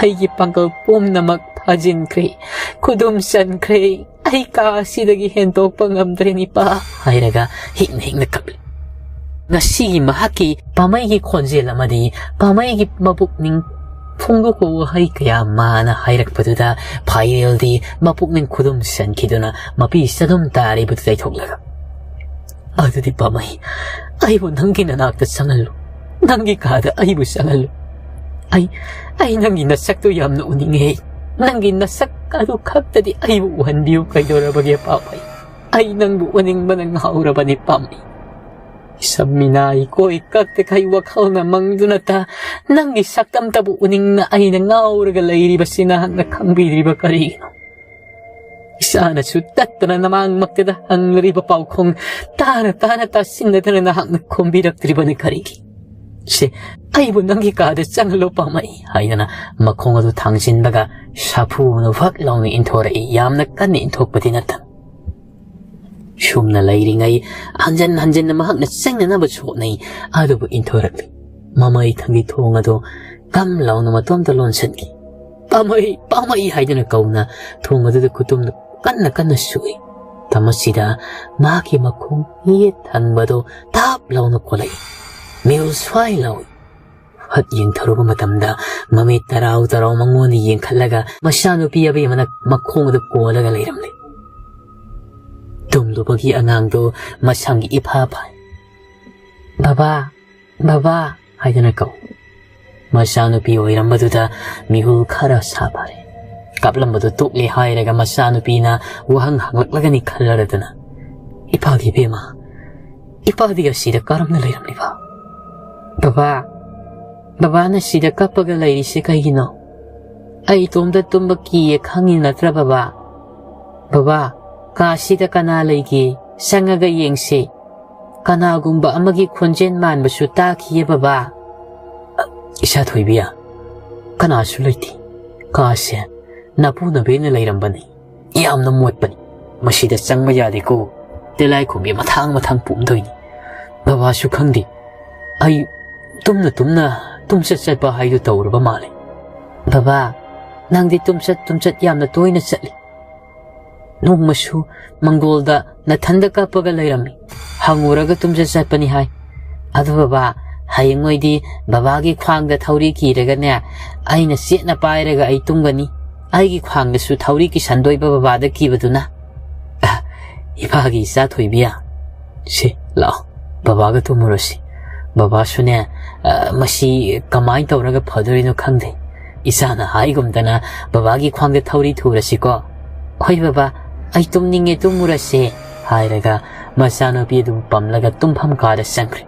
ꯑꯩꯒꯤ ꯄꯥꯡꯒꯜ ꯄꯨꯝꯅꯃꯛ ꯐꯥꯖꯤꯟꯈ꯭ꯔꯦ, ꯈꯨꯗꯨꯝ ꯆꯟꯈ꯭ꯔꯦ꯫ ꯑꯩ ꯀꯥ ꯑꯁꯤꯗꯒꯤ ꯍꯦꯟꯗꯣꯛꯄ ꯉꯝꯗ꯭ꯔꯦ ꯅꯤꯄꯥ," ꯍꯥꯏꯔꯒ ꯍꯤꯛꯅ ꯍꯤꯛꯅ ꯀꯞꯂꯤ꯫ ꯉꯁꯤꯒꯤ ꯃꯍꯥꯛꯀꯤ ꯄꯥꯃꯩꯒꯤ ꯈꯣꯟꯖꯦꯜ ꯑꯃꯗꯤ ꯄꯥꯃꯩꯒꯤ ꯃꯄꯨꯛꯅꯤꯡ ꯐꯣꯡꯗꯣꯛꯄ ꯋꯥꯍꯩ ꯀꯌꯥ ꯃꯥꯅ ꯍꯥꯏꯔꯛꯄꯗꯨꯗ ꯐꯥꯏꯔꯦꯜꯗꯤ ꯃꯄꯨꯛꯅꯤꯡ ꯈꯨꯗꯨꯝ ꯆꯟꯈꯤꯗꯨꯅ ꯃꯄꯤ ꯆꯗꯨꯝ ꯇꯥꯔꯤꯕꯗꯨ ꯇꯩꯊꯣꯛꯂꯒ, "ꯑꯗꯨꯗꯤ ꯄꯥꯃꯩ, ꯑꯩꯕꯨ ꯅꯪꯒꯤ ꯅꯅꯥꯛꯇ ꯆꯪꯍꯜꯂꯨ꯫ ꯅꯪꯒꯤ ꯀꯥꯗ ꯑꯩꯕꯨ ꯆꯪꯍꯜꯂꯨ꯫ ꯑꯩ, ꯑꯩ ꯅꯪꯒꯤ ꯅꯁꯛꯇꯨ ꯌꯥꯝꯅ ꯎꯅꯤꯡꯉꯦ꯫ ꯅꯪꯒꯤ ꯅꯁꯛ ꯑꯗꯨ ꯈꯛꯇꯗꯤ ꯑꯩꯕꯨ ꯎꯍꯟꯕꯤꯌꯨ꯫ ꯀꯩꯗꯧꯔꯕꯒꯦ ꯄꯥꯃꯩ? ꯑꯩ ꯅꯪꯕꯨ ꯎꯅꯤꯡꯕꯅ ꯉꯥꯎꯔꯕꯅꯤ ꯄꯥꯃꯩ꯫ ꯏꯁꯝ ꯃꯤꯅꯥꯏ ꯀꯣꯏ ꯀꯛꯇꯈꯩ ꯋꯥꯈꯜꯅ ꯃꯪꯗꯨꯅꯇ ꯅꯪꯒꯤ ꯁꯛꯇꯝꯇꯕꯨ ꯎꯅꯤꯡꯅ ꯑꯩꯅ ꯉꯥꯎꯔꯒ ꯂꯩꯔꯤꯕꯁꯤ ꯅꯍꯥꯛꯅ ꯈꯪꯕꯤꯗ꯭ꯔꯤꯕ ꯀꯔꯤꯒꯤꯅꯣ? ꯏꯁꯥꯅꯁꯨ ꯇꯠꯇꯅ ꯅꯃꯥꯡꯃꯛꯇꯗ ꯍꯪꯂꯤꯕ ꯄꯥꯎꯈꯨꯝ ꯇꯥꯅ ꯇꯥꯅ ꯇꯥꯁꯤꯟꯅꯗꯅ ꯅꯍꯥꯛꯅ ꯈꯨꯝꯕꯤꯔꯛꯇ꯭ꯔꯤꯕꯅꯤ ꯀꯔꯤꯒꯤ? ꯁꯦ, ꯑꯩꯕꯨ ꯅꯪꯒꯤ ꯀꯥꯗ ꯆꯪꯍꯜꯂꯣ ꯄꯥꯃꯩ," ꯍꯥꯏꯗꯅ ꯃꯈꯣꯡ ꯑꯗꯨ ꯊꯥꯡꯖꯤꯟꯕꯒ ꯁꯥꯐꯨꯅ ꯐꯛ ꯂꯥꯎꯅ ꯏꯟꯊꯣꯔꯛꯏ꯫ ꯌꯥꯝꯅ ꯀꯟꯅ ꯏꯟꯊꯣꯛꯄꯗꯤ ꯅꯠꯇꯅ꯫ ꯁꯨꯝꯅ ꯂꯩꯔꯤꯉꯩ ꯍꯟꯖꯟ ꯍꯟꯖꯟꯅ ꯃꯍꯥꯛꯅ ꯆꯪꯅꯅꯕꯁꯨ ꯍꯣꯠꯅꯩ, ꯑꯗꯨꯕꯨ ꯏꯟꯊꯣꯔꯛꯂꯤ꯫ ꯃꯃꯩ ꯊꯪꯒꯤ ꯊꯣꯡ ꯑꯗꯨ ꯀꯝ ꯂꯥꯎꯅ ꯃꯇꯣꯝꯇ ꯂꯣꯟꯁꯤꯟꯈꯤ꯫ "ꯄꯥꯃꯩ, ꯄꯥꯃꯩ!" ꯍꯥꯏꯗꯨꯅ ꯀꯧꯅ ꯊꯣꯡ ꯑꯗꯨꯗ ꯈꯨꯇꯨꯝꯗꯨ ꯀꯟꯅ ꯀꯟꯅ ꯁꯨꯏ꯫ ꯃꯇꯝ ꯑꯁꯤꯗ ꯃꯍꯥꯛꯀꯤ ꯃꯈꯣꯡ ꯌꯦꯠ ꯊꯪꯕꯗꯨ ꯇꯥꯞ ꯂꯥꯎꯅ ꯀꯣꯜꯂꯛꯏ꯫ ꯃꯤꯍꯨꯜ ꯁ꯭ꯋꯥꯏ ꯂꯥꯎꯏ꯫ ꯐꯠ ꯌꯦꯡꯊꯔꯨꯕ ꯃꯇꯝꯗ ꯃꯃꯤꯠ ꯇꯔꯥꯎ ꯇꯔꯥꯎ ꯃꯉꯣꯟꯗ ꯌꯦꯡꯈꯠꯂꯒ ꯃꯆꯥꯅꯨꯄꯤ ꯑꯕꯦꯝꯃꯅ ꯃꯈꯣꯡ ꯑꯗꯨ ꯀꯣꯜꯂꯒ ꯂꯩꯔꯝꯂꯦ꯫ ꯇꯨꯝꯂꯨꯕꯒꯤ ꯑꯉꯥꯡꯗꯨ ꯃꯁꯝꯒꯤ ꯏꯐꯥ ꯐꯥꯏ꯫ "ꯕꯕꯥ, ꯕꯕꯥ" ꯍꯥꯏꯗꯨꯅ ꯀꯧ꯫ ꯃꯆꯥꯅꯨꯄꯤ ꯑꯣꯏꯔꯝꯕꯗꯨꯗ ꯃꯤꯍꯨꯜ ꯈꯔ ꯁꯥꯐꯔꯦ꯫ ꯀꯥꯞꯂꯝꯕꯗꯨ ꯇꯣꯛꯂꯦ ꯍꯥꯏꯔꯒ ꯃꯆꯥꯅꯨꯄꯤꯅ ꯋꯥꯍꯪ ꯍꯪꯂꯛꯂꯒꯅꯤ ꯈꯜꯂꯔꯗꯅ, "ꯏꯄꯥꯒꯤ ꯏꯕꯦꯝꯃ, ꯏꯄꯥꯗꯤ ꯑꯁꯤꯗ ꯀꯔꯝꯅ ꯂꯩꯔꯝꯂꯤꯕ?" "ꯕꯕꯥ, ꯕꯕꯥꯅ ꯁꯤꯗ ꯀꯞꯄꯒ ꯂꯩꯔꯤꯁꯦ ꯀꯩꯒꯤꯅꯣ? ꯑꯩ ꯏꯇꯣꯝꯇ ꯇꯨꯝꯕ ꯀꯤꯌꯦ ꯈꯪꯉꯤ ꯅꯠꯇ꯭ꯔ ꯕꯕꯥ? ꯕꯕꯥ, ꯀꯥꯁꯤꯗ ꯀꯅꯥ ꯂꯩꯒꯦ? ꯆꯪꯉꯒ ꯌꯦꯡꯁꯦ꯫ ꯀꯅꯥꯒꯨꯝꯕ ꯑꯃꯒꯤ ꯈꯣꯟꯖꯦꯜ ꯃꯥꯟꯕꯁꯨ ꯇꯥꯈꯤꯌꯦ ꯕꯕꯥ꯫" "ꯏꯆꯥ ꯊꯣꯏꯕꯤ, ꯀꯅꯥꯁꯨ ꯂꯩꯇꯦ꯫ ꯀꯥꯁꯦ ꯅꯄꯨ ꯅꯕꯦꯅ ꯂꯩꯔꯝꯕꯅꯤ꯫ ꯌꯥꯝꯅ ꯃꯣꯠꯄꯅꯤ꯫ ꯃꯁꯤꯗ ꯆꯪꯕ ꯌꯥꯗꯦꯀꯣ꯫ ꯇꯤꯜꯂꯥꯏꯈꯨꯝꯕꯤ ꯃꯊꯥꯡ ꯃꯊꯥꯡ ꯄꯣꯝꯗꯣꯏꯅꯤ꯫ ꯕꯕꯥꯁꯨ ꯈꯪꯗꯦ꯫ ꯑꯩ ꯇꯨꯝꯅ ꯇꯨꯝꯅ ꯇꯨꯝꯆꯠ ꯆꯠꯄ ꯍꯥꯏꯗꯨ ꯇꯧꯔꯕ ꯃꯥꯜꯂꯦ꯫" "ꯕꯕꯥ, ꯅꯪꯗꯤ ꯇꯨꯝꯆꯠ ꯇꯨꯝꯆꯠ ꯌꯥꯝꯅ ꯇꯣꯏꯅ ꯆꯠꯂꯤ꯫ ꯅꯣꯡꯃꯁꯨ ꯃꯪꯒꯣꯜꯗ ꯅꯊꯟꯗ ꯀꯞꯄꯒ ꯂꯩꯔꯝꯃꯤ꯫ ꯍꯪꯉꯨꯔꯒ ꯇꯨꯝꯆꯠ ꯆꯠꯄꯅꯤ ꯍꯥꯏ꯫ ꯑꯗꯨ ꯕꯕꯥ, ꯍꯌꯦꯡꯉꯣꯏꯗꯤ ꯕꯕꯥꯒꯤ ꯈ꯭ꯋꯥꯡꯗ ꯊꯧꯔꯤ ꯀꯤꯔꯒꯅꯦ, ꯑꯩꯅ ꯆꯦꯠꯅ ꯄꯥꯏꯔꯒ ꯑꯩ ꯇꯨꯝꯒꯅꯤ꯫ ꯑꯩꯒꯤ ꯈ꯭ꯋꯥꯡꯗꯁꯨ ꯊꯧꯔꯤ ꯀꯤꯁꯟꯗꯣꯏꯕ ꯕꯕꯥꯗ ꯀꯤꯕꯗꯨꯅ꯫" "ꯑ, ꯏꯄꯥꯒꯤ ꯏꯆꯥ ꯊꯣꯏꯕꯤ, ꯁꯤ ꯂꯥꯛꯑꯣ, ꯕꯕꯥꯒ ꯇꯨꯝꯃꯨꯔꯁꯤ꯫ ꯕꯕꯥꯁꯨꯅꯦ, ꯑ, ꯃꯁꯤ ꯀꯃꯥꯏꯅ ꯇꯧꯔꯒ ꯐꯗꯣꯔꯤꯅꯣ ꯈꯪꯗꯦ꯫ ꯏꯆꯥꯅ ꯍꯥꯏꯒꯨꯝꯗꯅ ꯕꯕꯥꯒꯤ ꯈ꯭ꯋꯥꯡꯗ ꯊꯧꯔꯤ ꯊꯨꯔꯁꯤꯀꯣ꯫" "ꯍꯣꯏ ꯕꯕꯥ, ꯑꯩ ꯇꯨꯝꯅꯤꯡꯉꯦ, ꯇꯨꯝꯃꯨꯔꯁꯦ," ꯍꯥꯏꯔꯒ ꯃꯆꯥꯅꯨꯄꯤ ꯑꯗꯨꯕꯨ ꯄꯝꯂꯒ ꯇꯨꯝꯐꯝ ꯀꯥꯗ ꯆꯪꯈ꯭ꯔꯦ꯫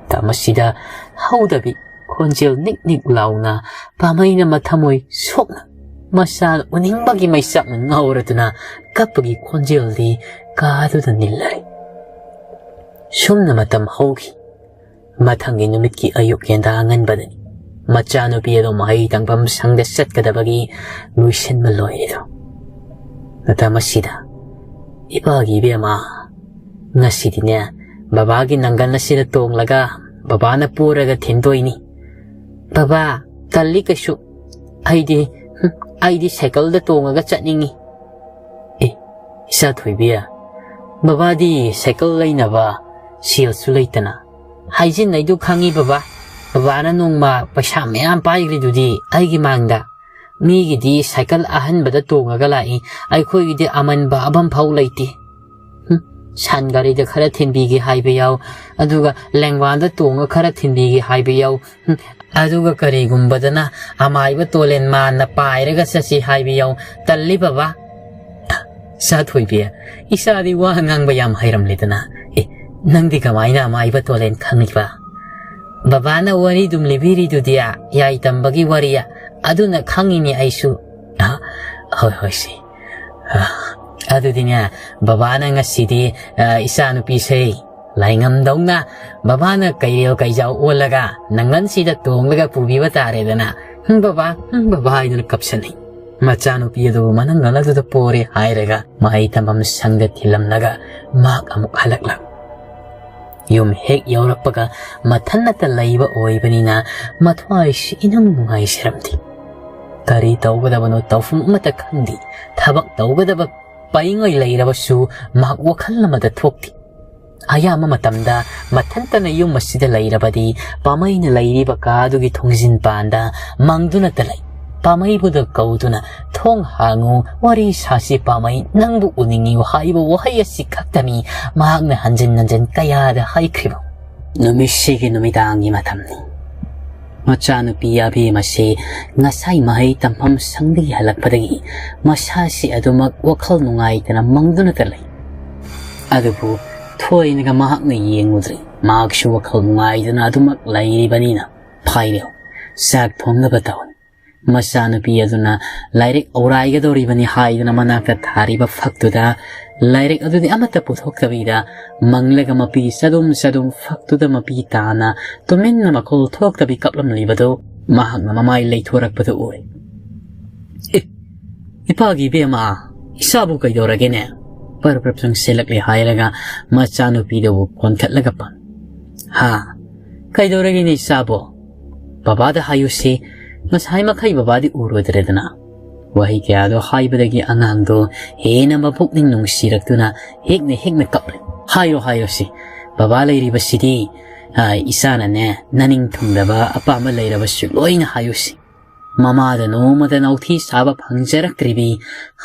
ꯇ ꯃꯁꯤꯗ ꯍꯧꯗꯕꯤ ꯈꯣꯟꯖꯦꯜ ꯅꯤꯛ ꯅꯤꯛ ꯂꯥꯎꯅ ꯄꯥꯝꯍꯩꯅ ꯃꯊꯃꯣꯏ ꯁꯣꯛꯅ ꯃꯆꯥ ꯎꯅꯤꯡꯕꯒꯤ ꯃꯩꯆꯥꯛꯅ ꯉꯧꯔꯗꯨꯅ ꯀꯞꯄꯒꯤ ꯈꯣꯟꯖꯦꯜꯗꯤ ꯀꯥꯗꯨꯗ ꯅꯤꯜꯂꯔꯦ꯫ ꯁꯨꯝꯅ ꯃꯇꯝ ꯍꯧꯈꯤ꯫ ꯃꯊꯪꯒꯤ ꯅꯨꯃꯤꯠꯀꯤ ꯑꯌꯨꯛ ꯌꯦꯟꯗꯥ ꯑꯉꯟꯕꯗꯅꯤ꯫ ꯃꯆꯥꯅꯨꯄꯤ ꯑꯗꯨ ꯃꯍꯩ ꯇꯝꯐꯝ ꯁꯪꯗ ꯆꯠꯀꯗꯕꯒꯤ ꯂꯣꯏꯁꯤꯟꯕ ꯂꯣꯏꯔꯦꯗꯣ꯫ ꯃꯇꯝ ꯑꯁꯤꯗ, "ꯏꯄꯥꯒꯤ ꯏꯕꯦꯝꯃ, ꯉꯁꯤꯗꯤꯅꯦ, ꯕꯕꯥꯒꯤ ꯅꯪꯒꯜ ꯑꯁꯤꯗ ꯇꯣꯡꯂꯒ ꯕꯕꯥꯅ ꯄꯣꯔꯒ ꯊꯤꯟꯗꯣꯏꯅꯤ꯫" "ꯕꯕꯥ, ꯇꯜꯂꯤ ꯀꯩꯁꯨ꯫ ꯑꯩꯗꯤ, ꯍꯨꯝ, ꯑꯩꯗꯤ ꯁꯥꯏꯀꯜꯗ ꯇꯣꯡꯉꯒ ꯆꯠꯅꯤꯡꯉꯤ꯫" "ꯑꯦ, ꯏꯆꯥ ꯊꯣꯏꯕꯤ, ꯕꯕꯥꯗꯤ ꯁꯥꯏꯀꯜ ꯂꯩꯅꯕ ꯁꯦꯜꯁꯨ ꯂꯩꯇꯅ꯫" "ꯍꯥꯏꯖꯤꯟꯅꯩꯗꯨ ꯈꯪꯉꯤ ꯕꯕꯥ꯫ ꯕꯕꯥꯅ ꯅꯣꯡꯃ ꯄꯩꯁꯥ ꯃꯌꯥꯝ ꯄꯥꯏꯈ꯭ꯔꯤꯗꯨꯗꯤ ꯑꯩꯒꯤ ꯃꯥꯡꯗ꯫ ꯃꯤꯒꯤꯗꯤ ꯁꯥꯏꯀꯜ ꯑꯍꯟꯕꯗ ꯇꯣꯡꯉꯒ ꯂꯥꯛꯏ, ꯑꯩꯈꯣꯏꯒꯤꯗꯤ ꯑꯃꯟꯕ ꯑꯃꯐꯥꯎ ꯂꯩꯇꯦ꯫" "ꯍꯨꯝ, ꯁꯟ ꯒꯥꯔꯤꯗ ꯈꯔ ꯊꯤꯟꯕꯤꯒꯦ ꯍꯥꯏꯕ ꯌꯥꯎ, ꯑꯗꯨꯒ ꯂꯦꯡꯕꯥꯟꯗ ꯇꯣꯡꯉ ꯈꯔ ꯊꯤꯟꯕꯤꯒꯦ ꯍꯥꯏꯕ ꯌꯥꯎ, ꯍꯨꯝ, ꯑꯗꯨꯒ ꯀꯔꯤꯒꯨꯝꯕꯗꯅ ꯑꯃꯥꯏꯕ ꯇꯣꯂꯦꯟ ꯃꯥꯟꯅ ꯄꯥꯏꯔꯒ ꯆꯠꯁꯤ ꯍꯥꯏꯕ ꯌꯥꯎ꯫ ꯇꯜꯂꯤ ꯕꯕꯥ꯫ ꯁꯥꯊꯣꯏꯕꯤ, ꯏꯆꯥꯗꯤ ꯋꯥ ꯉꯥꯡꯕ ꯌꯥꯝ ꯍꯩꯔꯝꯂꯦꯗꯅ꯫ ꯑꯦ, ꯅꯪꯗꯤ ꯀꯃꯥꯏꯅ ꯑꯃꯥꯏꯕ ꯇꯣꯂꯦꯟ ꯈꯪꯂꯤꯕ? ꯕꯕꯥꯅ ꯋꯥꯔꯤꯗꯨꯝ ꯂꯤꯕꯤꯔꯤꯗꯨꯗꯤ, ꯌꯥꯏ ꯇꯝꯕꯒꯤ ꯋꯥꯔꯤ, ꯑꯗꯨꯅ ꯈꯪꯉꯤꯅꯦ ꯑꯩꯁꯨ꯫ ꯑ, ꯍꯣꯏ, ꯍꯣꯏ, ꯁꯤ꯫ ꯑ, ꯑꯗꯨꯗꯤꯅꯦ, ꯕꯕꯥꯅ ꯉꯁꯤꯗꯤ, ꯑ, ꯏꯆꯥꯅꯨꯄꯤꯁꯦ ꯂꯥꯏꯉꯝꯗꯧꯅ ꯕꯕꯥꯅ ꯀꯩꯔꯦꯜ ꯀꯩꯖꯥꯎ ꯑꯣꯜꯂꯒ ꯅꯪꯒꯟꯁꯤꯗ ꯇꯣꯡꯂꯒ ꯄꯨꯕꯤꯕ ꯇꯥꯔꯦꯗꯅ꯫ "ꯍꯨꯝ, ꯕꯕꯥ, ꯍꯨꯝ, ꯕꯕꯥ" ꯍꯥꯏꯗꯨꯅ ꯀꯞꯁꯟꯅꯩ꯫ ꯃꯆꯥꯅꯨꯄꯤ ꯑꯗꯨꯕꯨ ꯃꯅꯪꯒꯜ ꯑꯗꯨꯗ ꯄꯣꯔꯦ ꯍꯥꯏꯔꯒ ꯃꯍꯩ ꯇꯝꯐꯝ ꯁꯪꯗ ꯊꯤꯜꯂꯝꯂꯒ ꯃꯍꯥꯛ ꯑꯃꯨꯛ ꯍꯜꯂꯛꯂꯝꯃꯤ꯫ ꯌꯨꯝ ꯍꯦꯛ ꯌꯧꯔꯛꯄꯒ ꯃꯊꯟꯅꯇ ꯂꯩꯕ ꯑꯣꯏꯕꯅꯤꯅ ꯃꯊ꯭ꯋꯥꯏꯁꯤ ꯏꯅꯨꯡ ꯅꯨꯡꯉꯥꯏꯖꯔꯝꯗꯦ꯫ ꯀꯔꯤ ꯇꯧꯒꯗꯕꯅꯣ ꯇꯧꯐꯝ ꯑꯃꯠꯇ ꯈꯪꯗꯦ꯫ ꯊꯕꯛ ꯇꯧꯒꯗꯕ ꯄꯩꯉꯩ ꯂꯩꯔꯕꯁꯨ ꯃꯍꯥꯛ ꯋꯥꯈꯜ ꯑꯃꯗ ꯊꯣꯛꯇꯦ꯫ ꯑꯌꯥꯝꯕ ꯃꯇꯝꯗ ꯃꯊꯟꯇꯅ ꯌꯨꯝ ꯑꯁꯤꯗ ꯂꯩꯔꯕꯗꯤ ꯄꯥꯃꯩꯅ ꯂꯩꯔꯤꯕ ꯀꯥ ꯑꯗꯨꯒꯤ ꯊꯣꯡꯖꯤꯟ ꯄꯥꯟꯗ ꯃꯪꯗꯨꯅꯇ ꯂꯩ꯫ ꯄꯥꯃꯩꯕꯨꯗ ꯀꯧꯗꯨꯅ, "ꯊꯣꯡ ꯍꯥꯡꯉꯨ, ꯋꯥꯔꯤ ꯁꯥꯁꯤ ꯄꯥꯃꯩ, ꯅꯪꯕꯨ ꯎꯅꯤꯡꯉꯤ" ꯍꯥꯏꯕ ꯋꯥꯍꯩ ꯑꯁꯤ ꯈꯛꯇꯅꯤ ꯃꯍꯥꯛꯅ ꯍꯟꯖꯤꯟ ꯍꯟꯖꯤꯟ ꯀꯌꯥꯗ ꯍꯥꯏꯈ꯭ꯔꯤꯕ꯫ ꯅꯨꯃꯤꯠꯁꯤꯒꯤ ꯅꯨꯃꯤꯗꯥꯡꯒꯤ ꯃꯇꯝꯅꯤ꯫ ꯃꯆꯥꯅꯨꯄꯤ ꯑꯕꯦꯝꯃꯁꯤ ꯉꯁꯥꯏ ꯃꯍꯩ ꯇꯝꯐꯝ ꯁꯪꯗꯒꯤ ꯍꯜꯂꯛꯄꯗꯒꯤ ꯃꯁꯥꯁꯤ ꯑꯗꯨꯃꯛ ꯋꯥꯈꯜ ꯅꯨꯡꯉꯥꯏꯇꯅ ꯃꯪꯗꯨꯅꯇ ꯂꯩ꯫ ꯑꯗꯨꯕꯨ ꯊꯣꯏꯅꯒ ꯃꯍꯥꯛꯅ ꯌꯦꯡꯉꯨꯗ꯭ꯔꯦ꯫ ꯃꯍꯥꯛꯁꯨ ꯋꯥꯈꯜ ꯅꯨꯡꯉꯥꯏꯗꯅ ꯑꯗꯨꯃꯛ ꯂꯩꯔꯤꯕꯅꯤꯅ꯫ "ꯐꯥꯏꯔꯦꯜ, ꯆꯥꯛ ꯊꯣꯡꯅꯕ ꯇꯧ"꯫ ꯃꯆꯥꯅꯨꯄꯤ ꯑꯗꯨꯅ ꯂꯥꯏꯔꯤꯛ ꯑꯧꯔꯥꯏꯒꯗꯧꯔꯤꯕꯅꯤ ꯍꯥꯏꯗꯨꯅ ꯃꯅꯥꯛꯇ ꯊꯥꯔꯤꯕ ꯐꯛꯇꯨꯗ ꯂꯥꯏꯔꯤꯛ ꯑꯗꯨꯗꯤ ꯑꯃꯠꯇ ꯄꯨꯊꯣꯛꯇꯕꯤꯗ ꯃꯪꯂꯒ ꯃꯄꯤ ꯆꯗꯨꯝ ꯆꯗꯨꯝ ꯐꯛꯇꯨꯗ ꯃꯄꯤ ꯇꯥꯅ ꯇꯨꯃꯤꯟꯅ ꯃꯈꯣꯜ ꯊꯣꯛꯇꯕꯤ ꯀꯞꯂꯝꯂꯤꯕꯗꯨ ꯃꯍꯥꯛꯅ ꯃꯃꯥꯏ ꯂꯩꯊꯣꯔꯛꯄꯗ ꯎꯔꯦ꯫ "ꯑꯦ, ꯏꯄꯥꯒꯤ ꯏꯕꯦꯝꯃ, ꯏꯆꯥꯕꯨ ꯀꯩꯗꯧꯔꯒꯦꯅꯦ?" ꯄꯔꯞ ꯄꯔꯞ ꯆꯪꯁꯤꯜꯂꯛꯂꯦ ꯍꯥꯏꯔꯒ ꯃꯆꯥꯅꯨꯄꯤꯗꯨꯕꯨ ꯀꯣꯟꯈꯠꯂꯒ ꯄꯪ-, "ꯍꯥ? ꯀꯩꯗꯧꯔꯒꯦꯅꯦ ꯏꯆꯥꯕꯣ? ꯕꯕꯥꯗ ꯍꯥꯏꯌꯨꯁꯤ, ꯉꯁꯥꯏ ꯃꯈꯩ ꯕꯕꯥꯗꯤ ꯎꯔꯨꯗ꯭ꯔꯦꯗꯅ"꯫ ꯋꯥꯍꯩ ꯀꯌꯥꯗꯣ ꯍꯥꯏꯕꯗꯒꯤ ꯑꯉꯥꯡꯗꯣ ꯍꯦꯟꯅ ꯃꯄꯨꯛꯅꯤꯡ ꯅꯨꯡꯁꯤꯔꯛꯇꯨꯅ ꯍꯦꯛꯅ ꯍꯦꯛꯅ ꯀꯞꯂꯦ꯫ "ꯍꯥꯏꯔꯣ, ꯍꯥꯏꯔꯣꯁꯤ, ꯕꯕꯥ ꯂꯩꯔꯤꯕꯁꯤꯗꯤ, ꯑ, ꯏꯆꯥꯅꯅꯦ, ꯅꯅꯤꯡ ꯊꯨꯡꯂꯕ ꯑꯄꯥꯝꯕ ꯂꯩꯔꯕꯁꯨ ꯂꯣꯏꯅ ꯍꯥꯏꯌꯨꯁꯤ"꯫ ꯃꯃꯥꯗ ꯅꯣꯡꯃꯗ ꯅꯥꯎꯊꯤ ꯁꯥꯕ ꯐꯪꯖꯔꯛꯇ꯭ꯔꯤꯕꯤ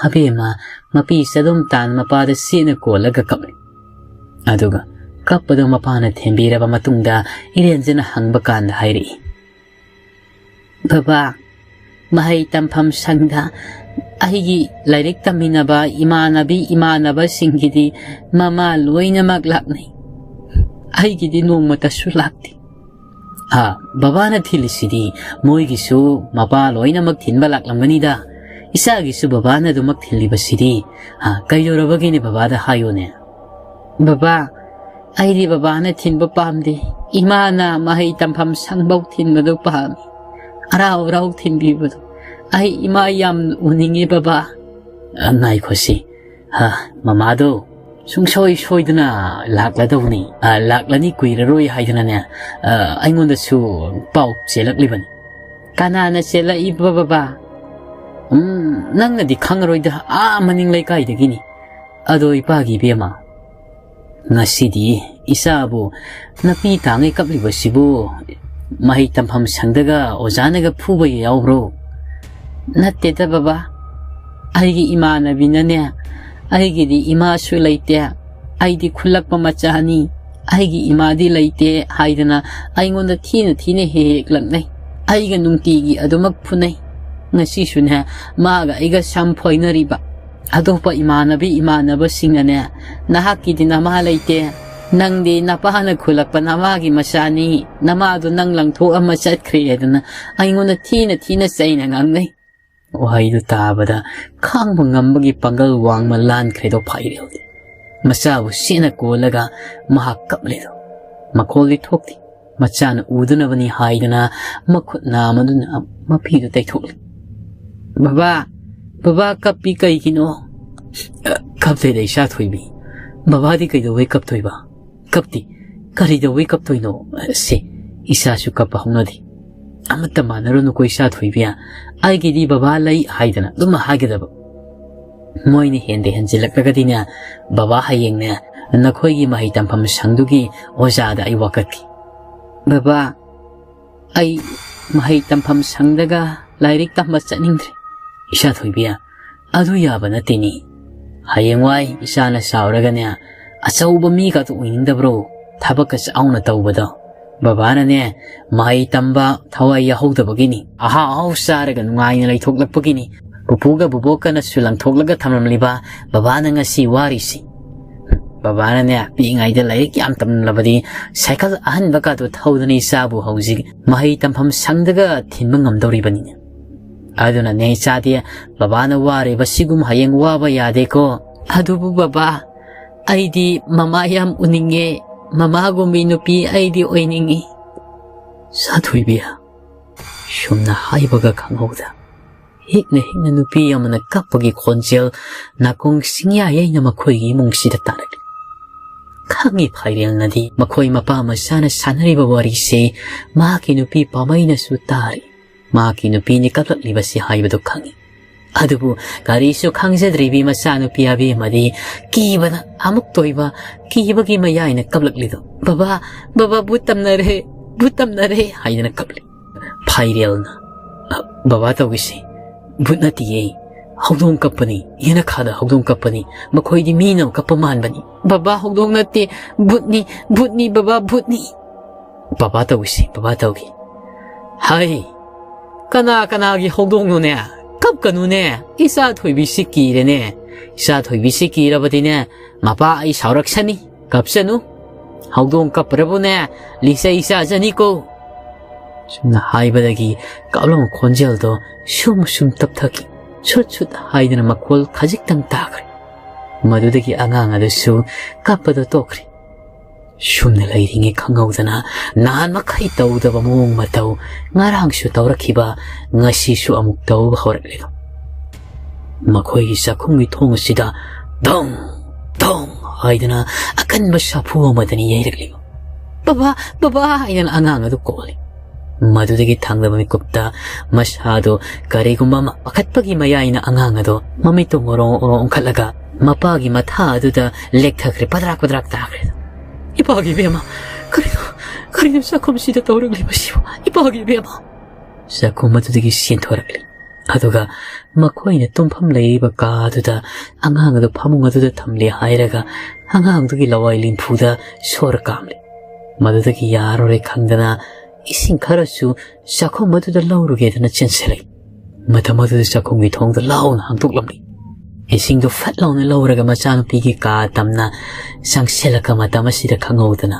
ꯑꯕꯦꯝꯃ ꯃꯄꯤ ꯆꯗꯨꯝ ꯇꯥꯟ ꯃꯄꯥꯗ ꯆꯦꯠꯅ ꯀꯣꯜꯂꯒ ꯀꯞꯂꯤ꯫ ꯑꯗꯨꯒ ꯀꯞꯄꯗꯨ ꯃꯄꯥꯅ ꯊꯦꯝꯕꯤꯔꯕ ꯃꯇꯨꯡꯗ ꯏꯔꯦꯟꯖꯅ ꯍꯪꯕ ꯀꯥꯟꯗ ꯍꯥꯏꯔꯛꯏ, "ꯕꯕꯥ, ꯃꯍꯩ ꯇꯝꯐꯝ ꯁꯪꯗ ꯑꯩꯒꯤ ꯂꯥꯏꯔꯤꯛ ꯇꯝꯃꯤꯟꯅꯕ ꯏꯃꯥꯟꯅꯕꯤ ꯏꯃꯥꯟꯅꯕꯁꯤꯡꯒꯤꯗꯤ ꯃꯃꯥ ꯂꯣꯏꯅꯃꯛ ꯂꯥꯛꯅꯩ꯫ ꯑꯩꯒꯤꯗꯤ ꯅꯣꯡꯃꯇꯁꯨ ꯂꯥꯛꯇꯦ꯫" "ꯑꯥ, ꯕꯕꯥꯅ ꯊꯤꯜꯂꯤꯁꯤꯗꯤ ꯃꯣꯏꯒꯤꯁꯨ ꯃꯄꯥ ꯂꯣꯏꯅꯃꯛ ꯊꯤꯟꯕ ꯂꯥꯛꯂꯝꯒꯅꯤꯗ꯫ ꯏꯆꯥꯒꯤꯁꯨ ꯕꯕꯥꯅ ꯑꯗꯨꯃꯛ ꯊꯤꯜꯂꯤꯕꯁꯤꯗꯤ꯫ ꯑꯥ, ꯀꯩꯗꯧꯔꯕꯒꯦꯅꯦ ꯕꯕꯥꯗ ꯍꯥꯏꯌꯨꯅꯦ꯫" "ꯕꯕꯥ, ꯑꯩꯗꯤ ꯕꯕꯥꯅ ꯊꯤꯟꯕ ꯄꯥꯝꯗꯦ꯫ ꯏꯃꯥꯅ ꯃꯍꯩ ꯇꯝꯐꯝ ꯁꯪꯐꯧ ꯊꯤꯟꯕꯗꯨ ꯄꯥꯝꯃꯤ꯫ ꯍꯔꯥꯎ ꯍꯔꯥꯎ ꯊꯤꯟꯕꯤꯕꯗꯣ꯫ ꯑꯩ ꯏꯃꯥ ꯌꯥꯝ ꯎꯅꯤꯡꯉꯤ ꯕꯕꯥ꯫" "ꯑ, ꯉꯥꯏꯈꯣꯁꯤ꯫ ꯍ, ꯃꯃꯥꯗꯣ ꯁꯨꯡꯁꯣꯏ ꯁꯣꯏꯗꯅ ꯂꯥꯛꯂꯗꯧꯅꯤ꯫ ꯑ, ꯂꯥꯛꯂꯅꯤ ꯀꯨꯏꯔꯔꯣꯏ ꯍꯥꯏꯗꯅꯅꯦ, ꯑ, ꯑꯩꯉꯣꯟꯗꯁꯨ ꯄꯥꯎ ꯆꯦꯜꯂꯛꯂꯤꯕꯅꯤ꯫" "ꯀꯅꯥꯅ ꯆꯦꯜꯂꯛꯏꯕ ꯕꯕꯥ?" "ꯎꯝ, ꯅꯪꯅꯗꯤ ꯈꯪꯉꯔꯣꯏꯗ, ꯑꯥ ꯃꯅꯤꯡ ꯂꯩꯀꯥꯏꯗꯒꯤꯅꯤ꯫ ꯑꯗꯣ ꯏꯄꯥꯒꯤ ꯏꯕꯦꯝꯃ, ꯉꯁꯤꯗꯤ ꯏꯆꯥꯕꯨ ꯅꯥꯄꯤ ꯇꯥꯡꯉꯩ ꯀꯞꯂꯤꯕꯁꯤꯕꯨ ꯃꯍꯩ ꯇꯝꯐꯝ ꯁꯪꯗꯒ ꯑꯣꯖꯥꯅꯒ ꯐꯨꯕ ꯌꯥꯎꯕ꯭ꯔꯣ?" "ꯅꯠꯇꯦꯗ ꯕꯕꯥ, ꯑꯩꯒꯤ ꯏꯃꯥꯟꯅꯕꯤꯅꯅꯦ, ꯑꯩꯒꯤꯗꯤ ꯏꯃꯥꯁꯨ ꯂꯩꯇꯦ, ꯑꯩꯗꯤ ꯈꯨꯜꯂꯛꯄ ꯃꯆꯥꯅꯤ, ꯑꯩꯒꯤ ꯏꯃꯥꯗꯤ ꯂꯩꯇꯦ ꯍꯥꯏꯗꯅ ꯑꯩꯉꯣꯟꯗ ꯊꯤꯅ ꯊꯤꯅ ꯍꯦꯛ ꯍꯦꯛ ꯂꯛꯅꯩ꯫ ꯑꯩꯒ ꯅꯨꯡꯇꯤꯒꯤ ꯑꯗꯨꯃꯛ ꯐꯨꯅꯩ꯫ ꯉꯁꯤꯁꯨꯅꯦ, ꯃꯥꯒ ꯑꯩꯒ ꯁꯝ ꯐꯣꯏꯅꯔꯤꯕ꯫ ꯑꯇꯣꯞꯄ ꯏꯃꯥꯟꯅꯕꯤ ꯏꯃꯥꯟꯅꯕꯁꯤꯡꯅꯅꯦ, 'ꯅꯍꯥꯛꯀꯤꯗꯤ ꯅꯃꯥ ꯂꯩꯇꯦ, ꯅꯪꯗꯤ ꯅꯄꯥꯅ ꯈꯨꯜꯂꯛꯄ ꯅꯃꯥꯒꯤ ꯃꯆꯥꯅꯤ, ꯅꯃꯥꯗꯣ ꯅꯪ ꯂꯪꯊꯣꯛꯑꯝꯃ ꯆꯠꯈ꯭ꯔꯦ' ꯍꯥꯏꯗꯅ ꯑꯩꯉꯣꯟꯗ ꯊꯤꯅ ꯊꯤꯅ ꯆꯩꯅ ꯉꯥꯡꯅꯩ꯫" ꯋꯥꯍꯩꯗꯨ ꯇꯥꯕꯗ ꯈꯥꯡꯕ ꯉꯝꯕꯒꯤ ꯄꯥꯡꯒꯜ ꯋꯥꯡꯃ ꯂꯥꯟꯈ꯭ꯔꯦꯗꯣ ꯐꯥꯏꯔꯦꯜꯗꯤ꯫ ꯃꯆꯥꯕꯨ ꯁꯦꯠꯅ ꯀꯣꯜꯂꯒ ꯃꯍꯥꯛ ꯀꯞꯂꯦꯗꯣ꯫ ꯃꯈꯣꯜꯗꯤ ꯊꯣꯛꯇꯦ꯫ ꯃꯆꯥꯅ ꯎꯗꯅꯕꯅꯤ ꯍꯥꯏꯗꯅ ꯃꯈꯨꯠ ꯅꯥꯝꯃꯗꯨꯅ ꯃꯄꯤꯗꯨ ꯇꯩꯊꯣꯛꯂꯤ꯫ "ꯕꯕꯥ, ꯕꯕꯥ ꯀꯞꯄꯤ ꯀꯩꯒꯤꯅꯣ?" "ꯑ, ꯀꯞꯇꯦꯗ ꯏꯆꯥ ꯊꯣꯏꯕꯤ꯫ ꯕꯕꯥꯗꯤ ꯀꯩꯗꯧꯕꯩ ꯀꯞꯇꯣꯏꯕ? ꯀꯞꯇꯦ꯫ ꯀꯔꯤꯗꯧꯕꯩ ꯀꯞꯇꯣꯏꯅꯣ? ꯁꯦ, ꯏꯆꯥꯁꯨ ꯀꯞꯄ ꯍꯧꯅꯗꯦ꯫ ꯑꯃꯠꯇ ꯃꯥꯟꯅꯔꯨꯅꯨꯀꯣ ꯏꯆꯥ ꯊꯣꯏꯕꯤ꯫ ꯑꯩꯒꯤꯗꯤ ꯕꯕꯥ ꯂꯩ ꯍꯥꯏꯗꯅ ꯑꯗꯨꯝ ꯍꯥꯏꯒꯗꯕ꯫ ꯃꯣꯏꯅ ꯍꯦꯟꯗ ꯍꯦꯟꯖꯤꯜꯂꯛꯂꯒꯗꯤꯅꯦ, ꯕꯕꯥ ꯍꯌꯦꯡꯅꯦ ꯅꯈꯣꯏꯒꯤ ꯃꯍꯩ ꯇꯝꯐꯝ ꯁꯪꯗꯨꯒꯤ ꯑꯣꯖꯥꯗ ꯑꯩ ꯋꯥꯀꯠꯈꯤ꯫" "ꯕꯕꯥ, ꯑꯩ ꯃꯍꯩ ꯇꯝꯐꯝ ꯁꯪꯗꯒ ꯂꯥꯏꯔꯤꯛ ꯇꯝꯕ ꯆꯠꯅꯤꯡꯗ꯭ꯔꯦ꯫" "ꯏꯆꯥ ꯊꯣꯏꯕꯤ, ꯑꯗꯨ ꯌꯥꯕ ꯅꯠꯇꯦꯅꯦ꯫ ꯍꯌꯦꯡꯋꯥꯏ ꯏꯆꯥꯅ ꯆꯥꯎꯔꯒꯅꯦ, ꯑꯆꯧꯕ ꯃꯤꯒꯗꯣ ꯑꯣꯏꯅꯤꯡꯗꯕ꯭ꯔꯣ? ꯊꯕꯛꯀ ꯆꯥꯎꯅ ꯇꯧꯕꯗꯣ꯫ ꯕꯕꯥꯅꯅꯦ, ꯃꯍꯩ ꯇꯝꯕ ꯊꯋꯥꯏ ꯌꯥꯎꯍꯧꯗꯕꯒꯤꯅꯤ꯫ ꯑꯍꯥꯎ ꯑꯍꯥꯎ ꯆꯥꯔꯒ ꯅꯨꯡꯉꯥꯏꯅ ꯂꯩꯊꯣꯛꯂꯛꯄꯒꯤꯅꯤ꯫ ꯄꯨꯄꯨꯒ ꯕꯨꯕꯣꯛꯀꯅꯁꯨ ꯂꯪꯊꯣꯛꯂꯒ ꯊꯝꯂꯝꯂꯤꯕ ꯕꯕꯥꯅ ꯉꯁꯤ ꯋꯥꯔꯤꯁꯤ꯫ ꯕꯕꯥꯅꯅꯦ, ꯄꯤꯛꯏꯉꯩꯗ ꯂꯥꯏꯔꯤꯛ ꯌꯥꯝ ꯇꯝꯂꯕꯗꯤ ꯁꯥꯏꯀꯜ ꯑꯍꯟꯕꯒꯗꯣ ꯊꯧꯗꯅ ꯏꯆꯥꯕꯨ ꯍꯧꯖꯤꯛ ꯃꯍꯩ ꯇꯝꯐꯝ ꯁꯪꯗꯒ ꯊꯤꯟꯕ ꯉꯝꯗꯧꯔꯤꯕꯅꯤꯅꯦ꯫ ꯑꯗꯨꯅꯅꯦ ꯏꯆꯥꯗꯤ, ꯕꯕꯥꯅ ꯋꯥꯔꯤꯕꯁꯤꯒꯨꯝ ꯍꯌꯦꯡ ꯋꯥꯕ ꯌꯥꯗꯦꯀꯣ꯫ ꯑꯗꯨꯕꯨ ꯕꯕꯥ, ꯑꯩꯗꯤ ꯃꯃꯥ ꯌꯥꯝ ꯎꯅꯤꯡꯉꯦ꯫ ꯃꯃꯥꯒꯨꯝꯕꯤ ꯅꯨꯄꯤ ꯑꯩꯗꯤ ꯑꯣꯏꯅꯤꯡꯉꯤ꯫ ꯁꯥꯊꯣꯏꯕꯤ ꯁꯨꯝꯅ ꯍꯥꯏꯕꯒ ꯈꯪꯍꯧꯗ ꯍꯤꯛꯅ ꯍꯤꯛꯅ ꯅꯨꯄꯤ ꯑꯃꯅ ꯀꯞꯄꯒꯤ ꯈꯣꯟꯖꯦꯜ ꯅꯥꯀꯣꯡ ꯁꯤꯡꯌꯥ ꯌꯩꯅ ꯃꯈꯣꯏꯒꯤ ꯏꯃꯨꯡꯁꯤꯗ ꯇꯥꯔꯛꯂꯤ꯫ ꯈꯪꯉꯤ ꯐꯥꯏꯔꯦꯜꯅꯗꯤ ꯃꯈꯣꯏ ꯃꯄꯥ ꯃꯆꯥꯅ ꯁꯥꯟꯅꯔꯤꯕ ꯋꯥꯔꯤꯁꯦ ꯃꯍꯥꯛꯀꯤ ꯅꯨꯄꯤ ꯄꯥꯃꯩꯅꯁꯨ ꯇꯥꯔꯤ꯫ ꯃꯍꯥꯛꯀꯤ ꯅꯨꯄꯤꯅꯤ ꯀꯞꯂꯛꯂꯤꯕꯁꯤ ꯍꯥꯏꯕꯗꯨ ꯈꯪꯉꯤ꯫ ꯑꯗꯨꯕꯨ ꯀꯔꯤꯁꯨ ꯈꯪꯖꯗ꯭ꯔꯤꯕꯤ ꯃꯆꯥꯅꯨꯄꯤ ꯑꯕꯦꯝꯃꯗꯤ ꯀꯤꯕꯅ ꯑꯃꯨꯛ ꯇꯣꯏꯕ, ꯀꯤꯕꯒꯤ ꯃꯌꯥꯏꯅ ꯀꯞꯂꯛꯂꯤꯗꯣ, "ꯕꯕꯥ, ꯕꯕꯥ, ꯚꯨꯠ ꯇꯝꯅꯔꯦ, ꯚꯨꯠ ꯇꯝꯅꯔꯦ" ꯍꯥꯏꯗꯅ ꯀꯞꯂꯤ꯫ ꯐꯥꯏꯔꯦꯜꯅ, "ꯑ, ꯕꯕꯥ ꯇꯧꯒꯤꯁꯤ, ꯚꯨꯠ ꯅꯠꯇꯤꯌꯦ, ꯍꯧꯗꯣꯡ ꯀꯞꯄꯅꯤ, ꯌꯦꯅꯈꯥꯗ ꯍꯧꯗꯣꯡ ꯀꯞꯄꯅꯤ, ꯃꯈꯣꯏꯗꯤ ꯃꯤꯅ ꯀꯞꯄ ꯃꯥꯟꯕꯅꯤ"꯫ "ꯕꯕꯥ, ꯍꯧꯗꯣꯡ ꯅꯠꯇꯦ, ꯚꯨꯠꯅꯤ, ꯚꯨꯠꯅꯤ, ꯕꯕꯥ, ꯚꯨꯠꯅꯤ"꯫ "ꯕꯕꯥ ꯇꯧꯒꯤꯁꯤ, ꯕꯕꯥ ꯇꯧꯒꯤ"꯫ "ꯍꯩ, ꯀꯅꯥ ꯀꯅꯥꯒꯤ ꯍꯧꯗꯣꯡꯅꯣꯅꯦ? ꯀꯞꯀꯅꯨꯅꯦ, ꯏꯆꯥ ꯊꯣꯏꯕꯤꯁꯤ ꯀꯤꯔꯦꯅꯦ꯫ ꯏꯆꯥ ꯊꯣꯏꯕꯤꯁꯤ ꯀꯤꯔꯕꯗꯤꯅꯦ, ꯃꯄꯥ ꯑꯩ ꯁꯥꯎꯔꯛꯁꯅꯤ꯫ ꯀꯞꯁꯅꯨ꯫ ꯍꯧꯗꯣꯡ ꯀꯞꯄ꯭ꯔꯕꯨꯅꯦ, ꯂꯤꯆꯩ ꯆꯥꯖꯅꯤꯀꯣ"꯫ ꯁꯨꯝꯅ ꯍꯥꯏꯕꯗꯒꯤ ꯀꯥꯞꯂꯝꯕ ꯈꯣꯟꯖꯦꯜꯗꯣ ꯁꯨꯝ ꯁꯨꯝ ꯇꯞꯊꯈꯤ꯫ ꯁꯨꯠ ꯁꯨꯠ ꯍꯥꯏꯗꯅ ꯃꯈꯣꯜ ꯈꯖꯤꯛꯇꯪ ꯇꯥꯈ꯭ꯔꯦ꯫ ꯃꯗꯨꯗꯒꯤ ꯑꯉꯥꯡ ꯑꯗꯨꯁꯨ ꯀꯞꯄꯗꯣ ꯇꯣꯛꯈ꯭ꯔꯦ꯫ ꯁꯨꯝꯅ ꯂꯩꯔꯤꯉꯩ ꯈꯪꯍꯧꯗꯅ ꯅꯍꯥꯟ ꯃꯈꯩ ꯇꯧꯗꯕ ꯃꯑꯣꯡ ꯃꯇꯧ, ꯉꯔꯥꯡꯁꯨ ꯇꯧꯔꯛꯈꯤꯕ, ꯉꯁꯤꯁꯨ ꯑꯃꯨꯛ ꯇꯧꯕ ꯍꯧꯔꯛꯂꯤꯕ꯫ ꯃꯈꯣꯏꯒꯤ ꯆꯥꯛꯈꯨꯝꯒꯤ ꯊꯣꯡ ꯑꯁꯤꯗ ꯙꯝ ꯙꯝ ꯍꯥꯏꯗꯅ ꯑꯀꯟꯕ ꯁꯥꯐꯨ ꯑꯃꯗꯅꯤ ꯌꯩꯔꯛꯂꯤꯕ꯫ "ꯕꯕꯥ, ꯕꯕꯥ" ꯍꯥꯏꯗꯅ ꯑꯉꯥꯡ ꯑꯗꯨ ꯀꯣꯜꯂꯤ꯫ ꯃꯗꯨꯗꯒꯤ ꯊꯥꯡꯗꯕ ꯃꯤꯀꯨꯞꯇ ꯃꯁꯥꯗꯨ ꯀꯔꯤꯒꯨꯝꯕ ꯑꯃ ꯄꯥꯈꯠꯄꯒꯤ ꯃꯌꯥꯏꯅ ꯑꯉꯥꯡ ꯑꯗꯨ ꯃꯃꯤꯠꯇꯨ ꯉꯣꯔꯣ ꯉꯣꯔꯣ ꯑꯣꯟꯈꯠꯂꯒ ꯃꯄꯥꯒꯤ ꯃꯊꯥ ꯑꯗꯨꯗ ꯂꯦꯛꯊꯈ꯭ꯔꯦ, ꯄꯗ꯭ꯔꯥꯛ ꯄꯗ꯭ꯔꯥꯛ ꯇꯥꯈ꯭ꯔꯦ꯫ "ꯏꯄꯥꯒꯤ ꯏꯕꯦꯝꯃ, ꯀꯔꯤꯅꯣ, ꯀꯔꯤꯅꯣ ꯆꯥꯛꯈꯨꯝꯁꯤꯗ ꯇꯧꯔꯛꯂꯤꯕꯁꯤꯕꯨ? ꯏꯄꯥꯒꯤ ꯏꯕꯦꯝꯃ!" ꯆꯥꯛꯈꯨꯝ ꯑꯗꯨꯗꯒꯤ ꯆꯦꯟꯊꯣꯔꯛꯂꯤ꯫ ꯑꯗꯨꯒ ꯃꯈꯣꯏꯅ ꯇꯨꯝꯐꯝ ꯂꯩꯔꯤꯕ ꯀꯥ ꯑꯗꯨꯗ ꯑꯉꯥꯡ ꯑꯗꯨ ꯐꯃꯨꯡ ꯑꯗꯨꯗ ꯊꯝꯂꯦ ꯍꯥꯏꯔꯒ ꯑꯉꯥꯡꯗꯨꯒꯤ ꯂꯋꯥꯏ ꯂꯤꯟꯐꯨꯗ ꯁꯣꯔ ꯀꯥꯝꯂꯦ꯫ ꯃꯗꯨꯗꯒꯤ ꯌꯥꯔꯣꯏ ꯈꯪꯗꯅ ꯏꯁꯤꯡ ꯈꯔꯁꯨ ꯆꯥꯛꯈꯨꯝ ꯑꯗꯨꯗ ꯂꯧꯔꯨꯒꯦꯗꯅ ꯆꯦꯟꯁꯤꯜꯂꯛꯏ꯫ ꯃꯇꯝ ꯑꯗꯨꯗ ꯆꯥꯛꯈꯨꯝꯒꯤ ꯊꯣꯡꯗꯨ ꯂꯥꯎꯅ ꯍꯥꯡꯗꯣꯛꯂꯝꯂꯤ꯫ ꯏꯁꯤꯡꯗꯨ ꯐꯠ ꯂꯥꯎꯅ ꯂꯧꯔꯒ ꯃꯆꯥꯅꯨꯄꯤꯒꯤ ꯀꯥ ꯇꯝꯅ ꯆꯪꯁꯤꯜꯂꯛꯄ ꯃꯇꯝ ꯑꯁꯤꯗ ꯈꯪꯍꯧꯗꯅ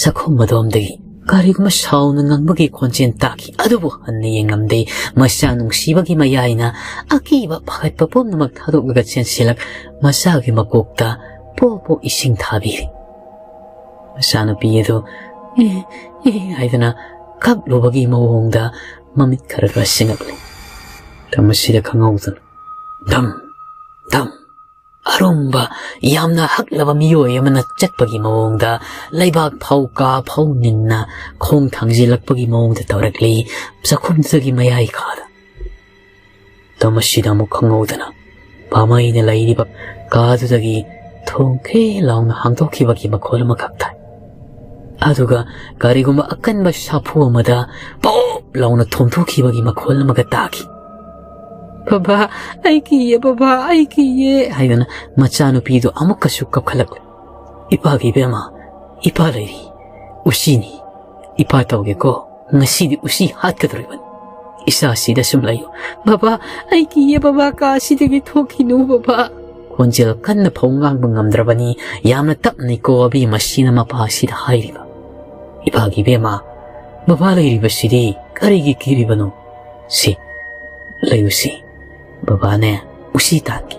ꯆꯥꯛꯈꯨꯝ ꯑꯗꯣꯝꯗꯒꯤ ꯀꯔꯤꯒꯨꯝꯕ ꯁꯥꯎꯅ ꯉꯪꯕꯒꯤ ꯈꯣꯟꯖꯦꯜ ꯇꯥꯈꯤ꯫ ꯑꯗꯨꯕꯨ ꯍꯟꯅ ꯌꯦꯡꯂꯝꯗꯦ꯫ ꯃꯆꯥ ꯅꯨꯡꯁꯤꯕꯒꯤ ꯃꯌꯥꯏꯅ ꯑꯀꯤꯕ ꯄꯥꯈꯠꯄ ꯄꯨꯝꯅꯃꯛ ꯊꯥꯗꯣꯛꯂꯒ ꯆꯦꯟꯁꯤꯜꯂꯛ ꯃꯆꯥꯒꯤ ꯃꯀꯣꯛꯇ ꯄꯣ ꯄꯣ ꯏꯁꯤꯡ ꯊꯥꯕꯤꯔꯤ꯫ ꯃꯆꯥꯅꯨꯄꯤ ꯑꯗꯨ "ꯑꯦ, ꯑꯦ" ꯍꯥꯏꯗꯨꯅ ꯀꯞꯂꯨꯕꯒꯤ ꯃꯑꯣꯡꯗ ꯃꯃꯤꯠ ꯈꯔ ꯈꯔ ꯁꯤꯡꯉꯛꯂꯤ꯫ ꯃꯇꯝ ꯑꯁꯤꯗ ꯈꯪꯍꯧꯗꯅ ꯙꯝ ꯙꯝ ꯑꯔꯨꯝꯕ, ꯌꯥꯝꯅ ꯍꯛꯂꯕ ꯃꯤꯑꯣꯏ ꯑꯃꯅ ꯆꯠꯄꯒꯤ ꯃꯑꯣꯡꯗ ꯂꯩꯕꯥꯛ ꯐꯧ ꯀꯥ ꯐꯧ ꯅꯤꯟꯅ ꯈꯣꯡ ꯊꯥꯡꯖꯤꯜꯂꯛꯄꯒꯤ ꯃꯑꯣꯡꯗ ꯇꯧꯔꯛꯂꯤ ꯆꯥꯛꯈꯨꯝꯗꯨꯒꯤ ꯃꯌꯥꯏ ꯀꯥꯗ꯫ ꯃꯇꯝ ꯑꯁꯤꯗ ꯑꯃꯨꯛ ꯈꯪꯍꯧꯗꯅ ꯄꯥꯃꯩꯅ ꯂꯩꯔꯤꯕ ꯀꯥꯗꯨꯗꯒꯤ ꯊꯣꯡ ꯈꯦ ꯂꯥꯎꯅ ꯍꯥꯡꯗꯣꯛꯈꯤꯕꯒꯤ ꯃꯈꯣꯜ ꯑꯃꯈꯛ ꯇꯥꯏ꯫ ꯑꯗꯨꯒ ꯀꯔꯤꯒꯨꯝꯕ ꯑꯀꯟꯕ ꯁꯥꯐꯨ ꯑꯃꯗ ꯄꯣꯞ ꯂꯥꯎꯅ ꯊꯣꯝꯊꯣꯛꯈꯤꯕꯒꯤ ꯃꯈꯣꯜ ꯑꯃꯒ ꯇꯥꯈꯤ꯫ "ꯕꯕꯥ, ꯑꯩ ꯀꯤꯌꯦ, ꯕꯕꯥ, ꯑꯩ ꯀꯤꯌꯦ" ꯍꯥꯏꯗꯅ ꯃꯆꯥꯅꯨꯄꯤꯗꯨ ꯑꯃꯨꯛꯀꯁꯨ ꯀꯞꯈꯠꯂꯛꯂꯦ꯫ "ꯏꯄꯥꯒꯤ ꯏꯕꯦꯝꯃ, ꯏꯄꯥ ꯂꯩꯔꯤ, ꯎꯁꯤꯅꯤ, ꯏꯄꯥ ꯇꯧꯒꯦꯀꯣ, ꯉꯁꯤꯗꯤ ꯎꯁꯤ ꯍꯥꯠꯀꯗꯧꯔꯤꯕꯅꯤ꯫ ꯏꯆꯥꯁꯤꯗ ꯁꯨꯝ ꯂꯩꯌꯨ"꯫ "ꯕꯕꯥ, ꯑꯩ ꯀꯤꯌꯦ ꯕꯕꯥ, ꯀꯥ ꯑꯁꯤꯗꯒꯤ ꯊꯣꯛꯈꯤꯅꯨ ꯕꯕꯥ"꯫ ꯈꯣꯟꯖꯦꯜ ꯀꯟꯅ ꯐꯥꯎ ꯉꯥꯡꯕ ꯉꯝꯗ꯭ꯔꯕꯅꯤ꯫ ꯌꯥꯝꯅ ꯇꯞꯅꯤꯀꯣ ꯑꯕꯦꯝꯃ ꯁꯤꯅ ꯃꯄꯥꯁꯤꯗ ꯍꯥꯏꯔꯤꯕ꯫ "ꯏꯄꯥꯒꯤ ꯏꯕꯦꯝꯃ, ꯕꯕꯥ ꯂꯩꯔꯤꯕꯁꯤꯗꯤ ꯀꯔꯤꯒꯤ ꯀꯤꯔꯤꯕꯅꯣ? ꯁꯤ, ꯂꯩꯌꯨ ꯁꯤ, ꯕꯕꯥꯅꯦ, ꯎꯁꯤ ꯇꯥꯟꯒꯦ"꯫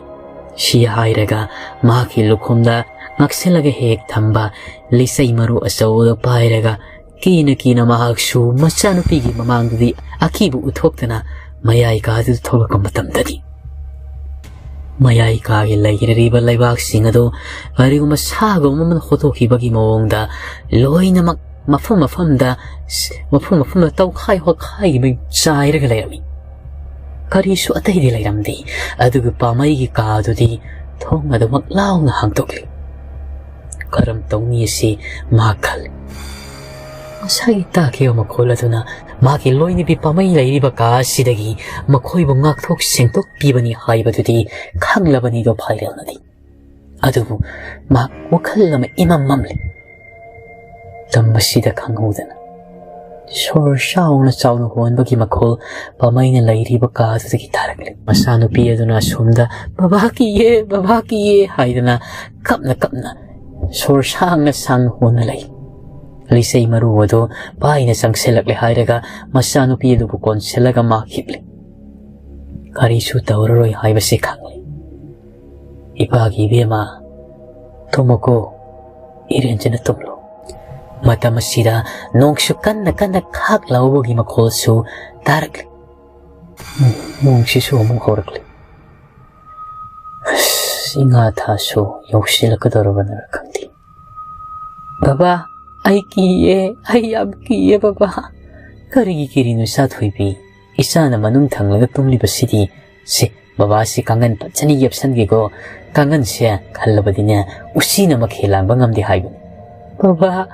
ꯁꯤ ꯍꯥꯏꯔꯒ ꯃꯍꯥꯛꯀꯤ ꯂꯨꯈꯣꯝꯗ ꯉꯥꯛꯁꯤꯜꯂꯒ ꯍꯦꯛ ꯊꯝꯕ ꯂꯤꯆꯩ ꯃꯔꯨ ꯑꯆꯧꯕꯗꯨ ꯄꯥꯏꯔꯒ ꯀꯤꯅ ꯀꯤꯅ ꯃꯍꯥꯛꯁꯨ ꯃꯆꯥꯅꯨꯄꯤꯒꯤ ꯃꯃꯥꯡꯗꯗꯤ ꯑꯀꯤꯕ ꯎꯠꯊꯣꯛꯇꯅ ꯃꯌꯥꯏ ꯀꯥꯗꯨꯗ ꯊꯣꯛꯂꯛꯄ ꯃꯇꯝꯗꯗꯤ ꯃꯌꯥꯏ ꯀꯥꯒꯤ ꯂꯩꯔꯤꯕ ꯂꯩꯕꯥꯛꯁꯤꯡ ꯑꯗꯨ ꯀꯔꯤꯒꯨꯝꯕ ꯁꯥꯒꯨꯝꯕ ꯑꯃꯅ ꯍꯣꯠꯇꯣꯛꯈꯤꯕꯒꯤ ꯃꯑꯣꯡꯗ ꯂꯣꯏꯅꯃꯛ ꯃꯐꯝ ꯃꯐꯝꯗ, ꯃꯐꯝ ꯃꯐꯝꯗ ꯇꯧꯈꯥꯏ ꯍꯣꯠꯈꯥꯏꯒꯤ ꯆꯥꯏꯔꯒ ꯂꯩꯔꯝꯃꯤ꯫ ꯀꯔꯤꯁꯨ ꯑꯇꯩꯗꯤ ꯂꯩꯔꯝꯗꯦ꯫ ꯑꯗꯨꯒ ꯄꯥꯃꯩꯒꯤ ꯀꯥꯗꯨꯗꯤ ꯊꯣꯡ ꯑꯗꯨꯃꯛ ꯂꯥꯎꯅ ꯍꯥꯡꯗꯣꯛꯂꯤ꯫ "ꯀꯔꯝ ꯇꯧꯅꯤ?" ꯑꯁꯤ ꯃꯍꯥꯛ ꯈꯜꯂꯤ꯫ ꯉꯁꯥꯏ ꯇꯥꯈꯤꯕ ꯃꯈꯣꯜ ꯑꯗꯨꯅ ꯃꯥꯒꯤ ꯂꯣꯏꯅꯕꯤ ꯄꯥꯃꯩ ꯂꯩꯔꯤꯕ ꯀꯥ ꯑꯁꯤꯗꯒꯤ ꯃꯈꯣꯏꯕꯨ ꯉꯥꯛꯊꯣꯛ ꯁꯦꯡꯗꯣꯛꯄꯤꯕꯅꯤ ꯍꯥꯏꯕꯗꯨꯗꯤ ꯈꯪꯂꯕꯅꯤꯗꯣ ꯐꯥꯏꯔꯦꯜꯅꯗꯤ꯫ ꯑꯗꯨꯕꯨ ꯃꯍꯥꯛ ꯋꯥꯈꯜ ꯑꯃ ꯏꯃꯝ ꯃꯝꯂꯤ꯫ ꯇꯝꯕꯁꯤꯗ ꯈꯪꯍꯧꯗꯅ ꯁꯣꯔ ꯆꯥꯎꯅ ꯆꯥꯎꯅ ꯍꯣꯟꯕꯒꯤ ꯃꯈꯣꯜ ꯄꯥꯃꯩꯅ ꯂꯩꯔꯤꯕ ꯀꯥꯗꯨꯗꯒꯤ ꯇꯥꯔꯛꯂꯤ꯫ ꯃꯆꯥꯅꯨꯄꯤ ꯑꯗꯨꯅ ꯑꯁꯣꯝꯗ "ꯕꯕꯥ ꯀꯤꯌꯦ, ꯕꯕꯥ ꯀꯤꯌꯦ" ꯍꯥꯏꯗꯅ ꯀꯞꯅ ꯀꯞꯅ ꯁꯣꯔ ꯁꯥꯡꯅ ꯁꯥꯡꯅ ꯍꯣꯟꯅ ꯂꯩ꯫ ꯂꯤꯆꯩ ꯃꯔꯨ ꯑꯗꯨ ꯄꯥꯏꯅ ꯆꯪꯁꯤꯜꯂꯛꯂꯦ ꯍꯥꯏꯔꯒ ꯃꯆꯥꯅꯨꯄꯤ ꯑꯗꯨꯕꯨ ꯀꯣꯟꯁꯤꯜꯂꯒ ꯃꯥ ꯍꯤꯞꯂꯤ꯫ ꯀꯔꯤꯁꯨ ꯇꯧꯔꯔꯣꯏ ꯍꯥꯏꯕꯁꯤ ꯈꯪꯂꯤ꯫ "ꯏꯄꯥꯒꯤ ꯏꯕꯦꯝꯃ, ꯇꯨꯝꯃꯨꯀꯣ, ꯏꯔꯦꯟꯖꯅ ꯇꯨꯝꯂꯣ"꯫ ꯃꯇꯝ ꯑꯁꯤꯗ ꯅꯣꯡꯁꯨ ꯀꯟꯅ ꯀꯟꯅ ꯈꯥꯛ ꯂꯥꯎꯕꯒꯤ ꯃꯈꯣꯜꯁꯨ ꯇꯥꯔꯛꯂꯤ꯫ ꯎꯝ, ꯅꯣꯡꯁꯤꯁꯨ ꯑꯃꯨꯛ ꯍꯧꯔꯛꯂꯤ꯫ ꯑꯁ, ꯏꯉꯥ ꯊꯥꯁꯨ ꯌꯧꯁꯤꯜꯂꯛꯀꯗꯧꯔꯕꯅꯔ ꯈꯪꯗꯦ꯫ "ꯕꯕꯥ, ꯑꯩ ꯀꯤꯌꯦ, ꯑꯩ ꯌꯥꯝ ꯀꯤꯌꯦ ꯕꯕꯥ"꯫ "ꯀꯔꯤꯒꯤ ꯀꯤꯔꯤꯅꯣ ꯏꯆꯥ ꯊꯣꯏꯕꯤ? ꯏꯆꯥꯅ ꯃꯅꯨꯡ ꯊꯪꯂꯒ ꯇꯨꯝꯂꯤꯕꯁꯤꯗꯤ꯫ ꯁꯦ, ꯕꯕꯥꯁꯤ ꯀꯥꯡꯒꯟ ꯐꯖꯅ ꯌꯦꯞꯁꯟꯒꯦꯀꯣ꯫ ꯀꯥꯡꯒꯟꯁꯦ ꯈꯜꯂꯕꯗꯤꯅꯦ, ꯎꯆꯤꯅ ꯃꯈꯦꯜ ꯂꯥꯡꯕ ꯉꯝꯗꯦ ꯍꯥꯏꯕꯅꯤ"꯫ "ꯕꯕꯥ,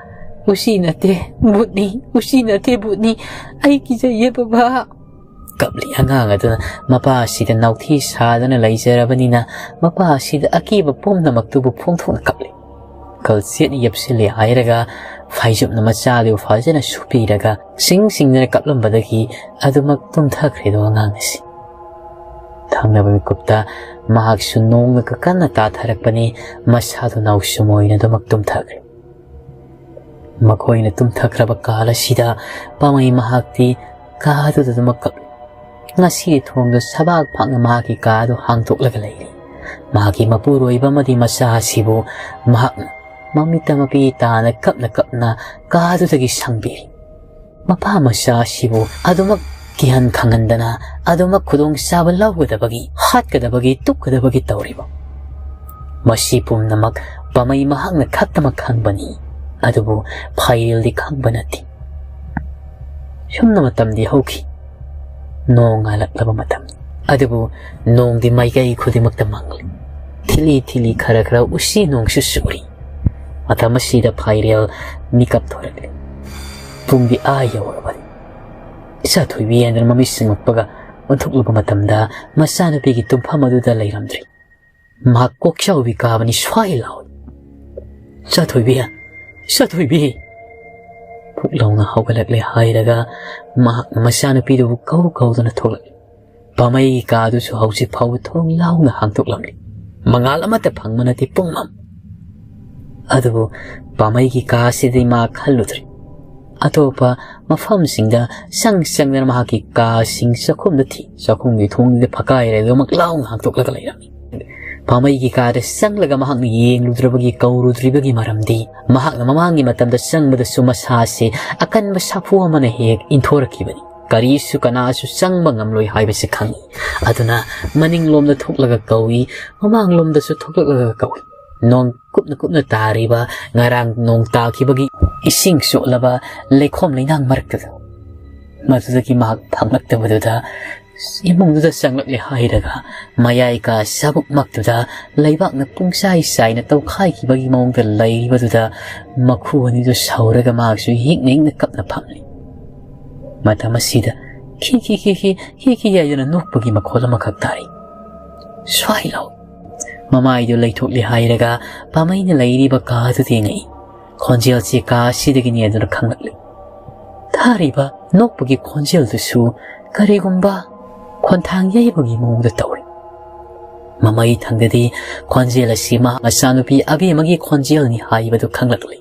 ꯎꯆꯤ ꯅꯠꯇꯦ, ꯚꯨꯠꯅꯤ, ꯎꯆꯤ ꯅꯠꯇꯦ, ꯚꯨꯠꯅꯤ꯫ ꯑꯩ ꯀꯤꯖꯩꯌꯦ ꯕꯕꯥ"꯫ ꯀꯞꯂꯤ ꯑꯉꯥꯡ ꯑꯗꯨꯅ ꯃꯄꯥ ꯑꯁꯤꯗ ꯅꯥꯎꯊꯤ ꯁꯥꯗꯅ ꯂꯩꯖꯔꯕꯅꯤꯅ, ꯃꯄꯥ ꯑꯁꯤꯗ ꯑꯀꯤꯕ ꯄꯨꯝꯅꯃꯛꯇꯨꯕꯨ ꯐꯣꯡꯗꯣꯛꯅ ꯀꯞꯂꯤ꯫ ꯀꯜꯆꯦꯠꯅ ꯌꯦꯞꯁꯤꯜꯂꯦ ꯍꯥꯏꯔꯒ ꯐꯥꯏꯖꯨꯞꯅ ꯃꯆꯥꯗꯨ ꯐꯖꯅ ꯁꯨꯞꯄꯤꯔꯒ ꯁꯤꯡ ꯁꯤꯡꯗꯅ ꯀꯞꯂꯝꯕꯗꯒꯤ ꯑꯗꯨꯃꯛ ꯇꯨꯝꯊꯈ꯭ꯔꯦꯗꯣ ꯑꯉꯥꯡ ꯑꯁꯤ꯫ ꯊꯪꯅꯕ ꯃꯤꯀꯨꯞꯇ ꯃꯍꯥꯛꯁꯨ ꯅꯣꯡꯅꯒ ꯀꯟꯅ ꯇꯥꯊꯔꯛꯄꯅꯤ, ꯃꯁꯥꯗꯨ ꯅꯥꯎꯁꯨꯝ ꯑꯣꯏꯅ ꯑꯗꯨꯃꯛ ꯇꯨꯝꯊꯈ꯭ꯔꯦ꯫ ꯃꯈꯣꯏꯅ ꯇꯨꯝꯊꯈ꯭ꯔꯕ ꯀꯥꯜ ꯑꯁꯤꯗ ꯄꯥꯃꯩ ꯃꯍꯥꯛꯇꯤ ꯀꯥꯗꯨꯗ ꯑꯗꯨꯃꯛ ꯀꯞꯂꯤ꯫ ꯉꯁꯤꯗꯤ ꯊꯣꯡꯗꯨ ꯁꯕꯥꯛ ꯐꯥꯛꯅ ꯃꯍꯥꯛꯀꯤ ꯀꯥꯗꯨ ꯍꯥꯡꯗꯣꯛꯂꯒ ꯂꯩꯔꯤ꯫ ꯃꯍꯥꯛꯀꯤ ꯃꯄꯨꯔꯣꯏꯕ ꯑꯃꯗꯤ ꯃꯆꯥ ꯑꯁꯤꯕꯨ ꯃꯍꯥꯛꯅ ꯃꯃꯤꯠꯇ ꯃꯄꯤ ꯇꯥꯅ ꯀꯞꯅ ꯀꯞꯅ ꯀꯥꯗꯨꯗꯒꯤ ꯁꯪꯕꯤꯔꯤ꯫ ꯃꯄꯥ ꯃꯆꯥ ꯑꯁꯤꯕꯨ ꯑꯗꯨꯃꯛ ꯀꯤꯍꯟ ꯈꯪꯍꯟꯗꯅ, ꯑꯗꯨꯃꯛ ꯈꯨꯗꯣꯡꯆꯥꯕ ꯂꯧꯒꯗꯕꯒꯤ, ꯍꯥꯠꯀꯗꯕꯒꯤ, ꯇꯨꯞꯀꯗꯕꯒꯤ ꯇꯧꯔꯤꯕ꯫ ꯃꯁꯤ ꯄꯨꯝꯅꯃꯛ ꯄꯥꯃꯩ ꯃꯍꯥꯛꯅ ꯈꯛꯇꯃꯛ ꯈꯪꯕꯅꯤ, ꯑꯗꯨꯕꯨ ꯐꯥꯏꯔꯦꯜꯗꯤ ꯈꯪꯕ ꯅꯠꯇꯦ꯫ ꯁꯨꯝꯅ ꯃꯇꯝꯗꯤ ꯍꯧꯈꯤ꯫ ꯅꯣꯡ ꯉꯥꯜꯂꯛꯂꯕ ꯃꯇꯝꯅꯤ꯫ ꯑꯗꯨꯕꯨ ꯅꯣꯡꯗꯤ ꯃꯥꯏꯀꯩ ꯈꯨꯗꯤꯡꯃꯛꯇ ꯃꯪꯂꯤ꯫ ꯊꯤꯂꯤ ꯊꯤꯂꯤ ꯈꯔ ꯈꯔ ꯎꯆꯤ ꯅꯣꯡꯁꯨ ꯆꯨꯔꯤ꯫ ꯃꯇꯝ ꯑꯁꯤꯗ ꯐꯥꯏꯔꯦꯜ ꯃꯤꯀꯞ ꯊꯣꯔꯛꯂꯤ꯫ ꯄꯨꯡꯗꯤ ꯑꯥ ꯌꯧꯔꯕꯅꯤ꯫ ꯏꯆꯥ ꯊꯣꯏꯕꯤ ꯍꯥꯏꯗꯨꯅ ꯃꯃꯤꯠ ꯁꯤꯡꯉꯛꯄꯒ ꯑꯣꯟꯊꯣꯛꯂꯨꯕ ꯃꯇꯝꯗ ꯃꯆꯥꯅꯨꯄꯤꯒꯤ ꯇꯨꯝꯐꯝ ꯑꯗꯨꯗ ꯂꯩꯔꯝꯗ꯭ꯔꯤ꯫ ꯃꯍꯥꯛ ꯀꯣꯛꯆꯥꯎꯕꯤ ꯀꯥꯕꯅꯤ ꯁ꯭ꯋꯥꯏ ꯂꯥꯎꯏ꯫ "ꯏꯆꯥ ꯊꯣꯏꯕꯤ, ꯏꯆꯥ ꯊꯣꯏꯕꯤ!" ꯐꯨꯛ ꯂꯥꯎꯅ ꯍꯧꯒꯠꯂꯛꯂꯦ ꯍꯥꯏꯔꯒ ꯃꯍꯥꯛꯅ ꯃꯆꯥꯅꯨꯄꯤꯗꯨꯕꯨ ꯀꯧ ꯀꯧꯗꯨꯅ ꯊꯣꯛꯂꯛꯂꯤ꯫ ꯄꯥꯃꯩꯒꯤ ꯀꯥꯗꯨꯁꯨ ꯍꯧꯖꯤꯛ ꯐꯥꯎꯕ ꯊꯣꯡ ꯂꯥꯎꯅ ꯍꯥꯡꯗꯣꯛꯂꯝꯂꯤ꯫ ꯃꯉꯥꯜ ꯑꯃꯠꯇ ꯐꯪꯕ ꯅꯠꯇꯦ, ꯄꯨꯡꯃꯝ꯫ ꯑꯗꯨꯕꯨ ꯄꯥꯃꯩꯒꯤ ꯀꯥ ꯑꯁꯤꯗꯤ ꯃꯥ ꯈꯜꯂꯨꯗ꯭ꯔꯤ꯫ ꯑꯇꯣꯞꯄ ꯃꯐꯝꯁꯤꯡꯗ ꯆꯪ ꯆꯪꯗꯅ ꯃꯍꯥꯛꯀꯤ ꯀꯥꯁꯤꯡ ꯆꯥꯛꯈꯨꯝꯗ ꯊꯤ꯫ ꯆꯥꯛꯈꯨꯝꯒꯤ ꯊꯣꯡꯗꯨꯗ ꯐꯛꯀꯥꯏꯔꯦ ꯑꯗꯨꯃꯛ ꯂꯥꯎꯅ ꯍꯥꯡꯗꯣꯛꯂꯒ ꯂꯩꯔꯝꯃꯤ꯫ ꯄꯥꯃꯩꯒꯤ ꯀꯥꯗ ꯆꯪꯂꯒ ꯃꯍꯥꯛꯅ ꯌꯦꯡꯂꯨꯗ꯭ꯔꯕꯒꯤ, ꯀꯧꯔꯨꯗ꯭ꯔꯤꯕꯒꯤ ꯃꯔꯝꯗꯤ ꯃꯍꯥꯛꯅ ꯃꯃꯥꯡꯒꯤ ꯃꯇꯝꯗ ꯆꯪꯕꯗꯁꯨ ꯃꯁꯥꯁꯦ ꯑꯀꯟꯕ ꯁꯥꯐꯨ ꯑꯃꯅ ꯍꯦꯛ ꯏꯟꯊꯣꯔꯛꯈꯤꯕꯅꯤ꯫ ꯀꯔꯤꯁꯨ ꯀꯅꯥꯁꯨ ꯆꯪꯕ ꯉꯝꯂꯣꯏ ꯍꯥꯏꯕꯁꯤ ꯈꯪꯏ꯫ ꯑꯗꯨꯅ ꯃꯅꯤꯡꯂꯣꯝꯗ ꯊꯣꯛꯂꯒ ꯀꯧꯏ, ꯃꯃꯥꯡꯂꯣꯝꯗꯁꯨ ꯊꯣꯛꯂꯛꯂꯒ ꯀꯧꯏ꯫ ꯅꯣꯡ ꯀꯨꯞꯅ ꯀꯨꯞꯅ ꯇꯥꯔꯤꯕ, ꯉꯔꯥꯡ ꯅꯣꯡ ꯇꯥꯈꯤꯕꯒꯤ ꯏꯁꯤꯡ ꯆꯣꯠꯂꯕ ꯂꯩꯈꯣꯝ ꯂꯩꯅꯥꯡ ꯃꯔꯛꯇꯨꯗ, ꯃꯗꯨꯗꯒꯤ ꯃꯍꯥꯛ ꯐꯪꯂꯛꯇꯕꯗꯨꯗ ꯏꯃꯨꯡꯗꯨꯗ ꯆꯪꯂꯛꯂꯦ ꯍꯥꯏꯔꯒ ꯃꯌꯥꯏ ꯀꯥ ꯆꯥꯕꯨꯛꯃꯛꯇꯨꯗ ꯂꯩꯕꯥꯛꯅ ꯄꯨꯡꯆꯥꯏ ꯆꯥꯏꯅ ꯇꯧꯈꯥꯏꯈꯤꯕꯒꯤ ꯃꯑꯣꯡꯗ ꯂꯩꯔꯤꯕꯗꯨꯗ ꯃꯈꯨ ꯑꯅꯤꯗꯨ ꯁꯧꯔꯒ ꯃꯍꯥꯛꯁꯨ ꯍꯤꯛꯅ ꯍꯤꯛꯅ ꯀꯞꯅ ꯐꯝꯂꯤ꯫ ꯃꯇꯝ ꯑꯁꯤꯗ ꯈꯤ ꯈꯤ ꯈꯤ ꯈꯤ ꯈꯤ ꯈꯤ ꯍꯥꯏꯗꯨꯅ ꯅꯣꯛꯄꯒꯤ ꯃꯈꯣꯜ ꯑꯃꯈꯛ ꯇꯥꯔꯤ꯫ ꯁ꯭ꯋꯥꯏ ꯂꯥꯎ! ꯃꯃꯥꯏꯗꯨ ꯂꯩꯊꯣꯛꯂꯦ ꯍꯥꯏꯔꯒ ꯄꯥꯃꯩꯅ ꯂꯩꯔꯤꯕ ꯀꯥꯗꯨ ꯌꯦꯡꯉꯛꯏ꯫ ꯈꯣꯟꯖꯦꯜꯁꯤ ꯀꯥ ꯑꯁꯤꯗꯒꯤꯅꯤ ꯑꯗꯨꯅ ꯈꯪꯂꯛꯂꯤ꯫ ꯇꯥꯔꯤꯕ ꯅꯣꯛꯄꯒꯤ ꯈꯣꯟꯖꯦꯜꯗꯨꯁꯨ ꯀꯔꯤꯒꯨꯝꯕ ꯈꯣꯟꯊꯥꯡ ꯌꯩꯕꯒꯤ ꯃꯑꯣꯡꯗ ꯇꯧꯏ꯫ ꯃꯃꯩ ꯊꯪꯗꯗꯤ ꯈꯣꯟꯖꯦꯜ ꯑꯁꯤ ꯃꯍꯥꯛ ꯃꯆꯥꯅꯨꯄꯤ ꯑꯕꯦꯝꯃꯒꯤ ꯈꯣꯟꯖꯦꯜꯅꯤ ꯍꯥꯏꯕꯗꯨ ꯈꯪꯂꯛꯂꯤ꯫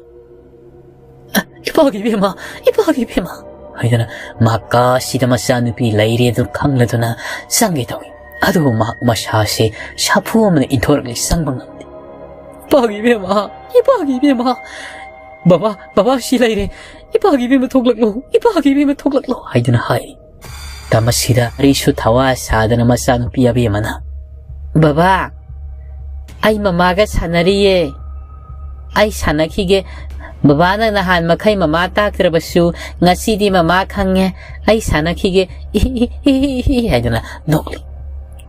"ꯑ, ꯏꯄꯥꯒꯤ ꯏꯕꯦꯝꯃ, ꯏꯄꯥꯒꯤ ꯏꯕꯦꯝꯃ!" ꯍꯥꯏꯗꯅ ꯃꯍꯥꯛ ꯀꯥ ꯑꯁꯤꯗ ꯃꯆꯥꯅꯨꯄꯤ ꯂꯩꯔꯦ ꯑꯗꯨ ꯈꯪꯂꯗꯨꯅ ꯆꯪꯒꯦ ꯇꯧꯏ꯫ ꯑꯗꯨꯕꯨ ꯃꯍꯥꯛ ꯃꯁꯥꯁꯦ ꯁꯥꯐꯨ ꯑꯃꯅ ꯏꯟꯊꯣꯔꯛꯂꯤ, ꯆꯪꯕ ꯉꯝꯗꯦ꯫ "ꯏꯄꯥꯒꯤ ꯏꯕꯦꯝꯃ, ꯏꯄꯥꯒꯤ ꯏꯕꯦꯝꯃ! ꯕꯕꯥ, ꯕꯕꯥ ꯁꯤ ꯂꯩꯔꯦ! ꯏꯄꯥꯒꯤ ꯏꯕꯦꯝꯃ ꯊꯣꯛꯂꯛꯂꯣ! ꯏꯄꯥꯒꯤ ꯏꯕꯦꯝꯃ ꯊꯣꯛꯂꯛꯂꯣ!" ꯍꯥꯏꯗꯨꯅ ꯍꯥꯏꯔꯤ꯫ ꯇꯃꯁꯤꯗ ꯀꯔꯤꯁꯨ ꯊꯋꯥ ꯁꯥꯗꯅ ꯃꯆꯥꯅꯨꯄꯤ ꯑꯕꯦꯝꯃꯅ, "ꯕꯕꯥ, ꯑꯩ ꯃꯃꯥꯒ ꯁꯥꯟꯅꯔꯤꯌꯦ꯫ ꯑꯩ ꯁꯥꯟꯅꯈꯤꯒꯦ꯫ ꯕꯕꯥꯅ ꯅꯍꯥꯟ ꯃꯈꯩ ꯃꯃꯥ ꯇꯥꯛꯇ꯭ꯔꯕꯁꯨ ꯉꯁꯤꯗꯤ ꯃꯃꯥ ꯈꯪꯉꯦ꯫ ꯑꯩ ꯁꯥꯟꯅꯈꯤꯒꯦ꯫ ꯏꯍꯤ, ꯏꯍꯤ, ꯏꯍꯤ, ꯏꯍꯤ," ꯍꯥꯏꯗꯨꯅ ꯅꯣꯛꯂꯤ꯫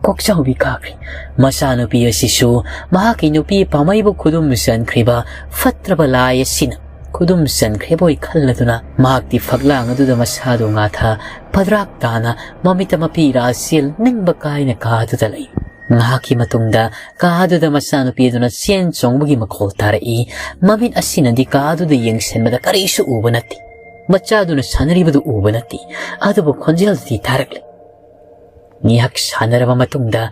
ꯀꯣꯛꯆꯥꯎꯕꯤ ꯀꯥꯈ꯭ꯔꯦ꯫ ꯃꯆꯥꯅꯨꯄꯤ ꯑꯁꯤꯁꯨ ꯃꯍꯥꯛꯀꯤ ꯅꯨꯄꯤ ꯄꯥꯃꯩꯕꯨ ꯈꯨꯗꯨꯝ ꯆꯟꯈ꯭ꯔꯤꯕ ꯐꯠꯇ꯭ꯔꯕ ꯂꯥꯏ ꯑꯁꯤꯅ ꯈꯨꯗꯨꯝ ꯆꯟꯈ꯭ꯔꯦꯕꯣꯏ ꯈꯜꯂꯗꯨꯅ ꯃꯍꯥꯛꯇꯤ ꯐꯛꯂꯥꯡ ꯑꯗꯨꯗ ꯃꯁꯥꯗꯨ ꯉꯥꯊ ꯐꯗ꯭ꯔꯥꯛ ꯇꯥꯅ ꯃꯃꯤꯠꯇ ꯃꯄꯤ ꯏꯔꯥ ꯆꯦꯜ ꯅꯤꯡꯕ ꯀꯥꯏꯅ ꯀꯥꯗꯨꯗ ꯂꯩ꯫ ꯉꯥꯏꯍꯥꯛꯀꯤ ꯃꯇꯨꯡꯗ ꯀꯥꯗꯨꯗ ꯃꯆꯥꯅꯨꯄꯤ ꯑꯗꯨꯅ ꯆꯦꯟ ꯆꯣꯡꯕꯒꯤ ꯃꯈꯣꯜ ꯇꯥꯔꯛꯏ꯫ ꯃꯃꯤꯠ ꯑꯁꯤꯅꯗꯤ ꯀꯥꯗꯨꯗ ꯌꯦꯡꯁꯤꯟꯕꯗ ꯀꯔꯤꯁꯨ ꯎꯕ ꯅꯠꯇꯦ꯫ ꯃꯆꯥꯗꯨꯅ ꯁꯥꯟꯅꯔꯤꯕꯗꯨ ꯎꯕ ꯅꯠꯇꯦ꯫ ꯑꯗꯨꯕꯨ ꯈꯣꯟꯖꯦꯜꯗꯨꯗꯤ ꯇꯥꯔꯛꯂꯦ꯫ ꯉꯥꯏꯍꯥꯛ ꯁꯥꯟꯅꯔꯕ ꯃꯇꯨꯡꯗ,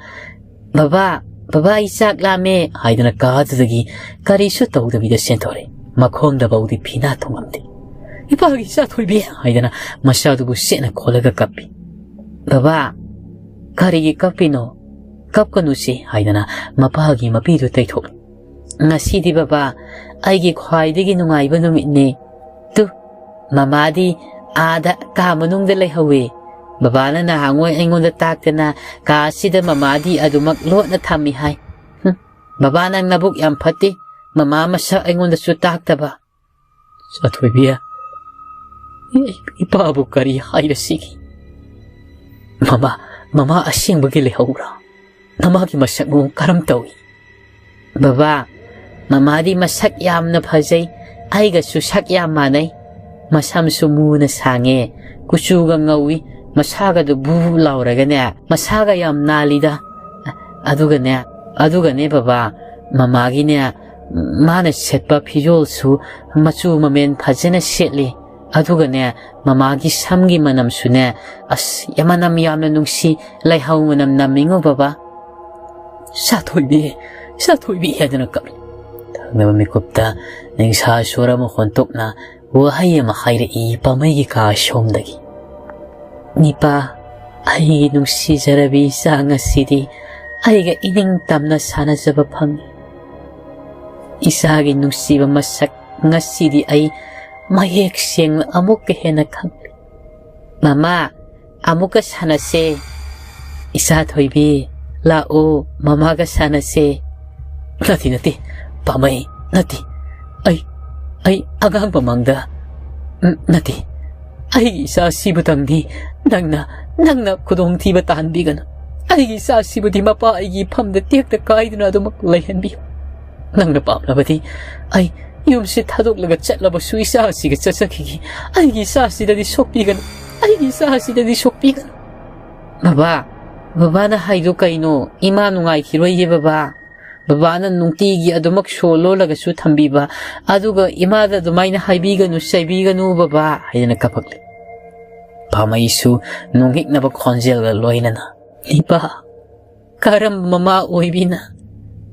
"ꯕꯕꯥ, ꯕꯕꯥ, ꯑꯩ ꯆꯥꯛ ꯂꯥꯝꯃꯦ" ꯍꯥꯏꯗꯨꯅ ꯀꯥꯗꯨꯗꯒꯤ ꯀꯔꯤꯁꯨ ꯇꯧꯗꯕꯤꯗ ꯆꯦꯟꯊꯣꯔꯛꯏ꯫ ꯃꯈꯣꯡꯗ ꯐꯥꯎꯗꯤ ꯐꯤꯅꯥ ꯊꯨꯡꯉꯝꯗꯦ꯫ "ꯏꯄꯥꯒꯤ ꯏꯆꯥ ꯊꯣꯏꯕꯤ" ꯍꯥꯏꯗꯅ ꯃꯆꯥꯗꯨꯕꯨ ꯁꯦꯠꯅ ꯈꯣꯜꯂꯒ ꯀꯞꯄꯤ꯫ "ꯕꯕꯥ, ꯀꯔꯤꯒꯤ ꯀꯞꯄꯤꯅꯣ? ꯀꯞꯀꯅꯨꯁꯦ" ꯍꯥꯏꯗꯅ ꯃꯄꯥꯒꯤ ꯃꯄꯤꯗꯨ ꯇꯩꯊꯣꯛꯂꯤ꯫ "ꯉꯁꯤꯗꯤ ꯕꯕꯥ, ꯑꯩꯒꯤ ꯈ꯭ꯋꯥꯏꯗꯒꯤ ꯅꯨꯡꯉꯥꯏꯕ ꯅꯨꯃꯤꯠꯅꯦ꯫ ꯇꯨ, ꯃꯃꯥꯗꯤ ꯑꯥꯗ ꯀꯥ ꯃꯅꯨꯡꯗ ꯂꯩꯍꯧꯋꯦ꯫ ꯕꯕꯥꯅ ꯅꯍꯥꯟꯉꯣꯏ ꯑꯩꯉꯣꯟꯗ ꯇꯥꯛꯇꯅ ꯀꯥ ꯑꯁꯤꯗ ꯃꯃꯥꯗꯤ ꯑꯗꯨꯃꯛ ꯂꯣꯠꯅ ꯊꯝꯃꯤ ꯍꯥꯏ꯫ ꯍꯨꯝ, ꯕꯕꯥ, ꯅꯪ ꯅꯕꯨꯛ ꯌꯥꯝ ꯐꯠꯇꯦ꯫ ꯃꯃꯥ ꯃꯁꯛ ꯑꯩꯉꯣꯟꯗꯁꯨ ꯇꯥꯛꯇꯕ꯫" "ꯆꯥꯊꯣꯏꯕꯤ, ꯏ-, ꯏꯄꯥꯕꯨ ꯀꯔꯤ ꯍꯥꯏꯔꯁꯤꯒꯦ? ꯃꯃꯥ, ꯃꯃꯥ ꯑꯁꯦꯡꯕꯒꯤ ꯂꯩꯍꯧꯕ꯭ꯔꯥ? ꯅꯃꯥꯒꯤ ꯃꯁꯛ ꯃꯑꯣꯡ ꯀꯔꯝ ꯇꯧꯏ?" "ꯕꯕꯥ, ꯃꯃꯥꯗꯤ ꯃꯁꯛ ꯌꯥꯝꯅ ꯐꯖꯩ, ꯑꯩꯒꯁꯨ ꯁꯛ ꯌꯥꯝ ꯃꯥꯟꯅꯩ꯫ ꯃꯁꯝꯁꯨ ꯃꯨꯅ ꯁꯥꯡꯉꯦ, ꯀꯨꯆꯨꯒ ꯉꯧꯏ, ꯃꯁꯥꯒꯗꯨ ꯕꯨ ꯕꯨ ꯂꯥꯎꯔꯒꯅꯦ, ꯃꯁꯥꯒ ꯌꯥꯝ ꯅꯥꯜꯂꯤꯗ꯫ ꯑꯗꯨꯒꯅꯦ, ꯑꯗꯨꯒꯅꯦ ꯕꯕꯥ, ꯃꯃꯥꯒꯤꯅꯦ, ꯃꯥꯅ ꯁꯦꯠꯄ ꯐꯤꯖꯣꯜꯁꯨ ꯃꯆꯨ ꯃꯃꯦꯟ ꯐꯖꯅ ꯁꯦꯠꯂꯤ꯫ ꯑꯗꯨꯒꯅꯦ, ꯃꯃꯥꯒꯤ ꯁꯝꯒꯤ ꯃꯅꯝꯁꯨꯅꯦ, ꯑꯁ, ꯃꯅꯝ ꯌꯥꯝꯅ ꯅꯨꯡꯁꯤ, ꯂꯩꯍꯧ ꯃꯅꯝ ꯅꯝꯃꯤꯉꯣ ꯕꯕꯥ꯫" "ꯆꯥꯊꯣꯏꯕꯤ, ꯆꯥꯊꯣꯏꯕꯤ" ꯍꯥꯏꯗꯨꯅ ꯀꯞꯂꯤ꯫ ꯊꯪꯅꯕ ꯃꯤꯀꯨꯞꯇ ꯅꯤꯡꯁꯥ ꯁꯣꯔ ꯑꯃ ꯍꯣꯟꯇꯣꯛꯅ ꯋꯥꯍꯩ ꯑꯃ ꯍꯥꯏꯔꯛꯏ ꯄꯥꯃꯩꯒꯤ ꯀꯥ ꯁꯣꯝꯗꯒꯤ꯫ "ꯏꯄꯥ, ꯑꯩꯒꯤ ꯅꯨꯡꯁꯤꯖꯔꯕꯤ ꯏꯆꯥ, ꯉꯁꯤꯗꯤ ꯑꯩꯒ ꯏꯅꯤꯡ ꯇꯝꯅ ꯁꯥꯟꯅꯖꯕ ꯐꯪꯉꯤ꯫ ꯏꯆꯥꯒꯤ ꯅꯨꯡꯁꯤꯕ ꯃꯁꯛ ꯉꯁꯤꯗꯤ ꯑꯩ ꯃꯌꯦꯛ ꯁꯦꯡꯅ ꯑꯃꯨꯛꯀ ꯍꯦꯟꯅ ꯈꯪꯂꯦ꯫ ꯃꯃꯥ, ꯑꯃꯨꯛꯀ ꯁꯥꯟꯅꯁꯦ꯫ ꯏꯆꯥ ꯊꯣꯏꯕꯤ, ꯂꯥꯛꯑꯣ, ꯃꯃꯥꯒ ꯁꯥꯟꯅꯁꯦ꯫" "ꯅꯠꯇꯦ, ꯅꯠꯇꯦ, ꯄꯥꯃꯩ, ꯅꯠꯇꯦ꯫ ꯑꯩ, ꯑꯩ ꯑꯉꯥꯡ ꯃꯃꯥꯡꯗ, ꯎꯝ, ꯅꯠꯇꯦ꯫ ꯑꯩꯒꯤ ꯏꯆꯥ ꯁꯤꯕꯨꯇꯪꯗꯤ ꯅꯪꯅ, ꯅꯪꯅ ꯈꯨꯗꯣꯡꯊꯤꯕ ꯇꯥꯍꯟꯕꯤꯒꯅꯨ꯫ ꯑꯩꯒꯤ ꯏꯆꯥ ꯁꯤꯕꯨꯗꯤ ꯃꯄꯥ ꯑꯩꯒꯤ ꯏꯐꯝꯗ ꯇꯦꯛꯇ ꯀꯥꯏꯗꯨꯅ ꯑꯗꯨꯃꯛ ꯂꯩꯍꯟꯕꯤꯌꯨ꯫ ꯅꯪꯅ ꯄꯥꯝꯂꯕꯗꯤ ꯑꯩ ꯌꯨꯝꯁꯤ ꯊꯥꯗꯣꯛꯂꯒ ꯆꯠꯂꯕꯁꯨ ꯏꯆꯥ ꯑꯁꯤꯒ ꯆꯠꯆꯈꯤꯒꯦ꯫ ꯑꯩꯒꯤ ꯏꯆꯥ ꯑꯁꯤꯗꯗꯤ ꯁꯣꯛꯄꯤꯒꯅꯨ꯫ ꯑꯩꯒꯤ ꯏꯆꯥ ꯑꯁꯤꯗꯗꯤ ꯁꯣꯛꯄꯤꯒꯅꯨ꯫ ꯕꯕꯥ, ꯕꯕꯥꯅ ꯍꯥꯏꯗꯣ ꯀꯩꯅꯣ? ꯏꯃꯥ ꯅꯨꯡꯉꯥꯏꯈꯤꯔꯣꯏꯌꯦ ꯕꯕꯥ꯫ ꯕꯕꯥꯅ ꯅꯨꯡꯇꯤꯒꯤ ꯑꯗꯨꯃꯛ ꯁꯣ ꯂꯣꯜꯂꯒꯁꯨ ꯊꯝꯕꯤꯕ, ꯑꯗꯨꯒ ꯏꯃꯥꯗ ꯑꯗꯨꯃꯥꯏꯅ ꯍꯥꯏꯕꯤꯒꯅꯨ, ꯆꯩꯕꯤꯒꯅꯨ ꯕꯕꯥ ꯍꯥꯏꯗꯅ ꯀꯞꯄꯛꯂꯦ꯫ ꯄꯥꯃꯩꯁꯨ ꯅꯣꯡꯍꯤꯛꯅꯕ ꯈꯣꯟꯖꯦꯜꯒ ꯂꯣꯏꯅꯅ, "ꯏꯄꯥ, ꯀꯔꯝꯕ ꯃꯃꯥ ꯑꯣꯏꯕꯤꯅ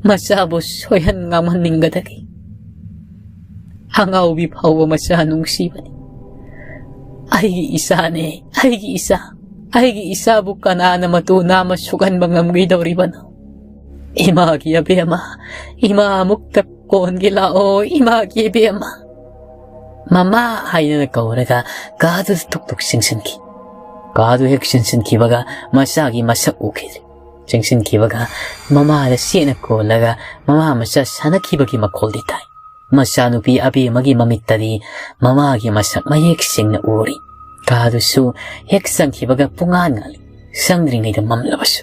ꯃꯆꯥꯕꯨ ꯁꯣꯏꯍꯟ ꯉꯥꯝꯍꯟꯅꯤꯡꯒꯗꯒꯦ? ꯑꯉꯥꯎꯕꯤ ꯐꯥꯎꯕ ꯃꯆꯥ ꯅꯨꯡꯁꯤꯕꯅꯤ꯫ ꯑꯩꯒꯤ ꯏꯆꯥꯅꯦ, ꯑꯩꯒꯤ ꯏꯆꯥ꯫ ꯑꯩꯒꯤ ꯏꯆꯥꯕꯨ ꯀꯅꯥꯅ ꯃꯇꯨ ꯅꯥꯝꯃ ꯁꯣꯛꯍꯟꯕ ꯉꯝꯒꯗꯧꯔꯤꯕꯅꯣ? ꯏꯃꯥꯒꯤ ꯑꯕꯦꯝꯃ, ꯏꯃꯥ ꯑꯃꯨꯛꯇ ꯀꯣꯟꯒꯦ ꯂꯥꯛꯑꯣ, ꯏꯃꯥꯒꯤ ꯏꯕꯦꯝꯃ꯫ ꯃꯃꯥ ꯍꯥꯏꯗꯅ ꯀꯧꯔꯒ ꯀꯥꯗꯨꯗ ꯊꯨꯛ ꯊꯨꯛ ꯆꯪꯁꯤꯟꯈꯤ꯫ ꯀꯥꯗꯨ ꯍꯦꯛ ꯆꯪꯁꯤꯟꯈꯤꯕꯒ ꯃꯆꯥꯒꯤ ꯃꯁꯛ ꯎꯈꯤꯗ꯭ꯔꯦ꯫ ꯆꯪꯁꯤꯟꯈꯤꯕꯒ ꯃꯃꯥꯗ ꯆꯦꯠꯅ ꯀꯣꯜꯂꯒ ꯃꯃꯥ ꯃꯆꯥ ꯁꯥꯟꯅꯈꯤꯕꯒꯤ ꯃꯈꯣꯜꯗꯤ ꯇꯥꯏ꯫ ꯃꯆꯥꯅꯨꯄꯤ ꯑꯕꯦꯝꯃꯒꯤ ꯃꯃꯤꯠꯇꯗꯤ ꯃꯃꯥꯒꯤ ꯃꯁꯛ ꯃꯌꯦꯛ ꯁꯦꯡꯅ ꯎꯔꯤ꯫ ꯀꯥꯗꯨꯁꯨ ꯍꯦꯛ ꯆꯪꯈꯤꯕꯒ ꯄꯨꯡꯉꯥꯟ ꯉꯥꯜꯂꯤ, ꯆꯪꯗ꯭ꯔꯤꯉꯩꯗ ꯃꯝꯂꯕꯁꯨ꯫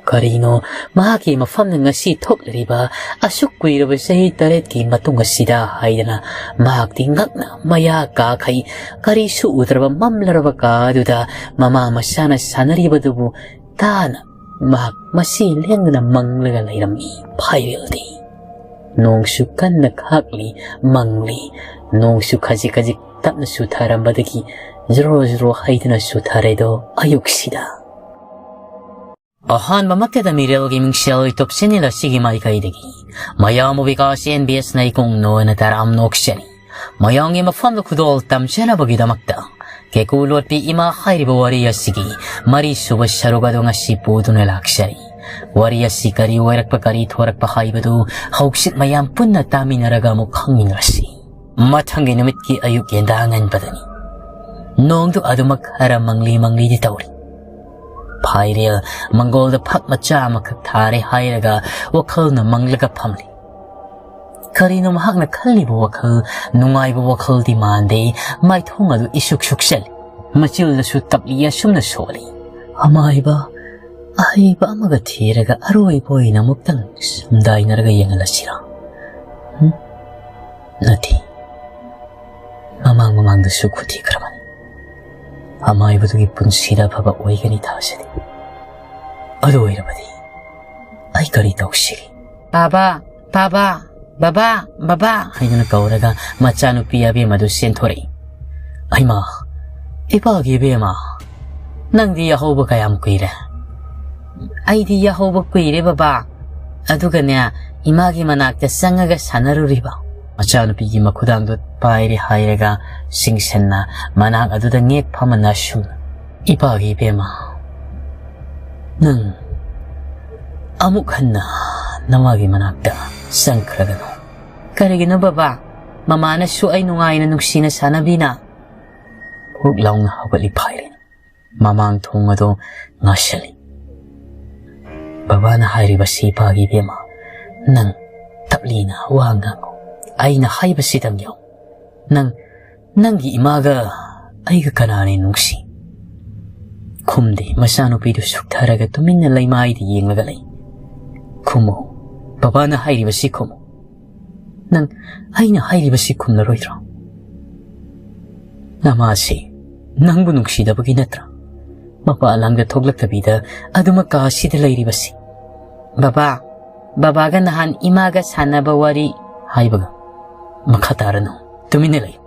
ꯀꯔꯤꯅꯣ ꯃꯍꯥꯛꯀꯤ ꯃꯐꯝꯗ ꯉꯁꯤ ꯊꯣꯛꯂꯤꯕ ꯑꯁꯨꯛ ꯀꯨꯏꯔꯕ ꯆꯍꯤ ꯇꯔꯦꯠꯀꯤ ꯃꯇꯨꯡ ꯑꯁꯤꯗ ꯍꯥꯏꯗꯅ ꯃꯍꯥꯛꯇꯤ ꯉꯛꯅ ꯃꯌꯥ ꯀꯥꯈꯩ ꯀꯔꯤꯁꯨ ꯎꯗ꯭ꯔꯕ ꯃꯝꯂꯔꯕ ꯀꯥ ꯑꯗꯨꯗ ꯃꯃꯥ ꯃꯆꯥꯅ ꯁꯥꯟꯅꯔꯤꯕꯗꯨꯕꯨ ꯇꯥꯅ ꯃꯍꯥꯛ ꯃꯁꯤ ꯂꯦꯡꯗꯅ ꯃꯪꯂꯒ ꯂꯩꯔꯝꯃꯤ꯫ ꯐꯥꯏꯔꯦꯜꯗꯤ ꯅꯣꯡꯁꯨ ꯀꯟꯅ ꯈꯥꯛꯂꯤ, ꯃꯪꯂꯤ꯫ ꯅꯣꯡꯁꯨ ꯈꯖꯤꯛ ꯈꯖꯤꯛ ꯇꯞꯅ ꯆꯨꯊꯔꯝꯕꯗꯒꯤ ꯖ꯭ꯔꯣ ꯖ꯭ꯔꯣ ꯍꯩꯗꯨꯅ ꯆꯨꯊꯔꯦꯗꯣ ꯑꯌꯨꯛꯁꯤꯗ꯫ ꯑꯍꯥꯟꯕꯃꯛꯇꯗ ꯃꯤꯔꯦꯜꯒꯤ ꯃꯤꯡꯁꯦꯜ YouTube channel ꯑꯁꯤꯒꯤ ꯃꯥꯏꯀꯩꯗꯒꯤ ꯃꯌꯥꯝꯕꯨ ꯕꯤꯀꯥꯁ ꯑꯦꯟ ꯕꯤ ꯑꯦꯁꯅ ꯏꯀꯣꯡ ꯅꯣꯏꯅ ꯇꯔꯥꯝ ꯅꯣꯛꯆꯔꯤ꯫ ꯃꯌꯥꯝꯒꯤ ꯃꯐꯝꯗ ꯈꯨꯗꯣꯜ ꯇꯝꯖꯅꯕꯒꯤꯗꯃꯛꯇ ꯀꯦꯀꯨ ꯂꯣꯠꯄꯤ ꯏꯃꯥ ꯍꯥꯏꯔꯤꯕ ꯋꯥꯔꯤ ꯑꯁꯤꯒꯤ ꯃꯔꯤꯁꯨꯕ ꯁꯔꯨꯛ ꯑꯗꯨ ꯉꯁꯤ ꯄꯨꯗꯨꯅ ꯂꯥꯛꯆꯔꯤ꯫ ꯋꯥꯔꯤ ꯑꯁꯤ ꯀꯔꯤ ꯑꯣꯏꯔꯛꯄ, ꯀꯔꯤ ꯊꯣꯔꯛꯄ ꯍꯥꯏꯕꯗꯨ ꯍꯧꯖꯤꯛ ꯃꯌꯥꯝ ꯄꯨꯟꯅ ꯇꯥꯃꯤꯟꯅꯔꯒ ꯑꯃꯨꯛ ꯈꯪꯃꯤꯟꯅꯔꯁꯤ꯫ ꯃꯊꯪꯒꯤ ꯅꯨꯃꯤꯠꯀꯤ ꯑꯌꯨꯛ ꯌꯦꯟꯗꯥ ꯉꯟꯕꯗꯅꯤ꯫ ꯅꯣꯡꯗꯨ ꯑꯗꯨꯃꯛ ꯈꯔ ꯃꯪꯂꯤ ꯃꯪꯂꯤꯗꯤ ꯇꯧꯔꯤ꯫ ꯐꯥꯏꯔꯦꯜ ꯃꯪꯒꯣꯜꯗ ꯐꯛ ꯃꯆꯥ ꯑꯃꯈꯛ ꯊꯥꯔꯦ ꯍꯥꯏꯔꯒ ꯋꯥꯈꯜꯅ ꯃꯪꯂꯒ ꯐꯝꯂꯤ꯫ ꯀꯔꯤꯅꯣ ꯃꯍꯥꯛꯅ ꯈꯜꯂꯤꯕ ꯋꯥꯈꯜ? ꯅꯨꯡꯉꯥꯏꯕ ꯋꯥꯈꯜꯗꯤ ꯃꯥꯟꯗꯦ꯫ ꯃꯥꯏꯊꯣꯡ ꯑꯗꯨ ꯏꯁꯨꯛ ꯁꯨꯛꯆꯜꯂꯤ꯫ ꯃꯆꯤꯜꯗꯁꯨ ꯇꯞꯂꯤ ꯑꯁꯨꯝꯅ ꯁꯣꯜꯂꯤ꯫ ꯑꯃꯥꯏꯕ ꯑꯍꯩꯕ ꯑꯃꯒ ꯊꯤꯔꯒ ꯑꯔꯣꯏꯕ ꯑꯣꯏꯅ ꯑꯃꯨꯛꯇꯪ ꯁꯝꯗꯥꯏꯅꯔꯒ ꯌꯦꯡꯍꯜꯂꯁꯤꯔꯥ? ꯍꯨꯝ? ꯅꯠꯇꯦ, ꯃꯃꯥꯡ ꯃꯃꯥꯡꯗꯁꯨ ꯈꯨꯠ ꯊꯤꯈ꯭ꯔꯕꯅꯤ꯫ ꯑꯃꯥꯏꯕꯗꯨꯒꯤ ꯄꯨꯟꯁꯤꯗ ꯑꯐꯕ ꯑꯣꯏꯒꯅꯤ ꯊꯥꯖꯗꯦ꯫ ꯑꯗꯨ ꯑꯣꯏꯔꯕꯗꯤ ꯑꯩ ꯀꯔꯤ ꯇꯧꯁꯤꯒꯦ? "ꯕꯥꯕꯥ, ꯕꯥꯕꯥ, ꯕꯥꯕꯥ, ꯕꯥꯕꯥ" ꯍꯥꯏꯗꯨꯅ ꯀꯧꯔꯒ ꯃꯆꯥꯅꯨꯄꯤ ꯑꯕꯦꯝꯃꯗꯨ ꯆꯦꯟꯊꯣꯔꯛꯏ꯫ "ꯍꯩꯃꯥ, ꯏꯄꯥꯒꯤ ꯏꯕꯦꯝꯃ, ꯅꯪꯗꯤ ꯌꯥꯍꯧꯕ ꯀꯌꯥꯝ ꯀꯨꯏꯔꯦ?" "ꯑꯩꯗꯤ ꯌꯥꯍꯧꯕ ꯀꯨꯏꯔꯦ ꯕꯕꯥ, ꯑꯗꯨꯒꯅꯦ, ꯏꯃꯥꯒꯤ ꯃꯅꯥꯛꯇ ꯆꯪꯉꯒ ꯁꯥꯟꯅꯔꯨꯔꯤꯕ꯫" ꯃꯆꯥꯅꯨꯄꯤꯒꯤ ꯃꯈꯨꯗꯥꯡꯗꯨ ꯄꯥꯏꯔꯦ ꯍꯥꯏꯔꯒ ꯁꯤꯡꯁꯟꯅ ꯃꯅꯥꯛ ꯑꯗꯨꯗ ꯉꯦꯛ ꯐꯝꯃꯅ ꯁꯨꯝ, "ꯏꯄꯥꯒꯤ ꯏꯕꯦꯝꯃ, ꯅꯪ ꯑꯃꯨꯛ ꯍꯟꯅ ꯅꯃꯥꯒꯤ ꯃꯅꯥꯛꯇ ꯆꯪꯈ꯭ꯔꯒꯅꯨ꯫" "ꯀꯔꯤꯒꯤꯅꯣ ꯕꯕꯥ? ꯃꯃꯥꯅꯁꯨ ꯑꯩ ꯅꯨꯡꯉꯥꯏꯅ ꯅꯨꯡꯁꯤꯅ ꯁꯥꯟꯅꯕꯤꯅ꯫" ꯍꯨꯛ ꯂꯥꯎꯅ ꯍꯧꯒꯠꯂꯤ ꯐꯥꯏꯔꯦꯟ꯫ ꯃꯃꯥꯡ ꯊꯣꯡ ꯑꯗꯨ ꯉꯥꯁꯤꯜꯂꯤ꯫ "ꯕꯕꯥꯅ ꯍꯥꯏꯔꯤꯕꯁꯤ ꯏꯄꯥꯒꯤ ꯏꯕꯦꯝꯃ, ꯅꯪ ꯇꯞꯂꯤꯅ ꯋꯥ ꯉꯥꯡꯉꯨ꯫ ꯑꯩꯅ ꯍꯥꯏꯕꯁꯤꯗꯪ ꯌꯥꯎ꯫ ꯅꯪ, ꯅꯪꯒꯤ ꯏꯃꯥꯒ ꯑꯩꯒ ꯀꯅꯥꯅ ꯅꯨꯡꯁꯤ?" ꯈꯨꯝꯗꯦ꯫ ꯃꯆꯥꯅꯨꯄꯤꯗꯨ ꯁꯨꯛꯊꯔꯒ ꯇꯨꯃꯤꯟꯅ ꯂꯩꯃꯥꯏꯗ ꯌꯦꯡꯂꯒ ꯂꯩ꯫ "ꯈꯨꯝꯃꯨ, ꯕꯕꯥꯅ ꯍꯥꯏꯔꯤꯕꯁꯤ ꯈꯨꯝꯃꯨ꯫ ꯅꯪ ꯑꯩꯅ ꯍꯥꯏꯔꯤꯕꯁꯤ ꯈꯨꯝꯂꯔꯣꯏꯗ꯭ꯔꯣ? ꯅꯃꯥꯁꯤ ꯅꯪꯕꯨ ꯅꯨꯡꯁꯤꯗꯕꯒꯤ ꯅꯠꯇ꯭ꯔꯥ ꯃꯄꯥ ꯂꯥꯡꯗ ꯊꯣꯛꯂꯛꯇꯕꯤꯗ ꯑꯗꯨꯃꯛ ꯀꯥ ꯑꯁꯤꯗ ꯂꯩꯔꯤꯕꯁꯤ?" "ꯕꯕꯥ, ꯕꯕꯥꯒ ꯅꯍꯥꯟ ꯏꯃꯥꯒ ꯁꯥꯟꯅꯕ ꯋꯥꯔꯤ" ꯍꯥꯏꯕꯒ ꯃꯈꯥ ꯇꯥꯔꯅꯨ꯫ ꯇꯨꯃꯤꯟꯅ ꯂꯩ꯫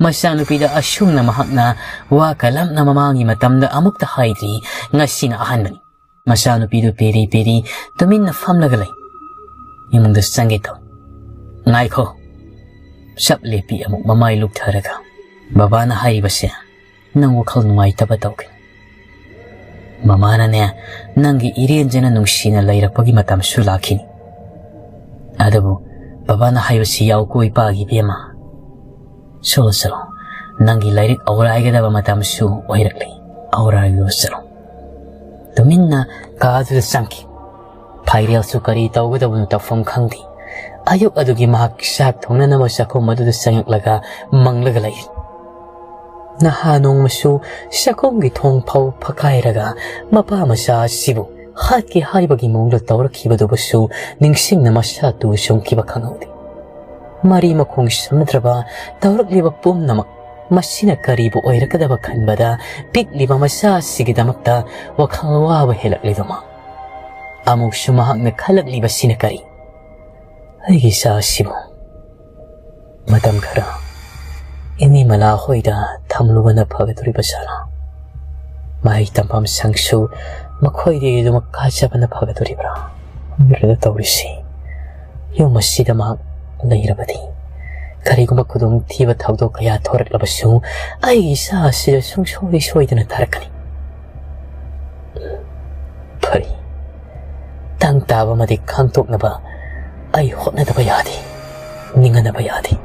ꯃꯆꯥꯅꯨꯄꯤꯗ ꯑꯁꯨꯝꯅ ꯃꯍꯥꯛꯅ ꯋꯥ ꯀꯂꯝꯅ ꯃꯃꯥꯡꯒꯤ ꯃꯇꯝꯗ ꯑꯃꯨꯛꯇ ꯍꯥꯏꯗ꯭ꯔꯤ, ꯉꯁꯤꯅ ꯑꯍꯥꯟꯕꯅꯤ꯫ ꯃꯆꯥꯅꯨꯄꯤꯗꯨ ꯄꯦꯔꯤ ꯄꯦꯔꯤ ꯇꯨꯃꯤꯟꯅ ꯐꯝꯂꯒ ꯂꯩ꯫ ꯏꯃꯨꯡꯗ ꯆꯪꯒꯦ ꯇꯧ꯫ "ꯉꯥꯏꯈꯣ!" ꯆꯞ ꯂꯦꯞꯄꯤ ꯑꯃꯨꯛ ꯃꯃꯥꯏ ꯂꯨꯞꯊꯔꯒ꯫ "ꯕꯕꯥꯅ ꯍꯥꯏꯔꯤꯕꯁꯦ ꯅꯪ ꯋꯥꯈꯜ ꯅꯨꯡꯉꯥꯏꯇꯕ ꯇꯧꯒꯅꯤ꯫ ꯃꯃꯥꯅꯅꯦ, ꯅꯪꯒꯤ ꯏꯔꯦꯟꯖꯅ ꯅꯨꯡꯁꯤꯅ ꯂꯩꯔꯛꯄꯒꯤ ꯃꯇꯝꯁꯨ ꯂꯥꯛꯈꯤꯅꯤ꯫ ꯑꯗꯨꯕꯨ ꯕꯕꯥꯅ ꯍꯥꯏꯕꯁꯤ ꯌꯥꯎꯀꯣ ꯏꯄꯥꯒꯤ ꯏꯕꯦꯝꯃ꯫ ꯆꯠꯂꯣ, ꯆꯠꯂꯣ꯫ ꯅꯪꯒꯤ ꯂꯥꯏꯔꯤꯛ ꯑꯧꯔꯥꯏꯒꯗꯕ ꯃꯇꯝꯁꯨ ꯑꯣꯏꯔꯛꯂꯦ꯫ ꯑꯧꯔꯥꯏꯔꯨꯔꯣ, ꯆꯠꯂꯣ꯫" ꯇꯨꯃꯤꯟꯅ ꯀꯥꯗꯨꯗ ꯆꯪꯈꯤ꯫ ꯐꯥꯏꯔꯦꯜꯁꯨ ꯀꯔꯤ ꯇꯧꯒꯗꯕꯅꯣ ꯇꯧꯐꯝ ꯈꯪꯗꯦ꯫ ꯑꯌꯨꯛ ꯑꯗꯨꯒꯤ ꯃꯍꯥꯛ ꯆꯥꯛ ꯊꯣꯡꯅꯅꯕ ꯆꯥꯛꯈꯨꯝ ꯑꯗꯨꯗ ꯆꯪꯂꯛꯂꯒ ꯃꯪꯂꯒ ꯂꯩꯔꯤ꯫ ꯅꯍꯥ ꯅꯣꯡꯃꯁꯨ ꯆꯥꯛꯈꯨꯝꯒꯤ ꯊꯣꯡ ꯐꯥꯎ ꯐꯛꯀꯥꯏꯔꯒ ꯃꯄꯥ ꯃꯆꯥ ꯑꯁꯤꯕꯨ ꯍꯥꯠꯀꯦ ꯍꯥꯏꯕꯒꯤ ꯃꯑꯣꯡꯗ ꯇꯧꯔꯛꯈꯤꯕꯗꯨꯕꯨꯁꯨ ꯅꯤꯡꯁꯤꯡꯅ ꯃꯁꯥ ꯇꯨ ꯆꯨꯡꯈꯤꯕ ꯈꯪꯍꯧꯗꯦ꯫ ꯃꯔꯤ ꯃꯈꯣꯡ ꯁꯝꯅꯗ꯭ꯔꯕ ꯇꯧꯔꯛꯂꯤꯕ ꯄꯨꯝꯅꯃꯛ, ꯃꯁꯤꯅ ꯀꯔꯤꯕꯨ ꯑꯣꯏꯔꯛꯀꯗꯕ ꯈꯟꯕꯗ ꯄꯤꯛꯂꯤꯕ ꯃꯆꯥ ꯑꯁꯤꯒꯤꯗꯃꯛꯇ ꯋꯥꯈꯜ ꯋꯥꯕ ꯍꯦꯜꯂꯛꯂꯤꯗꯨꯃ꯫ ꯑꯃꯨꯛꯁꯨ ꯃꯍꯥꯛꯅ ꯈꯜꯂꯛꯂꯤꯕꯁꯤꯅ ꯀꯔꯤ? ꯑꯩꯒꯤ ꯏꯆꯥ ꯑꯁꯤꯕꯨ ꯃꯇꯝ ꯈꯔ ꯏꯅꯦ ꯃꯂꯥ ꯍꯣꯏꯗ ꯊꯝꯂꯨꯕꯅ ꯐꯒꯗꯧꯔꯤꯕ ꯖꯥꯠꯂꯥ? ꯃꯍꯩ ꯇꯝꯐꯝ ꯁꯪꯁꯨ ꯃꯈꯣꯏꯗꯒꯤ ꯑꯗꯨꯃꯛ ꯀꯥꯖꯕꯅ ꯐꯒꯗꯧꯔꯤꯕ꯭ꯔꯥ? ꯈꯪꯗ꯭ꯔꯦꯗ ꯇꯧꯔꯤꯁꯤ꯫ ꯌꯨꯝ ꯑꯁꯤꯗ ꯃꯍꯥꯛ ꯂꯩꯔꯕꯗꯤ, ꯀꯔꯤꯒꯨꯝꯕ ꯈꯨꯗꯣꯡꯊꯤꯕ ꯊꯧꯗꯣꯛ ꯀꯌꯥ ꯊꯣꯔꯛꯂꯕꯁꯨ ꯑꯩꯒꯤ ꯏꯆꯥ ꯑꯁꯤꯗ ꯁꯨꯡꯁꯣꯏ ꯁꯣꯏꯗꯅ ꯊꯥꯔꯛꯀꯅꯤ꯫ ꯐꯔꯦ, ꯇꯪ ꯇꯥꯕ ꯑꯃꯗꯤ ꯈꯪꯗꯣꯛꯅꯕ ꯑꯩ ꯍꯣꯠꯅꯗꯕ ꯌꯥꯗꯦ, ꯅꯤꯡꯍꯟꯅꯕ ꯌꯥꯗꯦ꯫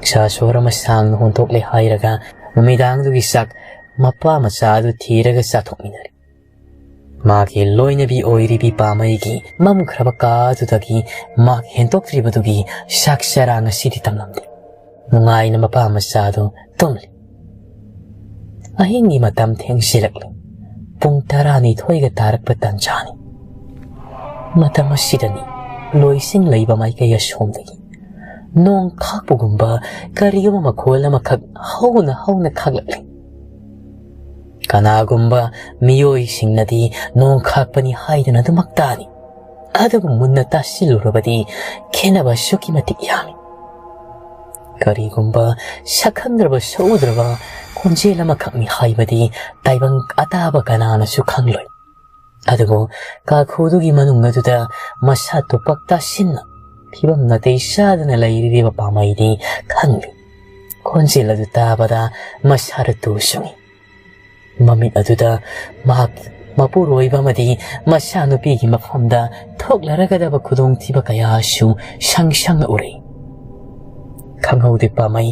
ꯏꯆꯥ ꯁꯣꯔ ꯑꯃ ꯁꯥꯡꯅ ꯍꯣꯟꯗꯣꯛꯂꯦ ꯍꯥꯏꯔꯒ ꯅꯨꯃꯤꯗꯥꯡꯗꯨꯒꯤ ꯆꯥꯛ ꯃꯄꯥ ꯃꯆꯥ ꯑꯗꯨ ꯊꯤꯔꯒ ꯆꯥꯊꯣꯛꯃꯤꯟꯅꯔꯦ꯫ ꯃꯥꯒꯤ ꯂꯣꯏꯅꯕꯤ ꯑꯣꯏꯔꯤꯕꯤ ꯄꯥꯃꯩꯒꯤ ꯃꯝꯈ꯭ꯔꯕ ꯀꯥ ꯑꯗꯨꯗꯒꯤ ꯃꯍꯥꯛ ꯍꯦꯟꯗꯣꯛꯇ꯭ꯔꯤꯕꯗꯨꯒꯤ ꯆꯥꯛ ꯆꯔꯥ ꯉꯁꯤꯗꯤ ꯇꯝꯂꯝꯗꯦ꯫ ꯅꯨꯡꯉꯥꯏꯅ ꯃꯄꯥ ꯃꯆꯥꯗꯨ ꯇꯨꯝꯂꯤ꯫ ꯑꯍꯤꯡꯒꯤ ꯃꯇꯝ ꯊꯦꯡꯖꯤꯜꯂꯛꯂꯤ꯫ ꯄꯨꯡ ꯇꯔꯥꯅꯤꯊꯣꯏꯒ ꯇꯥꯔꯛꯄ ꯇꯥꯟꯖꯥꯅꯤ꯫ ꯃꯇꯝ ꯑꯁꯤꯗꯅꯤ ꯂꯣꯏꯁꯤꯡ ꯂꯩꯕ ꯃꯥꯏꯀꯩ ꯑꯁꯣꯝꯗꯒꯤ ꯅꯣꯡ ꯈꯥꯛꯄꯒꯨꯝꯕ ꯀꯔꯤꯒꯨꯝꯕ ꯃꯈꯣꯜ ꯑꯃꯈꯛ ꯍꯧꯅ ꯍꯧꯅ ꯈꯥꯛꯂꯛꯂꯤ꯫ ꯀꯅꯥꯒꯨꯝꯕ ꯃꯤꯑꯣꯏꯁꯤꯡꯅꯗꯤ ꯅꯣꯡ ꯈꯥꯛꯄꯅꯤ ꯍꯥꯏꯗꯨꯅ ꯑꯗꯨꯃꯛ ꯇꯥꯅꯤ꯫ ꯑꯗꯨꯕꯨ ꯃꯨꯟꯅ ꯇꯥꯁꯤꯜꯂꯨꯔꯕꯗꯤ ꯈꯦꯠꯅꯕ ꯑꯁꯨꯛꯀꯤ ꯃꯇꯤꯛ ꯌꯥꯝꯃꯤ꯫ ꯀꯔꯤꯒꯨꯝꯕ ꯁꯛꯈꯪꯗ꯭ꯔꯕ ꯁꯛꯎꯗ꯭ꯔꯕ ꯈꯣꯟꯖꯦꯜ ꯑꯃꯈꯛꯅꯤ ꯍꯥꯏꯕꯗꯤ ꯇꯥꯏꯕꯪ ꯑꯇꯥꯕ ꯀꯅꯥꯅꯁꯨ ꯈꯪꯂꯣꯏ꯫ ꯑꯗꯨꯕꯨ ꯀꯥꯈꯨꯗꯨꯒꯤ ꯃꯅꯨꯡ ꯑꯗꯨꯗ ꯃꯁꯥ ꯇꯨꯄꯛ ꯇꯥꯁꯤꯟꯅ ꯐꯤꯕꯝ ꯅꯥꯇꯩ ꯆꯥꯗꯅ ꯂꯩꯔꯤꯕ ꯄꯥꯝꯃꯩꯗꯤ ꯈꯪꯂꯤ꯫ ꯈꯣꯟꯖꯦꯜ ꯑꯗꯨ ꯇꯥꯕꯗ ꯃꯁꯥꯗ ꯇꯨ ꯆꯨꯡꯏ꯫ ꯃꯃꯤꯠ ꯑꯗꯨꯗ ꯃꯍꯥꯛ ꯃꯄꯨꯔꯣꯏꯕ ꯑꯃꯗꯤ ꯃꯆꯥꯅꯨꯄꯤꯒꯤ ꯃꯐꯝꯗ ꯊꯣꯛꯂꯔꯒꯗꯕ ꯈꯨꯗꯣꯡꯊꯤꯕ ꯀꯌꯥꯁꯨ ꯁꯪ ꯁꯪꯅ ꯎꯔꯛꯏ꯫ ꯈꯪꯍꯧꯗꯦ ꯄꯥꯝꯃꯩ,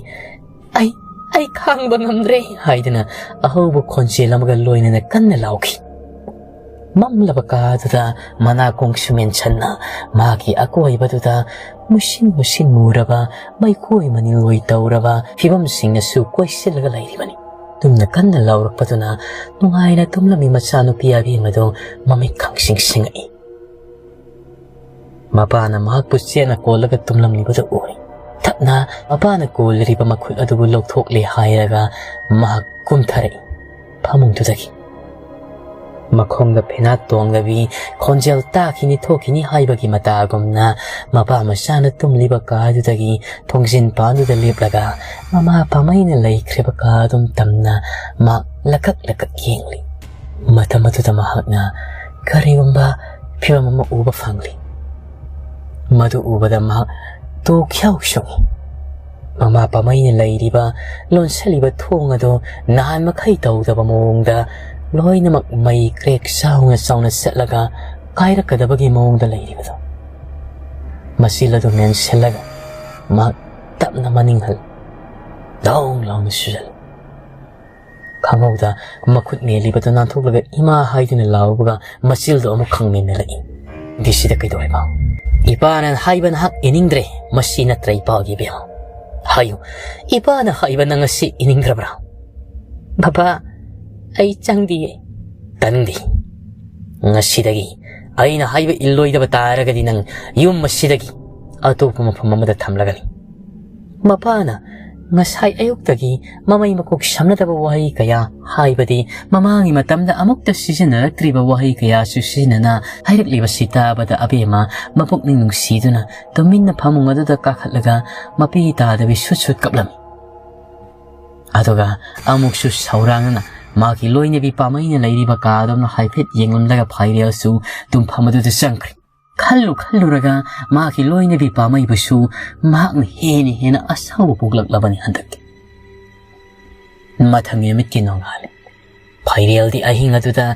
"ꯑꯩ, ꯑꯩ ꯈꯥꯡꯕ ꯉꯝꯗ꯭ꯔꯦ" ꯍꯥꯏꯗꯨꯅ ꯑꯍꯧꯕ ꯈꯣꯟꯖꯦꯜ ꯑꯃꯒ ꯂꯣꯏꯅꯅ ꯀꯟꯅ ꯂꯥꯎꯈꯤ꯫ ꯃꯝꯂꯕ ꯀꯥꯗꯨꯗ ꯃꯅꯥꯀꯣꯡ ꯁꯨꯃꯦꯟꯁꯟꯅ ꯃꯥꯒꯤ ꯑꯀꯣꯏꯕꯗꯨꯗ ꯃꯨꯁꯤꯟ ꯃꯨꯁꯤꯟ ꯃꯨꯔꯕ, ꯃꯩꯈꯣꯏ ꯃꯅꯤꯜꯍꯣꯏ ꯇꯧꯔꯕ ꯐꯤꯕꯝꯁꯤꯡꯅꯁꯨ ꯀꯣꯏꯁꯤꯜꯂꯒ ꯂꯩꯔꯤꯕꯅꯤ꯫ ꯇꯨꯝꯅ ꯀꯟꯅ ꯂꯥꯎꯔꯛꯄꯗꯨꯅ ꯅꯨꯡꯉꯥꯏꯅ ꯇꯨꯝꯂꯝꯃꯤ ꯃꯆꯥꯅꯨꯄꯤ ꯑꯕꯦꯝꯃꯗꯨ ꯃꯃꯤꯠ ꯈꯪꯁꯤꯡ ꯁꯤꯡꯉꯛꯏ꯫ ꯃꯄꯥꯅ ꯃꯍꯥꯛꯄꯨ ꯆꯦꯠꯅ ꯀꯣꯜꯂꯒ ꯇꯨꯝꯂꯝꯂꯤꯕꯗꯨ ꯎꯔꯦ꯫ ꯇꯞꯅ ꯃꯄꯥꯅ ꯀꯣꯜꯂꯤꯕ ꯃꯈꯨꯠ ꯑꯗꯨꯕꯨ ꯂꯧꯊꯣꯛꯂꯦ ꯍꯥꯏꯔꯒ ꯃꯍꯥꯛ ꯀꯨꯝꯊꯔꯛꯏ ꯐꯃꯨꯡꯗꯨꯗꯒꯤ꯫ ꯃꯈꯣꯡꯗ ꯐꯦꯅꯥꯠ ꯇꯣꯡꯗꯕꯤ, ꯈꯣꯟꯖꯦꯜ ꯇꯥꯈꯤꯅꯤ ꯊꯣꯛꯈꯤꯅꯤ ꯍꯥꯏꯕꯒꯤ ꯃꯇꯥꯒꯨꯝꯅ ꯃꯄꯥ ꯃꯆꯥꯅ ꯇꯨꯝꯂꯤꯕ ꯀꯥꯗꯨꯗꯒꯤ ꯊꯣꯡꯖꯤꯟ ꯄꯥꯟꯗꯨꯗ ꯂꯦꯞꯂꯒ ꯃꯃꯥ ꯄꯥꯃꯩꯅ ꯂꯩꯈ꯭ꯔꯤꯕ ꯀꯥ ꯑꯗꯨꯝ ꯇꯝꯅ ꯃꯍꯥꯛ ꯂꯀꯛ ꯂꯀꯛ ꯌꯦꯡꯂꯤ꯫ ꯃꯇꯝ ꯑꯗꯨꯗ ꯃꯍꯥꯛꯅ ꯀꯔꯤꯒꯨꯝꯕ ꯐꯤꯚꯝ ꯑꯃ ꯎꯕ ꯐꯪꯂꯤ꯫ ꯃꯗꯨ ꯎꯕꯗ ꯃꯍꯥꯛ ꯇꯨ ꯈ꯭ꯌꯥꯎ ꯁꯨꯡꯏ꯫ ꯃꯃꯥ ꯄꯥꯃꯩꯅ ꯂꯩꯔꯤꯕ, ꯂꯣꯟꯁꯤꯜꯂꯤꯕ ꯊꯣꯡ ꯑꯗꯨ ꯅꯍꯥꯟ ꯃꯈꯩ ꯇꯧꯗꯕ ꯃꯑꯣꯡꯗ ꯂꯣꯏꯅꯃꯛ ꯃꯩ ꯀ꯭ꯔꯦꯛ ꯆꯥꯎꯅ ꯆꯥꯎꯅ ꯆꯠꯂꯒ ꯀꯥꯏꯔꯛꯀꯗꯕꯒꯤ ꯃꯑꯣꯡꯗ ꯂꯩꯔꯤꯕꯗꯨ꯫ ꯃꯆꯤꯜ ꯑꯗꯨ ꯃꯦꯟꯁꯤꯜꯂꯒ ꯃꯍꯥꯛ ꯇꯞꯅ ꯃꯅꯤꯡ ꯍꯜ ꯂꯥꯎ ꯂꯥꯎꯅ ꯁꯨꯖꯜꯂꯤ꯫ ꯈꯪꯍꯧꯗ ꯃꯈꯨꯠ ꯃꯦꯜꯂꯤꯕꯗꯨ ꯅꯥꯟꯊꯣꯛꯂꯒ "ꯏꯃꯥ" ꯍꯥꯏꯗꯨꯅ ꯂꯥꯎꯕꯒ ꯃꯆꯤꯜꯗꯨ ꯑꯃꯨꯛ ꯈꯪꯃꯦꯟꯅꯔꯛꯏ꯫ "ꯗꯤꯁꯤꯗ ꯀꯩꯗꯧꯔꯤꯕ?" "ꯏꯄꯥꯅ ꯍꯥꯏꯕ ꯅꯍꯥꯛ ꯏꯅꯤꯡꯗ꯭ꯔꯦ, ꯃꯁꯤ ꯅꯠꯇ꯭ꯔ ꯏꯄꯥꯒꯤ ꯏꯕꯦꯝꯃ? ꯍꯥꯏꯌꯨ, ꯏꯄꯥꯅ ꯍꯥꯏꯕ ꯅꯪ ꯉꯁꯤ ꯏꯅꯤꯡꯗ꯭ꯔꯕ꯭ꯔꯥ?" "ꯕꯕꯥ, ꯑꯩ ꯆꯪꯗꯤꯌꯦ꯫" "ꯇꯟꯗꯤ꯫ ꯉꯁꯤꯗꯒꯤ ꯑꯩꯅ ꯍꯥꯏꯕ ꯏꯜꯂꯣꯏꯗꯕ ꯇꯥꯔꯒꯗꯤ ꯅꯪ ꯌꯨꯝ ꯑꯁꯤꯗꯒꯤ ꯑꯇꯣꯞꯄ ꯃꯐꯝ ꯑꯃꯗ ꯊꯝꯂꯒꯅꯤ꯫" ꯃꯄꯥꯅ ꯉꯁꯥꯏ ꯑꯌꯨꯛꯇꯒꯤ ꯃꯃꯩ ꯃꯀꯣꯛ ꯁꯝꯅꯗꯕ ꯋꯥꯍꯩ ꯀꯌꯥ, ꯍꯥꯏꯕꯗꯤ ꯃꯃꯥꯡꯒꯤ ꯃꯇꯝꯗ ꯑꯃꯨꯛꯇ ꯁꯤꯖꯤꯟꯅꯔꯛꯇ꯭ꯔꯤꯕ ꯋꯥꯍꯩ ꯀꯌꯥꯁꯨ ꯁꯤꯖꯤꯟꯅꯅ ꯍꯥꯏꯔꯛꯂꯤꯕꯁꯤ ꯇꯥꯕꯗ ꯑꯕꯦꯝꯃ ꯃꯄꯨꯛꯅꯤꯡ ꯅꯨꯡꯁꯤꯗꯨꯅ ꯇꯨꯃꯤꯟꯅ ꯐꯃꯨꯡ ꯑꯗꯨꯗ ꯀꯥꯈꯠꯂꯒ ꯃꯄꯤ ꯇꯥꯗꯕꯤ ꯁꯨꯠ ꯁꯨꯠ ꯀꯞꯂꯝꯃꯤ꯫ ꯑꯗꯨꯒ ꯑꯃꯨꯛꯁꯨ ꯁꯧꯔꯥꯡꯅꯅ ꯃꯥꯒꯤ ꯂꯣꯏꯅꯕꯤ ꯄꯥꯃꯩꯅ ꯂꯩꯔꯤꯕ ꯀꯥ ꯑꯗꯨꯝꯅ ꯍꯥꯏꯐꯦꯠ ꯌꯦꯡꯂꯝꯂꯒ ꯐꯥꯏꯔꯦꯜꯁꯨ ꯇꯨꯝꯐꯝ ꯑꯗꯨꯗ ꯆꯪꯈ꯭ꯔꯦ꯫ ꯈꯜꯂꯨ ꯈꯜꯂꯨꯔꯒ ꯃꯥꯒꯤ ꯂꯣꯏꯅꯕꯤ ꯄꯥꯃꯩꯕꯨꯁꯨ ꯃꯍꯥꯛꯅ ꯍꯦꯟꯅ ꯍꯦꯟꯅ ꯑꯁꯥꯎꯕ ꯄꯣꯛꯂꯛꯂꯕꯅꯤ ꯍꯟꯗꯛꯇꯤ꯫ ꯃꯊꯪꯒꯤ ꯅꯨꯃꯤꯠꯀꯤ ꯅꯣꯡꯉꯥꯜꯂꯦ꯫ ꯐꯥꯏꯔꯦꯜꯗꯤ ꯑꯍꯤꯡ ꯑꯗꯨꯗ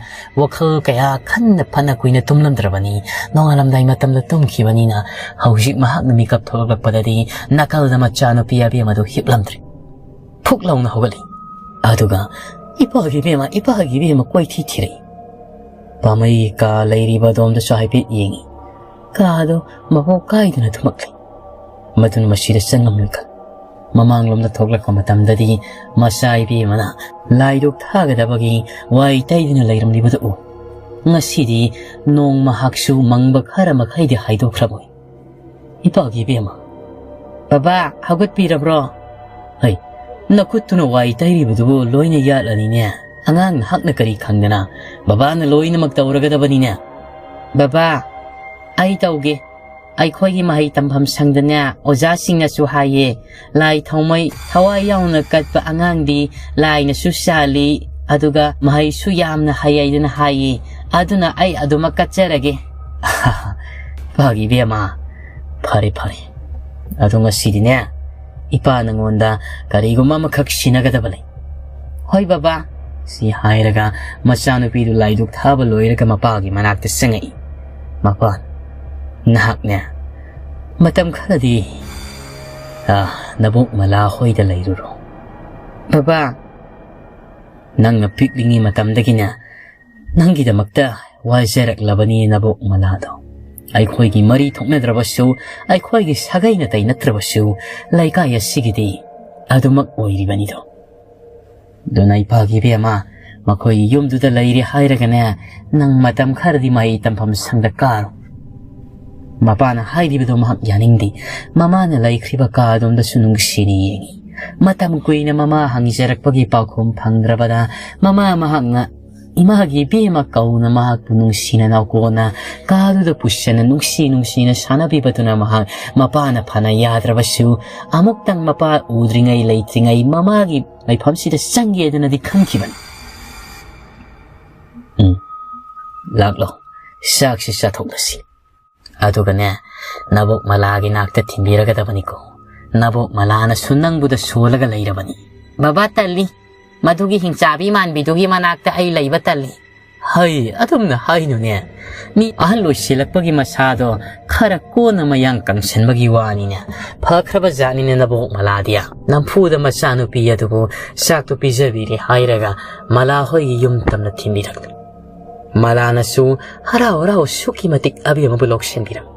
ꯋꯥꯈꯜ ꯀꯌꯥ ꯈꯟꯅ ꯐꯅ ꯀꯨꯏꯅ ꯇꯨꯝꯂꯝꯗ꯭ꯔꯕꯅꯤ꯫ ꯅꯣꯡꯉꯥꯜꯂꯝꯗꯥꯏ ꯃꯇꯝꯗ ꯇꯨꯝꯈꯤꯕꯅꯤꯅ ꯍꯧꯖꯤꯛ ꯃꯍꯥꯛꯅ ꯃꯤꯀꯞ ꯊꯣꯛꯂꯛꯄꯗꯗꯤ ꯅꯥꯀꯜꯗ ꯃꯆꯥꯅꯨꯄꯤ ꯑꯕꯦꯝꯃꯗꯨ ꯍꯤꯞꯂꯝꯗ꯭ꯔꯦ꯫ ꯐꯨꯛ ꯂꯥꯎꯅ ꯍꯧꯒꯠꯂꯤ꯫ ꯑꯗꯨꯒ "ꯏꯄꯥꯒꯤ ꯏꯕꯦꯝꯃ, ꯏꯄꯥꯒꯤ ꯏꯕꯦꯝꯃ" ꯀꯣꯏꯊꯤ ꯊꯤꯔꯛꯏ꯫ ꯄꯥꯃꯩ ꯀꯥ ꯂꯩꯔꯤꯕ ꯑꯗꯣꯝꯗꯁꯨ ꯍꯥꯏꯐꯦꯠ ꯌꯦꯡꯉꯤ꯫ ꯀꯥ ꯑꯗꯨ ꯃꯄꯣꯛ ꯀꯥꯏꯗꯅ ꯊꯨꯝꯃꯛꯂꯤ꯫ ꯃꯗꯨꯅ ꯃꯁꯤꯗ ꯆꯪꯉꯝꯂꯣꯏ ꯈꯜ꯫ ꯃꯃꯥꯡꯂꯣꯝꯗ ꯊꯣꯛꯂꯛꯄ ꯃꯇꯝꯗꯗꯤ ꯃꯆꯥ ꯏꯕꯦꯝꯃꯅ ꯂꯥꯏꯗꯨꯛ ꯊꯥꯒꯗꯕꯒꯤ ꯋꯥꯏ ꯇꯩꯗꯨꯅ ꯂꯩꯔꯝꯂꯤꯕꯗꯨ ꯎ꯫ ꯉꯁꯤꯗꯤ ꯅꯣꯡ ꯃꯍꯥꯛꯁꯨ ꯃꯪꯕ ꯈꯔ ꯃꯈꯩꯗꯤ ꯍꯥꯏꯗꯣꯛꯈ꯭ꯔꯕꯣꯏ꯫ "ꯏꯄꯥꯒꯤ ꯏꯕꯦꯝꯃ, ꯕꯕꯥ, ꯍꯧꯒꯠꯄꯤꯔꯕ꯭ꯔꯣ? ꯍꯩ, ꯅꯈꯨꯠꯇꯨꯅ ꯋꯥꯏ ꯇꯩꯔꯤꯕꯗꯨꯕꯨ ꯂꯣꯏꯅ ꯌꯥꯠꯂꯅꯤꯅꯦ꯫ ꯑꯉꯥꯡ ꯅꯍꯥꯛꯅ ꯀꯔꯤ ꯈꯪꯗꯅ? ꯕꯕꯥꯅ ꯂꯣꯏꯅꯃꯛ ꯇꯧꯔꯒꯗꯕꯅꯤꯅꯦ꯫" "ꯕꯕꯥ, ꯑꯩ ꯇꯧꯒꯦ꯫ ꯑꯩꯈꯣꯏꯒꯤ ꯃꯍꯩ ꯇꯝꯐꯝ ꯁꯪꯗꯅꯦ ꯑꯣꯖꯥꯁꯤꯡꯅꯁꯨ ꯍꯥꯏꯌꯦ, ꯂꯥꯏ ꯊꯥꯎꯃꯩ ꯊꯋꯥꯏ ꯌꯥꯎꯅ ꯀꯠꯄ ꯑꯉꯥꯡꯗꯤ ꯂꯥꯏꯅꯁꯨ ꯆꯥꯜꯂꯤ, ꯑꯗꯨꯒ ꯃꯍꯩꯁꯨ ꯌꯥꯝꯅ ꯍꯩ ꯍꯥꯏꯗꯅ ꯍꯥꯏꯌꯦ꯫ ꯑꯗꯨꯅ ꯑꯩ ꯑꯗꯨꯃꯛ ꯀꯠꯆꯔꯒꯦ꯫" "ꯐꯒꯤ ꯏꯕꯦꯝꯃ, ꯐꯔꯦ ꯐꯔꯦ꯫ ꯑꯗꯣ ꯉꯁꯤꯗꯤꯅꯦ, ꯏꯄꯥ ꯅꯪꯉꯣꯟꯗ ꯀꯔꯤꯒꯨꯝꯕ ꯑꯃꯈꯛ ꯁꯤꯟꯅꯒꯗꯕ ꯂꯩ꯫" "ꯍꯣꯏ ꯕꯕꯥ꯫" ꯁꯤ ꯍꯥꯏꯔꯒ ꯃꯆꯥꯅꯨꯄꯤꯗꯨ ꯂꯥꯏꯗꯨꯛ ꯊꯥꯕ ꯂꯣꯏꯔꯒ ꯃꯄꯥꯒꯤ ꯃꯅꯥꯛꯇ ꯆꯪꯉꯛꯏ꯫ "ꯃꯄꯥ, ꯅꯍꯥꯛꯅꯦ, ꯃꯇꯝ ꯈꯔꯗꯤ, ꯑ, ꯅꯕꯣꯛ ꯃꯂꯥ ꯍꯣꯏꯗ ꯂꯩꯔꯨꯔꯣ꯫" "ꯕꯕꯥ꯫" "ꯅꯪꯅ ꯄꯤꯛꯂꯤꯉꯩ ꯃꯇꯝꯗꯒꯤꯅꯦ, ꯅꯪꯒꯤꯗꯃꯛꯇ ꯋꯥꯖꯔꯛꯂꯕꯅꯤ ꯅꯕꯣꯛ ꯃꯂꯥꯗꯣ꯫ ꯑꯩꯈꯣꯏꯒꯤ ꯃꯔꯤ ꯊꯣꯛꯅꯗ꯭ꯔꯕꯁꯨ, ꯑꯩꯈꯣꯏꯒꯤ ꯁꯥꯒꯩ ꯅꯥꯇꯩ ꯅꯠꯇ꯭ꯔꯕꯁꯨ, ꯂꯩꯀꯥꯏ ꯑꯁꯤꯒꯤꯗꯤ ꯑꯗꯨꯃꯛ ꯑꯣꯏꯔꯤꯕꯅꯤꯗꯣ꯫ ꯑꯗꯨꯅ ꯏꯄꯥꯒꯤ ꯏꯕꯦꯝꯃ, ꯃꯈꯣꯏꯒꯤ ꯌꯨꯝꯗꯨꯗ ꯂꯩꯔꯦ ꯍꯥꯏꯔꯒꯅꯦ, ꯅꯪ ꯃꯇꯝ ꯈꯔꯗꯤ ꯃꯍꯩ ꯇꯝꯐꯝ ꯁꯪꯗ ꯀꯥꯔꯣ꯫" ꯃꯄꯥꯅ ꯍꯥꯏꯔꯤꯕꯗꯣ ꯃꯍꯥꯛ ꯌꯥꯅꯤꯡꯗꯦ꯫ ꯃꯃꯥꯅ ꯂꯩꯈ꯭ꯔꯤꯕ ꯀꯥ ꯑꯗꯣꯝꯗꯁꯨ ꯅꯨꯡꯁꯤꯅ ꯌꯦꯡꯉꯤ꯫ ꯃꯇꯝ ꯀꯨꯏꯅ ꯃꯃꯥ ꯍꯪꯖꯔꯛꯄꯒꯤ ꯄꯥꯎꯈꯨꯝ ꯐꯪꯗ꯭ꯔꯕꯗ, ꯃꯃꯥ ꯃꯍꯥꯛꯅ "ꯏꯃꯥꯒꯤ ꯏꯕꯦꯝꯃ" ꯀꯧꯅ ꯃꯍꯥꯛꯄꯨ ꯅꯨꯡꯁꯤꯅ ꯅꯥꯎꯀꯣꯟꯅ ꯀꯥꯗꯨꯗ ꯄꯨꯁꯤꯟꯅ ꯅꯨꯡꯁꯤ ꯅꯨꯡꯁꯤꯅ ꯁꯥꯟꯅꯕꯤꯕꯗꯨꯅ ꯃꯍꯥꯛ ꯃꯄꯥꯅ ꯐꯅ ꯌꯥꯗ꯭ꯔꯕꯁꯨ, ꯑꯃꯨꯛꯇꯪ ꯃꯄꯥ ꯎꯗ꯭ꯔꯤꯉꯩ ꯂꯩꯇ꯭ꯔꯤꯉꯩ ꯃꯃꯥꯒꯤ ꯂꯩꯐꯝꯁꯤꯗ ꯆꯪꯒꯦꯗꯅꯗꯤ ꯈꯟꯈꯤꯕꯅꯤ꯫ "ꯎꯝ, ꯂꯥꯛꯂꯣ, ꯆꯥꯛꯁꯤ ꯆꯥꯊꯣꯛꯂꯁꯤ꯫ ꯑꯗꯨꯒꯅꯦ, ꯅꯕꯣꯛ ꯃꯂꯥꯒꯤ ꯅꯥꯛꯇ ꯊꯤꯟꯕꯤꯔꯒꯗꯕꯅꯤꯀꯣ꯫ ꯅꯕꯣꯛ ꯃꯂꯥꯅꯁꯨ ꯅꯪꯕꯨꯗ ꯁꯣꯜꯂꯒ ꯂꯩꯔꯕꯅꯤ꯫" "ꯕꯕꯥ, ꯇꯜꯂꯤ꯫ ꯃꯗꯨꯒꯤ ꯍꯤꯡꯆꯥꯕꯤ ꯃꯥꯟꯕꯤꯗꯨꯒꯤ ꯃꯅꯥꯛꯇ ꯑꯩ ꯂꯩꯕ ꯇꯜꯂꯤ꯫" "ꯍꯩ, ꯑꯗꯨꯝꯅ ꯍꯥꯏꯅꯨꯅꯦ꯫ ꯃꯤ ꯑꯍꯜ ꯑꯣꯏꯁꯤꯜꯂꯛꯄꯒꯤ ꯃꯁꯥꯗꯣ ꯈꯔ ꯀꯣꯟꯅ ꯃꯌꯥꯡ ꯀꯪꯁꯤꯟꯕꯒꯤ ꯋꯥꯅꯤꯅꯦ꯫ ꯐꯈ꯭ꯔꯕ ꯖꯥꯠꯅꯤꯅꯦ ꯅꯕꯣꯛ ꯃꯂꯥꯗꯤ꯫" ꯅꯝꯐꯨꯗ ꯃꯆꯥꯅꯨꯄꯤ ꯑꯗꯨꯕꯨ ꯆꯥꯛꯇꯨ ꯄꯤꯖꯕꯤꯔꯦ ꯍꯥꯏꯔꯒ ꯃꯂꯥ ꯍꯣꯏꯒꯤ ꯌꯨꯝ ꯇꯝꯅ ꯊꯤꯟꯕꯤꯔꯛꯂꯦ꯫ ꯃꯂꯥꯅꯁꯨ ꯍꯔꯥꯎ ꯍꯔꯥꯎ ꯑꯁꯨꯛꯀꯤ ꯃꯇꯤꯛ ꯑꯕꯦꯝꯃꯕꯨ ꯂꯧꯁꯤꯟꯕꯤꯔꯝꯃꯤ꯫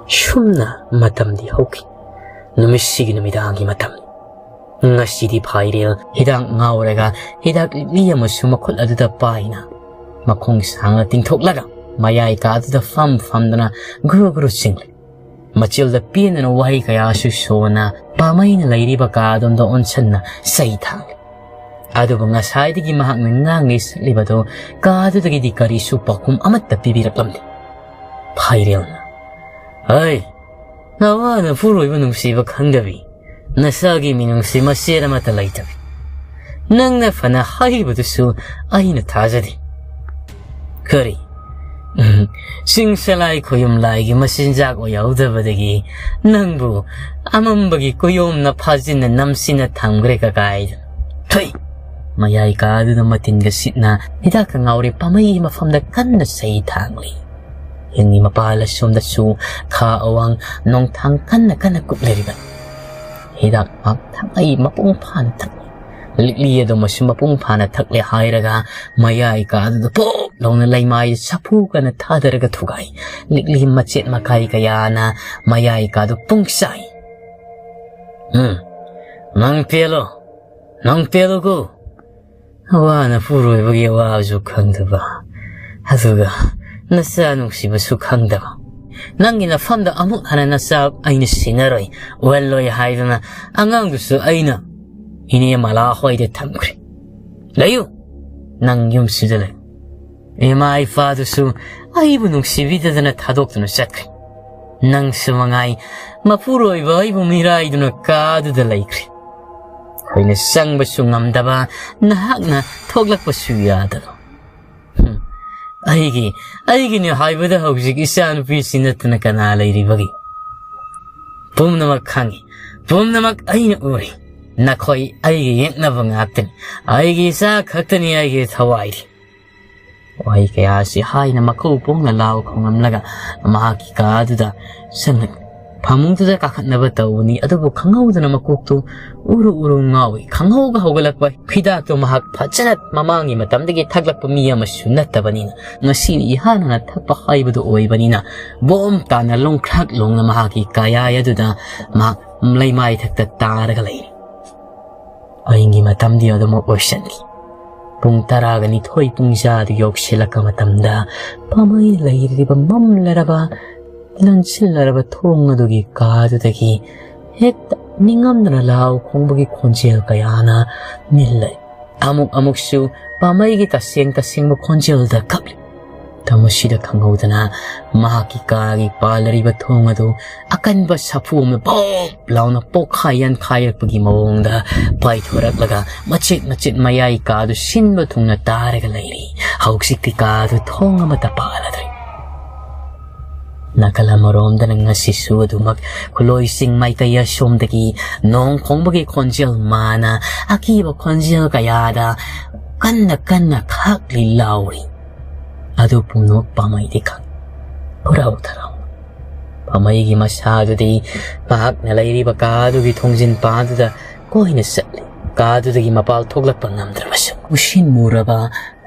ꯁꯨꯝꯅ ꯃꯇꯝꯗꯤ ꯍꯧꯈꯤ꯫ ꯅꯨꯃꯤꯠꯁꯤꯒꯤ ꯅꯨꯃꯤꯗꯥꯡꯒꯤ ꯃꯇꯝꯅꯤ꯫ ꯉꯁꯤꯗꯤ ꯐꯥꯏꯔꯦꯜ ꯍꯤꯗꯥꯛ ꯉꯥꯎꯔꯒ ꯍꯤꯗꯥꯛ ꯂꯤꯛꯂꯤ ꯑꯃꯁꯨ ꯃꯈꯨꯠ ꯑꯗꯨꯗ ꯄꯥꯏꯅ ꯃꯈꯣꯡ ꯁꯥꯡꯅ ꯇꯤꯡꯊꯣꯛꯂꯒ ꯃꯌꯥꯏ ꯀꯥꯗꯨꯗ ꯐꯝ ꯐꯝꯗꯨꯅ ꯒꯨꯔꯨ ꯒꯨꯔꯨ ꯆꯤꯡꯂꯤ꯫ ꯃꯆꯤꯜꯗ ꯄꯦꯟꯗꯅ ꯋꯥꯍꯩ ꯀꯌꯥꯁꯨ ꯁꯣꯟꯅ ꯄꯥꯃꯩꯅ ꯂꯩꯔꯤꯕ ꯀꯥ ꯑꯗꯣꯝꯗ ꯑꯣꯟꯁꯟꯅ ꯆꯩ ꯊꯥꯡꯂꯤ꯫ ꯑꯗꯨꯕꯨ ꯉꯁꯥꯏꯗꯒꯤ ꯃꯍꯥꯛꯅ ꯉꯥꯡꯂꯤ ꯁꯛꯂꯤꯕꯗꯨ ꯀꯥꯗꯨꯗꯒꯤꯗꯤ ꯀꯔꯤꯁꯨ ꯄꯥꯎꯈꯨꯝ ꯑꯃꯠꯇ ꯄꯤꯕꯤꯔꯛꯂꯝꯗꯦ꯫ ꯐꯥꯏꯔꯦꯜꯅ, "ꯍꯩ, ꯅꯋꯥ ꯅꯄꯨꯔꯣꯏꯕ ꯅꯨꯡꯁꯤꯕ ꯈꯪꯗꯕꯤ, ꯅꯁꯥꯒꯤ ꯃꯤꯅꯨꯡꯁꯤ ꯃꯆꯦꯠ ꯑꯃꯠꯇ ꯂꯩꯇꯕꯤ꯫ ꯅꯪꯅ ꯐꯅ ꯍꯥꯏꯔꯤꯕꯗꯨꯁꯨ ꯑꯩꯅ ꯊꯥꯖꯗꯦ꯫ ꯀꯔꯤ? ꯎꯝ, ꯆꯤꯡ ꯁꯂꯥꯏ ꯈꯣꯌꯨꯝ ꯂꯥꯏꯒꯤ ꯃꯆꯤꯟꯖꯥꯛ ꯑꯣꯏꯍꯧꯗꯕꯗꯒꯤ ꯅꯪꯕꯨ ꯑꯃꯝꯕꯒꯤ ꯀꯨꯌꯣꯝꯅ ꯐꯥꯖꯤꯟꯅ ꯅꯝꯁꯤꯟꯅ ꯊꯝꯈ꯭ꯔꯦ ꯀꯀꯥꯏꯗ꯫ ꯊꯨꯏ!" ꯃꯌꯥꯏ ꯀꯥꯗꯨꯗ ꯃꯇꯤꯟꯒ ꯁꯤꯠꯅ ꯍꯤꯗꯥꯛꯀ ꯉꯥꯎꯔꯦ ꯄꯥꯃꯩꯒꯤ ꯃꯐꯝꯗ ꯀꯟꯅ ꯆꯩ ꯊꯥꯡꯂꯤ꯫ ꯌꯦꯡꯉꯤ ꯃꯄꯥꯜ ꯑꯁꯣꯝꯗꯁꯨ ꯈꯥ ꯑꯋꯥꯡ ꯅꯣꯡꯊꯥꯡ ꯀꯟꯅ ꯀꯟꯅ ꯀꯨꯞꯂꯔꯤꯕꯅꯤ꯫ ꯍꯤꯗꯥꯛ ꯃꯍꯥꯛ ꯊꯛꯂꯤ, ꯃꯄꯨꯡ ꯐꯥꯅ ꯊꯛꯂꯤ꯫ ꯂꯤꯛꯂꯤ ꯑꯗꯨꯃꯁꯨ ꯃꯄꯨꯡ ꯐꯥꯅ ꯊꯛꯂꯦ ꯍꯥꯏꯔꯒ ꯃꯌꯥꯏ ꯀꯥꯗꯨꯗ ꯄꯣꯞ ꯂꯥꯎꯅ ꯂꯩꯃꯥꯏ ꯁꯥꯐꯨ ꯀꯟꯅ ꯊꯥꯗꯔꯒ ꯊꯨꯒꯥꯏ꯫ ꯂꯤꯛꯂꯤ ꯃꯆꯦꯠ ꯃꯀꯥꯏ ꯀꯌꯥꯅ ꯃꯌꯥꯏ ꯀꯥꯗꯨ ꯄꯨꯡꯆꯥꯏ꯫ "ꯎꯝ, ꯅꯪ ꯄꯦꯜꯂꯣ, ꯅꯪ ꯄꯦꯜꯂꯣꯀꯣ꯫ ꯑꯋꯥ ꯅꯄꯨꯔꯣꯏꯕꯒꯤ ꯑꯋꯥꯕꯁꯨ ꯈꯪꯗꯕ, ꯑꯗꯨꯒ ꯅꯆꯥ ꯅꯨꯡꯁꯤꯕꯁꯨ ꯈꯪꯗꯕ꯫ ꯅꯪꯒꯤ ꯅꯐꯝꯗ ꯑꯃꯨꯛ ꯍꯟꯅ ꯅꯆꯥ ꯑꯩꯅ ꯁꯤꯟꯅꯔꯣꯏ, ꯎꯍꯜꯂꯣꯏ ꯍꯥꯏꯗꯨꯅ ꯑꯉꯥꯡꯗꯨꯁꯨ ꯑꯩꯅ ꯏꯅꯦ ꯃꯂꯥ ꯍꯣꯏꯗ ꯊꯝꯈ꯭ꯔꯦ꯫ ꯂꯩꯌꯨ, ꯅꯪ ꯌꯨꯝꯁꯤꯗ ꯂꯩ꯫ ꯏꯃꯥ ꯏꯄꯥꯗꯨꯁꯨ ꯑꯩꯕꯨ ꯅꯨꯡꯁꯤꯕꯤꯗꯗꯅ ꯊꯥꯗꯣꯛꯇꯨꯅ ꯆꯠꯈ꯭ꯔꯦ꯫ ꯅꯪꯁꯨ ꯃꯉꯥꯏ, ꯃꯄꯨꯔꯣꯏꯕ ꯑꯩꯕꯨ ꯃꯤꯔꯥꯏꯗꯨꯅ ꯀꯥꯗꯨꯗ ꯂꯩꯈ꯭ꯔꯦ꯫ ꯑꯩꯈꯣꯏꯅ ꯆꯪꯕꯁꯨ ꯉꯝꯗꯕ, ꯅꯍꯥꯛꯅ ꯊꯣꯛꯂꯛꯄꯁꯨ ꯌꯥꯗꯕ꯫ ꯍꯨꯝ, ꯑꯩꯒꯤ, ꯑꯩꯒꯤꯅꯤ ꯍꯥꯏꯕꯗ ꯍꯧꯖꯤꯛ ꯏꯆꯥꯅꯨꯄꯤꯁꯤ ꯅꯠꯇꯅ ꯀꯅꯥ ꯂꯩꯔꯤꯕꯒꯦ? ꯄꯨꯝꯅꯃꯛ ꯈꯪꯉꯤ, ꯄꯨꯝꯅꯃꯛ ꯑꯩꯅ ꯎꯔꯤ꯫ ꯅꯈꯣꯏ ꯑꯩꯒꯤ ꯌꯦꯛꯅꯕ ꯉꯥꯛꯇꯅꯤ, ꯑꯩꯒꯤ ꯏꯆꯥ ꯈꯛꯇꯅꯤ ꯑꯩꯒꯤ ꯊꯋꯥꯏꯗꯤ꯫" ꯋꯥꯍꯩ ꯀꯌꯥ ꯑꯁꯤ ꯍꯥꯏꯅ ꯃꯀꯧ ꯄꯣꯡꯅ ꯂꯥꯎ ꯈꯣꯡꯂꯝꯂꯒ ꯃꯍꯥꯛꯀꯤ ꯀꯥꯗꯨꯗ ꯆꯪꯂꯛ-, ꯐꯃꯨꯡꯗꯨꯗ ꯀꯥꯈꯠꯅꯕ ꯇꯧꯕꯅꯤ, ꯑꯗꯨꯕꯨ ꯈꯪꯍꯧꯗꯅ ꯃꯀꯣꯛꯇꯨ ꯎꯔꯨ ꯎꯔꯨ ꯉꯥꯎꯏ꯫ ꯈꯪꯍꯧꯒ ꯍꯧꯒꯠꯂꯛꯄ ꯍꯤꯗꯥꯛꯇꯨ ꯃꯍꯥꯛ ꯐꯖꯅ ꯃꯃꯥꯡꯒꯤ ꯃꯇꯝꯗꯒꯤ ꯊꯛꯂꯛꯄ ꯃꯤ ꯑꯃꯁꯨ ꯅꯠꯇꯕꯅꯤꯅ, ꯉꯁꯤꯅ ꯏꯍꯥꯟ ꯍꯥꯟꯅ ꯊꯛꯄ ꯍꯥꯏꯕꯗꯨ ꯑꯣꯏꯕꯅꯤꯅ, ꯕꯣꯝ ꯇꯥꯅ ꯂꯣꯡꯈ꯭ꯔꯥꯛ ꯂꯣꯡꯅ ꯃꯍꯥꯛꯀꯤ ꯀꯌꯥꯏ ꯑꯗꯨꯗ ꯃꯍꯥꯛ ꯂꯩꯃꯥꯏ ꯊꯛꯇ ꯇꯥꯔꯒ ꯂꯩꯔꯤ꯫ ꯑꯩꯒꯤ ꯃꯇꯝꯗꯤ ꯑꯗꯨꯃꯛ ꯑꯣꯏꯁꯟꯈꯤ꯫ ꯄꯨꯡ ꯇꯔꯥꯒ ꯅꯤꯊꯣꯏ ꯄꯨꯡꯖꯥꯗꯨ ꯌꯧꯁꯤꯜꯂꯛꯄ ꯃꯇꯝꯗ, ꯄꯥꯃꯩ ꯂꯩꯔꯤꯕ ꯃꯝꯂꯔꯕ, ꯂꯟꯁꯤꯜꯂꯔꯕ ꯊꯣꯡ ꯑꯗꯨꯒꯤ ꯀꯥꯗꯨꯗꯒꯤ ꯍꯦꯛꯇ ꯅꯤꯡꯉꯝꯗꯅ ꯂꯥꯎ ꯈꯣꯡꯕꯒꯤ ꯈꯣꯟꯖꯦꯜ ꯀꯌꯥꯅ ꯅꯤꯜꯂꯦ꯫ ꯑꯃꯨꯛ ꯑꯃꯨꯛꯁꯨ ꯄꯥꯃꯩꯒꯤ ꯇꯁꯦꯡ ꯇꯁꯦꯡꯕ ꯈꯣꯟꯖꯦꯜꯗ ꯀꯞꯂꯤ꯫ ꯃꯁꯤꯗ ꯈꯪꯍꯧꯗꯅ ꯃꯍꯥꯛꯀꯤ ꯀꯥꯒꯤ ꯄꯥꯜꯂꯔꯤꯕ ꯊꯣꯡ ꯑꯗꯨ ꯑꯀꯟꯕ ꯁꯥꯐꯨ ꯑꯃꯅ ꯄꯣꯞ ꯂꯥꯎꯅ ꯄꯣꯛꯈꯥꯏ ꯌꯥꯟꯈꯥꯏꯔꯛꯄꯒꯤ ꯃꯑꯣꯡꯗ ꯄꯥꯏꯊꯣꯔꯛꯂꯒ ꯃꯆꯦꯠ ꯃꯆꯦꯠ ꯃꯌꯥꯏ ꯀꯥꯗꯨ ꯁꯤꯟꯕ ꯊꯨꯡꯅ ꯇꯥꯔꯒ ꯂꯩꯔꯤ꯫ ꯍꯧꯖꯤꯛꯇꯤ ꯀꯥꯗꯨ ꯊꯣꯡ ꯑꯃꯠꯇ ꯄꯥꯜꯂꯗ꯭ꯔꯦ꯫ ꯅꯥꯀꯜ ꯑꯃꯔꯣꯝꯗꯅ ꯉꯁꯤꯁꯨ ꯑꯗꯨꯃꯛ ꯈꯨꯠꯂꯣꯏꯁꯤꯡ ꯃꯥꯏꯀꯩ ꯑꯁꯣꯝꯗꯒꯤ ꯅꯣꯡ ꯈꯣꯡꯕꯒꯤ ꯈꯣꯟꯖꯦꯜ ꯃꯥꯅ ꯑꯀꯤꯕ ꯈꯣꯟꯖꯦꯜ ꯀꯌꯥꯗ ꯀꯟꯅ ꯀꯟꯅ ꯈꯥꯛꯂꯤ ꯂꯥꯎꯔꯤ꯫ ꯑꯗꯨ ꯄꯨꯝꯅꯃꯛ ꯄꯥꯃꯩꯗꯤ ꯈꯪ ꯍꯔꯥꯎ ꯊꯔꯥꯎ꯫ ꯄꯥꯃꯩꯒꯤ ꯃꯁꯥꯗꯨꯗꯤ ꯃꯍꯥꯛꯅ ꯂꯩꯔꯤꯕ ꯀꯥꯗꯨꯒꯤ ꯊꯣꯡꯖꯤꯟ ꯄꯥꯗꯨꯗ ꯀꯣꯏꯅ ꯆꯠꯂꯤ꯫ ꯀꯥꯗꯨꯗꯒꯤ ꯃꯄꯥꯜ ꯊꯣꯛꯂꯛꯄ ꯉꯝꯗ꯭ꯔꯕꯁꯨ ꯎꯁꯤꯟ ꯃꯨꯔꯕ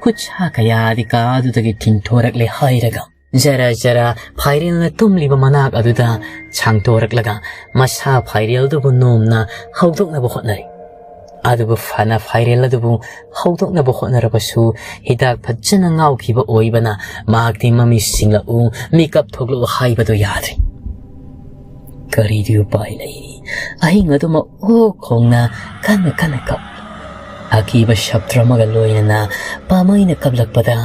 ꯈꯨꯠꯁꯥ ꯀꯌꯥꯗꯤ ꯀꯥꯗꯨꯗꯒꯤ ꯊꯤꯡꯊꯣꯔꯛꯂꯦ ꯍꯥꯏꯔꯒ ꯖꯔ ꯖꯔ ꯐꯥꯏꯔꯦꯜꯅ ꯇꯨꯝꯂꯤꯕ ꯃꯅꯥꯛ ꯑꯗꯨꯗ ꯁꯥꯡꯗꯣꯔꯛꯂꯒ ꯃꯁꯥ ꯐꯥꯏꯔꯦꯜꯗꯨꯕꯨ ꯅꯣꯝꯅ ꯍꯧꯗꯣꯛꯅꯕ ꯍꯣꯠꯅꯔꯤ꯫ ꯑꯗꯨꯕꯨ ꯐꯅ ꯐꯥꯏꯔꯦꯜ ꯑꯗꯨꯕꯨ ꯍꯧꯗꯣꯛꯅꯕ ꯍꯣꯠꯅꯔꯕꯁꯨ ꯍꯤꯗꯥꯛ ꯐꯖꯅ ꯉꯥꯎꯈꯤꯕ ꯑꯣꯏꯕꯅ ꯃꯍꯥꯛꯇꯤ ꯃꯃꯤꯠ ꯁꯤꯡꯂꯛꯎ ꯃꯤꯀꯞ ꯊꯣꯛꯂꯛꯎ ꯍꯥꯏꯕꯗꯨ ꯌꯥꯗ꯭ꯔꯦ꯫ ꯀꯔꯤꯗꯤ ꯎꯄꯥꯏ ꯂꯩꯔꯤ? ꯑꯍꯤꯡ ꯑꯗꯨꯃꯛ ꯑꯣꯛ ꯈꯣꯡꯅ ꯀꯟꯅ ꯀꯟꯅ ꯀꯞ ꯑꯀꯤꯕ ꯁꯞꯇ꯭ꯔ ꯑꯃꯒ ꯂꯣꯏꯅꯅ ꯄꯥꯃꯩꯅ ꯀꯞꯂꯛꯄꯗ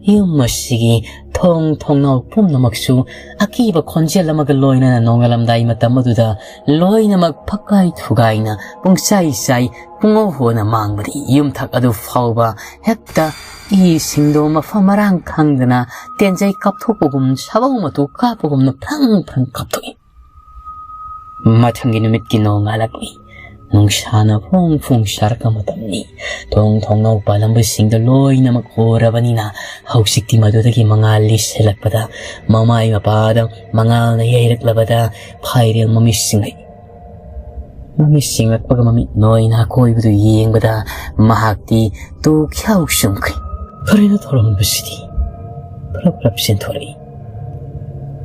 ꯌꯨꯝ ꯑꯁꯤꯒꯤ ꯊꯣꯡ ꯊꯣꯡꯅꯥꯎ ꯄꯨꯝꯅꯃꯛꯁꯨ ꯑꯀꯤꯕ ꯈꯣꯟꯖꯦꯜ ꯑꯃꯒ ꯂꯣꯏꯅꯅ ꯅꯣꯡꯉꯥꯜꯂꯝꯗꯥꯏ ꯃꯇꯝ ꯑꯗꯨꯗ ꯂꯣꯏꯅꯃꯛ ꯐꯛꯀꯥꯏ ꯊꯨꯒꯥꯏꯅ ꯄꯨꯡꯆꯥꯏ ꯆꯥꯏ ꯄꯨꯡꯍꯧ ꯍꯣꯅ ꯃꯥꯡꯕꯗꯤ ꯌꯨꯝꯊꯛ ꯑꯗꯨ ꯐꯥꯎꯕ ꯍꯦꯛꯇ ꯏꯁꯤꯡꯗꯣ ꯃꯐꯝ ꯃꯔꯥꯡ ꯈꯪꯗꯅ ꯇꯦꯟꯖꯩ ꯀꯥꯞꯊꯣꯛꯄꯒꯨꯝ ꯁꯥꯕꯧ ꯃꯇꯨ ꯀꯥꯞꯄꯒꯨꯝꯅ ꯐ꯭ꯔꯪ ꯐ꯭ꯔꯪ ꯀꯥꯞꯊꯣꯛꯏ꯫ ꯃꯊꯪꯒꯤ ꯅꯨꯃꯤꯠꯀꯤ ꯅꯣꯡꯉꯥꯜꯂꯛꯂꯤ꯫ ꯅꯨꯡꯁꯥꯅ ꯐꯣꯡ ꯐꯣꯡ ꯁꯥꯔꯛꯄ ꯃꯇꯝꯅꯤ꯫ ꯊꯣꯡ ꯊꯣꯡꯅꯥꯎ ꯄꯥꯜꯂꯝꯕꯁꯤꯡꯗꯣ ꯂꯣꯏꯅꯃꯛ ꯍꯣꯔꯕꯅꯤꯅ ꯍꯧꯖꯤꯛꯇꯤ ꯃꯗꯨꯗꯒꯤ ꯃꯉꯥꯜ ꯂꯤꯁꯤꯜꯂꯛꯄꯗ ꯃꯃꯥꯏ ꯃꯄꯥꯗ ꯃꯉꯥꯜꯅ ꯌꯩꯔꯛꯂꯕꯗ ꯐꯥꯏꯔꯦꯜ ꯃꯃꯤꯠꯁꯤꯡ ꯂꯩ꯫ ꯃꯃꯤꯠ ꯁꯤꯡꯂꯛꯄꯒ ꯃꯃꯤꯠ ꯅꯣꯏꯅ ꯑꯀꯣꯏꯕꯗꯨ ꯌꯦꯡꯕꯗ ꯃꯍꯥꯛꯇꯤ ꯇꯨ ꯈ꯭ꯌꯥꯎ ꯆꯨꯝꯈ꯭ꯔꯦ꯫ ꯀꯔꯤꯅꯣ ꯊꯣꯔꯝꯕꯁꯤꯗꯤ? ꯐꯔꯞ ꯐꯔꯞ ꯆꯦꯟꯊꯣꯔꯛꯏ꯫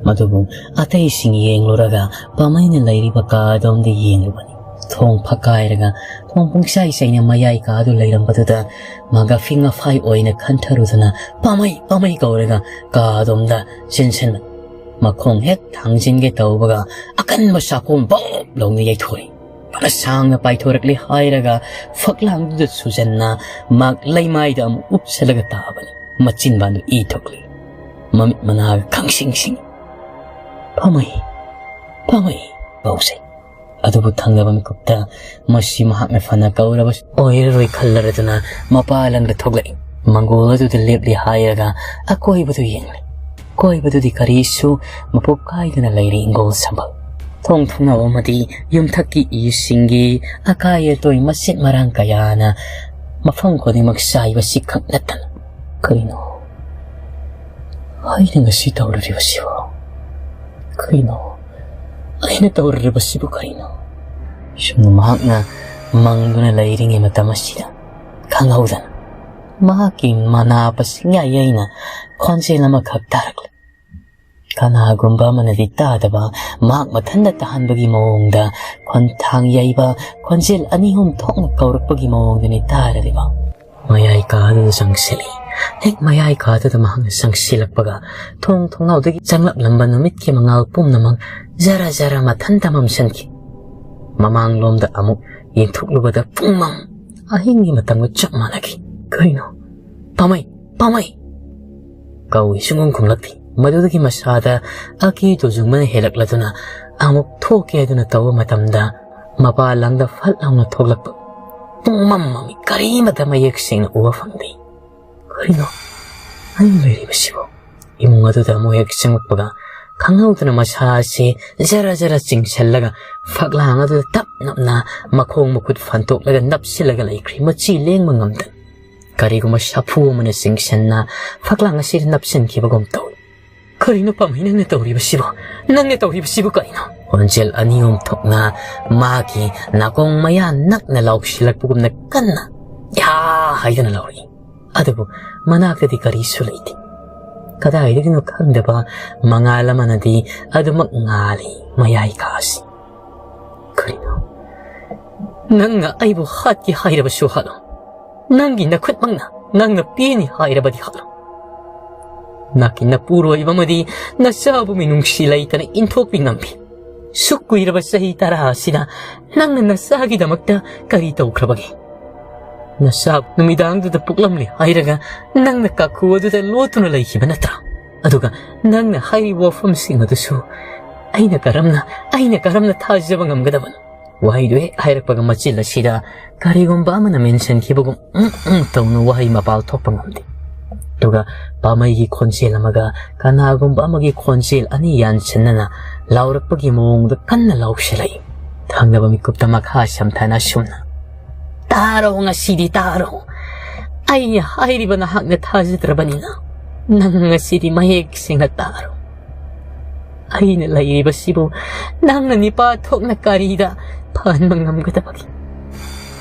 ꯃꯗꯨꯕꯨ ꯑꯇꯩꯁꯤꯡ ꯌꯦꯡꯂꯨꯔꯒ ꯄꯥꯃꯩꯅ ꯂꯩꯔꯤꯕ ꯀꯥ ꯑꯗꯣꯝꯗ ꯌꯦꯡꯂꯨꯕꯅꯤ꯫ ꯊꯣꯡ ꯐꯛꯀꯥꯏꯔꯒ ꯊꯣꯡ ꯄꯨꯡꯁꯥꯏ ꯁꯥꯏꯅ ꯃꯌꯥꯏ ꯀꯥꯗꯨ ꯂꯩꯔꯝꯕꯗꯨꯗ ꯃꯥ ꯒꯐꯤ ꯉꯐꯥꯏ ꯑꯣꯏꯅ ꯈꯟꯊꯔꯨꯗꯅ "ꯄꯥꯝꯃꯩ, ꯄꯥꯝꯃꯩ" ꯀꯧꯔꯒ ꯀꯥ ꯑꯗꯣꯝꯗ ꯆꯦꯟꯁꯤꯟꯕ꯫ ꯃꯈꯣꯡ ꯍꯦꯛ ꯊꯥꯡꯖꯤꯟꯒꯦ ꯇꯧꯕꯒ ꯑꯀꯟꯕ ꯁꯥꯄꯣꯝ ꯕꯣꯞ ꯂꯧꯅ ꯌꯩꯊꯣꯔꯛꯏ꯫ ꯐꯅ ꯁꯥꯡꯅ ꯄꯥꯏꯊꯣꯔꯛꯂꯦ ꯍꯥꯏꯔꯒ ꯐꯛꯂꯥꯡꯗꯨꯗ ꯁꯨꯖꯟꯅ ꯃꯍꯥꯛ ꯂꯩꯃꯥꯏꯗ ꯑꯃꯨꯛ ꯎꯞꯁꯜꯂꯒ ꯇꯥꯕꯅꯤ꯫ ꯃꯆꯤꯟꯕꯥꯟꯗꯨ ꯏ ꯊꯣꯛꯂꯤ꯫ ꯃꯃꯤꯠ ꯃꯅꯥꯒ ꯈꯪꯁꯤꯡ ꯁꯤꯡꯏ꯫ "ꯄꯥꯝꯃꯩ, ꯄꯥꯝꯃꯩ" ꯀꯧꯁꯦ꯫ ꯑꯗꯨꯕꯨ ꯊꯪꯅꯕ ꯃꯤꯀꯨꯞꯇ ꯃꯁꯤ ꯃꯍꯥꯛꯅ ꯐꯅ ꯀꯧꯔꯕꯁꯨ ꯑꯣꯏꯔꯔꯣꯏ ꯈꯜꯂꯔꯗꯨꯅ ꯃꯄꯥ ꯂꯪꯗ ꯊꯣꯛꯂꯛꯏ꯫ ꯃꯪꯒꯣꯜ ꯑꯗꯨꯗ ꯂꯦꯞꯂꯤ ꯍꯥꯏꯔꯒ ꯑꯀꯣꯏꯕꯗꯨ ꯌꯦꯡꯂꯦ꯫ ꯀꯣꯏꯕꯗꯨꯗꯤ ꯀꯔꯤꯁꯨ ꯃꯄꯨꯞ ꯀꯥꯏꯗꯅ ꯂꯩꯔꯤ꯫ ꯏꯪꯒꯣꯜ ꯁꯝꯕꯜ, ꯊꯣꯡ ꯊꯣꯡꯅꯥꯎ ꯑꯃꯗꯤ ꯌꯨꯝꯊꯛꯀꯤ ꯏꯁꯤꯡꯒꯤ ꯑꯀꯥꯏ ꯑꯇꯣꯏ ꯃꯆꯦꯠ ꯃꯔꯥꯡ ꯀꯌꯥꯅ ꯃꯐꯝ ꯈꯨꯗꯤꯡꯃꯛ ꯆꯥꯏꯕ ꯁꯤꯈꯛ ꯅꯠꯇꯅ꯫ ꯀꯔꯤꯅꯣ ꯑꯩꯅ ꯉꯁꯤ ꯇꯧꯔꯨꯔꯤꯕꯁꯤꯕꯣ? ꯀꯔꯤꯅꯣ ꯑꯩꯅ ꯇꯧꯔꯨꯔꯤꯕꯁꯤꯕꯨ ꯀꯔꯤꯅꯣ? ꯁꯨꯝꯅ ꯃꯍꯥꯛꯅ ꯃꯪꯗꯨꯅ ꯂꯩꯔꯤꯉꯩ ꯃꯇꯝ ꯑꯁꯤꯗ ꯈꯪꯍꯧꯗꯅ ꯃꯍꯥꯛꯀꯤ ꯃꯅꯥꯄ ꯁꯤꯡꯌꯥꯏ ꯌꯩꯅ ꯈꯣꯟꯖꯦꯜ ꯑꯃꯈꯛ ꯇꯥꯔꯛꯂꯦ꯫ ꯀꯅꯥꯒꯨꯝꯕ ꯑꯃꯅꯗꯤ ꯇꯥꯗꯕ, ꯃꯍꯥꯛ ꯃꯊꯟꯇ ꯇꯥꯍꯟꯕꯒꯤ ꯃꯑꯣꯡꯗ ꯈꯣꯟꯊꯥꯡ ꯌꯩꯕ ꯈꯣꯟꯖꯦꯜ ꯑꯅꯤ ꯑꯍꯨꯝ ꯊꯣꯛꯅ ꯀꯧꯔꯛꯄꯒꯤ ꯃꯑꯣꯡꯗꯅꯤ ꯇꯥꯔꯤꯕ꯫ ꯃꯌꯥꯏ ꯀꯥꯗꯨꯗ ꯆꯪꯁꯤꯜꯂꯤ꯫ ꯍꯦꯛ ꯃꯌꯥꯏ ꯀꯥꯗꯨꯗ ꯃꯍꯥꯛꯅ ꯆꯪꯁꯤꯜꯂꯛꯄꯒ ꯊꯣꯡ ꯊꯣꯡꯅꯥꯎꯗꯒꯤ ꯆꯪꯂꯛꯂꯝꯕ ꯅꯨꯃꯤꯠꯀꯤ ꯃꯉꯥꯜ ꯄꯨꯝꯅꯃꯛ ꯖꯔ ꯖꯔ ꯃꯊꯟꯇ ꯃꯝꯁꯤꯟꯈꯤ꯫ ꯃꯃꯥꯡꯂꯣꯝꯗ ꯑꯃꯨꯛ ꯌꯦꯡꯊꯣꯛꯂꯨꯕꯗ ꯄꯨꯡꯃꯝ ꯑꯍꯤꯡꯒꯤ ꯃꯇꯝꯒ ꯆꯞ ꯃꯥꯟꯅꯈꯤ꯫ "ꯀꯔꯤꯅꯣ? ꯄꯥꯝꯃꯩ! ꯄꯥꯝꯃꯩ!" ꯀꯧꯏ, ꯁꯨꯡꯈꯨꯝ ꯈꯨꯝꯂꯛꯇꯦ꯫ ꯃꯗꯨꯗꯒꯤ ꯃꯁꯥꯗ ꯑꯀꯤ ꯇꯨꯖꯨꯡꯕꯅ ꯍꯦꯜꯂꯛꯂꯗꯨꯅ ꯑꯃꯨꯛ ꯊꯣꯛꯀꯦ ꯍꯥꯏꯗꯨꯅ ꯇꯧꯕ ꯃꯇꯝꯗ ꯃꯄꯥ ꯂꯪꯗ ꯐꯠ ꯂꯥꯎꯅ ꯊꯣꯛꯂꯛꯄ ꯄꯨꯡꯃꯝ ꯃꯝꯃꯤ꯫ ꯀꯔꯤꯃꯠꯇ ꯃꯌꯦꯛ ꯁꯦꯡꯅ ꯎꯕ ꯐꯪꯗꯦ꯫ "ꯀꯔꯤꯅꯣ ꯑꯩꯅ ꯂꯩꯔꯤꯕꯁꯤꯕꯨ?" ꯏꯃꯨꯡ ꯑꯗꯨꯗ ꯑꯃꯨꯛ ꯍꯦꯛ ꯆꯪꯂꯛꯄꯒ ꯈꯪꯍꯧꯗꯅ ꯃꯁꯥ ꯑꯁꯤ ꯖꯔ ꯖꯔ ꯆꯤꯡꯁꯤꯜꯂꯒ ꯐꯛꯂꯥꯡ ꯑꯗꯨꯗ ꯇꯞ ꯅꯞꯅ ꯃꯈꯣꯡ ꯃꯈꯨꯠ ꯐꯟꯇꯣꯛꯂꯒ ꯅꯞꯁꯤꯜꯂꯒ ꯂꯩꯈ꯭ꯔꯤ, ꯃꯆꯤ ꯂꯦꯡꯕ ꯉꯝꯗꯅ꯫ ꯀꯔꯤꯒꯨꯝꯕ ꯁꯥꯐꯨ ꯑꯃꯅ ꯆꯤꯡꯁꯤꯟꯅ ꯐꯛꯂꯥꯡ ꯑꯁꯤꯗ ꯅꯞꯁꯤꯟꯈꯤꯕꯒꯨꯝ ꯇꯧꯏ꯫ "ꯀꯔꯤꯅꯣ ꯄꯥꯝꯃꯩ ꯅꯪꯅ ꯇꯧꯔꯤꯕꯁꯤꯕꯨ? ꯅꯪꯅ ꯇꯧꯔꯤꯕꯁꯤꯕꯨ ꯀꯔꯤꯅꯣ?" ꯈꯣꯟꯖꯦꯜ ꯑꯅꯤ ꯑꯍꯨꯝ ꯊꯣꯛꯅ ꯃꯥꯒꯤ ꯅꯥꯀꯣꯡ ꯃꯌꯥ ꯅꯛꯅ ꯂꯥꯎꯁꯤꯜꯂꯛꯄꯒꯨꯝꯅ ꯀꯟꯅ "ꯌꯥ" ꯍꯥꯏꯗꯨꯅ ꯂꯥꯎꯔꯛꯏ꯫ ꯑꯗꯨꯕꯨ ꯃꯅꯥꯛꯇꯗꯤ ꯀꯔꯤꯁꯨ ꯂꯩꯇꯦ꯫ ꯀꯗꯥꯏꯗꯒꯤꯅꯣ ꯈꯪꯗꯕ ꯃꯉꯥꯜ ꯑꯃꯅꯗꯤ ꯑꯗꯨꯃꯛ ꯉꯥꯜꯂꯤ ꯃꯌꯥꯏ ꯀꯥꯁꯤ꯫ "ꯀꯔꯤꯅꯣ? ꯅꯪꯅ ꯑꯩꯕꯨ ꯍꯥꯠꯀꯦ ꯍꯥꯏꯔꯕꯁꯨ ꯍꯥꯠꯂꯣ, ꯅꯪꯒꯤ ꯅꯈꯨꯠꯃꯛꯅ ꯅꯪꯅ ꯄꯤꯅꯤ ꯍꯥꯏꯔꯕꯗꯤ ꯍꯥꯠꯂꯣ꯫ ꯅꯍꯥꯛꯀꯤ ꯅꯄꯨꯔꯣꯏꯕ ꯑꯃꯗꯤ ꯅꯆꯥꯕꯨ ꯃꯤꯅꯨꯡꯁꯤ ꯂꯩꯇꯅ ꯏꯟꯊꯣꯛꯄꯤ ꯉꯝꯕꯤ꯫ ꯁꯨꯛ ꯀꯨꯏꯔꯕ ꯆꯍꯤ ꯇꯔꯥ ꯑꯁꯤꯗ ꯅꯪꯅ ꯅꯆꯥꯒꯤꯗꯃꯛꯇ ꯀꯔꯤ ꯇꯧꯈ꯭ꯔꯕꯒꯦ? ꯅꯆꯥ ꯅꯨꯃꯤꯗꯥꯡꯗꯨꯗ ꯄꯣꯛꯂꯝꯂꯦ ꯍꯥꯏꯔꯒ ꯅꯪꯅ ꯀꯥꯈꯨ ꯑꯗꯨꯗ ꯂꯣꯠꯇꯨꯅ ꯂꯩꯈꯤꯕ ꯅꯠꯇ꯭ꯔꯥ? ꯑꯗꯨꯒ ꯅꯪꯅ ꯍꯥꯏꯔꯤꯕ ꯋꯥꯐꯝꯁꯤꯡ ꯑꯗꯨꯁꯨ ꯑꯩꯅ ꯀꯔꯝꯅ, ꯑꯩꯅ ꯀꯔꯝꯅ ꯊꯥꯖꯕ ꯉꯝꯒꯗꯕꯅꯣ? ꯋꯥꯍꯩꯗꯨ ꯍꯦꯛ ꯍꯥꯏꯔꯛꯄꯒ ꯃꯆꯤꯜ ꯑꯁꯤꯗ ꯀꯔꯤꯒꯨꯝꯕ ꯑꯃꯅ ꯃꯦꯟꯁꯤꯟꯈꯤꯕꯒꯨꯝ ꯎꯝ ꯎꯝ ꯇꯧꯅ ꯋꯥꯍꯩ ꯃꯄꯥꯜ ꯊꯣꯛꯄ ꯉꯝꯗꯦ꯫ ꯑꯗꯨꯒ ꯄꯥꯃꯩꯒꯤ ꯈꯣꯟꯖꯦꯜ ꯑꯃꯒ ꯀꯅꯥꯒꯨꯝꯕ ꯑꯃꯒꯤ ꯈꯣꯟꯖꯦꯜ ꯑꯅꯤ ꯌꯥꯟꯁꯤꯟꯅꯅ ꯂꯥꯎꯔꯛꯄꯒꯤ ꯃꯑꯣꯡꯗ ꯀꯟꯅ ꯂꯥꯎꯁꯤꯜꯂꯛꯏ꯫ ꯊꯪꯅꯕ ꯃꯤꯀꯨꯞꯇ ꯃꯈꯥ ꯁꯝꯊꯅ ꯑꯁꯨꯝꯅ, "ꯇꯥꯔꯣ, ꯉꯁꯤꯗꯤ ꯇꯥꯔꯣ꯫ ꯑꯩꯅ ꯍꯥꯏꯔꯤꯕ ꯅꯍꯥꯛꯅ ꯊꯥꯖꯗ꯭ꯔꯕꯅꯤꯅ ꯅꯪ ꯉꯁꯤꯗꯤ ꯃꯌꯦꯛ ꯁꯦꯡꯅ ꯇꯥꯔꯣ꯫ ꯑꯩꯅ ꯂꯩꯔꯤꯕꯁꯤꯕꯨ ꯅꯪꯅ ꯅꯤꯄꯥ ꯊꯣꯛꯅ ꯀꯔꯤꯗ ꯐꯍꯟꯕ ꯉꯝꯒꯗꯕꯒꯦ?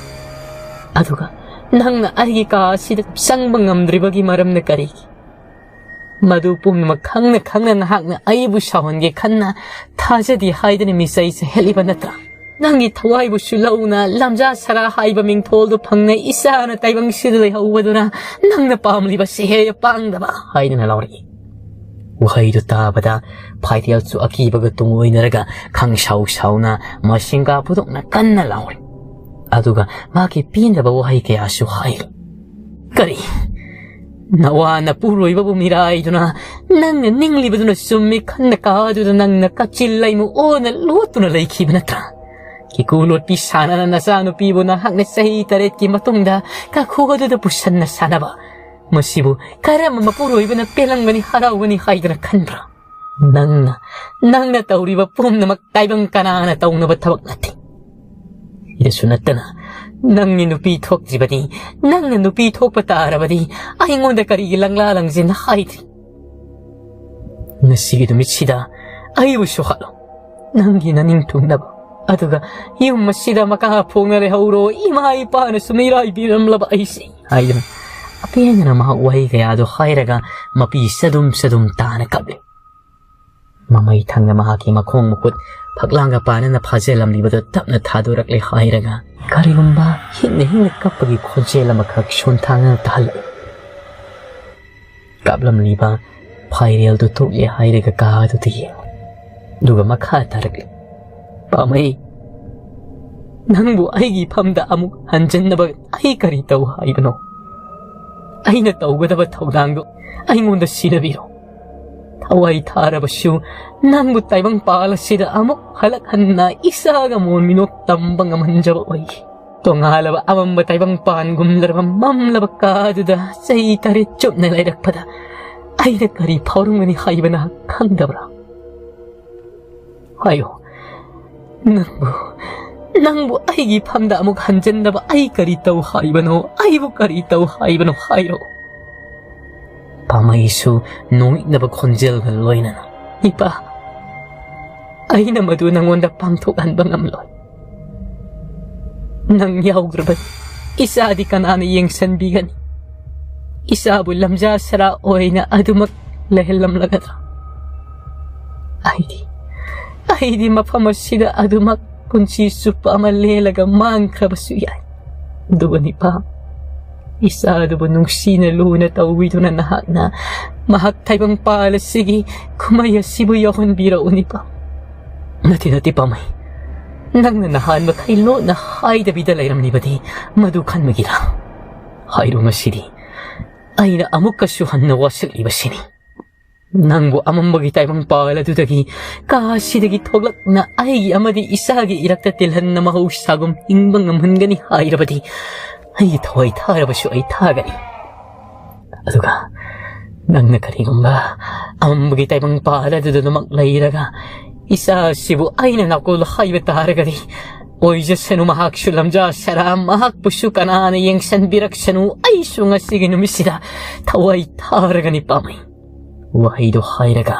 ꯑꯗꯨꯒ ꯅꯪꯅ ꯑꯩꯒꯤ ꯀꯥ ꯑꯁꯤꯗ ꯆꯪꯕ ꯉꯝꯗ꯭ꯔꯤꯕꯒꯤ ꯃꯔꯝꯅ ꯀꯔꯤꯒꯤ? ꯃꯗꯨ ꯄꯨꯝꯅꯃꯛ ꯈꯪꯅ ꯈꯪꯅ ꯅꯍꯥꯛꯅ ꯑꯩꯕꯨ ꯁꯥꯎꯍꯟꯒꯦ ꯈꯟꯅ ꯊꯥꯖꯗꯦ ꯍꯥꯏꯗꯨꯅ ꯃꯤꯆꯩ ꯆꯩꯍꯠꯂꯤꯕ ꯅꯠꯇ꯭ꯔꯥ? ꯅꯪꯒꯤ ꯊꯋꯥꯏꯕꯨꯁꯨ ꯂꯧꯅ ꯂꯝꯖꯥ ꯁꯔꯥ ꯍꯥꯏꯕ ꯃꯤꯡꯊꯣꯜꯗꯨ ꯐꯪꯅ ꯏꯆꯥꯅ ꯇꯥꯏꯕꯪꯁꯤꯗ ꯂꯩꯍꯧꯕꯗꯨꯅ ꯅꯪꯅ ꯄꯥꯝꯂꯤꯕ ꯁꯦꯍꯦ ꯄꯥꯡꯗꯕ" ꯍꯥꯏꯗꯨꯅ ꯂꯥꯎꯔꯛꯏ꯫ ꯋꯥꯍꯩꯗꯨ ꯇꯥꯕꯗ ꯐꯥꯏꯔꯦꯜꯁꯨ ꯑꯀꯤꯕꯒ ꯇꯨꯡ ꯑꯣꯏꯅꯔꯒ ꯈꯪꯁꯥꯎ ꯁꯥꯎꯅ ꯃꯁꯤꯡꯒꯥ ꯄꯨꯊꯣꯛꯅ ꯀꯟꯅ ꯂꯥꯎꯔꯤ꯫ ꯑꯗꯨꯒ ꯃꯥꯒꯤ ꯄꯦꯟꯗꯕ ꯋꯥꯍꯩ ꯀꯌꯥꯁꯨ ꯍꯥꯏꯔꯤ꯫ "ꯀꯔꯤ? ꯅꯋꯥ ꯅꯄꯨꯔꯣꯏꯕꯕꯨ ꯃꯤꯔꯥꯏꯗꯨꯅ ꯅꯪꯅ ꯅꯤꯡꯂꯤꯕꯗꯨꯅ ꯆꯨꯝꯃꯤ ꯈꯟꯅ ꯀꯥꯗꯨꯗ ꯅꯪꯅ ꯀꯥꯆꯤꯜ ꯂꯩꯃꯨ ꯑꯣꯟꯅ ꯂꯣꯠꯇꯨꯅ ꯂꯩꯈꯤꯕ ꯅꯠꯇ꯭ꯔꯥ? ꯀꯤꯀꯨ ꯂꯣꯠꯄꯤ ꯁꯥꯟꯅꯅ ꯅꯆꯥꯅꯨꯄꯤꯕꯨ ꯅꯍꯥꯛꯅ ꯆꯍꯤ ꯇꯔꯦꯠꯀꯤ ꯃꯇꯨꯡꯗ ꯀꯥꯈꯨ ꯑꯗꯨꯗ ꯄꯨꯁꯟꯅ ꯁꯥꯟꯅꯕ, ꯃꯁꯤꯕꯨ ꯀꯔꯝꯕ ꯃꯄꯨꯔꯣꯏꯕꯅ ꯄꯦꯜꯂꯝꯒꯅꯤ, ꯍꯔꯥꯎꯒꯅꯤ ꯍꯥꯏꯗꯨꯅ ꯈꯟꯕ꯭ꯔꯥ? ꯅꯪꯅ, ꯅꯪꯅ ꯇꯧꯔꯤꯕ ꯄꯨꯝꯅꯃꯛ ꯇꯥꯏꯕꯪ ꯀꯅꯥꯅ ꯇꯧꯅꯕ ꯊꯕꯛ ꯅꯠꯇꯦ꯫ ꯁꯤꯗꯁꯨ ꯅꯠꯇꯅ ꯅꯪꯒꯤ ꯅꯨꯄꯤ ꯊꯣꯛꯇ꯭ꯔꯤꯕꯗꯤ, ꯅꯪꯅ ꯅꯨꯄꯤ ꯊꯣꯛꯄ ꯇꯥꯔꯕꯗꯤ ꯑꯩꯉꯣꯟꯗ ꯀꯔꯤꯒꯤ ꯂꯪꯂꯥ ꯂꯪꯖꯦꯟ ꯍꯥꯏꯗ꯭ꯔꯤ? ꯉꯁꯤꯒꯤ ꯅꯨꯃꯤꯠꯁꯤꯗ ꯑꯩꯕꯨꯁꯨ ꯍꯥꯠꯂꯣ, ꯅꯪꯒꯤ ꯅꯅꯤꯡ ꯊꯨꯡꯅꯕ꯫ ꯑꯗꯨꯒ ꯌꯨꯝ ꯑꯁꯤꯗ ꯃꯀꯥ ꯐꯣꯡꯅ ꯂꯩꯍꯧꯔꯣ, ꯏꯃꯥ ꯏꯄꯥꯅꯁꯨ ꯃꯤꯔꯥꯏꯕꯤꯔꯝꯂꯕ ꯑꯩꯁꯦ" ꯍꯥꯏꯗꯨꯅ ꯑꯄꯦꯟꯗꯅ ꯃꯍꯥꯛ ꯋꯥꯍꯩ ꯀꯌꯥꯗꯨ ꯍꯥꯏꯔꯒ ꯃꯄꯤ ꯆꯗꯨꯝ ꯆꯗꯨꯝ ꯇꯥꯅ ꯀꯞꯂꯤ꯫ ꯃꯃꯩ ꯊꯪꯅ ꯃꯍꯥꯛꯀꯤ ꯃꯈꯣꯡ ꯃꯈꯨꯠ ꯐꯛꯂꯥꯡꯒ ꯄꯥꯟꯅꯅ ꯐꯥꯖꯤꯜꯂꯝꯂꯤꯕꯗꯨ ꯇꯞꯅ ꯊꯥꯗꯣꯔꯛꯂꯦ ꯍꯥꯏꯔꯒ ꯀꯔꯤꯒꯨꯝꯕ ꯍꯤꯡꯅ ꯍꯤꯡꯅ ꯀꯞꯄꯒꯤ ꯈꯣꯟꯖꯦꯜ ꯑꯃꯈꯛ ꯁꯣꯟꯊꯥꯅ ꯇꯥꯍꯜꯂꯛꯏ꯫ ꯀꯥꯞꯂꯝꯂꯤꯕ ꯐꯥꯏꯔꯦꯜꯗꯨ ꯊꯣꯛꯂꯦ ꯍꯥꯏꯔꯒ ꯀꯥ ꯑꯗꯨꯗ ꯌꯦꯡꯂꯤ꯫ ꯑꯗꯨꯒ ꯃꯈꯥ ꯇꯥꯔꯛꯂꯤ꯫ "ꯄꯥꯝꯃꯩ, ꯅꯪꯕꯨ ꯑꯩꯒꯤ ꯏꯐꯝꯗ ꯑꯃꯨꯛ ꯍꯟꯖꯤꯟꯅꯕ ꯑꯩ ꯀꯔꯤ ꯇꯧ ꯍꯥꯏꯕꯅꯣ? ꯑꯩꯅ ꯇꯧꯒꯗꯕ ꯊꯧꯗꯥꯡꯗꯨ ꯑꯩꯉꯣꯟꯗ ꯁꯤꯟꯅꯕꯤꯔꯣ꯫ ꯊꯋꯥꯏ ꯊꯥꯔꯕꯁꯨ ꯅꯪꯕꯨ ꯇꯥꯏꯕꯪꯄꯥꯜ ꯑꯁꯤꯗ ꯑꯃꯨꯛ ꯍꯜꯂꯛꯍꯟꯅ ꯏꯆꯥꯒ ꯃꯣꯟ ꯃꯤꯅꯣꯛ ꯇꯝꯕ ꯉꯝꯍꯟꯖꯕ ꯑꯣꯏꯒꯦ꯫ ꯇꯣꯉꯥꯜꯂꯕ ꯑꯃꯝꯕ ꯇꯥꯏꯕꯪꯄꯥꯟꯒꯨꯝꯂꯔꯕ ꯃꯝꯂꯕ ꯀꯥꯗꯨꯗ ꯆꯍꯤ ꯇꯔꯦꯠ ꯆꯨꯞꯅ ꯂꯩꯔꯛꯄꯗ ꯑꯩꯅ ꯀꯔꯤ ꯐꯥꯎꯔꯝꯒꯅꯤ ꯍꯥꯏꯕ ꯅꯍꯥꯛ ꯈꯪꯗꯕ꯭ꯔꯥ? ꯍꯥꯏꯌꯨ, ꯅꯪꯕꯨ, ꯅꯪꯕꯨ ꯑꯩꯒꯤ ꯐꯝꯗ ꯑꯃꯨꯛ ꯍꯟꯖꯤꯟꯅꯕ ꯑꯩ ꯀꯔꯤ ꯇꯧ ꯍꯥꯏꯕꯅꯣ? ꯑꯩꯕꯨ ꯀꯔꯤ ꯇꯧ ꯍꯥꯏꯕꯅꯣ? ꯍꯥꯏꯔꯣ꯫" ꯄꯥꯝꯃꯩꯁꯨ ꯅꯣꯛꯅꯕ ꯈꯣꯟꯖꯦꯜꯒ ꯂꯣꯏꯅꯅ, "ꯏꯄꯥ, ꯑꯩꯅ ꯃꯗꯨ ꯅꯪꯉꯣꯟꯗ ꯄꯥꯡꯊꯣꯛꯍꯟꯕ ꯉꯝꯂꯣꯏ꯫ ꯅꯪ ꯌꯥꯎꯗ꯭ꯔꯕꯗꯤ ꯏꯆꯥꯗꯤ ꯀꯅꯥꯅ ꯌꯦꯡꯁꯤꯟꯕꯤꯒꯅꯤ? ꯏꯆꯥꯕꯨ ꯂꯝꯖꯥ ꯁꯔꯥ ꯑꯣꯏꯅ ꯑꯗꯨꯃꯛ ꯂꯩꯍꯜꯂꯝꯂꯒꯗ꯭ꯔꯥ? ꯑꯩꯗꯤ, ꯑꯩꯗꯤ ꯃꯐꯝ ꯑꯁꯤꯗ ꯑꯗꯨꯃꯛ ꯄꯨꯟꯁꯤ ꯆꯨꯞꯄ ꯑꯃ ꯂꯦꯜꯂꯒ ꯃꯥꯡꯈ꯭ꯔꯕꯁꯨ ꯌꯥꯏ꯫ ꯑꯗꯨꯕꯨ ꯅꯤꯄꯥ, ꯏꯆꯥꯗꯨꯕꯨ ꯅꯨꯡꯁꯤꯅ ꯂꯨꯅ ꯇꯧꯕꯤꯗꯨꯅ ꯅꯍꯥꯛꯅ ꯃꯍꯥꯛ ꯇꯥꯏꯕꯪꯄꯥꯜ ꯑꯁꯤꯒꯤ ꯀꯨꯝꯍꯩ ꯑꯁꯤꯕꯨ ꯌꯥꯎꯍꯟꯕꯤꯔꯛꯎ ꯅꯤꯄꯥ꯫" "ꯅꯠꯇꯦ, ꯅꯠꯇꯦ ꯄꯥꯝꯃꯩ, ꯅꯪꯅ ꯅꯍꯥꯟ ꯃꯈꯩ ꯂꯣꯟꯅ ꯍꯥꯏꯗꯕꯤꯗ ꯂꯩꯔꯝꯂꯤꯕꯗꯤ ꯃꯗꯨ ꯈꯟꯕꯒꯤꯔꯥ? ꯍꯥꯏꯔꯣ, ꯉꯁꯤꯗꯤ ꯑꯩꯅ ꯑꯃꯨꯛꯀꯁꯨ ꯍꯟꯅ ꯋꯥꯁꯛꯂꯤꯕꯁꯤꯅꯤ꯫ ꯅꯪꯕꯨ ꯑꯃꯝꯕꯒꯤ ꯇꯥꯏꯕꯪꯄꯥꯜ ꯑꯗꯨꯗꯒꯤ, ꯀꯥ ꯑꯁꯤꯗꯒꯤ ꯊꯣꯛꯂꯛꯅ ꯑꯩꯒꯤ ꯑꯃꯗꯤ ꯏꯆꯥꯒꯤ ꯏꯔꯛꯇ ꯇꯤꯜꯍꯟꯅ ꯃꯍꯧꯁꯥꯒꯨꯝ ꯍꯤꯡꯕ ꯉꯝꯍꯟꯒꯅꯤ ꯍꯥꯏꯔꯕꯗꯤ ꯑꯩꯒꯤ ꯊꯋꯥꯏ ꯊꯥꯔꯕꯁꯨ ꯑꯩ ꯊꯥꯒꯅꯤ꯫ ꯑꯗꯨꯒ ꯅꯪꯅ ꯀꯔꯤꯒꯨꯝꯕ ꯑꯃꯝꯕꯒꯤ ꯇꯥꯏꯕꯪꯄꯥꯜ ꯑꯗꯨꯗ ꯑꯗꯨꯃꯛ ꯂꯩꯔꯒ ꯏꯆꯥ ꯑꯁꯤꯕꯨ ꯑꯩꯅ ꯅꯥꯀꯣꯜ ꯍꯥꯏꯕ ꯇꯥꯔꯒꯗꯤ, ꯑꯣꯏꯖꯁꯅꯨ ꯃꯍꯥꯛꯁꯨ ꯂꯝꯖꯥ ꯁꯔꯥ, ꯃꯍꯥꯛꯄꯨꯁꯨ ꯀꯅꯥꯅ ꯌꯦꯡꯁꯤꯟꯕꯤꯔꯛꯁꯅꯨ, ꯑꯩꯁꯨ ꯉꯁꯤꯒꯤ ꯅꯨꯃꯤꯠꯁꯤꯗ ꯊꯋꯥꯏ ꯊꯥꯔꯒꯅꯤ ꯄꯥꯝꯃꯩ꯫" ꯋꯥꯍꯩꯗꯨ ꯍꯥꯏꯔꯒ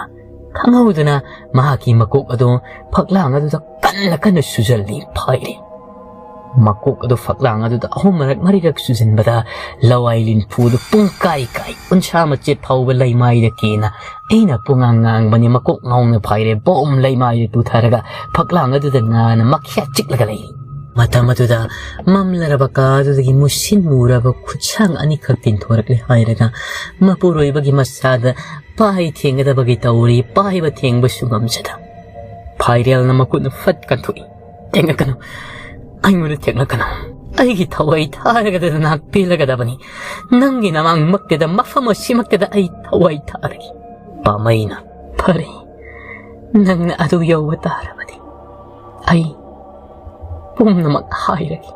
ꯈꯪꯍꯧꯗꯅ ꯃꯍꯥꯛꯀꯤ ꯃꯀꯣꯛ ꯑꯗꯨ ꯐꯛꯂꯥꯡ ꯑꯗꯨꯗ ꯀꯟꯅ ꯀꯟꯅ ꯁꯨꯖꯜꯂꯤ ꯐꯥꯏꯔꯦ꯫ ꯃꯀꯣꯛ ꯑꯗꯨ ꯐꯛꯂꯥꯡ ꯑꯗꯨꯗ ꯑꯍꯨꯝꯔꯛ ꯃꯔꯤꯔꯛ ꯁꯨꯖꯟꯕꯗ ꯂꯋꯥꯏ ꯂꯤꯟꯐꯨꯗꯨ ꯄꯨꯡ ꯀꯥꯏ ꯀꯥꯏ, ꯎꯟꯁꯥ ꯃꯆꯦꯠ ꯐꯥꯎꯕ ꯂꯩꯃꯥꯏꯗ ꯀꯦꯅ ꯑꯩꯅ ꯄꯨꯡꯉꯥꯡ ꯉꯥꯡꯕꯅꯤ꯫ ꯃꯀꯣꯛ ꯉꯥꯎꯅ ꯐꯥꯏꯔꯦ꯫ ꯕꯣꯝ ꯂꯩꯃꯥꯏꯗ ꯇꯨꯊꯔꯒ ꯐꯛꯂꯥꯡ ꯑꯗꯨꯗ ꯅꯥꯅ ꯃꯈ꯭ꯌꯥ ꯆꯤꯛꯂꯒ ꯂꯩꯔꯤ꯫ ꯃꯇꯝ ꯑꯗꯨꯗ ꯃꯝꯂꯔꯕ ꯀꯥ ꯑꯗꯨꯗꯒꯤ ꯃꯨꯁꯤꯟ ꯃꯨꯔꯕ ꯈꯨꯠꯁꯥꯡ ꯑꯅꯤꯈꯛ ꯇꯤꯟꯊꯣꯔꯛꯂꯦ ꯍꯥꯏꯔꯒ ꯃꯄꯨꯔꯣꯏꯕꯒꯤ ꯃꯁꯥꯗ ꯄꯥꯏ ꯊꯦꯡꯒꯗꯕꯒꯤ ꯇꯧꯔꯤ꯫ ꯄꯥꯏꯕ ꯊꯦꯡꯕꯁꯨ ꯉꯝꯖꯗ ꯐꯥꯏꯔꯦꯜꯅ ꯃꯈꯨꯠꯅ ꯐꯠ ꯀꯟꯊꯣꯛꯏ꯫ "ꯊꯦꯡꯂꯛꯀꯅꯨ, ꯑꯩꯉꯣꯟꯗ ꯊꯦꯡꯂꯛꯀꯅꯨ꯫ ꯑꯩꯒꯤ ꯊꯋꯥꯏ ꯊꯥꯔꯒꯗ ꯅꯍꯥꯛ ꯄꯦꯜꯂꯒꯗꯕꯅꯤ꯫ ꯅꯪꯒꯤ ꯅꯃꯥꯡꯃꯛꯇꯗ, ꯃꯐꯝ ꯑꯁꯤꯃꯛꯇꯗ ꯑꯩ ꯊꯋꯥꯏ ꯊꯥꯔꯒꯦ꯫" ꯄꯥꯃꯩꯅ, "ꯐꯔꯦ, ꯅꯪꯅ ꯑꯗꯨ ꯌꯧꯕ ꯇꯥꯔꯕꯗꯤ ꯑꯩ ꯄꯨꯝꯅꯃꯛ ꯍꯥꯏꯔꯒꯦ꯫"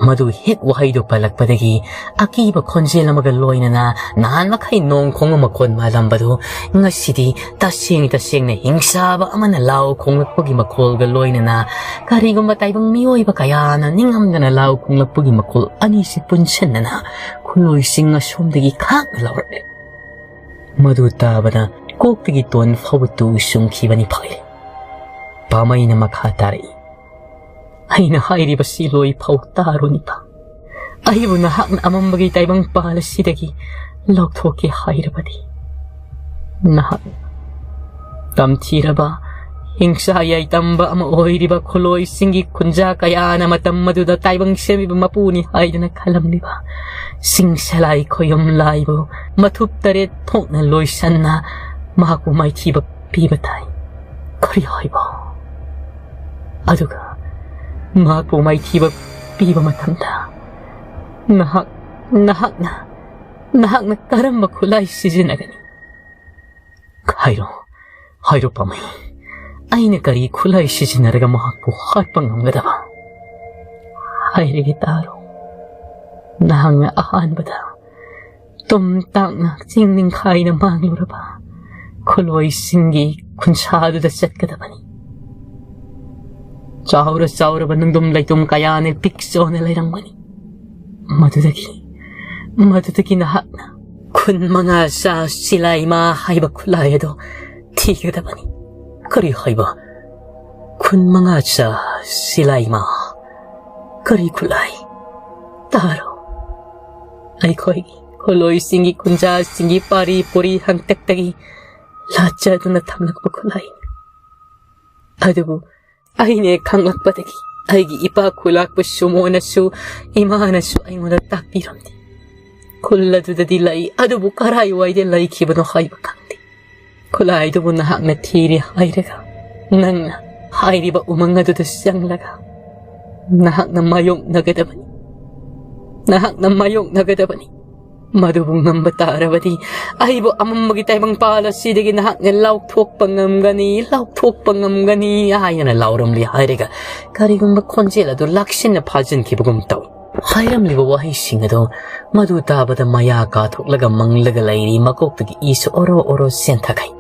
ꯃꯗꯨ ꯍꯦꯛ ꯋꯥꯍꯩꯗꯨ ꯄꯜꯂꯛꯄꯗꯒꯤ ꯑꯀꯤꯕ ꯈꯣꯟꯖꯦꯜ ꯑꯃꯒ ꯂꯣꯏꯅꯅ ꯅꯍꯥꯟ ꯃꯈꯩ ꯅꯣꯡ ꯈꯣꯡꯕ ꯃꯈꯣꯟ ꯃꯥꯜꯂꯝꯕꯗꯨ ꯉꯁꯤꯗꯤ ꯇꯁꯦꯡ ꯇꯁꯦꯡꯅ ꯍꯤꯡꯁꯥꯕ ꯑꯃꯅ ꯂꯥꯎ ꯈꯣꯡꯂꯛꯄꯒꯤ ꯃꯈꯣꯜꯒ ꯂꯣꯏꯅꯅ ꯀꯔꯤꯒꯨꯝꯕ ꯇꯥꯏꯕꯪ ꯃꯤꯑꯣꯏꯕ ꯀꯌꯥꯅ ꯅꯤꯡꯉꯝꯗꯅ ꯂꯥꯎ ꯈꯣꯡꯂꯛꯄꯒꯤ ꯃꯈꯣꯜ ꯑꯅꯤꯁꯤ ꯄꯨꯟꯁꯤꯟꯅꯅ ꯈꯨꯂꯣꯏꯁꯤꯡ ꯑꯁꯣꯝꯗꯒꯤ ꯈꯥꯛꯅ ꯂꯥꯎꯔꯛꯂꯦ꯫ ꯃꯗꯨ ꯇꯥꯕꯗ ꯀꯣꯛꯇꯒꯤ ꯇꯣꯟ ꯐꯥꯎꯕ ꯇꯨ ꯆꯨꯡꯈꯤꯕꯅꯤ ꯐꯥꯏꯔꯦ꯫ ꯄꯥꯃꯩꯅ ꯃꯈꯥ ꯇꯥꯔꯛꯏ, "ꯑꯩꯅ ꯍꯥꯏꯔꯤꯕꯁꯤ ꯂꯣꯏ ꯐꯥꯎ ꯇꯥꯔꯨꯅꯤꯕ꯫ ꯑꯩꯕꯨ ꯅꯍꯥꯛꯅ ꯑꯃꯝꯕꯒꯤ ꯇꯥꯏꯕꯪ ꯄꯥꯜ ꯑꯁꯤꯗꯒꯤ ꯂꯧꯊꯣꯛꯀꯦ ꯍꯥꯏꯔꯕꯗꯤ ꯅꯍꯥꯛ ꯇꯝꯊꯤꯔꯕ ꯍꯤꯡꯁꯥ ꯌꯥꯏꯇꯝꯕ ꯑꯃ ꯑꯣꯏꯔꯤꯕ ꯈꯨꯂꯣꯏꯁꯤꯡꯒꯤ ꯈꯨꯟꯖꯥ ꯀꯌꯥꯅ ꯃꯇꯝ ꯑꯗꯨꯗ ꯇꯥꯏꯕꯪ ꯁꯦꯝꯂꯤꯕ ꯃꯄꯨꯅꯤ ꯍꯥꯏꯗꯨꯅ ꯈꯜꯂꯝꯂꯤꯕ ꯆꯤꯡ ꯁꯂꯥꯏ ꯈꯣꯌꯨꯝ ꯂꯥꯏꯕꯨ ꯃꯊꯨꯞ ꯇꯔꯦꯠ ꯊꯣꯛꯅ ꯂꯣꯏꯁꯟꯅ ꯃꯍꯥꯛꯄꯨ ꯃꯥꯏꯊꯤꯕ ꯄꯤꯕ ꯇꯥꯏ꯫ ꯀꯔꯤ ꯍꯥꯏꯕ? ꯑꯗꯨꯒ ꯃꯍꯥꯛꯄꯨ ꯃꯥꯏꯊꯤꯕ ꯄꯤꯕ ꯃꯇꯝꯗ ꯅꯍꯥꯛ, ꯅꯍꯥꯛꯅ, ꯅꯍꯥꯛꯅ ꯀꯔꯝꯕ ꯈꯨꯠꯂꯥꯏ ꯁꯤꯖꯤꯟꯅꯒꯅꯤ? ꯍꯥꯏꯔꯣ, ꯍꯥꯏꯔꯣ ꯄꯥꯃꯩ, ꯑꯩꯅ ꯀꯔꯤ ꯈꯨꯠꯂꯥꯏ ꯁꯤꯖꯤꯟꯅꯔꯒ ꯃꯍꯥꯛꯄꯨ ꯍꯥꯠꯄ ꯉꯝꯒꯗꯕ?" "ꯍꯥꯏꯔꯒꯦ ꯇꯥꯔꯣ꯫ ꯅꯍꯥꯛꯅ ꯑꯍꯥꯟꯕꯗ ꯇꯨꯝ ꯇꯥꯛꯅ ꯆꯤꯡ ꯅꯤꯡꯈꯥꯏꯅ ꯃꯥꯡꯂꯨꯔꯕ ꯈꯨꯂꯣꯏꯁꯤꯡꯒꯤ ꯈꯨꯟꯁꯥꯗꯨꯗ ꯆꯠꯀꯗꯕꯅꯤ꯫ ꯆꯥꯎꯔ ꯆꯥꯎꯔꯕ ꯅꯨꯡꯗꯨꯝ ꯂꯩꯇꯨꯝ ꯀꯌꯥꯅ ꯄꯤꯛ ꯆꯥꯎꯅ ꯂꯩꯔꯝꯒꯅꯤ꯫ ꯃꯗꯨꯗꯒꯤ, ꯃꯗꯨꯗꯒꯤ ꯅꯍꯥꯛꯅ ꯈꯨꯟ ꯃꯉꯥ ꯆꯥ ꯁꯤꯂꯥꯏꯃꯥ ꯍꯥꯏꯕ ꯈꯨꯠꯂꯥꯏ ꯑꯗꯨ ꯊꯤꯒꯗꯕꯅꯤ꯫" "ꯀꯔꯤ ꯍꯥꯏꯕ? ꯈꯨꯟ ꯃꯉꯥ ꯆꯥ ꯁꯤꯂꯥꯏꯃꯥ?" ꯀꯔꯤ ꯈꯨꯠꯂꯥꯏ? ꯇꯥꯔꯣ, ꯑꯩꯈꯣꯏꯒꯤ ꯈꯨꯠꯂꯣꯏꯁꯤꯡꯒꯤ ꯈꯨꯟꯖꯥꯁꯤꯡꯒꯤ ꯄꯥꯔꯤ ꯄꯨꯔꯤ ꯍꯪꯇꯛꯇꯒꯤ ꯂꯥꯠꯆꯗꯨꯅ ꯊꯝꯂꯛꯄ ꯈꯨꯠꯂꯥꯏꯅꯤ꯫ ꯑꯗꯨꯕꯨ ꯑꯩꯅ ꯍꯦꯛ ꯈꯪꯂꯛꯄꯗꯒꯤ ꯑꯩꯒꯤ ꯏꯄꯥ ꯈꯨꯂꯥꯛꯄ ꯁꯨꯃꯣꯅꯁꯨ ꯏꯃꯥꯅꯁꯨ ꯑꯩꯉꯣꯟꯗ ꯇꯥꯛꯄꯤꯔꯝꯗꯦ꯫ ꯈꯨꯜ ꯑꯗꯨꯗꯗꯤ ꯂꯩ, ꯑꯗꯨꯕꯨ ꯀꯔꯥꯏꯋꯥꯏꯗ ꯂꯩꯈꯤꯕꯅꯣ ꯍꯥꯏꯕ ꯈꯪꯗꯦ꯫ ꯈꯨꯠꯂꯥꯏꯗꯨꯕꯨ ꯅꯍꯥꯛꯅ ꯊꯤꯔꯦ ꯍꯥꯏꯔꯒ, ꯅꯪꯅ ꯍꯥꯏꯔꯤꯕ ꯎꯃꯪ ꯑꯗꯨꯗ ꯆꯪꯂꯒ ꯅꯍꯥꯛꯅ ꯃꯥꯌꯣꯛꯅꯒꯗꯕꯅꯤ꯫ ꯅꯍꯥꯛꯅ ꯃꯥꯌꯣꯛꯅꯒꯗꯕꯅꯤ꯫ ꯃꯗꯨꯕꯨ ꯉꯝꯕ ꯇꯥꯔꯕꯗꯤ ꯑꯩꯕꯨ ꯑꯃꯝꯕꯒꯤ ꯇꯥꯏꯕꯪꯄꯥꯜ ꯑꯁꯤꯗꯒꯤ ꯅꯍꯥꯛꯅ ꯂꯥꯎꯊꯣꯛꯄ ꯉꯝꯒꯅꯤ, ꯂꯥꯎꯊꯣꯛꯄ ꯉꯝꯒꯅꯤ ꯍꯥꯏꯅ ꯂꯥꯎꯔꯝꯂꯤ ꯍꯥꯏꯔꯒ ꯀꯔꯤꯒꯨꯝꯕ ꯈꯣꯟꯖꯦꯜ ꯑꯗꯨ ꯂꯥꯛꯁꯤꯟꯅ ꯐꯥꯖꯤꯟꯈꯤꯕꯒꯨꯝ ꯇꯧꯏ꯫ ꯍꯥꯏꯔꯝꯂꯤꯕ ꯋꯥꯍꯩꯁꯤꯡ ꯑꯗꯨ ꯃꯗꯨ ꯇꯥꯕꯗ ꯃꯌꯥ ꯀꯥꯊꯣꯛꯂꯒ ꯃꯪꯂꯒ ꯂꯩꯔꯤ ꯃꯀꯣꯛꯇꯒꯤ ꯏꯁꯨ ꯑꯣꯔꯣ ꯑꯣꯔꯣ ꯆꯦꯟꯊꯈꯩ꯫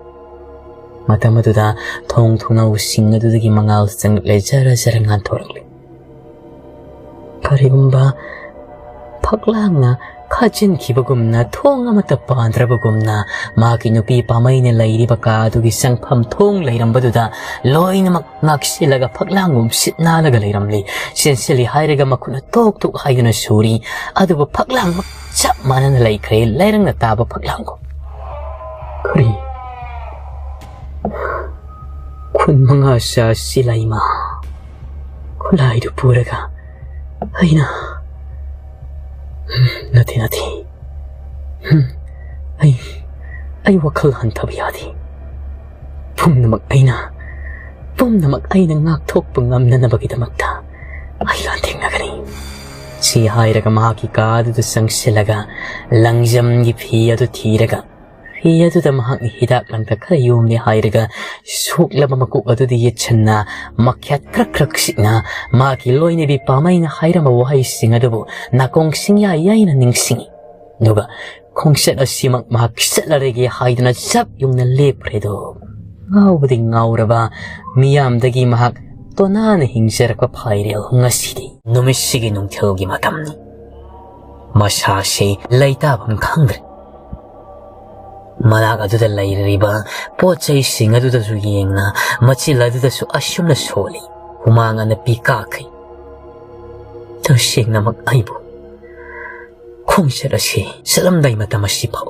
ꯃꯇꯝ ꯑꯗꯨꯗ ꯊꯣꯡ ꯊꯣꯡꯅꯥꯎꯁꯤꯡ ꯑꯗꯨꯗꯒꯤ ꯃꯉꯥꯜ ꯆꯪꯂꯛꯂꯦ, ꯖꯔ ꯖꯔ ꯉꯥꯟꯊꯣꯔꯛꯂꯦ꯫ ꯀꯔꯤꯒꯨꯝꯕ ꯐꯛꯂꯥꯡꯅ ꯈꯥꯖꯤꯟꯈꯤꯕꯒꯨꯝꯅ, ꯊꯣꯡ ꯑꯃꯠꯇ ꯄꯥꯟꯗ꯭ꯔꯕꯒꯨꯝꯅ, ꯃꯍꯥꯛꯀꯤ ꯅꯨꯄꯤ ꯄꯥꯃꯩꯅ ꯂꯩꯔꯤꯕ ꯀꯥ ꯑꯗꯨꯒꯤ ꯆꯪꯐꯝ ꯊꯣꯡ ꯂꯩꯔꯝꯕꯗꯨꯗ ꯂꯣꯏꯅꯃꯛ ꯉꯥꯛꯁꯤꯜꯂꯒ ꯐꯛꯂꯥꯡꯒꯨꯝ ꯁꯤꯠ ꯅꯥꯜꯂꯒ ꯂꯩꯔꯝꯂꯤ꯫ ꯆꯦꯟꯁꯤꯜꯂꯤ ꯍꯥꯏꯔꯒ ꯃꯈꯨꯠꯅ ꯇꯣꯛ ꯇꯣꯛ ꯍꯥꯏꯗꯨꯅ ꯁꯨꯔꯤ, ꯑꯗꯨꯕꯨ ꯐꯛꯂꯥꯡꯃꯛ ꯆꯞ ꯃꯥꯟꯅꯅ ꯂꯩꯈ꯭ꯔꯦ꯫ ꯂꯩꯔꯪꯅ ꯇꯥꯕ ꯐꯛꯂꯥꯡꯒꯨꯝ꯫ ꯀꯔꯤ? ꯈꯨꯟ ꯃꯉꯥ ꯆꯥ ꯁꯤꯂꯥꯏꯃ ꯈꯨꯠꯂꯥꯏꯗꯨ ꯄꯨꯔꯒ ꯑꯩꯅ, ꯅꯠꯇꯦ, ꯅꯠꯇꯦ꯫ ꯑꯩ, ꯑꯩ ꯋꯥꯈꯜ ꯍꯟꯊꯕ ꯌꯥꯗꯦ꯫ ꯄꯨꯝꯅꯃꯛ ꯑꯩꯅ, ꯄꯨꯝꯅꯃꯛ ꯑꯩꯅ ꯉꯥꯛꯊꯣꯛꯄ ꯉꯝꯅꯅꯕꯒꯤꯗꯃꯛꯇ ꯑꯩ ꯂꯥꯟꯊꯦꯡꯅꯒꯅꯤ꯫ ꯁꯤ ꯍꯥꯏꯔꯒ ꯃꯍꯥꯛꯀꯤ ꯀꯥ ꯑꯗꯨꯗ ꯆꯪꯁꯤꯜꯂꯒ ꯂꯪꯖꯝꯒꯤ ꯐꯤ ꯑꯗꯨ ꯊꯤꯔꯒ, ꯐꯤ ꯑꯗꯨꯗ ꯃꯍꯥꯛꯅ ꯍꯤꯗꯥꯛ ꯂꯥꯡꯊꯛ ꯈꯔ ꯌꯣꯝꯂꯦ ꯍꯥꯏꯔꯒ ꯁꯣꯛꯂꯕ ꯃꯀꯣꯛ ꯑꯗꯨꯗ ꯌꯦꯠꯁꯟꯅ ꯃꯈ꯭ꯌꯥꯠ ꯈ꯭ꯔꯛ ꯈ꯭ꯔꯛ ꯁꯤꯛꯅ ꯃꯍꯥꯛꯀꯤ ꯂꯣꯏꯅꯕꯤ ꯄꯥꯃꯩꯅ ꯍꯥꯏꯔꯝꯕ ꯋꯥꯍꯩꯁꯤꯡ ꯑꯗꯨꯕꯨ ꯅꯥꯀꯣꯡ ꯁꯤꯡꯌꯥ ꯌꯥꯏꯅ ꯅꯤꯡꯁꯤꯡꯏ꯫ ꯑꯗꯨꯒ ꯈꯣꯡꯆꯠ ꯑꯁꯤꯃꯛ ꯃꯍꯥꯛ ꯆꯠꯂꯔꯒꯦ ꯍꯥꯏꯗꯨꯅ ꯆꯞ ꯌꯨꯡꯅ ꯂꯦꯞꯈ꯭ꯔꯦ ꯑꯗꯣ꯫ ꯉꯥꯎꯕꯗꯤ ꯉꯥꯎꯔꯕ ꯃꯤꯌꯥꯝꯗꯒꯤ ꯃꯍꯥꯛ ꯇꯣꯅꯥꯅ ꯍꯤꯡꯖꯔꯛꯄ ꯐꯥꯏꯔꯦꯜ ꯉꯁꯤꯗꯤ ꯅꯨꯃꯤꯠꯁꯤꯒꯤ ꯅꯨꯡꯊꯤꯜꯒꯤ ꯃꯇꯝꯅꯤ꯫ ꯃꯁꯥꯁꯤ ꯂꯩꯇꯥꯐꯝ ꯈꯪꯗ꯭ꯔꯦ꯫ ꯃꯅꯥꯛ ꯑꯗꯨꯗ ꯂꯩꯔꯤꯕ ꯄꯣꯠ ꯆꯩꯁꯤꯡ ꯑꯗꯨꯗꯁꯨ ꯌꯦꯡꯅ ꯃꯆꯤꯜ ꯑꯗꯨꯗꯁꯨ ꯑꯁꯨꯝꯅ ꯁꯣꯜꯂꯤ꯫ ꯍꯨꯃꯥꯡ ꯑꯅꯞꯄꯤ ꯀꯥꯈꯩ꯫ ꯇꯁꯦꯡꯅꯃꯛ ꯑꯩꯕꯨ ꯈꯣꯡꯆꯠ ꯑꯁꯤ ꯆꯠꯂꯝꯗꯥꯏ ꯃꯇꯝ ꯑꯁꯤ ꯐꯥꯎ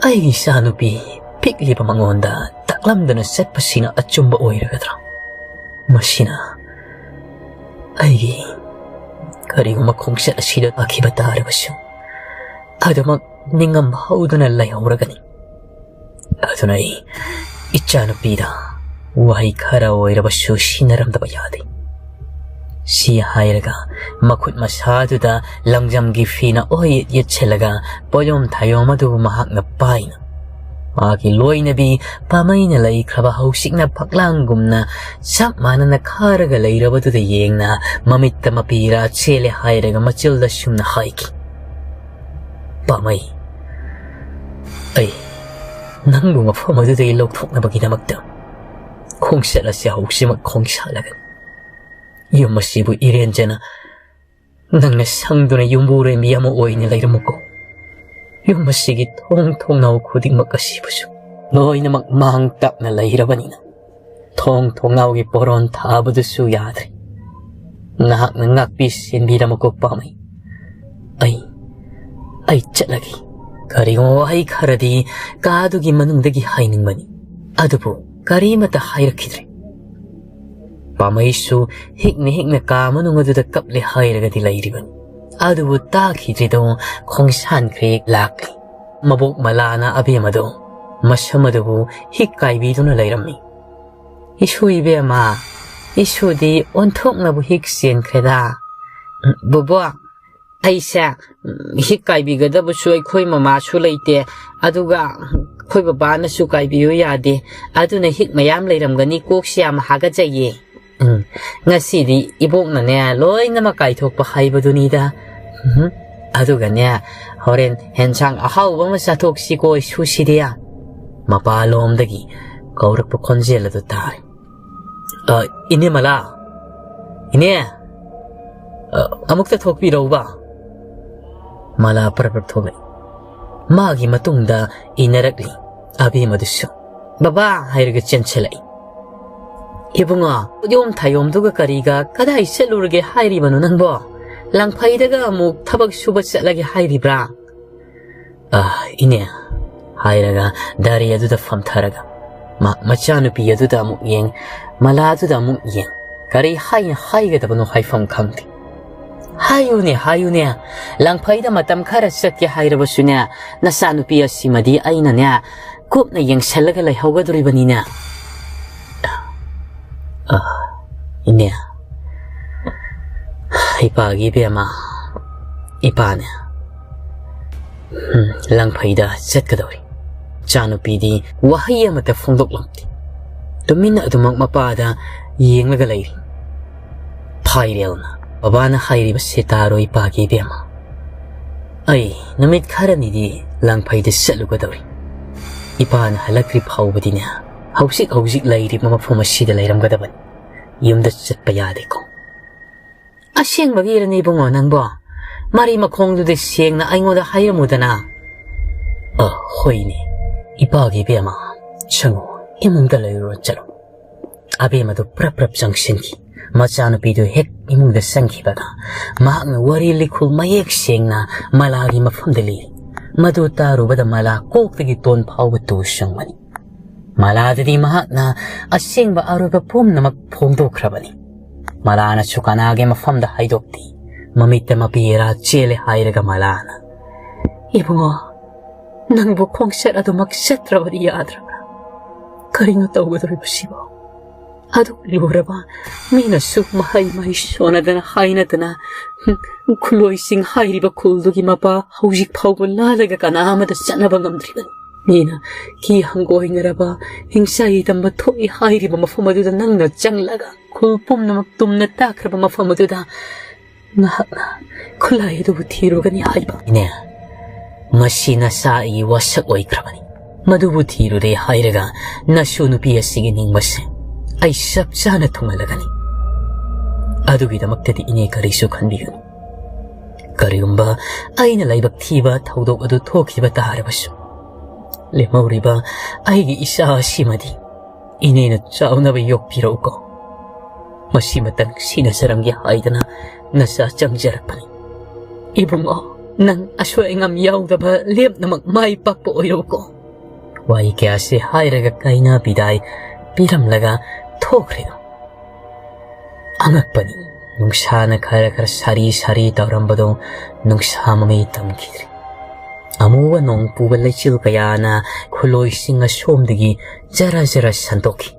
ꯑꯩꯒꯤ ꯏꯆꯥꯅꯨꯄꯤ ꯄꯤꯛꯂꯤꯕ ꯃꯉꯣꯟꯗ ꯇꯥꯛꯂꯝꯗꯅ ꯆꯠꯄꯁꯤꯅ ꯑꯆꯨꯝꯕ ꯑꯣꯏꯔꯒꯗ꯭ꯔꯥ? ꯃꯁꯤꯅ ꯑꯩꯒꯤ ꯀꯔꯤꯒꯨꯝꯕ ꯈꯣꯡꯆꯠ ꯑꯁꯤꯗ ꯇꯥꯈꯤꯕ ꯇꯥꯔꯕꯁꯨ ꯑꯗꯨꯃꯛ ꯅꯤꯡꯉꯝ ꯍꯧꯗꯨꯅ ꯂꯩꯍꯧꯔꯒꯅꯤ꯫ ꯑꯗꯨꯅ ꯑꯩ ꯏꯆꯥꯅꯨꯄꯤꯗ ꯋꯥꯍꯩ ꯈꯔ ꯑꯣꯏꯔꯕꯁꯨ ꯁꯤꯟꯅꯔꯝꯗꯕ ꯌꯥꯗꯦ꯫ ꯁꯤ ꯍꯥꯏꯔꯒ ꯃꯈꯨꯠ ꯃꯁꯥꯗꯨꯗ ꯂꯪꯖꯝꯒꯤ ꯐꯤꯅ ꯑꯣꯏ ꯌꯦꯠꯁꯤꯜꯂꯒ ꯄꯣꯌꯣꯝ ꯊꯥꯌꯣꯝ ꯑꯗꯨꯕꯨ ꯃꯍꯥꯛꯅ ꯄꯥꯏꯅ ꯃꯥꯒꯤ ꯂꯣꯏꯅꯕꯤ ꯄꯥꯃꯩꯅ ꯂꯩꯈ꯭ꯔꯕ ꯍꯧꯖꯤꯛꯅ ꯐꯛꯂꯥꯡꯒꯨꯝꯅ ꯆꯞ ꯃꯥꯟꯅꯅ ꯈꯥꯔꯒ ꯂꯩꯔꯕꯗꯨꯗ ꯌꯦꯡꯅ ꯃꯃꯤꯠꯇ ꯃꯄꯤꯔꯥ ꯆꯦꯜꯂꯦ ꯍꯥꯏꯔꯒ ꯃꯆꯤꯜꯗ ꯁꯨꯝꯅ ꯍꯥꯏꯈꯤ, "ꯄꯥꯃꯩ, ꯑꯩ ꯅꯪꯕꯨ ꯃꯐꯝ ꯑꯗꯨꯗꯒꯤ ꯂꯧꯊꯣꯛꯅꯕꯒꯤꯗꯃꯛꯇ ꯈꯣꯡꯆꯠ ꯑꯁꯤ ꯍꯧꯖꯤꯛꯃꯛ ꯈꯣꯡꯁꯥꯜꯂꯒꯅꯤ꯫ ꯌꯨꯝ ꯑꯁꯤꯕꯨ ꯏꯔꯦꯟꯖꯅ ꯅꯪꯅ ꯁꯪꯗꯨꯅ ꯌꯨꯝꯕꯨꯔꯦꯝꯕꯤ ꯑꯃ ꯑꯣꯏꯅ ꯂꯩꯔꯝꯃꯨꯀꯣ꯫ ꯌꯨꯝ ꯑꯁꯤꯒꯤ ꯊꯣꯡ ꯊꯣꯡꯅꯥꯎ ꯈꯨꯗꯤꯡꯃꯛ ꯑꯁꯤꯕꯨꯁꯨ ꯂꯣꯏꯅꯃꯛ ꯃꯥꯡ ꯇꯥꯛꯅ ꯂꯩꯔꯕꯅꯤꯅ ꯊꯣꯡ ꯊꯣꯡꯅꯥꯎꯒꯤ ꯄꯣꯔꯣꯟ ꯊꯥꯕꯗꯨꯁꯨ ꯌꯥꯗ꯭ꯔꯦ꯫ ꯅꯍꯥꯛꯅ ꯉꯥꯛꯄꯤ ꯁꯦꯟꯕꯤꯔꯝꯃꯨꯀꯣ ꯄꯥꯝꯃꯩ꯫ ꯑꯩ, ꯑꯩ ꯆꯠꯂꯒꯦ꯫" ꯀꯔꯤꯒꯨꯝꯕ ꯋꯥꯍꯩ ꯈꯔꯗꯤ ꯀꯥꯗꯨꯒꯤ ꯃꯅꯨꯡꯗꯒꯤ ꯍꯥꯏꯅꯤꯡꯕꯅꯤ, ꯑꯗꯨꯕꯨ ꯀꯔꯤꯃꯠꯇ ꯍꯥꯏꯔꯛꯈꯤꯗ꯭ꯔꯦ꯫ ꯄꯥꯝꯃꯩꯁꯨ ꯍꯤꯛꯅ ꯍꯤꯛꯅ ꯀꯥ ꯃꯅꯨꯡ ꯑꯗꯨꯗ ꯀꯞꯂꯦ ꯍꯥꯏꯔꯒꯗꯤ ꯂꯩꯔꯤꯕꯅꯤ꯫ ꯑꯗꯨꯕꯨ ꯇꯥꯈꯤꯗ꯭ꯔꯤꯗꯣ ꯈꯣꯡꯁꯥꯟꯈ꯭ꯔꯦ ꯂꯥꯛꯂꯤ꯫ ꯃꯕꯣꯛ ꯃꯂꯥꯅ ꯑꯕꯦꯝꯃꯗꯣ ꯃꯁꯝ ꯑꯗꯨꯕꯨ ꯍꯤꯛ ꯀꯥꯏꯕꯤꯗꯨꯅ ꯂꯩꯔꯝꯃꯤ꯫ "ꯏꯁꯨ ꯏꯕꯦꯝꯃ, ꯏꯁꯨꯗꯤ ꯑꯣꯟꯊꯣꯛꯅꯕꯨ ꯍꯤꯛ ꯆꯦꯟꯈ꯭ꯔꯦꯗ꯫" "ꯕꯣꯕꯣ, ꯑꯩꯁꯦ, ꯎꯝ, ꯍꯤꯛ ꯀꯥꯏꯕꯤꯒꯗꯕꯁꯨ ꯑꯩꯈꯣꯏ ꯃꯃꯥꯁꯨ ꯂꯩꯇꯦ, ꯑꯗꯨꯒ ꯑꯩꯈꯣꯏ ꯕꯕꯥꯅꯁꯨ ꯀꯥꯏꯕꯤꯌꯨ ꯌꯥꯗꯦ, ꯑꯗꯨꯅ ꯍꯤꯛ ꯃꯌꯥꯝ ꯂꯩꯔꯝꯒꯅꯤ, ꯀꯣꯛꯁꯤ ꯌꯥꯝ ꯍꯥꯒꯠꯆꯩꯌꯦ꯫ ꯎꯝ, ꯉꯁꯤꯗꯤ ꯏꯕꯣꯛꯅꯅꯦ ꯂꯣꯏꯅꯃꯛ ꯀꯥꯏꯊꯣꯛꯄ ꯍꯥꯏꯕꯗꯨꯅꯤꯗ꯫ ꯎꯝ, ꯑꯗꯨꯒꯅꯦ, ꯍꯣꯔꯦꯟ ꯍꯦꯟꯁꯥꯡ ꯑꯍꯥꯎꯕ ꯑꯃ ꯆꯥꯊꯣꯛꯁꯤꯀꯣ ꯏꯁꯨꯁꯤꯗꯤ꯫" ꯃꯄꯥꯂꯣꯝꯗꯒꯤ ꯀꯧꯔꯛꯄ ꯈꯣꯟꯖꯦꯜ ꯑꯗꯨ ꯇꯥꯔꯦ꯫ "ꯑ, ꯏꯅꯦ ꯃꯂꯥ, ꯏꯅꯦ, ꯑ, ꯑꯃꯨꯛꯇ ꯊꯣꯛꯄꯤꯔꯧꯕ꯫" ꯃꯂꯥ ꯄꯔꯞ ꯄꯔꯞ ꯊꯣꯛꯂꯛꯏ꯫ ꯃꯥꯒꯤ ꯃꯇꯨꯡꯗ ꯏꯟꯅꯔꯛꯂꯤ ꯑꯕꯦꯝꯃꯗꯨꯁꯨ꯫ "ꯕꯕꯥ" ꯍꯥꯏꯔꯒ ꯆꯦꯟꯁꯤꯜꯂꯛꯏ꯫ "ꯏꯕꯨꯡꯉꯣ, ꯎꯌꯣꯝ ꯊꯥꯌꯣꯝꯗꯨꯒ ꯀꯔꯤꯒ ꯀꯗꯥꯏ ꯆꯠꯂꯨꯔꯒꯦ ꯍꯥꯏꯔꯤꯕꯅꯣ ꯅꯪꯕꯣ? ꯂꯪꯐꯩꯗꯒ ꯑꯃꯨꯛ ꯊꯕꯛ ꯁꯨꯕ ꯆꯠꯂꯒꯦ ꯍꯥꯏꯔꯤꯕ꯭ꯔꯥ?" "ꯑ, ꯏꯅꯦ," ꯍꯥꯏꯔꯒ ꯗꯥꯔꯤ ꯑꯗꯨꯗ ꯐꯝꯊꯔꯒ ꯃꯥ ꯃꯆꯥꯅꯨꯄꯤ ꯑꯗꯨꯗ ꯑꯃꯨꯛ ꯌꯦꯡ, ꯃꯂꯥꯗꯨꯗ ꯑꯃꯨꯛ ꯌꯦꯡ꯫ ꯀꯔꯤ ꯍꯥꯏꯅ ꯍꯥꯏꯒꯗꯕꯅꯣ ꯍꯥꯏꯐꯝ ꯈꯪꯗꯦ꯫ "ꯍꯥꯏꯌꯨꯅꯦ, ꯍꯥꯏꯌꯨꯅꯦ, ꯂꯪꯐꯩꯗ ꯃꯇꯝ ꯈꯔ ꯆꯠꯀꯦ ꯍꯥꯏꯔꯕꯁꯨꯅꯦ, ꯅꯆꯥꯅꯨꯄꯤ ꯑꯁꯤꯃꯗꯤ ꯑꯩꯅꯅꯦ ꯀꯨꯞꯅ ꯌꯦꯡꯁꯤꯜꯂꯒ ꯂꯩꯍꯧꯒꯗꯣꯔꯤꯕꯅꯤꯅꯦ꯫" "ꯑ, ꯏꯅꯦ, ꯏꯄꯥꯒꯤ ꯏꯕꯦꯝꯃ, ꯏꯄꯥꯅꯦ, ꯎꯝ, ꯂꯪꯐꯩꯗ ꯆꯠꯀꯗꯧꯔꯤ꯫" ꯏꯆꯥꯅꯨꯄꯤꯗꯤ ꯋꯥꯍꯩ ꯑꯃꯠꯇ ꯐꯣꯡꯗꯣꯛꯂꯝꯗꯦ꯫ ꯇꯨꯃꯤꯟꯅ ꯑꯗꯨꯃꯛ ꯃꯄꯥꯗ ꯌꯦꯡꯂꯒ ꯂꯩꯔꯤ꯫ ꯐꯥꯏꯔꯦꯜꯅ, "ꯕꯕꯥꯅ ꯍꯥꯏꯔꯤꯕꯁꯦ ꯇꯥꯔꯣ ꯏꯄꯥꯒꯤ ꯏꯕꯦꯝꯃ꯫ ꯑꯩ ꯅꯨꯃꯤꯠ ꯈꯔꯅꯤꯗꯤ ꯂꯪꯐꯩꯗ ꯆꯠꯂꯨꯒꯗꯧꯔꯤ꯫ ꯏꯄꯥꯅ ꯍꯜꯂꯛꯇ꯭ꯔꯤ ꯐꯥꯎꯕꯗꯤꯅꯦ, ꯍꯧꯖꯤꯛ ꯍꯧꯖꯤꯛ ꯂꯩꯔꯤꯕ ꯃꯐꯝ ꯑꯁꯤꯗ ꯂꯩꯔꯝꯒꯗꯕꯅꯤ꯫ ꯌꯨꯝꯗ ꯆꯠꯄ ꯌꯥꯗꯦꯀꯣ꯫" "ꯑꯁꯦꯡꯕꯒꯤꯔꯅꯦ ꯏꯕꯨꯡꯉꯣ ꯅꯪꯕꯣ? ꯃꯔꯤ ꯃꯈꯣꯡꯗꯨꯗꯤ ꯁꯦꯡꯅ ꯑꯩꯉꯣꯟꯗ ꯍꯥꯏꯔꯝꯃꯨꯗꯅ꯫" "ꯑ, ꯍꯣꯏꯅꯦ, ꯏꯄꯥꯒꯤ ꯏꯕꯦꯝꯃ, ꯁꯪꯉꯨ, ꯏꯃꯨꯡꯗ ꯂꯩꯔꯨꯔꯣ, ꯆꯠꯂꯣ꯫" ꯑꯕꯦꯝꯃꯗꯨ ꯄ꯭ꯔꯞ ꯄ꯭ꯔꯞ ꯆꯪꯁꯤꯟꯈꯤ꯫ ꯃꯆꯥꯅꯨꯄꯤꯗꯨ ꯍꯦꯛ ꯏꯃꯨꯡꯗ ꯆꯪꯈꯤꯕꯒ ꯃꯍꯥꯛꯅ ꯋꯥꯔꯤ ꯂꯤꯈꯨꯜ ꯃꯌꯦꯛ ꯁꯦꯡꯅ ꯃꯂꯥꯒꯤ ꯃꯐꯝꯗ ꯂꯤꯔꯤ꯫ ꯃꯗꯨ ꯇꯥꯔꯨꯕꯗ ꯃꯂꯥ ꯀꯣꯛꯇꯒꯤ ꯇꯣꯟ ꯐꯥꯎꯕ ꯇꯨ ꯆꯨꯡꯕꯅꯤ꯫ ꯃꯂꯥꯗꯗꯤ ꯃꯍꯥꯛꯅ ꯑꯁꯦꯡꯕ ꯑꯔꯣꯏꯕ ꯄꯨꯝꯅꯃꯛ ꯐꯣꯡꯗꯣꯛꯈ꯭ꯔꯕꯅꯤ꯫ ꯃꯂꯥꯅꯁꯨ ꯀꯅꯥꯒꯤ ꯃꯐꯝꯗ ꯍꯥꯏꯗꯣꯛꯇꯦ꯫ ꯃꯃꯤꯠꯇ ꯃꯄꯤ ꯑꯔꯥ ꯆꯦꯜꯂꯦ ꯍꯥꯏꯔꯒ ꯃꯂꯥꯅ, "ꯏꯕꯨꯡꯉꯣ, ꯅꯪꯕꯨ ꯈꯣꯡꯆꯠ ꯑꯗꯨꯃꯛ ꯆꯠꯇ꯭ꯔꯕꯗꯤ ꯌꯥꯗ꯭ꯔꯕ꯭ꯔꯥ? ꯀꯔꯤꯅꯣ ꯇꯧꯒꯗꯧꯔꯤꯕꯁꯤꯕꯣ? ꯑꯗꯨꯛ ꯂꯨꯔꯕ, ꯃꯤꯅꯁꯨ ꯃꯍꯩ ꯃꯍꯩ ꯁꯣꯟꯅꯗꯅ ꯍꯥꯏꯅꯗꯅ ꯈꯨꯂꯣꯏꯁꯤꯡ ꯍꯥꯏꯔꯤꯕ ꯈꯨꯜꯗꯨꯒꯤ ꯃꯄꯥ ꯍꯧꯖꯤꯛ ꯐꯥꯎꯕ ꯂꯥꯜꯂꯒ ꯀꯅꯥ ꯑꯃꯗ ꯆꯠꯅꯕ ꯉꯝꯗ꯭ꯔꯤꯕꯅꯤ꯫ ꯃꯤꯅ ꯀꯤ ꯍꯪꯒꯣꯏꯅꯔꯕ, ꯍꯤꯡꯆꯥꯏ ꯇꯝꯕ ꯊꯣꯛꯏ ꯍꯥꯏꯔꯤꯕ ꯃꯐꯝ ꯑꯗꯨꯗ ꯅꯪꯅ ꯆꯪꯂꯒ ꯈꯨꯜ ꯄꯨꯝꯅꯃꯛ ꯇꯨꯝꯅ ꯇꯥꯈ꯭ꯔꯕ ꯃꯐꯝ ꯑꯗꯨꯗ ꯅꯍꯥꯛꯅ ꯈꯨꯠꯂꯥꯏ ꯑꯗꯨꯕꯨ ꯊꯤꯔꯨꯒꯅꯤ ꯍꯥꯏꯕ꯫" "ꯏꯅꯦ, ꯃꯁꯤ ꯅꯆꯥ ꯑꯩꯒꯤ ꯋꯥꯁꯛ ꯑꯣꯏꯈ꯭ꯔꯕꯅꯤ꯫ ꯃꯗꯨꯕꯨ ꯊꯤꯔꯨꯔꯦ ꯍꯥꯏꯔꯒ ꯅꯁꯨ ꯅꯨꯄꯤ ꯑꯁꯤꯒꯤ ꯅꯤꯡꯕꯁꯦ ꯑꯩ ꯆꯞ ꯆꯥꯅ ꯊꯨꯡꯍꯜꯂꯒꯅꯤ꯫ ꯑꯗꯨꯒꯤꯗꯃꯛꯇꯗꯤ ꯏꯅꯦ ꯀꯔꯤꯁꯨ ꯈꯟꯕꯤꯒꯅꯨ꯫ ꯀꯔꯤꯒꯨꯝꯕ ꯑꯩꯅ ꯂꯥꯏꯕꯛ ꯊꯤꯕ ꯊꯧꯗꯣꯛ ꯑꯗꯨ ꯊꯣꯛꯈꯤꯕ ꯇꯥꯔꯕꯁꯨ, ꯂꯦꯝꯍꯧꯔꯤꯕ ꯑꯩꯒꯤ ꯏꯆꯥ ꯑꯁꯤꯃꯗꯤ ꯏꯅꯦꯅ ꯆꯥꯎꯅꯕ ꯌꯣꯛꯄꯤꯔꯛꯎꯀꯣ꯫ ꯃꯁꯤꯃꯇꯪ ꯁꯤꯟꯅꯖꯔꯝꯒꯦ ꯍꯥꯏꯗꯅ ꯅꯆꯥ ꯆꯪꯖꯔꯛꯄꯅꯤ꯫ ꯏꯕꯨꯡꯉꯣ, ꯅꯪ ꯑꯁꯣꯏ ꯑꯉꯥꯝ ꯌꯥꯎꯗꯕ ꯂꯦꯝꯅꯃꯛ ꯃꯥꯏ ꯄꯥꯛꯄ ꯑꯣꯏꯔꯛꯎꯀꯣ꯫ ꯋꯥꯍꯩ ꯀꯌꯥꯁꯦ ꯍꯥꯏꯔꯒ ꯀꯥꯏꯅ ꯕꯤꯗꯥꯏ ꯄꯤꯔꯝꯂꯒ ꯊꯣꯛꯈ꯭ꯔꯦ꯫ ꯑꯉꯛꯄꯅꯤ, ꯅꯨꯡꯁꯥꯅ ꯈꯔ ꯈꯔ ꯁꯥꯔꯤ ꯁꯥꯔꯤ ꯇꯧꯔꯝꯕꯗꯣ ꯅꯨꯡꯁꯥ ꯃꯃꯩ ꯇꯝꯈꯤꯗ꯭ꯔꯦ꯫ ꯑꯃꯨꯕ ꯅꯣꯡ ꯄꯨꯕ ꯂꯩꯆꯤꯜ ꯀꯌꯥꯅ ꯈꯨꯂꯣꯏꯁꯤꯡ ꯑꯁꯣꯝꯗꯒꯤ ꯖꯔ ꯖꯔ ꯁꯟꯗꯣꯛꯈꯤ꯫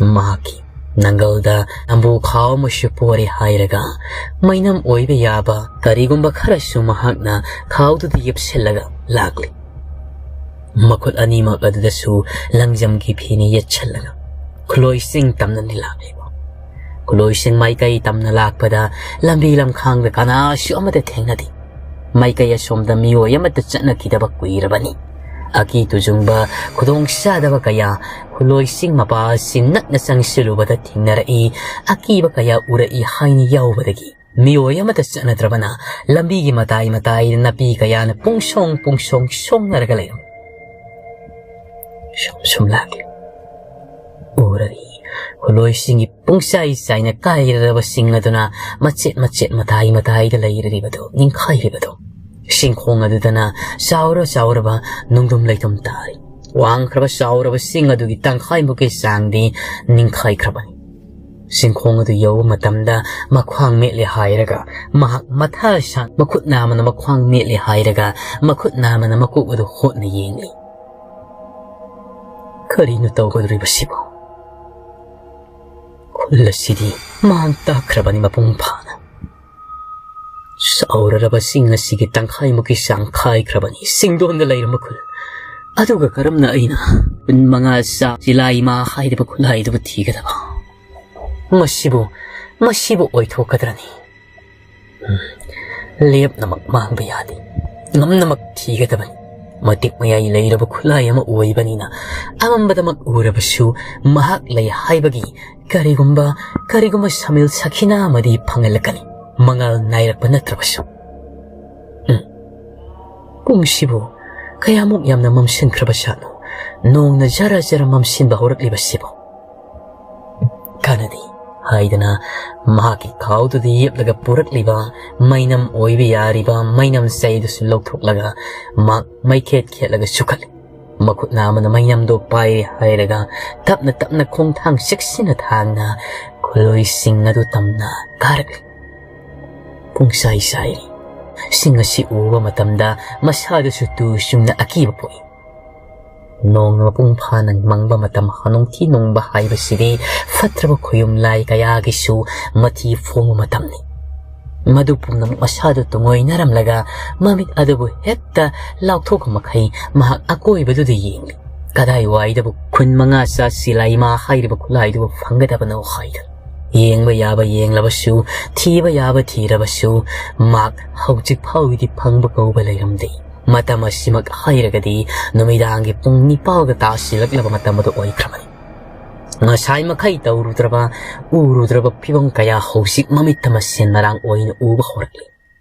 ꯃꯍꯥꯛꯀꯤ ꯅꯪꯒꯜꯗ ꯅꯝꯕꯨ ꯈꯥꯎ ꯑꯃꯁꯨ ꯄꯣꯔꯦ ꯍꯥꯏꯔꯒ ꯃꯩꯅꯝ ꯑꯣꯏꯕ ꯌꯥꯕ ꯀꯔꯤꯒꯨꯝꯕ ꯈꯔꯁꯨ ꯃꯍꯥꯛꯅ ꯈꯥꯎꯗꯨꯗ ꯌꯦꯞꯁꯤꯜꯂꯒ ꯂꯥꯛꯂꯤ꯫ ꯃꯈꯨꯠ ꯑꯅꯤꯃꯛ ꯑꯗꯨꯗꯁꯨ ꯂꯪꯖꯝꯒꯤ ꯐꯤꯅ ꯌꯦꯠꯁꯜꯂꯒ ꯈꯨꯂꯣꯏꯁꯤꯡ ꯇꯝꯅꯅꯤ ꯂꯥꯛꯂꯤꯕ꯫ ꯈꯨꯂꯣꯏꯁꯤꯡ ꯃꯥꯏꯀꯩ ꯇꯝꯅ ꯂꯥꯛꯄꯗ ꯂꯝꯕꯤ ꯂꯝꯈꯥꯡꯗ ꯀꯅꯥꯁꯨ ꯑꯃꯠꯇ ꯊꯦꯡꯅꯗꯦ꯫ ꯃꯥꯏꯀꯩ ꯑꯁꯣꯝꯗ ꯃꯤꯑꯣꯏ ꯑꯃꯠꯇ ꯆꯠꯅꯈꯤꯗꯕ ꯀꯨꯏꯔꯕꯅꯤ꯫ ꯑꯀꯤ ꯇꯨꯖꯨꯡꯕ ꯈꯨꯗꯣꯡ ꯆꯥꯗꯕ ꯀꯌꯥ ꯈꯨꯂꯣꯏꯁꯤꯡ ꯃꯄꯥ ꯑꯁꯤ ꯅꯛꯅ ꯆꯪꯁꯤꯜꯂꯨꯕꯗ ꯊꯦꯡꯅꯔꯛꯏ꯫ ꯑꯀꯤꯕ ꯀꯌꯥ ꯎꯔꯛꯏ ꯍꯥꯏꯅ ꯌꯥꯎꯕꯗꯒꯤ ꯃꯤꯑꯣꯏ ꯑꯃꯠꯇ ꯆꯠꯅꯗ꯭ꯔꯕꯅ ꯂꯝꯕꯤꯒꯤ ꯃꯇꯥꯏ ꯃꯇꯥꯏꯗ ꯅꯥꯄꯤ ꯀꯌꯥꯅ ꯄꯨꯡꯁꯣꯡ ꯄꯨꯡꯁꯣꯡ ꯁꯣꯡꯅꯔꯒ ꯂꯩꯔꯝꯃꯤ꯫ ꯁꯨꯝ ꯁꯨꯝ ꯂꯥꯛꯂꯤ꯫ ꯎꯔꯔꯤ꯫ ꯈꯨꯂꯣꯏꯁꯤꯡꯒꯤ ꯄꯨꯡꯆꯥꯏ ꯆꯥꯏꯅ ꯀꯥꯏꯔꯔꯕꯁꯤꯡ ꯑꯗꯨꯅ ꯃꯆꯦꯠ ꯃꯆꯦꯠ ꯃꯇꯥꯏ ꯃꯇꯥꯏꯗ ꯂꯩꯔꯤꯕꯗꯨ, ꯅꯤꯡꯈꯥꯏꯔꯤꯕꯗꯨ꯫ ꯁꯤꯡꯈꯣꯡ ꯑꯗꯨꯗꯅ ꯆꯥꯎꯔ ꯆꯥꯎꯔꯕ ꯅꯨꯡꯗꯨꯝ ꯂꯩꯗꯨꯝ ꯇꯥꯔꯤ꯫ ꯋꯥꯡꯈ꯭ꯔꯕ ꯆꯥꯎꯔꯕ ꯆꯤꯡ ꯑꯗꯨꯒꯤ ꯇꯪꯈꯥꯏꯃꯨꯛꯀꯤ ꯆꯥꯡꯗꯤ ꯅꯤꯡꯈꯥꯏꯈ꯭ꯔꯕꯅꯤ꯫ ꯁꯤꯡꯈꯣꯡ ꯑꯗꯨ ꯌꯧꯕ ꯃꯇꯝꯗ ꯃꯈ꯭ꯋꯥꯡ ꯃꯦꯠꯂꯦ ꯍꯥꯏꯔꯒ ꯃꯍꯥꯛ ꯃꯊꯥ ꯁꯥ-, ꯃꯈꯨꯠ ꯅꯥꯝꯃꯅ ꯃꯈ꯭ꯋꯥꯡ ꯃꯦꯠꯂꯦ ꯍꯥꯏꯔꯒ ꯃꯈꯨꯠ ꯅꯥꯝꯃꯅ ꯃꯀꯣꯛ ꯑꯗꯨ ꯍꯣꯠꯅ ꯌꯦꯡꯂꯤ꯫ ꯀꯔꯤꯅꯣ ꯇꯧꯒꯗꯧꯔꯤꯕꯁꯤꯕꯨ? ꯈꯨꯜ ꯑꯁꯤꯗꯤ ꯃꯥꯡ ꯇꯥꯛꯈ꯭ꯔꯕꯅꯤ ꯃꯄꯨꯡ ꯐꯥꯅ꯫ ꯆꯥꯎꯔꯔꯕ ꯆꯤꯡ ꯑꯁꯤꯒꯤ ꯇꯪꯈꯥꯏꯃꯨꯛꯀꯤ ꯆꯥꯡ ꯈꯥꯏꯈ꯭ꯔꯕꯅꯤ ꯁꯤꯡꯗꯣꯟꯗ ꯂꯩꯔꯝꯕ ꯈꯨꯜ꯫ ꯑꯗꯨꯒ ꯀꯔꯝꯅ ꯑꯩꯅ ꯀꯨꯟ ꯃꯉꯥ ꯆꯥ ꯆꯤꯂꯥꯏ ꯏꯃꯥ ꯍꯥꯏꯔꯤꯕ ꯈꯨꯠꯂꯥꯏꯗꯨꯕꯨ ꯊꯤꯒꯗꯕ? ꯃꯁꯤꯕꯨ, ꯃꯁꯤꯕꯨ ꯑꯣꯏꯊꯣꯛꯀꯗ꯭ꯔꯅꯤ? ꯎꯝ, ꯂꯦꯞꯅꯃꯛ ꯃꯥꯡꯕ ꯌꯥꯗꯦ, ꯉꯝꯅꯃꯛ ꯊꯤꯒꯗꯕꯅꯤ꯫ ꯃꯇꯤꯛ ꯃꯌꯥꯏ ꯂꯩꯔꯕ ꯈꯨꯠꯂꯥꯏ ꯑꯃ ꯑꯣꯏꯕꯅꯤꯅ ꯑꯃꯝꯕꯗꯃꯛ ꯎꯔꯕꯁꯨ ꯃꯍꯥꯛ ꯂꯩ ꯍꯥꯏꯕꯒꯤ ꯀꯔꯤꯒꯨꯝꯕ, ꯀꯔꯤꯒꯨꯝꯕ ꯁꯃꯤꯜ ꯁꯈꯤꯅꯥ ꯑꯃꯗꯤ ꯐꯪꯍꯜꯂꯛꯀꯅꯤ, ꯃꯉꯥꯜ ꯅꯥꯏꯔꯛꯄ ꯅꯠꯇ꯭ꯔꯕꯁꯨ꯫ ꯎꯝ, ꯄꯨꯡꯁꯤꯕꯨ ꯀꯌꯥꯃꯨꯛ ꯌꯥꯝꯅ ꯃꯝꯁꯤꯟꯈ꯭ꯔꯕ ꯖꯥꯠꯅꯣ? ꯅꯣꯡꯅ ꯖꯔ ꯖꯔ ꯃꯝꯁꯤꯟꯕ ꯍꯧꯔꯛꯂꯤꯕꯁꯤꯕꯨ꯫ "ꯀꯥꯟꯅꯗꯦ" ꯍꯥꯏꯗꯅ ꯃꯍꯥꯛꯀꯤ ꯈꯥꯎꯗꯨꯗ ꯌꯦꯞꯂꯒ ꯄꯨꯔꯛꯂꯤꯕ ꯃꯩꯅꯝ ꯑꯣꯏꯕ ꯌꯥꯔꯤꯕ ꯃꯩꯅꯝ ꯆꯩꯗꯨꯁꯨ ꯂꯧꯊꯣꯛꯂꯒ ꯃꯍꯥꯛ ꯃꯩꯈꯦꯠ ꯈꯦꯠꯂꯒ ꯆꯨꯈꯠꯂꯤ꯫ ꯃꯈꯨꯠꯅ ꯑꯃꯅ ꯃꯩꯅꯝꯗꯣ ꯄꯥꯏꯔꯦ ꯍꯥꯏꯔꯒ ꯇꯞꯅ ꯇꯞꯅ ꯈꯣꯡꯊꯥꯡ ꯆꯦꯛꯁꯤꯟꯅ ꯊꯥꯡꯅ ꯈꯨꯂꯣꯏꯁꯤꯡ ꯑꯗꯨ ꯇꯝꯅ ꯀꯥꯔꯛꯂꯤ꯫ ꯄꯨꯡꯁꯥꯏ ꯁꯥꯏꯔꯤ꯫ ꯁꯤꯡ ꯑꯁꯤ ꯎꯕ ꯃꯇꯝꯗ ꯃꯁꯥꯗꯁꯨ ꯇꯨ ꯆꯨꯡꯅ ꯑꯀꯤꯕ ꯄꯣꯛꯏ꯫ ꯅꯣꯡ ꯃꯄꯨꯡ ꯐꯥꯅ ꯃꯪꯕ ꯃꯇꯝ, ꯍꯅꯣꯡꯊꯤ ꯅꯣꯡꯕ ꯍꯥꯏꯕꯁꯤꯗꯤ ꯐꯠꯇ꯭ꯔꯕ ꯈꯨꯌꯨꯝ ꯂꯥꯏ ꯀꯌꯥꯒꯤꯁꯨ ꯃꯊꯤ ꯐꯣꯡꯕ ꯃꯇꯝꯅꯤ꯫ ꯃꯗꯨ ꯄꯨꯝꯅꯃꯛ ꯃꯁꯥꯗ ꯇꯨꯡꯑꯣꯏꯅꯔꯝꯂꯒ ꯃꯃꯤꯠ ꯑꯗꯨꯕꯨ ꯍꯦꯛꯇ ꯂꯥꯎꯊꯣꯛꯄ ꯃꯈꯩ ꯃꯍꯥꯛ ꯑꯀꯣꯏꯕꯗꯨꯗ ꯌꯦꯡꯂꯤ꯫ ꯀꯗꯥꯏꯋꯥꯏꯗꯕꯨ ꯈꯨꯟ ꯃꯉꯥ ꯆꯥ ꯁꯤꯂꯥꯏꯃꯥ ꯍꯥꯏꯔꯤꯕ ꯈꯨꯠꯂꯥꯏꯗꯨꯕꯨ ꯐꯪꯒꯗꯕꯅꯣ ꯍꯥꯏꯗꯨꯅ꯫ ꯌꯦꯡꯕ ꯌꯥꯕ ꯌꯦꯡꯂꯕꯁꯨ, ꯊꯤꯕ ꯌꯥꯕ ꯊꯤꯔꯕꯁꯨ, ꯃꯍꯥꯛ ꯍꯧꯖꯤꯛ ꯐꯥꯎꯒꯤꯗꯤ ꯐꯪꯕ ꯀꯧꯕ ꯂꯩꯔꯝꯗꯦ꯫ ꯃꯇꯝ ꯑꯁꯤꯃꯛ ꯍꯥꯏꯔꯒꯗꯤ ꯅꯨꯃꯤꯗꯥꯡꯒꯤ ꯄꯨꯡ ꯅꯤꯄꯥꯜꯒ ꯇꯥꯁꯤꯜꯂꯛꯂꯕ ꯃꯇꯝ ꯑꯗꯨ ꯑꯣꯏꯈ꯭ꯔꯕꯅꯤ꯫ ꯉꯁꯥꯏ ꯃꯈꯩ ꯇꯧꯔꯨꯗ꯭ꯔꯕ, ꯎꯔꯨꯗ꯭ꯔꯕ ꯐꯤꯕꯝ ꯀꯌꯥ ꯍꯧꯖꯤꯛ ꯃꯃꯤꯠꯇ ꯃꯁꯦꯟ ꯃꯔꯥꯡ ꯑꯣꯏꯅ ꯎꯕ ꯍꯧꯔꯛꯂꯤ꯫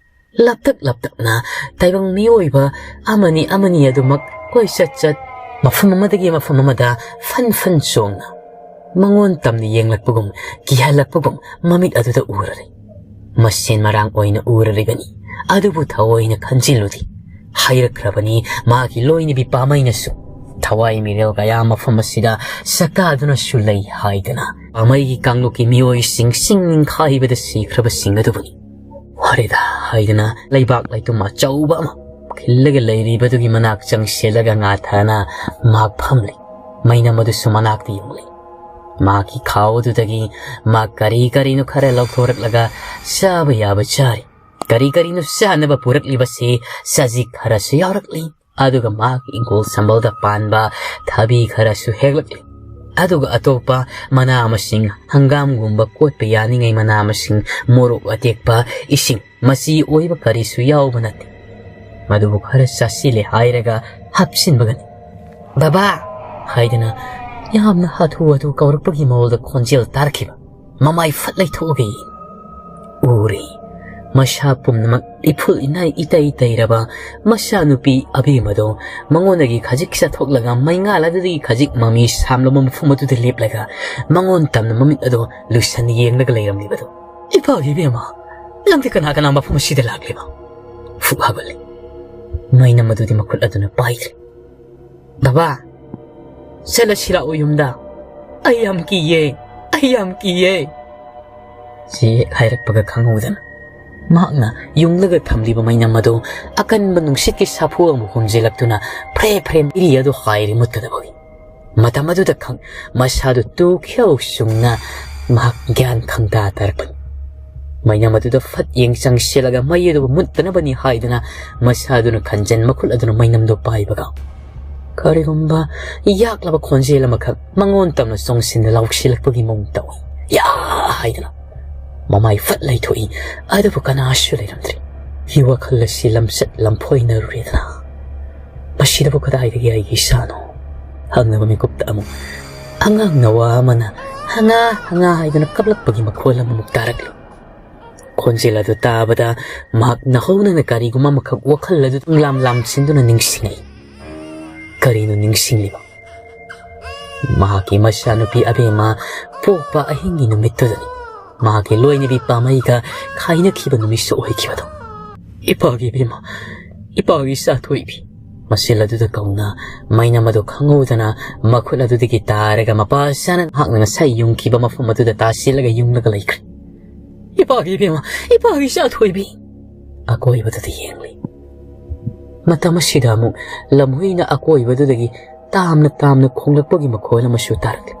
ꯂꯞꯇꯛ ꯂꯞꯇꯛꯅ ꯇꯥꯏꯕꯪ ꯃꯤꯑꯣꯏꯕ ꯑꯃꯅꯤ ꯑꯃꯅꯤ ꯑꯗꯨꯃꯛ ꯀꯣꯏꯆꯠ ꯆꯠ, ꯃꯐꯝ ꯑꯃꯗꯒꯤ ꯃꯐꯝ ꯑꯃꯗ ꯐꯟ ꯐꯟ ꯆꯣꯡꯅ ꯃꯉꯣꯟ ꯇꯝꯅ ꯌꯦꯡꯂꯛꯄꯒꯨꯝ, ꯀꯤꯍꯜꯂꯛꯄꯒꯨꯝ ꯃꯃꯤꯠ ꯑꯗꯨꯗ ꯎꯔꯔꯦ꯫ ꯃꯁꯦꯟ ꯃꯔꯥꯡ ꯑꯣꯏꯅ ꯎꯔꯔꯤꯕꯅꯤ, ꯑꯗꯨꯕꯨ ꯊꯑꯣꯏꯅ ꯈꯟꯖꯤꯜꯂꯨꯗꯦ꯫ ꯍꯥꯏꯔꯛꯈ꯭ꯔꯕꯅꯤ ꯃꯥꯒꯤ ꯂꯣꯏꯅꯕꯤ ꯄꯥꯃꯩꯅꯁꯨ, "ꯊꯋꯥꯏ ꯃꯤꯔꯦꯜ ꯀꯌꯥ ꯃꯐꯝ ꯑꯁꯤꯗ ꯁꯛꯇꯥꯗꯨꯅꯁꯨ ꯂꯩ" ꯍꯥꯏꯗꯅ꯫ ꯄꯥꯃꯩꯒꯤ ꯀꯥꯡꯂꯨꯞꯀꯤ ꯃꯤꯑꯣꯏꯁꯤꯡ ꯆꯤꯡ ꯅꯤꯡꯈꯥꯏꯕꯗ ꯁꯤꯈ꯭ꯔꯕꯁꯤꯡ ꯑꯗꯨꯕꯨꯅꯤ꯫ "ꯐꯔꯦꯗ" ꯍꯥꯏꯗꯅ ꯂꯩꯕꯥꯛ ꯂꯩꯇꯨꯝ ꯑꯆꯧꯕ ꯑꯃ ꯈꯤꯜꯂꯒ ꯂꯩꯔꯤꯕꯗꯨꯒꯤ ꯃꯅꯥꯛ ꯆꯪꯁꯤꯜꯂꯒ ꯉꯥꯊꯅ ꯃꯍꯥꯛ ꯐꯝꯂꯤ꯫ ꯃꯩꯅꯝ ꯑꯗꯨꯁꯨ ꯃꯅꯥꯛꯇ ꯌꯨꯡꯂꯤ꯫ ꯃꯍꯥꯛꯀꯤ ꯈꯥꯎ ꯑꯗꯨꯗꯒꯤ ꯃꯍꯥꯛ ꯀꯔꯤ ꯀꯔꯤꯅꯣ ꯈꯔ ꯂꯧꯊꯣꯔꯛꯂꯒ ꯆꯥꯕ ꯌꯥꯕ ꯆꯥꯔꯤ꯫ ꯀꯔꯤ ꯀꯔꯤꯅꯣ ꯆꯥꯅꯕ ꯄꯨꯔꯛꯂꯤꯕꯁꯤ ꯆꯖꯤꯛ ꯈꯔꯁꯨ ꯌꯥꯎꯔꯛꯂꯤ꯫ ꯑꯗꯨꯒ ꯃꯍꯥꯛ ꯏꯪꯈꯣꯜ ꯁꯝꯕꯜꯗ ꯄꯥꯟꯕ ꯊꯕꯤ ꯈꯔꯁꯨ ꯍꯦꯛꯂꯛꯂꯤ꯫ ꯑꯗꯨꯒ ꯑꯇꯣꯞꯄ ꯃꯅꯥ ꯃꯁꯤꯡ, ꯍꯪꯒꯥꯝꯒꯨꯝꯕ ꯀꯣꯠꯄ ꯌꯥꯅꯤꯡꯉꯥꯏ ꯃꯅꯥ ꯃꯁꯤꯡ, ꯃꯣꯔꯣꯛ ꯑꯇꯦꯛꯄ, ꯏꯁꯤꯡ, ꯃꯆꯤ ꯑꯣꯏꯕ ꯀꯔꯤꯁꯨ ꯌꯥꯎꯕ ꯅꯠꯇꯦ꯫ ꯃꯗꯨꯕꯨ ꯈꯔ ꯆꯥꯁꯤꯜꯂꯦ ꯍꯥꯏꯔꯒ ꯍꯥꯞꯆꯤꯟꯕꯒꯅꯤ꯫ "ꯕꯕꯥ!" ꯍꯥꯏꯗꯅ ꯌꯥꯝꯅ ꯍꯥꯊꯨ ꯍꯥꯊꯨ ꯀꯧꯔꯛꯄꯒꯤ ꯃꯑꯣꯡꯗ ꯈꯣꯟꯖꯦꯜ ꯇꯥꯔꯛꯈꯤꯕ꯫ ꯃꯃꯥꯏ ꯐꯠ ꯂꯩꯊꯣꯛꯑꯒ ꯌꯦꯡ-, ꯎꯔꯦ꯫ ꯃꯁꯥ ꯄꯨꯝꯅꯃꯛ ꯏꯐꯨꯜ ꯏꯅꯥꯏ ꯏꯇꯩ ꯇꯩꯔꯕ ꯃꯆꯥꯅꯨꯄꯤ ꯑꯕꯦꯝꯃꯗꯣ ꯃꯉꯣꯟꯗꯒꯤ ꯈꯖꯤꯛ ꯆꯠꯊꯣꯛꯂꯒ ꯃꯩꯉꯥꯜ ꯑꯗꯨꯗꯒꯤ ꯈꯖꯤꯛ ꯃꯃꯤ ꯁꯥꯝꯂꯕ ꯃꯐꯝ ꯑꯗꯨꯗ ꯂꯦꯞꯂꯒ ꯃꯉꯣꯟ ꯇꯝꯅ ꯃꯃꯤꯠ ꯑꯗꯣ ꯂꯨꯁꯟ ꯌꯦꯡꯂꯒ ꯂꯩꯔꯝꯂꯤꯕꯗꯣ꯫ "ꯏꯄꯥꯒꯤ ꯏꯕꯦꯝꯃ, ꯅꯪꯗꯤ ꯀꯅꯥ ꯀꯅꯥ ꯃꯐꯝ ꯑꯁꯤꯗ ꯂꯥꯛꯂꯤꯕ?" ꯐꯨꯛ ꯍꯥꯒꯠꯂꯤ꯫ ꯃꯩꯅꯝ ꯑꯗꯨꯗꯤ ꯃꯈꯨꯠ ꯑꯗꯨꯅ ꯄꯥꯏꯈ꯭ꯔꯦ꯫ "ꯕꯕꯥ, ꯆꯠꯂꯁꯤ ꯂꯥꯛꯑꯣ ꯌꯨꯝꯗ꯫ ꯑꯩ ꯌꯥꯝ ꯀꯤꯌꯦ, ꯑꯩ ꯌꯥꯝ ꯀꯤꯌꯦ꯫" ꯁꯤ ꯍꯦꯛ ꯍꯥꯏꯔꯛꯄꯒ ꯈꯪꯍꯧꯗꯅ ꯃꯍꯥꯛꯅ ꯌꯨꯡꯂꯒ ꯊꯝꯂꯤꯕ ꯃꯩꯅꯝ ꯑꯗꯨ ꯑꯀꯟꯕ ꯅꯨꯡꯁꯤꯠꯀꯤ ꯁꯥꯐꯨ ꯑꯃ ꯍꯨꯝꯖꯤꯜꯂꯛꯇꯨꯅ ꯐ꯭ꯔꯦ ꯐ꯭ꯔꯦ ꯃꯩꯔꯤ ꯑꯗꯨ ꯍꯥꯏꯔꯤ ꯃꯨꯠꯀꯗꯕꯒꯤ꯫ ꯃꯇꯝ ꯑꯗꯨꯗ ꯈꯪ ꯃꯁꯥꯗꯨ ꯇꯨ ꯈ꯭ꯌꯧ ꯆꯨꯡꯅ ꯃꯍꯥꯛ ꯒ꯭ꯌꯥꯟ ꯈꯪꯇꯥ ꯇꯥꯔꯛꯄꯅꯤ꯫ ꯃꯩꯅꯝ ꯑꯗꯨꯗ ꯐꯠ ꯌꯦꯡ ꯆꯪꯁꯤꯜꯂꯒ ꯃꯩ ꯑꯗꯨꯕꯨ ꯃꯨꯠꯇꯅꯕꯅꯤ ꯍꯥꯏꯗꯨꯅ ꯃꯁꯥꯗꯨꯅ ꯈꯟꯖꯟ ꯃꯈꯨꯠ ꯑꯗꯨꯅ ꯃꯩꯅꯝꯗꯨ ꯄꯥꯏꯕꯒ ꯀꯔꯤꯒꯨꯝꯕ ꯌꯥꯛꯂꯕ ꯈꯣꯟꯖꯦꯜ ꯑꯃꯈꯛ ꯃꯉꯣꯟ ꯇꯝꯅ ꯆꯣꯡꯁꯤꯟꯅ ꯂꯥꯎꯁꯤꯜꯂꯛꯄꯒꯤ ꯃꯑꯣꯡ ꯇꯧꯏ꯫ "ꯌꯥ!" ꯍꯥꯏꯗꯨꯅ ꯃꯃꯥꯏ ꯐꯠ ꯂꯩꯊꯣꯛꯏ꯫ ꯑꯗꯨꯕꯨ ꯀꯅꯥꯁꯨ ꯂꯩꯔꯝꯗ꯭ꯔꯤ꯫ ꯋꯥꯈꯜ ꯑꯁꯤ ꯂꯝꯆꯠ ꯂꯝꯐꯣꯏꯅꯔꯨꯔꯦꯗꯅ꯫ "ꯃꯁꯤꯗꯕꯨ ꯀꯗꯥꯏꯗꯒꯤ ꯑꯩꯒꯤ ꯏꯆꯥꯅꯣ?" ꯍꯪꯅꯕ ꯃꯤꯀꯨꯞꯇ ꯑꯃꯨꯛ ꯑꯉꯥꯡ ꯅꯋꯥ ꯑꯃꯅ "ꯍꯉꯥ, ꯍꯉꯥ" ꯍꯥꯏꯗꯨꯅ ꯀꯞꯂꯛꯄꯒꯤ ꯃꯈꯣꯜ ꯑꯃꯃꯨꯛ ꯇꯥꯔꯛꯂꯤ꯫ ꯈꯣꯟꯖꯦꯜ ꯑꯗꯨ ꯇꯥꯕꯗ ꯃꯍꯥꯛ ꯅꯧꯍꯧꯅꯅ ꯀꯔꯤꯒꯨꯝꯕ ꯑꯃꯈꯛ ꯋꯥꯈꯜ ꯑꯗꯨ ꯂꯥꯝ ꯂꯥꯝꯁꯤꯟꯗꯨꯅ ꯅꯤꯡꯁꯤꯡꯂꯛꯏ꯫ ꯀꯔꯤꯅꯣ ꯅꯤꯡꯁꯤꯡꯂꯤꯕ? ꯃꯍꯥꯛꯀꯤ ꯃꯆꯥꯅꯨꯄꯤ ꯑꯕꯦꯝꯃ ꯄꯣꯛꯄ ꯑꯍꯤꯡꯒꯤ ꯅꯨꯃꯤꯠꯇꯨꯗꯅꯤ꯫ ꯃꯍꯥꯛꯀꯤ ꯂꯣꯏꯅꯕꯤ ꯄꯥꯃꯩꯒ ꯈꯥꯏꯅꯈꯤꯕ ꯅꯨꯃꯤꯠꯁꯨ ꯑꯣꯏꯈꯤꯕꯗꯣ꯫ "ꯏꯄꯥꯒꯤ ꯏꯕꯦꯝꯃ, ꯏꯄꯥꯒꯤ ꯏꯆꯥ ꯊꯣꯏꯕꯤ!" ꯃꯆꯤꯜ ꯑꯗꯨꯗ ꯀꯧꯅ ꯃꯩꯅꯝ ꯑꯗꯨ ꯈꯪꯍꯧꯗꯅ ꯃꯈꯨꯠ ꯑꯗꯨꯗꯒꯤ ꯇꯥꯔꯒ ꯃꯄꯥ ꯆꯥꯅ ꯃꯍꯥꯛꯅ ꯉꯁꯥꯏ ꯌꯨꯡꯈꯤꯕ ꯃꯐꯝ ꯑꯗꯨꯗ ꯇꯥꯁꯤꯜꯂꯒ ꯌꯨꯡꯂꯒ ꯂꯩꯈ꯭ꯔꯦ꯫ "ꯏꯄꯥꯒꯤ ꯏꯕꯦꯝꯃ, ꯏꯄꯥꯒꯤ ꯏꯆꯥ ꯊꯣꯏꯕꯤ!" ꯑꯀꯣꯏꯕꯗꯨꯗ ꯌꯦꯡꯂꯤ꯫ ꯃꯇꯝ ꯑꯁꯤꯗ ꯑꯃꯨꯛ ꯂꯝꯍꯨꯏꯅ ꯑꯀꯣꯏꯕꯗꯨꯗꯒꯤ ꯇꯥꯝꯅ ꯇꯥꯝꯅ ꯈꯣꯡꯂꯛꯄꯒꯤ ꯃꯈꯣꯜ ꯑꯃꯁꯨ ꯇꯥꯔꯛꯂꯤ꯫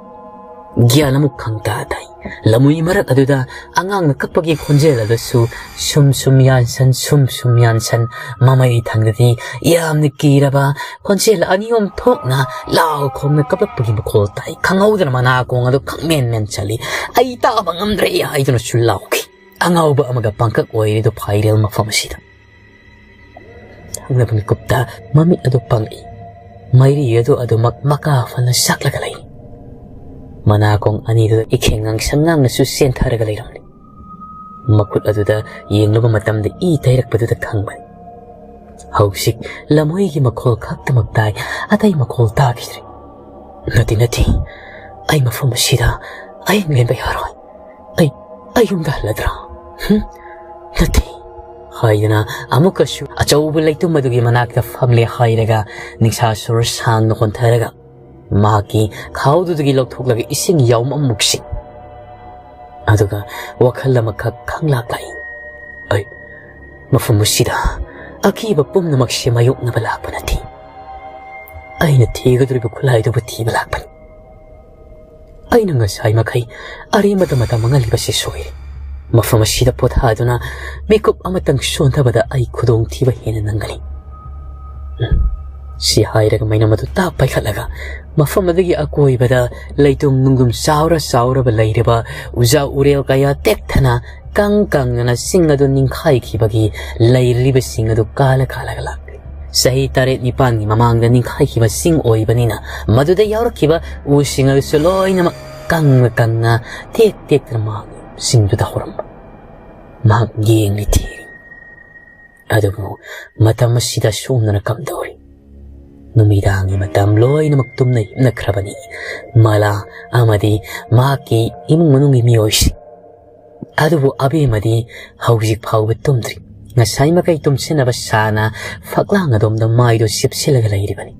ꯒ꯭ꯌꯥꯟ ꯑꯃꯨꯛ ꯈꯪꯇꯥ ꯇꯥꯏ꯫ ꯂꯝꯍꯨꯏ ꯃꯔꯛ ꯑꯗꯨꯗ ꯑꯉꯥꯡꯅ ꯀꯞꯄꯒꯤ ꯈꯣꯟꯖꯦꯜ ꯑꯗꯨꯁꯨ ꯁꯨꯝ ꯁꯨꯝ ꯌꯥꯟꯁꯟ, ꯁꯨꯝ ꯁꯨꯝ ꯌꯥꯟꯁꯟ, ꯃꯃꯩ ꯊꯪꯗꯗꯤ ꯌꯥꯝꯅ ꯀꯤꯔꯕ ꯈꯣꯟꯖꯦꯜ ꯑꯅꯤ ꯑꯍꯨꯝ ꯊꯣꯛꯅ ꯂꯥꯎ ꯈꯣꯡꯅ ꯀꯞꯂꯛꯄꯒꯤ ꯃꯈꯣꯜ ꯇꯥꯏ꯫ ꯈꯪꯍꯧꯗꯅ ꯃꯅꯥꯀꯣꯡ ꯑꯗꯨ ꯈꯪꯃꯦꯟ ꯃꯦꯟ ꯆꯠꯂꯤ꯫ "ꯑꯩ ꯇꯥꯕ ꯉꯝꯗ꯭ꯔꯦ!" ꯍꯥꯏꯗꯨꯅꯁꯨ ꯂꯥꯎꯈꯤ꯫ ꯑꯉꯥꯎꯕ ꯑꯃꯒ ꯄꯥꯡꯀꯛ ꯑꯣꯏꯔꯤꯗꯨ ꯐꯥꯏꯔꯦꯜ ꯃꯐꯝ ꯑꯁꯤꯗ꯫ ꯊꯪꯅꯕ ꯃꯤꯀꯨꯞꯇ ꯃꯃꯤꯠ ꯑꯗꯨ ꯄꯥꯡꯂꯛꯏ꯫ ꯃꯩꯔꯤ ꯑꯗꯨ ꯑꯗꯨꯃꯛ ꯃꯀꯥ ꯐꯅ ꯁꯥꯛꯂꯒ ꯂꯩ꯫ ꯃꯅꯥꯀꯣꯡ ꯑꯅꯤꯗꯨꯗ ꯏꯈꯦꯡ ꯉꯥꯡꯁꯪ ꯉꯥꯡꯅꯁꯨ ꯆꯦꯟꯊꯔꯒ ꯂꯩꯔꯝꯂꯤ꯫ ꯃꯈꯨꯠ ꯑꯗꯨꯗ ꯌꯦꯡꯂꯨꯕ ꯃꯇꯝꯗ ꯏ ꯇꯩꯔꯛꯄꯗꯨꯗ ꯈꯪꯕꯅꯤ꯫ ꯍꯧꯖꯤꯛ ꯂꯝꯍꯨꯏꯒꯤ ꯃꯈꯣꯜ ꯈꯛꯇꯃꯛ ꯇꯥꯏ, ꯑꯇꯩ ꯃꯈꯣꯜ ꯇꯥꯈꯤꯗ꯭ꯔꯦ꯫ "ꯅꯠꯇꯦ, ꯅꯠꯇꯦ, ꯑꯩ ꯃꯐꯝ ꯑꯁꯤꯗ ꯑꯍꯤꯡ ꯂꯦꯟꯕ ꯌꯥꯔꯣꯏ꯫ ꯑꯩ, ꯑꯩ ꯌꯨꯝꯗ ꯍꯜꯂꯗ꯭ꯔꯥ? ꯍꯨꯝ? ꯅꯠꯇꯦ," ꯍꯥꯏꯗꯨꯅ ꯑꯃꯨꯛꯀꯁꯨ ꯑꯆꯧꯕ ꯂꯩꯇꯨꯝ ꯑꯗꯨꯒꯤ ꯃꯅꯥꯛꯇ ꯐꯝꯂꯦ ꯍꯥꯏꯔꯒ ꯅꯤꯡꯁꯥ ꯁꯣꯔ ꯁꯥꯡꯅ ꯍꯣꯟꯊꯔꯒ ꯃꯍꯥꯛꯀꯤ ꯈꯥꯎꯗꯨꯗꯒꯤ ꯂꯧꯊꯣꯛꯂꯒ ꯏꯁꯤꯡ ꯌꯥꯎꯝ ꯑꯃꯃꯨꯛꯁꯤ꯫ ꯑꯗꯨꯒ ꯋꯥꯈꯜ ꯑꯃꯈꯛ ꯈꯪꯂꯥꯛ ꯂꯥꯛꯏ꯫ "ꯑꯩ ꯃꯐꯝ ꯑꯁꯤꯗ ꯑꯀꯤꯕ ꯄꯨꯝꯅꯃꯛꯁꯦ ꯃꯥꯌꯣꯛꯅꯕ ꯂꯥꯛꯄ ꯅꯠꯇꯦ꯫ ꯑꯩꯅ ꯊꯤꯒꯗꯧꯔꯤꯕ ꯈꯨꯠꯂꯥꯏꯗꯨꯕꯨ ꯊꯤꯕ ꯂꯥꯛꯄꯅꯤ꯫ ꯑꯩꯅ ꯉꯁꯥꯏ ꯃꯈꯩ ꯑꯔꯦꯝꯕꯗ ꯃꯇꯝ ꯃꯥꯡꯍꯜꯂꯤꯕꯁꯤ ꯁꯣꯏꯔꯦ꯫ ꯃꯐꯝ ꯑꯁꯤꯗ ꯄꯣꯊꯥꯗꯨꯅ ꯃꯤꯀꯨꯞ ꯑꯃꯇꯪ ꯁꯣꯟꯊꯕꯗ ꯑꯩ ꯈꯨꯗꯣꯡꯊꯤꯕ ꯍꯦꯟꯅ ꯅꯪꯒꯅꯤ꯫ ꯎꯝ, ꯁꯤ ꯍꯥꯏꯔꯒ ꯃꯩꯅꯝ ꯑꯗꯨ ꯇꯥꯞ ꯄꯥꯏꯈꯠꯂꯒ ꯃꯐꯝ ꯑꯗꯨꯒꯤ ꯑꯀꯣꯏꯕꯗ ꯂꯩꯇꯨꯝ ꯅꯨꯡꯗꯨꯝ ꯆꯥꯎꯔ ꯆꯥꯎꯔꯕ ꯂꯩꯔꯤꯕ ꯎꯖꯥ ꯎꯔꯦꯜ ꯀꯌꯥ ꯇꯦꯛꯊꯅ ꯀꯪ ꯀꯪꯗꯅ ꯆꯤꯡ ꯑꯗꯨ ꯅꯤꯡꯈꯥꯏꯈꯤꯕꯒꯤ ꯂꯩꯔꯤꯕꯁꯤꯡ ꯑꯗꯨ ꯀꯥꯂ ꯀꯥꯂꯒ ꯂꯥꯛꯂꯤ꯫ ꯆꯍꯤ ꯇꯔꯦꯠ ꯅꯤꯄꯥꯟꯒꯤ ꯃꯃꯥꯡꯗ ꯅꯤꯡꯈꯥꯏꯈꯤꯕ ꯆꯤꯡ ꯑꯣꯏꯕꯅꯤꯅ ꯃꯗꯨꯗ ꯌꯥꯎꯔꯛꯈꯤꯕ ꯎꯁꯤꯡ ꯑꯗꯨꯁꯨ ꯂꯣꯏꯅꯃꯛ ꯀꯪꯅ ꯀꯪꯅ ꯇꯦꯛ ꯇꯦꯛꯇꯅ ꯃꯥꯡꯂꯤ꯫ ꯆꯤꯡꯗꯨꯗ ꯍꯧꯔꯝꯕ ꯃꯍꯥꯛ ꯌꯦꯡꯂꯤ ꯊꯤꯔꯤ꯫ ꯑꯗꯨꯕꯨ ꯃꯇꯝ ꯑꯁꯤꯗ ꯁꯣꯝꯗꯅ ꯀꯝꯗꯧꯔꯤ? ꯅꯨꯃꯤꯗꯥꯡꯒꯤ ꯃꯇꯝ ꯂꯣꯏꯅꯃꯛ ꯇꯨꯝꯅ ꯍꯤꯞꯅꯈ꯭ꯔꯕꯅꯤ꯫ ꯃꯂꯥ ꯑꯃꯗꯤ ꯃꯍꯥꯛꯀꯤ ꯏꯃꯨꯡ ꯃꯅꯨꯡꯒꯤ ꯃꯤꯑꯣꯏꯁꯤꯡ꯫ ꯑꯗꯨꯕꯨ ꯑꯕꯦꯝꯃꯗꯤ ꯍꯧꯖꯤꯛ ꯐꯥꯎꯕ ꯇꯨꯝꯗ꯭ꯔꯤ꯫ ꯉꯁꯥꯏ ꯃꯈꯩ ꯇꯨꯝꯁꯤꯟꯅꯕ ꯁꯥꯅ ꯐꯛꯂꯥꯡ ꯑꯗꯣꯝꯗ ꯃꯥꯏꯗꯨ ꯁꯤꯞꯁꯤꯜꯂꯒ ꯂꯩꯔꯤꯕꯅꯤ꯫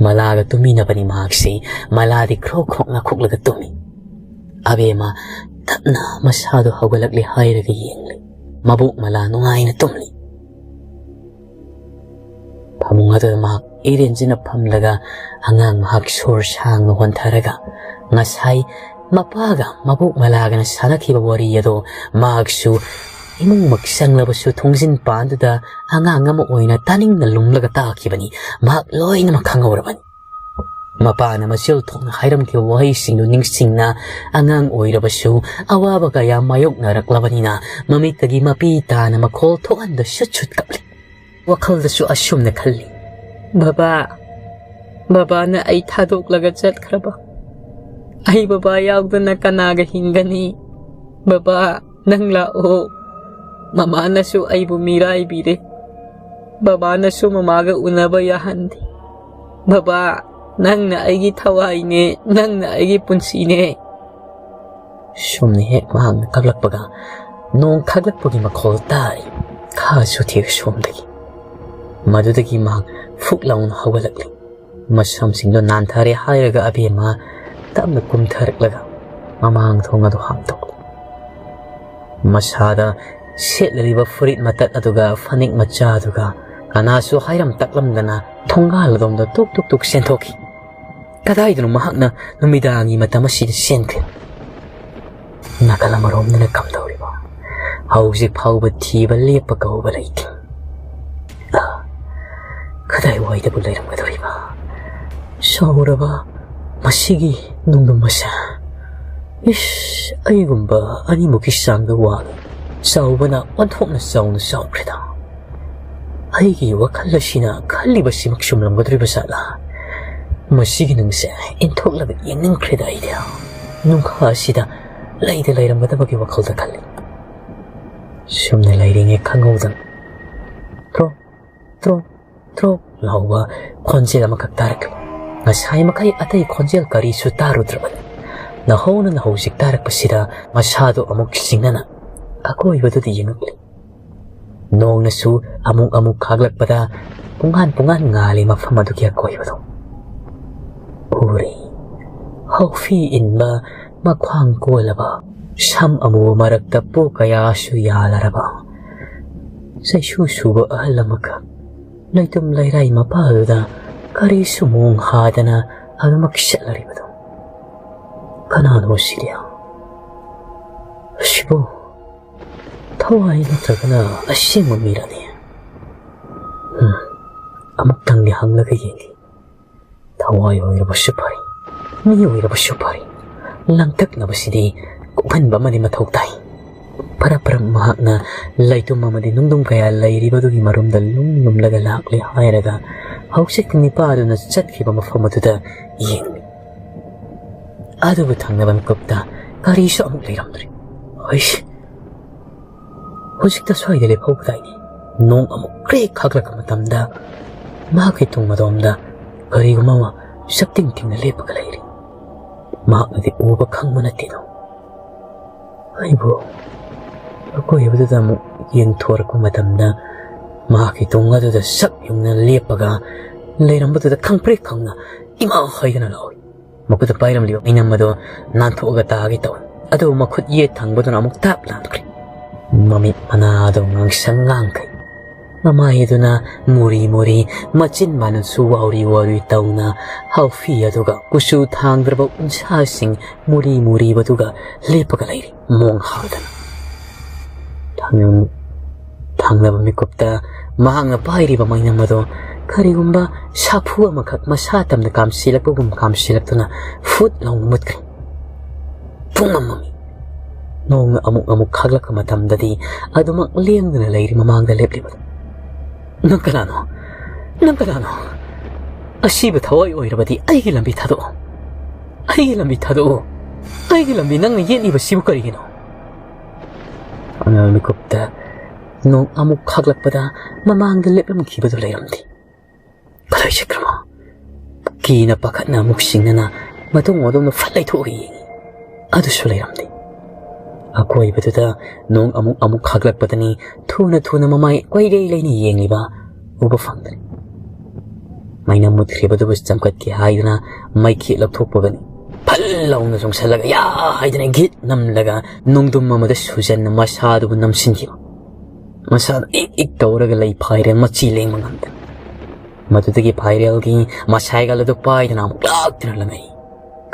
ꯃꯂꯥꯒ ꯇꯨꯝꯃꯤꯟꯅꯕꯅꯤ ꯃꯍꯥꯛꯁꯤ꯫ ꯃꯂꯥꯗꯤ ꯈ꯭ꯔꯣꯛ ꯈ꯭ꯔꯣꯛ ꯅꯥꯈꯣꯛꯂꯒ ꯇꯨꯝꯃꯤ꯫ ꯑꯕꯦꯝꯃ ꯇꯞꯅ ꯃꯁꯥꯗꯨ ꯍꯧꯒꯠꯂꯛꯂꯦ ꯍꯥꯏꯔꯒ ꯌꯦꯡꯂꯤ꯫ ꯃꯕꯣꯛ ꯃꯂꯥ ꯅꯨꯡꯉꯥꯏꯅ ꯇꯨꯝꯂꯤ꯫ ꯐꯃꯨꯡ ꯑꯗꯨꯗ ꯃꯍꯥꯛ ꯏꯔꯦꯟꯖꯅ ꯐꯝꯂꯒ ꯑꯉꯥꯡ ꯃꯍꯥꯛ ꯁꯣꯔ ꯁꯥꯡꯅ ꯍꯣꯟꯊꯔꯒ ꯉꯁꯥꯏ ꯃꯄꯥꯒ ꯃꯕꯣꯛ ꯃꯂꯥꯒꯅ ꯁꯥꯟꯅꯈꯤꯕ ꯋꯥꯔꯤ ꯑꯗꯣ ꯃꯍꯥꯛꯁꯨ ꯏꯃꯨꯡꯃꯛ ꯆꯪꯂꯕꯁꯨ ꯊꯣꯡꯖꯤꯟ ꯄꯥꯟꯗꯨꯗ ꯑꯉꯥꯡ ꯑꯃ ꯑꯣꯏꯅ ꯇꯥꯅꯤꯡꯅ ꯂꯨꯝꯂꯒ ꯇꯥꯈꯤꯕꯅꯤ꯫ ꯃꯍꯥꯛ ꯂꯣꯏꯅꯃꯛ ꯈꯪꯍꯧꯔꯕꯅꯤ꯫ ꯃꯄꯥꯅ ꯃꯆꯤꯜ ꯊꯣꯛꯅ ꯍꯥꯏꯔꯝꯈꯤꯕ ꯋꯥꯍꯩꯁꯤꯡꯗꯨ ꯅꯤꯡꯁꯤꯡꯅ ꯑꯉꯥꯡ ꯑꯣꯏꯔꯕꯁꯨ ꯑꯋꯥꯕ ꯀꯌꯥ ꯃꯥꯌꯣꯛꯅꯔꯛꯂꯕꯅꯤꯅ ꯃꯃꯤꯠꯇꯒꯤ ꯃꯄꯤ ꯇꯥꯅ ꯃꯈꯣꯜ ꯊꯣꯛꯍꯟꯗ ꯁꯨꯠ ꯁꯨꯠ ꯀꯞꯂꯤ꯫ ꯋꯥꯈꯜꯗꯁꯨ ꯑꯁꯨꯝꯅ ꯈꯜꯂꯤ, "ꯕꯕꯥ, ꯕꯕꯥꯅ ꯑꯩ ꯊꯥꯗꯣꯛꯂꯒ ꯆꯠꯈ꯭ꯔꯕ? ꯑꯩ ꯕꯕꯥ ꯌꯥꯎꯗꯅ ꯀꯅꯥꯒ ꯍꯤꯡꯒꯅꯤ? ꯕꯕꯥ, ꯅꯪ ꯂꯥꯛꯑꯣ꯫ ꯃꯃꯥꯅꯁꯨ ꯑꯩꯕꯨ ꯃꯤꯔꯥꯏꯕꯤꯔꯦ꯫ ꯕꯕꯥꯅꯁꯨ ꯃꯃꯥꯒ ꯎꯅꯕ ꯌꯥꯍꯟꯗꯦ꯫ ꯕꯕꯥ, ꯅꯪꯅ ꯑꯩꯒꯤ ꯊꯋꯥꯏꯅꯦ, ꯅꯪꯅ ꯑꯩꯒꯤ ꯄꯨꯟꯁꯤꯅꯦ꯫ ꯁꯨꯝꯅ ꯍꯦꯛ ꯃꯍꯥꯛꯅ ꯀꯞꯂꯛꯄꯒ ꯅꯣꯡ ꯈꯥꯛꯂꯛꯄꯒꯤ ꯃꯈꯣꯜ ꯇꯥꯔꯤ꯫ ꯈꯥꯁꯨ ꯊꯦꯛ ꯁꯣꯝꯗꯒꯤ꯫ ꯃꯗꯨꯗꯒꯤ ꯃꯍꯥꯛ ꯐꯨꯛ ꯂꯥꯎꯅ ꯍꯧꯒꯠꯂꯛꯂꯤ꯫ ꯃꯁꯝꯁꯤꯡꯗꯨ ꯅꯥꯟꯊꯔꯦ ꯍꯥꯏꯔꯒ ꯑꯕꯦꯝꯃ ꯇꯞꯅ ꯀꯨꯝꯊꯔꯛꯂꯒ ꯃꯃꯥꯡ ꯊꯣꯡ ꯑꯗꯨ ꯍꯥꯡꯗꯣꯛꯂꯤ꯫ ꯃꯁꯥꯗ ꯁꯦꯠꯂꯤꯕ ꯐꯨꯔꯤꯠ ꯃꯇꯠ ꯑꯗꯨꯒ ꯐꯅꯦꯛ ꯃꯆꯥ ꯑꯗꯨꯒ ꯀꯅꯥꯁꯨ ꯍꯥꯏꯔꯝ ꯇꯥꯛꯂꯝꯗꯅ ꯊꯣꯡꯒꯥꯜ ꯑꯗꯣꯝꯗ ꯇꯨꯛ ꯇꯨꯛ ꯇꯨꯛ ꯆꯦꯟꯊꯣꯛꯈꯤ꯫ ꯀꯗꯥꯏꯗꯅꯣ ꯃꯍꯥꯛꯅ ꯅꯨꯃꯤꯗꯥꯡꯒꯤ ꯃꯇꯝ ꯑꯁꯤꯗ ꯆꯦꯟꯈ꯭ꯔꯤꯕ? ꯅꯥꯀꯜ ꯑꯃꯔꯣꯝꯗꯅ ꯀꯝꯗꯧꯔꯤꯕ? ꯍꯧꯖꯤꯛ ꯐꯥꯎꯕ ꯊꯤꯕ ꯂꯦꯞꯄ ꯀꯧꯕ ꯂꯩꯇꯦ꯫ ꯑ, ꯀꯗꯥꯏꯋꯥꯏꯗꯕꯨ ꯂꯩꯔꯝꯒꯗꯧꯔꯤꯕ? ꯆꯥꯎꯔꯕ ꯃꯁꯤꯒꯤ ꯅꯨꯡꯗꯝ ꯑꯁꯦ꯫ ꯏꯁ, ꯑꯩꯒꯨꯝꯕ ꯑꯅꯤꯃꯨꯛꯀꯤ ꯆꯥꯡꯗ ꯋꯥꯡꯉꯤ꯫ ꯆꯥꯎꯕꯅ ꯑꯣꯟꯊꯣꯛꯅ ꯆꯥꯎꯅ ꯆꯥꯎꯈ꯭ꯔꯦꯗ꯫ ꯑꯩꯒꯤ ꯋꯥꯈꯜ ꯑꯁꯤꯅ ꯈꯜꯂꯤꯕꯁꯤꯃꯛ ꯆꯨꯝꯂꯝꯒꯗꯧꯔꯤꯕ ꯖꯥꯠꯂꯥ? ꯃꯁꯤꯒꯤ ꯅꯨꯡꯁꯦ ꯏꯟꯊꯣꯛꯂꯒ ꯌꯦꯡꯅꯤꯡꯈ꯭ꯔꯦꯗ ꯑꯩꯗꯤ꯫ ꯅꯨꯡꯈꯥ ꯑꯁꯤꯗ ꯂꯩꯗ ꯂꯩꯔꯝꯒꯗꯕꯒꯤ ꯋꯥꯈꯜꯗ ꯈꯜꯂꯤ꯫ ꯁꯨꯝꯅ ꯂꯩꯔꯤꯉꯩ ꯈꯪꯍꯧꯗꯅ ꯇ꯭ꯔꯣꯛ, ꯇ꯭ꯔꯣꯛ, ꯇ꯭ꯔꯣꯛ ꯂꯥꯎꯕ ꯈꯣꯟꯖꯦꯜ ꯑꯃꯈꯛ ꯇꯥꯔꯛꯂꯤ꯫ ꯉꯁꯥꯏ ꯃꯈꯩ ꯑꯇꯩ ꯈꯣꯟꯖꯦꯜ ꯀꯔꯤꯁꯨ ꯇꯥꯔꯨꯗ꯭ꯔꯕꯅꯤ꯫ ꯅꯍꯧꯅꯅ ꯍꯧꯖꯤꯛ ꯇꯥꯔꯛꯄꯁꯤꯗ ꯃꯁꯥꯗꯣ ꯑꯃꯨꯛ ꯆꯤꯡꯅꯅ ꯑꯀꯣꯏꯕꯗꯨꯗ ꯌꯦꯡꯉꯛꯂꯤ꯫ ꯅꯣꯡꯅꯁꯨ ꯑꯃꯨꯛ ꯑꯃꯨꯛ ꯈꯥꯛꯂꯛꯄꯗ ꯄꯨꯡꯉꯥꯟ ꯄꯨꯡꯉꯥꯟ ꯉꯥꯜꯂꯤ ꯃꯐꯝ ꯑꯗꯨꯒꯤ ꯑꯀꯣꯏꯕꯗꯣ꯫ ꯎꯔꯤ꯫ ꯍꯥꯎꯐꯤ ꯏꯟꯕ, ꯃꯈ꯭ꯋꯥꯡ ꯀꯣꯜꯂꯕ, ꯁꯝ ꯑꯃꯨꯕ ꯃꯔꯛꯇ ꯄꯣ ꯀꯌꯥꯁꯨ ꯌꯥꯜꯂꯔꯕ, ꯆꯩꯁꯨ ꯁꯨꯕ ꯑꯍꯜ ꯑꯃꯈꯛ ꯂꯩꯇꯨꯝ ꯂꯩꯔꯥꯏ ꯃꯄꯥꯗꯨꯗ ꯀꯔꯤꯁꯨ ꯃꯣꯡ ꯍꯥꯗꯅ ꯑꯗꯨꯃꯛ ꯆꯠꯂꯔꯤꯕꯗꯣ꯫ ꯀꯅꯥꯅꯣ ꯁꯤꯗꯤ? ꯑꯁꯤꯕꯨ ꯊꯋꯥꯏ ꯅꯠꯇ꯭ꯔꯒꯅ ꯑꯁꯦꯡꯕ ꯃꯤꯔꯅꯤ? ꯎꯝ, ꯑꯃꯨꯛꯇꯪꯗꯤ ꯍꯪꯂꯒ ꯌꯦꯡꯒꯦ꯫ ꯊꯋꯥꯏ ꯑꯣꯏꯔꯕꯁꯨ ꯐꯔꯤ, ꯃꯤ ꯑꯣꯏꯔꯕꯁꯨ ꯐꯔꯤ, ꯂꯥꯡꯇꯛꯅꯕꯁꯤꯗꯤ ꯀꯣꯛꯍꯟꯕ ꯑꯃꯗꯤ ꯃꯊꯧ ꯇꯥꯏ꯫ ꯐꯔꯞ ꯐꯔꯞ ꯃꯍꯥꯛꯅ ꯂꯩꯇꯨꯝ ꯑꯃꯗꯤ ꯅꯨꯡꯗꯨꯝ ꯀꯌꯥ ꯂꯩꯔꯤꯕꯗꯨꯒꯤ ꯃꯔꯨꯝꯗ ꯂꯨꯝ ꯂꯨꯝꯂꯒ ꯂꯥꯛꯂꯦ ꯍꯥꯏꯔꯒ ꯍꯧꯖꯤꯛ ꯅꯤꯄꯥꯗꯨꯅ ꯆꯠꯈꯤꯕ ꯃꯐꯝ ꯑꯗꯨꯗ ꯌꯦꯡꯂꯤ꯫ ꯑꯗꯨꯕꯨ ꯊꯪꯅꯕ ꯃꯤꯀꯨꯞꯇ ꯀꯔꯤꯁꯨ ꯑꯃꯨꯛ ꯂꯩꯔꯝꯗ꯭ꯔꯦ꯫ ꯍꯩꯁ! ꯍꯧꯖꯤꯛꯇ ꯁ꯭ꯋꯥꯏꯗ ꯂꯦꯞꯍꯧꯕꯗꯥꯏꯅꯦ꯫ ꯅꯣꯡ ꯑꯃꯨꯛ ꯀ꯭ꯔꯦꯛ ꯈꯥꯛꯂꯛꯄ ꯃꯇꯝꯗ ꯃꯍꯥꯛꯀꯤ ꯇꯨꯡ ꯑꯗꯣꯝꯗ ꯀꯔꯤꯒꯨꯝꯕ ꯑꯃ ꯁꯛꯇꯤꯡ ꯇꯤꯡꯅ ꯂꯦꯞꯄꯒ ꯂꯩꯔꯤ꯫ ꯃꯍꯥꯛꯅꯗꯤ ꯎꯕ ꯈꯪꯕ ꯅꯠꯇꯦꯗꯣ꯫ ꯑꯩꯕꯨ ꯑꯀꯣꯏꯕꯗꯨꯗ ꯑꯃꯨꯛ ꯌꯦꯡꯊꯣꯔꯛꯄ ꯃꯇꯝꯗ ꯃꯍꯥꯛꯀꯤ ꯇꯨꯡ ꯑꯗꯨꯗ ꯁꯛ ꯌꯨꯡꯅ ꯂꯦꯞꯄꯒ ꯂꯩꯔꯝꯕꯗꯨꯗ ꯈꯪꯄ꯭ꯔꯦꯛ ꯈꯪꯅ ꯏꯃꯥ ꯍꯥꯏꯗꯅ ꯂꯥꯎꯏ꯫ ꯃꯈꯨꯠꯇ ꯄꯥꯏꯔꯝꯂꯤꯕ ꯃꯩꯅꯝ ꯑꯗꯣ ꯅꯥꯟꯊꯣꯛꯑꯒ ꯇꯥꯒꯦ ꯇꯧꯏ꯫ ꯑꯗꯨꯕꯨ ꯃꯈꯨꯠ ꯌꯦꯠ ꯊꯪꯕꯗꯨꯅ ꯑꯃꯨꯛ ꯇꯥꯞ ꯂꯥꯝꯈ꯭ꯔꯦ꯫ ꯃꯃꯤꯠ ꯃꯅꯥꯗꯣ ꯉꯥꯡꯁꯪ ꯉꯥꯡꯈꯩ꯫ ꯃꯃꯥꯏ ꯑꯗꯨꯅ ꯃꯨꯔꯤ ꯃꯨꯔꯤ, ꯃꯆꯤꯟ ꯃꯅꯨꯡꯁꯨ ꯋꯥꯎꯔꯤ ꯋꯥꯎꯔꯤ ꯇꯧꯅ, ꯍꯥꯎꯐꯤ ꯑꯗꯨꯒ ꯀꯨꯆꯨ ꯊꯥꯡꯗ꯭ꯔꯕ ꯎꯟꯁꯥꯁꯤꯡ ꯃꯨꯔꯤ ꯃꯨꯔꯤꯕꯗꯨꯒ ꯂꯦꯞꯄꯒ ꯂꯩꯔꯤ, ꯃꯣꯡ ꯍꯥꯗꯅ꯫ ꯊꯥꯡ-, ꯊꯥꯡꯂꯕ ꯃꯤꯀꯨꯞꯇ ꯃꯍꯥꯛꯅ ꯄꯥꯏꯔꯤꯕ ꯃꯩꯅꯝ ꯑꯗꯣ ꯀꯔꯤꯒꯨꯝꯕ ꯁꯥꯐꯨ ꯑꯃꯈꯛ ꯃꯁꯥ ꯇꯝꯅ ꯀꯥꯝꯁꯤꯜꯂꯛꯄꯒꯨꯝ ꯀꯥꯝꯁꯤꯜꯂꯛꯇꯨꯅ ꯐꯨꯠ ꯂꯥꯎꯅ ꯃꯨꯠꯈ꯭ꯔꯦ꯫ ꯄꯨꯡꯃꯝ ꯃꯝꯃꯤ꯫ ꯅꯣꯡꯅ ꯑꯃꯨꯛ ꯑꯃꯨꯛ ꯈꯥꯛꯂꯛꯄ ꯃꯇꯝꯗꯗꯤ ꯑꯗꯨꯃꯛ ꯂꯦꯡꯗꯅ ꯂꯩꯔꯤ ꯃꯃꯥꯡꯗ ꯂꯦꯞꯂꯤꯕꯗꯨ꯫ "ꯅꯪ ꯀꯅꯥꯅꯣ? ꯅꯪ ꯀꯅꯥꯅꯣ? ꯑꯁꯤꯕ ꯊꯋꯥꯏ ꯑꯣꯏꯔꯕꯗꯤ ꯑꯩꯒꯤ ꯂꯝꯕꯤ ꯊꯥꯗꯣꯛꯑꯣ꯫ ꯑꯩꯒꯤ ꯂꯝꯕꯤ ꯊꯥꯗꯣꯛꯑꯣ꯫ ꯑꯩꯒꯤ ꯂꯝꯕꯤ ꯅꯪꯅ ꯌꯦꯠꯂꯤꯕꯁꯤꯕꯨ ꯀꯔꯤꯒꯤꯅꯣ?" ꯑꯉꯥꯡ ꯃꯤꯀꯨꯞꯇ ꯅꯣꯡ ꯑꯃꯨꯛ ꯈꯥꯛꯂꯛꯄꯗ ꯃꯃꯥꯡꯗ ꯂꯦꯞꯂꯝꯈꯤꯕꯗꯨ ꯂꯩꯔꯝꯗꯦ꯫ ꯀꯗꯥꯏ ꯆꯠꯈ꯭ꯔꯕ? ꯀꯤꯅ ꯄꯥꯈꯠꯅ ꯑꯃꯨꯛ ꯁꯤꯡꯅꯅ ꯃꯇꯨꯡ ꯑꯗꯣꯝꯗ ꯐꯠ ꯂꯩꯊꯣꯛꯑꯒ ꯌꯦꯡꯉꯤ꯫ ꯑꯗꯨꯁꯨ ꯂꯩꯔꯝꯗꯦ꯫ ꯑꯀꯣꯏꯕꯗꯨꯗ ꯅꯣꯡ ꯑꯃꯨꯛ ꯑꯃꯨꯛ ꯈꯥꯛꯂꯛꯄꯗꯅꯤ ꯊꯨꯅ ꯊꯨꯅ ꯃꯃꯥꯏ ꯀꯣꯏꯂꯩ ꯂꯩꯅ ꯌꯦꯡꯂꯤꯕ ꯎꯕ ꯐꯪꯗ꯭ꯔꯦ꯫ ꯃꯩꯅ ꯃꯨꯠꯈ꯭ꯔꯤꯕꯗꯨꯕꯨ ꯆꯝꯈꯠꯀꯦ ꯍꯥꯏꯗꯨꯅ ꯃꯩꯈꯦꯠ ꯂꯧꯊꯣꯛꯄꯒꯅꯤ ꯐꯜ ꯂꯥꯎꯅ ꯆꯣꯡꯁꯜꯂꯒ ꯌꯥ ꯍꯥꯏꯗꯅ ꯒꯤꯠ ꯅꯝꯂꯒ ꯅꯣꯡꯗꯨꯝ ꯑꯃꯗ ꯁꯨꯖꯟꯅ ꯃꯁꯥꯗꯨꯕꯨ ꯅꯝꯁꯤꯟꯈꯤꯕ꯫ ꯃꯁꯥꯗ ꯏꯛ ꯏꯛ ꯇꯧꯔꯒ ꯂꯩ ꯐꯥꯏꯔꯦ, ꯃꯆꯤ ꯂꯦꯡꯕ ꯉꯝꯗꯦ꯫ ꯃꯗꯨꯗꯒꯤ ꯐꯥꯏꯔꯦꯜꯒꯤ ꯃꯁꯥꯏꯒꯜ ꯑꯗꯨ ꯄꯥꯏꯗꯨꯅ ꯑꯃꯨꯛ ꯂꯥꯛꯇꯨꯅ ꯂꯪꯉꯛꯏ꯫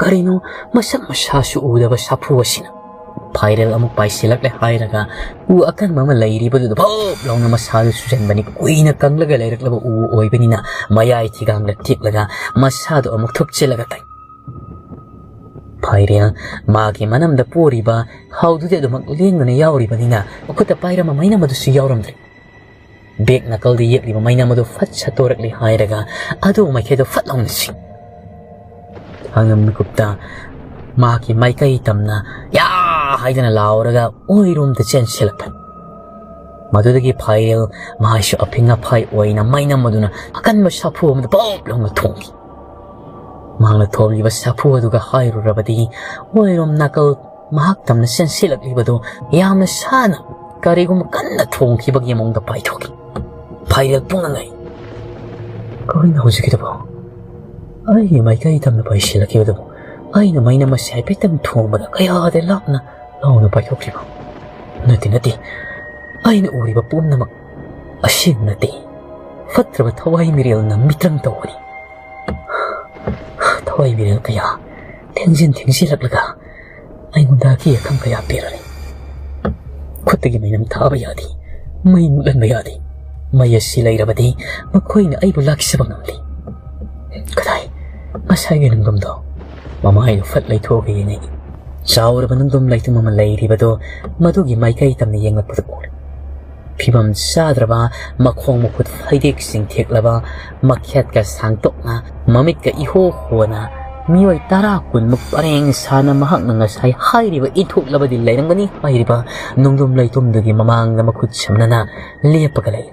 ꯀꯔꯤꯅꯣ ꯃꯁꯛ ꯃꯁꯥꯁꯨ ꯎꯗꯕ ꯁꯥꯐꯨ ꯑꯁꯤꯅ? ꯐꯥꯏꯔꯦꯜ ꯑꯃꯨꯛ ꯄꯥꯏꯁꯤꯜꯂꯛꯂꯦ ꯍꯥꯏꯔꯒ ꯎ ꯑꯀꯪꯕ ꯑꯃ ꯂꯩꯔꯤꯕꯗꯨꯗ ꯚꯣꯞ ꯂꯥꯎꯅ ꯃꯁꯥꯗꯨ ꯁꯨꯖꯟꯕꯅꯤ꯫ ꯀꯨꯏꯅ ꯀꯪꯂꯒ ꯂꯩꯔꯛꯂꯕ ꯎ ꯑꯣꯏꯕꯅꯤꯅ ꯃꯌꯥꯏ ꯊꯤꯒꯥꯡꯗ ꯇꯦꯛꯂꯒ ꯃꯁꯥꯗꯨ ꯑꯃꯨꯛ ꯊꯨꯞꯆꯤꯜꯂꯒ ꯇꯥꯏ꯫ ꯐꯥꯏꯔꯦꯜ ꯃꯥꯒꯤ ꯃꯅꯝꯗ ꯄꯣꯔꯤꯕ ꯍꯥꯎꯗꯨꯗꯤ ꯑꯗꯨꯃꯛ ꯂꯦꯡꯗꯅ ꯌꯥꯎꯔꯤꯕꯅꯤꯅ ꯃꯈꯨꯠꯇ ꯄꯥꯏꯔꯝꯕ ꯃꯩꯅꯝ ꯑꯗꯨꯁꯨ ꯌꯥꯎꯔꯝꯗ꯭ꯔꯦ꯫ ꯕꯦꯛ ꯅꯥꯀꯜꯗ ꯌꯦꯛꯂꯤꯕ ꯃꯩꯅꯝ ꯑꯗꯨ ꯐꯠ ꯁꯠꯇꯣꯔꯛꯂꯦ ꯍꯥꯏꯔꯒ ꯑꯗꯨ ꯃꯥꯏꯀꯩꯗ ꯐꯠ ꯂꯥꯎꯅ ꯁꯤꯡ꯫ ꯊꯥꯡꯅ ꯃꯤꯀꯨꯞꯇ ꯃꯍꯥꯛꯀꯤ ꯃꯥꯏꯀꯩ ꯇꯝꯅ "ꯌꯥ!" ꯍꯥꯏꯗꯅ ꯂꯥꯎꯔꯒ ꯑꯣꯏꯔꯣꯝꯗ ꯆꯦꯟꯁꯤꯜꯂꯛꯄꯅꯤ꯫ ꯃꯗꯨꯗꯒꯤ ꯐꯥꯏꯔꯦꯜ ꯃꯍꯥꯛꯁꯨ ꯑꯐꯤꯡ ꯑꯐꯥꯏ ꯑꯣꯏꯅ ꯃꯩꯅꯝ ꯑꯗꯨꯅ ꯑꯀꯟꯕ ꯁꯥꯐꯨ ꯑꯃꯗ ꯄꯣꯞ ꯂꯥꯎꯅ ꯊꯣꯝꯈꯤ꯫ ꯃꯍꯥꯛꯅ ꯊꯣꯝꯂꯤꯕ ꯁꯥꯐꯨ ꯑꯗꯨꯒ ꯍꯥꯏꯔꯨꯔꯕꯗꯤ ꯑꯣꯏꯔꯣꯝ ꯅꯥꯀꯜ ꯃꯍꯥꯛ ꯇꯝꯅ ꯆꯦꯟꯁꯤꯜꯂꯛꯂꯤꯕꯗꯨ ꯌꯥꯝꯅ ꯁꯥꯅ ꯀꯔꯤꯒꯨꯝꯕ ꯀꯟꯅ ꯊꯣꯡꯈꯤꯕꯒꯤ ꯃꯑꯣꯡꯗ ꯄꯥꯏꯊꯣꯛꯈꯤ꯫ ꯐꯥꯏꯔꯦꯜ ꯄꯨꯡꯉꯩ, "ꯀꯔꯤꯅꯣ ꯍꯧꯖꯤꯛꯀꯤꯗꯨꯕꯣ? ꯑꯩꯒꯤ ꯃꯥꯏꯀꯩ ꯇꯝꯅ ꯄꯥꯏꯁꯤꯜꯂꯛꯈꯤꯕꯗꯨꯕꯨ ꯑꯩꯅ ꯃꯩꯅꯝ ꯑꯁꯤ ꯍꯥꯏꯐꯦꯠꯇꯪ ꯊꯣꯡꯕꯗ ꯀꯌꯥꯗ ꯂꯥꯞꯅ ꯂꯥꯎꯅ ꯄꯥꯏꯊꯣꯛꯈ꯭ꯔꯤꯕ? ꯅꯠꯇꯦ, ꯅꯠꯇꯦ, ꯑꯩꯅ ꯎꯔꯤꯕ ꯄꯨꯝꯅꯃꯛ ꯑꯁꯦꯡꯕ ꯅꯠꯇꯦ꯫ ꯐꯠꯇ꯭ꯔꯕ ꯊꯋꯥꯏ ꯃꯤꯔꯦꯜꯅ ꯃꯤꯇ꯭ꯔꯪ ꯇꯧꯕꯅꯤ꯫ ꯊꯋꯥꯏ ꯃꯤꯔꯦꯜ ꯀꯌꯥ ꯊꯦꯡꯖꯤꯟ ꯊꯦꯡꯖꯤꯜꯂꯛꯂꯒ ꯑꯩꯉꯣꯟꯗ ꯑꯀꯤ ꯑꯈꯪ ꯀꯌꯥ ꯄꯤꯔꯔꯦ꯫ ꯈꯨꯠꯇꯒꯤ ꯃꯩꯅꯝ ꯊꯥꯕ ꯌꯥꯗꯦ, ꯃꯩ ꯃꯨꯠꯍꯟꯕ ꯌꯥꯗꯦ꯫ ꯃꯩ ꯑꯁꯤ ꯂꯩꯔꯕꯗꯤ ꯃꯈꯣꯏꯅ ꯑꯩꯕꯨ ꯂꯥꯛꯆꯕ ꯉꯝꯗꯦ꯫ ꯀꯗꯥꯏ? ꯉꯁꯥꯏꯒꯤ ꯅꯨꯡꯗꯝꯗꯣ?" ꯃꯃꯥꯏꯗꯨ ꯐꯠ ꯂꯩꯊꯣꯛꯑꯒ ꯌꯦꯡꯉꯛꯏ꯫ ꯆꯥꯎꯔꯕ ꯅꯨꯡꯗꯝ ꯂꯩꯇꯨꯝ ꯑꯃ ꯂꯩꯔꯤꯕꯗꯨ ꯃꯗꯨꯒꯤ ꯃꯥꯏꯀꯩ ꯇꯝꯅ ꯌꯦꯡꯂꯛꯄꯗ ꯎꯔꯦ꯫ ꯐꯤꯕꯝ ꯆꯥꯗ꯭ꯔꯕ, ꯃꯈꯣꯡ ꯃꯈꯨꯠ ꯐꯩꯗꯦꯛ ꯆꯤꯡꯊꯦꯛꯂꯕ, ꯃꯈꯦꯠꯀ ꯁꯥꯡꯇꯣꯛꯅ, ꯃꯃꯤꯠꯀ ꯏꯍꯣ ꯍꯣꯅ, ꯃꯤꯑꯣꯏ ꯇꯔꯥ ꯀꯨꯟꯃꯨꯛ ꯄꯔꯦꯡ ꯁꯥꯅ ꯃꯍꯥꯛꯅ ꯉꯁꯥꯏ ꯍꯥꯏꯔꯤꯕ ꯏꯟꯊꯣꯛꯂꯕꯗꯤ ꯂꯩꯔꯝꯒꯅꯤ ꯍꯥꯏꯔꯤꯕ ꯅꯨꯡꯗꯨꯝ ꯂꯩꯇꯨꯝꯗꯨꯒꯤ ꯃꯃꯥꯡꯗ ꯃꯈꯨꯠ ꯁꯝꯅꯅ ꯂꯦꯞꯄꯒ ꯂꯩ꯫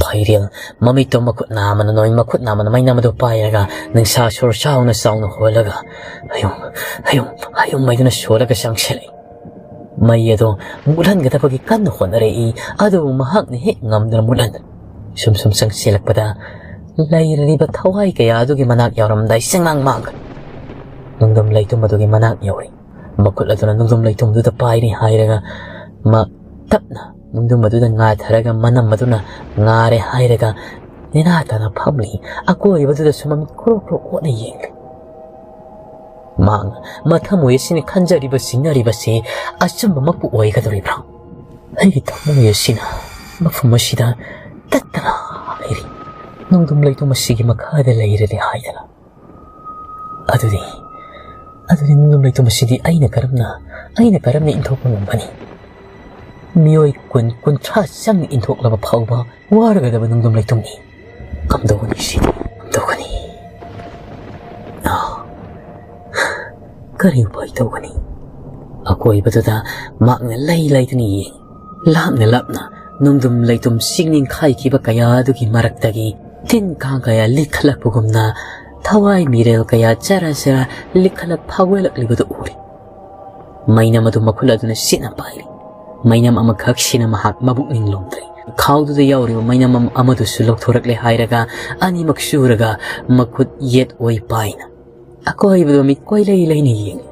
ꯐꯩꯔꯦꯜ ꯃꯃꯤꯠꯇꯣ ꯃꯈꯨꯠ ꯅꯥꯝꯃꯅ ꯅꯣꯏ ꯃꯈꯨꯠ ꯅꯥꯝꯃꯅ ꯃꯩꯅꯝ ꯑꯗꯨ ꯄꯥꯏꯔꯒ ꯅꯤꯡꯁꯥ ꯁꯣꯔ ꯆꯥꯎꯅ ꯆꯥꯎꯅ ꯍꯣꯜꯂꯒ ꯍꯌꯨꯝ ꯍꯌꯨꯝ ꯍꯌꯨꯝ ꯍꯥꯏꯗꯨꯅ ꯁꯣꯜꯂꯒ ꯆꯪꯁꯤꯜꯂꯛꯏ꯫ ꯃꯩ ꯑꯗꯨ ꯃꯨꯠꯍꯟꯒꯗꯕꯒꯤ ꯀꯟꯅ ꯍꯣꯠꯅꯔꯛꯏ꯫ ꯑꯗꯨꯕꯨ ꯃꯍꯥꯛꯅ ꯍꯦꯛ ꯉꯝꯗꯅ ꯃꯨꯠꯍꯟ ꯁꯨꯝ ꯁꯨꯝ ꯆꯪꯁꯤꯜꯂꯛꯄꯗ ꯂꯩꯔꯤꯕ ꯊꯋꯥꯏ ꯀꯌꯥ ꯑꯗꯨꯒꯤ ꯃꯅꯥꯛ ꯌꯧꯔꯝꯗꯥꯏ ꯆꯦꯡꯃꯥꯡ ꯃꯥꯡꯈ꯭ꯔꯦ꯫ ꯅꯨꯡꯗꯝ ꯂꯩꯇꯨꯝ ꯑꯗꯨꯒꯤ ꯃꯅꯥꯛ ꯌꯧꯔꯦ꯫ ꯃꯈꯨꯠ ꯑꯗꯨꯅ ꯅꯨꯡꯗꯝ ꯂꯩꯇꯨꯝꯗꯨꯗ ꯄꯥꯏꯔꯤ ꯍꯥꯏꯔꯒ ꯃꯥ ꯇꯞꯅ ꯅꯨꯡꯗꯝ ꯑꯗꯨꯗ ꯉꯥꯊꯔꯒ ꯃꯅꯝ ꯑꯗꯨꯅ ꯉꯥꯔꯦ ꯍꯥꯏꯔꯒ ꯅꯦꯅꯥ ꯇꯥꯅ ꯐꯝꯂꯤ꯫ ꯑꯀꯣꯏꯕꯗꯨꯗꯁꯨ ꯃꯃꯤꯠ ꯀ꯭ꯔꯣꯛ ꯀ꯭ꯔꯣꯛ ꯑꯣꯠꯅ ꯌꯦꯡꯂꯤ꯫ ꯃꯥꯡ ꯃꯊꯃꯣꯏ ꯑꯁꯤꯅ ꯈꯟꯖꯔꯤꯕ ꯁꯤꯡꯅꯔꯤꯕꯁꯤ ꯑꯆꯨꯝꯕꯃꯛꯄꯨ ꯑꯣꯏꯒꯗꯧꯔꯤꯕ꯭ꯔꯥ? ꯑꯩꯒꯤ ꯊꯃꯣꯏ ꯑꯁꯤꯅ ꯃꯐꯝ ꯑꯁꯤꯗ ꯇꯠꯇꯅ ꯂꯩꯔꯤ꯫ ꯅꯣꯡꯗꯝ ꯂꯩꯇꯨꯝ ꯑꯁꯤꯒꯤ ꯃꯈꯥꯗ ꯂꯩꯔꯗꯤ ꯍꯥꯏꯗꯅ꯫ ꯑꯗꯨꯗꯤ, ꯑꯗꯨꯗꯤ ꯅꯣꯡꯗꯝ ꯂꯩꯇꯨꯝ ꯑꯁꯤꯗꯤ ꯑꯩꯅ ꯀꯔꯝꯅ, ꯑꯩꯅ ꯀꯔꯝꯅ ꯏꯟꯊꯣꯛꯄ ꯉꯝꯒꯅꯤ? ꯃꯤꯑꯣꯏ ꯀꯨꯟ, ꯀꯨꯟꯊ꯭ꯔꯥ ꯆꯪꯅ ꯏꯟꯊꯣꯛꯂꯕ ꯐꯥꯎꯕ ꯋꯥꯔꯒꯗꯕ ꯅꯣꯡꯗꯝ ꯂꯩꯇꯨꯝꯅꯤ꯫ ꯀꯝꯗꯧꯒꯅꯤ ꯁꯤꯗꯤ? ꯀꯝꯗꯧꯒꯅꯤ? ꯑꯥ, ꯀꯔꯤ ꯎꯄꯥꯏ ꯇꯧꯒꯅꯤ? ꯑꯀꯣꯏꯕꯗꯨꯗ ꯃꯍꯥꯛꯅ ꯂꯩ ꯂꯩꯗꯨꯅ ꯌꯦꯡ, ꯂꯥꯞꯅ ꯂꯥꯞꯅ ꯅꯨꯡꯗꯨꯝ ꯂꯩꯇꯨꯝ ꯆꯤꯡ ꯅꯤꯡꯈꯥꯏꯈꯤꯕ ꯀꯌꯥ ꯑꯗꯨꯒꯤ ꯃꯔꯛꯇꯒꯤ ꯇꯤꯟ ꯀꯥꯡ ꯀꯌꯥ ꯂꯤꯛꯈꯠꯂꯛꯄꯒꯨꯝꯅ ꯊꯋꯥꯏ ꯃꯤꯔꯦꯜ ꯀꯌꯥ ꯆꯔꯥ ꯆꯔꯥ ꯂꯤꯛꯈꯠꯂꯛ ꯐꯥꯎꯒꯠꯂꯛꯂꯤꯕꯗꯨ ꯎꯔꯦ꯫ ꯃꯩꯅꯝ ꯑꯗꯨ ꯃꯈꯨꯠ ꯑꯗꯨꯅ ꯁꯤꯠꯅ ꯄꯥꯏꯔꯤ꯫ ꯃꯩꯅꯝ ꯑꯃꯈꯛꯁꯤꯅ ꯃꯍꯥꯛ ꯃꯕꯨꯛꯅꯤꯡ ꯂꯣꯝꯗ꯭ꯔꯤ꯫ ꯈꯥꯎꯗꯨꯗ ꯌꯥꯎꯔꯤꯕ ꯃꯩꯅꯝ ꯑꯃ-, ꯑꯃꯗꯨꯁꯨ ꯂꯧꯊꯣꯔꯛꯂꯦ ꯍꯥꯏꯔꯒ ꯑꯅꯤꯃꯛ ꯁꯨꯔꯒ ꯃꯈꯨꯠ ꯌꯦꯠ ꯑꯣꯏ ꯄꯥꯏꯅ ꯑꯀꯣꯏꯕꯗ ꯃꯤꯠ ꯀꯣꯏꯂꯩ ꯂꯩꯅ ꯌꯦꯡꯂꯤ꯫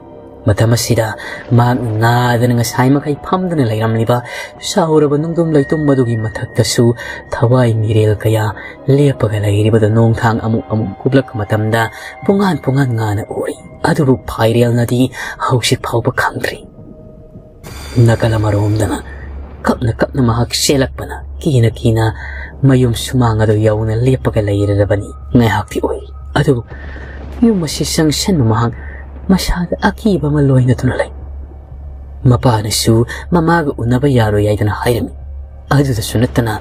ꯃꯇꯝ ꯑꯁꯤꯗ ꯃꯍꯥꯛ ꯅꯥꯗꯅ ꯉꯁꯥꯏ ꯃꯈꯩ ꯐꯝꯗꯨꯅ ꯂꯩꯔꯝꯂꯤꯕ ꯁꯥꯎꯔꯕ ꯅꯨꯡꯗꯨꯝ ꯂꯩꯇꯨꯝ ꯑꯗꯨꯒꯤ ꯃꯊꯛꯇꯁꯨ ꯊꯋꯥꯏ ꯃꯤꯔꯦꯜ ꯀꯌꯥ ꯂꯦꯞꯄꯒ ꯂꯩꯔꯤꯕꯗꯨ ꯅꯣꯡꯊꯥꯡ ꯑꯃꯨꯛ ꯑꯃꯨꯛ ꯀꯨꯞꯂꯛꯄ ꯃꯇꯝꯗ ꯄꯨꯡꯉꯥꯟ ꯄꯨꯡꯉꯥꯟ ꯉꯥꯅ ꯎꯔꯤ꯫ ꯑꯗꯨꯕꯨ ꯐꯥꯏꯔꯦꯜꯅꯗꯤ ꯍꯧꯖꯤꯛ ꯐꯥꯎꯕ ꯈꯪꯗ꯭ꯔꯤ꯫ ꯅꯥꯀꯜ ꯑꯃꯔꯣꯝꯗꯅ ꯀꯞꯅ ꯀꯞꯅ ꯃꯍꯥꯛ ꯆꯦꯜꯂꯛꯄꯅ ꯀꯤꯅ ꯀꯤꯅ ꯃꯌꯨꯝ ꯁꯨꯃꯥꯡ ꯑꯗꯨ ꯌꯧꯅ ꯂꯦꯞꯄꯒ ꯂꯩꯔꯔꯕꯅꯤ꯫ ꯉꯥꯏꯍꯥꯛꯇꯤ ꯑꯣꯏ, ꯑꯗꯨꯕꯨ ꯌꯨꯝ ꯑꯁꯤ ꯆꯪꯁꯤꯟꯕ ꯃꯍꯥꯛ ꯃꯁꯥꯗ ꯑꯀꯤꯕ ꯑꯃ ꯂꯣꯏꯅꯗꯨꯅ ꯂꯩ꯫ ꯃꯄꯥꯅꯁꯨ ꯃꯃꯥꯒ ꯎꯅꯕ ꯌꯥꯔꯣꯏ ꯍꯥꯏꯗꯅ ꯍꯥꯏꯔꯝꯃꯤ꯫ ꯑꯗꯨꯗꯁꯨ ꯅꯠꯇꯅ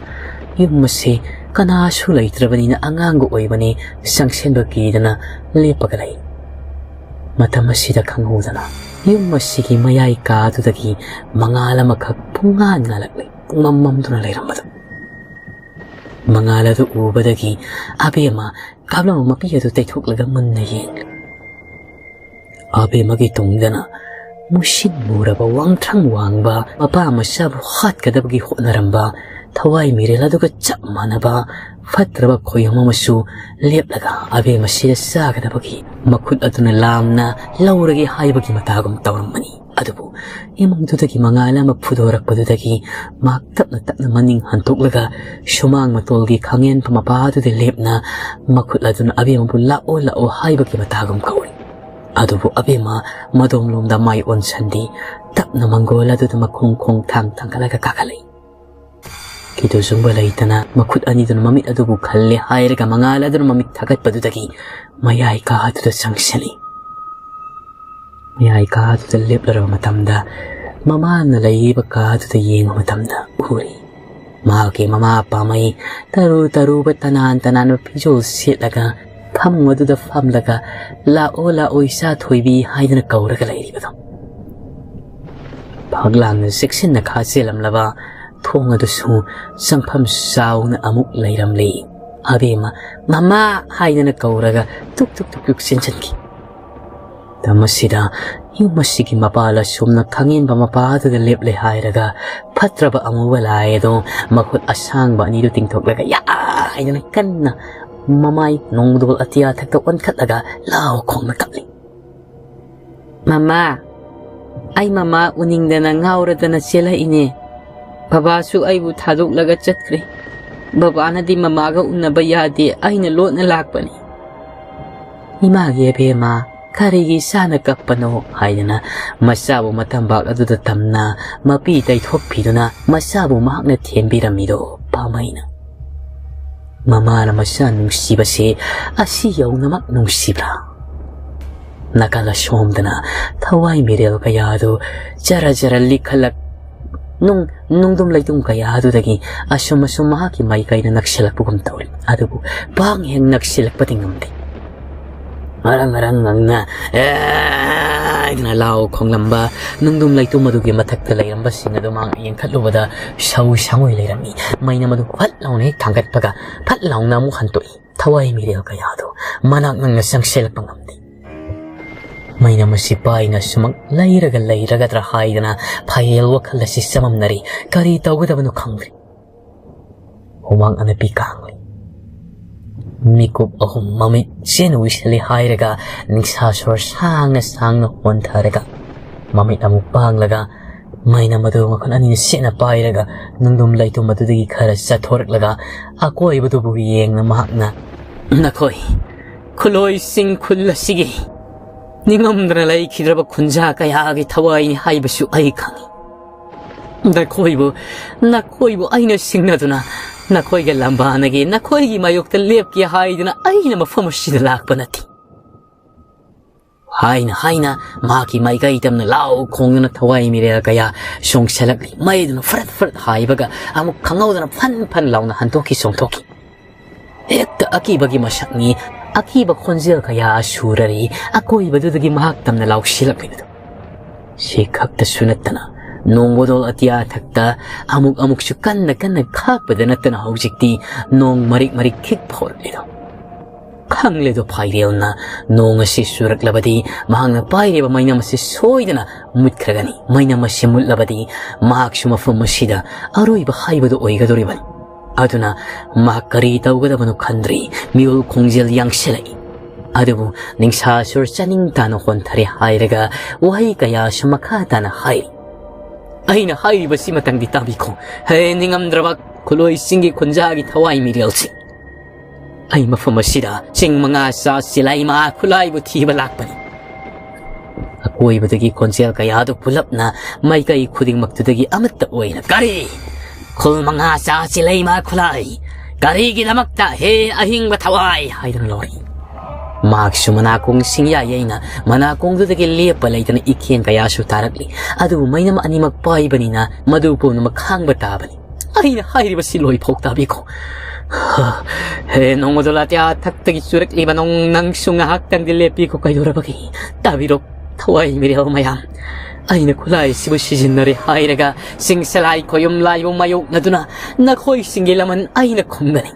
ꯌꯨꯝ ꯑꯁꯤ ꯀꯅꯥꯁꯨ ꯂꯩꯇ꯭ꯔꯕꯅꯤꯅ ꯑꯉꯥꯡꯒ ꯑꯣꯏꯕꯅꯤ, ꯆꯪꯁꯤꯟꯕ ꯀꯤꯗꯅ ꯂꯦꯞꯄꯒ ꯂꯩ꯫ ꯃꯇꯝ ꯑꯁꯤꯗ ꯈꯪꯍꯧꯗꯅ ꯌꯨꯝ ꯑꯁꯤꯒꯤ ꯃꯌꯥꯏ ꯀꯥꯗꯨꯗꯒꯤ ꯃꯉꯥꯜ ꯑꯃꯈꯛ ꯄꯨꯡꯉꯥꯟ ꯉꯥꯜꯂꯛꯂꯦ, ꯄꯨꯡꯃꯝ ꯃꯝꯗꯨꯅ ꯂꯩꯔꯝꯕꯗꯨ꯫ ꯃꯉꯥꯜ ꯑꯗꯨ ꯎꯕꯗꯒꯤ ꯑꯕꯦꯝꯃ ꯀꯥꯞꯂꯝꯕ ꯃꯄꯤ ꯑꯗꯨ ꯇꯩꯊꯣꯛꯂꯒ ꯃꯨꯟꯅ ꯌꯦꯡꯂꯦ꯫ ꯑꯕꯦꯝꯃꯒꯤ ꯇꯨꯡꯗꯅ ꯃꯨꯁꯤꯟ ꯃꯨꯔꯕ, ꯋꯥꯡꯊ꯭ꯔꯪ ꯋꯥꯡꯕ, ꯃꯄꯥ ꯃꯆꯥꯕꯨ ꯍꯥꯠꯀꯗꯕꯒꯤ ꯍꯣꯠꯅꯔꯝꯕ ꯊꯋꯥꯏ ꯃꯤꯔꯦꯜ ꯑꯗꯨꯒ ꯆꯞ ꯃꯥꯟꯅꯕ ꯐꯠꯇ꯭ꯔꯕ ꯈꯣꯌꯨꯝ ꯑꯃꯁꯨ ꯂꯦꯞꯂꯒ ꯑꯕꯦꯝꯃꯁꯤꯗ ꯆꯥꯒꯗꯕꯒꯤ ꯃꯈꯨꯠ ꯑꯗꯨꯅ ꯂꯥꯝꯅ ꯂꯧꯔꯒꯦ ꯍꯥꯏꯕꯒꯤ ꯃꯇꯥꯒꯨꯝ ꯇꯧꯔꯝꯕꯅꯤ꯫ ꯑꯗꯨꯕꯨ ꯏꯃꯨꯡꯗꯨꯗꯒꯤ ꯃꯉꯥꯜ ꯑꯃ ꯐꯨꯗꯣꯔꯛꯄꯗꯨꯗꯒꯤ ꯃꯍꯥꯛ ꯇꯞꯅ ꯇꯞꯅ ꯃꯅꯤꯡ ꯍꯟꯗꯣꯛꯂꯒ ꯁꯨꯃꯥꯡ ꯃꯇꯣꯜꯒꯤ ꯈꯥꯡꯉꯦꯟꯐꯝ ꯃꯄꯥꯗꯨꯗ ꯂꯦꯞꯅ ꯃꯈꯨꯠ ꯑꯗꯨꯅ ꯑꯕꯦꯝꯃꯕꯨ "ꯂꯥꯛꯑꯣ, ꯂꯥꯛꯑꯣ" ꯍꯥꯏꯕꯒꯤ ꯃꯇꯥꯒꯨꯝ ꯀꯧꯔꯤ꯫ ꯑꯗꯨꯕꯨ ꯑꯕꯦꯝꯃ ꯃꯗꯣꯝꯂꯣꯝꯗ ꯃꯥꯏ ꯑꯣꯟꯁꯤꯟꯗꯦ, ꯇꯞꯅ ꯃꯪꯒꯣꯜ ꯑꯗꯨꯗ ꯃꯈꯣꯡ ꯈꯣꯡ ꯊꯥꯡ ꯊꯥꯡꯒꯠꯂꯒ ꯀꯥꯈꯠꯂꯛꯏ꯫ ꯀꯤꯗꯨ ꯆꯨꯡꯕ ꯂꯩꯇꯅ ꯃꯈꯨꯠ ꯑꯅꯤꯗꯨꯅ ꯃꯃꯤꯠ ꯑꯗꯨꯕꯨ ꯈꯜꯂꯦ ꯍꯥꯏꯔꯒ ꯃꯉꯥꯜ ꯑꯗꯨꯅ ꯃꯃꯤꯠ ꯊꯥꯒꯠꯄꯗꯨꯗꯒꯤ ꯃꯌꯥꯏ ꯀꯥ ꯑꯗꯨꯗ ꯆꯪꯁꯤꯜꯂꯤ꯫ ꯃꯌꯥꯏ ꯀꯥ ꯑꯗꯨꯗ ꯂꯦꯞꯂꯔꯕ ꯃꯇꯝꯗ ꯃꯃꯥꯅ ꯂꯩꯔꯤꯕ ꯀꯥ ꯑꯗꯨꯗ ꯌꯦꯡꯕ ꯃꯇꯝꯗ ꯎꯔꯤ꯫ ꯃꯍꯥꯛꯀꯤ ꯃꯃꯥ ꯄꯥꯝꯃꯩ ꯇꯔꯨ ꯇꯔꯨꯕ ꯇꯅꯥꯟ ꯇꯅꯥꯟꯕ ꯐꯤꯖꯣꯜ ꯁꯦꯠꯂꯒ ꯐꯃꯨꯡ ꯑꯗꯨꯗ ꯐꯝꯂꯒ "ꯂꯥꯛꯑꯣ, ꯂꯥꯛꯑꯣ, ꯏꯆꯥ ꯊꯣꯏꯕꯤ" ꯍꯥꯏꯗꯨꯅ ꯀꯧꯔꯒ ꯂꯩꯔꯤꯕꯗꯣ꯫ ꯐꯛꯂꯥꯡꯗ ꯆꯦꯛꯁꯤꯟꯅ ꯈꯥ ꯆꯦꯜꯂꯝꯂꯕ ꯊꯣꯡ ꯑꯗꯨꯁꯨ ꯆꯪꯐꯝ ꯆꯥꯎꯅ ꯑꯃꯨꯛ ꯂꯩꯔꯝꯂꯤ꯫ ꯑꯕꯦꯝꯃ "ꯃꯃꯥ" ꯍꯥꯏꯗꯅ ꯀꯧꯔꯒ ꯇꯨꯛ ꯇꯨꯛ ꯇꯨꯛ ꯇꯨꯛ ꯆꯦꯟꯁꯤꯟꯈꯤ꯫ ꯃꯁꯤꯗ ꯌꯨꯝ ꯑꯁꯤꯒꯤ ꯃꯄꯥꯜ ꯑꯁꯨꯝꯅ ꯈꯪꯍꯦꯟꯕ ꯃꯄꯥꯗꯨꯗ ꯂꯦꯞꯂꯦ ꯍꯥꯏꯔꯒ ꯐꯠꯇ꯭ꯔꯕ ꯑꯃꯨꯕ ꯂꯥꯏ ꯑꯗꯣ ꯃꯈꯨꯠ ꯑꯁꯥꯡꯕ ꯑꯅꯤꯗꯨ ꯇꯤꯡꯊꯣꯛꯂꯒ "ꯌꯥ" ꯍꯥꯏꯗꯅ ꯀꯟꯅ ꯃꯃꯥꯏ ꯅꯣꯡꯗꯣꯜ ꯑꯇꯤꯌꯥ ꯊꯛꯇ ꯑꯣꯟꯈꯠꯂꯒ ꯂꯥꯎ ꯈꯣꯡꯅ ꯀꯞꯂꯤ꯫ "ꯃꯃꯥ, ꯑꯩ ꯃꯃꯥ ꯎꯅꯤꯡꯗꯅ ꯉꯥꯎꯔꯗꯅ ꯆꯦꯜꯂꯛꯏꯅꯦ꯫ ꯕꯕꯥꯁꯨ ꯑꯩꯕꯨ ꯊꯥꯗꯣꯛꯂꯒ ꯆꯠꯈ꯭ꯔꯦ꯫ ꯕꯕꯥꯅꯗꯤ ꯃꯃꯥꯒ ꯎꯅꯕ ꯌꯥꯗꯦ, ꯑꯩꯅ ꯂꯣꯠꯅ ꯂꯥꯛꯄꯅꯤ꯫" "ꯏꯃꯥꯒꯤ ꯑꯕꯦꯝꯃ, ꯀꯔꯤꯒꯤ ꯏꯆꯥꯅ ꯀꯞꯄꯅꯣ?" ꯍꯥꯏꯗꯅ ꯃꯆꯥꯕꯨ ꯃꯇꯝꯕꯥꯛ ꯑꯗꯨꯗ ꯇꯝꯅ ꯃꯄꯤ ꯇꯩꯊꯣꯛꯄꯤꯗꯨꯅ ꯃꯆꯥꯕꯨ ꯃꯍꯥꯛꯅ ꯊꯦꯝꯕꯤꯔꯝꯃꯤꯗꯣ ꯄꯥꯝꯃꯩꯅ꯫ ꯃꯃꯥꯅ ꯃꯆꯥ ꯅꯨꯡꯁꯤꯕꯁꯦ ꯑꯁꯤ ꯌꯧꯅꯃꯛ ꯅꯨꯡꯁꯤꯕ꯭ꯔꯥ? ꯅꯥꯀꯜ ꯑꯁꯣꯝꯗꯅ ꯊꯋꯥꯏ ꯃꯤꯔꯦꯜ ꯀꯌꯥꯗꯨ ꯖꯔ ꯖꯔ ꯂꯤꯈꯠꯂꯛ ꯅꯨꯡ-, ꯅꯨꯡꯗꯨꯝ ꯂꯩꯇꯨꯝ ꯀꯌꯥ ꯑꯗꯨꯗꯒꯤ ꯑꯁꯨꯝ ꯑꯁꯨꯝ ꯃꯍꯥꯛꯀꯤ ꯃꯥꯏꯀꯩꯗ ꯅꯛꯁꯤꯜꯂꯛꯄꯒꯨꯝ ꯇꯧꯔꯤ꯫ ꯑꯗꯨꯕꯨ ꯄꯥꯡ ꯍꯦꯛ ꯅꯛꯁꯤꯜꯂꯛꯄꯗꯤ ꯉꯝꯗꯦ꯫ ꯉꯔꯪ ꯉꯔꯪ ꯉꯪꯅ "ꯑꯦ" ꯍꯥꯏꯗꯅ ꯂꯥꯎ ꯈꯣꯡꯂꯝꯕ ꯅꯨꯡꯗꯨꯝ ꯂꯩꯇꯨꯝ ꯑꯗꯨꯒꯤ ꯃꯊꯛꯇ ꯂꯩꯔꯝꯕꯁꯤꯡ ꯑꯗꯨ ꯃꯍꯥꯛꯅ ꯌꯦꯡꯈꯠꯂꯨꯕꯗ ꯁꯧ ꯁꯥꯡꯉꯣꯏ ꯂꯩꯔꯝꯃꯤ꯫ ꯃꯩꯅꯝ ꯑꯗꯨ ꯐꯠ ꯂꯥꯎꯅ ꯍꯦꯛ ꯊꯥꯡꯒꯠꯄꯒ ꯐꯠ ꯂꯥꯎꯅ ꯑꯃꯨꯛ ꯍꯟꯇꯣꯛꯏ꯫ ꯊꯋꯥꯏ ꯃꯤꯔꯦꯜ ꯀꯌꯥꯗꯨ ꯃꯅꯥꯛ ꯅꯛꯅ ꯆꯪꯁꯤꯜꯂꯛꯄ ꯉꯝꯗꯦ꯫ ꯃꯩꯅꯝ ꯑꯁꯤ ꯄꯥꯏꯅ ꯁꯨꯃꯛ ꯂꯩꯔꯒ ꯂꯩꯔꯒꯗ꯭ꯔꯥ ꯍꯥꯏꯗꯅ ꯐꯥꯏꯔꯦꯜ ꯋꯥꯈꯜ ꯑꯁꯤ ꯆꯃꯝꯅꯔꯤ꯫ ꯀꯔꯤ ꯇꯧꯒꯗꯕꯅꯣ ꯈꯪꯗ꯭ꯔꯦ꯫ ꯍꯨꯃꯥꯡ ꯑꯅꯞꯄꯤ ꯀꯥꯡꯂꯤ꯫ ꯃꯤꯀꯨꯞ ꯑꯍꯨꯝ ꯃꯃꯤꯠ ꯆꯦꯅ ꯎꯏꯁꯤꯜꯂꯤ ꯍꯥꯏꯔꯒ ꯅꯤꯡꯁꯥ ꯁꯣꯔ ꯁꯥꯡꯅ ꯁꯥꯡꯅ ꯍꯣꯟꯊꯔꯒ ꯃꯃꯤꯠ ꯑꯃꯨꯛ ꯄꯥꯡꯂꯒ ꯃꯩꯅꯝ ꯑꯗꯨ ꯃꯈꯨꯠ ꯑꯅꯤꯅ ꯆꯦꯠꯅ ꯄꯥꯏꯔꯒ ꯅꯨꯡꯗꯨꯝ ꯂꯩꯇꯨꯝ ꯑꯗꯨꯗꯒꯤ ꯈꯔ ꯆꯠꯊꯣꯔꯛꯂꯒ ꯑꯀꯣꯏꯕꯗꯨꯕꯨ ꯌꯦꯡꯅ ꯃꯍꯥꯛꯅ "ꯅꯈꯣꯏ ꯈꯨꯂꯣꯏꯁꯤꯡ ꯈꯨꯜ ꯑꯁꯤꯒꯤ ꯅꯤꯡꯉꯝꯗꯅ ꯂꯩꯈꯤꯗ꯭ꯔꯕ ꯈꯨꯟꯖꯥ ꯀꯌꯥꯒꯤ ꯊꯋꯥꯏꯅꯤ ꯍꯥꯏꯕꯁꯨ ꯑꯩ ꯈꯪꯏ꯫ ꯅꯈꯣꯏꯕꯨ, ꯅꯈꯣꯏꯕꯨ ꯑꯩꯅ ꯁꯤꯡꯅꯗꯨꯅ ꯅꯈꯣꯏꯒ ꯂꯝꯕꯥꯅꯒꯦ, ꯅꯈꯣꯏꯒꯤ ꯃꯥꯌꯣꯛꯇ ꯂꯦꯞꯀꯦ ꯍꯥꯏꯗꯨꯅ ꯑꯩꯅ ꯃꯐꯝ ꯑꯁꯤꯗ ꯂꯥꯛꯄ ꯅꯠꯇꯦ" ꯍꯥꯏꯅ ꯍꯥꯏꯅ ꯃꯍꯥꯛꯀꯤ ꯃꯥꯏꯀꯩ ꯇꯝꯅ ꯂꯥꯎ ꯈꯣꯡꯗꯨꯅ ꯊꯋꯥꯏ ꯃꯤꯔꯦꯜ ꯀꯌꯥ ꯆꯣꯡꯁꯤꯜꯂꯛꯂꯤ꯫ ꯃꯩꯗꯨꯅ ꯐꯔꯠ ꯐꯔꯠ ꯍꯥꯏꯕꯒ ꯑꯃꯨꯛ ꯈꯪꯍꯧꯗꯅ ꯐꯟ ꯐꯟ ꯂꯥꯎꯅ ꯍꯟꯗꯣꯛꯈꯤ, ꯆꯣꯡꯊꯣꯛꯈꯤ꯫ ꯍꯦꯛꯇ ꯑꯀꯤꯕꯒꯤ ꯃꯁꯛꯅꯤ꯫ ꯑꯀꯤꯕ ꯈꯣꯟꯖꯦꯜ ꯀꯌꯥ ꯁꯨꯔꯔꯤ꯫ ꯑꯀꯣꯏꯕꯗꯨꯗꯒꯤ ꯃꯍꯥꯛ ꯇꯝꯅ ꯂꯥꯎꯁꯤꯜꯂꯛꯂꯤꯕꯗꯨ꯫ ꯁꯤ ꯈꯛꯇꯁꯨ ꯅꯠꯇꯅ ꯅꯣꯡ ꯕꯣꯗꯣꯜ ꯑꯇꯤꯌꯥ ꯊꯛꯇ ꯑꯃꯨꯛ ꯑꯃꯨꯛꯁꯨ ꯀꯟꯅ ꯀꯟꯅ ꯈꯥꯛꯄꯗ ꯅꯠꯇꯅ ꯍꯧꯖꯤꯛꯇꯤ ꯅꯣꯡ ꯃꯔꯤꯛ ꯃꯔꯤꯛ ꯈꯤꯛꯄ ꯍꯧꯔꯛꯂꯤꯗꯣ꯫ ꯈꯪꯂꯦꯗꯣ ꯐꯥꯏꯔꯦꯜꯅ ꯅꯣꯡ ꯑꯁꯤ ꯆꯨꯔꯛꯂꯕꯗꯤ ꯃꯍꯥꯛꯅ ꯄꯥꯏꯔꯤꯕ ꯃꯩꯅꯝ ꯑꯁꯤ ꯁꯣꯏꯗꯅ ꯃꯨꯠꯈ꯭ꯔꯒꯅꯤ꯫ ꯃꯩꯅꯝ ꯑꯁꯤ ꯃꯨꯠꯂꯕꯗꯤ ꯃꯍꯥꯛꯁꯨ ꯃꯐꯝ ꯑꯁꯤꯗ ꯑꯔꯣꯏꯕ ꯍꯥꯏꯕꯗꯨ ꯑꯣꯏꯒꯗꯧꯔꯤꯕꯅꯤ꯫ ꯑꯗꯨꯅ ꯃꯍꯥꯛ ꯀꯔꯤ ꯇꯧꯒꯗꯕꯅꯣ ꯈꯟꯗ꯭ꯔꯤ꯫ ꯃꯤꯍꯨꯜ ꯈꯣꯡꯖꯦꯜ ꯌꯥꯡꯁꯤꯜꯂꯛꯏ꯫ ꯑꯗꯨꯕꯨ ꯅꯤꯡꯁꯥ ꯁꯨꯔ ꯆꯥꯅꯤꯡ ꯇꯥꯅ ꯍꯣꯟꯊꯔꯦ ꯍꯥꯏꯔꯒ ꯋꯥꯍꯩ ꯀꯌꯥꯁꯨ ꯃꯈꯥ ꯇꯥꯅ ꯍꯥꯏꯔꯤ꯫ ꯑꯩꯅ ꯍꯥꯏꯔꯤꯕꯁꯤꯃꯇꯪꯗꯤ ꯇꯥꯕꯤꯈꯣ꯫ ꯍꯦ ꯅꯤꯡꯉꯝꯗ꯭ꯔꯕ ꯈꯨꯂꯣꯏꯁꯤꯡꯒꯤ ꯈꯨꯟꯖꯥꯒꯤ ꯊꯋꯥꯏ ꯃꯤꯔꯦꯜꯁꯤꯡ! ꯑꯩ ꯃꯐꯝ ꯑꯁꯤꯗ ꯆꯤꯡ ꯃꯉꯥ ꯆꯥ ꯆꯤꯂꯥꯏ ꯃꯍꯥ ꯈꯨꯂꯥꯏꯕꯨ ꯊꯤꯕ ꯂꯥꯛꯄꯅꯤ꯫ ꯑꯀꯣꯏꯕꯗꯒꯤ ꯈꯣꯟꯖꯦꯜ ꯀꯌꯥꯗꯨ ꯄꯨꯂꯞꯅ ꯃꯥꯏꯀꯩ ꯈꯨꯗꯤꯡꯃꯛꯇꯨꯗꯒꯤ ꯑꯃꯠꯇ ꯑꯣꯏꯅ, "ꯀꯔꯤ? ꯈꯨꯜ ꯃꯉꯥ ꯆꯥ ꯆꯤꯂꯩꯃ ꯈꯨꯂꯥꯏ? ꯀꯔꯤꯒꯤꯗꯃꯛꯇ, ꯍꯦ ꯑꯍꯤꯡꯕ ꯊꯋꯥꯏ?" ꯍꯥꯏꯗꯨꯅ ꯂꯧꯔꯛꯏ꯫ ꯃꯍꯥꯛꯁꯨ ꯃꯅꯥꯀꯣꯡ ꯁꯤꯡꯌꯥ ꯌꯩꯅ ꯃꯅꯥꯀꯣꯡꯗꯨꯗꯒꯤ ꯂꯦꯞꯄ ꯂꯩꯇꯅ ꯏꯈꯦꯟ ꯀꯌꯥꯁꯨ ꯇꯥꯔꯛꯂꯤ꯫ ꯑꯗꯨꯕꯨ ꯃꯩꯅꯝ ꯑꯅꯤꯃꯛ ꯄꯥꯏꯕꯅꯤꯅ ꯃꯗꯨ ꯄꯨꯝꯅꯃꯛ ꯈꯥꯡꯕ ꯇꯥꯕꯅꯤ꯫ ꯑꯩꯅ ꯍꯥꯏꯔꯤꯕꯁꯤ ꯂꯣꯏꯐꯥꯎ ꯇꯥꯕꯤꯈꯣ꯫ ꯍꯦ ꯅꯣꯡꯃꯗꯣ ꯂꯥꯇꯤꯌꯥ ꯊꯛꯇꯒꯤ ꯆꯨꯔꯛꯂꯤꯕ ꯅꯣꯡ, ꯅꯪꯁꯨ ꯉꯥꯏꯍꯥꯛꯇꯪꯗꯤ ꯂꯦꯞꯄꯤꯈꯣ꯫ ꯀꯩꯗꯧꯔꯕꯒꯦ? ꯇꯥꯕꯤꯔꯣ, ꯊꯋꯥꯏ ꯃꯤꯔꯦꯜ ꯃꯌꯥꯝ꯫ ꯑꯩꯅ ꯈꯨꯠꯂꯥꯏꯁꯤꯕꯨ ꯁꯤꯖꯤꯟꯅꯔꯦ ꯍꯥꯏꯔꯒ ꯆꯤꯡꯁꯂꯥꯏ ꯈꯣꯌꯨꯝ ꯂꯥꯏꯕꯨ ꯃꯥꯌꯣꯛꯅꯗꯨꯅ ꯅꯈꯣꯏꯁꯤꯡꯒꯤ ꯂꯃꯟ ꯑꯩꯅ ꯈꯨꯝꯒꯅꯤ꯫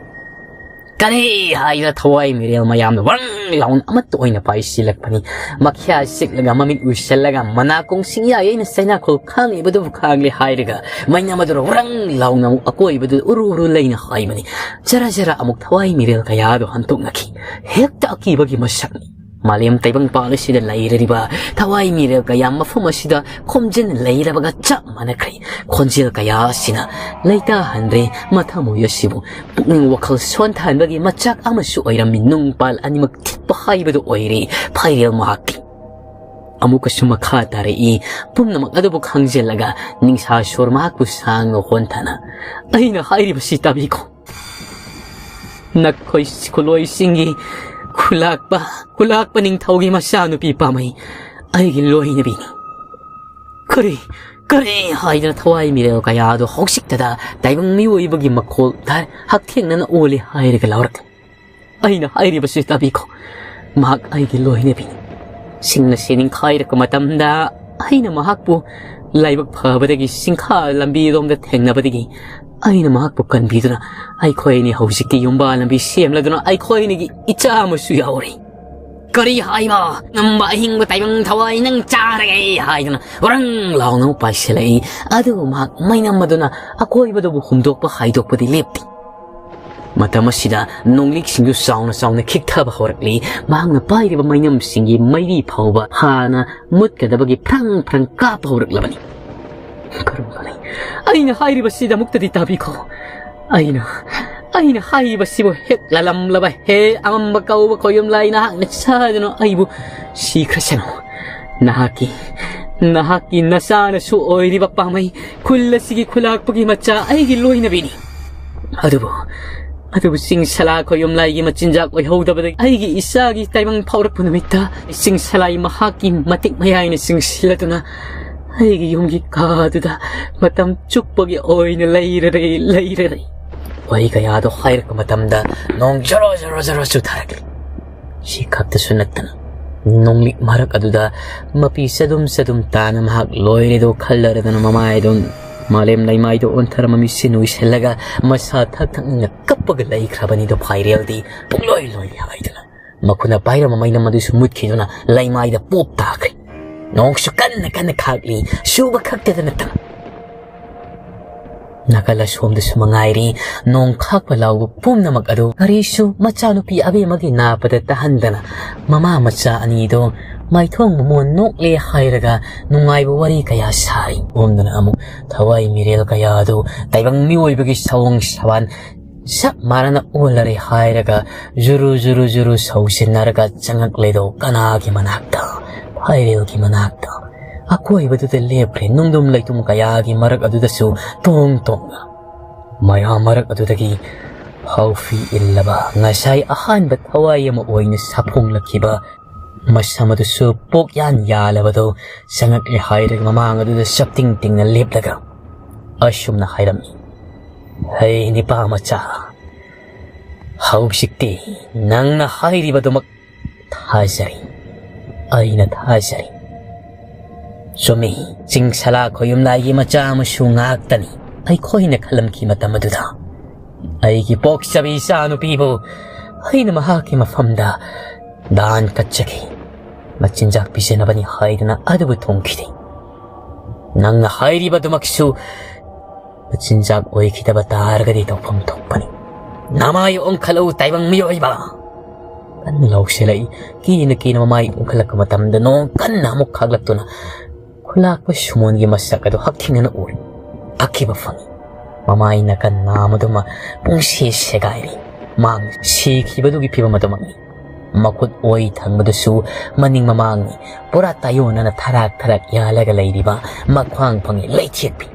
ꯀꯔꯤ ꯍꯥꯏꯗꯅ ꯊꯋꯥꯏ ꯃꯤꯔꯦꯜ ꯃꯌꯥꯝꯅ ꯋꯪ ꯂꯥꯎꯅ ꯑꯃꯠꯇ ꯑꯣꯏꯅ ꯄꯥꯏꯁꯤꯜꯂꯛꯄꯅꯤ꯫ ꯃꯈ꯭ꯌꯥ ꯆꯤꯛꯂꯒ ꯃꯃꯤꯠ ꯎꯏꯁꯤꯜꯂꯒ ꯃꯅꯥꯀꯣꯡ ꯁꯤꯡꯌꯥ ꯌꯩꯅ ꯆꯩꯅꯥꯈꯣꯜ ꯈꯥꯡꯂꯤꯕꯗꯨꯕꯨ ꯈꯥꯡꯂꯦ ꯍꯥꯏꯔꯒ ꯃꯩꯅꯝ ꯑꯗꯨ ꯋꯔꯪ ꯂꯥꯎꯅ ꯑꯃꯨꯛ ꯑꯀꯣꯏꯕꯗꯨꯗ ꯎꯔꯨ ꯎꯔꯨ ꯂꯩꯅ ꯍꯥꯏꯕꯅꯤ꯫ ꯖꯔ ꯖꯔ ꯑꯃꯨꯛ ꯊꯋꯥꯏ ꯃꯤꯔꯦꯜ ꯀꯌꯥꯗꯨ ꯍꯟꯇꯣꯛꯅꯈꯤ꯫ ꯍꯦꯛꯇ ꯑꯀꯤꯕꯒꯤ ꯃꯁꯛꯅꯤ꯫ ꯃꯥꯂꯦꯝ ꯇꯥꯏꯕꯪꯄꯥꯜ ꯑꯁꯤꯗ ꯂꯩꯔꯤꯕ ꯊꯋꯥꯏ ꯃꯤꯔꯦꯜ ꯀꯌꯥ ꯃꯐꯝ ꯑꯁꯤꯗ ꯈꯣꯝꯖꯤꯟ ꯂꯩꯔꯕꯒ ꯆꯞ ꯃꯥꯟꯅꯈ꯭ꯔꯦ꯫ ꯈꯣꯟꯖꯦꯜ ꯀꯌꯥ ꯑꯁꯤꯅ ꯂꯩꯇꯥꯍꯟꯗ꯭ꯔꯦ ꯃꯊꯃꯣꯏ ꯑꯁꯤꯕꯨ꯫ ꯄꯨꯛꯅꯤꯡ ꯋꯥꯈꯜ ꯁꯣꯟꯊꯍꯟꯕꯒꯤ ꯃꯆꯥꯛ ꯑꯃꯁꯨ ꯑꯣꯏꯔꯝꯃꯤ꯫ ꯅꯨꯡꯄꯥꯜ ꯑꯅꯤꯃꯛ ꯊꯤꯠꯄ ꯍꯥꯏꯕꯗꯨ ꯑꯣꯏꯔꯦ ꯐꯥꯏꯔꯦꯜ ꯃꯍꯥꯛꯀꯤ꯫ ꯑꯃꯨꯛꯀꯁꯨ ꯃꯈꯥ ꯇꯥꯔꯛꯏ꯫ ꯄꯨꯝꯅꯃꯛ ꯑꯗꯨꯕꯨ ꯈꯪꯖꯤꯜꯂꯒ ꯅꯤꯡꯁꯥ ꯁꯣꯔ ꯃꯍꯥꯛꯄꯨ ꯁꯥꯡꯅ ꯍꯣꯟꯊꯅ, "ꯑꯩꯅ ꯍꯥꯏꯔꯤꯕꯁꯤ ꯇꯥꯕꯤꯈꯣ꯫ ꯅꯈꯣꯏ ꯈꯨꯂꯣꯏꯁꯤꯡꯒꯤ ꯈꯨꯂꯥꯛꯄ, ꯈꯨꯂꯥꯛꯄ ꯅꯤꯡꯊꯧꯒꯤ ꯃꯆꯥꯅꯨꯄꯤ ꯄꯥꯝꯃꯩ ꯑꯩꯒꯤ ꯂꯣꯏꯅꯕꯤꯅꯤ"꯫ "ꯀꯔꯤ, ꯀꯔꯤ?" ꯍꯥꯏꯗꯅ ꯊꯋꯥꯏ ꯃꯤꯔꯦꯜ ꯀꯌꯥꯗꯣ ꯍꯧꯖꯤꯛꯇꯗ ꯇꯥꯏꯕꯪ ꯃꯤꯑꯣꯏꯕꯒꯤ ꯃꯈꯣꯜ ꯇꯥꯔꯦ꯫ ꯍꯛꯊꯦꯡꯅꯅ ꯑꯣꯜꯂꯦ ꯍꯥꯏꯔꯒ ꯂꯥꯎꯔꯛꯂꯦ꯫ "ꯑꯩꯅ ꯍꯥꯏꯔꯤꯕꯁꯤ ꯇꯥꯕꯤꯈꯣ꯫ ꯃꯍꯥꯛ ꯑꯩꯒꯤ ꯂꯣꯏꯅꯕꯤꯅꯤ꯫ ꯁꯤꯡ ꯑꯁꯤ ꯅꯤꯡꯈꯥꯏꯔꯛꯄ ꯃꯇꯝꯗ ꯑꯩꯅ ꯃꯍꯥꯛꯄꯨ ꯂꯥꯏꯕꯛ ꯐꯕꯗꯒꯤ ꯁꯤꯡꯈꯥ ꯂꯝꯕꯤꯔꯣꯝꯗ ꯊꯦꯡꯅꯕꯗꯒꯤ ꯑꯩꯅ ꯃꯍꯥꯛꯄꯨ ꯀꯟꯕꯤꯗꯨꯅ ꯑꯩꯈꯣꯏ ꯑꯅꯤ ꯍꯧꯖꯤꯛꯇꯤ ꯌꯨꯝꯕꯥ ꯂꯝꯕꯤ ꯁꯦꯝꯂꯗꯨꯅ ꯑꯩꯈꯣꯏ ꯑꯅꯤꯒꯤ ꯏꯆꯥ ꯑꯃꯁꯨ ꯌꯥꯎꯔꯤ꯫ "ꯀꯔꯤ ꯍꯥꯏꯕ? ꯅꯝꯕ ꯑꯍꯤꯡꯕ ꯇꯥꯏꯕꯪ ꯊꯋꯥꯏ ꯅꯪ ꯆꯥꯔꯒꯦ!" ꯍꯥꯏꯗꯨꯅ ꯋꯥꯔꯪ ꯂꯥꯎꯅ ꯑꯃꯨꯛ ꯄꯥꯏꯁꯤꯜꯂꯛꯏ꯫ ꯑꯗꯨꯕꯨ ꯃꯍꯥꯛ ꯃꯩꯅꯝ ꯑꯗꯨꯅ ꯑꯀꯣꯏꯕꯗꯕꯨ ꯍꯨꯝꯗꯣꯛꯄ ꯍꯥꯏꯗꯣꯛꯄꯗꯤ ꯂꯦꯞꯇꯦ꯫ ꯃꯇꯝ ꯑꯁꯤꯗ ꯅꯣꯡꯂꯤꯛꯁꯤꯡꯗꯨ ꯆꯥꯎꯅ ꯆꯥꯎꯅ ꯈꯤꯛꯊꯕ ꯍꯧꯔꯛꯂꯤ꯫ ꯃꯍꯥꯛꯅ ꯄꯥꯏꯔꯤꯕ ꯃꯩꯅꯝꯁꯤꯡꯒꯤ ꯃꯩꯔꯤ ꯐꯥꯎꯕ ꯍꯥꯟꯅ ꯃꯨꯠꯀꯗꯕꯒꯤ ꯐ꯭ꯔꯪ ꯐ꯭ꯔꯪ ꯀꯥꯞꯄ ꯍꯧꯔꯛꯂꯕꯅꯤ꯫ ꯀꯔꯝꯕꯅꯤ? ꯑꯩꯅ ꯍꯥꯏꯔꯤꯕꯁꯤꯗꯃꯛꯇꯗꯤ ꯇꯥꯕꯤꯈꯣ꯫ ꯑꯩꯅ, ꯑꯩꯅ ꯍꯥꯏꯔꯤꯕꯁꯤꯕꯨ ꯍꯦꯛ ꯂꯥꯜꯂꯝꯂꯕ ꯍꯦ ꯑꯃꯝꯕ ꯀꯧꯕ ꯈꯣꯌꯨꯝ ꯂꯥꯏ, ꯅꯍꯥꯛꯅ ꯁꯥꯗꯨꯅ ꯑꯩꯕꯨ ꯁꯤꯈ꯭ꯔꯁꯅꯨ꯫ ꯅꯍꯥꯛꯀꯤ, ꯅꯍꯥꯛꯀꯤ ꯅꯆꯥꯅꯁꯨ ꯑꯣꯏꯔꯤꯕ ꯄꯥꯝꯃꯩ ꯈꯨꯜ ꯑꯁꯤꯒꯤ ꯈꯨꯂꯥꯛꯄꯒꯤ ꯃꯆꯥ ꯑꯩꯒꯤ ꯂꯣꯏꯅꯕꯤꯅꯤ꯫ ꯑꯗꯨꯕꯨ, ꯑꯗꯨꯕꯨ ꯆꯤꯡ ꯁꯂꯥ ꯈꯣꯌꯨꯝ ꯂꯥꯏꯒꯤ ꯃꯆꯤꯟꯖꯥꯛ ꯑꯣꯏꯍꯧꯗꯕꯗꯒꯤ ꯑꯩꯒꯤ ꯏꯆꯥꯒꯤ ꯇꯥꯏꯕꯪ ꯐꯥꯎꯔꯛꯄ ꯅꯨꯃꯤꯠꯇ ꯆꯤꯡ ꯁꯂꯥꯏ ꯃꯍꯥꯛꯀꯤ ꯃꯇꯤꯛ ꯃꯌꯥꯏꯅ ꯆꯤꯡꯁꯤꯜꯂꯗꯨꯅ ꯑꯩꯒꯤ ꯌꯨꯝꯒꯤ ꯀꯥꯗꯨꯗ ꯃꯇꯝ ꯆꯨꯞꯄꯒꯤ ꯑꯣꯏꯅ ꯂꯩꯔꯔꯦ, ꯂꯩꯔꯔꯦ꯫ ꯋꯥꯍꯩ ꯀꯌꯥꯗꯣ ꯍꯥꯏꯔꯛꯄ ꯃꯇꯝꯗ ꯅꯣꯡ ꯖꯔꯣ ꯖꯔꯣ ꯖꯔꯣ ꯆꯨꯊꯔꯛꯂꯤ꯫ ꯁꯤ ꯈꯛꯇꯁꯨ ꯅꯠꯇꯅ ꯅꯣꯡꯂꯤꯛ ꯃꯔꯛ ꯑꯗꯨꯗ ꯃꯄꯤ ꯆꯗꯨꯝ ꯆꯗꯨꯝ ꯇꯥꯅ ꯃꯍꯥꯛ ꯂꯣꯏꯔꯦꯗꯣ ꯈꯜꯂꯔꯗꯅ ꯃꯃꯥꯏꯗꯣ, ꯃꯥꯂꯦꯝ ꯂꯩꯃꯥꯏꯗꯣ ꯑꯣꯟꯊꯔ ꯃꯃꯤꯠꯁꯤꯟ ꯎꯏꯁꯤꯜꯂꯒ ꯃꯁꯥ ꯊꯛ ꯊꯛꯅ ꯀꯞꯄꯒ ꯂꯩꯈ꯭ꯔꯕꯅꯤꯗꯣ ꯐꯥꯏꯔꯦꯜꯗꯤ ꯄꯨꯡꯂꯣꯏ ꯂꯣꯏꯔꯦ ꯍꯥꯏꯗꯨꯅ꯫ ꯃꯈꯨꯠꯅ ꯄꯥꯏꯔꯝꯕ ꯃꯩꯅꯝ ꯑꯗꯨꯁꯨ ꯃꯨꯠꯈꯤꯗꯨꯅ ꯂꯩꯃꯥꯏꯗ ꯄꯣꯞ ꯇꯥꯈ꯭ꯔꯦ꯫ ꯅꯣꯡꯁꯨ ꯀꯟꯅ ꯀꯟꯅ ꯈꯥꯛꯂꯤ, ꯁꯨꯕ ꯈꯛꯇꯗ ꯅꯠꯇꯅ ꯅꯥꯀꯜ ꯑꯁꯣꯝꯗꯁꯨ ꯃꯉꯥꯏꯔꯤ, ꯅꯣꯡ ꯈꯥꯛꯄ ꯂꯥꯎꯕ ꯄꯨꯝꯅꯃꯛ ꯑꯗꯨ ꯀꯔꯤꯁꯨ ꯃꯆꯥꯅꯨꯄꯤ ꯑꯕꯦꯝꯃꯒꯤ ꯅꯥꯄꯗ ꯇꯥꯍꯟꯗꯅ ꯃꯃꯥ ꯃꯆꯥ ꯑꯅꯤꯗꯣ ꯃꯥꯏꯊꯣꯡ ꯃꯃꯣꯟ ꯅꯣꯛꯂꯦ ꯍꯥꯏꯔꯒ ꯅꯨꯡꯉꯥꯏꯕ ꯋꯥꯔꯤ ꯀꯌꯥ ꯁꯥꯔꯤ꯫ ꯑꯣꯝꯗꯅ ꯑꯃꯨꯛ ꯊꯋꯥꯏ ꯃꯤꯔꯦꯜ ꯀꯌꯥ ꯑꯗꯨ ꯇꯥꯏꯕꯪ ꯃꯤꯑꯣꯏꯕꯒꯤ ꯁꯑꯣꯡ ꯁꯋꯥꯟ ꯆꯞ ꯃꯥꯟꯅꯅ ꯑꯣꯜꯂꯔꯦ ꯍꯥꯏꯔꯒ ꯖꯨꯔꯨ ꯖꯨꯔꯨ ꯖꯨꯔꯨ ꯁꯧꯁꯤꯟꯅꯔꯒ ꯆꯪꯉꯛꯂꯦꯗꯣ ꯀꯅꯥꯒꯤ ꯃꯅꯥꯛꯇ? ꯐꯥꯏꯔꯦꯜꯒꯤ ꯃꯅꯥꯛꯇ꯫ ꯑꯀꯣꯏꯕꯗꯨꯗ ꯂꯦꯞꯈ꯭ꯔꯦ ꯅꯨꯡꯗꯨꯝ ꯂꯩꯇꯨꯝ ꯀꯌꯥꯒꯤ ꯃꯔꯛ ꯑꯗꯨꯗꯁꯨ ꯇꯣꯡ ꯇꯣꯡꯅ꯫ ꯃꯌꯥꯝ ꯃꯔꯛ ꯑꯗꯨꯗꯒꯤ ꯍꯥꯎꯐꯤ ꯏꯜꯂꯕ ꯉꯁꯥꯏ ꯑꯍꯥꯟꯕ ꯊꯋꯥꯏ ꯑꯃ ꯑꯣꯏꯅ ꯁꯥꯐꯣꯡꯂꯛꯈꯤꯕ ꯃꯁꯝ ꯑꯗꯨꯁꯨ ꯄꯣꯛ ꯌꯥꯟ ꯌꯥꯜꯂꯕꯗꯣ ꯆꯪꯉꯛꯂꯦ ꯍꯥꯏꯔꯒ ꯃꯃꯥꯡ ꯑꯗꯨꯗ ꯆꯞꯇꯤꯡ ꯇꯤꯡꯅ ꯂꯦꯞꯂꯒ ꯑꯁꯨꯝꯅ ꯍꯥꯏꯔꯝꯃꯤ, "ꯍꯩ ꯅꯤꯄꯥ ꯃꯆꯥ, ꯍꯧꯖꯤꯛꯇꯤ ꯅꯪꯅ ꯍꯥꯏꯔꯤꯕꯗꯨꯃꯛ ꯊꯥꯖꯔꯤ, ꯑꯩꯅ ꯊꯥꯖꯔꯤ꯫ ꯆꯨꯝꯃꯤ, ꯆꯤꯡ ꯁꯂꯥ ꯈꯣꯌꯨꯝꯂꯥꯏꯒꯤ ꯃꯆꯥ ꯑꯃꯁꯨ ꯉꯥꯛꯇꯅꯤ꯫ ꯑꯩꯈꯣꯏꯅ ꯈꯜꯂꯝꯈꯤ ꯃꯇꯝ ꯑꯗꯨꯗ ꯑꯩꯒꯤ ꯄꯣꯛꯆꯕꯤ ꯏꯆꯥꯅꯨꯄꯤꯕꯨ ꯑꯩꯅ ꯃꯍꯥꯛꯀꯤ ꯃꯐꯝꯗ ꯗꯥꯟ ꯀꯠꯆꯈꯤ꯫ ꯃꯆꯤꯟꯖꯥꯛ ꯄꯤꯖꯅꯕꯅꯤ ꯍꯥꯏꯗꯨꯅ ꯑꯗꯨꯕꯨ ꯊꯣꯡꯈꯤꯗꯦ꯫ ꯅꯪꯅ ꯍꯥꯏꯔꯤꯕꯗꯨꯃꯛꯁꯨ ꯃꯆꯤꯟꯖꯥꯛ ꯑꯣꯏꯈꯤꯗꯕ ꯇꯥꯔꯒꯗꯤ ꯇꯧꯐꯝ ꯊꯣꯛꯄꯅꯤ꯫ ꯅꯃꯥꯏ ꯑꯣꯟꯈꯠꯂꯛꯎ, ꯇꯥꯏꯕꯪ ꯃꯤꯑꯣꯏꯕ! ꯀꯟꯅ ꯂꯥꯎꯁꯤꯜꯂꯛꯏ꯫ ꯀꯤꯅ ꯀꯤꯅ ꯃꯃꯥꯏ ꯑꯣꯟꯈꯠꯂꯛꯄ ꯃꯇꯝꯗ ꯅꯣꯡ ꯀꯟꯅ ꯑꯃꯨꯛ ꯈꯥꯛꯂꯛꯇꯨꯅ ꯈꯨꯂꯥꯛꯄ ꯁꯨꯃꯣꯟꯒꯤ ꯃꯁꯛ ꯑꯗꯨ ꯍꯛꯊꯦꯡꯅꯅ ꯎꯔꯦ꯫ ꯑꯀꯤꯕ ꯐꯪꯏ꯫ ꯃꯃꯥꯏ ꯅꯥꯀꯟ ꯅꯥꯝꯃꯗꯨꯃ ꯄꯨꯡꯁꯦ ꯁꯦꯒꯥꯏꯔꯦ꯫ ꯃꯥꯡ ꯁꯤꯈꯤꯕꯗꯨꯒꯤ ꯐꯤꯕꯝ ꯑꯗꯨꯃꯛꯅꯤ꯫ ꯃꯈꯨꯠ ꯑꯣꯏ ꯊꯪꯕꯗꯨꯁꯨ ꯃꯅꯤꯡ ꯃꯃꯥꯡꯅꯤ꯫ ꯄꯨꯔꯥ ꯇꯥꯏꯌꯣꯟꯅꯅ ꯊꯔꯥꯛ ꯊꯔꯥꯛ ꯌꯥꯜꯂꯒ ꯂꯩꯔꯤꯕ ꯃꯈ꯭ꯋꯥꯡ ꯐꯪꯉꯤ ꯂꯩꯊꯦꯛꯄꯤ꯫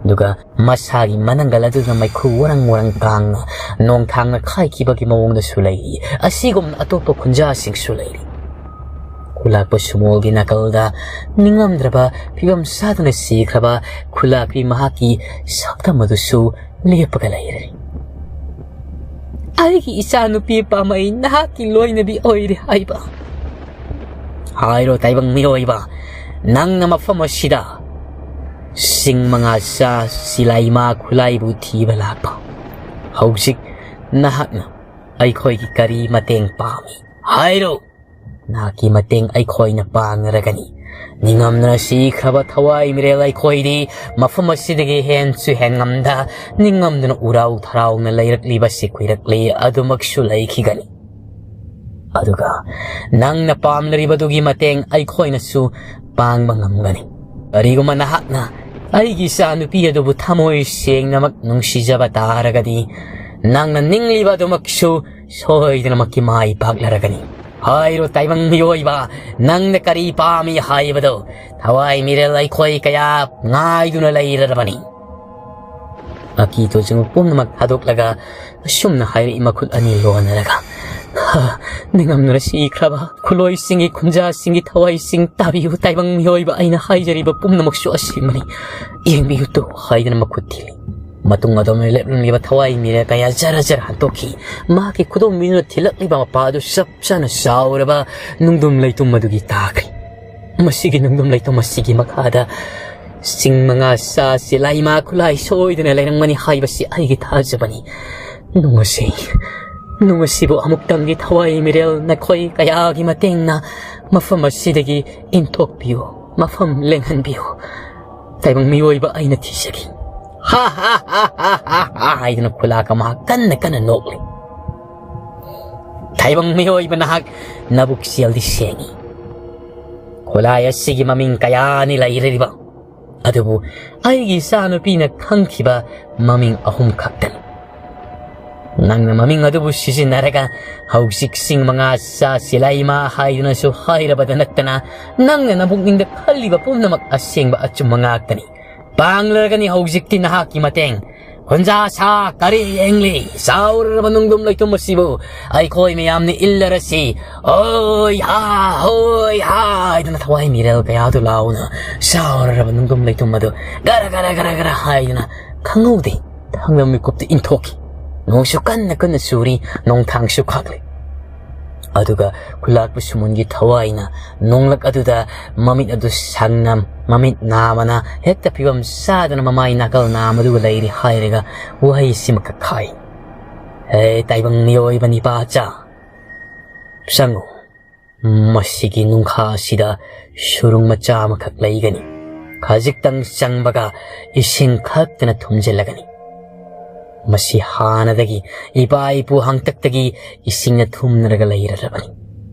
ꯑꯗꯨꯒ ꯃꯁꯥꯒꯤ ꯃꯅꯪꯒꯜ ꯑꯗꯨꯅ ꯃꯩꯈꯨ ꯋꯥꯔꯪ ꯋꯥꯔꯪ ꯀꯥꯡꯅ ꯅꯣꯡꯊꯥꯡꯅ ꯈꯥꯏꯈꯤꯕꯒꯤ ꯃꯑꯣꯡꯗꯁꯨ ꯂꯩꯔꯤ꯫ ꯑꯁꯤꯒꯨꯝꯅ ꯑꯇꯣꯞꯄ ꯈꯨꯟꯖꯥꯁꯤꯡꯁꯨ ꯂꯩꯔꯤ꯫ ꯈꯨꯂꯥꯛꯄ ꯁꯨꯃꯣꯜꯒꯤ ꯅꯥꯀꯜꯗ ꯅꯤꯡꯉꯝꯗ꯭ꯔꯕ ꯐꯤꯕꯝ ꯆꯥꯗꯅ ꯁꯤꯈ꯭ꯔꯕ ꯈꯨꯂꯥꯛꯄꯤ ꯃꯍꯥꯛꯀꯤ ꯁꯛꯇꯝ ꯑꯗꯨꯁꯨ ꯂꯦꯞꯄꯒ ꯂꯩꯔꯦ꯫ ꯑꯩꯒꯤ ꯏꯆꯥꯅꯨꯄꯤ ꯄꯥꯝꯃꯩ ꯅꯍꯥꯛꯀꯤ ꯂꯣꯏꯅꯕꯤ ꯑꯣꯏꯔꯦ ꯍꯥꯏꯕ꯫ ꯍꯥꯏꯔꯣ ꯇꯥꯏꯕꯪ ꯃꯤꯑꯣꯏꯕ, ꯅꯪꯅ ꯃꯐꯝ ꯑꯁꯤꯗ ꯁꯤꯡ ꯃꯉꯥ ꯆꯥ ꯁꯤꯂꯥꯏꯃꯥ ꯈꯨꯂꯥꯏꯕꯨ ꯊꯤꯕ ꯂꯥꯛꯄ꯫ ꯍꯧꯖꯤꯛ ꯅꯍꯥꯛꯅ ꯑꯩꯈꯣꯏꯒꯤ ꯀꯔꯤ ꯃꯇꯦꯡ ꯄꯥꯝꯃꯤ? ꯍꯥꯏꯔꯣ꯫ ꯅꯍꯥꯛꯀꯤ ꯃꯇꯦꯡ ꯑꯩꯈꯣꯏꯅ ꯄꯥꯡꯂꯔꯒꯅꯤ꯫ ꯅꯤꯡꯉꯝꯗꯅ ꯁꯤꯈ꯭ꯔꯕ ꯊꯋꯥꯏ ꯃꯤꯔꯦꯜ ꯑꯩꯈꯣꯏꯗꯤ ꯃꯐꯝ ꯑꯁꯤꯗꯒꯤ ꯍꯦꯟꯁꯨ ꯍꯦꯟꯉꯝꯗ ꯅꯤꯡꯉꯝꯗꯅ ꯎꯔꯥꯎ ꯊꯔꯥꯎꯅ ꯂꯩꯔꯛꯂꯤꯕꯁꯤ ꯀꯨꯏꯔꯛꯂꯤ ꯑꯗꯨꯃꯛꯁꯨ ꯂꯩꯈꯤꯒꯅꯤ꯫ ꯑꯗꯨꯒ ꯅꯪꯅ ꯄꯥꯝꯂꯤꯕꯗꯨꯒꯤ ꯃꯇꯦꯡ ꯑꯩꯈꯣꯏꯅꯁꯨ ꯄꯥꯡꯕ ꯉꯝꯒꯅꯤ꯫ ꯀꯔꯤꯒꯨꯝꯕ ꯅꯍꯥꯛꯅ ꯑꯩꯒꯤ ꯏꯆꯥ ꯅꯨꯄꯤ ꯑꯗꯨꯕꯨ ꯊꯃꯣꯏ ꯁꯦꯡꯅꯃꯛ ꯅꯨꯡꯁꯤꯖꯕ ꯇꯥꯔꯒꯗꯤ ꯅꯪꯅ ꯅꯤꯡꯂꯤꯕ ꯑꯗꯨꯃꯛꯁꯨ ꯁꯣꯏꯗꯅꯃꯛꯀꯤ ꯃꯥꯏ ꯄꯥꯛꯂꯔꯒꯅꯤ꯫ ꯍꯥꯏꯔꯣ ꯇꯥꯏꯕꯪ ꯃꯤꯑꯣꯏꯕ, ꯅꯪꯅ ꯀꯔꯤ ꯄꯥꯝꯃꯤ ꯍꯥꯏꯕꯗꯣ ꯊꯋꯥꯏ ꯃꯤꯔꯦꯜ ꯑꯩꯈꯣꯏ ꯀꯌꯥ ꯉꯥꯏꯗꯨꯅ ꯂꯩꯔꯔꯕꯅꯤ꯫ ꯑꯀꯤ ꯇꯨꯖꯨꯡꯕ ꯄꯨꯝꯅꯃꯛ ꯊꯥꯗꯣꯛꯂꯒ ꯑꯁꯨꯝꯅ ꯍꯥꯏꯔꯛꯏ ꯃꯈꯨꯠ ꯑꯅꯤ ꯂꯣꯟꯅꯔꯒ, "ꯍꯥ, ꯅꯤꯡꯉꯝꯗꯅ ꯁꯤꯈ꯭ꯔꯕ ꯈꯨꯂꯣꯏꯁꯤꯡꯒꯤ ꯈꯨꯟꯖꯥꯁꯤꯡꯒꯤ ꯊꯋꯥꯏꯁꯤꯡ ꯇꯥꯕꯤꯌꯨ ꯇꯥꯏꯕꯪ ꯃꯤꯑꯣꯏꯕ, ꯑꯩꯅ ꯍꯥꯏꯖꯔꯤꯕ ꯄꯨꯝꯅꯃꯛꯁꯨ ꯑꯁꯦꯡꯕꯅꯤ, ꯌꯦꯡꯕꯤꯌꯨ ꯇꯨ" ꯍꯥꯏꯗꯅ ꯃꯈꯨꯠ ꯊꯤꯜꯂꯤ꯫ ꯃꯇꯨꯡ ꯑꯗꯣꯝꯅ ꯂꯦꯞꯂꯝꯂꯤꯕ ꯊꯋꯥꯏ ꯃꯤꯔꯦꯜ ꯀꯌꯥ ꯖꯔ ꯖꯔ ꯍꯟꯇꯣꯛꯈꯤ꯫ ꯃꯍꯥꯛꯀꯤ ꯈꯨꯗꯣꯝꯕꯤꯗꯨꯅ ꯊꯤꯜꯂꯛꯂꯤꯕ ꯃꯄꯥ ꯑꯗꯨ ꯆꯞ ꯆꯥꯅ ꯆꯥꯎꯔꯕ ꯅꯨꯡꯗꯨꯝ ꯂꯩꯇꯨꯝ ꯑꯗꯨꯒꯤ ꯇꯥꯈ꯭ꯔꯦ꯫ ꯃꯁꯤꯒꯤ ꯅꯨꯡꯗꯨꯝ ꯂꯩꯇꯨꯝ ꯑꯁꯤꯒꯤ ꯃꯈꯥꯗ ꯆꯤꯡ ꯃꯉꯥ ꯆꯥ ꯁꯤꯂꯥꯏꯃꯥ ꯈꯨꯠꯂꯥꯏ ꯁꯣꯏꯗꯅ ꯂꯩꯔꯝꯒꯅꯤ ꯍꯥꯏꯕꯁꯤ ꯑꯩꯒꯤ ꯊꯥꯖꯕꯅꯤ꯫ ꯅꯨꯡ ꯑꯁꯤ, ꯅꯨꯡ ꯑꯁꯤꯕꯨ ꯑꯃꯨꯛꯇꯪꯗꯤ ꯊꯋꯥꯏ ꯃꯤꯔꯦꯜ ꯅꯈꯣꯏ ꯀꯌꯥꯒꯤ ꯃꯇꯦꯡꯅ ꯃꯐꯝ ꯑꯁꯤꯗꯒꯤ ꯏꯟꯊꯣꯛꯄꯤꯌꯨ, ꯃꯐꯝ ꯂꯦꯡꯍꯟꯕꯤꯌꯨ꯫ ꯇꯥꯏꯕꯪ ꯃꯤꯑꯣꯏꯕ ꯑꯩꯅ ꯊꯤꯖꯒꯦ꯫ ꯍꯥ ꯍꯥ ꯍꯥ ꯍꯥꯏꯗꯨꯅ ꯈꯨꯂꯥꯛ ꯑꯃ ꯀꯟꯅ ꯀꯟꯅ ꯅꯣꯛꯂꯤ꯫ ꯇꯥꯏꯕꯪ ꯃꯤꯑꯣꯏꯕ ꯅꯍꯥꯛ ꯅꯕꯨꯛ ꯆꯦꯜꯗꯤ ꯁꯦꯡꯏ꯫ ꯈꯨꯂꯥꯏ ꯑꯁꯤꯒꯤ ꯃꯃꯤꯡ ꯀꯌꯥꯅꯤ ꯂꯩꯔꯤꯕ, ꯑꯗꯨꯕꯨ ꯑꯩꯒꯤ ꯏꯆꯥꯅꯨꯄꯤꯅ ꯈꯪꯈꯤꯕ ꯃꯃꯤꯡ ꯑꯍꯨꯝ ꯈꯛꯇꯅꯤ꯫ ꯅꯪꯅ ꯃꯃꯤꯡ ꯑꯗꯨꯕꯨ ꯁꯤꯖꯤꯟꯅꯔꯒ ꯍꯧꯖꯤꯛ ꯆꯤꯡ ꯃꯉꯥ ꯆꯥ ꯁꯤꯂꯥꯏꯃꯥ ꯍꯥꯏꯗꯨꯅꯁꯨ ꯍꯥꯏꯔꯕꯗ ꯅꯠꯇꯅ, ꯅꯪꯅ ꯅꯕꯨꯛꯅꯤꯡꯗ ꯈꯜꯂꯤꯕ ꯄꯨꯝꯅꯃꯛ ꯑꯁꯦꯡꯕ ꯑꯆꯨꯝꯕ ꯉꯥꯛꯇꯅꯤ꯫ ꯄꯥꯡꯂꯔꯒꯅꯤ ꯍꯧꯖꯤꯛꯇꯤ ꯅꯍꯥꯛꯀꯤ ꯃꯇꯦꯡ꯫ ꯈꯨꯟꯖꯥ ꯁꯥ ꯀꯔꯤ ꯌꯦꯡꯂꯤ? ꯆꯥꯎꯔꯔꯕ ꯅꯨꯡꯗꯨꯝ ꯂꯩꯇꯨꯝ ꯑꯁꯤꯕꯨ ꯑꯩꯈꯣꯏ ꯃꯌꯥꯝꯅ ꯏꯜꯂꯔꯁꯤ꯫ ꯍꯣꯏ ꯍꯥ, ꯍꯣꯏ ꯍꯥ ꯍꯥꯏꯗꯨꯅ ꯊꯋꯥꯏ ꯃꯤꯔꯦꯜ ꯀꯌꯥꯗꯨ ꯂꯥꯎꯅ ꯆꯥꯎꯔꯔꯕ ꯅꯨꯡꯗꯨꯝ ꯂꯩꯇꯨꯝ ꯑꯗꯨ ꯒꯔ ꯒꯔ ꯒꯔ ꯒꯔ ꯍꯥꯏꯗꯨꯅ ꯈꯪꯍꯧꯗꯦ ꯊꯥꯡꯂꯝ ꯃꯤꯀꯨꯞꯇ ꯏꯟꯊꯣꯛꯈꯤ꯫ ꯅꯣꯡꯁꯨ ꯀꯟꯅ ꯀꯟꯅ ꯆꯨꯔꯤ, ꯅꯣꯡꯊꯥꯡꯁꯨ ꯈꯥꯛꯂꯤ꯫ ꯑꯗꯨꯒ ꯈꯨꯂꯥꯛꯄ ꯁꯨꯃꯟꯒꯤ ꯊꯋꯥꯏꯅ ꯅꯣꯡꯂꯛ ꯑꯗꯨꯗ ꯃꯃꯤꯠ ꯑꯗꯨ ꯁꯪꯅ, ꯃꯃꯤꯠ ꯅꯥꯃꯅ ꯍꯦꯛꯇ ꯐꯤꯕꯝ ꯆꯥꯗꯅ ꯃꯃꯥꯏ ꯅꯥꯀꯜ ꯅꯥꯝ ꯑꯗꯨꯒ ꯂꯩꯔꯤ ꯍꯥꯏꯔꯒ ꯋꯥꯍꯩꯁꯤꯃꯈꯛ ꯍꯥꯏ꯫ "ꯍꯦ ꯇꯥꯏꯕꯪ ꯃꯤꯑꯣꯏꯕ ꯅꯤꯄꯥꯆꯥ, ꯆꯪꯉꯨ꯫ ꯃꯁꯤꯒꯤ ꯅꯨꯡꯈꯥ ꯑꯁꯤꯗ ꯁꯨꯔꯨꯡ ꯃꯆꯥ ꯑꯃꯈꯛ ꯂꯩꯒꯅꯤ꯫ ꯈꯖꯤꯛꯇꯪ ꯆꯪꯕꯒ ꯏꯁꯤꯡ ꯈꯛꯇꯅ ꯊꯨꯝꯖꯤꯜꯂꯒꯅꯤ꯫ ꯃꯁꯤ ꯍꯥꯟꯅꯗꯒꯤ ꯏꯄꯥ ꯏꯄꯨ ꯍꯥꯛꯇꯛꯇꯒꯤ ꯏꯁꯤꯡꯅ ꯊꯨꯝꯅꯔꯒ ꯂꯩꯔꯔꯕꯅꯤ꯫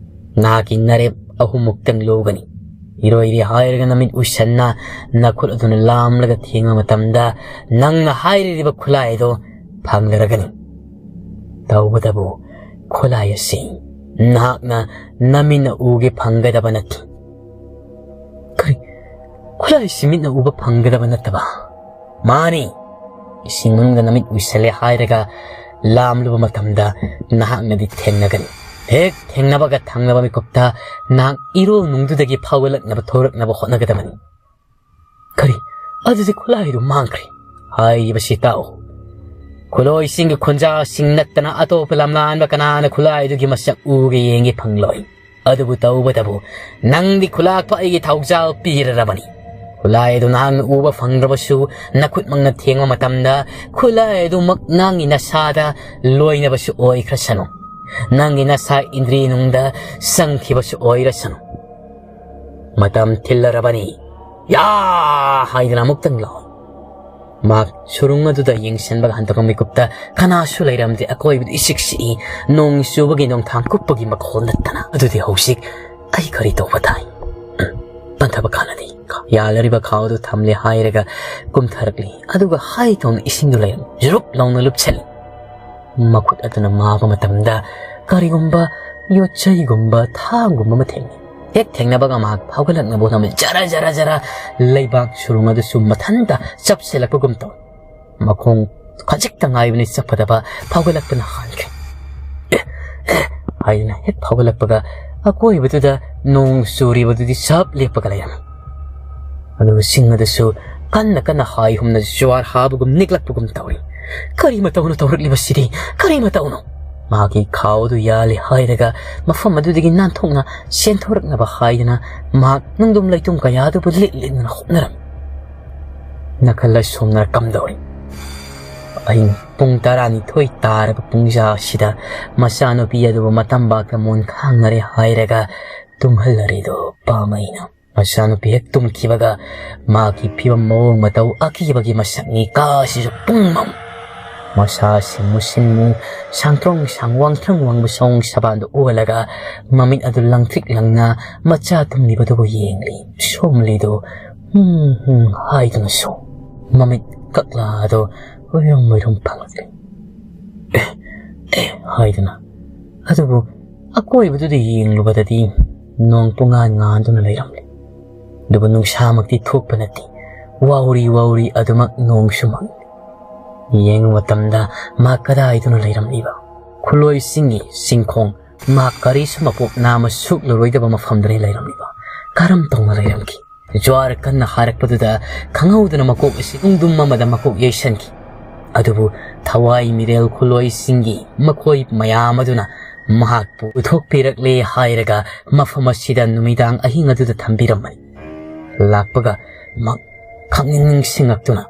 ꯅꯍꯥꯛꯀꯤ ꯅꯔꯦꯞ ꯑꯍꯨꯝꯃꯨꯛꯇꯪ ꯂꯨꯒꯅꯤ꯫ ꯏꯔꯣꯏꯔꯤ ꯍꯥꯏꯔꯒ ꯅꯃꯤꯠ ꯎꯏꯁꯟꯅ ꯅꯈꯨꯠ ꯑꯗꯨꯅ ꯂꯥꯝꯂꯒ ꯊꯦꯡꯕ ꯃꯇꯝꯗ ꯅꯪꯅ ꯍꯥꯏꯔꯤꯕ ꯈꯨꯠꯂꯥꯏ ꯑꯗꯨ ꯐꯪꯂꯔꯒꯅꯤ꯫ ꯇꯧꯕꯇꯕꯨ ꯈꯨꯠꯂꯥꯏ ꯑꯁꯤ ꯅꯍꯥꯛꯅ ꯅꯃꯤꯠꯅ ꯎꯒꯦ ꯐꯪꯒꯗꯕ ꯅꯠꯇꯦ꯫" "ꯀꯔꯤ? ꯈꯨꯠꯂꯥꯏꯁꯤ ꯃꯤꯠꯅ ꯎꯕ ꯐꯪꯒꯗꯕ ꯅꯠꯇꯕ?" "ꯃꯥꯅꯤ꯫ ꯏꯁꯤꯡ ꯃꯅꯨꯡꯗ ꯅꯃꯤꯠ ꯎꯏꯁꯜꯂꯦ ꯍꯥꯏꯔꯒ ꯂꯥꯝꯂꯨꯕ ꯃꯇꯝꯗ ꯅꯍꯥꯛꯅꯗꯤ ꯊꯦꯡꯅꯒꯅꯤ꯫ ꯍꯦꯛ ꯊꯦꯡꯅꯕꯒ ꯊꯪꯅꯕ ꯃꯤꯀꯨꯞꯇ ꯅꯍꯥꯛ ꯏꯔꯣ ꯅꯨꯡꯗꯨꯗꯒꯤ ꯐꯥꯎꯒꯠꯂꯛꯅꯕ ꯊꯣꯔꯛꯅꯕ ꯍꯣꯠꯅꯒꯗꯕꯅꯤ꯫" "ꯀꯔꯤ? ꯑꯗꯨꯗꯤ ꯈꯨꯠꯂꯥꯏꯗꯨ ꯃꯥꯡꯈ꯭ꯔꯦ?" "ꯍꯥꯏꯔꯤꯕꯁꯤ ꯇꯥꯎ꯫ ꯈꯨꯠꯂꯣꯏꯁꯤꯡꯒꯤ ꯈꯨꯟꯖꯥꯁꯤꯡ ꯅꯠꯇꯅ ꯑꯇꯣꯞꯄ ꯂꯝꯂꯥꯟꯕ ꯀꯅꯥꯅ ꯈꯨꯠꯂꯥꯏꯗꯨꯒꯤ ꯃꯁꯛ ꯎꯒꯦ ꯌꯦꯡꯒꯦ ꯐꯪꯂꯣꯏ꯫ ꯑꯗꯨꯕꯨ ꯇꯧꯕꯇꯕꯨ ꯅꯪꯗꯤ ꯈꯨꯠꯂꯥꯛꯄ ꯑꯩꯒꯤ ꯊꯧꯖꯥꯜ ꯄꯤꯔꯔꯕꯅꯤ꯫ ꯈꯨꯠꯂꯥꯏ ꯑꯗꯨ ꯅꯍꯥꯛꯅ ꯎꯕ ꯐꯪꯗ꯭ꯔꯕꯁꯨ, ꯅꯈꯨꯠꯃꯛꯅ ꯊꯦꯡꯕ ꯃꯇꯝꯗ ꯈꯨꯠꯂꯥꯏ ꯑꯗꯨꯃꯛ ꯅꯪꯒꯤ ꯅꯁꯥꯗ ꯂꯣꯏꯅꯕꯁꯨ ꯑꯣꯏꯈ꯭ꯔꯁꯅꯨ, ꯅꯪꯒꯤ ꯅꯁꯥ ꯏꯟꯗ꯭ꯔꯤꯅꯨꯡꯗ ꯆꯪꯈꯤꯕꯁꯨ ꯑꯣꯏꯔꯁꯅꯨ꯫ ꯃꯇꯝ ꯊꯤꯜꯂꯔꯕꯅꯤ꯫ ꯌꯥ! ꯍꯥꯏꯗꯨꯅ ꯑꯃꯨꯛꯇꯪ ꯂꯥꯎ꯫ ꯃꯍꯥꯛ ꯁꯨꯔꯨꯡ ꯑꯗꯨꯗ ꯌꯦꯡꯁꯤꯟꯕꯒ ꯍꯟꯗꯣꯛꯄ ꯃꯤꯀꯨꯞꯇ ꯀꯅꯥꯁꯨ ꯂꯩꯔꯝꯗꯦ꯫ ꯑꯀꯣꯏꯕꯗꯨ ꯏꯆꯤꯛ ꯆꯤꯛꯏ꯫ ꯅꯣꯡ ꯆꯨꯕꯒꯤ ꯅꯣꯡꯊꯥꯡ ꯀꯨꯞꯄꯒꯤ ꯃꯈꯣꯜ ꯅꯠꯇꯅ꯫ ꯑꯗꯨꯗꯤ ꯍꯧꯖꯤꯛ ꯑꯩ ꯀꯔꯤ ꯇꯧꯕ ꯇꯥꯏ? ꯎꯝ, ꯄꯟꯊꯕ ꯀꯥꯟꯅꯗꯦ꯫ ꯌꯥꯜꯂꯔꯤꯕ ꯈꯥꯎ ꯑꯗꯨ ꯊꯝꯂꯦ ꯍꯥꯏꯔꯒ ꯀꯨꯝꯊꯔꯛꯂꯤ꯫ ꯑꯗꯨꯒ ꯍꯥꯏ ꯇꯧꯅ ꯏꯁꯤꯡꯗꯨ ꯂꯩꯔꯝꯃꯤ꯫ ꯖꯨꯔꯨꯞ ꯂꯥꯎꯅ ꯂꯨꯞꯁꯤꯜꯂꯤ꯫ ꯃꯈꯨꯠ ꯑꯗꯨꯅ ꯃꯥꯕ ꯃꯇꯝꯗ ꯀꯔꯤꯒꯨꯝꯕ ꯌꯣꯠꯆꯩꯒꯨꯝꯕ ꯊꯥꯡꯒꯨꯝꯕ ꯑꯃ ꯊꯦꯡꯅꯩ꯫ ꯍꯦꯛ ꯊꯦꯡꯅꯕꯒ ꯃꯍꯥꯛ ꯐꯥꯎꯒꯠꯂꯛꯅꯕ ꯍꯣꯠꯅꯕꯗ ꯖꯔ ꯖꯔ ꯖꯔ ꯂꯩꯕꯥꯛ ꯁꯨꯔꯨꯡ ꯑꯗꯨꯁꯨ ꯃꯊꯟꯇ ꯆꯞꯁꯤꯜꯂꯛꯄꯒꯨꯝ ꯇꯧꯏ꯫ ꯃꯈꯣꯡ ꯈꯖꯤꯛꯇ ꯉꯥꯏꯕꯅꯤ ꯆꯠꯀꯗꯕ, ꯐꯥꯎꯒꯠꯂꯛꯄꯅ ꯍꯥꯟꯈ꯭ꯔꯦ꯫ "ꯑꯦ, ꯑꯦ" ꯍꯥꯏꯗꯨꯅ ꯍꯦꯛ ꯐꯥꯎꯒꯠꯂꯛꯄꯒ ꯑꯀꯣꯏꯕꯗꯨꯗ ꯅꯣꯡ ꯆꯨꯔꯤꯕꯗꯨꯗꯤ ꯆꯞ ꯂꯦꯞꯄꯒ ꯂꯩꯔꯝꯃꯤ꯫ ꯑꯗꯨꯒ ꯁꯤꯡ ꯑꯗꯨꯁꯨ ꯀꯟꯅ ꯀꯟꯅ ꯍꯥꯏ ꯍꯨꯝꯅ ꯖ꯭ꯋꯥꯔ ꯍꯥꯕꯒꯨꯝ ꯅꯤꯛꯂꯛꯄꯒꯨꯝ ꯇꯧꯔꯤ꯫ "ꯀꯔꯤ ꯃꯇꯧꯅꯣ ꯇꯧꯔꯛꯂꯤꯕꯁꯤꯗꯤ? ꯀꯔꯤ ꯃꯇꯧꯅꯣ?" ꯃꯍꯥꯛꯀꯤ ꯈꯥꯎ ꯑꯗꯨ ꯌꯥꯜꯂꯦ ꯍꯥꯏꯔꯒ ꯃꯐꯝ ꯑꯗꯨꯗꯒꯤ ꯅꯥꯟꯊꯣꯛꯅ ꯆꯦꯟꯊꯣꯔꯛꯅꯕ ꯍꯥꯏꯗꯨꯅ ꯃꯍꯥꯛ ꯅꯨꯡꯗꯨꯝ ꯂꯩꯇꯨꯝ ꯀꯌꯥ ꯑꯗꯨꯕꯨ ꯂꯤꯠ ꯂꯤꯠꯅ ꯍꯣꯠꯅꯔꯝꯃꯤ꯫ ꯅꯥꯀꯜ ꯑꯁꯣꯝꯅ ꯀꯝꯗꯧꯔꯤ? ꯑꯍꯤꯡ ꯄꯨꯡ ꯇꯔꯥꯅꯤꯊꯣꯏ ꯇꯥꯔꯕ ꯄꯨꯡꯖꯥ ꯑꯁꯤꯗ ꯃꯆꯥꯅꯨꯄꯤ ꯑꯗꯨꯕꯨ ꯃꯇꯝꯕꯥꯛꯇ ꯃꯣꯟ ꯈꯥꯡꯅꯔꯦ ꯍꯥꯏꯔꯒ ꯇꯨꯝꯍꯜꯂꯔꯤꯗꯣ ꯄꯥꯝꯃꯩꯅ꯫ ꯃꯆꯥꯅꯨꯄꯤ ꯍꯦꯛ ꯇꯨꯝꯈꯤꯕꯒ ꯃꯥꯒꯤ ꯐꯤꯕꯝ ꯃꯑꯣꯡ ꯃꯇꯧ ꯑꯀꯤꯕꯒꯤ ꯃꯁꯛꯅꯤ꯫ ꯀꯥ ꯑꯁꯤꯁꯨ ꯄꯨꯡꯃꯝ꯫ ꯃꯁꯥꯁꯤ ꯃꯨꯁꯤꯟꯃꯨ, ꯁꯥꯡꯇ꯭ꯔꯣꯡ ꯁꯥꯡ ꯋꯥꯡꯊ꯭ꯔꯪ ꯋꯥꯡꯕ ꯁꯑꯣꯡ ꯁꯕꯥꯟꯗꯨ ꯎꯍꯜꯂꯒ ꯃꯃꯤꯠ ꯑꯗꯨ ꯂꯪꯇ꯭ꯔꯤꯛ ꯂꯪꯅ ꯃꯆꯥ ꯇꯨꯝꯂꯤꯕꯗꯨꯕꯨ ꯌꯦꯡꯂꯤ꯫ ꯁꯣꯝꯂꯤꯗꯨ "ꯍꯨꯝ ꯍꯨꯝ" ꯍꯥꯏꯗꯨꯅꯁꯨ ꯃꯃꯤꯠ ꯀꯛꯂꯥ ꯑꯗꯨ ꯎꯏꯔꯨꯝ ꯎꯏꯔꯨꯝ ꯐꯪꯂꯛꯂꯤ꯫ "ꯑꯦ, ꯑꯦ" ꯍꯥꯏꯗꯨꯅ꯫ ꯑꯗꯨꯕꯨ ꯑꯀꯣꯏꯕꯗꯨꯗ ꯌꯦꯡꯂꯨꯕꯗꯗꯤ ꯅꯣꯡ ꯄꯨꯡꯉꯥꯟ ꯉꯥꯟꯗꯨꯅ ꯂꯩꯔꯝꯂꯤ꯫ ꯑꯗꯨꯕꯨ ꯅꯨꯡꯁꯥꯃꯛꯇꯤ ꯊꯣꯛꯄ ꯅꯠꯇꯦ꯫ ꯋꯥꯎꯔꯤ ꯋꯥꯎꯔꯤ ꯑꯗꯨꯃꯛ ꯅꯣꯡꯁꯨ ꯃꯪꯂꯤ꯫ ꯌꯦꯡꯕ ꯃꯇꯝꯗ ꯃꯍꯥꯛ ꯀꯗꯥꯏꯗꯅꯣ ꯂꯩꯔꯝꯂꯤꯕ? ꯈꯨꯠꯂꯣꯏꯁꯤꯡꯒꯤ ꯆꯤꯡꯈꯣꯡ, ꯃꯍꯥꯛ ꯀꯔꯤꯁꯨ ꯃꯄꯣꯛ ꯅꯥꯃ ꯁꯣꯛꯂꯔꯣꯏꯗꯕ ꯃꯐꯝꯗꯅꯤ ꯂꯩꯔꯝꯂꯤꯕ꯫ ꯀꯔꯝ ꯇꯧꯅ ꯂꯩꯔꯝꯈꯤ? ꯖ꯭ꯋꯥꯔ ꯀꯟꯅ ꯍꯥꯏꯔꯛꯄꯗꯨꯗ ꯈꯪꯍꯧꯗꯅ ꯃꯀꯣꯛ ꯑꯁꯤ ꯅꯨꯡꯗꯨꯝ ꯑꯃꯗ ꯃꯀꯣꯛ ꯌꯩꯁꯟꯈꯤ꯫ ꯑꯗꯨꯕꯨ ꯊꯋꯥꯏ ꯃꯤꯔꯦꯜ ꯈꯨꯠꯂꯣꯏꯁꯤꯡꯒꯤ ꯃꯈꯣꯏ ꯃꯌꯥꯝ ꯑꯗꯨꯅ ꯃꯍꯥꯛꯄꯨ ꯄꯨꯊꯣꯛꯄꯤꯔꯛꯂꯦ ꯍꯥꯏꯔꯒ ꯃꯐꯝ ꯑꯁꯤꯗ ꯅꯨꯃꯤꯗꯥꯡ ꯑꯍꯤꯡ ꯑꯗꯨꯗ ꯊꯝꯕꯤꯔꯝꯕꯅꯤ꯫ ꯂꯥꯛꯄꯒ ꯃꯍꯥꯛ ꯈꯪꯅꯤꯡ ꯅꯤꯡꯁꯤꯡꯉꯛꯇꯨꯅ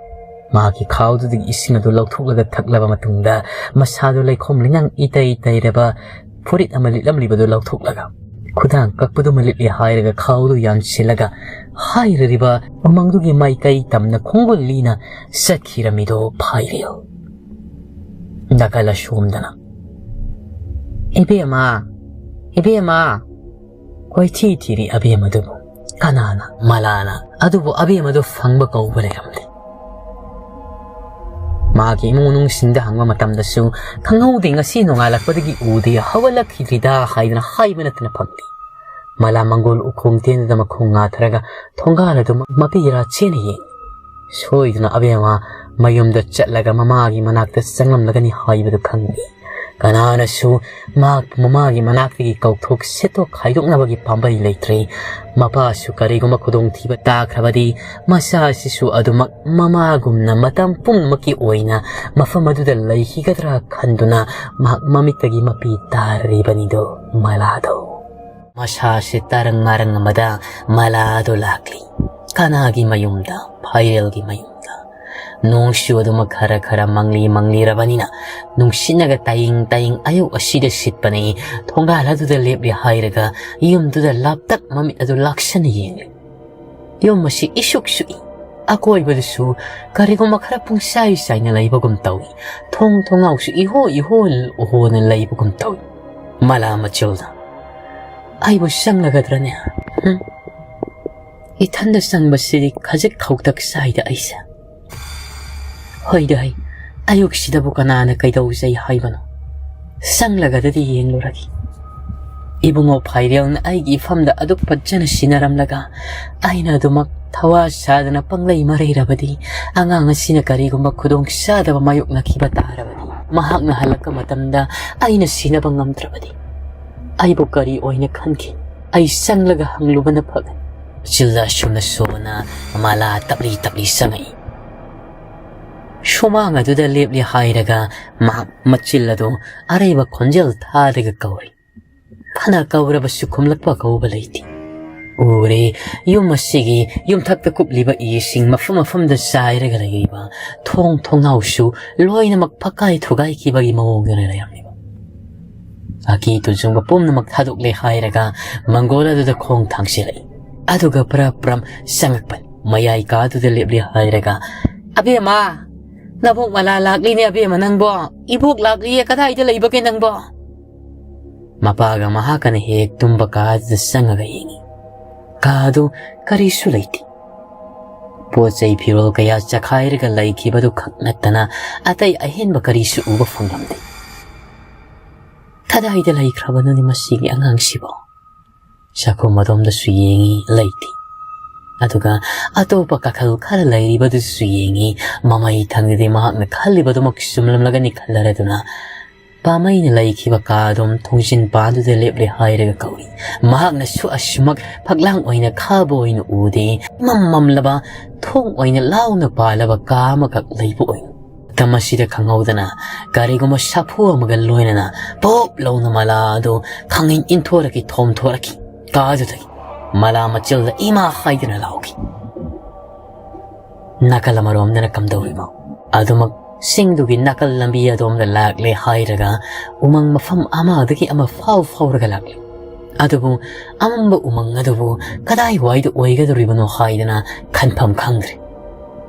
ꯃꯍꯥꯛꯀꯤ ꯈꯥꯎꯗꯨꯗꯒꯤ ꯏꯁꯤꯡ ꯑꯗꯨ ꯂꯧꯊꯣꯛꯂꯒ ꯊꯛꯂꯕ ꯃꯇꯨꯡꯗ ꯃꯁꯥꯗꯨ ꯂꯩꯈꯣꯝ ꯂꯩꯅꯥꯡ ꯏꯇꯩ ꯇꯩꯔꯕ ꯐꯨꯔꯤꯠ ꯑꯃ ꯂꯤꯠꯂꯝꯂꯤꯕꯗꯨ ꯂꯧꯊꯣꯛꯂꯒ ꯈꯨꯗꯥꯡ ꯀꯛꯄꯗꯨꯃ ꯂꯤꯠꯂꯤ ꯍꯥꯏꯔꯒ ꯈꯥꯎꯗꯨ ꯌꯥꯟꯁꯤꯜꯂꯒ ꯍꯥꯏꯔꯤꯕ ꯎꯃꯪꯗꯨꯒꯤ ꯃꯥꯏꯀꯩ ꯇꯝꯅ ꯈꯣꯡꯒꯨꯜ ꯂꯤꯅ ꯆꯠꯈꯤꯔꯝꯃꯤꯗꯣ ꯐꯥꯏꯔꯦꯜ꯫ ꯅꯥꯀꯜ ꯑꯁꯣꯝꯗꯅ "ꯏꯕꯦꯝꯃ, ꯏꯕꯦꯝꯃ!" ꯀꯣꯏꯊꯤ ꯊꯤꯔꯤ ꯑꯕꯦꯝꯃꯗꯨꯕꯨ꯫ ꯀꯅꯥꯅ? ꯃꯂꯥꯅ꯫ ꯑꯗꯨꯕꯨ ꯑꯕꯦꯝꯃꯗꯨ ꯐꯪꯕ ꯀꯧꯕ ꯂꯩꯔꯝꯗꯦ꯫ ꯃꯥꯒꯤ ꯏꯃꯨꯡ ꯃꯅꯨꯡꯁꯤꯡꯗ ꯍꯪꯕ ꯃꯇꯝꯗꯁꯨ "ꯈꯪꯍꯧꯗꯦ, ꯉꯁꯤ ꯅꯣꯡꯉꯥꯜꯂꯛꯄꯗꯒꯤ ꯎꯗꯦ, ꯍꯧꯒꯠꯂꯛꯈꯤꯗ꯭ꯔꯤꯗ" ꯍꯥꯏꯗꯅ ꯍꯥꯏꯕ ꯅꯠꯇꯅ ꯐꯪꯗꯦ꯫ ꯃꯂꯥ ꯃꯪꯒꯣꯜ ꯎꯈꯣꯡ ꯇꯦꯟꯗꯨꯗ ꯃꯈꯣꯡ ꯉꯥꯊꯔꯒ ꯊꯣꯡꯒꯥꯜ ꯑꯗꯨ ꯃꯄꯤꯔꯥ ꯆꯦꯅ ꯌꯦꯡꯉꯤ꯫ ꯁꯣꯏꯗꯅ ꯑꯕꯦꯝꯃ ꯃꯌꯨꯝꯗ ꯆꯠꯂꯒ ꯃꯃꯥꯒꯤ ꯃꯅꯥꯛꯇ ꯆꯪꯂꯝꯂꯒꯅꯤ ꯍꯥꯏꯕꯗꯨ ꯈꯪꯏ꯫ ꯀꯅꯥꯅꯁꯨ ꯃꯍꯥꯛꯄꯨ ꯃꯃꯥꯒꯤ ꯃꯅꯥꯛꯇꯒꯤ ꯀꯧꯊꯣꯛ ꯁꯦꯠꯇꯣꯛ ꯈꯥꯏꯗꯣꯛꯅꯕꯒꯤ ꯄꯥꯝꯕꯩ ꯂꯩꯇ꯭ꯔꯦ꯫ ꯃꯄꯥꯁꯨ ꯀꯔꯤꯒꯨꯝꯕ ꯈꯨꯗꯣꯡꯊꯤꯕ ꯇꯥꯈ꯭ꯔꯕꯗꯤ ꯃꯆꯥ ꯑꯁꯤꯁꯨ ꯑꯗꯨꯃꯛ ꯃꯃꯥꯒꯨꯝꯅ ꯃꯇꯝ ꯄꯨꯝꯅꯃꯛꯀꯤ ꯑꯣꯏꯅ ꯃꯐꯝ ꯑꯗꯨꯗ ꯂꯩꯈꯤꯒꯗ꯭ꯔꯥ ꯈꯟꯗꯨꯅ ꯃꯍꯥꯛ ꯃꯃꯤꯠꯇꯒꯤ ꯃꯄꯤ ꯇꯥꯔꯤꯕꯅꯤꯗꯣ ꯃꯂꯥꯗꯣ꯫ ꯃꯁꯥꯁꯦ ꯇꯔꯪ ꯃꯔꯪ ꯑꯃꯗ ꯃꯂꯥꯗꯣ ꯂꯥꯛꯂꯤ꯫ ꯀꯅꯥꯒꯤ ꯃꯌꯨꯝꯗ? ꯐꯥꯏꯔꯦꯜꯒꯤ ꯃꯌꯨꯝꯗ꯫ ꯅꯣꯡꯁꯨ ꯑꯗꯨꯃꯛ ꯈꯔ ꯈꯔ ꯃꯪꯂꯤ ꯃꯪꯂꯤꯔꯕꯅꯤꯅ ꯅꯨꯡꯁꯤꯠꯅꯒ ꯇꯥꯌꯤꯡ ꯇꯥꯌꯤꯡ ꯑꯌꯨꯛ ꯑꯁꯤꯗ ꯁꯤꯠꯄꯅꯤ꯫ ꯊꯣꯡꯒꯥꯜ ꯑꯗꯨꯗ ꯂꯦꯞꯂꯦ ꯍꯥꯏꯔꯒ ꯌꯨꯝꯗꯨꯗ ꯂꯥꯞꯇꯛ ꯃꯃꯤꯠ ꯑꯗꯨ ꯂꯥꯛꯁꯟꯅ ꯌꯦꯡꯂꯤ꯫ ꯌꯨꯝ ꯑꯁꯤ ꯏꯁꯨꯛ ꯁꯨꯛꯏ꯫ ꯑꯀꯣꯏꯕꯗꯁꯨ ꯀꯔꯤꯒꯨꯝꯕ ꯈꯔ ꯄꯨꯡꯆꯥꯏ ꯆꯥꯏꯅ ꯂꯩꯕꯒꯨꯝ ꯇꯧꯏ꯫ ꯊꯣꯡ ꯊꯣꯡꯅꯥꯎꯁꯨ ꯏꯍꯣ ꯏꯍꯣ ꯍꯣꯅ ꯂꯩꯕꯒꯨꯝ ꯇꯧꯏ꯫ ꯃꯂꯥ ꯃꯆꯤꯜꯗ ꯑꯩꯕꯨ ꯆꯪꯂꯒꯗ꯭ꯔꯅꯦ? ꯍꯨꯝ? ꯏꯊꯟꯗ ꯆꯪꯕꯁꯤꯗꯤ ꯈꯖꯤꯛ ꯈꯧꯇꯛ ꯆꯥꯏꯗ ꯑꯩꯁꯦ꯫ ꯍꯣꯏꯗ ꯍꯩ, ꯑꯌꯨꯛꯁꯤꯗꯕꯨ ꯀꯅꯥꯅ ꯀꯩꯗꯧꯖꯩ ꯍꯥꯏꯕꯅꯣ? ꯆꯪꯂꯒꯗꯗꯤ ꯌꯦꯡꯂꯨꯔꯒꯦ꯫ ꯏꯕꯨꯡꯉꯣ ꯐꯥꯏꯔꯦꯜꯅ ꯑꯩꯒꯤ ꯏꯐꯝꯗ ꯑꯗꯨꯛ ꯐꯖꯅ ꯁꯤꯟꯅꯔꯝꯂꯒ ꯑꯩꯅ ꯑꯗꯨꯃꯛ ꯊꯋꯥ ꯁꯥꯗꯅ ꯄꯪꯂꯩ ꯃꯔꯩꯔꯕꯗꯤ ꯑꯉꯥꯡ ꯑꯁꯤꯅ ꯀꯔꯤꯒꯨꯝꯕ ꯈꯨꯗꯣꯡ ꯆꯥꯗꯕ ꯃꯥꯌꯣꯛꯅꯈꯤꯕ ꯇꯥꯔꯕꯗꯤ, ꯃꯍꯥꯛꯅ ꯍꯜꯂꯛꯄ ꯃꯇꯝꯗ ꯑꯩꯅ ꯁꯤꯟꯅꯕ ꯉꯝꯗ꯭ꯔꯕꯗꯤ ꯑꯩꯕꯨ ꯀꯔꯤ ꯑꯣꯏꯅ ꯈꯟꯈꯤ? ꯑꯩ ꯆꯪꯂꯒ ꯍꯪꯂꯨꯕꯅ ꯐꯒꯅꯤ꯫ ꯆꯤꯜꯗ ꯑꯁꯨꯝꯅ ꯁꯣꯅ ꯃꯂꯥ ꯇꯞꯂꯤ ꯇꯞꯂꯤ ꯆꯪꯉꯛꯏ꯫ ꯁꯨꯃꯥꯡ ꯑꯗꯨꯗ ꯂꯦꯞꯂꯤ ꯍꯥꯏꯔꯒ ꯃꯍꯥꯛ ꯃꯆꯤꯜ ꯑꯗꯨ ꯑꯔꯩꯕ ꯈꯣꯟꯖꯦꯜ ꯊꯥꯔꯒ ꯀꯧꯔꯤ꯫ ꯐꯅ ꯀꯧꯔꯕꯁꯨ ꯈꯨꯝꯂꯛꯄ ꯀꯧꯕ ꯂꯩꯇꯦ꯫ ꯎꯔꯦ, ꯌꯨꯝ ꯑꯁꯤꯒꯤ ꯌꯨꯝꯊꯛꯇ ꯀꯨꯞꯂꯤꯕ ꯏꯁꯤꯡ ꯃꯐꯝ ꯃꯐꯝꯗ ꯆꯥꯏꯔꯒ ꯂꯩꯔꯤꯕ, ꯊꯣꯡ ꯊꯣꯡꯅꯥꯎꯁꯨ ꯂꯣꯏꯅꯃꯛ ꯐꯛꯀꯥꯏ ꯊꯨꯒꯥꯏꯈꯤꯕꯒꯤ ꯃꯑꯣꯡꯗ ꯂꯩꯔꯝꯂꯤꯕ꯫ ꯑꯀꯤ ꯇꯨꯖꯨꯡꯕ ꯄꯨꯝꯅꯃꯛ ꯊꯥꯗꯣꯛꯂꯦ ꯍꯥꯏꯔꯒ ꯃꯪꯒꯣꯜ ꯑꯗꯨꯗ ꯈꯣꯡ ꯊꯥꯡꯁꯤꯜꯂꯛꯏ꯫ ꯑꯗꯨꯒ ꯄ꯭ꯔꯞ ꯄ꯭ꯔꯞ ꯆꯪꯉꯛꯄꯅꯤ꯫ ꯃꯌꯥꯏ ꯀꯥꯗꯨꯗ ꯂꯦꯞꯂꯦ ꯍꯥꯏꯔꯒ, "ꯑꯕꯦꯝꯃ, ꯅꯕꯣꯛ ꯃꯂꯥ ꯂꯥꯛꯂꯤꯅꯦ ꯑꯕꯦꯝꯃ ꯅꯪꯕꯣ꯫ ꯏꯕꯣꯛ ꯂꯥꯛꯂꯤꯌꯦ, ꯀꯗꯥꯏꯗ ꯂꯩꯕꯒꯦ ꯅꯪꯕꯣ?" ꯃꯄꯥꯒ ꯃꯍꯥꯛꯀꯅ ꯍꯦꯛ ꯇꯨꯝꯕ ꯀꯥꯗꯨꯗ ꯆꯪꯉꯒ ꯌꯦꯡꯉꯤ꯫ ꯀꯥꯗꯨ ꯀꯔꯤꯁꯨ ꯂꯩꯇꯦ꯫ ꯄꯣꯠ ꯆꯩ ꯐꯤꯔꯣꯜ ꯀꯌꯥ ꯆꯈꯥꯏꯔꯒ ꯂꯩꯈꯤꯕꯗꯨ ꯈꯛ ꯅꯠꯇꯅ ꯑꯇꯩ ꯑꯍꯦꯟꯕ ꯀꯔꯤꯁꯨ ꯎꯕ ꯐꯪꯂꯝꯗꯦ꯫ "ꯀꯗꯥꯏꯗ ꯂꯩꯈ꯭ꯔꯕꯅꯣꯅꯦ ꯃꯁꯤꯒꯤ ꯑꯉꯥꯡꯁꯤꯕꯣ?" ꯆꯥꯛꯈꯨꯝ ꯑꯗꯣꯝꯗꯁꯨ ꯌꯦꯡꯉꯤ, ꯂꯩꯇꯦ꯫ ꯑꯗꯨꯒ ꯑꯇꯣꯞꯄ ꯀꯥꯈꯜ ꯈꯔ ꯂꯩꯔꯤꯕꯗꯨꯁꯨ ꯌꯦꯡꯉꯤ, ꯃꯃꯩ ꯊꯪꯗꯗꯤ ꯃꯍꯥꯛꯅ ꯈꯜꯂꯤꯕꯗꯨꯃꯛ ꯆꯨꯝꯂꯝꯂꯒꯅꯤ ꯈꯜꯂꯔꯗꯨꯅ ꯄꯥꯃꯩꯅ ꯂꯩꯈꯤꯕ ꯀꯥ ꯑꯗꯨꯝ ꯊꯣꯡꯖꯤꯟ ꯄꯥꯗꯨꯗ ꯂꯦꯞꯂꯦ ꯍꯥꯏꯔꯒ ꯀꯧꯔꯤ꯫ ꯃꯍꯥꯛꯅꯁꯨ ꯑꯁꯨꯃꯛ ꯐꯛꯂꯥꯡ ꯑꯣꯏꯅ ꯈꯥꯕ ꯑꯣꯏꯅ ꯎꯗꯦ, ꯏꯃꯝ ꯃꯝꯂꯕ ꯊꯣꯡ ꯑꯣꯏꯅ ꯂꯥꯎꯅ ꯄꯥꯜꯂꯕ ꯀꯥ ꯑꯃꯈꯛ ꯂꯩꯕ ꯑꯣꯏꯅ꯫ ꯃꯇꯝ ꯑꯁꯤꯗ ꯈꯪꯍꯧꯗꯅ ꯀꯔꯤꯒꯨꯝꯕ ꯁꯥꯐꯨ ꯑꯃꯒ ꯂꯣꯏꯅꯅ ꯄꯣꯞ ꯂꯧꯅ ꯃꯂꯥ ꯑꯗꯨ ꯈꯪꯏꯟ ꯏꯟꯊꯣꯔꯛꯈꯤ, ꯊꯣꯝꯊꯣꯔꯛꯈꯤ꯫ ꯀꯥꯗꯨꯗꯒꯤ ꯃꯂꯥ ꯃꯆꯤꯜꯗ ꯏꯃꯥ ꯍꯥꯏꯗꯨꯅ ꯂꯥꯎꯈꯤ꯫ ꯅꯥꯀꯜ ꯑꯃꯔꯣꯝꯗꯅ ꯀꯝꯗꯧꯔꯤꯕꯣ? ꯑꯗꯨꯃꯛ ꯆꯤꯡꯗꯨꯒꯤ ꯅꯥꯀꯜ ꯂꯝꯕꯤ ꯑꯗꯣꯝꯗ ꯂꯥꯛꯂꯦ ꯍꯥꯏꯔꯒ ꯎꯃꯪ ꯃꯐꯝ ꯑꯃꯗꯒꯤ ꯑꯃ ꯐꯥꯎ ꯐꯥꯎꯔꯒ ꯂꯥꯛꯂꯤ꯫ ꯑꯗꯨꯕꯨ ꯑꯃꯝꯕ ꯎꯃꯪ ꯑꯗꯨꯕꯨ ꯀꯗꯥꯏꯋꯥꯏꯗ ꯑꯣꯏꯒꯗꯧꯔꯤꯕꯅꯣ ꯍꯥꯏꯗꯅ ꯈꯟꯐꯝ ꯈꯪꯗ꯭ꯔꯦ꯫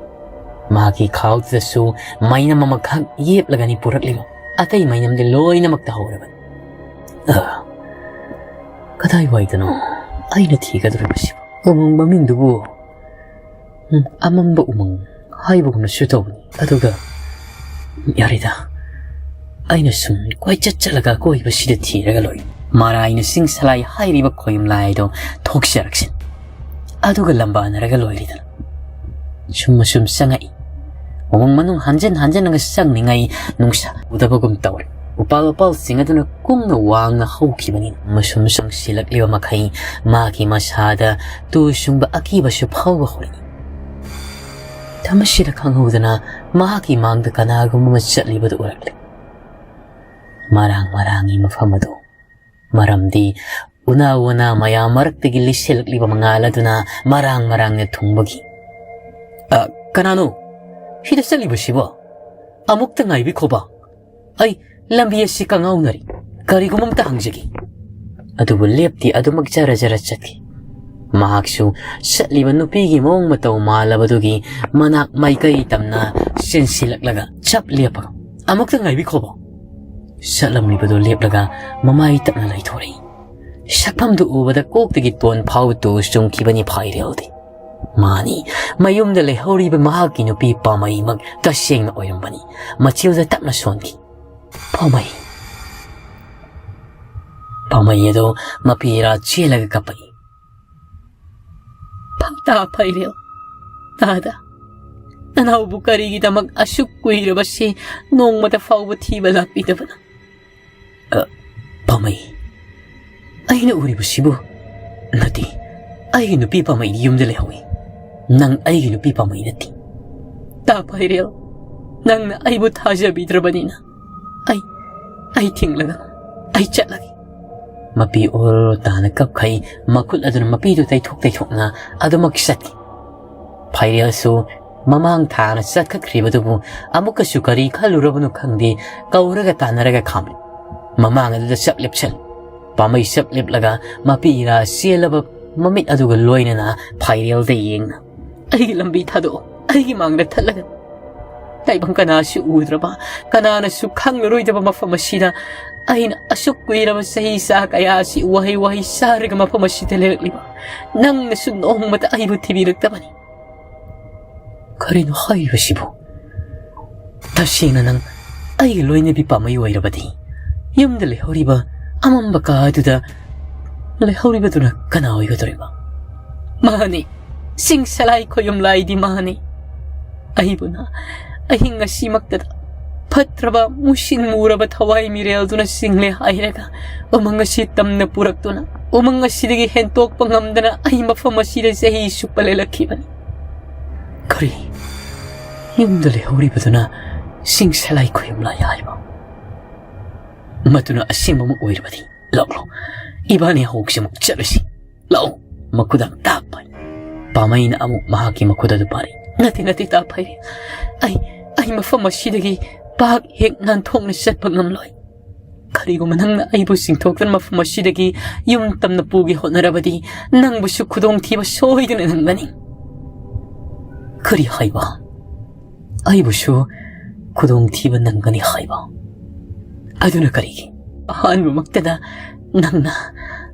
ꯃꯍꯥꯛꯀꯤ ꯈꯥꯎꯗꯨꯗꯁꯨ ꯃꯩꯅꯝ ꯑꯃꯈꯛ ꯌꯦꯞꯂꯒꯅꯤ ꯄꯨꯔꯛꯂꯤꯕ꯫ ꯑꯇꯩ ꯃꯩꯅꯝꯗꯤ ꯂꯣꯏꯅꯃꯛ ꯇꯥꯍꯧꯔꯕꯅꯤ꯫ ꯑ, ꯀꯗꯥꯏꯋꯥꯏꯗꯅꯣ ꯑꯩꯅ ꯊꯤꯒꯗꯧꯔꯤꯕꯁꯤꯕꯨ? ꯎꯃꯪ ꯃꯃꯤꯡꯗꯨꯕꯨ, ꯎꯝ, ꯑꯃꯝꯕ ꯎꯃꯪ ꯍꯥꯏꯕꯒꯨꯝꯅꯁꯨ ꯇꯧꯕꯅꯤ꯫ ꯑꯗꯨꯒ, ꯌꯥꯔꯦꯗ, ꯑꯩꯅ ꯁꯨꯝ ꯀꯣꯏꯆꯠ ꯆꯠꯂꯒ ꯑꯀꯣꯏꯕꯁꯤꯗ ꯊꯤꯔꯒ ꯂꯣꯏꯔꯦ꯫ ꯃꯔꯥꯏꯅ ꯆꯤꯡ ꯁꯂꯥꯏ ꯍꯥꯏꯔꯤꯕ ꯈꯣꯌꯨꯝ ꯂꯥꯏꯗꯣ ꯊꯣꯛꯆꯔꯛꯁꯅꯤ꯫ ꯑꯗꯨꯒ ꯂꯝꯕꯥꯅꯔꯒ ꯂꯣꯏꯔꯦꯗꯅ꯫ ꯁꯨꯝ ꯑꯁꯨꯝ ꯆꯪꯉꯛꯏ꯫ ꯎꯃꯪ ꯃꯅꯨꯡ ꯍꯟꯖꯤꯟ ꯍꯟꯖꯤꯟꯅꯒ ꯆꯪꯂꯤꯉꯩ ꯅꯨꯡꯁꯥ ꯎꯗꯕꯒꯨꯝ ꯇꯧꯔꯦ꯫ ꯎꯄꯥꯜ ꯋꯥꯄꯥꯜꯁꯤꯡ ꯑꯗꯨꯅ ꯀꯨꯡꯅ ꯋꯥꯡꯅ ꯍꯧꯈꯤꯕꯅꯤꯅ, ꯑꯃꯁꯨꯡ ꯆꯪꯁꯤꯜꯂꯛꯂꯤꯕ ꯃꯈꯩ ꯃꯥꯒꯤ ꯃꯁꯥꯗ ꯇꯨ ꯁꯨꯡꯕ ꯑꯀꯤꯕꯁꯨ ꯐꯥꯎꯕ ꯍꯧꯔꯛꯏ꯫ ꯃꯇꯝ ꯑꯁꯤꯗ ꯈꯪꯍꯧꯗꯅ ꯃꯍꯥꯛꯀꯤ ꯃꯥꯡꯗ ꯀꯅꯥꯒꯨꯝꯕ ꯑꯃ ꯆꯠꯂꯤꯕꯗꯨ ꯎꯔꯛꯂꯦ꯫ ꯃꯔꯥꯡ ꯃꯔꯥꯡꯒꯤ ꯃꯐꯝ ꯑꯗꯨ, ꯃꯔꯝꯗꯤ ꯎꯅꯥ ꯋꯥꯅꯥ ꯃꯌꯥꯝ ꯃꯔꯛꯇꯒꯤ ꯂꯤꯁꯤꯜꯂꯛꯂꯤꯕ ꯃꯉꯥꯜ ꯑꯗꯨꯅ ꯃꯔꯥꯡ ꯃꯔꯥꯡꯅ ꯊꯨꯡꯕꯒꯤ꯫ "ꯑ, ꯀꯅꯥꯅꯣ ꯁꯤꯗ ꯆꯠꯂꯤꯕꯁꯤꯕꯣ? ꯑꯃꯨꯛꯇ ꯉꯥꯏꯕꯤꯈꯣꯕ, ꯑꯩ ꯂꯝꯕꯤ ꯑꯁꯤ ꯀꯉꯥꯎꯅꯔꯤ, ꯀꯔꯤꯒꯨꯝꯕ ꯑꯝꯇ ꯍꯪꯖꯒꯦ꯫" ꯑꯗꯨꯕꯨ ꯂꯦꯞꯇꯤ ꯑꯗꯨꯃꯛ ꯖꯔ ꯖꯔ ꯆꯠꯈꯤ꯫ ꯃꯍꯥꯛꯁꯨ ꯆꯠꯂꯤꯕ ꯅꯨꯄꯤꯒꯤ ꯃꯑꯣꯡ ꯃꯇꯧ ꯃꯥꯜꯂꯕꯗꯨꯒꯤ ꯃꯅꯥꯛ ꯃꯥꯏꯀꯩ ꯇꯝꯅ ꯆꯦꯟꯁꯤꯜꯂꯛꯂꯒ ꯆꯞ ꯂꯦꯞꯄꯒ, "ꯑꯃꯨꯛꯇ ꯉꯥꯏꯕꯤꯈꯣꯕ꯫" ꯆꯠꯂꯝꯂꯤꯕꯗꯨ ꯂꯦꯞꯂꯒ ꯃꯃꯥꯏ ꯇꯞꯅ ꯂꯩꯊꯣꯔꯛꯏ꯫ ꯁꯛꯐꯝꯗꯨ ꯎꯕꯗ ꯀꯣꯛꯇꯒꯤ ꯇꯣꯟ ꯐꯥꯎ ꯇꯨ ꯆꯨꯡꯈꯤꯕꯅꯤ ꯐꯥꯏꯔꯦꯜꯗꯤ꯫ ꯃꯥꯅꯤ, ꯃꯌꯨꯝꯗ ꯂꯩꯍꯧꯔꯤꯕ ꯃꯍꯥꯛꯀꯤ ꯅꯨꯄꯤ ꯄꯥꯃꯩꯃꯛ ꯇꯁꯦꯡꯅ ꯑꯣꯏꯔꯝꯕꯅꯤ꯫ ꯃꯆꯤꯜꯗ ꯇꯞꯅ ꯁꯣꯟꯈꯤ꯫ "ꯄꯥꯃꯩ!" ꯄꯥꯃꯩ ꯑꯗꯣ ꯃꯄꯤ ꯏꯔꯥ ꯆꯦꯜꯂꯒ ꯀꯞꯄꯛꯏ꯫ "ꯇꯥ ꯐꯥꯏꯔꯦꯜ, ꯇꯥꯗ, ꯅꯅꯥꯎꯕꯨ ꯀꯔꯤꯒꯤꯗꯃꯛ ꯑꯁꯨꯛ ꯀꯨꯏꯔꯕꯁꯤ ꯅꯣꯡꯃꯇ ꯐꯥꯎꯕ ꯊꯤꯕ ꯂꯥꯛꯄꯤꯗꯕꯅꯣ?" "ꯑ, ꯄꯥꯃꯩ, ꯑꯩꯅ ꯎꯔꯤꯕꯁꯤꯕꯨ ꯅꯠꯇꯦ, ꯑꯩꯒꯤ ꯅꯨꯄꯤ ꯄꯥꯃꯩꯗꯤ ꯌꯨꯝꯗ ꯂꯩꯍꯧꯏ꯫ ꯅꯪ ꯑꯩꯒꯤ ꯅꯨꯄꯤ ꯄꯥꯃꯩ ꯅꯠꯇꯦ꯫" "ꯇꯥ ꯐꯥꯏꯔꯦꯜ, ꯅꯪꯅ ꯑꯩꯕꯨ ꯊꯥꯖꯕꯤꯗ꯭ꯔꯕꯅꯤꯅ ꯑꯩ, ꯑꯩ ꯊꯤꯡꯂꯒ ꯑꯩ ꯆꯠꯂꯒꯦ꯫" ꯃꯄꯤ ꯑꯣꯔꯣ ꯇꯥꯅ ꯀꯞꯈꯩ ꯃꯈꯨꯠ ꯑꯗꯨꯅ ꯃꯄꯤꯗꯨ ꯇꯩꯊꯣꯛ ꯇꯩꯊꯣꯛꯅ ꯑꯗꯨꯃꯛ ꯆꯠꯈꯤ꯫ ꯐꯥꯏꯔꯦꯜꯁꯨ ꯃꯃꯥꯡ ꯊꯥꯅ ꯆꯠꯈꯠꯈ꯭ꯔꯤꯕꯗꯨꯕꯨ ꯑꯃꯨꯛꯀꯁꯨ ꯀꯔꯤ ꯈꯜꯂꯨꯔꯕꯅꯣ ꯈꯪꯗꯦ, ꯀꯧꯔꯒ ꯇꯥꯟꯅꯔꯒ ꯈꯥꯝꯂꯤ꯫ ꯃꯃꯥꯡ ꯑꯗꯨꯗ ꯆꯞ ꯂꯦꯞꯁꯜꯂꯤ꯫ ꯄꯥꯃꯩ ꯆꯞ ꯂꯦꯞꯂꯒ ꯃꯄꯤ ꯏꯔꯥ ꯆꯦꯜꯂꯕ ꯃꯃꯤꯠ ꯑꯗꯨꯒ ꯂꯣꯏꯅꯅ ꯐꯥꯏꯔꯦꯜꯗ ꯌꯦꯡꯅ, "ꯑꯩꯒꯤ ꯂꯝꯕꯤ ꯊꯥꯗꯣꯛꯑꯣ, ꯑꯩꯒꯤ ꯃꯥꯡꯗ ꯊꯠꯂꯒ ꯇꯥꯏꯕꯪ ꯀꯅꯥꯁꯨ ꯎꯗ꯭ꯔꯕ, ꯀꯅꯥꯅꯁꯨ ꯈꯪꯂꯔꯣꯏꯗꯕ ꯃꯐꯝ ꯑꯁꯤꯗ ꯑꯩꯅ ꯑꯁꯨꯛ ꯀꯨꯏꯔꯕ ꯆꯍꯤ ꯆꯥ ꯀꯌꯥ ꯑꯁꯤ ꯋꯥꯍꯩ ꯋꯥꯍꯩ ꯆꯥꯔꯒ ꯃꯐꯝ ꯑꯁꯤꯗ ꯂꯩꯔꯛꯂꯤꯕ ꯅꯪꯅꯁꯨ ꯅꯣꯡꯃꯇ ꯑꯩꯕꯨ ꯊꯤꯕꯤꯔꯛꯇꯕꯅꯤ꯫ ꯀꯔꯤꯅꯣ ꯍꯥꯏꯔꯤꯕꯁꯤꯕꯨ? ꯇꯁꯦꯡꯅ ꯅꯪ ꯑꯩꯒꯤ ꯂꯣꯏꯅꯕꯤ ꯄꯥꯝꯕꯩ ꯑꯣꯏꯔꯕꯗꯤ ꯌꯨꯝꯗ ꯂꯩꯍꯧꯔꯤꯕ ꯑꯃꯝꯕ ꯀꯥ ꯑꯗꯨꯗ ꯂꯩꯍꯧꯔꯤꯕꯗꯨꯅ ꯀꯅꯥ ꯑꯣꯏꯒꯗꯧꯔꯤꯕ?" "ꯃꯥꯅꯤ, ꯆꯤꯡ ꯁꯂꯥꯏ ꯈꯣꯌꯨꯝ ꯂꯥꯏꯗꯤ ꯃꯥꯅꯤ꯫ ꯑꯩꯕꯨꯅ ꯑꯍꯤꯡ ꯑꯁꯤꯃꯛꯇꯗ ꯐꯠꯇ꯭ꯔꯕ ꯃꯨꯁꯤꯟ ꯃꯨꯔꯕ ꯊꯋꯥꯏ ꯃꯤꯔꯦꯜꯗꯨꯅ ꯆꯤꯡꯂꯦ ꯍꯥꯏꯔꯒ ꯎꯃꯪ ꯑꯁꯤ ꯇꯝꯅ ꯄꯨꯔꯛꯇꯨꯅ ꯎꯃꯪ ꯑꯁꯤꯗꯒꯤ ꯍꯦꯟꯇꯣꯛꯄ ꯉꯝꯗꯅ ꯑꯩ ꯃꯐꯝ ꯑꯁꯤꯗ ꯆꯍꯤ ꯆꯨꯞꯄ ꯂꯦꯜꯂꯛꯈꯤꯕꯅꯤ꯫" "ꯀꯔꯤ? ꯌꯨꯝꯗ ꯂꯩꯍꯧꯔꯤꯕꯗꯨꯅ ꯆꯤꯡ ꯁꯂꯥꯏ ꯈꯣꯏꯌꯨꯝ ꯂꯥꯏ ꯍꯥꯏꯕ꯫ ꯃꯗꯨꯅ ꯑꯁꯦꯡꯕꯃꯛ ꯑꯣꯏꯔꯕꯗꯤ, ꯂꯥꯛꯂꯣ, ꯏꯕꯥꯅꯤ ꯍꯧꯖꯤꯛꯃꯛ ꯆꯠꯂꯁꯤ꯫ ꯂꯥꯛꯑꯣ, ꯃꯈꯨꯗꯥꯡ ꯇꯥꯛ ꯄꯥꯏ꯫ ꯄꯥꯃꯩꯅ ꯑꯃꯨꯛ ꯃꯍꯥꯛꯀꯤ ꯃꯈꯨꯠ ꯑꯗꯨ ꯄꯥꯔꯤ꯫ ꯅꯠꯇꯦ, ꯅꯠꯇꯦ, ꯇꯥ ꯐꯩꯔꯦ꯫ ꯑꯩ, ꯑꯩ ꯃꯐꯝ ꯑꯁꯤꯗꯒꯤ ꯄꯥꯛ ꯍꯦꯛ ꯅꯥꯟꯊꯣꯛꯅ ꯆꯠꯄ ꯉꯝꯂꯣꯏ꯫ ꯀꯔꯤꯒꯨꯝꯕ ꯅꯪꯅ ꯑꯩꯕꯨ ꯆꯤꯡꯊꯣꯛꯇꯨꯅ ꯃꯐꯝ ꯑꯁꯤꯗꯒꯤ ꯌꯨꯝ ꯇꯝꯅ ꯄꯨꯒꯦ ꯍꯣꯠꯅꯔꯕꯗꯤ, ꯅꯪꯕꯨꯁꯨ ꯈꯨꯗꯣꯡꯊꯤꯕ ꯁꯣꯏꯗꯅ ꯅꯪꯒꯅꯤ꯫ ꯀꯔꯤ ꯍꯥꯏꯕ? ꯑꯩꯕꯨꯁꯨ ꯈꯨꯗꯣꯡꯊꯤꯕ ꯅꯪꯒꯅꯤ ꯍꯥꯏꯕ? ꯑꯗꯨꯅ ꯀꯔꯤꯒꯤ? ꯑꯍꯥꯟꯕꯃꯛꯇꯗ ꯅꯪꯅ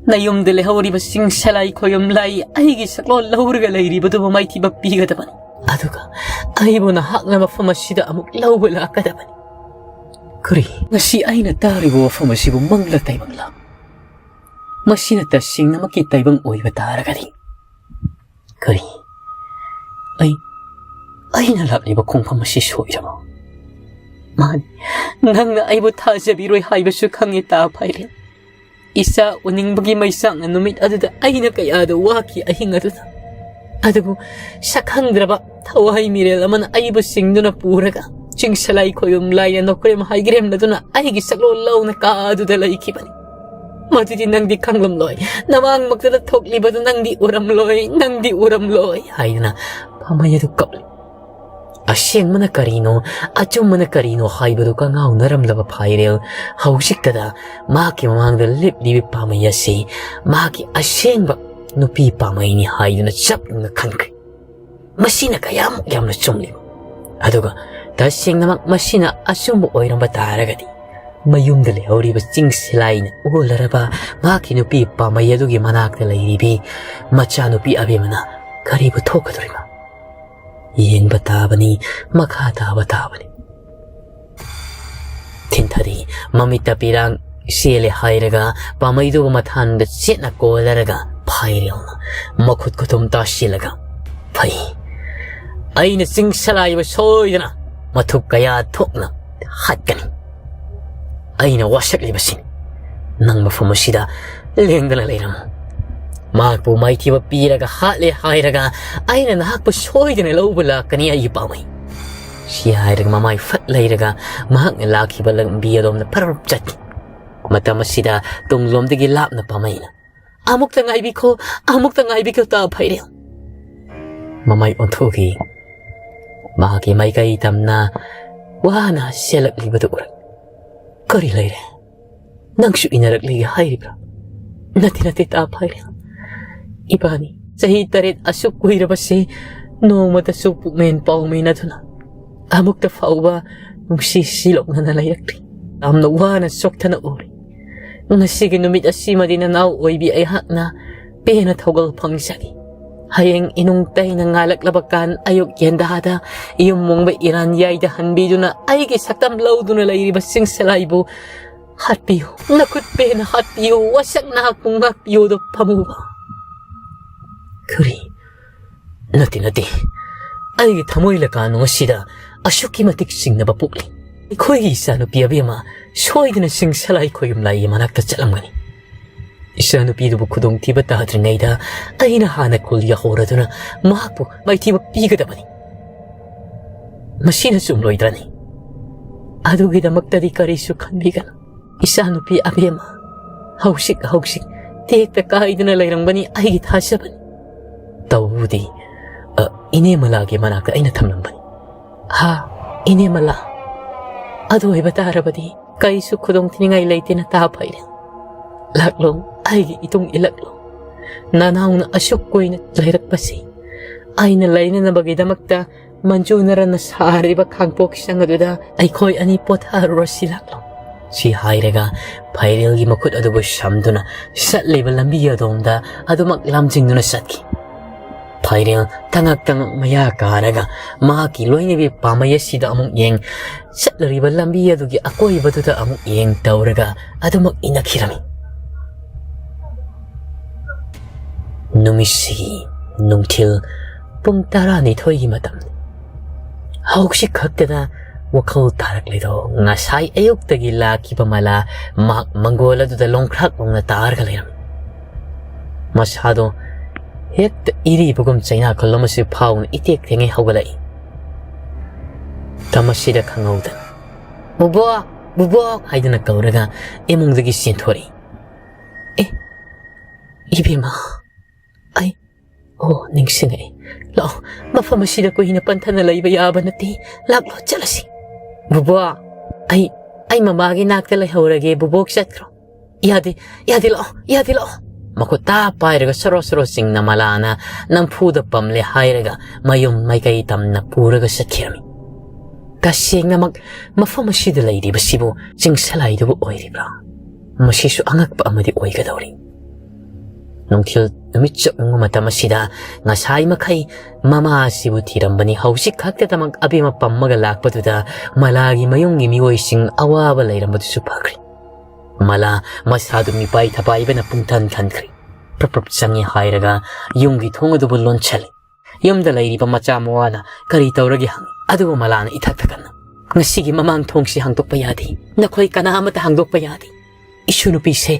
ꯅꯌꯨꯝꯗ ꯂꯩꯍꯧꯔꯤꯕ ꯆꯤꯡ ꯁꯂꯥꯏ ꯈꯣꯏꯌꯨꯝ ꯂꯥꯏ ꯑꯩꯒꯤ ꯁꯛꯂꯣꯟ ꯂꯧꯔꯒ ꯂꯩꯔꯤꯕꯗꯨꯕꯨ ꯃꯥꯏꯊꯤꯕ ꯄꯤꯒꯗꯕꯅꯤ꯫ ꯑꯗꯨꯒ ꯑꯩꯕꯨ ꯅꯍꯥꯛꯅ ꯃꯐꯝ ꯑꯁꯤꯗ ꯑꯃꯨꯛ ꯂꯧꯕ ꯂꯥꯛꯀꯗꯕꯅꯤ꯫ ꯀꯔꯤ? ꯉꯁꯤ ꯑꯩꯅ ꯇꯥꯔꯤꯕ ꯋꯥꯐꯝ ꯑꯁꯤꯕꯨ ꯃꯪꯂ ꯇꯥꯏꯕꯪꯂ? ꯃꯁꯤꯅ ꯇꯁꯦꯡꯅꯃꯛꯀꯤ ꯇꯥꯏꯕꯪ ꯑꯣꯏꯕ ꯇꯥꯔꯒꯗꯤ, ꯀꯔꯤ? ꯑꯩ, ꯑꯩꯅ ꯂꯥꯛꯂꯤꯕ ꯈꯣꯡꯐꯝ ꯑꯁꯤ ꯁꯣꯏꯔꯕ? ꯃꯥꯅꯤ, ꯅꯪꯅ ꯑꯩꯕꯨ ꯊꯥꯖꯕꯤꯔꯣꯏ ꯍꯥꯏꯕꯁꯨ ꯈꯪꯉꯤ, ꯇꯥ ꯐꯥꯏꯔꯦꯜ꯫ ꯏꯆꯥ ꯎꯅꯤꯡꯕꯒꯤ ꯃꯩꯆꯥꯛꯅ ꯅꯨꯃꯤꯠ ꯑꯗꯨꯗ ꯑꯩꯅ ꯀꯌꯥꯗ ꯋꯥꯈꯤ ꯑꯍꯤꯡ ꯑꯗꯨꯗ꯫ ꯑꯗꯨꯕꯨ ꯁꯛꯈꯪꯗ꯭ꯔꯕ ꯊꯋꯥꯏ ꯃꯤꯔꯦꯜ ꯑꯃꯅ ꯑꯩꯕꯨ ꯆꯤꯡꯗꯨꯅ ꯄꯨꯔꯒ ꯆꯤꯡ ꯁꯂꯥꯏ ꯈꯣꯏꯌꯨꯝ ꯂꯥꯏꯅ ꯅꯣꯀ꯭ꯔꯦꯝ ꯍꯥꯏꯒ꯭ꯔꯦꯝꯅꯗꯨꯅ ꯑꯩꯒꯤ ꯁꯛꯂꯣꯟ ꯂꯧꯅ ꯀꯥ ꯑꯗꯨꯗ ꯂꯩꯈꯤꯕꯅꯤ꯫ ꯃꯗꯨꯗꯤ ꯅꯪꯗꯤ ꯈꯪꯂꯝꯂꯣꯏ, ꯅꯃꯥꯡꯃꯛꯇꯗ ꯊꯣꯛꯂꯤꯕꯗꯨ ꯅꯪꯗꯤ ꯎꯔꯝꯂꯣꯏ, ꯅꯪꯗꯤ ꯎꯔꯝꯂꯣꯏ ꯍꯥꯏꯗꯨꯅ ꯄꯥꯃꯩ ꯑꯗꯨ ꯀꯞꯂꯤ꯫ ꯑꯁꯦꯡꯕꯅ ꯀꯔꯤꯅꯣ, ꯑꯆꯨꯝꯕꯅ ꯀꯔꯤꯅꯣ ꯍꯥꯏꯕꯗꯨ ꯀꯉꯥꯎꯅꯔꯝꯂꯕ ꯐꯥꯏꯔꯦꯜ ꯍꯧꯖꯤꯛꯇꯗ ꯃꯍꯥꯛꯀꯤ ꯃꯃꯥꯡꯗ ꯂꯦꯞꯂꯤꯕꯤ ꯄꯥꯃꯩ ꯑꯁꯤ ꯃꯍꯥꯛꯀꯤ ꯑꯁꯦꯡꯕ ꯅꯨꯄꯤ ꯄꯥꯃꯩꯅꯤ ꯍꯥꯏꯗꯨꯅ ꯆꯞ ꯌꯨꯡꯅ ꯈꯟꯈ꯭ꯔꯦ꯫ ꯃꯁꯤꯅ ꯀꯌꯥꯃꯨꯛ ꯌꯥꯝꯅ ꯆꯨꯝꯂꯤꯕ? ꯑꯗꯨꯒ ꯇꯁꯦꯡꯅꯃꯛ ꯃꯁꯤꯅ ꯑꯆꯨꯝꯕ ꯑꯣꯏꯔꯝꯕ ꯇꯥꯔꯒꯗꯤ, ꯃꯌꯨꯝꯗ ꯂꯩꯍꯧꯔꯤꯕ ꯆꯤꯡ ꯁꯤꯂꯥꯏꯅ ꯑꯣꯜꯂꯔꯕ ꯃꯍꯥꯛꯀꯤ ꯅꯨꯄꯤ ꯄꯥꯃꯩ ꯑꯗꯨꯒꯤ ꯃꯅꯥꯛꯇ ꯂꯩꯔꯤꯕꯤ ꯃꯆꯥꯅꯨꯄꯤ ꯑꯕꯦꯝꯃꯅ ꯀꯔꯤꯕꯨ ꯊꯣꯛꯀꯗꯧꯔꯤꯕ? ꯌꯦꯡꯕ ꯇꯥꯕꯅꯤ, ꯃꯈꯥ ꯇꯥꯕ ꯇꯥꯕꯅꯤ꯫ ꯊꯤꯟꯊꯔꯤ, ꯃꯃꯤꯠꯇ ꯄꯤꯔꯥꯡ ꯆꯦꯜꯂꯦ ꯍꯥꯏꯔꯒ ꯄꯥꯃꯩꯗꯨꯕꯨ ꯃꯊꯥꯟꯗ ꯆꯦꯠꯅ ꯀꯣꯜꯂꯔꯒ ꯐꯥꯏꯔꯦꯜꯅ ꯃꯈꯨꯠ ꯈꯨꯇꯨꯝ ꯇꯥꯁꯤꯜꯂꯒ, ꯐꯩ, ꯑꯩꯅ ꯆꯤꯡ ꯁꯂꯥꯏꯕ ꯁꯣꯏꯗꯅ ꯃꯊꯨꯞ ꯀꯌꯥ ꯊꯣꯛꯅ ꯍꯥꯠꯀꯅꯤ꯫ ꯑꯩꯅ ꯋꯥꯁꯛꯂꯤꯕꯁꯤꯅꯤ꯫ ꯅꯪ ꯃꯐꯝ ꯑꯁꯤꯗ ꯂꯦꯡꯗꯅ ꯂꯩꯔꯝꯃꯨ꯫ ꯃꯍꯥꯛꯄꯨ ꯃꯥꯏꯊꯤꯕ ꯄꯤꯔꯒ ꯍꯥꯠꯂꯦ ꯍꯥꯏꯔꯒ ꯑꯩꯅ ꯅꯍꯥꯛꯄꯨ ꯁꯣꯏꯗꯅ ꯂꯧꯕ ꯂꯥꯛꯀꯅꯤ, ꯑꯩꯒꯤ ꯄꯥꯃꯩ꯫ ꯁꯤ ꯍꯥꯏꯔꯒ ꯃꯃꯥꯏ ꯐꯠ ꯂꯩꯔꯒ ꯃꯍꯥꯛꯅ ꯂꯥꯛꯈꯤꯕ ꯂꯝꯕꯤ ꯑꯗꯣꯝꯗ ꯐꯔꯞ ꯆꯠꯈꯤ꯫ ꯃꯇꯝ ꯑꯁꯤꯗ ꯇꯨꯡꯂꯣꯝꯗꯒꯤ ꯂꯥꯞꯅ ꯄꯥꯝꯃꯩꯅ, "ꯑꯃꯨꯛꯇ ꯉꯥꯏꯕꯤꯈꯣ, ꯑꯃꯨꯛꯇ ꯉꯥꯏꯕꯤꯈꯣ, ꯇꯥ ꯐꯩꯔꯦꯜ!" ꯃꯃꯥꯏ ꯑꯣꯟꯊꯣꯛꯈꯤ꯫ ꯃꯍꯥꯛꯀꯤ ꯃꯥꯏꯀꯩ ꯇꯝꯅ ꯋꯥꯅ ꯆꯦꯜꯂꯛꯂꯤꯕꯗꯨ ꯎꯔꯦ꯫ "ꯀꯔꯤ ꯂꯩꯔꯦ? ꯅꯪꯁꯨ ꯏꯟꯅꯔꯛꯂꯦ ꯍꯥꯏꯔꯤꯕ꯭ꯔꯥ?" "ꯅꯠꯇꯦ, ꯅꯠꯇꯦ, ꯇꯥ ꯐꯩꯔꯦꯜ꯫ ꯏꯕꯥꯅꯤ ꯆꯍꯤ ꯇꯔꯦꯠ ꯑꯁꯨꯛ ꯀꯨꯏꯔꯕꯁꯤ ꯅꯣꯡꯃꯇꯁꯨ ꯄꯨꯛꯃꯦꯟ ꯄꯥꯎꯃꯦꯟꯅꯗꯨꯅ ꯑꯃꯨꯛꯇ ꯐꯥꯎꯕ ꯅꯨꯡꯁꯤ ꯁꯤꯂꯣꯛꯅꯅ ꯂꯩꯔꯛꯇ꯭ꯔꯤ꯫ ꯌꯥꯝꯅ ꯋꯥꯅ ꯆꯣꯛꯊꯅ ꯎꯔꯤ꯫ ꯉꯁꯤꯒꯤ ꯅꯨꯃꯤꯠ ꯑꯁꯤꯃꯗꯤ ꯅꯅꯥꯎ ꯑꯣꯏꯕꯤ ꯑꯩꯍꯥꯛꯅ ꯄꯦꯟꯅ ꯊꯧꯒꯜ ꯐꯪꯖꯒꯦ꯫ ꯍꯌꯦꯡ ꯏꯅꯨꯡ ꯇꯩꯅ ꯉꯥꯜꯂꯛꯂꯕ ꯀꯥꯟ ꯑꯌꯨꯛ ꯌꯦꯟꯗꯥꯗ ꯌꯨꯝ ꯃꯨꯡꯕ ꯏꯔꯥꯟ ꯌꯥꯏꯗ ꯍꯟꯕꯤꯗꯨꯅ ꯑꯩꯒꯤ ꯁꯛꯇꯝ ꯂꯧꯗꯨꯅ ꯂꯩꯔꯤꯕ ꯆꯤꯡꯁꯂꯥꯏꯕꯨ ꯍꯥꯠꯄꯤꯌꯨ, ꯅꯈꯨꯠ ꯄꯦꯟꯅ ꯍꯥꯠꯄꯤꯌꯨ, ꯋꯥꯁꯛ ꯅꯍꯥꯛꯄꯨ ꯉꯥꯛꯄꯤꯌꯨꯗꯣ ꯐꯃꯨꯕ꯫" "ꯀꯔꯤ? ꯅꯠꯇꯦ, ꯅꯠꯇꯦ꯫ ꯑꯩꯒꯤ ꯊꯃꯣꯏ ꯂꯀꯥꯅꯨꯡ ꯑꯁꯤꯗ ꯑꯁꯨꯛꯀꯤ ꯃꯇꯤꯛ ꯆꯤꯡꯅꯕ ꯄꯣꯛꯂꯤ꯫ ꯑꯩꯈꯣꯏꯒꯤ ꯏꯆꯥꯅꯨꯄꯤ ꯑꯕꯦꯝꯃ ꯁꯣꯏꯗꯅ ꯆꯤꯡꯁꯂꯥꯏ ꯈꯣꯌꯨꯝ ꯂꯥꯏꯒꯤ ꯃꯅꯥꯛꯇ ꯆꯠꯂꯝꯒꯅꯤ꯫ ꯏꯆꯥꯅꯨꯄꯤꯗꯨꯕꯨ ꯈꯨꯗꯣꯡꯊꯤꯕ ꯇꯥꯗ꯭ꯔꯤꯉꯩꯗ ꯑꯩꯅ ꯍꯥꯟꯅ ꯈꯨꯜ ꯌꯧꯍꯧꯔꯗꯨꯅ ꯃꯍꯥꯛꯄꯨ ꯃꯥꯏꯊꯤꯕ ꯄꯤꯒꯗꯕꯅꯤ꯫ ꯃꯁꯤꯅ ꯆꯨꯝꯂꯣꯏꯗ꯭ꯔꯅꯤ? ꯑꯗꯨꯒꯤꯗꯃꯛꯇꯗꯤ ꯀꯔꯤꯁꯨ ꯈꯟꯕꯤꯒꯅꯨ꯫ ꯏꯆꯥꯅꯨꯄꯤ ꯑꯕꯦꯝꯃ ꯍꯧꯖꯤꯛ ꯍꯧꯖꯤꯛ ꯇꯦꯛꯇ ꯀꯥꯏꯗꯨꯅ ꯂꯩꯔꯝꯒꯅꯤ, ꯑꯩꯒꯤ ꯊꯥꯖꯕꯅꯤ꯫" "ꯇꯧꯕꯨꯗꯤ, ꯑ, ꯏꯅꯦ ꯃꯂꯥꯒꯤ ꯃꯅꯥꯛꯇ ꯑꯩꯅ ꯊꯝꯂꯝꯕꯅꯤ꯫" "ꯍꯥ, ꯏꯅꯦ ꯃꯂꯥ? ꯑꯗꯨ ꯑꯣꯏꯕ ꯇꯥꯔꯕꯗꯤ ꯀꯩꯁꯨ ꯈꯨꯗꯣꯡ ꯊꯤꯅꯤꯡꯉꯥꯏ ꯂꯩꯇꯦ, ꯅꯇꯥ ꯐꯩꯔꯦ꯫ ꯂꯥꯛꯂꯣ, ꯑꯩꯒꯤ ꯏꯇꯨꯡ ꯏꯜꯂꯛꯂꯣ꯫ ꯅꯅꯥꯎꯅ ꯑꯁꯨꯛ ꯀꯨꯏꯅ ꯂꯩꯔꯛꯄꯁꯤ ꯑꯩꯅ ꯂꯩꯅꯅꯕꯒꯤꯗꯃꯛꯇ ꯃꯟꯖꯨꯅꯔꯅ ꯁꯥꯔꯤꯕ ꯈꯥꯡꯄꯣꯛꯁꯪ ꯑꯗꯨꯗ ꯑꯩꯈꯣꯏ ꯑꯅꯤ ꯄꯣꯊꯥꯔꯨꯔꯁꯤ, ꯂꯥꯛꯂꯣ꯫" ꯁꯤ ꯍꯥꯏꯔꯒ ꯐꯩꯔꯦꯜꯒꯤ ꯃꯈꯨꯠ ꯑꯗꯨꯕꯨ ꯁꯝꯗꯨꯅ ꯆꯠꯂꯤꯕ ꯂꯝꯕꯤ ꯑꯗꯣꯝꯗ ꯑꯗꯨꯃꯛ ꯂꯝꯖꯤꯡꯗꯨꯅ ꯆꯠꯈꯤ꯫ ꯐꯩꯔꯦꯜ ꯇꯉꯛ ꯇꯉꯛ ꯃꯌꯥ ꯀꯥꯔꯒ ꯃꯍꯥꯛꯀꯤ ꯂꯣꯏꯅꯕꯤ ꯄꯥꯝꯃꯩ ꯑꯁꯤꯗ ꯑꯃꯨꯛ ꯌꯦꯡ, ꯆꯠꯂꯨꯔꯤꯕ ꯂꯝꯕꯤ ꯑꯗꯨꯒꯤ ꯑꯀꯣꯏꯕꯗꯨꯗ ꯑꯃꯨꯛ ꯌꯦꯡ ꯇꯧꯔꯒ ꯑꯗꯨꯃꯛ ꯏꯟꯅꯈꯤꯔꯝꯃꯤ꯫ ꯅꯨꯃꯤꯠꯁꯤꯒꯤ ꯅꯨꯡꯊꯤꯜ ꯄꯨꯡ ꯇꯔꯥꯅꯤꯊꯣꯏꯒꯤ ꯃꯇꯝꯅꯤ꯫ ꯍꯧꯖꯤꯛ ꯈꯛꯇꯗ ꯋꯥꯈꯜ ꯇꯥꯔꯛꯂꯤꯗꯣ ꯉꯁꯥꯏ ꯑꯌꯨꯛꯇꯒꯤ ꯂꯥꯛꯈꯤꯕ ꯃꯂꯥ ꯃꯍꯥꯛ ꯃꯪꯒꯣꯜ ꯑꯗꯨꯗ ꯂꯣꯡꯈ꯭ꯔꯥꯛ ꯂꯣꯡꯅ ꯇꯥꯔꯒ ꯂꯩꯔꯝꯃꯤ꯫ ꯃꯁꯥꯗꯣ ꯍꯦꯛꯇ ꯏꯔꯤꯕꯒꯨꯝ ꯆꯩꯅꯥ ꯈꯨꯜ ꯑꯃꯁꯨ ꯐꯥꯎꯅ ꯏꯇꯦꯛ ꯊꯦꯡꯉꯩ ꯍꯧꯒꯠꯂꯛꯏ꯫ ꯇꯃꯁꯤꯗ ꯈꯪꯍꯧꯗꯅ "ꯕꯨꯕꯣꯛ! ꯕꯨꯕꯣꯛ!" ꯍꯥꯏꯗꯨꯅ ꯀꯧꯔꯒ ꯏꯃꯨꯡꯗꯒꯤ ꯆꯦꯟꯊꯣꯔꯛꯏ꯫ "ꯑꯦ, ꯏꯕꯦꯝꯃ, ꯑꯩ, ꯑꯣ, ꯅꯤꯡꯁꯤꯡꯉꯛꯑꯦ꯫ ꯂꯥꯛꯑꯣ, ꯃꯐꯝ ꯑꯁꯤꯗ ꯀꯨꯏꯅ ꯄꯟꯊꯅ ꯂꯩꯕ ꯌꯥꯕ ꯅꯠꯇꯦ꯫ ꯂꯥꯛꯂꯣ, ꯆꯠꯂꯁꯤ꯫ ꯕꯨꯕꯣꯛ, ꯑꯩ, ꯑꯩ ꯃꯃꯥꯒꯤ ꯅꯥꯛꯇ ꯂꯩꯍꯧꯔꯒꯦ꯫ ꯕꯨꯕꯣꯛ ꯆꯠꯈ꯭ꯔꯣ꯫" "ꯌꯥꯗꯦ, ꯌꯥꯗꯦ, ꯂꯥꯛꯑꯣ, ꯌꯥꯗꯦ, ꯂꯥꯛꯑꯣ꯫" ꯃꯈꯨꯠ ꯇꯥ ꯄꯥꯏꯔꯒ ꯁꯣꯔꯣ ꯁꯣꯔꯣ ꯆꯤꯡꯅ ꯃꯂꯥꯅ ꯅꯝꯐꯨꯗ ꯄꯝꯂꯦ ꯍꯥꯏꯔꯒ ꯃꯌꯨꯝ ꯃꯥꯏꯀꯩ ꯇꯝꯅ ꯄꯨꯔꯒ ꯆꯠꯈꯤꯔꯝꯃꯤ꯫ ꯇꯁꯦꯡꯅꯃꯛ ꯃꯐꯝ ꯑꯁꯤꯗ ꯂꯩꯔꯤꯕꯁꯤꯕꯨ ꯆꯤꯡꯁꯂꯥꯏꯗꯨꯕꯨ ꯑꯣꯏꯔꯤꯕ꯭ꯔꯥ? ꯃꯁꯤꯁꯨ ꯑꯉꯛꯄ ꯑꯃꯗꯤ ꯑꯣꯏꯒꯗꯧꯔꯤ꯫ ꯅꯨꯡꯊꯤꯜ ꯅꯨꯃꯤꯠ ꯆꯞ ꯌꯨꯡꯕ ꯃꯇꯝ ꯑꯁꯤꯗ ꯉꯁꯥꯏ ꯃꯈꯩ ꯃꯃꯥ ꯑꯁꯤꯕꯨ ꯊꯤꯔꯝꯕꯅꯤ꯫ ꯍꯧꯖꯤꯛ ꯈꯛꯇꯗꯃꯛ ꯑꯕꯦꯝꯃ ꯄꯝꯃꯒ ꯂꯥꯛꯄꯗꯨꯗ ꯃꯂꯥꯒꯤ ꯃꯌꯨꯝꯒꯤ ꯃꯤꯑꯣꯏꯁꯤꯡ ꯑꯋꯥꯕ ꯂꯩꯔꯝꯕꯗꯨꯁꯨ ꯐꯈ꯭ꯔꯦ꯫ ꯃꯂꯥ ꯃꯁꯥꯗꯨ ꯃꯤꯄꯥꯏ ꯊꯄꯥꯏꯕꯅ ꯄꯨꯡꯊꯟ ꯊꯟꯈ꯭ꯔꯦ꯫ ꯄ꯭ꯔꯞ ꯄ꯭ꯔꯞ ꯆꯪꯉꯤ ꯍꯥꯏꯔꯒ ꯌꯨꯝꯒꯤ ꯊꯣꯡ ꯑꯗꯨꯕꯨ ꯂꯣꯟꯁꯤꯜꯂꯤ꯫ ꯌꯨꯝꯗ ꯂꯩꯔꯤꯕ ꯃꯆꯥ ꯃꯋꯥꯅ ꯀꯔꯤ ꯇꯧꯔꯒꯦ ꯍꯪꯉꯤ꯫ ꯑꯗꯨꯕꯨ ꯃꯂꯥꯅ ꯏꯊꯛ ꯊꯛꯀꯠꯅ, "ꯉꯁꯤꯒꯤ ꯃꯃꯥꯡ ꯊꯣꯡꯁꯤ ꯍꯥꯡꯗꯣꯛꯄ ꯌꯥꯗꯦ꯫ ꯅꯈꯣꯏ ꯀꯅꯥ ꯑꯃꯠꯇ ꯍꯥꯡꯗꯣꯛꯄ ꯌꯥꯗꯦ꯫ ꯏꯁꯨ ꯅꯨꯄꯤꯁꯦ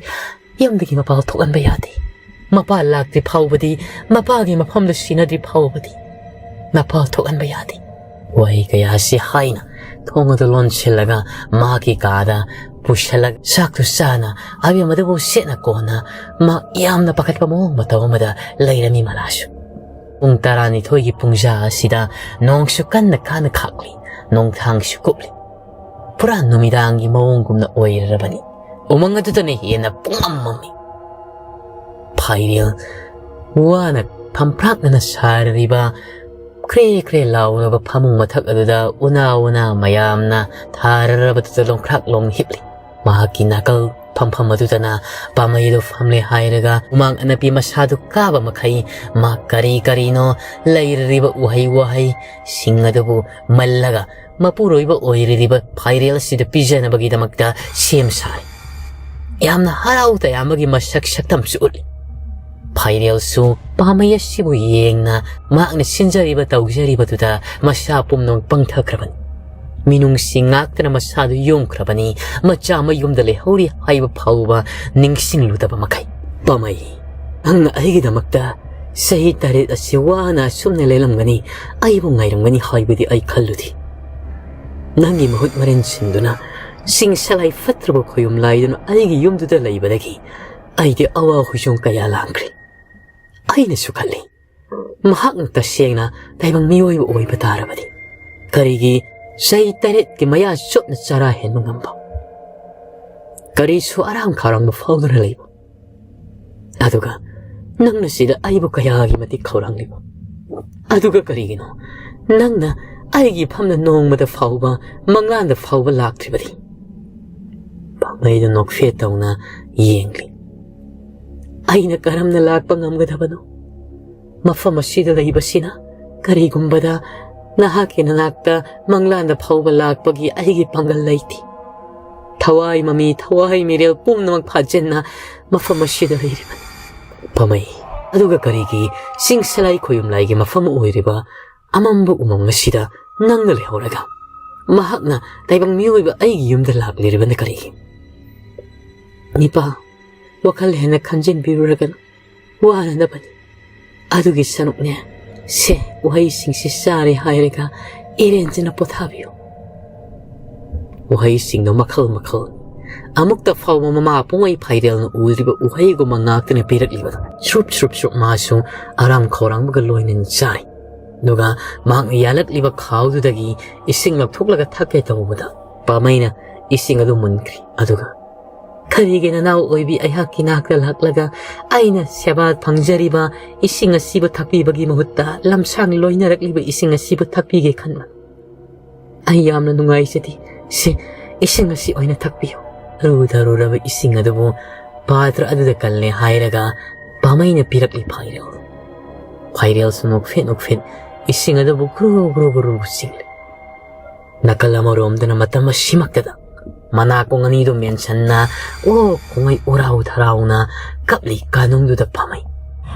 ꯌꯨꯝꯗꯒꯤ ꯃꯄꯥꯜ ꯊꯣꯛꯍꯟꯕ ꯌꯥꯗꯦ꯫ ꯃꯄꯥ ꯂꯥꯛꯇ꯭ꯔꯤ ꯐꯥꯎꯕꯗꯤ ꯃꯄꯥꯒꯤ ꯃꯐꯝꯗ ꯁꯤꯟꯅꯗ꯭ꯔꯤ ꯐꯥꯎꯕꯗꯤ ꯃꯄꯥꯜ ꯊꯣꯛꯍꯟꯕ ꯌꯥꯗꯦ꯫" ꯋꯥꯍꯩ ꯀꯌꯥ ꯑꯁꯤ ꯍꯥꯏꯅ ꯊꯣꯡ ꯑꯗꯨ ꯂꯣꯟꯁꯤꯜꯂꯒ ꯃꯍꯥꯛꯀꯤ ꯀꯥꯗ ꯄꯨꯁꯤꯜꯂꯒ ꯆꯥꯛꯇꯨ ꯆꯥꯅ ꯑꯕꯦꯝꯃꯗꯨꯕꯨ ꯁꯦꯠꯅ ꯀꯣꯟꯅ ꯃꯍꯥꯛ ꯌꯥꯝꯅ ꯄꯥꯈꯠꯄ ꯃꯑꯣꯡ ꯃꯇꯧ ꯑꯃꯗ ꯂꯩꯔꯝꯃꯤ ꯃꯂꯥꯁꯨ꯫ ꯄꯨꯡ ꯇꯔꯥꯅꯤꯊꯣꯏꯒꯤ ꯄꯨꯡꯖꯥ ꯑꯁꯤꯗ ꯅꯣꯡꯁꯨ ꯀꯟꯅ ꯀꯟꯅ ꯈꯥꯛꯂꯤ, ꯅꯣꯡꯊꯥꯡꯁꯨ ꯀꯨꯞꯂꯤ꯫ ꯄꯨꯔꯥ ꯅꯨꯃꯤꯗꯥꯡꯒꯤ ꯃꯑꯣꯡꯒꯨꯝꯅ ꯑꯣꯏꯔꯔꯕꯅꯤ꯫ ꯎꯃꯪ ꯑꯗꯨꯗꯅ ꯍꯦꯟꯅ ꯄꯨꯡꯃꯝ ꯃꯝꯃꯤ꯫ ꯐꯥꯏꯔꯦꯜ ꯋꯥꯅ ꯐꯝꯐ꯭ꯔꯥꯛꯅꯅ ꯁꯥꯔꯤꯕ ꯀ꯭ꯔꯦ ꯀ꯭ꯔꯦ ꯂꯥꯎꯔꯕ ꯐꯃꯨꯡ ꯃꯊꯛ ꯑꯗꯨꯗ ꯎꯅꯥ ꯎꯅꯥ ꯃꯌꯥꯝꯅ ꯊꯥꯔꯔꯕꯗꯨꯗ ꯂꯣꯡꯈ꯭ꯔꯥꯛ ꯂꯣꯡ ꯍꯤꯞꯂꯤ꯫ ꯃꯍꯥꯛꯀꯤ ꯅꯥꯀꯜ ꯐꯝꯐꯝ ꯑꯗꯨꯗꯅ ꯄꯥꯝꯃꯩꯗꯨ ꯐꯝꯂꯦ ꯍꯥꯏꯔꯒ ꯍꯨꯃꯥꯡ ꯑꯅꯞꯄꯤ ꯃꯁꯥꯗꯨ ꯀꯥꯕ ꯃꯈꯩ ꯃꯍꯥꯛ ꯀꯔꯤ ꯀꯔꯤꯅꯣ ꯂꯩꯔꯔꯤꯕ ꯎꯍꯩ ꯋꯥꯍꯩꯁꯤꯡ ꯑꯗꯨꯕꯨ ꯃꯜꯂꯒ ꯃꯄꯨꯔꯣꯏꯕ ꯑꯣꯏꯔꯤꯕ ꯐꯥꯏꯔꯦꯜ ꯑꯁꯤꯗ ꯄꯤꯖꯅꯕꯒꯤꯗꯃꯛꯇ ꯁꯦꯝ ꯁꯥꯔꯤ꯫ ꯌꯥꯝꯅ ꯍꯔꯥꯎ ꯇꯌꯥꯝꯕꯒꯤ ꯃꯁꯛ ꯁꯛꯇꯝꯁꯨ ꯎꯠꯂꯤ꯫ ꯐꯥꯏꯔꯦꯜꯁꯨ ꯄꯥꯝꯃꯩ ꯑꯁꯤꯕꯨ ꯌꯦꯡꯅ ꯃꯍꯥꯛꯅ ꯁꯤꯟꯖꯔꯤꯕ ꯇꯧꯖꯔꯤꯕꯗꯨꯗ ꯃꯁꯥ ꯄꯨꯝꯅꯃꯛ ꯄꯪꯊꯈ꯭ꯔꯕꯅꯤ꯫ ꯃꯤꯅꯨꯡꯁꯤ ꯉꯥꯛꯇꯅ ꯃꯁꯥꯗꯨ ꯌꯣꯝꯈ꯭ꯔꯕꯅꯤ꯫ ꯃꯆꯥ ꯃꯌꯨꯝꯗ ꯂꯩꯍꯧꯔꯤ ꯍꯥꯏꯕ ꯐꯥꯎꯕ ꯅꯤꯡꯁꯤꯡꯂꯨꯗꯕ ꯃꯈꯩ꯫ "ꯄꯥꯝꯃꯩ, ꯅꯪꯅ ꯑꯩꯒꯤꯗꯃꯛꯇ ꯆꯍꯤ ꯇꯔꯦꯠ ꯑꯁꯤ ꯋꯥꯅ ꯑꯁꯨꯝꯅ ꯂꯦꯜꯂꯝꯒꯅꯤ, ꯑꯩꯕꯨ ꯉꯥꯏꯔꯝꯒꯅꯤ ꯍꯥꯏꯕꯗꯤ ꯑꯩ ꯈꯜꯂꯨꯗꯦ꯫ ꯅꯪꯒꯤ ꯃꯍꯨꯠ ꯃꯔꯤꯟ ꯁꯤꯟꯗꯨꯅ, ꯆꯤꯡ ꯁꯂꯥꯏ ꯐꯠꯇ꯭ꯔꯕ ꯈꯣꯌꯨꯝ ꯂꯥꯏꯗꯨꯅ ꯑꯩꯒꯤ ꯌꯨꯝꯗꯨꯗ ꯂꯩꯕꯗꯒꯤ ꯑꯩꯗꯤ ꯑꯋꯥ ꯍꯨꯏꯖꯣꯡ ꯀꯌꯥ ꯂꯥꯡꯈ꯭ꯔꯦ꯫ ꯑꯩꯅꯁꯨ ꯈꯜꯂꯤ, ꯃꯍꯥꯛꯅ ꯇꯁꯦꯡꯅ ꯇꯥꯏꯕꯪ ꯃꯤꯑꯣꯏꯕ ꯑꯣꯏꯕ ꯇꯥꯔꯕꯗꯤ ꯀꯔꯤꯒꯤ ꯆꯍꯤ ꯇꯔꯦꯠꯀꯤ ꯃꯌꯥ ꯆꯨꯞꯅ ꯆꯔꯥ ꯍꯦꯟꯕ ꯉꯝꯕ, ꯀꯔꯤꯁꯨ ꯑꯔꯥꯝ ꯈꯧꯔꯥꯡꯕ ꯐꯥꯎꯗꯅ ꯂꯩꯕ? ꯑꯗꯨꯒ ꯅꯪꯅ ꯁꯤꯗ ꯑꯩꯕꯨ ꯀꯌꯥꯒꯤ ꯃꯇꯤꯛ ꯈꯧꯔꯥꯡꯂꯤꯕ? ꯑꯗꯨꯒ ꯀꯔꯤꯒꯤꯅꯣ ꯅꯪꯅ ꯑꯩꯒꯤ ꯐꯝꯅ ꯅꯣꯡꯃꯗ ꯐꯥꯎꯕ, ꯃꯪꯂꯥꯟꯗ ꯐꯥꯎꯕ ꯂꯥꯛꯇ꯭ꯔꯤꯕꯗꯤ? ꯄꯥꯝꯕꯩꯗꯨ ꯅꯣꯛꯐꯦꯠ ꯇꯧꯅ ꯌꯦꯡꯂꯤ꯫ ꯑꯩꯅ ꯀꯔꯝꯅ ꯂꯥꯛꯄ ꯉꯝꯒꯗꯕꯅꯣ? ꯃꯐꯝ ꯑꯁꯤꯗ ꯂꯩꯕꯁꯤꯅ ꯀꯔꯤꯒꯨꯝꯕꯗ ꯅꯍꯥꯛꯀꯤ ꯅꯅꯥꯛꯇ ꯃꯪꯂꯥꯟꯗ ꯐꯥꯎꯕ ꯂꯥꯛꯄꯒꯤ ꯑꯩꯒꯤ ꯄꯥꯡꯒꯜ ꯂꯩꯇꯦ꯫ ꯊꯋꯥꯏ ꯃꯃꯤ, ꯊꯋꯥꯏ ꯃꯤꯔꯦꯜ ꯄꯨꯝꯅꯃꯛ ꯐꯥꯖꯤꯟꯅ ꯃꯐꯝ ꯑꯁꯤꯗ ꯂꯩꯔꯤꯕꯅꯤ꯫ ꯄꯥꯝꯕꯩ, ꯑꯗꯨꯒ ꯀꯔꯤꯒꯤ ꯆꯤꯡ ꯁꯂꯥꯏ ꯈꯣꯌꯨꯝ ꯂꯥꯏꯒꯤ ꯃꯐꯝ ꯑꯣꯏꯔꯤꯕ ꯑꯃꯝꯕ ꯎꯃꯪ ꯑꯁꯤꯗ ꯅꯪꯅ ꯂꯩꯍꯧꯔꯒ ꯃꯍꯥꯛꯅ ꯇꯥꯏꯕꯪ ꯃꯤꯑꯣꯏꯕ ꯑꯩꯒꯤ ꯌꯨꯝꯗ ꯂꯥꯛꯂꯤꯔꯤꯕꯅ ꯀꯔꯤꯒꯤ? ꯅꯤꯄꯥ, ꯋꯥꯈꯜ ꯍꯦꯟꯅ ꯈꯟꯖꯤꯟꯕꯤꯔꯨꯔꯒꯅꯨ, ꯋꯥꯅꯅꯕꯅꯤ꯫ ꯑꯗꯨꯒꯤ ꯁꯔꯨꯛꯅꯦ, ꯁꯦ, ꯎꯍꯩꯁꯤꯡꯁꯤ ꯆꯥꯔꯦ ꯍꯥꯏꯔꯒ ꯏꯔꯦꯟꯖꯅ ꯄꯣꯊꯥꯕꯤꯌꯨ꯫ ꯎꯍꯩꯁꯤꯡꯗꯣ ꯃꯈꯜ ꯃꯈꯜ꯫ ꯑꯃꯨꯛꯇ ꯐꯥꯎꯕ ꯃꯃꯥ ꯄꯨꯡꯉꯩ ꯐꯥꯏꯔꯦꯜꯅ ꯎꯗ꯭ꯔꯤꯕ ꯎꯍꯩꯒꯨꯝꯕ ꯉꯥꯛꯇꯅ ꯄꯤꯔꯛꯂꯤꯕꯗꯣ꯫ ꯁ꯭ꯔꯨꯞ ꯁ꯭ꯔꯨꯞ ꯁ꯭ꯔꯨꯞ ꯃꯥꯁꯨ ꯑꯔꯥꯝ ꯈꯧꯔꯥꯡꯕꯒ ꯂꯣꯏꯅꯅ ꯆꯥꯔꯤ꯫ ꯑꯗꯨꯒ ꯃꯍꯥꯛꯅ ꯌꯥꯜꯂꯛꯂꯤꯕ ꯈꯥꯎꯗꯨꯗꯒꯤ ꯏꯁꯤꯡ ꯂꯧꯊꯣꯛꯂꯒ ꯊꯛꯀꯦ ꯇꯧꯕꯗ ꯄꯥꯝꯕꯩꯅ ꯏꯁꯤꯡ ꯑꯗꯨ ꯃꯨꯟꯈ꯭ꯔꯤ꯫ ꯑꯗꯨꯒ, "ꯀꯔꯤꯒꯤ ꯅꯅꯥꯎ ꯑꯣꯏꯕꯤ ꯑꯩꯍꯥꯛꯀꯤ ꯅꯥꯛꯇ ꯂꯥꯛꯂꯒ ꯑꯩꯅ ꯁꯦꯕꯥ ꯐꯪꯖꯔꯤꯕ ꯏꯁꯤꯡ ꯑꯁꯤꯕꯨ ꯊꯛꯄꯤꯕꯒꯤ ꯃꯍꯨꯠꯇ ꯂꯝꯁꯥꯡ ꯂꯣꯏꯅꯔꯛꯂꯤꯕ ꯏꯁꯤꯡ ꯑꯁꯤꯕꯨ ꯊꯛꯄꯤꯒꯦ ꯈꯟꯕ? ꯑꯩ ꯌꯥꯝꯅ ꯅꯨꯡꯉꯥꯏꯖꯗꯦ꯫ ꯁꯤ ꯏꯁꯤꯡ ꯑꯁꯤ ꯑꯣꯏꯅ ꯊꯛꯄꯤꯌꯨ꯫" ꯂꯨꯊꯔꯨꯔꯕ ꯏꯁꯤꯡ ꯑꯗꯨꯕꯨ ꯄꯥꯇ꯭ꯔ ꯑꯗꯨꯗ ꯀꯜꯂꯦ ꯍꯥꯏꯔꯒ ꯄꯥꯝꯕꯩꯅ ꯄꯤꯔꯛꯂꯤ ꯐꯥꯏꯔꯦꯜ꯫ ꯐꯥꯏꯔꯦꯜꯁꯨ ꯅꯣꯛꯐꯦꯠ ꯅꯣꯛꯐꯦꯠ ꯏꯁꯤꯡ ꯑꯗꯨꯕꯨ ꯒ꯭ꯔꯨ ꯒ꯭ꯔꯨ ꯒ꯭ꯔꯨ ꯒ꯭ꯔꯨ ꯆꯤꯡꯂꯤ꯫ ꯅꯥꯀꯜ ꯑꯃꯔꯣꯝꯗꯅ ꯃꯇꯝ ꯑꯁꯤꯃꯛꯇꯗ ꯃꯅꯥꯀꯣꯡ ꯑꯅꯤꯗꯨ ꯃꯦꯟꯁꯟꯅ ꯑꯣ ꯈꯣꯡꯉꯩ ꯎꯔꯥꯎ ꯊꯔꯥꯎꯅ ꯀꯞꯂꯤ ꯀꯥꯅꯨꯡꯗꯨꯗ ꯄꯥꯝꯕꯩ꯫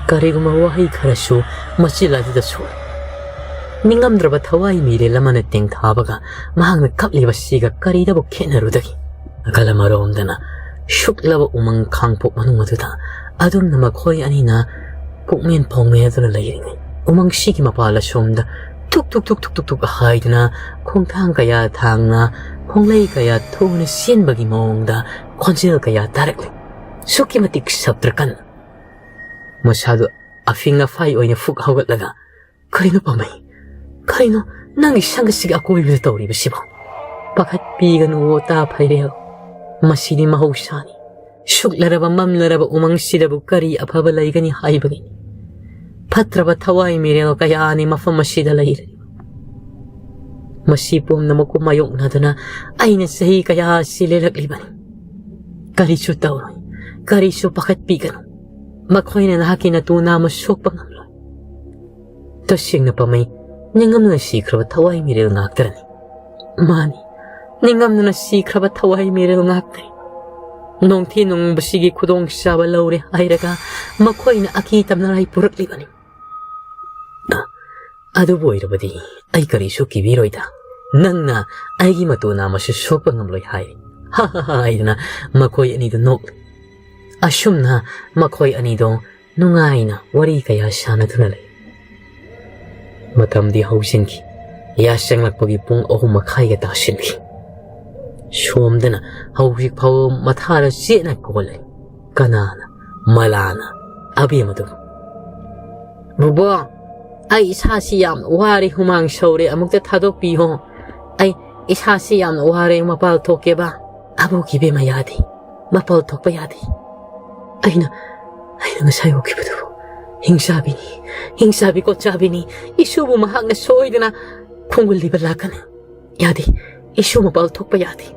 ꯀꯔꯤꯒꯨꯝꯕ ꯋꯥꯍꯩ ꯈꯔꯁꯨ ꯃꯆꯤꯜ ꯑꯗꯨꯗ ꯁꯣꯛꯏ꯫ ꯅꯤꯡꯉꯝꯗ꯭ꯔꯕ ꯊꯋꯥꯏ ꯃꯤꯔꯦꯜ ꯑꯃꯅ ꯇꯦꯡꯊꯥꯕꯒ ꯃꯍꯥꯛꯅ ꯀꯞꯂꯤꯕꯁꯤꯒ ꯀꯔꯤꯗꯕꯨ ꯈꯦꯠꯅꯔꯨꯗꯒꯦ? ꯅꯥꯀꯜ ꯑꯃꯔꯣꯝꯗꯅ ꯁꯨꯛꯂꯕ ꯎꯃꯪ ꯈꯥꯡꯄꯣꯛ ꯃꯅꯨꯡ ꯑꯗꯨꯗ ꯑꯗꯨꯝꯅ ꯃꯈꯣꯏ ꯑꯅꯤꯅ ꯄꯨꯛꯃꯦꯟ ꯄꯥꯎꯃꯦꯟ ꯑꯗꯨꯅ ꯂꯩꯔꯤꯉꯩ, ꯎꯃꯪꯁꯤꯒꯤ ꯃꯄꯥꯜ ꯑꯁꯣꯝꯗ ꯊꯨꯛ ꯊꯨꯛ ꯊꯨꯛ ꯊꯨꯛ ꯊꯨꯛ ꯊꯨꯛ ꯍꯥꯏꯗꯨꯅ ꯈꯣꯡꯊꯥꯡ ꯀꯌꯥ ꯊꯥꯡꯅ ꯈꯣꯡꯂꯩ ꯀꯌꯥ ꯊꯨꯅ ꯆꯦꯟꯕꯒꯤ ꯃꯑꯣꯡꯗ ꯈꯣꯟꯖꯦꯜ ꯀꯌꯥ ꯇꯥꯔꯛꯂꯤ꯫ ꯑꯁꯨꯛꯀꯤ ꯃꯇꯤꯛ ꯁꯞꯇ꯭ꯔ ꯀꯟꯅ꯫ ꯃꯁꯥꯗꯨ ꯑꯐꯤꯡ ꯑꯐꯥꯏ ꯑꯣꯏꯅ ꯐꯨꯛ ꯍꯧꯒꯠꯂꯒ, "ꯀꯔꯤꯅꯣ ꯄꯥꯝꯃꯩ? ꯀꯔꯤꯅꯣ ꯅꯪꯒꯤ ꯁꯪꯒꯁꯤꯒꯤ ꯑꯀꯣꯏꯕꯗ ꯇꯧꯔꯤꯕꯁꯤꯕꯣ?" "ꯄꯥꯈꯠꯄꯤꯒꯅꯨ ꯇꯥ ꯐꯩꯔꯦꯜ, ꯃꯁꯤꯗꯤ ꯃꯍꯧꯁꯥꯅꯤ꯫ ꯁꯨꯛꯂꯔꯕ ꯃꯝꯂꯔꯕ ꯎꯃꯪꯁꯤꯗꯕꯨ ꯀꯔꯤ ꯑꯐꯕ ꯂꯩꯒꯅꯤ ꯍꯥꯏꯕꯒꯤꯅꯤ? ꯐꯠꯇ꯭ꯔꯕ ꯊꯋꯥꯏ ꯃꯤꯔꯦꯜ ꯀꯌꯥꯅꯤ ꯃꯐꯝ ꯑꯁꯤꯗ ꯂꯩꯔꯤꯕ꯫ ꯃꯁꯤ ꯄꯨꯝꯅꯃꯛꯄꯨ ꯃꯥꯌꯣꯛꯅꯗꯨꯅ ꯑꯩꯅ ꯆꯍꯤ ꯀꯌꯥ ꯑꯁꯤ ꯂꯦꯜꯂꯛꯂꯤꯕꯅꯤ꯫ ꯀꯔꯤꯁꯨ ꯇꯧꯔꯣꯏ, ꯀꯔꯤꯁꯨ ꯄꯥꯈꯠꯄꯤꯒꯅꯨ꯫ ꯃꯈꯣꯏꯅ ꯅꯍꯥꯛꯀꯤ ꯅꯇꯨ ꯅꯥꯝꯃ ꯁꯣꯛꯄ ꯉꯝꯂꯣꯏ꯫ ꯇꯁꯦꯡꯅ ꯄꯥꯝꯃꯩ, ꯅꯤꯡꯉꯝꯗꯅ ꯁꯤꯈ꯭ꯔꯕ ꯊꯋꯥꯏ ꯃꯤꯔꯦꯜ ꯉꯥꯛꯇꯔꯅꯤ꯫ ꯃꯥꯅꯤ, ꯅꯤꯡꯉꯝꯗꯅ ꯁꯤꯈ꯭ꯔꯕ ꯊꯋꯥꯏ ꯃꯤꯔꯦꯜ ꯉꯥꯛꯇꯅꯤ꯫ ꯅꯣꯡꯊꯤ ꯅꯣꯡꯕꯁꯤꯒꯤ ꯈꯨꯗꯣꯡꯆꯥꯕ ꯂꯧꯔꯦ ꯍꯥꯏꯔꯒ ꯃꯈꯣꯏꯅ ꯑꯀꯤ ꯇꯝꯅꯔꯥꯏ ꯄꯨꯔꯛꯂꯤꯕꯅꯤ꯫ ꯑ, ꯑꯗꯨꯕꯨ ꯑꯣꯏꯔꯕꯗꯤ ꯑꯩ ꯀꯔꯤꯁꯨ ꯀꯤꯕꯤꯔꯣꯏꯗ꯫ ꯅꯪꯅ ꯑꯩꯒꯤ ꯃꯇꯨ ꯅꯥꯝꯃꯁꯨ ꯁꯣꯛꯄ ꯉꯝꯂꯣꯏ ꯍꯥꯏ꯫" ꯍꯥ ꯍꯥ ꯍꯥ ꯍꯥꯏꯗꯨꯅ ꯃꯈꯣꯏ ꯑꯅꯤꯗꯨ ꯅꯣꯛꯂꯤ꯫ ꯑꯁꯨꯝꯅ ꯃꯈꯣꯏ ꯑꯅꯤꯗꯣ ꯅꯨꯡꯉꯥꯏꯅ ꯋꯥꯔꯤ ꯀꯌꯥ ꯁꯥꯟꯅꯗꯨꯅ ꯂꯩ꯫ ꯃꯇꯝꯗꯤ ꯍꯧꯖꯤꯟꯈꯤ꯫ ꯌꯥꯆꯪꯂꯛꯄꯒꯤ ꯄꯨꯡ ꯑꯍꯨꯝ ꯃꯈꯥꯏꯒ ꯇꯥꯁꯤꯟꯈꯤ꯫ ꯁꯣꯝꯗꯅ ꯍꯧꯖꯤꯛ ꯐꯥꯎꯕ ꯃꯊꯥꯗ ꯆꯦꯠꯅ ꯀꯣꯜꯂꯤ꯫ ꯀꯅꯥꯅ? ꯃꯂꯥꯅ ꯑꯕꯦꯝꯃꯗꯨꯕꯨ꯫ "ꯕꯨꯕꯣꯛ, ꯑꯩ ꯏꯁꯥꯁꯤ ꯌꯥꯝ ꯋꯥꯔꯦ, ꯍꯨꯃꯥꯡ ꯁꯧꯔꯦ, ꯑꯃꯨꯛꯇ ꯊꯥꯗꯣꯛꯄꯤꯌꯣ꯫ ꯑꯩ ꯏꯁꯥꯁꯤ ꯌꯥꯝꯅ ꯋꯥꯔꯦ, ꯃꯄꯥꯜ ꯊꯣꯛꯀꯦꯕ꯫" "ꯑꯕꯣꯛꯀꯤ ꯏꯕꯦꯝꯃ ꯌꯥꯗꯦ, ꯃꯄꯥꯜ ꯊꯣꯛꯄ ꯌꯥꯗꯦ꯫ ꯑꯩꯅ, ꯑꯩꯅ ꯉꯁꯥꯏ ꯎꯈꯤꯕꯗꯨꯕꯨ ꯍꯤꯡꯆꯥꯕꯤꯅꯤ, ꯍꯤꯡꯆꯥꯕꯤ ꯀꯣꯠꯆꯥꯕꯤꯅꯤ꯫ ꯏꯁꯨꯕꯨ ꯃꯍꯥꯛꯅ ꯁꯣꯏꯗꯅ ꯈꯣꯡꯒꯨꯜ ꯂꯤꯕ ꯂꯥꯛꯀꯅꯤ꯫ ꯌꯥꯗꯦ, ꯏꯁꯨ ꯃꯄꯥꯜ ꯊꯣꯛꯄ ꯌꯥꯗꯦ꯫"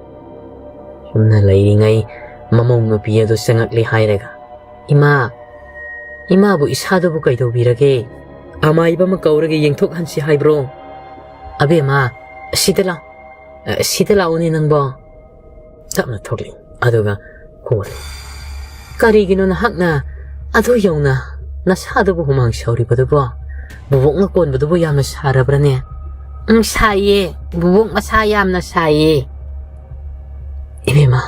ꯁꯨꯝꯅ ꯂꯩꯔꯤꯉꯩ ꯃꯃꯧ ꯅꯨꯄꯤ ꯑꯗꯨ ꯆꯪꯉꯛꯂꯦ ꯍꯥꯏꯔꯒ, "ꯏꯃꯥ, ꯏꯃꯥꯕꯨ ꯏꯁꯥꯗꯨꯕꯨ ꯀꯩꯗꯧꯕꯤꯔꯒꯦ? ꯑꯃꯥꯏꯕ ꯑꯃ ꯀꯧꯔꯒ ꯌꯦꯡꯊꯣꯛꯍꯟꯁꯤ ꯍꯥꯏꯕ꯭ꯔꯣ? ꯑꯕꯦꯝꯃ, ꯑꯁꯤꯗ ꯂꯥꯛ-, ꯑ, ꯑꯁꯤꯗ ꯂꯥꯛꯎꯅꯦ ꯅꯪꯕꯣ꯫" ꯇꯞꯅ ꯊꯣꯛꯂꯛꯏ꯫ ꯑꯗꯨꯒ ꯍꯣꯔꯦ꯫ "ꯀꯔꯤꯒꯤꯅꯣ ꯅꯍꯥꯛꯅ ꯑꯗꯨ ꯌꯧꯅ ꯅꯁꯥꯗꯨꯕꯨ ꯍꯨꯃꯥꯡ ꯁꯧꯔꯤꯕꯗꯨꯕꯣ? ꯕꯨꯕꯣꯛꯅ ꯀꯣꯟꯕꯗꯨꯕꯨ ꯌꯥꯝꯅ ꯁꯥꯔꯕ꯭ꯔꯅꯦ?" "ꯎꯝ, ꯁꯥꯏꯌꯦ꯫ ꯕꯨꯕꯣꯛ ꯃꯁꯥ ꯌꯥꯝꯅ ꯁꯥꯏꯌꯦ꯫" "ꯏꯕꯦꯝꯃ,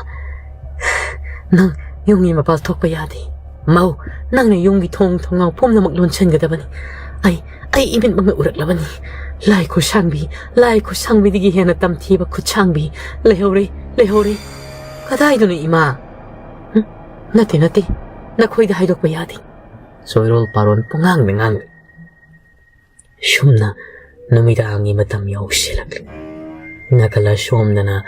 ꯅꯪ ꯌꯨꯝꯒꯤ ꯃꯄꯥꯜ ꯊꯣꯛꯄ ꯌꯥꯗꯦ꯫ ꯃꯧ, ꯅꯪꯅ ꯌꯨꯝꯒꯤ ꯊꯣꯡ ꯊꯣꯡꯅꯥꯎ ꯄꯨꯝꯅꯃꯛ ꯂꯣꯟꯁꯤꯟꯒꯗꯕꯅꯤ꯫ ꯑꯩ, ꯑꯩ ꯏꯃꯤꯠꯃꯛꯅ ꯎꯔꯛꯂꯕꯅꯤ꯫ ꯂꯥꯏ ꯈꯨꯠꯁꯥꯡꯕꯤ, ꯂꯥꯏ ꯈꯨꯠꯁꯥꯡꯕꯤꯗꯒꯤ ꯍꯦꯟꯅ ꯇꯝꯊꯤꯕ ꯈꯨꯠꯁꯥꯡꯕꯤ꯫ ꯂꯩꯍꯧꯔꯦ, ꯂꯩꯍꯧꯔꯦ꯫ ꯀꯗꯥꯏꯗꯅꯣ ꯏꯃꯥ? ꯍꯨꯝ? ꯅꯠꯇꯦ, ꯅꯠꯇꯦ꯫ ꯅꯈꯣꯏꯗ ꯍꯥꯏꯗꯣꯛꯄ ꯌꯥꯗꯦ꯫ ꯆꯣꯏꯔꯣꯜ ꯄꯥꯔꯣꯜ ꯄꯨꯡꯉꯥꯡꯗ ꯉꯥꯡꯂꯤ꯫ ꯁꯨꯝꯅ ꯅꯨꯃꯤꯗꯥꯡꯒꯤ ꯃꯇꯝ ꯌꯧꯁꯤꯜꯂꯛꯂꯤ꯫ ꯅꯥꯀꯜ ꯑꯁꯣꯝꯗꯅ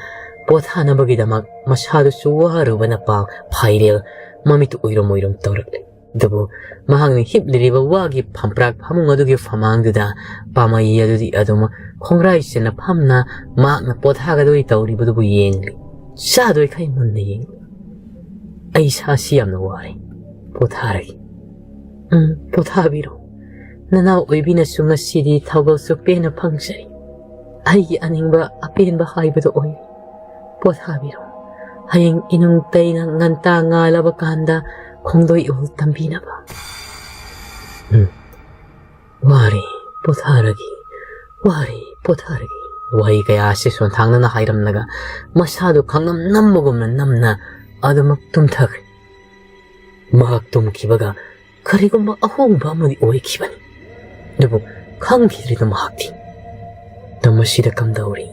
ꯄꯣꯊꯥꯅꯕꯒꯤꯗꯃꯛ ꯃꯁꯥꯗꯨꯁꯨ ꯋꯥꯔꯨꯕꯅ ꯄꯥꯎ ꯐꯥꯏꯔꯦꯜ ꯃꯃꯤꯠꯇꯨ ꯎꯏꯔꯨꯝ ꯎꯏꯔꯨꯝ ꯇꯧꯔꯛꯂꯤ꯫ ꯑꯗꯨꯕꯨ ꯃꯍꯥꯛꯅ ꯍꯤꯞꯂꯤꯔꯤꯕ ꯋꯥꯒꯤ ꯐꯝꯄ꯭ꯔꯥꯛ ꯐꯃꯨꯡ ꯑꯗꯨꯒꯤ ꯐꯃꯥꯡꯗꯨꯗ ꯄꯥꯝꯃꯩ ꯑꯗꯨꯗꯤ ꯑꯗꯨꯝ ꯈꯣꯡꯒ꯭ꯔꯥꯏ ꯆꯦꯟꯅ ꯐꯝꯅ ꯃꯍꯥꯛꯅ ꯄꯣꯊꯥꯒꯗꯣꯏ ꯇꯧꯔꯤꯕꯗꯨꯕꯨ ꯌꯦꯡꯂꯤ꯫ ꯆꯥꯗꯣꯏꯈꯩ ꯃꯨꯟꯅ ꯌꯦꯡꯂꯤ꯫ ꯑꯩ ꯏꯁꯥꯁꯤ ꯌꯥꯝꯅ ꯋꯥꯔꯦ꯫ ꯄꯣꯊꯥꯔꯒꯦ꯫ ꯎꯝ, ꯄꯣꯊꯥꯕꯤꯔꯣ꯫ ꯅꯅꯥꯎ ꯑꯣꯏꯕꯤꯅꯁꯨ ꯉꯁꯤꯗꯤ ꯊꯧꯒꯜꯁꯨ ꯄꯦꯟꯅ ꯐꯪꯖꯔꯤ꯫ ꯑꯩꯒꯤ ꯑꯅꯤꯡꯕ ꯑꯄꯦꯟꯕ ꯍꯥꯏꯕꯗꯨ ꯑꯣꯏꯔꯦ꯫ ꯄꯣꯊꯥꯕꯤꯔꯣ꯫ ꯍꯌꯦꯡ ꯏꯅꯨꯡ ꯇꯩꯅ ꯉꯟꯇꯥ ꯉꯥꯜꯂꯕ ꯀꯥꯟꯗ ꯈꯣꯡꯗꯣꯏ ꯏꯍꯨꯜ ꯇꯝꯕꯤꯅꯕ꯫ ꯎꯝ, ꯋꯥꯔꯦ, ꯄꯣꯊꯥꯔꯒꯦ꯫ ꯋꯥꯔꯦ, ꯄꯣꯊꯥꯔꯒꯦ꯫ ꯋꯥꯍꯩ ꯀꯌꯥ ꯑꯁꯤ ꯁꯣꯟꯊꯥꯡꯅꯅ ꯍꯥꯏꯔꯝꯂꯒ ꯃꯁꯥꯗꯨ ꯈꯪꯅꯝ ꯅꯝꯕꯒꯨꯝꯅ ꯅꯝꯅ ꯑꯗꯨꯃꯛ ꯇꯨꯝꯊꯈ꯭ꯔꯦ꯫ ꯃꯍꯥꯛ ꯇꯨꯝꯈꯤꯕꯒ ꯀꯔꯤꯒꯨꯝꯕ ꯑꯍꯣꯡꯕ ꯑꯃꯗꯤ ꯑꯣꯏꯈꯤꯕꯅꯤ꯫ ꯑꯗꯨꯕꯨ ꯈꯪꯈꯤꯗ꯭ꯔꯤꯗ ꯃꯍꯥꯛꯇꯤ꯫ ꯃꯇꯝ ꯑꯁꯤꯗ ꯀꯝꯗꯧꯔꯤ?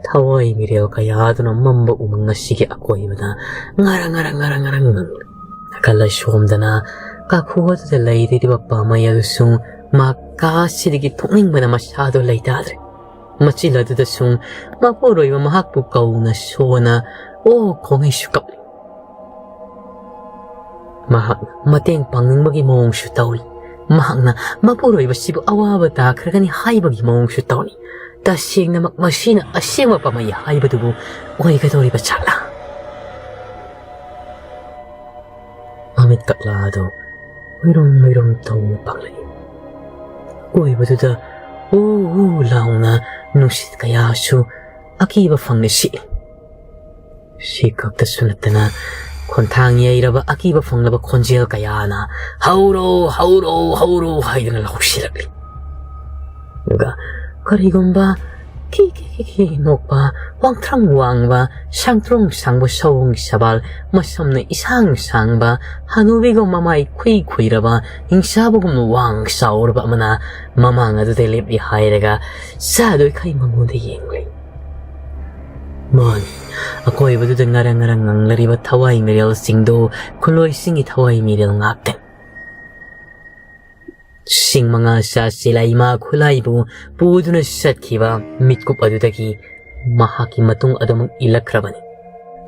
ꯊꯋꯥꯏ ꯃꯤꯔꯦꯜ ꯀꯌꯥꯗꯨꯅ ꯃꯝꯕ ꯎꯃꯪ ꯑꯁꯤꯒꯤ ꯑꯀꯣꯏꯕꯗ ꯉꯔꯪ ꯉꯔꯪ ꯉꯔꯪ ꯉꯔꯪ ꯉꯪꯂꯤ꯫ ꯅꯥꯀꯜ ꯑꯁꯣꯝꯗꯅ ꯀꯥꯈꯨ ꯑꯗꯨꯗ ꯂꯩꯔꯤꯕ ꯄꯥꯝꯃꯩ ꯑꯗꯨꯁꯨ ꯃꯍꯥꯛ ꯀꯥ ꯑꯁꯤꯗꯒꯤ ꯊꯣꯛꯅꯤꯡꯕꯅ ꯃꯁꯥꯗꯣ ꯂꯩꯇꯥꯗ꯭ꯔꯦ꯫ ꯃꯆꯤꯜ ꯑꯗꯨꯗꯁꯨ ꯃꯄꯨꯔꯣꯏꯕ ꯃꯍꯥꯛꯄꯨ ꯀꯧꯅ ꯁꯣꯟꯅ ꯑꯣ ꯈꯣꯡꯉꯩꯁꯨ ꯀꯞꯂꯤ꯫ ꯃꯍꯥꯛꯅ ꯃꯇꯦꯡ ꯄꯥꯡꯅꯤꯡꯕꯒꯤ ꯃꯑꯣꯡꯁꯨ ꯇꯧꯔꯤ꯫ ꯃꯍꯥꯛꯅ ꯃꯄꯨꯔꯣꯏꯕꯁꯤꯕꯨ ꯑꯋꯥꯕ ꯇꯥꯈ꯭ꯔꯒꯅꯤ ꯍꯥꯏꯕꯒꯤ ꯃꯑꯣꯡꯁꯨ ꯇꯧꯔꯤ꯫ ꯇꯁꯦꯡꯅꯃꯛ ꯃꯁꯤꯅ ꯑꯁꯦꯡꯕ ꯄꯥꯝꯃꯩ ꯍꯥꯏꯕꯗꯨꯕꯨ ꯑꯣꯏꯒꯗꯧꯔꯤꯕ ꯖꯥꯠꯂꯥ? ꯃꯃꯤꯠ ꯀꯛꯂꯥ ꯑꯗꯨ ꯎꯏꯔꯨꯝ ꯎꯏꯔꯨꯝ ꯇꯧꯅ ꯄꯥꯡꯂꯛꯏ꯫ ꯑꯀꯣꯏꯕꯗꯨꯗ ꯎ ꯎ ꯂꯥꯎꯅ ꯅꯨꯡꯁꯤꯠ ꯀꯌꯥꯁꯨ ꯑꯀꯤꯕ ꯐꯪꯅ ꯁꯤꯠꯂꯤ꯫ ꯁꯤ ꯈꯛꯇꯁꯨ ꯅꯠꯇꯅ ꯈꯣꯟꯊꯥꯡ ꯌꯩꯔꯕ ꯑꯀꯤꯕ ꯐꯪꯂꯕ ꯈꯣꯟꯖꯦꯜ ꯀꯌꯥꯅ "ꯍꯧꯔꯣ, ꯍꯧꯔꯣ, ꯍꯧꯔꯣ" ꯍꯥꯏꯗꯨꯅ ꯂꯥꯎꯁꯤꯜꯂꯛꯂꯤ꯫ ꯑꯗꯨꯒ ꯀꯔꯤꯒꯨꯝꯕ ꯈꯤ ꯈꯤ ꯈꯤ ꯈꯤ ꯅꯣꯛꯄ, ꯋꯥꯡꯊ꯭ꯔꯪ ꯋꯥꯡꯕ, ꯁꯥꯡꯇ꯭ꯔꯣꯡ ꯁꯥꯡꯕ ꯁꯑꯣꯡ ꯁꯕꯥꯜ, ꯃꯁꯝꯅ ꯏꯁꯥꯡ ꯁꯥꯡꯕ, ꯍꯅꯨꯕꯤꯒꯨꯝ ꯃꯃꯥꯏ ꯈꯨꯏ ꯈꯨꯏꯔꯕ, ꯍꯤꯡꯁꯥꯕꯒꯨꯝꯅ ꯋꯥꯡ ꯆꯥꯎꯔꯕ ꯑꯃꯅ ꯃꯃꯥꯡ ꯑꯗꯨꯗ ꯂꯦꯞꯂꯤ ꯍꯥꯏꯔꯒ ꯁꯥꯗꯣꯏꯈꯩ ꯃꯉꯣꯟꯗ ꯌꯦꯡꯂꯤ꯫ ꯃꯥꯅꯤ, ꯑꯀꯣꯏꯕꯗꯨꯗ ꯉꯔꯪ ꯉꯔꯪ ꯉꯪꯂꯔꯤꯕ ꯊꯋꯥꯏ ꯃꯤꯔꯦꯜꯁꯤꯡꯗꯨ ꯈꯨꯂꯣꯏꯁꯤꯡꯒꯤ ꯊꯋꯥꯏ ꯃꯤꯔꯦꯜ ꯉꯥꯛꯇꯅꯤ꯫ ꯁꯤꯡ ꯃꯉꯥ ꯆꯥ ꯆꯦꯂꯥꯏꯃ ꯈꯨꯂꯥꯏꯕꯨ ꯄꯨꯗꯨꯅ ꯆꯠꯈꯤꯕ ꯃꯤꯠꯀꯨꯞ ꯑꯗꯨꯗꯒꯤ ꯃꯍꯥꯛꯀꯤ ꯃꯇꯨꯡ ꯑꯗꯨꯃꯛ ꯏꯜꯂꯛꯈ꯭ꯔꯕꯅꯤ꯫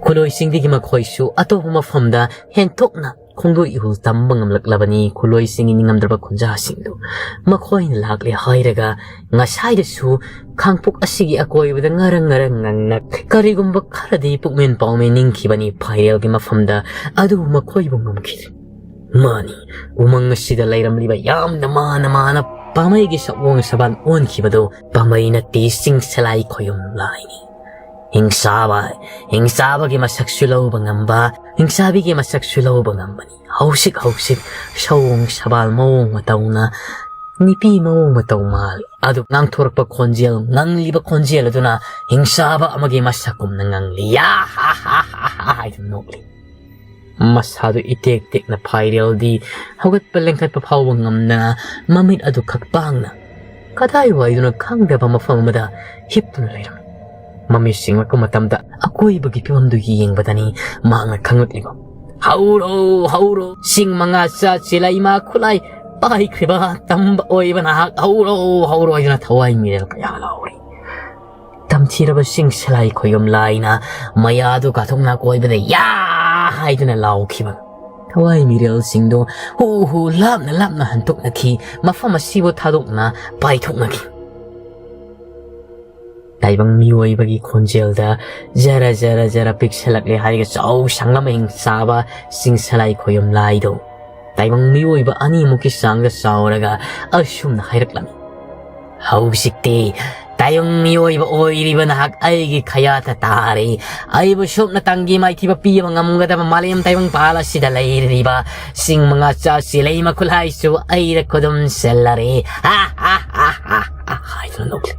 ꯈꯨꯂꯣꯏꯁꯤꯡꯗꯒꯤ ꯃꯈꯣꯏꯁꯨ ꯑꯇꯣꯞꯄ ꯃꯐꯝꯗ ꯍꯦꯟꯊꯣꯛꯅ ꯈꯣꯡꯗꯣꯏ ꯏꯍꯨꯜ ꯇꯝꯕ ꯉꯝꯂꯛꯂꯕꯅꯤ꯫ ꯈꯨꯂꯣꯏꯁꯤꯡꯒꯤ ꯅꯤꯡꯉꯝꯗ꯭ꯔꯕ ꯈꯣꯟꯖꯥꯁꯤꯡꯗꯨ ꯃꯈꯣꯏꯅ ꯂꯥꯛꯂꯦ ꯍꯥꯏꯔꯒ ꯉꯁꯥꯏꯗꯁꯨ ꯈꯥꯡꯄꯣꯛ ꯑꯁꯤꯒꯤ ꯑꯀꯣꯏꯕꯗ ꯉꯔꯪ ꯉꯔꯪ ꯉꯪꯅ ꯀꯔꯤꯒꯨꯝꯕ ꯈꯔꯗꯤ ꯄꯨꯛꯃꯦꯟ ꯄꯥꯎꯃꯦꯟ ꯅꯤꯡꯈꯤꯕꯅꯤ ꯐꯥꯏꯔꯦꯜꯒꯤ ꯃꯐꯝꯗ, ꯑꯗꯨꯕꯨ ꯃꯈꯣꯏꯕꯨ ꯉꯝꯈꯤꯗ꯭ꯔꯦ꯫ ꯃꯥꯅꯤ, ꯎꯃꯪ ꯑꯁꯤꯗ ꯂꯩꯔꯝꯂꯤꯕ ꯌꯥꯝꯅ ꯃꯥꯅ ꯃꯥꯅ ꯄꯥꯝꯕꯩꯒꯤ ꯁꯛꯑꯣꯡ ꯁꯕꯥꯟ ꯑꯣꯟꯈꯤꯕꯗꯨ ꯄꯥꯝꯕꯩ ꯅꯠꯇꯦ, ꯆꯤꯡ ꯁꯂꯥꯏ ꯈꯣꯌꯨꯝ ꯂꯥꯏꯅꯤ꯫ ꯍꯤꯡꯁꯥꯕ, ꯍꯤꯡꯁꯥꯕꯒꯤ ꯃꯁꯛꯁꯨ ꯂꯧꯕ ꯉꯝꯕ, ꯍꯤꯡꯁꯥꯕꯤꯒꯤ ꯃꯁꯛꯁꯨ ꯂꯧꯕ ꯉꯝꯕꯅꯤ꯫ ꯍꯧꯁꯤꯛ ꯍꯧꯁꯤꯛ ꯁꯑꯣꯡ ꯁꯕꯥꯜ ꯃꯑꯣꯡ ꯃꯇꯧꯅ ꯅꯨꯄꯤ ꯃꯑꯣꯡ ꯃꯇꯧ ꯃꯥꯜꯂꯤ꯫ ꯑꯗꯨ ꯉꯥꯡꯊꯣꯔꯛꯄ ꯈꯣꯟꯖꯦꯜ, ꯉꯪꯂꯤꯕ ꯈꯣꯟꯖꯦꯜ ꯑꯗꯨꯅ ꯍꯤꯡꯁꯥꯕ ꯑꯃꯒꯤ ꯃꯁꯛꯀꯨꯝꯅ ꯉꯪꯂꯤ꯫ ꯌꯥ ꯍꯥ ꯍꯥ ꯍꯥ ꯍꯥ ꯍꯥꯏꯗꯨꯅ ꯅꯣꯛꯂꯤ꯫ ꯃꯁꯥꯗꯨ ꯏꯇꯦꯛ ꯇꯦꯛꯅ ꯐꯥꯏꯔꯦꯜꯗꯤ ꯍꯧꯒꯠꯄ ꯂꯦꯡꯈꯠꯄ ꯐꯥꯎꯕ ꯉꯝꯗꯅ ꯃꯃꯤꯠ ꯑꯗꯨ ꯈꯛ ꯄꯥꯡꯅ ꯀꯗꯥꯏꯋꯥꯏꯗꯅꯣ ꯈꯪꯗꯕ ꯃꯐꯝ ꯑꯃꯗ ꯍꯤꯞꯇꯨꯅ ꯂꯩꯔꯝꯃꯤ꯫ ꯃꯃꯤꯠ ꯁꯤꯡꯂꯛꯄ ꯃꯇꯝꯗ ꯑꯀꯣꯏꯕꯒꯤ ꯐꯤꯕꯝꯗꯨ ꯌꯦꯡꯕꯗꯅꯤ ꯃꯍꯥꯛꯅ ꯈꯪꯂꯛꯂꯤꯕ꯫ "ꯍꯧꯔꯣ, ꯍꯧꯔꯣ, ꯁꯤꯡ ꯃꯉꯥ ꯆꯥ ꯆꯦꯂꯥꯏꯃ ꯈꯨꯂꯥꯏ ꯄꯥꯏꯈ꯭ꯔꯤꯕ ꯇꯝꯕ ꯑꯣꯏꯕ ꯅꯍꯥꯛ, ꯍꯧꯔꯣ, ꯍꯧꯔꯣ" ꯍꯥꯏꯗꯨꯅ ꯊꯋꯥꯏ ꯃꯤꯔꯦꯜ ꯀꯌꯥ ꯂꯥꯎꯔꯤ꯫ ꯇꯝꯊꯤꯔꯕ ꯆꯤꯡ ꯁꯂꯥꯏ ꯈꯣꯌꯨꯝ ꯂꯥꯏꯅ ꯃꯌꯥꯗꯨ ꯀꯥꯊꯣꯛꯅ ꯀꯣꯏꯕꯗ "ꯌꯥ!" ꯍꯥꯏꯗꯨꯅ ꯂꯥꯎꯈꯤꯕ꯫ ꯊꯋꯥꯏ ꯃꯤꯔꯦꯜꯁꯤꯡꯗꯨ ꯍꯨ ꯍꯨ ꯂꯥꯞꯅ ꯂꯥꯞꯅ ꯍꯟꯇꯣꯛꯅꯈꯤ, ꯃꯐꯝ ꯑꯁꯤꯕꯨ ꯊꯥꯗꯣꯛꯅ ꯄꯥꯏꯊꯣꯛꯅꯈꯤ꯫ ꯇꯥꯏꯕꯪ ꯃꯤꯑꯣꯏꯕꯒꯤ ꯈꯣꯟꯖꯦꯜꯗ ꯖꯔ ꯖꯔ ꯖꯔ ꯄꯤꯛꯁꯜꯂꯛꯂꯦ ꯍꯥꯏꯔꯒ ꯆꯥꯎ ꯁꯪꯂꯝ ꯍꯤꯡ ꯆꯥꯕ ꯆꯤꯡ ꯁꯂꯥꯏ ꯈꯣꯌꯨꯝ ꯂꯥꯏꯗꯣ ꯇꯥꯏꯕꯪ ꯃꯤꯑꯣꯏꯕ ꯑꯅꯤꯃꯨꯛꯀꯤ ꯆꯥꯡꯗ ꯆꯥꯎꯔꯒ ꯑꯁꯨꯝꯅ ꯍꯥꯏꯔꯛꯂꯝꯃꯤ꯫ "ꯍꯧꯖꯤꯛꯇꯤ ꯇꯥꯏꯕꯪ ꯃꯤꯑꯣꯏꯕ ꯑꯣꯏꯔꯤꯕ ꯅꯍꯥꯛ ꯑꯩꯒꯤ ꯈꯌꯥꯠꯇ ꯇꯥꯔꯦ꯫ ꯑꯩꯕꯨ ꯁꯨꯞꯅꯇꯪꯒꯤ ꯃꯥꯏꯊꯤꯕ ꯄꯤꯕ ꯉꯝꯒꯗꯕ ꯃꯥꯂꯦꯝ ꯇꯥꯏꯕꯪ ꯄꯥꯜ ꯑꯁꯤꯗ ꯂꯩꯔꯤꯕ ꯆꯤꯡ ꯃꯉꯥ ꯆꯥ ꯆꯦꯂꯩ ꯃꯈꯨꯂꯥꯏꯁꯨ ꯑꯩꯗ ꯈꯨꯗꯨꯝ ꯆꯜꯂꯔꯦ" ꯍꯥꯏꯗꯨꯅ ꯅꯣꯛꯂꯤ꯫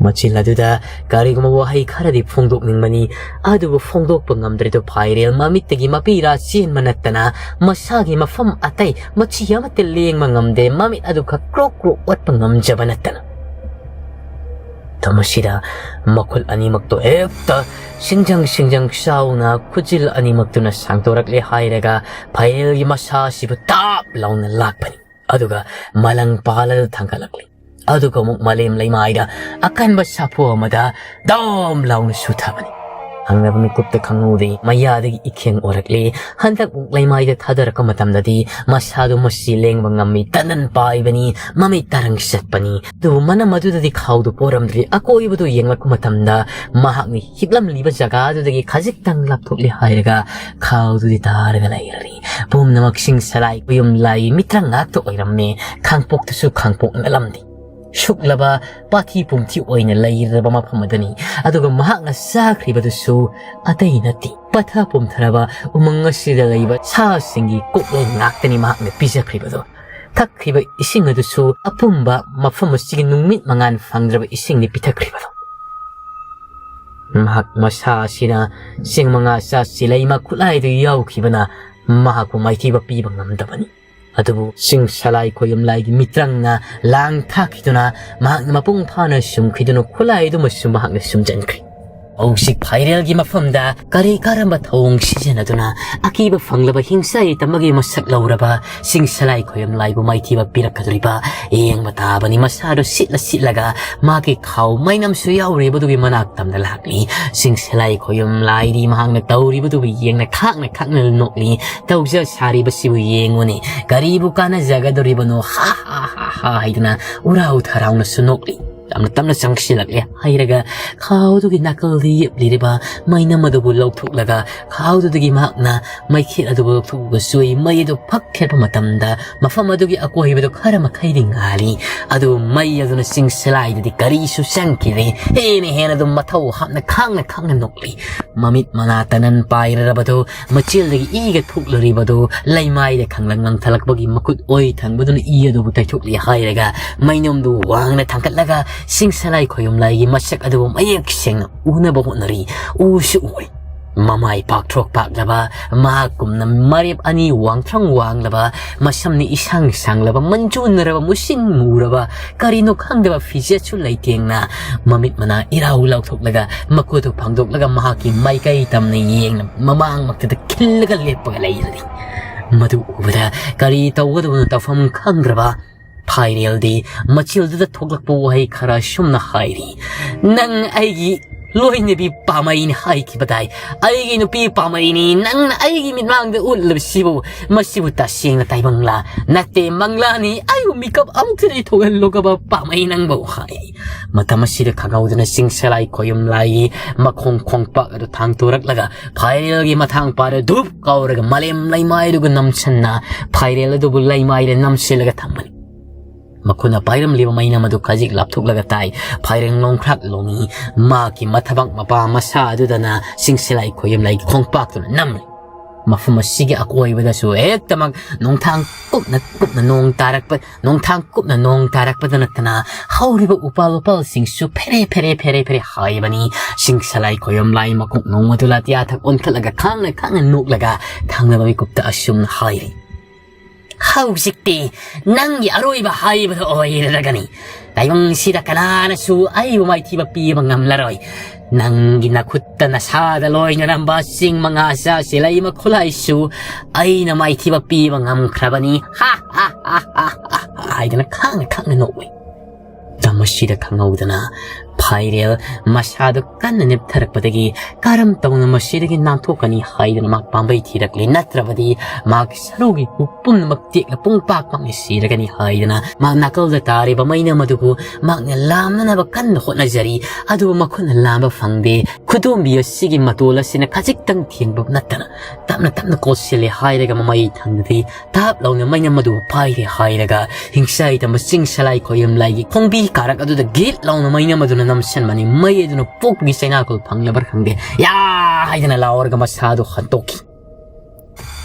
ꯃꯆꯤꯜ ꯑꯗꯨꯗ ꯀꯔꯤꯒꯨꯝꯕ ꯋꯥꯍꯩ ꯈꯔꯗꯤ ꯐꯣꯡꯗꯣꯛꯅꯤꯡꯕꯅꯤ, ꯑꯗꯨꯕꯨ ꯐꯣꯡꯗꯣꯛꯄ ꯉꯝꯗ꯭ꯔꯤꯗꯨ ꯐꯥꯏꯔꯦꯜ ꯃꯃꯤꯠꯇꯒꯤ ꯃꯄꯤꯔꯥ ꯆꯦꯟꯕ ꯅꯠꯇꯅ ꯃꯁꯥꯒꯤ ꯃꯐꯝ ꯑꯇꯩ ꯃꯆꯤ ꯑꯃꯠꯇ ꯂꯦꯡꯕ ꯉꯝꯗꯦ꯫ ꯃꯃꯤꯠ ꯑꯗꯨꯈꯛ ꯀ꯭ꯔꯣꯛ ꯀ꯭ꯔꯣꯛ ꯑꯣꯠꯄ ꯉꯝꯖꯕ ꯅꯠꯇꯅ꯫ ꯃꯇꯝ ꯑꯁꯤꯗ ꯃꯈꯨꯠ ꯑꯅꯤꯃꯛꯇꯣ ꯍꯦꯛꯇ ꯁꯤꯡꯖꯪ ꯁꯤꯡꯖꯪ ꯆꯥꯎꯅ ꯈꯨꯖꯤꯜ ꯑꯅꯤꯃꯛꯇꯨꯅ ꯁꯥꯡꯗꯣꯔꯛꯂꯦ ꯍꯥꯏꯔꯒ ꯐꯥꯏꯔꯦꯜꯒꯤ ꯃꯁꯥ ꯑꯁꯤꯕꯨ ꯇꯥꯞ ꯂꯥꯎꯅ ꯂꯥꯛꯄꯅꯤ꯫ ꯑꯗꯨꯒ ꯃꯂꯪ ꯄꯥꯜꯂꯒ ꯊꯥꯡꯒꯠꯂꯛꯂꯤ꯫ ꯑꯗꯨꯒ ꯑꯃꯨꯛ ꯃꯂꯦꯝ ꯂꯩꯃꯥꯏꯗ ꯑꯀꯟꯕ ꯁꯥꯐꯨ ꯑꯃꯗ ꯗꯝ ꯂꯥꯎꯅ ꯁꯨꯊꯕꯅꯤ꯫ ꯍꯪꯅꯕ ꯃꯤꯀꯨꯞꯇ ꯈꯪꯍꯧꯗꯦ, ꯃꯌꯥꯗꯒꯤ ꯏꯈꯦꯡ ꯑꯣꯔꯛꯂꯤ꯫ ꯍꯟꯗꯛ ꯃꯨꯛ ꯂꯩꯃꯥꯏꯗ ꯊꯥꯗꯔꯛꯄ ꯃꯇꯝꯗꯗꯤ ꯃꯁꯥꯗꯨ ꯃꯁꯤ ꯂꯦꯡꯕ ꯉꯝꯃꯤ, ꯇꯅꯟ ꯄꯥꯏꯕꯅꯤ, ꯃꯃꯤꯠ ꯇꯔꯪ ꯆꯠꯄꯅꯤ꯫ ꯑꯗꯨꯕꯨ ꯃꯅꯝ ꯑꯗꯨꯗꯗꯤ ꯈꯥꯎꯗꯨ ꯄꯣꯔꯝꯗ꯭ꯔꯤ꯫ ꯑꯀꯣꯏꯕꯗꯨ ꯌꯦꯡꯂꯛꯄ ꯃꯇꯝꯗ ꯃꯍꯥꯛꯅ ꯍꯤꯞꯂꯝꯂꯤꯕ ꯖꯒꯥ ꯑꯗꯨꯗꯒꯤ ꯈꯖꯤꯛꯇꯪ ꯂꯥꯞꯊꯣꯛꯂꯦ ꯍꯥꯏꯔꯒ ꯈꯥꯎꯗꯨꯗꯤ ꯇꯥꯔꯒ ꯂꯩꯔꯔꯤ꯫ ꯄꯨꯝꯅꯃꯛꯁꯤꯡ ꯁꯂꯥꯏ ꯈꯨꯌꯨꯝ ꯂꯥꯏꯒꯤ ꯃꯤꯇ꯭ꯔꯪ ꯉꯥꯛꯇ ꯑꯣꯏꯔꯝꯃꯦ꯫ ꯈꯥꯡꯄꯣꯛꯇꯁꯨ ꯈꯥꯡꯄꯣꯛ ꯅꯠꯂꯝꯗꯦ꯫ ꯁꯨꯛꯂꯕ ꯄꯥꯊꯤ ꯄꯨꯝꯊꯤ ꯑꯣꯏꯅ ꯂꯩꯔꯕ ꯃꯐꯝ ꯑꯗꯨꯅꯤ꯫ ꯑꯗꯨꯒ ꯃꯍꯥꯛꯅ ꯆꯥꯈ꯭ꯔꯤꯕꯗꯨꯁꯨ ꯑꯇꯩ ꯅꯠꯇꯦ, ꯄꯠꯊ ꯄꯨꯝꯊꯔꯕ ꯎꯃꯪ ꯑꯁꯤꯗ ꯂꯩꯕ ꯁꯥꯁꯤꯡꯒꯤ ꯀꯣꯛꯂꯦꯟ ꯉꯥꯛꯇꯅꯤ ꯃꯍꯥꯛꯅ ꯄꯤꯖꯈ꯭ꯔꯤꯕꯗꯣ꯫ ꯊꯛꯈ꯭ꯔꯤꯕ ꯏꯁꯤꯡ ꯑꯗꯨꯁꯨ ꯑꯄꯨꯝꯕ ꯃꯐꯝ ꯑꯁꯤꯒꯤ ꯅꯨꯃꯤꯠ ꯃꯉꯥꯜ ꯐꯪꯗ꯭ꯔꯕ ꯏꯁꯤꯡꯅꯤ ꯄꯤꯊꯛꯈ꯭ꯔꯤꯕꯗꯣ꯫ ꯃꯍꯥꯛ ꯃꯁꯥ ꯑꯁꯤꯅ ꯆꯦꯡ ꯃꯉꯥ ꯆꯥ ꯆꯤꯂꯩꯃ ꯈꯨꯠꯂꯥꯏꯗꯨ ꯌꯥꯎꯈꯤꯕꯅ ꯃꯍꯥꯛꯄꯨ ꯃꯥꯏꯊꯤꯕ ꯄꯤꯕ ꯉꯝꯗꯕꯅꯤ꯫ ꯑꯗꯨꯕꯨ ꯆꯤꯡ ꯁꯂꯥꯏ ꯈꯣꯌꯨꯝ ꯂꯥꯏꯒꯤ ꯃꯤꯇ꯭ꯔꯪꯅ ꯂꯥꯡ ꯊꯥꯛꯈꯤꯗꯨꯅ ꯃꯍꯥꯛꯅ ꯃꯄꯨꯡ ꯐꯥꯅ ꯁꯨꯝꯈꯤꯗꯨꯅ ꯈꯨꯠꯂꯥꯏꯗꯨꯃꯁꯨ ꯃꯍꯥꯛꯅ ꯁꯨꯝꯖꯟꯈ꯭ꯔꯤ꯫ ꯍꯧꯖꯤꯛ ꯐꯥꯏꯔꯦꯜꯒꯤ ꯃꯐꯝꯗ ꯀꯔꯤ ꯀꯔꯝꯕ ꯊꯧꯑꯣꯡ ꯁꯤꯖꯤꯟꯅꯗꯨꯅ ꯑꯀꯤꯕ ꯐꯪꯂꯕ ꯍꯤꯡꯆꯥꯏ ꯇꯝꯕꯒꯤ ꯃꯁꯛ ꯂꯧꯔꯕ ꯆꯤꯡ ꯁꯂꯥꯏ ꯈꯣꯌꯨꯝ ꯂꯥꯏꯕꯨ ꯃꯥꯏꯊꯤꯕ ꯄꯤꯔꯛꯀꯗꯧꯔꯤꯕ ꯌꯦꯡꯕ ꯇꯥꯕꯅꯤ꯫ ꯃꯁꯥꯗꯨ ꯁꯤꯠꯂ ꯁꯤꯠꯂꯒ ꯃꯥꯒꯤ ꯈꯥꯎ ꯃꯩꯅꯝꯁꯨ ꯌꯥꯎꯔꯤꯕꯗꯨꯒꯤ ꯃꯅꯥꯛ ꯇꯝꯗ ꯂꯥꯛꯂꯤ꯫ ꯆꯤꯡ ꯁꯂꯥꯏ ꯈꯣꯌꯨꯝ ꯂꯥꯏꯗꯤ ꯃꯍꯥꯛꯅ ꯇꯧꯔꯤꯕꯗꯨꯕꯨ ꯌꯦꯡꯅ ꯈꯥꯛꯅ ꯈꯥꯛꯅ ꯅꯣꯛꯂꯤ꯫ "ꯇꯧꯖ ꯁꯥꯔꯤꯕꯁꯤꯕꯨ ꯌꯦꯡꯉꯨꯅꯦ, ꯀꯔꯤꯕꯨ ꯀꯥꯟꯅꯖꯒꯗꯧꯔꯤꯕꯅꯣ, ꯍꯥ ꯍꯥ ꯍꯥ ꯍꯥ" ꯍꯥꯏꯗꯨꯅ ꯎꯔꯥꯎ ꯊꯔꯥꯎꯅꯁꯨ ꯅꯣꯛꯂꯤ꯫ ꯇꯞꯅ ꯇꯞꯅ ꯆꯪꯁꯤꯜꯂꯛꯂꯦ ꯍꯥꯏꯔꯒ ꯈꯥꯎꯗꯨꯒꯤ ꯅꯥꯀꯜꯗ ꯌꯦꯞꯂꯤꯔꯤꯕ ꯃꯩꯅꯝ ꯑꯗꯨꯕꯨ ꯂꯧꯊꯣꯛꯂꯒ ꯈꯥꯎꯗꯨꯗꯒꯤ ꯃꯍꯥꯛꯅ ꯃꯩꯈꯦꯠ ꯑꯗꯨꯕꯨ ꯂꯧꯊꯣꯛꯂꯒꯁꯨ ꯃꯩ ꯑꯗꯨ ꯐꯛ ꯈꯦꯠꯄ ꯃꯇꯝꯗ ꯃꯐꯝ ꯑꯗꯨꯒꯤ ꯑꯀꯣꯏꯕꯗꯨ ꯈꯔ ꯃꯈꯩꯗꯤ ꯉꯥꯜꯂꯤ꯫ ꯑꯗꯨꯕꯨ ꯃꯩ ꯑꯗꯨꯅ ꯆꯤꯡ ꯁꯂꯥꯏꯗꯗꯤ ꯀꯔꯤꯁꯨ ꯆꯪꯈꯤꯗꯦ꯫ ꯍꯦꯟꯅ ꯍꯦꯟꯅ ꯑꯗꯨꯝ ꯃꯊꯧ ꯍꯥꯞꯅ ꯈꯥꯡꯅ ꯈꯥꯡꯅ ꯅꯣꯛꯂꯤ꯫ ꯃꯃꯤꯠ ꯃꯅꯥ ꯇꯅꯟ ꯄꯥꯏꯔꯔꯕꯗꯨ, ꯃꯆꯤꯜꯗꯒꯤ ꯏꯒ ꯊꯣꯛꯂꯨꯔꯤꯕꯗꯨ, ꯂꯩꯃꯥꯏꯗ ꯈꯪꯂꯪ ꯂꯪꯊꯂꯛꯄꯒꯤ ꯃꯈꯨꯠ ꯑꯣꯏ ꯊꯪꯕꯗꯨꯅ ꯏ ꯑꯗꯨꯕꯨ ꯇꯩꯊꯣꯛꯂꯤ ꯍꯥꯏꯔꯒ ꯃꯩꯅꯣꯝꯗꯨ ꯋꯥꯡꯅ ꯊꯥꯡꯒꯠꯂꯒ ꯁꯤꯡꯁꯂꯥꯏ ꯈꯣꯌꯨꯝꯂꯥꯏꯒꯤ ꯃꯁꯛ ꯑꯗꯨꯕꯨ ꯃꯌꯦꯛ ꯁꯦꯡꯅ ꯎꯅꯕ ꯍꯣꯠꯅꯔꯤ꯫ ꯎꯁꯨ ꯎꯏ꯫ ꯃꯃꯥꯏ ꯄꯥꯛꯊ꯭ꯔꯣꯛ ꯄꯥꯛꯂꯕ, ꯃꯍꯥꯛꯀꯨꯝꯅ ꯃꯔꯦꯞ ꯑꯅꯤ ꯋꯥꯡꯊ꯭ꯔꯪ ꯋꯥꯡꯂꯕ, ꯃꯁꯝꯅꯤ ꯏꯁꯥꯡ ꯁꯥꯡꯂꯕ, ꯃꯟꯖꯨꯅꯔꯕ, ꯃꯨꯁꯤꯟ ꯃꯨꯔꯕ, ꯀꯔꯤꯅꯣ ꯈꯪꯗꯕ ꯐꯤꯖꯦꯠꯁꯨ ꯂꯩꯇꯦꯡꯅ, ꯃꯃꯤꯠ ꯃꯅꯥ ꯏꯔꯥꯎ ꯂꯥꯎꯊꯣꯛꯂꯒ, ꯃꯈꯨꯠꯇꯨ ꯐꯥꯡꯗꯣꯛꯂꯒ ꯃꯍꯥꯛꯀꯤ ꯃꯥꯏꯀꯩ ꯇꯝꯅ ꯌꯦꯡꯅ ꯃꯃꯥꯡꯃꯛꯇꯗ ꯈꯤꯜꯂꯒ ꯂꯦꯞꯄꯒ ꯂꯩꯔꯤ꯫ ꯃꯗꯨ ꯎꯕꯗ ꯀꯔꯤ ꯇꯧꯒꯗꯕꯅꯣ ꯇꯧꯐꯝ ꯈꯪꯗ꯭ꯔꯕ ꯐꯥꯏꯔꯦꯜꯗꯤ ꯃꯆꯤꯜꯗꯨꯗ ꯊꯣꯛꯂꯛꯄ ꯋꯥꯍꯩ ꯈꯔ ꯁꯨꯝꯅ ꯍꯥꯏꯔꯤ, "ꯅꯪ ꯑꯩꯒꯤ ꯂꯣꯏꯅꯕꯤ ꯄꯥꯝꯃꯩꯅꯤ ꯍꯥꯏꯈꯤꯕꯗꯥꯏ? ꯑꯩꯒꯤ ꯅꯨꯄꯤ ꯄꯥꯝꯃꯩꯅꯤ ꯅꯪꯅ ꯑꯩꯒꯤ ꯃꯤꯠꯃꯥꯡꯗ ꯎꯠꯂꯕꯁꯤꯕꯨ꯫ ꯃꯁꯤꯕꯨ ꯇꯁꯦꯡꯅ ꯇꯥꯏꯕꯪꯂꯥ? ꯅꯠꯇꯦ, ꯃꯪꯂꯥꯅꯤ꯫ ꯑꯩꯕꯨ ꯃꯤꯀꯞ ꯑꯃꯨꯛꯇꯗꯤ ꯊꯣꯛꯍꯜꯂꯣꯒꯕ ꯄꯥꯝꯃꯩ ꯅꯪꯕꯨ" ꯍꯥꯏ꯫ ꯃꯇꯝ ꯑꯁꯤꯗ ꯈꯪꯍꯧꯗꯅ ꯆꯤꯡꯁꯂꯥꯏ ꯈꯣꯌꯨꯝꯂꯥꯏꯒꯤ ꯃꯈꯣꯡ ꯈꯣꯡꯄꯥꯛ ꯑꯗꯨ ꯊꯥꯡꯇꯣꯔꯛꯂꯒ ꯐꯥꯏꯔꯦꯜꯒꯤ ꯃꯊꯥꯡ ꯄꯥꯔ ꯙꯨꯞ ꯀꯥꯎꯔꯒ ꯃꯥꯂꯦꯝ ꯂꯩꯃꯥꯏꯗꯨꯒ ꯅꯝꯁꯟꯅ ꯐꯥꯏꯔꯦꯜ ꯑꯗꯨꯕꯨ ꯂꯩꯃꯥꯏꯗ ꯅꯝꯁꯤꯜꯂꯒ ꯊꯝꯕꯅꯤ꯫ ꯃꯈꯨꯠꯅ ꯄꯥꯏꯔꯝꯂꯤꯕ ꯃꯩꯅꯝ ꯑꯗꯨ ꯈꯖꯤꯛ ꯂꯥꯞꯊꯣꯛꯂꯒ ꯇꯥꯏ꯫ ꯐꯥꯏꯔꯦꯜ ꯂꯣꯡꯈ꯭ꯔꯥꯛ ꯂꯣꯡꯉꯤ꯫ ꯃꯍꯥꯛꯀꯤ ꯃꯊꯕꯥꯛ ꯃꯄꯥ ꯃꯁꯥ ꯑꯗꯨꯗꯅ ꯆꯤꯡꯁꯂꯥꯏ ꯈꯣꯌꯨꯝꯂꯥꯏꯒꯤ ꯈꯣꯡꯄꯥꯛꯇꯨꯅ ꯅꯝꯂꯤ꯫ ꯃꯐꯝ ꯑꯁꯤꯒꯤ ꯑꯀꯣꯏꯕꯗꯁꯨ ꯍꯦꯛꯇꯃꯛ ꯅꯣꯡꯊꯥꯡ ꯀꯨꯞꯅ ꯀꯨꯞꯅ ꯅꯣꯡ ꯇꯥꯔꯛꯄ, ꯅꯣꯡꯊꯥꯡ ꯀꯨꯞꯅ ꯅꯣꯡ ꯇꯥꯔꯛꯄꯗ ꯅꯠꯇꯅ ꯍꯧꯔꯤꯕ ꯎꯄꯥꯜ ꯋꯥꯄꯥꯜꯁꯤꯡꯁꯨ ꯐꯦꯔꯦ ꯐꯦꯔꯦ ꯐꯦꯔꯦ ꯐꯦꯔꯦ ꯍꯥꯏꯕꯅꯤ꯫ ꯆꯤꯡꯁꯂꯥꯏ ꯈꯣꯌꯨꯝꯂꯥꯏ ꯃꯀꯣꯛ ꯅꯣꯡꯃꯗꯨ ꯂꯥꯇꯤꯌꯥ ꯊꯛ ꯑꯣꯟꯈꯠꯂꯒ ꯈꯥꯡꯅ ꯈꯥꯡꯅ ꯅꯣꯛꯂꯒ ꯊꯪꯅꯕ ꯃꯤꯀꯨꯞꯇ ꯑꯁꯨꯝꯅ ꯍꯥꯏꯔꯤ, "ꯍꯧꯖꯤꯛꯇꯤ ꯅꯪꯒꯤ ꯑꯔꯣꯏꯕ ꯍꯥꯏꯕꯗꯣ ꯑꯣꯏꯔꯒꯅꯤ꯫ ꯇꯥꯏꯕꯪꯁꯤꯗ ꯀꯅꯥꯅꯁꯨ ꯑꯩꯕꯨ ꯃꯥꯏꯊꯤꯕ ꯄꯤꯕ ꯉꯝꯂꯔꯣꯏ꯫ ꯅꯪꯒꯤ ꯅꯈꯨꯠꯇ ꯅꯁꯥꯗ ꯂꯣꯏꯅꯔꯝꯕ ꯆꯤꯡ ꯃꯉꯥ ꯆꯥꯁꯤ ꯂꯩꯃ ꯈꯨꯠꯂꯥꯏꯁꯨ ꯑꯩꯅ ꯃꯥꯏꯊꯤꯕ ꯄꯤꯕ ꯉꯝꯈ꯭ꯔꯕꯅꯤ꯫ ꯍꯥ ꯍꯥ ꯍꯥ ꯍꯥ ꯍꯥ ꯍꯥ" ꯍꯥꯏꯗꯅ ꯈꯥꯡꯅ ꯈꯥꯡꯅ ꯅꯣꯛꯂꯤ꯫ ꯃꯇꯝ ꯑꯁꯤꯗ ꯈꯪꯍꯧꯗꯅ ꯐꯥꯏꯔꯦꯜ ꯃꯁꯥꯗꯨ ꯀꯟꯅ ꯅꯦꯞꯊꯔꯛꯄꯗꯒꯤ ꯀꯔꯝ ꯇꯧꯅ ꯃꯁꯤꯗꯒꯤ ꯅꯥꯟꯊꯣꯛꯀꯅꯤ ꯍꯥꯏꯗꯅ ꯃꯍꯥꯛ ꯄꯥꯝꯕꯩ ꯊꯤꯔꯛꯂꯤ꯫ ꯅꯠꯇ꯭ꯔꯕꯗꯤ ꯃꯍꯥꯛꯀꯤ ꯁꯔꯨꯒꯤ ꯄꯨꯝꯅꯃꯛ ꯇꯦꯛꯅ ꯄꯨꯡ ꯄꯥꯛ ꯄꯥꯛꯅ ꯁꯤꯔꯒꯅꯤ ꯍꯥꯏꯗꯅ ꯃꯍꯥꯛ ꯅꯥꯀꯜꯗ ꯇꯥꯔꯤꯕ ꯃꯩꯅꯝ ꯑꯗꯨꯕꯨ ꯃꯍꯥꯛꯅ ꯂꯥꯝꯅꯅꯕ ꯀꯟꯅ ꯍꯣꯠꯅꯖꯔꯤ꯫ ꯑꯗꯨꯕꯨ ꯃꯈꯨꯠꯅ ꯂꯥꯝꯕ ꯐꯪꯗꯦ꯫ ꯈꯨꯗꯣꯝꯕꯤ ꯑꯁꯤꯒꯤ ꯃꯇꯣꯜ ꯑꯁꯤꯅ ꯈꯖꯤꯛꯇꯪ ꯊꯦꯡꯕ ꯅꯠꯇꯅ ꯇꯞꯅ ꯇꯞꯅ ꯀꯣꯠꯁꯤꯜꯂꯦ ꯍꯥꯏꯔꯒ ꯃꯃꯩ ꯊꯪꯗꯗꯤ ꯇꯥꯞ ꯂꯥꯎꯅ ꯃꯩꯅꯝ ꯑꯗꯨ ꯄꯥꯏꯔꯦ ꯍꯥꯏꯔꯒ ꯍꯤꯡꯆꯥꯏ ꯇꯝꯕ ꯆꯤꯡ ꯁꯂꯥꯏ ꯈꯣꯌꯨꯝꯂꯥꯏꯒꯤ ꯈꯣꯡꯕꯤ ꯀꯥꯔꯛ ꯑꯗꯨꯗ ꯒꯤꯠ ꯂꯥꯎꯅ ꯃꯩꯅꯝ ꯑꯗꯨꯅ ꯅꯝꯁꯤꯟꯕꯅꯤ꯫ ꯃꯩ ꯑꯗꯨꯅ ꯄꯣꯛꯄꯒꯤ ꯆꯩꯅꯥꯀꯣꯜ ꯐꯪꯂꯕ꯭ꯔꯥ ꯈꯪꯗꯦ, "ꯌꯥ!" ꯍꯥꯏꯗꯅ ꯂꯥꯎꯔꯒ ꯃꯁꯥꯗꯨ ꯍꯟꯇꯣꯛꯈꯤ꯫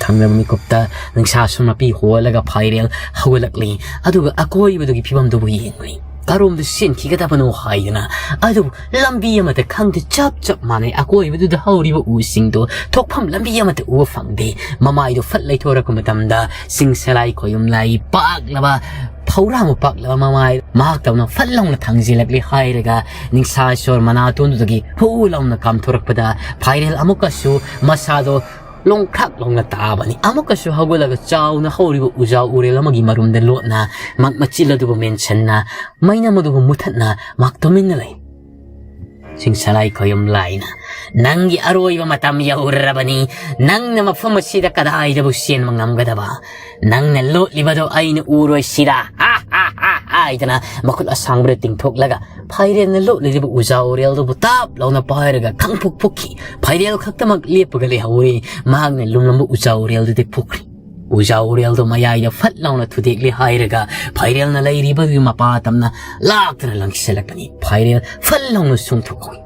ꯊꯪꯅꯕ ꯃꯤꯀꯨꯞꯇ ꯅꯨꯡꯁꯥ ꯁꯨꯝ ꯃꯄꯤ ꯍꯣꯜꯂꯒ ꯐꯥꯏꯔꯦꯜ ꯍꯧꯒꯠꯂꯛꯂꯤ꯫ ꯑꯗꯨꯒ ꯑꯀꯣꯏꯕꯗꯨꯒꯤ ꯐꯤꯕꯝꯗꯨꯕꯨ ꯌꯦꯡꯂꯤ꯫ ꯀꯔꯣꯝꯗ ꯆꯦꯟꯈꯤꯒꯗꯕꯅꯣ ꯍꯥꯏꯗꯅ꯫ ꯑꯗꯨꯕꯨ ꯂꯝꯕꯤ ꯑꯃꯠꯇ ꯈꯪꯗꯦ, ꯆꯞ ꯆꯞ ꯃꯥꯟꯅꯩ꯫ ꯑꯀꯣꯏꯕꯗꯨꯗ ꯍꯧꯔꯤꯕ ꯎꯁꯤꯡꯗꯣ ꯊꯣꯛꯐꯝ ꯂꯝꯕꯤ ꯑꯃꯠꯇ ꯎꯕ ꯐꯪꯗꯦ꯫ ꯃꯃꯥꯏꯗꯣ ꯐꯠ ꯂꯩꯊꯣꯔꯛꯄ ꯃꯇꯝꯗ ꯆꯤꯡ ꯁꯂꯥꯏ ꯈꯣꯌꯨꯝ ꯂꯥꯏ ꯄꯥꯛꯂꯕ, ꯐꯧꯔꯥ ꯑꯃ ꯄꯥꯛꯂꯕ ꯃꯃꯥꯏ ꯃꯍꯥꯛꯇꯧꯅ ꯐꯠ ꯂꯥꯎꯅ ꯊꯥꯡꯖꯤꯜꯂꯛꯂꯦ ꯍꯥꯏꯔꯒ ꯅꯤꯡꯁꯥ ꯁꯣꯔ ꯃꯅꯥꯇꯣꯟꯗꯨꯗꯒꯤ ꯍꯨ ꯂꯥꯎꯅ ꯀꯥꯝꯊꯣꯔꯛꯄꯗ ꯐꯥꯏꯔꯦꯜ ꯑꯃꯨꯛꯀꯁꯨ ꯃꯁꯥꯗꯣ ꯂꯣꯡꯈ꯭ꯔꯥꯛ ꯂꯣꯡꯅ ꯇꯥꯕꯅꯤ꯫ ꯑꯃꯨꯛꯀꯁꯨ ꯍꯧꯒꯠꯂꯒ ꯆꯥꯎꯅ ꯍꯧꯔꯤꯕ ꯎꯖꯥ ꯎꯔꯦꯜ ꯑꯃꯒꯤ ꯃꯔꯨꯝꯗ ꯂꯣꯠꯅ ꯃꯛ ꯃꯆꯤꯜ ꯑꯗꯨꯕꯨ ꯃꯦꯟꯁꯤꯟꯅ ꯃꯩꯅꯝ ꯑꯗꯨꯕꯨ ꯃꯨꯊꯠꯅ ꯃꯍꯥꯛ ꯇꯨꯃꯤꯟꯅ ꯂꯩ꯫ ꯁꯤꯡꯁꯂꯥꯏ ꯈꯣꯌꯨꯝ ꯂꯥꯏꯅ, "ꯅꯪꯒꯤ ꯑꯔꯣꯏꯕ ꯃꯇꯝ ꯌꯧꯔꯔꯕꯅꯤ꯫ ꯅꯪꯅ ꯃꯐꯝ ꯑꯁꯤꯗ ꯀꯗꯥꯏꯗꯕꯨ ꯆꯦꯟꯕ ꯉꯝꯒꯗꯕ? ꯅꯪꯅ ꯂꯣꯠꯂꯤꯕꯗꯣ ꯑꯩꯅ ꯎꯔꯣꯏ ꯁꯤꯔꯥ?" ꯍꯥ, ꯍꯥ, ꯍꯥ, ꯍꯥꯏꯗꯅ ꯃꯈꯨꯠ ꯑꯁꯥꯡꯕꯗ ꯇꯤꯡꯊꯣꯛꯂꯒ ꯐꯥꯏꯔꯦꯜꯅ ꯂꯣꯠꯂꯤꯕ ꯎꯖꯥ ꯎꯔꯦꯜꯗꯨꯕꯨ ꯇꯥꯞ ꯂꯥꯎꯅ ꯄꯥꯏꯔꯒ ꯈꯪ ꯐꯨꯛ ꯐꯨꯛꯈꯤ꯫ ꯐꯥꯏꯔꯦꯜ ꯈꯛꯇꯃꯛ ꯂꯦꯞꯄꯒ ꯂꯩꯍꯧꯔꯦ꯫ ꯃꯍꯥꯛꯅ ꯂꯨꯝꯂꯝꯕ ꯎꯖꯥ ꯎꯔꯦꯜꯗꯨꯗꯤ ꯐꯨꯛꯈ꯭ꯔꯦ꯫ ꯎꯖꯥ ꯎꯔꯦꯜꯗꯨ ꯃꯌꯥꯏꯗ ꯐꯠ ꯂꯥꯎꯅ ꯊꯨꯗꯦꯛꯂꯦ ꯍꯥꯏꯔꯒ ꯐꯥꯏꯔꯦꯜꯅ ꯂꯩꯔꯤꯕꯗꯨꯒꯤ ꯃꯄꯥ ꯇꯝꯅ ꯂꯥꯛꯇꯨꯅ ꯂꯪꯁꯤꯜꯂꯛꯄꯅꯤ꯫ ꯐꯥꯏꯔꯦꯜ ꯐꯠ ꯂꯥꯎꯅ ꯆꯣꯡꯊꯣꯛꯈꯤ꯫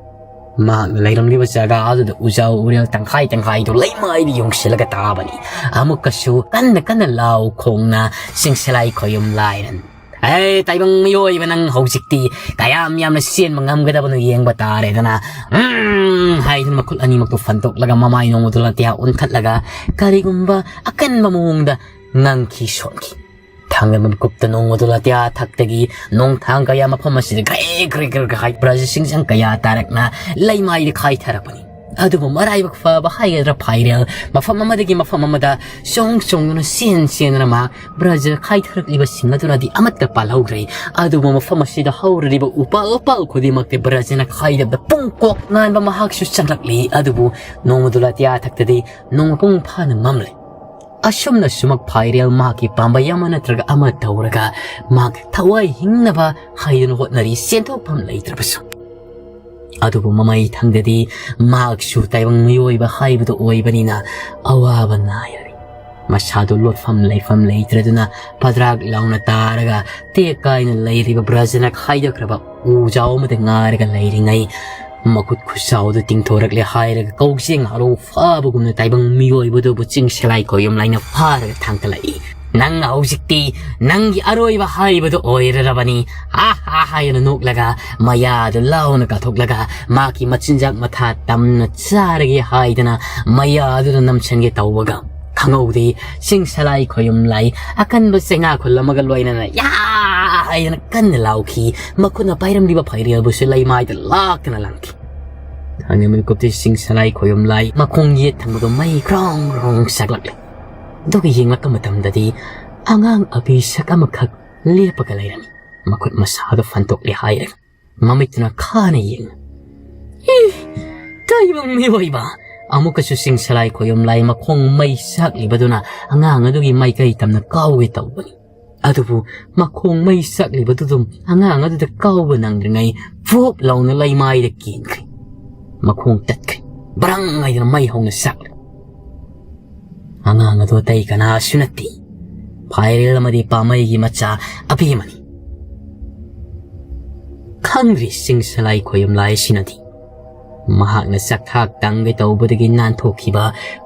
ꯃꯍꯥꯛꯅ ꯂꯩꯔꯝꯂꯤꯕ ꯖꯒꯥ ꯑꯗꯨꯗ ꯎꯖꯥ ꯎꯔꯦꯜ ꯇꯪꯈꯥꯏ ꯇꯪꯈꯥꯏꯗꯨ ꯂꯩꯃꯥꯏꯗ ꯌꯣꯡꯁꯤꯜꯂꯒ ꯇꯥꯕꯅꯤ꯫ ꯑꯃꯨꯛꯀꯁꯨ ꯀꯟꯅ ꯀꯟꯅ ꯂꯥꯎ ꯈꯣꯡꯅ ꯁꯤꯡꯁꯂꯥꯏ ꯈꯣꯌꯨꯝ ꯂꯥꯏꯔꯟ, "ꯑꯦ, ꯇꯥꯏꯕꯪ ꯃꯤꯑꯣꯏꯕ, ꯅꯪ ꯍꯧꯖꯤꯛꯇꯤ ꯀꯌꯥꯝ ꯌꯥꯝꯅ ꯆꯦꯟꯕ ꯉꯝꯒꯗꯕꯅꯣ ꯌꯦꯡꯕ ꯇꯥꯔꯦꯗꯅ", ꯎꯝ ꯍꯥꯏꯗꯨꯅ ꯃꯈꯨꯠ ꯑꯅꯤꯃꯛꯇꯨ ꯐꯟꯗꯣꯛꯂꯒ ꯃꯃꯥꯏ ꯅꯣꯡꯃꯗꯨ ꯂꯥꯟꯇꯤꯌꯥ ꯑꯣꯟꯈꯠꯂꯒ ꯀꯔꯤꯒꯨꯝꯕ ꯑꯀꯟꯕ ꯃꯑꯣꯡꯗ ꯉꯪꯈꯤ ꯁꯣꯟꯈꯤ꯫ ꯊꯥꯡꯒꯠꯂꯕ ꯃꯤꯀꯨꯞꯇ ꯅꯣꯡꯃꯗꯨ ꯂꯥꯟꯇꯤꯌꯥ ꯊꯛꯇꯒꯤ ꯅꯣꯡꯊꯥꯡ ꯀꯌꯥ ꯃꯐꯝ ꯑꯁꯤꯗ ꯒ꯭ꯔꯦ ꯒ꯭ꯔꯦ ꯒ꯭ꯔꯦ ꯒ꯭ꯔꯦ ꯍꯥꯏ ꯕ꯭ꯔꯖꯁꯤꯡꯁꯪ ꯀꯌꯥ ꯇꯥꯔꯛꯅ ꯂꯩꯃꯥꯏꯗ ꯈꯥꯏꯊꯔꯛꯄꯅꯤ꯫ ꯑꯗꯨꯕꯨ ꯃꯔꯥꯏꯕꯛ ꯐꯕ ꯍꯥꯏꯒꯗ꯭ꯔꯥ, ꯐꯥꯏꯔꯦꯜ ꯃꯐꯝ ꯑꯃꯗꯒꯤ ꯃꯐꯝ ꯑꯃꯗ ꯆꯣꯡ ꯆꯣꯡꯗꯨꯅ ꯆꯦꯟ ꯆꯦꯟꯗꯨꯅ ꯃꯍꯥꯛ ꯕ꯭ꯔꯖ ꯈꯥꯏꯊꯔꯛꯂꯤꯕꯁꯤꯡ ꯑꯗꯨꯅꯗꯤ ꯑꯃꯠꯇ ꯄꯥꯜꯍꯧꯗ꯭ꯔꯦ꯫ ꯑꯗꯨꯕꯨ ꯃꯐꯝ ꯑꯁꯤꯗ ꯍꯧꯔꯤꯕ ꯎꯄꯥꯜ ꯋꯥꯄꯥꯜ ꯈꯨꯗꯤꯡꯃꯛꯇꯤ ꯕ꯭ꯔꯖꯅ ꯈꯥꯏꯗꯕꯗ ꯄꯨꯡ ꯀꯣꯛ ꯉꯥꯟꯕ ꯃꯍꯥꯛꯁꯨ ꯆꯪꯂꯛꯂꯤ꯫ ꯑꯗꯨꯕꯨ ꯅꯣꯡꯃꯗꯨ ꯂꯥꯟꯇꯤꯌꯥ ꯊꯛꯇꯗꯤ ꯅꯣꯡ ꯃꯄꯨꯡ ꯐꯥꯅ ꯃꯝꯂꯦ꯫ ꯑꯁꯨꯝꯅ ꯁꯨꯃꯛ ꯐꯥꯏꯔꯦꯜ ꯃꯍꯥꯛꯀꯤ ꯄꯥꯝꯕꯩ ꯑꯃ ꯅꯠꯇ꯭ꯔꯒ ꯑꯃ ꯇꯧꯔꯒ ꯃꯍꯥꯛ ꯊꯋꯥꯏ ꯍꯤꯡꯅꯕ ꯍꯥꯏꯗꯨꯅ ꯍꯣꯠꯅꯔꯤ, ꯆꯦꯟꯊꯣꯛꯐꯝ ꯂꯩꯇ꯭ꯔꯕꯁꯨ꯫ ꯑꯗꯨꯕꯨ ꯃꯃꯩ ꯊꯪꯗꯗꯤ ꯃꯍꯥꯛꯁꯨ ꯇꯥꯏꯕꯪ ꯃꯤꯑꯣꯏꯕ ꯍꯥꯏꯕꯗꯨ ꯑꯣꯏꯕꯅꯤꯅ ꯑꯋꯥꯕ ꯅꯥꯏꯔꯔꯤ꯫ ꯃꯁꯥꯗꯨ ꯂꯣꯠꯐꯝ ꯂꯩꯐꯝ ꯂꯩꯇ꯭ꯔꯗꯨꯅ ꯐꯗ꯭ꯔꯥꯛ ꯂꯥꯎꯅ ꯇꯥꯔꯒ ꯇꯦꯛ ꯀꯥꯏꯅ ꯂꯩꯔꯤꯕ ꯕ꯭ꯔꯖꯅ ꯈꯥꯏꯗꯣꯛꯈ꯭ꯔꯕ ꯎꯖꯥꯎ ꯑꯃꯗ ꯉꯥꯏꯔꯒ ꯂꯩꯔꯤꯉꯩ ꯃꯈꯨꯠ ꯈꯨꯠꯁꯥꯎꯗꯨ ꯇꯤꯡꯊꯣꯔꯛꯂꯦ ꯍꯥꯏꯔꯒ ꯀꯧꯖꯦꯡ ꯍꯥꯔꯧ ꯐꯥꯕꯒꯨꯝꯅ ꯇꯥꯏꯕꯪ ꯃꯤꯑꯣꯏꯕꯗꯨꯕꯨ ꯆꯤꯡ ꯁꯂꯥꯏ ꯈꯣꯌꯨꯝ ꯂꯥꯏꯅ ꯐꯥꯔꯒ ꯊꯥꯡꯒꯠꯂꯛꯏ꯫ "ꯅꯪ ꯍꯧꯖꯤꯛꯇꯤ ꯅꯪꯒꯤ ꯑꯔꯣꯏꯕ ꯍꯥꯏꯕꯗꯨ ꯑꯣꯏꯔꯔꯕꯅꯤ," ꯍꯥ ꯍꯥ ꯍꯥꯏꯅ ꯅꯣꯛꯂꯒ ꯃꯌꯥꯗꯨ ꯂꯥꯎꯅ ꯀꯥꯊꯣꯛꯂꯒ ꯃꯥꯒꯤ ꯃꯆꯤꯟꯖꯥꯛ ꯃꯊꯥ ꯇꯝꯅ ꯆꯥꯔꯒꯦ ꯍꯥꯏꯗꯅ ꯃꯌꯥꯗꯨꯗ ꯅꯝꯁꯤꯟꯒꯦ ꯇꯧꯕꯒ ꯈꯪꯍꯧꯗꯦ, ꯁꯤꯡ ꯁꯂꯥꯏ ꯈꯣꯌꯨꯝ ꯂꯥꯏ ꯑꯀꯟꯕ ꯆꯩꯅꯥ ꯈꯨꯜ ꯑꯃꯒ ꯂꯣꯏꯅꯅ "ꯌꯥ!" ꯍꯥꯏꯗꯅ ꯀꯟꯅ ꯂꯥꯎꯈꯤ꯫ ꯃꯈꯨꯠꯅ ꯄꯥꯏꯔꯝꯂꯤꯕ ꯐꯥꯏꯔꯦꯜꯕꯨꯁꯨ ꯂꯩꯃꯥꯏꯗ ꯂꯥꯛꯇꯅ ꯂꯪꯈꯤ꯫ ꯊꯥꯡꯖꯤꯡ ꯃꯤꯀꯨꯞꯇꯤ ꯁꯤꯡ ꯁꯂꯥꯏ ꯈꯣꯌꯨꯝ ꯂꯥꯏ ꯃꯈꯣꯡ ꯌꯦꯠ ꯊꯪꯕꯗꯣ ꯃꯩ ꯒ꯭ꯔꯣꯡ ꯒ꯭ꯔꯣꯡ ꯁꯥꯒꯠꯂꯛꯂꯦ꯫ ꯑꯗꯨꯒ ꯌꯦꯡꯂꯛꯄ ꯃꯇꯝꯗꯗꯤ ꯑꯉꯥꯡ ꯑꯄꯤꯁꯛ ꯑꯃꯈꯛ ꯂꯦꯞꯄꯒ ꯂꯩꯔꯝꯃꯤ꯫ ꯃꯈꯨꯠ ꯃꯁꯥꯗꯣ ꯐꯟꯗꯣꯛꯂꯦ ꯍꯥꯏꯔꯒ ꯃꯃꯤꯠꯇꯨꯅ ꯈꯥꯅ ꯌꯦꯡꯅ, "ꯏ! ꯇꯥꯏꯕꯪ ꯃꯤꯑꯣꯏꯕ!" ꯑꯃꯨꯛꯀꯁꯨ ꯁꯤꯡ ꯁꯂꯥꯏ ꯈꯣꯌꯨꯝ ꯂꯥꯏ ꯃꯈꯣꯡ ꯃꯩ ꯁꯥꯛꯂꯤꯕꯗꯨꯅ ꯑꯉꯥꯡ ꯑꯗꯨꯒꯤ ꯃꯥꯏꯀꯩ ꯇꯝꯅ ꯀꯥꯎꯒꯦ ꯇꯧꯕꯅꯤ꯫ ꯑꯗꯨꯕꯨ ꯃꯈꯣꯡ ꯃꯩ ꯁꯥꯛꯂꯤꯕꯗꯨꯗꯨꯝ ꯑꯉꯥꯡ ꯑꯗꯨꯗ ꯀꯥꯎꯕ ꯅꯪꯗ꯭ꯔꯤꯉꯩ ꯐꯣꯞ ꯂꯥꯎꯅ ꯂꯩꯃꯥꯏꯗ ꯀꯦꯟꯈ꯭ꯔꯦ꯫ ꯃꯈꯣꯡ ꯇꯠꯈ꯭ꯔꯦ꯫ ꯕ꯭ꯔꯪ ꯍꯥꯏꯗꯅ ꯃꯩ ꯍꯧꯅ ꯁꯥꯛꯂꯦ꯫ ꯑꯉꯥꯡ ꯑꯗꯨ ꯑꯇꯩ ꯀꯅꯥꯁꯨ ꯅꯠꯇꯦ, ꯐꯥꯏꯔꯦꯜ ꯑꯃꯗꯤ ꯄꯥꯃꯩꯒꯤ ꯃꯆꯥ ꯑꯕꯦꯝꯃꯅꯤ꯫ ꯈꯪꯗ꯭ꯔꯤ ꯁꯤꯡ ꯁꯂꯥꯏ ꯈꯣꯌꯨꯝ ꯂꯥꯏ ꯑꯁꯤꯅꯗꯤ ꯃꯍꯥꯛꯅ ꯆꯥꯛꯊꯥꯛ ꯇꯪꯒꯦ ꯇꯧꯕꯗꯒꯤ ꯅꯥꯟꯊꯣꯛꯈꯤꯕ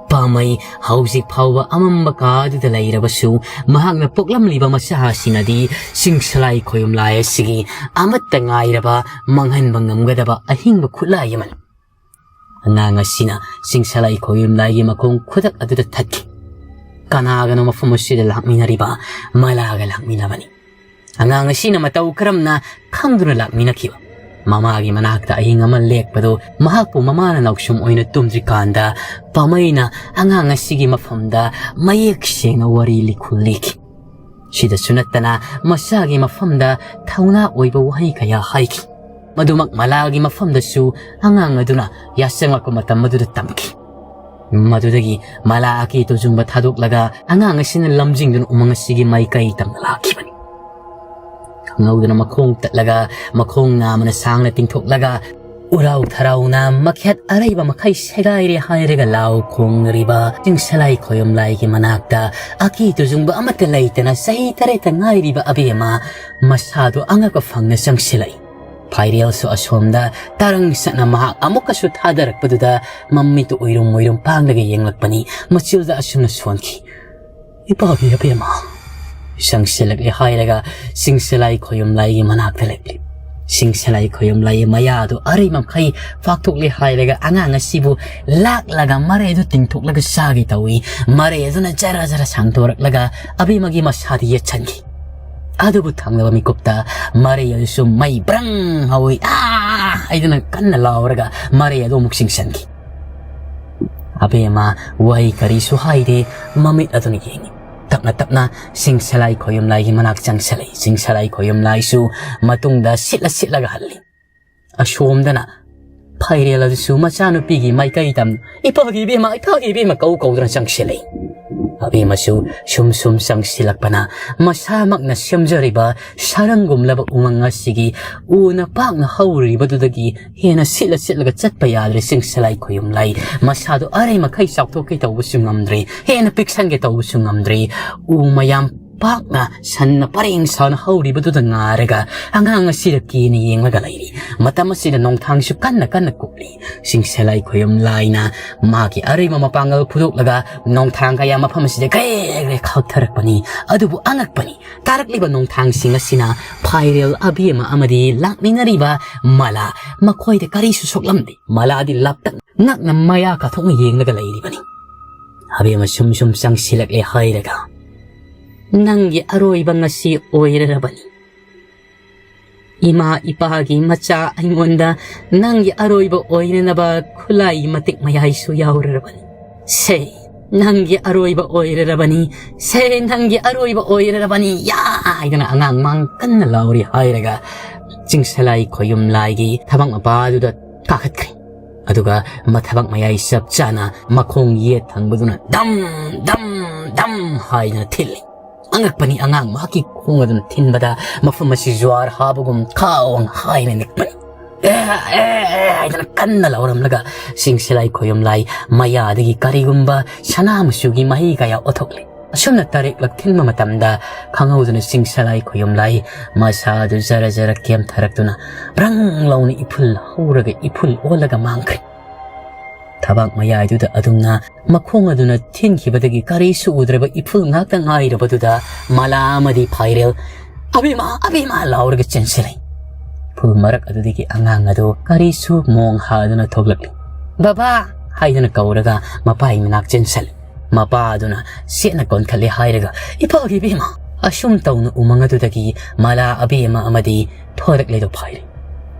ꯄꯥꯃꯩ ꯍꯧꯖꯤꯛ ꯐꯥꯎꯕ ꯑꯃꯝꯕ ꯀꯥ ꯑꯗꯨꯗ ꯂꯩꯔꯕꯁꯨ, ꯃꯍꯥꯛꯅ ꯄꯣꯛꯂꯝꯂꯤꯕ ꯃꯆꯥ ꯑꯁꯤꯅꯗꯤ ꯁꯤꯡ ꯁꯂꯥꯏ ꯈꯣꯌꯨꯝ ꯂꯥꯏ ꯑꯁꯤꯒꯤ ꯑꯃꯠꯇ ꯉꯥꯏꯔꯕ ꯃꯥꯡꯍꯟꯕ ꯉꯝꯒꯗꯕ ꯑꯍꯤꯡꯕ ꯈꯨꯠꯂꯥꯏ ꯑꯃꯅꯤ꯫ ꯑꯉꯥꯡ ꯑꯁꯤꯅ ꯁꯤꯡ ꯁꯂꯥꯏ ꯈꯣꯌꯨꯝ ꯂꯥꯏꯒꯤ ꯃꯈꯣꯡ ꯈꯨꯗꯛ ꯑꯗꯨꯗ ꯊꯠꯈꯤ꯫ ꯀꯅꯥꯒꯅꯣ ꯃꯐꯝ ꯑꯁꯤꯗ ꯂꯥꯛꯃꯤꯟꯅꯔꯤꯕ ꯃꯂꯥꯒ ꯂꯥꯛꯃꯤꯟꯅꯕꯅꯤ꯫ ꯑꯉꯥꯡ ꯑꯁꯤꯅ ꯃꯇꯧ ꯀꯔꯝꯅ ꯈꯪꯗꯨꯅ ꯂꯥꯛꯃꯤꯟꯅꯈꯤꯕ? ꯃꯃꯥꯒꯤ ꯃꯅꯥꯛꯇ ꯑꯍꯤꯡ ꯑꯃ ꯂꯦꯛꯄꯗꯨ ꯃꯍꯥꯛꯄꯨ ꯃꯃꯥꯅ ꯅꯥꯎꯁꯨꯝ ꯑꯣꯏꯅ ꯇꯨꯝꯗ꯭ꯔꯤꯀꯥꯟꯗ ꯄꯥꯃꯩꯅ ꯑꯉꯥꯡ ꯑꯁꯤꯒꯤ ꯃꯐꯝꯗ ꯃꯌꯦꯛ ꯁꯦꯡꯅ ꯋꯥꯔꯤ ꯂꯤꯈꯨꯜ ꯂꯤꯈꯤ꯫ ꯁꯤꯗꯁꯨ ꯅꯠꯇꯅ ꯃꯁꯥꯒꯤ ꯃꯐꯝꯗ ꯊꯧꯅꯥ ꯑꯣꯏꯕ ꯋꯥꯍꯩ ꯀꯌꯥ ꯍꯥꯏꯈꯤ꯫ ꯃꯗꯨꯃꯛ ꯃꯂꯥꯒꯤ ꯃꯐꯝꯗꯁꯨ ꯑꯉꯥꯡ ꯑꯗꯨꯅ ꯌꯥꯆꯪꯂꯛꯄ ꯃꯇꯝ ꯑꯗꯨꯗ ꯇꯝꯈꯤ꯫ ꯃꯗꯨꯗꯒꯤ ꯃꯂꯥ ꯑꯀꯤ ꯇꯨꯖꯨꯡꯕ ꯊꯥꯗꯣꯛꯂꯒ ꯑꯉꯥꯡ ꯑꯁꯤꯅ ꯂꯝꯖꯤꯡꯗꯨꯅ ꯎꯃꯪ ꯑꯁꯤꯒꯤ ꯃꯥꯏꯀꯩ ꯇꯝꯅ ꯂꯥꯛꯈꯤꯕꯅꯤ꯫ ꯈꯪꯍꯧꯗꯅ ꯃꯈꯣꯡ ꯇꯠꯂꯒ ꯃꯈꯣꯡ ꯅꯥꯝꯃꯅ ꯁꯥꯡꯅ ꯇꯤꯡꯊꯣꯛꯂꯒ ꯎꯔꯥꯎ ꯊꯔꯥꯎꯅ ꯃꯈꯦꯠ ꯑꯔꯩꯕ ꯃꯈꯩ ꯁꯦꯒꯥꯏꯔꯦ ꯍꯥꯏꯔꯒ ꯂꯥꯎ ꯈꯣꯡꯂꯤꯕ ꯆꯤꯡꯁꯂꯥꯏ ꯈꯣꯌꯨꯝꯂꯥꯏꯒꯤ ꯃꯅꯥꯛꯇ ꯑꯀꯤ ꯇꯨꯖꯨꯡꯕ ꯑꯃꯠꯇ ꯂꯩꯇꯅ ꯆꯍꯤ ꯇꯔꯦꯠꯇ ꯉꯥꯏꯔꯤꯕ ꯑꯕꯦꯝꯃ ꯃꯁꯥꯗꯨ ꯑꯉꯛꯄ ꯐꯪꯅ ꯆꯪꯁꯤꯜꯂꯛꯏ꯫ ꯐꯥꯏꯔꯦꯜꯁꯨ ꯑꯁꯣꯝꯗ ꯇꯔꯪ ꯁꯠꯅ ꯃꯍꯥꯛ ꯑꯃꯨꯛꯀꯁꯨ ꯊꯥꯗꯔꯛꯄꯗꯨꯗ ꯃꯃꯤꯠꯇꯨ ꯎꯏꯔꯨꯝ ꯎꯏꯔꯨꯝ ꯄꯥꯡꯂꯒ ꯌꯦꯡꯂꯛꯄꯅꯤ꯫ ꯃꯆꯤꯜꯗ ꯑꯁꯨꯝꯅ ꯁꯣꯟꯈꯤ, "ꯏꯄꯥꯒꯤ ꯑꯕꯦꯝꯃ!" ꯆꯪꯁꯤꯜꯂꯛꯂꯦ ꯍꯥꯏꯔꯒ ꯆꯤꯡꯁꯂꯥꯏ ꯈꯣꯌꯨꯝꯂꯥꯏꯒꯤ ꯃꯅꯥꯛꯇ ꯂꯦꯞꯂꯤ꯫ ꯆꯤꯡꯁꯂꯥꯏ ꯈꯣꯌꯨꯝꯂꯥꯏꯒꯤ ꯃꯌꯥꯗꯨ ꯑꯔꯩ ꯃꯈꯩ ꯐꯥꯛꯇꯣꯛꯂꯦ ꯍꯥꯏꯔꯒ ꯑꯉꯥꯡ ꯑꯁꯤꯕꯨ ꯂꯥꯛꯂꯒ ꯃꯔꯩ ꯑꯗꯨ ꯇꯤꯡꯊꯣꯛꯂꯒ ꯆꯥꯒꯦ ꯇꯧꯏ꯫ ꯃꯔꯩ ꯑꯗꯨꯅ ꯖꯔ ꯖꯔ ꯁꯥꯡꯗꯣꯔꯛꯂꯒ ꯑꯕꯦꯝꯃꯒꯤ ꯃꯁꯥꯗ ꯌꯦꯠꯁꯟꯈꯤ꯫ ꯑꯗꯨꯕꯨ ꯊꯪꯅꯕ ꯃꯤꯀꯨꯞꯇ ꯃꯔꯩ ꯑꯗꯨꯁꯨ ꯃꯩ ꯕ꯭ꯔꯪ ꯍꯧꯏ꯫ "ꯑꯥ!" ꯍꯥꯏꯗꯨꯅ ꯀꯟꯅ ꯂꯥꯎꯔꯒ ꯃꯔꯩ ꯑꯗꯨ ꯑꯃꯨꯛ ꯆꯤꯡꯁꯤꯟꯈꯤ꯫ ꯑꯕꯦꯝꯃ ꯋꯥꯍꯩ ꯀꯔꯤꯁꯨ ꯍꯥꯏꯗꯦ, ꯃꯃꯤꯠ ꯑꯗꯨꯅ ꯌꯦꯡꯉꯤ꯫ ꯇꯞꯅ ꯇꯞꯅ ꯆꯤꯡꯁꯂꯥꯏ ꯈꯣꯌꯨꯝꯂꯥꯏꯒꯤ ꯃꯅꯥꯛ ꯆꯪꯁꯤꯜꯂꯛꯏ꯫ ꯆꯤꯡꯁꯂꯥꯏ ꯈꯣꯌꯨꯝꯂꯥꯏꯁꯨ ꯃꯇꯨꯡꯗ ꯁꯤꯠꯂ ꯁꯤꯠꯂꯒ ꯍꯜꯂꯤ꯫ ꯑꯁꯣꯝꯗꯅ ꯐꯥꯏꯔꯦꯜ ꯑꯗꯨꯁꯨ ꯃꯆꯥꯅꯨꯄꯤꯒꯤ ꯃꯥꯏꯀꯩ ꯇꯝ, "ꯏꯄꯥꯒꯤ ꯏꯕꯦꯝꯃ, ꯏꯄꯥꯒꯤ ꯏꯕꯦꯝꯃ" ꯀꯧ ꯀꯧꯗꯨꯅ ꯆꯪꯁꯤꯜꯂꯛꯏ꯫ ꯑꯕꯦꯝꯃꯁꯨ ꯁꯨꯝ ꯁꯨꯝ ꯆꯪꯁꯤꯜꯂꯛꯄꯅ ꯃꯁꯥꯃꯛꯅ ꯁꯦꯝꯖꯔꯤꯕ ꯁꯥꯔꯪꯒꯨꯝꯂꯕ ꯎꯃꯪ ꯑꯁꯤꯒꯤ ꯎꯅ ꯄꯥꯛꯅ ꯍꯧꯔꯤꯕꯗꯨꯗꯒꯤ ꯍꯦꯟꯅ ꯁꯤꯠꯂ ꯁꯤꯠꯂꯒ ꯆꯠꯄ ꯌꯥꯗ꯭ꯔꯦ꯫ ꯆꯤꯡꯁꯂꯥꯏ ꯈꯣꯌꯨꯝꯂꯥꯏ ꯃꯁꯥꯗꯣ ꯑꯔꯩ ꯃꯈꯩ ꯆꯥꯎꯊꯣꯛꯀꯦ ꯇꯧꯕꯁꯨ ꯉꯝꯗ꯭ꯔꯦ, ꯍꯦꯟꯅ ꯄꯤꯛꯁꯟꯒꯦ ꯇꯧꯕꯁꯨ ꯉꯝꯗ꯭ꯔꯦ꯫ ꯎ ꯃꯌꯥꯝ ꯄꯥꯛꯅ ꯁꯟꯅ ꯄꯔꯦꯡ ꯁꯥꯅ ꯍꯧꯔꯤꯕꯗꯨꯗ ꯉꯥꯔꯒ ꯑꯉꯥꯡ ꯑꯁꯤꯗ ꯀꯤꯅ ꯌꯦꯡꯂꯒ ꯂꯩꯔꯤ꯫ ꯃꯇꯝ ꯑꯁꯤꯗ ꯅꯣꯡꯊꯥꯡꯁꯨ ꯀꯟꯅ ꯀꯟꯅ ꯀꯨꯞꯂꯤ꯫ ꯆꯤꯡꯁꯂꯥꯏ ꯈꯣꯌꯨꯝꯂꯥꯏꯅ ꯃꯥꯒꯤ ꯑꯔꯩꯕ ꯃꯄꯥꯡꯒꯜ ꯐꯨꯗꯣꯛꯂꯒ ꯅꯣꯡꯊꯥꯡ ꯀꯌꯥ ꯃꯐꯝ ꯑꯁꯤꯗ ꯒ꯭ꯔꯦ ꯒ꯭ꯔꯦ ꯈꯥꯎꯊꯔꯛꯄꯅꯤ꯫ ꯑꯗꯨꯕꯨ ꯑꯉꯛꯄꯅꯤ, ꯇꯥꯔꯛꯂꯤꯕ ꯅꯣꯡꯊꯥꯡꯁꯤꯡ ꯑꯁꯤꯅ ꯐꯥꯏꯔꯦꯜ ꯑꯕꯦꯝꯃ ꯑꯃꯗꯤ ꯂꯥꯛꯃꯤꯟꯅꯔꯤꯕ ꯃꯂꯥ, ꯃꯈꯣꯏꯗ ꯀꯔꯤꯁꯨ ꯁꯣꯛꯂꯝꯗꯦ꯫ ꯃꯂꯥꯗꯤ ꯂꯥꯞꯇꯛ ꯅꯛꯅ ꯃꯌꯥ ꯀꯥꯊꯣꯛꯅ ꯌꯦꯡꯂꯒ ꯂꯩꯔꯤꯕꯅꯤ꯫ ꯑꯕꯦꯝꯃ ꯁꯨꯝ ꯁꯨꯝ ꯆꯪꯁꯤꯜꯂꯛꯂꯦ ꯍꯥꯏꯔꯒ, "ꯅꯪꯒꯤ ꯑꯔꯣꯏꯕ ꯉꯁꯤ ꯑꯣꯏꯔꯔꯕꯅꯤ꯫ ꯏꯃꯥ ꯏꯄꯥꯒꯤ ꯃꯆꯥ ꯑꯩꯉꯣꯟꯗ ꯅꯪꯒꯤ ꯑꯔꯣꯏꯕ ꯑꯣꯏꯅꯅꯕ ꯈꯨꯠꯂꯥꯏ ꯃꯇꯤꯛ ꯃꯌꯥꯏꯁꯨ ꯌꯥꯎꯔꯔꯕꯅꯤ꯫ ꯁꯦ, ꯅꯪꯒꯤ ꯑꯔꯣꯏꯕ ꯑꯣꯏꯔꯔꯕꯅꯤ꯫ ꯁꯦ, ꯅꯪꯒꯤ ꯑꯔꯣꯏꯕ ꯑꯣꯏꯔꯔꯕꯅꯤ꯫ ꯌꯥ!" ꯍꯥꯏꯗꯅ ꯑꯉꯥꯡ ꯃꯥꯡ ꯀꯟꯅ ꯂꯥꯎꯔꯤ ꯍꯥꯏꯔꯒ ꯆꯤꯡꯁꯂꯥꯏ ꯈꯣꯌꯨꯝꯂꯥꯏꯒꯤ ꯊꯕꯛ ꯃꯄꯥꯗꯨꯗ ꯀꯥꯈꯠꯈ꯭ꯔꯦ꯫ ꯑꯗꯨꯒ ꯃꯊꯕꯛ ꯃꯌꯥꯏ ꯆꯞ ꯆꯥꯅ ꯃꯈꯣꯡ ꯌꯦꯠ ꯊꯪꯕꯗꯨꯅ ꯗꯝ, ꯗꯝ, ꯗꯝ ꯍꯥꯏꯗꯅ ꯊꯤꯜꯂꯤ꯫ ꯑꯉꯛꯄꯅꯤ, ꯑꯉꯥꯡ ꯃꯍꯥꯛꯀꯤ ꯈꯣꯡ ꯑꯗꯨꯅ ꯊꯤꯟꯕꯗ ꯃꯐꯝ ꯑꯁꯤ ꯖ꯭ꯋꯥꯔ ꯍꯥꯕꯒꯨꯝ ꯈꯥꯎ ꯍꯥꯏꯅ ꯅꯤꯛꯄꯅꯤ꯫ "ꯑꯦ, ꯑꯦ, ꯑꯦ" ꯍꯥꯏꯗꯅ ꯀꯟꯅ ꯂꯥꯎꯔꯝꯂꯒ ꯆꯤꯡꯁꯂꯥꯏ ꯈꯣꯌꯨꯝꯂꯥꯏ ꯃꯌꯥꯗꯒꯤ ꯀꯔꯤꯒꯨꯝꯕ ꯁꯅꯥ ꯃꯆꯨꯒꯤ ꯃꯍꯤ ꯀꯌꯥ ꯑꯣꯊꯣꯛꯂꯤ꯫ ꯑꯁꯨꯝꯅ ꯇꯔꯦꯠꯂꯛ ꯊꯤꯟꯕ ꯃꯇꯝꯗ ꯈꯪꯍꯧꯗꯅ ꯆꯤꯡꯁꯂꯥꯏ ꯈꯣꯌꯨꯝꯂꯥꯏ ꯃꯁꯥꯗꯨ ꯖꯔ ꯖꯔ ꯀꯦꯝꯊꯔꯛꯇꯨꯅ ꯕ꯭ꯔꯪ ꯂꯥꯎꯅ ꯏꯐꯨꯜ ꯍꯧꯔꯒ ꯏꯐꯨꯜ ꯑꯣꯜꯂꯒ ꯃꯥꯡꯈ꯭ꯔꯦ꯫ ꯊꯕꯥꯛ ꯃꯌꯥꯏꯗꯨꯗ ꯑꯗꯨꯝꯅ ꯃꯈꯣꯡ ꯑꯗꯨꯅ ꯊꯤꯟꯈꯤꯕꯗꯒꯤ ꯀꯔꯤꯁꯨ ꯎꯗ꯭ꯔꯕ ꯏꯐꯨꯜ ꯉꯥꯛꯇ ꯉꯥꯏꯔꯕꯗꯨꯗ ꯃꯂꯥ ꯑꯃꯗꯤ ꯐꯥꯏꯔꯦꯜ "ꯑꯕꯦꯝꯃ, ꯑꯕꯦꯝꯃ!" ꯂꯥꯎꯔꯒ ꯆꯦꯟꯁꯤꯜꯂꯛꯏ꯫ ꯏꯐꯨꯜ ꯃꯔꯛ ꯑꯗꯨꯗꯒꯤ ꯑꯉꯥꯡ ꯑꯗꯨ ꯀꯔꯤꯁꯨ ꯃꯣꯡ ꯍꯥꯗꯨꯅ ꯊꯣꯛꯂꯛꯂꯤ꯫ "ꯕꯕꯥ!" ꯍꯥꯏꯗꯨꯅ ꯀꯧꯔꯒ ꯃꯄꯥꯒꯤ ꯃꯅꯥꯛ ꯆꯦꯟꯁꯜꯂꯤ꯫ ꯃꯄꯥ ꯑꯗꯨꯅ ꯆꯦꯠꯅ ꯀꯣꯟꯈꯠꯂꯦ ꯍꯥꯏꯔꯒ "ꯏꯄꯥꯒꯤ ꯏꯕꯦꯝꯃ!" ꯑꯁꯨꯝ ꯇꯧꯅ ꯎꯃꯪ ꯑꯗꯨꯗꯒꯤ ꯃꯂꯥ ꯑꯕꯦꯝꯃ ꯑꯃꯗꯤ ꯊꯣꯔꯛꯂꯦꯗꯣ ꯐꯥꯏꯔꯦ꯫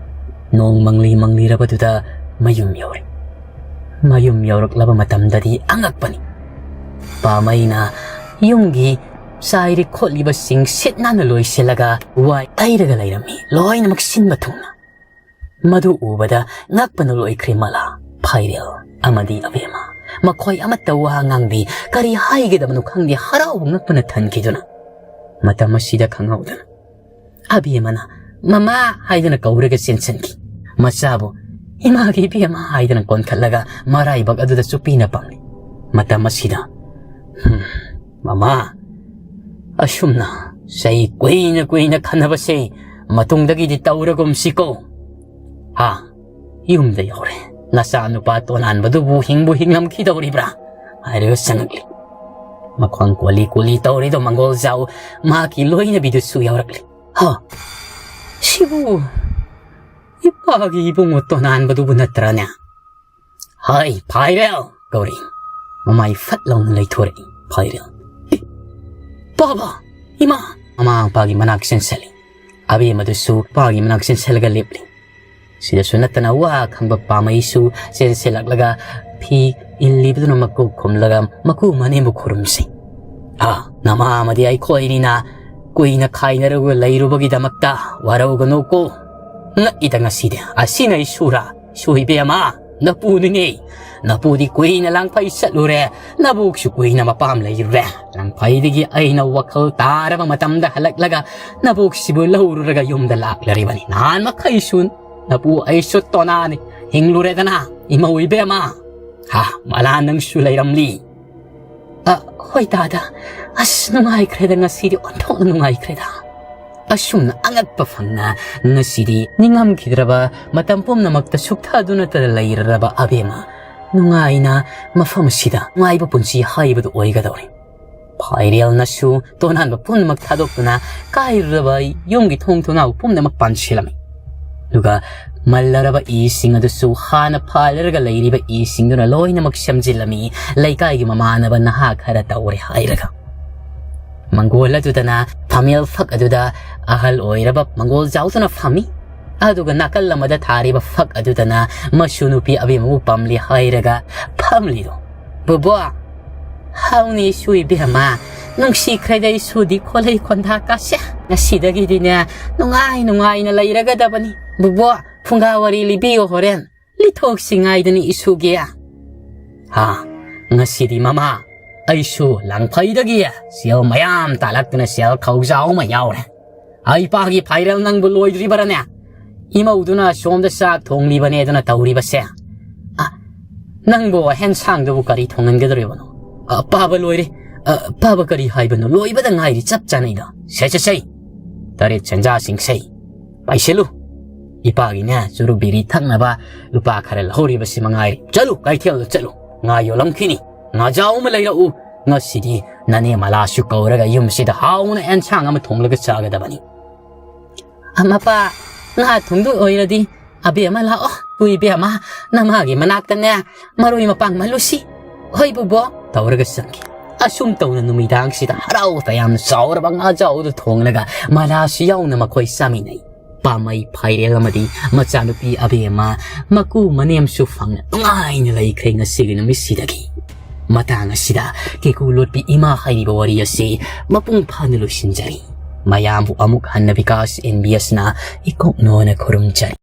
ꯅꯣꯡ ꯃꯪꯂꯤ ꯃꯪꯂꯤꯔꯕꯗꯨꯗ ꯃꯌꯨꯝ ꯌꯧꯔꯦ꯫ ꯃꯌꯨꯝ ꯌꯧꯔꯛꯂꯕ ꯃꯇꯝꯗꯗꯤ ꯑꯉꯛꯄꯅꯤ꯫ ꯄꯥꯃꯩꯅ ꯌꯨꯝꯒꯤ ꯆꯥꯏꯔꯤ ꯈꯣꯠꯂꯤꯕꯁꯤꯡ ꯁꯤꯠ ꯅꯥꯟꯅ ꯂꯣꯏꯁꯤꯜꯂꯒ ꯋꯥꯏ ꯇꯩꯔꯒ ꯂꯩꯔꯝꯃꯤ꯫ ꯂꯣꯏꯅꯃꯛ ꯁꯤꯟꯕ ꯊꯨꯡꯅ꯫ ꯃꯗꯨ ꯎꯕꯗ ꯉꯛꯄꯅ ꯂꯣꯏꯈ꯭ꯔꯦ ꯃꯂꯥ, ꯐꯥꯏꯔꯦꯜ ꯑꯃꯗꯤ ꯑꯕꯦꯝꯃ꯫ ꯃꯈꯣꯏ ꯑꯃꯠꯇ ꯋꯥ ꯉꯥꯡꯗꯦ꯫ ꯀꯔꯤ ꯍꯥꯏꯒꯗꯕꯅꯣ ꯈꯪꯗꯦ꯫ ꯍꯔꯥꯎꯕ ꯉꯛꯄꯅ ꯊꯟꯈꯤꯗꯨꯅ꯫ ꯃꯇꯝ ꯑꯁꯤꯗ ꯈꯪꯍꯧꯗꯅ ꯑꯕꯦꯝꯃꯅ "ꯃꯃꯥ" ꯍꯥꯏꯗꯨꯅ ꯀꯧꯔꯒ ꯆꯦꯟꯁꯤꯟꯈꯤ꯫ ꯃꯆꯥꯕꯨ "ꯏꯃꯥꯒꯤ ꯏꯕꯦꯝꯃ" ꯍꯥꯏꯗꯨꯅ ꯀꯣꯟꯈꯠꯂꯒ ꯃꯔꯥꯏꯕꯛ ꯑꯗꯨꯗ ꯆꯨꯞꯄꯤꯅ ꯄꯝꯂꯤ꯫ ꯃꯇꯝ ꯑꯁꯤꯗ, "ꯍꯝ, ꯃꯃꯥ, ꯑꯁꯨꯝꯅ ꯆꯍꯤ ꯀꯨꯏꯅ ꯀꯨꯏꯅ ꯈꯟꯅꯕꯁꯦ ꯃꯇꯨꯡꯗꯒꯤꯗꯤ ꯇꯧꯔꯒꯨꯝꯁꯤꯀꯣ꯫ ꯍꯥ, ꯌꯨꯝꯗ ꯌꯧꯔꯦ꯫ ꯅꯆꯥꯅꯨꯄꯥ ꯇꯣꯅꯥꯟꯕꯗꯨꯕꯨ ꯍꯤꯡꯕꯨ ꯍꯤꯡꯂꯝꯈꯤꯗꯧꯔꯤꯕ꯭ꯔꯥ?" ꯍꯥꯏꯔꯒ ꯆꯪꯉꯛꯂꯤ꯫ ꯃꯈ꯭ꯋꯥꯡ ꯀꯣꯂꯤ ꯀꯣꯂꯤ ꯇꯧꯔꯤꯗꯣ ꯃꯪꯒꯣꯜ ꯖꯥꯎ ꯃꯍꯥꯛꯀꯤ ꯂꯣꯏꯅꯕꯤꯗꯨꯁꯨ ꯌꯥꯎꯔꯛꯂꯤ꯫ "ꯍꯥ, ꯁꯤꯕꯨ ꯏꯄꯥꯒꯤ ꯏꯕꯨꯡꯉꯣ ꯇꯣꯅꯥꯟꯕꯗꯨꯕꯨ ꯅꯠꯇ꯭ꯔꯅꯦ?" "ꯍꯥꯏ, ꯐꯥꯏꯔꯦꯜ!" ꯀꯧꯔꯛꯏ꯫ ꯃꯃꯥꯏ ꯐꯠ ꯂꯥꯎꯅ ꯂꯩꯊꯣꯔꯛꯏ ꯐꯥꯏꯔꯦꯜ꯫ "ꯑꯦ, ꯄꯥꯕ! ꯏꯃꯥ!" ꯃꯃꯥ ꯃꯄꯥꯒꯤ ꯃꯅꯥꯛ ꯆꯦꯟꯁꯤꯜꯂꯤ꯫ ꯑꯕꯦꯝꯃꯗꯨꯁꯨ ꯃꯄꯥꯒꯤ ꯃꯅꯥꯛ ꯆꯦꯟꯁꯤꯜꯂꯒ ꯂꯦꯞꯂꯤ꯫ ꯁꯤꯗꯁꯨ ꯅꯠꯇꯅ ꯋꯥ ꯈꯪꯕ ꯄꯥꯃꯩꯁꯨ ꯆꯦꯟꯁꯤꯜꯂꯛꯂꯒ ꯐꯤ ꯏꯜꯂꯤꯕꯗꯨꯅ ꯃꯀꯣꯛ ꯈꯨꯝꯂꯒ ꯃꯀꯨ ꯃꯅꯦꯝꯕꯨ ꯈꯨꯔꯨꯝꯁꯤ꯫ "ꯍꯥ, ꯅꯃꯥ ꯑꯃꯗꯤ ꯑꯩꯈꯣꯏꯅꯤꯅ ꯀꯨꯏꯅ ꯈꯥꯏꯅꯔꯒ ꯂꯩꯔꯨꯕꯒꯤꯗꯃꯛꯇ ꯋꯥꯔꯧꯒꯅꯨꯀꯣ꯫ ꯉꯛꯏꯗ ꯉꯁꯤꯗꯤ꯫ ꯑꯁꯤꯅ ꯏꯁꯨꯔꯥ? ꯏꯁꯨ ꯏꯕꯦꯝꯃ, ꯅꯄꯨꯅꯤꯅꯦ꯫ ꯅꯄꯨꯗꯤ ꯀꯨꯏꯅ ꯂꯥꯡꯐꯩ ꯆꯠꯂꯨꯔꯦ꯫ ꯅꯕꯣꯛꯁꯨ ꯀꯨꯏꯅ ꯃꯄꯥꯝ ꯂꯩꯔꯨꯔꯦ꯫ ꯂꯥꯡꯐꯩꯗꯒꯤ ꯑꯩꯅ ꯋꯥꯈꯜ ꯇꯥꯔꯕ ꯃꯇꯝꯗ ꯍꯜꯂꯛꯂꯒ ꯅꯕꯣꯛꯁꯤꯕꯨ ꯂꯧꯔꯨꯔꯒ ꯌꯨꯝꯗ ꯂꯥꯛꯂꯔꯤꯕꯅꯤ꯫ ꯅꯍꯥꯟ ꯃꯈꯩꯁꯨ ꯅꯄꯨ ꯑꯩꯁꯨ ꯇꯣꯅꯥꯅꯤ ꯍꯤꯡꯂꯨꯔꯦꯗꯅ, ꯏꯃꯧ ꯏꯕꯦꯝꯃ꯫ ꯍꯥ, ꯃꯂꯥ ꯅꯪꯁꯨ ꯂꯩꯔꯝꯂꯤ?" "ꯑ, ꯍꯣꯏ ꯗꯥꯗꯥ꯫ ꯑꯁ, ꯅꯨꯡꯉꯥꯏꯈ꯭ꯔꯦꯗ, ꯉꯁꯤꯗꯤ ꯑꯣꯟꯊꯣꯛꯅ ꯅꯨꯡꯉꯥꯏꯈ꯭ꯔꯦꯗ꯫" ꯑꯁꯨꯝꯅ ꯑꯉꯛꯄ ꯐꯪꯅ ꯉꯁꯤꯗꯤ ꯅꯤꯡꯉꯝꯈꯤꯗ꯭ꯔꯕ ꯃꯇꯝ ꯄꯨꯝꯅꯃꯛꯇ ꯁꯨꯛꯊꯥꯗꯨꯅꯇ ꯂꯩꯔꯔꯕ ꯑꯕꯦꯝꯃ ꯅꯨꯡꯉꯥꯏꯅ ꯃꯐꯝ ꯑꯁꯤꯗ ꯅꯨꯡꯉꯥꯏꯕ ꯄꯨꯟꯁꯤ ꯍꯥꯏꯕꯗꯨ ꯑꯣꯏꯒꯗꯧꯔꯦ꯫ ꯐꯥꯏꯔꯦꯜꯅꯁꯨ ꯇꯣꯉꯥꯟꯕ ꯄꯨꯝꯅꯃꯛ ꯊꯥꯗꯣꯛꯇꯨꯅ ꯀꯥꯏꯔꯨꯔꯕ ꯌꯨꯝꯒꯤ ꯊꯣꯡ ꯊꯣꯡꯅꯥꯎ ꯄꯨꯝꯅꯃꯛ ꯄꯥꯟꯁꯤꯜꯂꯝꯃꯤ꯫ ꯑꯗꯨꯒ ꯃꯜꯂꯔꯕ ꯏꯁꯤꯡ ꯑꯗꯨꯁꯨ ꯍꯥꯟꯅ ꯐꯥꯜꯂꯔꯒ ꯂꯩꯔꯤꯕ ꯏꯁꯤꯡꯗꯨꯅ ꯂꯣꯏꯅꯃꯛ ꯁꯦꯝꯖꯤꯜꯂꯝꯃꯤ, ꯂꯩꯀꯥꯏꯒꯤ ꯃꯃꯥꯟꯅꯕ ꯅꯍꯥ ꯈꯔ ꯇꯧꯔꯦ ꯍꯥꯏꯔꯒ꯫ ꯃꯪꯒꯣꯜ ꯑꯗꯨꯗꯅ ꯐꯝꯃꯦꯜ ꯐꯛ ꯑꯗꯨꯗ ꯑꯍꯜ ꯑꯣꯏꯔꯕ ꯃꯪꯒꯣꯜ ꯖꯥꯎꯗꯨꯅ ꯐꯝꯃꯤ꯫ ꯑꯗꯨꯒ ꯅꯥꯀꯜ ꯑꯃꯗ ꯊꯥꯔꯤꯕ ꯐꯛ ꯑꯗꯨꯗꯅ ꯃꯁꯨ ꯅꯨꯄꯤ ꯑꯕꯦꯝꯃꯕꯨ ꯄꯝꯂꯤ ꯍꯥꯏꯔꯒ ꯐꯝꯂꯤꯗꯣ꯫ "ꯕꯣꯕꯣ, ꯍꯥꯎꯅꯤ ꯏꯁꯨ ꯏꯕꯦꯝꯃ, ꯅꯨꯡꯁꯤꯈ꯭ꯔꯦꯗ ꯏꯁꯨꯗꯤ ꯈꯣꯂꯩ ꯈꯣꯟꯗꯥ ꯀꯥꯁꯦ꯫ ꯉꯁꯤꯗꯒꯤꯗꯤꯅꯦ ꯅꯨꯡꯉꯥꯏ ꯅꯨꯡꯉꯥꯏꯅ ꯂꯩꯔꯒꯗꯕꯅꯤ꯫ ꯕꯣꯕꯣ, ꯐꯨꯡꯒꯥ ꯋꯥꯔꯤ ꯂꯤꯕꯤꯌꯣ ꯍꯣꯔꯦꯟ꯫ ꯂꯤꯊꯣꯛꯁꯤ ꯉꯥꯏꯗꯅꯤ ꯏꯁꯨꯒꯤ꯫ ꯍꯥ, ꯉꯁꯤꯗꯤ ꯃꯃꯥ, ꯑꯩꯁꯨ ꯂꯥꯡꯐꯩꯗꯒꯤ ꯁꯦꯜ ꯃꯌꯥꯝ ꯇꯥꯜꯂꯛꯇꯨꯅ ꯁꯦꯜ ꯈꯧꯖꯥꯎ ꯑꯃ ꯌꯥꯎꯔꯦ꯫ ꯑꯩ ꯄꯥꯒꯤ ꯐꯥꯏꯔꯦꯜ ꯅꯪꯕꯨ ꯂꯣꯏꯗ꯭ꯔꯤꯕꯔꯅꯦ? ꯏꯃꯧꯗꯨꯅ ꯁꯣꯝꯗ ꯆꯥꯛ ꯊꯣꯡꯂꯤꯕꯅꯦ ꯑꯗꯨꯅ ꯇꯧꯔꯤꯕꯁꯦ꯫ ꯑ, ꯅꯪꯕꯨ ꯍꯦꯟꯁꯥꯡꯗꯨꯕꯨ ꯀꯔꯤ ꯊꯣꯡꯍꯟꯒꯗꯧꯔꯤꯕꯅꯣ? ꯑ, ꯄꯥꯕ ꯂꯣꯏꯔꯦ꯫ ꯑ, ꯄꯥꯕ ꯀꯔꯤ ꯍꯥꯏꯕꯅꯣ? ꯂꯣꯏꯕꯗ ꯉꯥꯏꯔꯤ, ꯆꯞ ꯆꯥꯅꯩꯗꯣ꯫ ꯁꯦ, ꯁꯦ, ꯁꯦ꯫ ꯇꯔꯦꯠ ꯁꯦꯟꯖꯥꯁꯤꯡꯁꯦ꯫ ꯄꯥꯏꯁꯤꯜꯂꯨ꯫ ꯏꯄꯥꯒꯤꯅꯦ ꯆꯨꯔꯨꯞ ꯕꯤꯔꯤ ꯊꯛꯅꯕ ꯂꯨꯄꯥ ꯈꯔ ꯂꯧꯍꯧꯔꯤꯕꯁꯤ ꯃꯉꯥꯏꯔꯦ꯫ ꯆꯠꯂꯨ, ꯀꯩꯊꯦꯜꯗ ꯆꯠꯂꯨ꯫ ꯉꯥ ꯌꯣꯜꯂꯝꯈꯤꯅꯤ꯫ ꯉꯥꯖꯥꯎ ꯑꯃ ꯂꯩꯔꯛꯎ꯫ ꯉꯁꯤꯗꯤ ꯅꯅꯦ ꯃꯂꯥꯁꯨ ꯀꯧꯔꯒ ꯌꯨꯝꯁꯤꯗ ꯍꯥꯎꯅ ꯑꯦꯟꯁꯥꯡ ꯑꯃ ꯊꯣꯡꯂꯒ ꯆꯥꯒꯗꯕꯅꯤ꯫ ꯑ, ꯃꯄꯥ, ꯉꯥ ꯊꯣꯡꯗꯣꯏ ꯑꯣꯏꯔꯗꯤ ꯑꯕꯦꯝꯃ ꯂꯥꯛꯑꯣ꯫ ꯍꯨꯏ ꯏꯕꯦꯝꯃ, ꯅꯃꯥꯒꯤ ꯃꯅꯥꯛꯇꯅꯦ ꯃꯔꯣꯏ ꯃꯄꯥꯡ ꯃꯜꯂꯨꯁꯤ꯫ "ꯍꯣꯏ ꯕꯨꯕꯣ" ꯇꯧꯔꯒ ꯆꯪꯈꯤ꯫ ꯑꯁꯨꯝ ꯇꯧꯅ ꯅꯨꯃꯤꯗꯥꯡꯁꯤꯗ ꯍꯔꯥꯎ ꯇꯌꯥꯝꯅ ꯆꯥꯎꯔꯕ ꯉꯥꯖꯥꯎꯗꯨ ꯊꯣꯡꯂꯒ ꯃꯂꯥꯁꯨ ꯌꯥꯎꯅ ꯃꯈꯣꯏ ꯆꯥꯃꯤꯟꯅꯩ꯫ ꯄꯥꯝꯃꯩ ꯐꯥꯏꯔꯦꯜ ꯑꯃꯗꯤ ꯃꯆꯥꯅꯨꯄꯤ ꯑꯕꯦꯝꯃ ꯃꯀꯨ ꯃꯅꯦꯝꯁꯨ ꯐꯪꯅ ꯅꯨꯡꯉꯥꯏꯅ ꯂꯩꯈ꯭ꯔꯦ ꯉꯁꯤꯒꯤ ꯅꯨꯃꯤꯠꯁꯤꯗꯒꯤ꯫ ꯃꯇꯥꯡ ꯑꯁꯤꯗ ꯀꯦꯀꯨ ꯂꯣꯠꯄꯤ ꯏꯃꯥ ꯍꯥꯏꯔꯤꯕ ꯋꯥꯔꯤ ꯑꯁꯤ ꯃꯄꯨꯡ ꯐꯥꯅ ꯂꯣꯏꯁꯤꯟꯖꯔꯤ꯫ ꯃꯌꯥꯝꯕꯨ ꯑꯃꯨꯛ ꯍꯟꯅ ꯕꯤꯀꯥꯁ ꯑꯦꯟ ꯕꯤ ꯑꯦꯁꯅ ꯏꯀꯣꯛꯅꯣꯅ ꯈꯨꯔꯨꯝꯖꯔꯤ꯫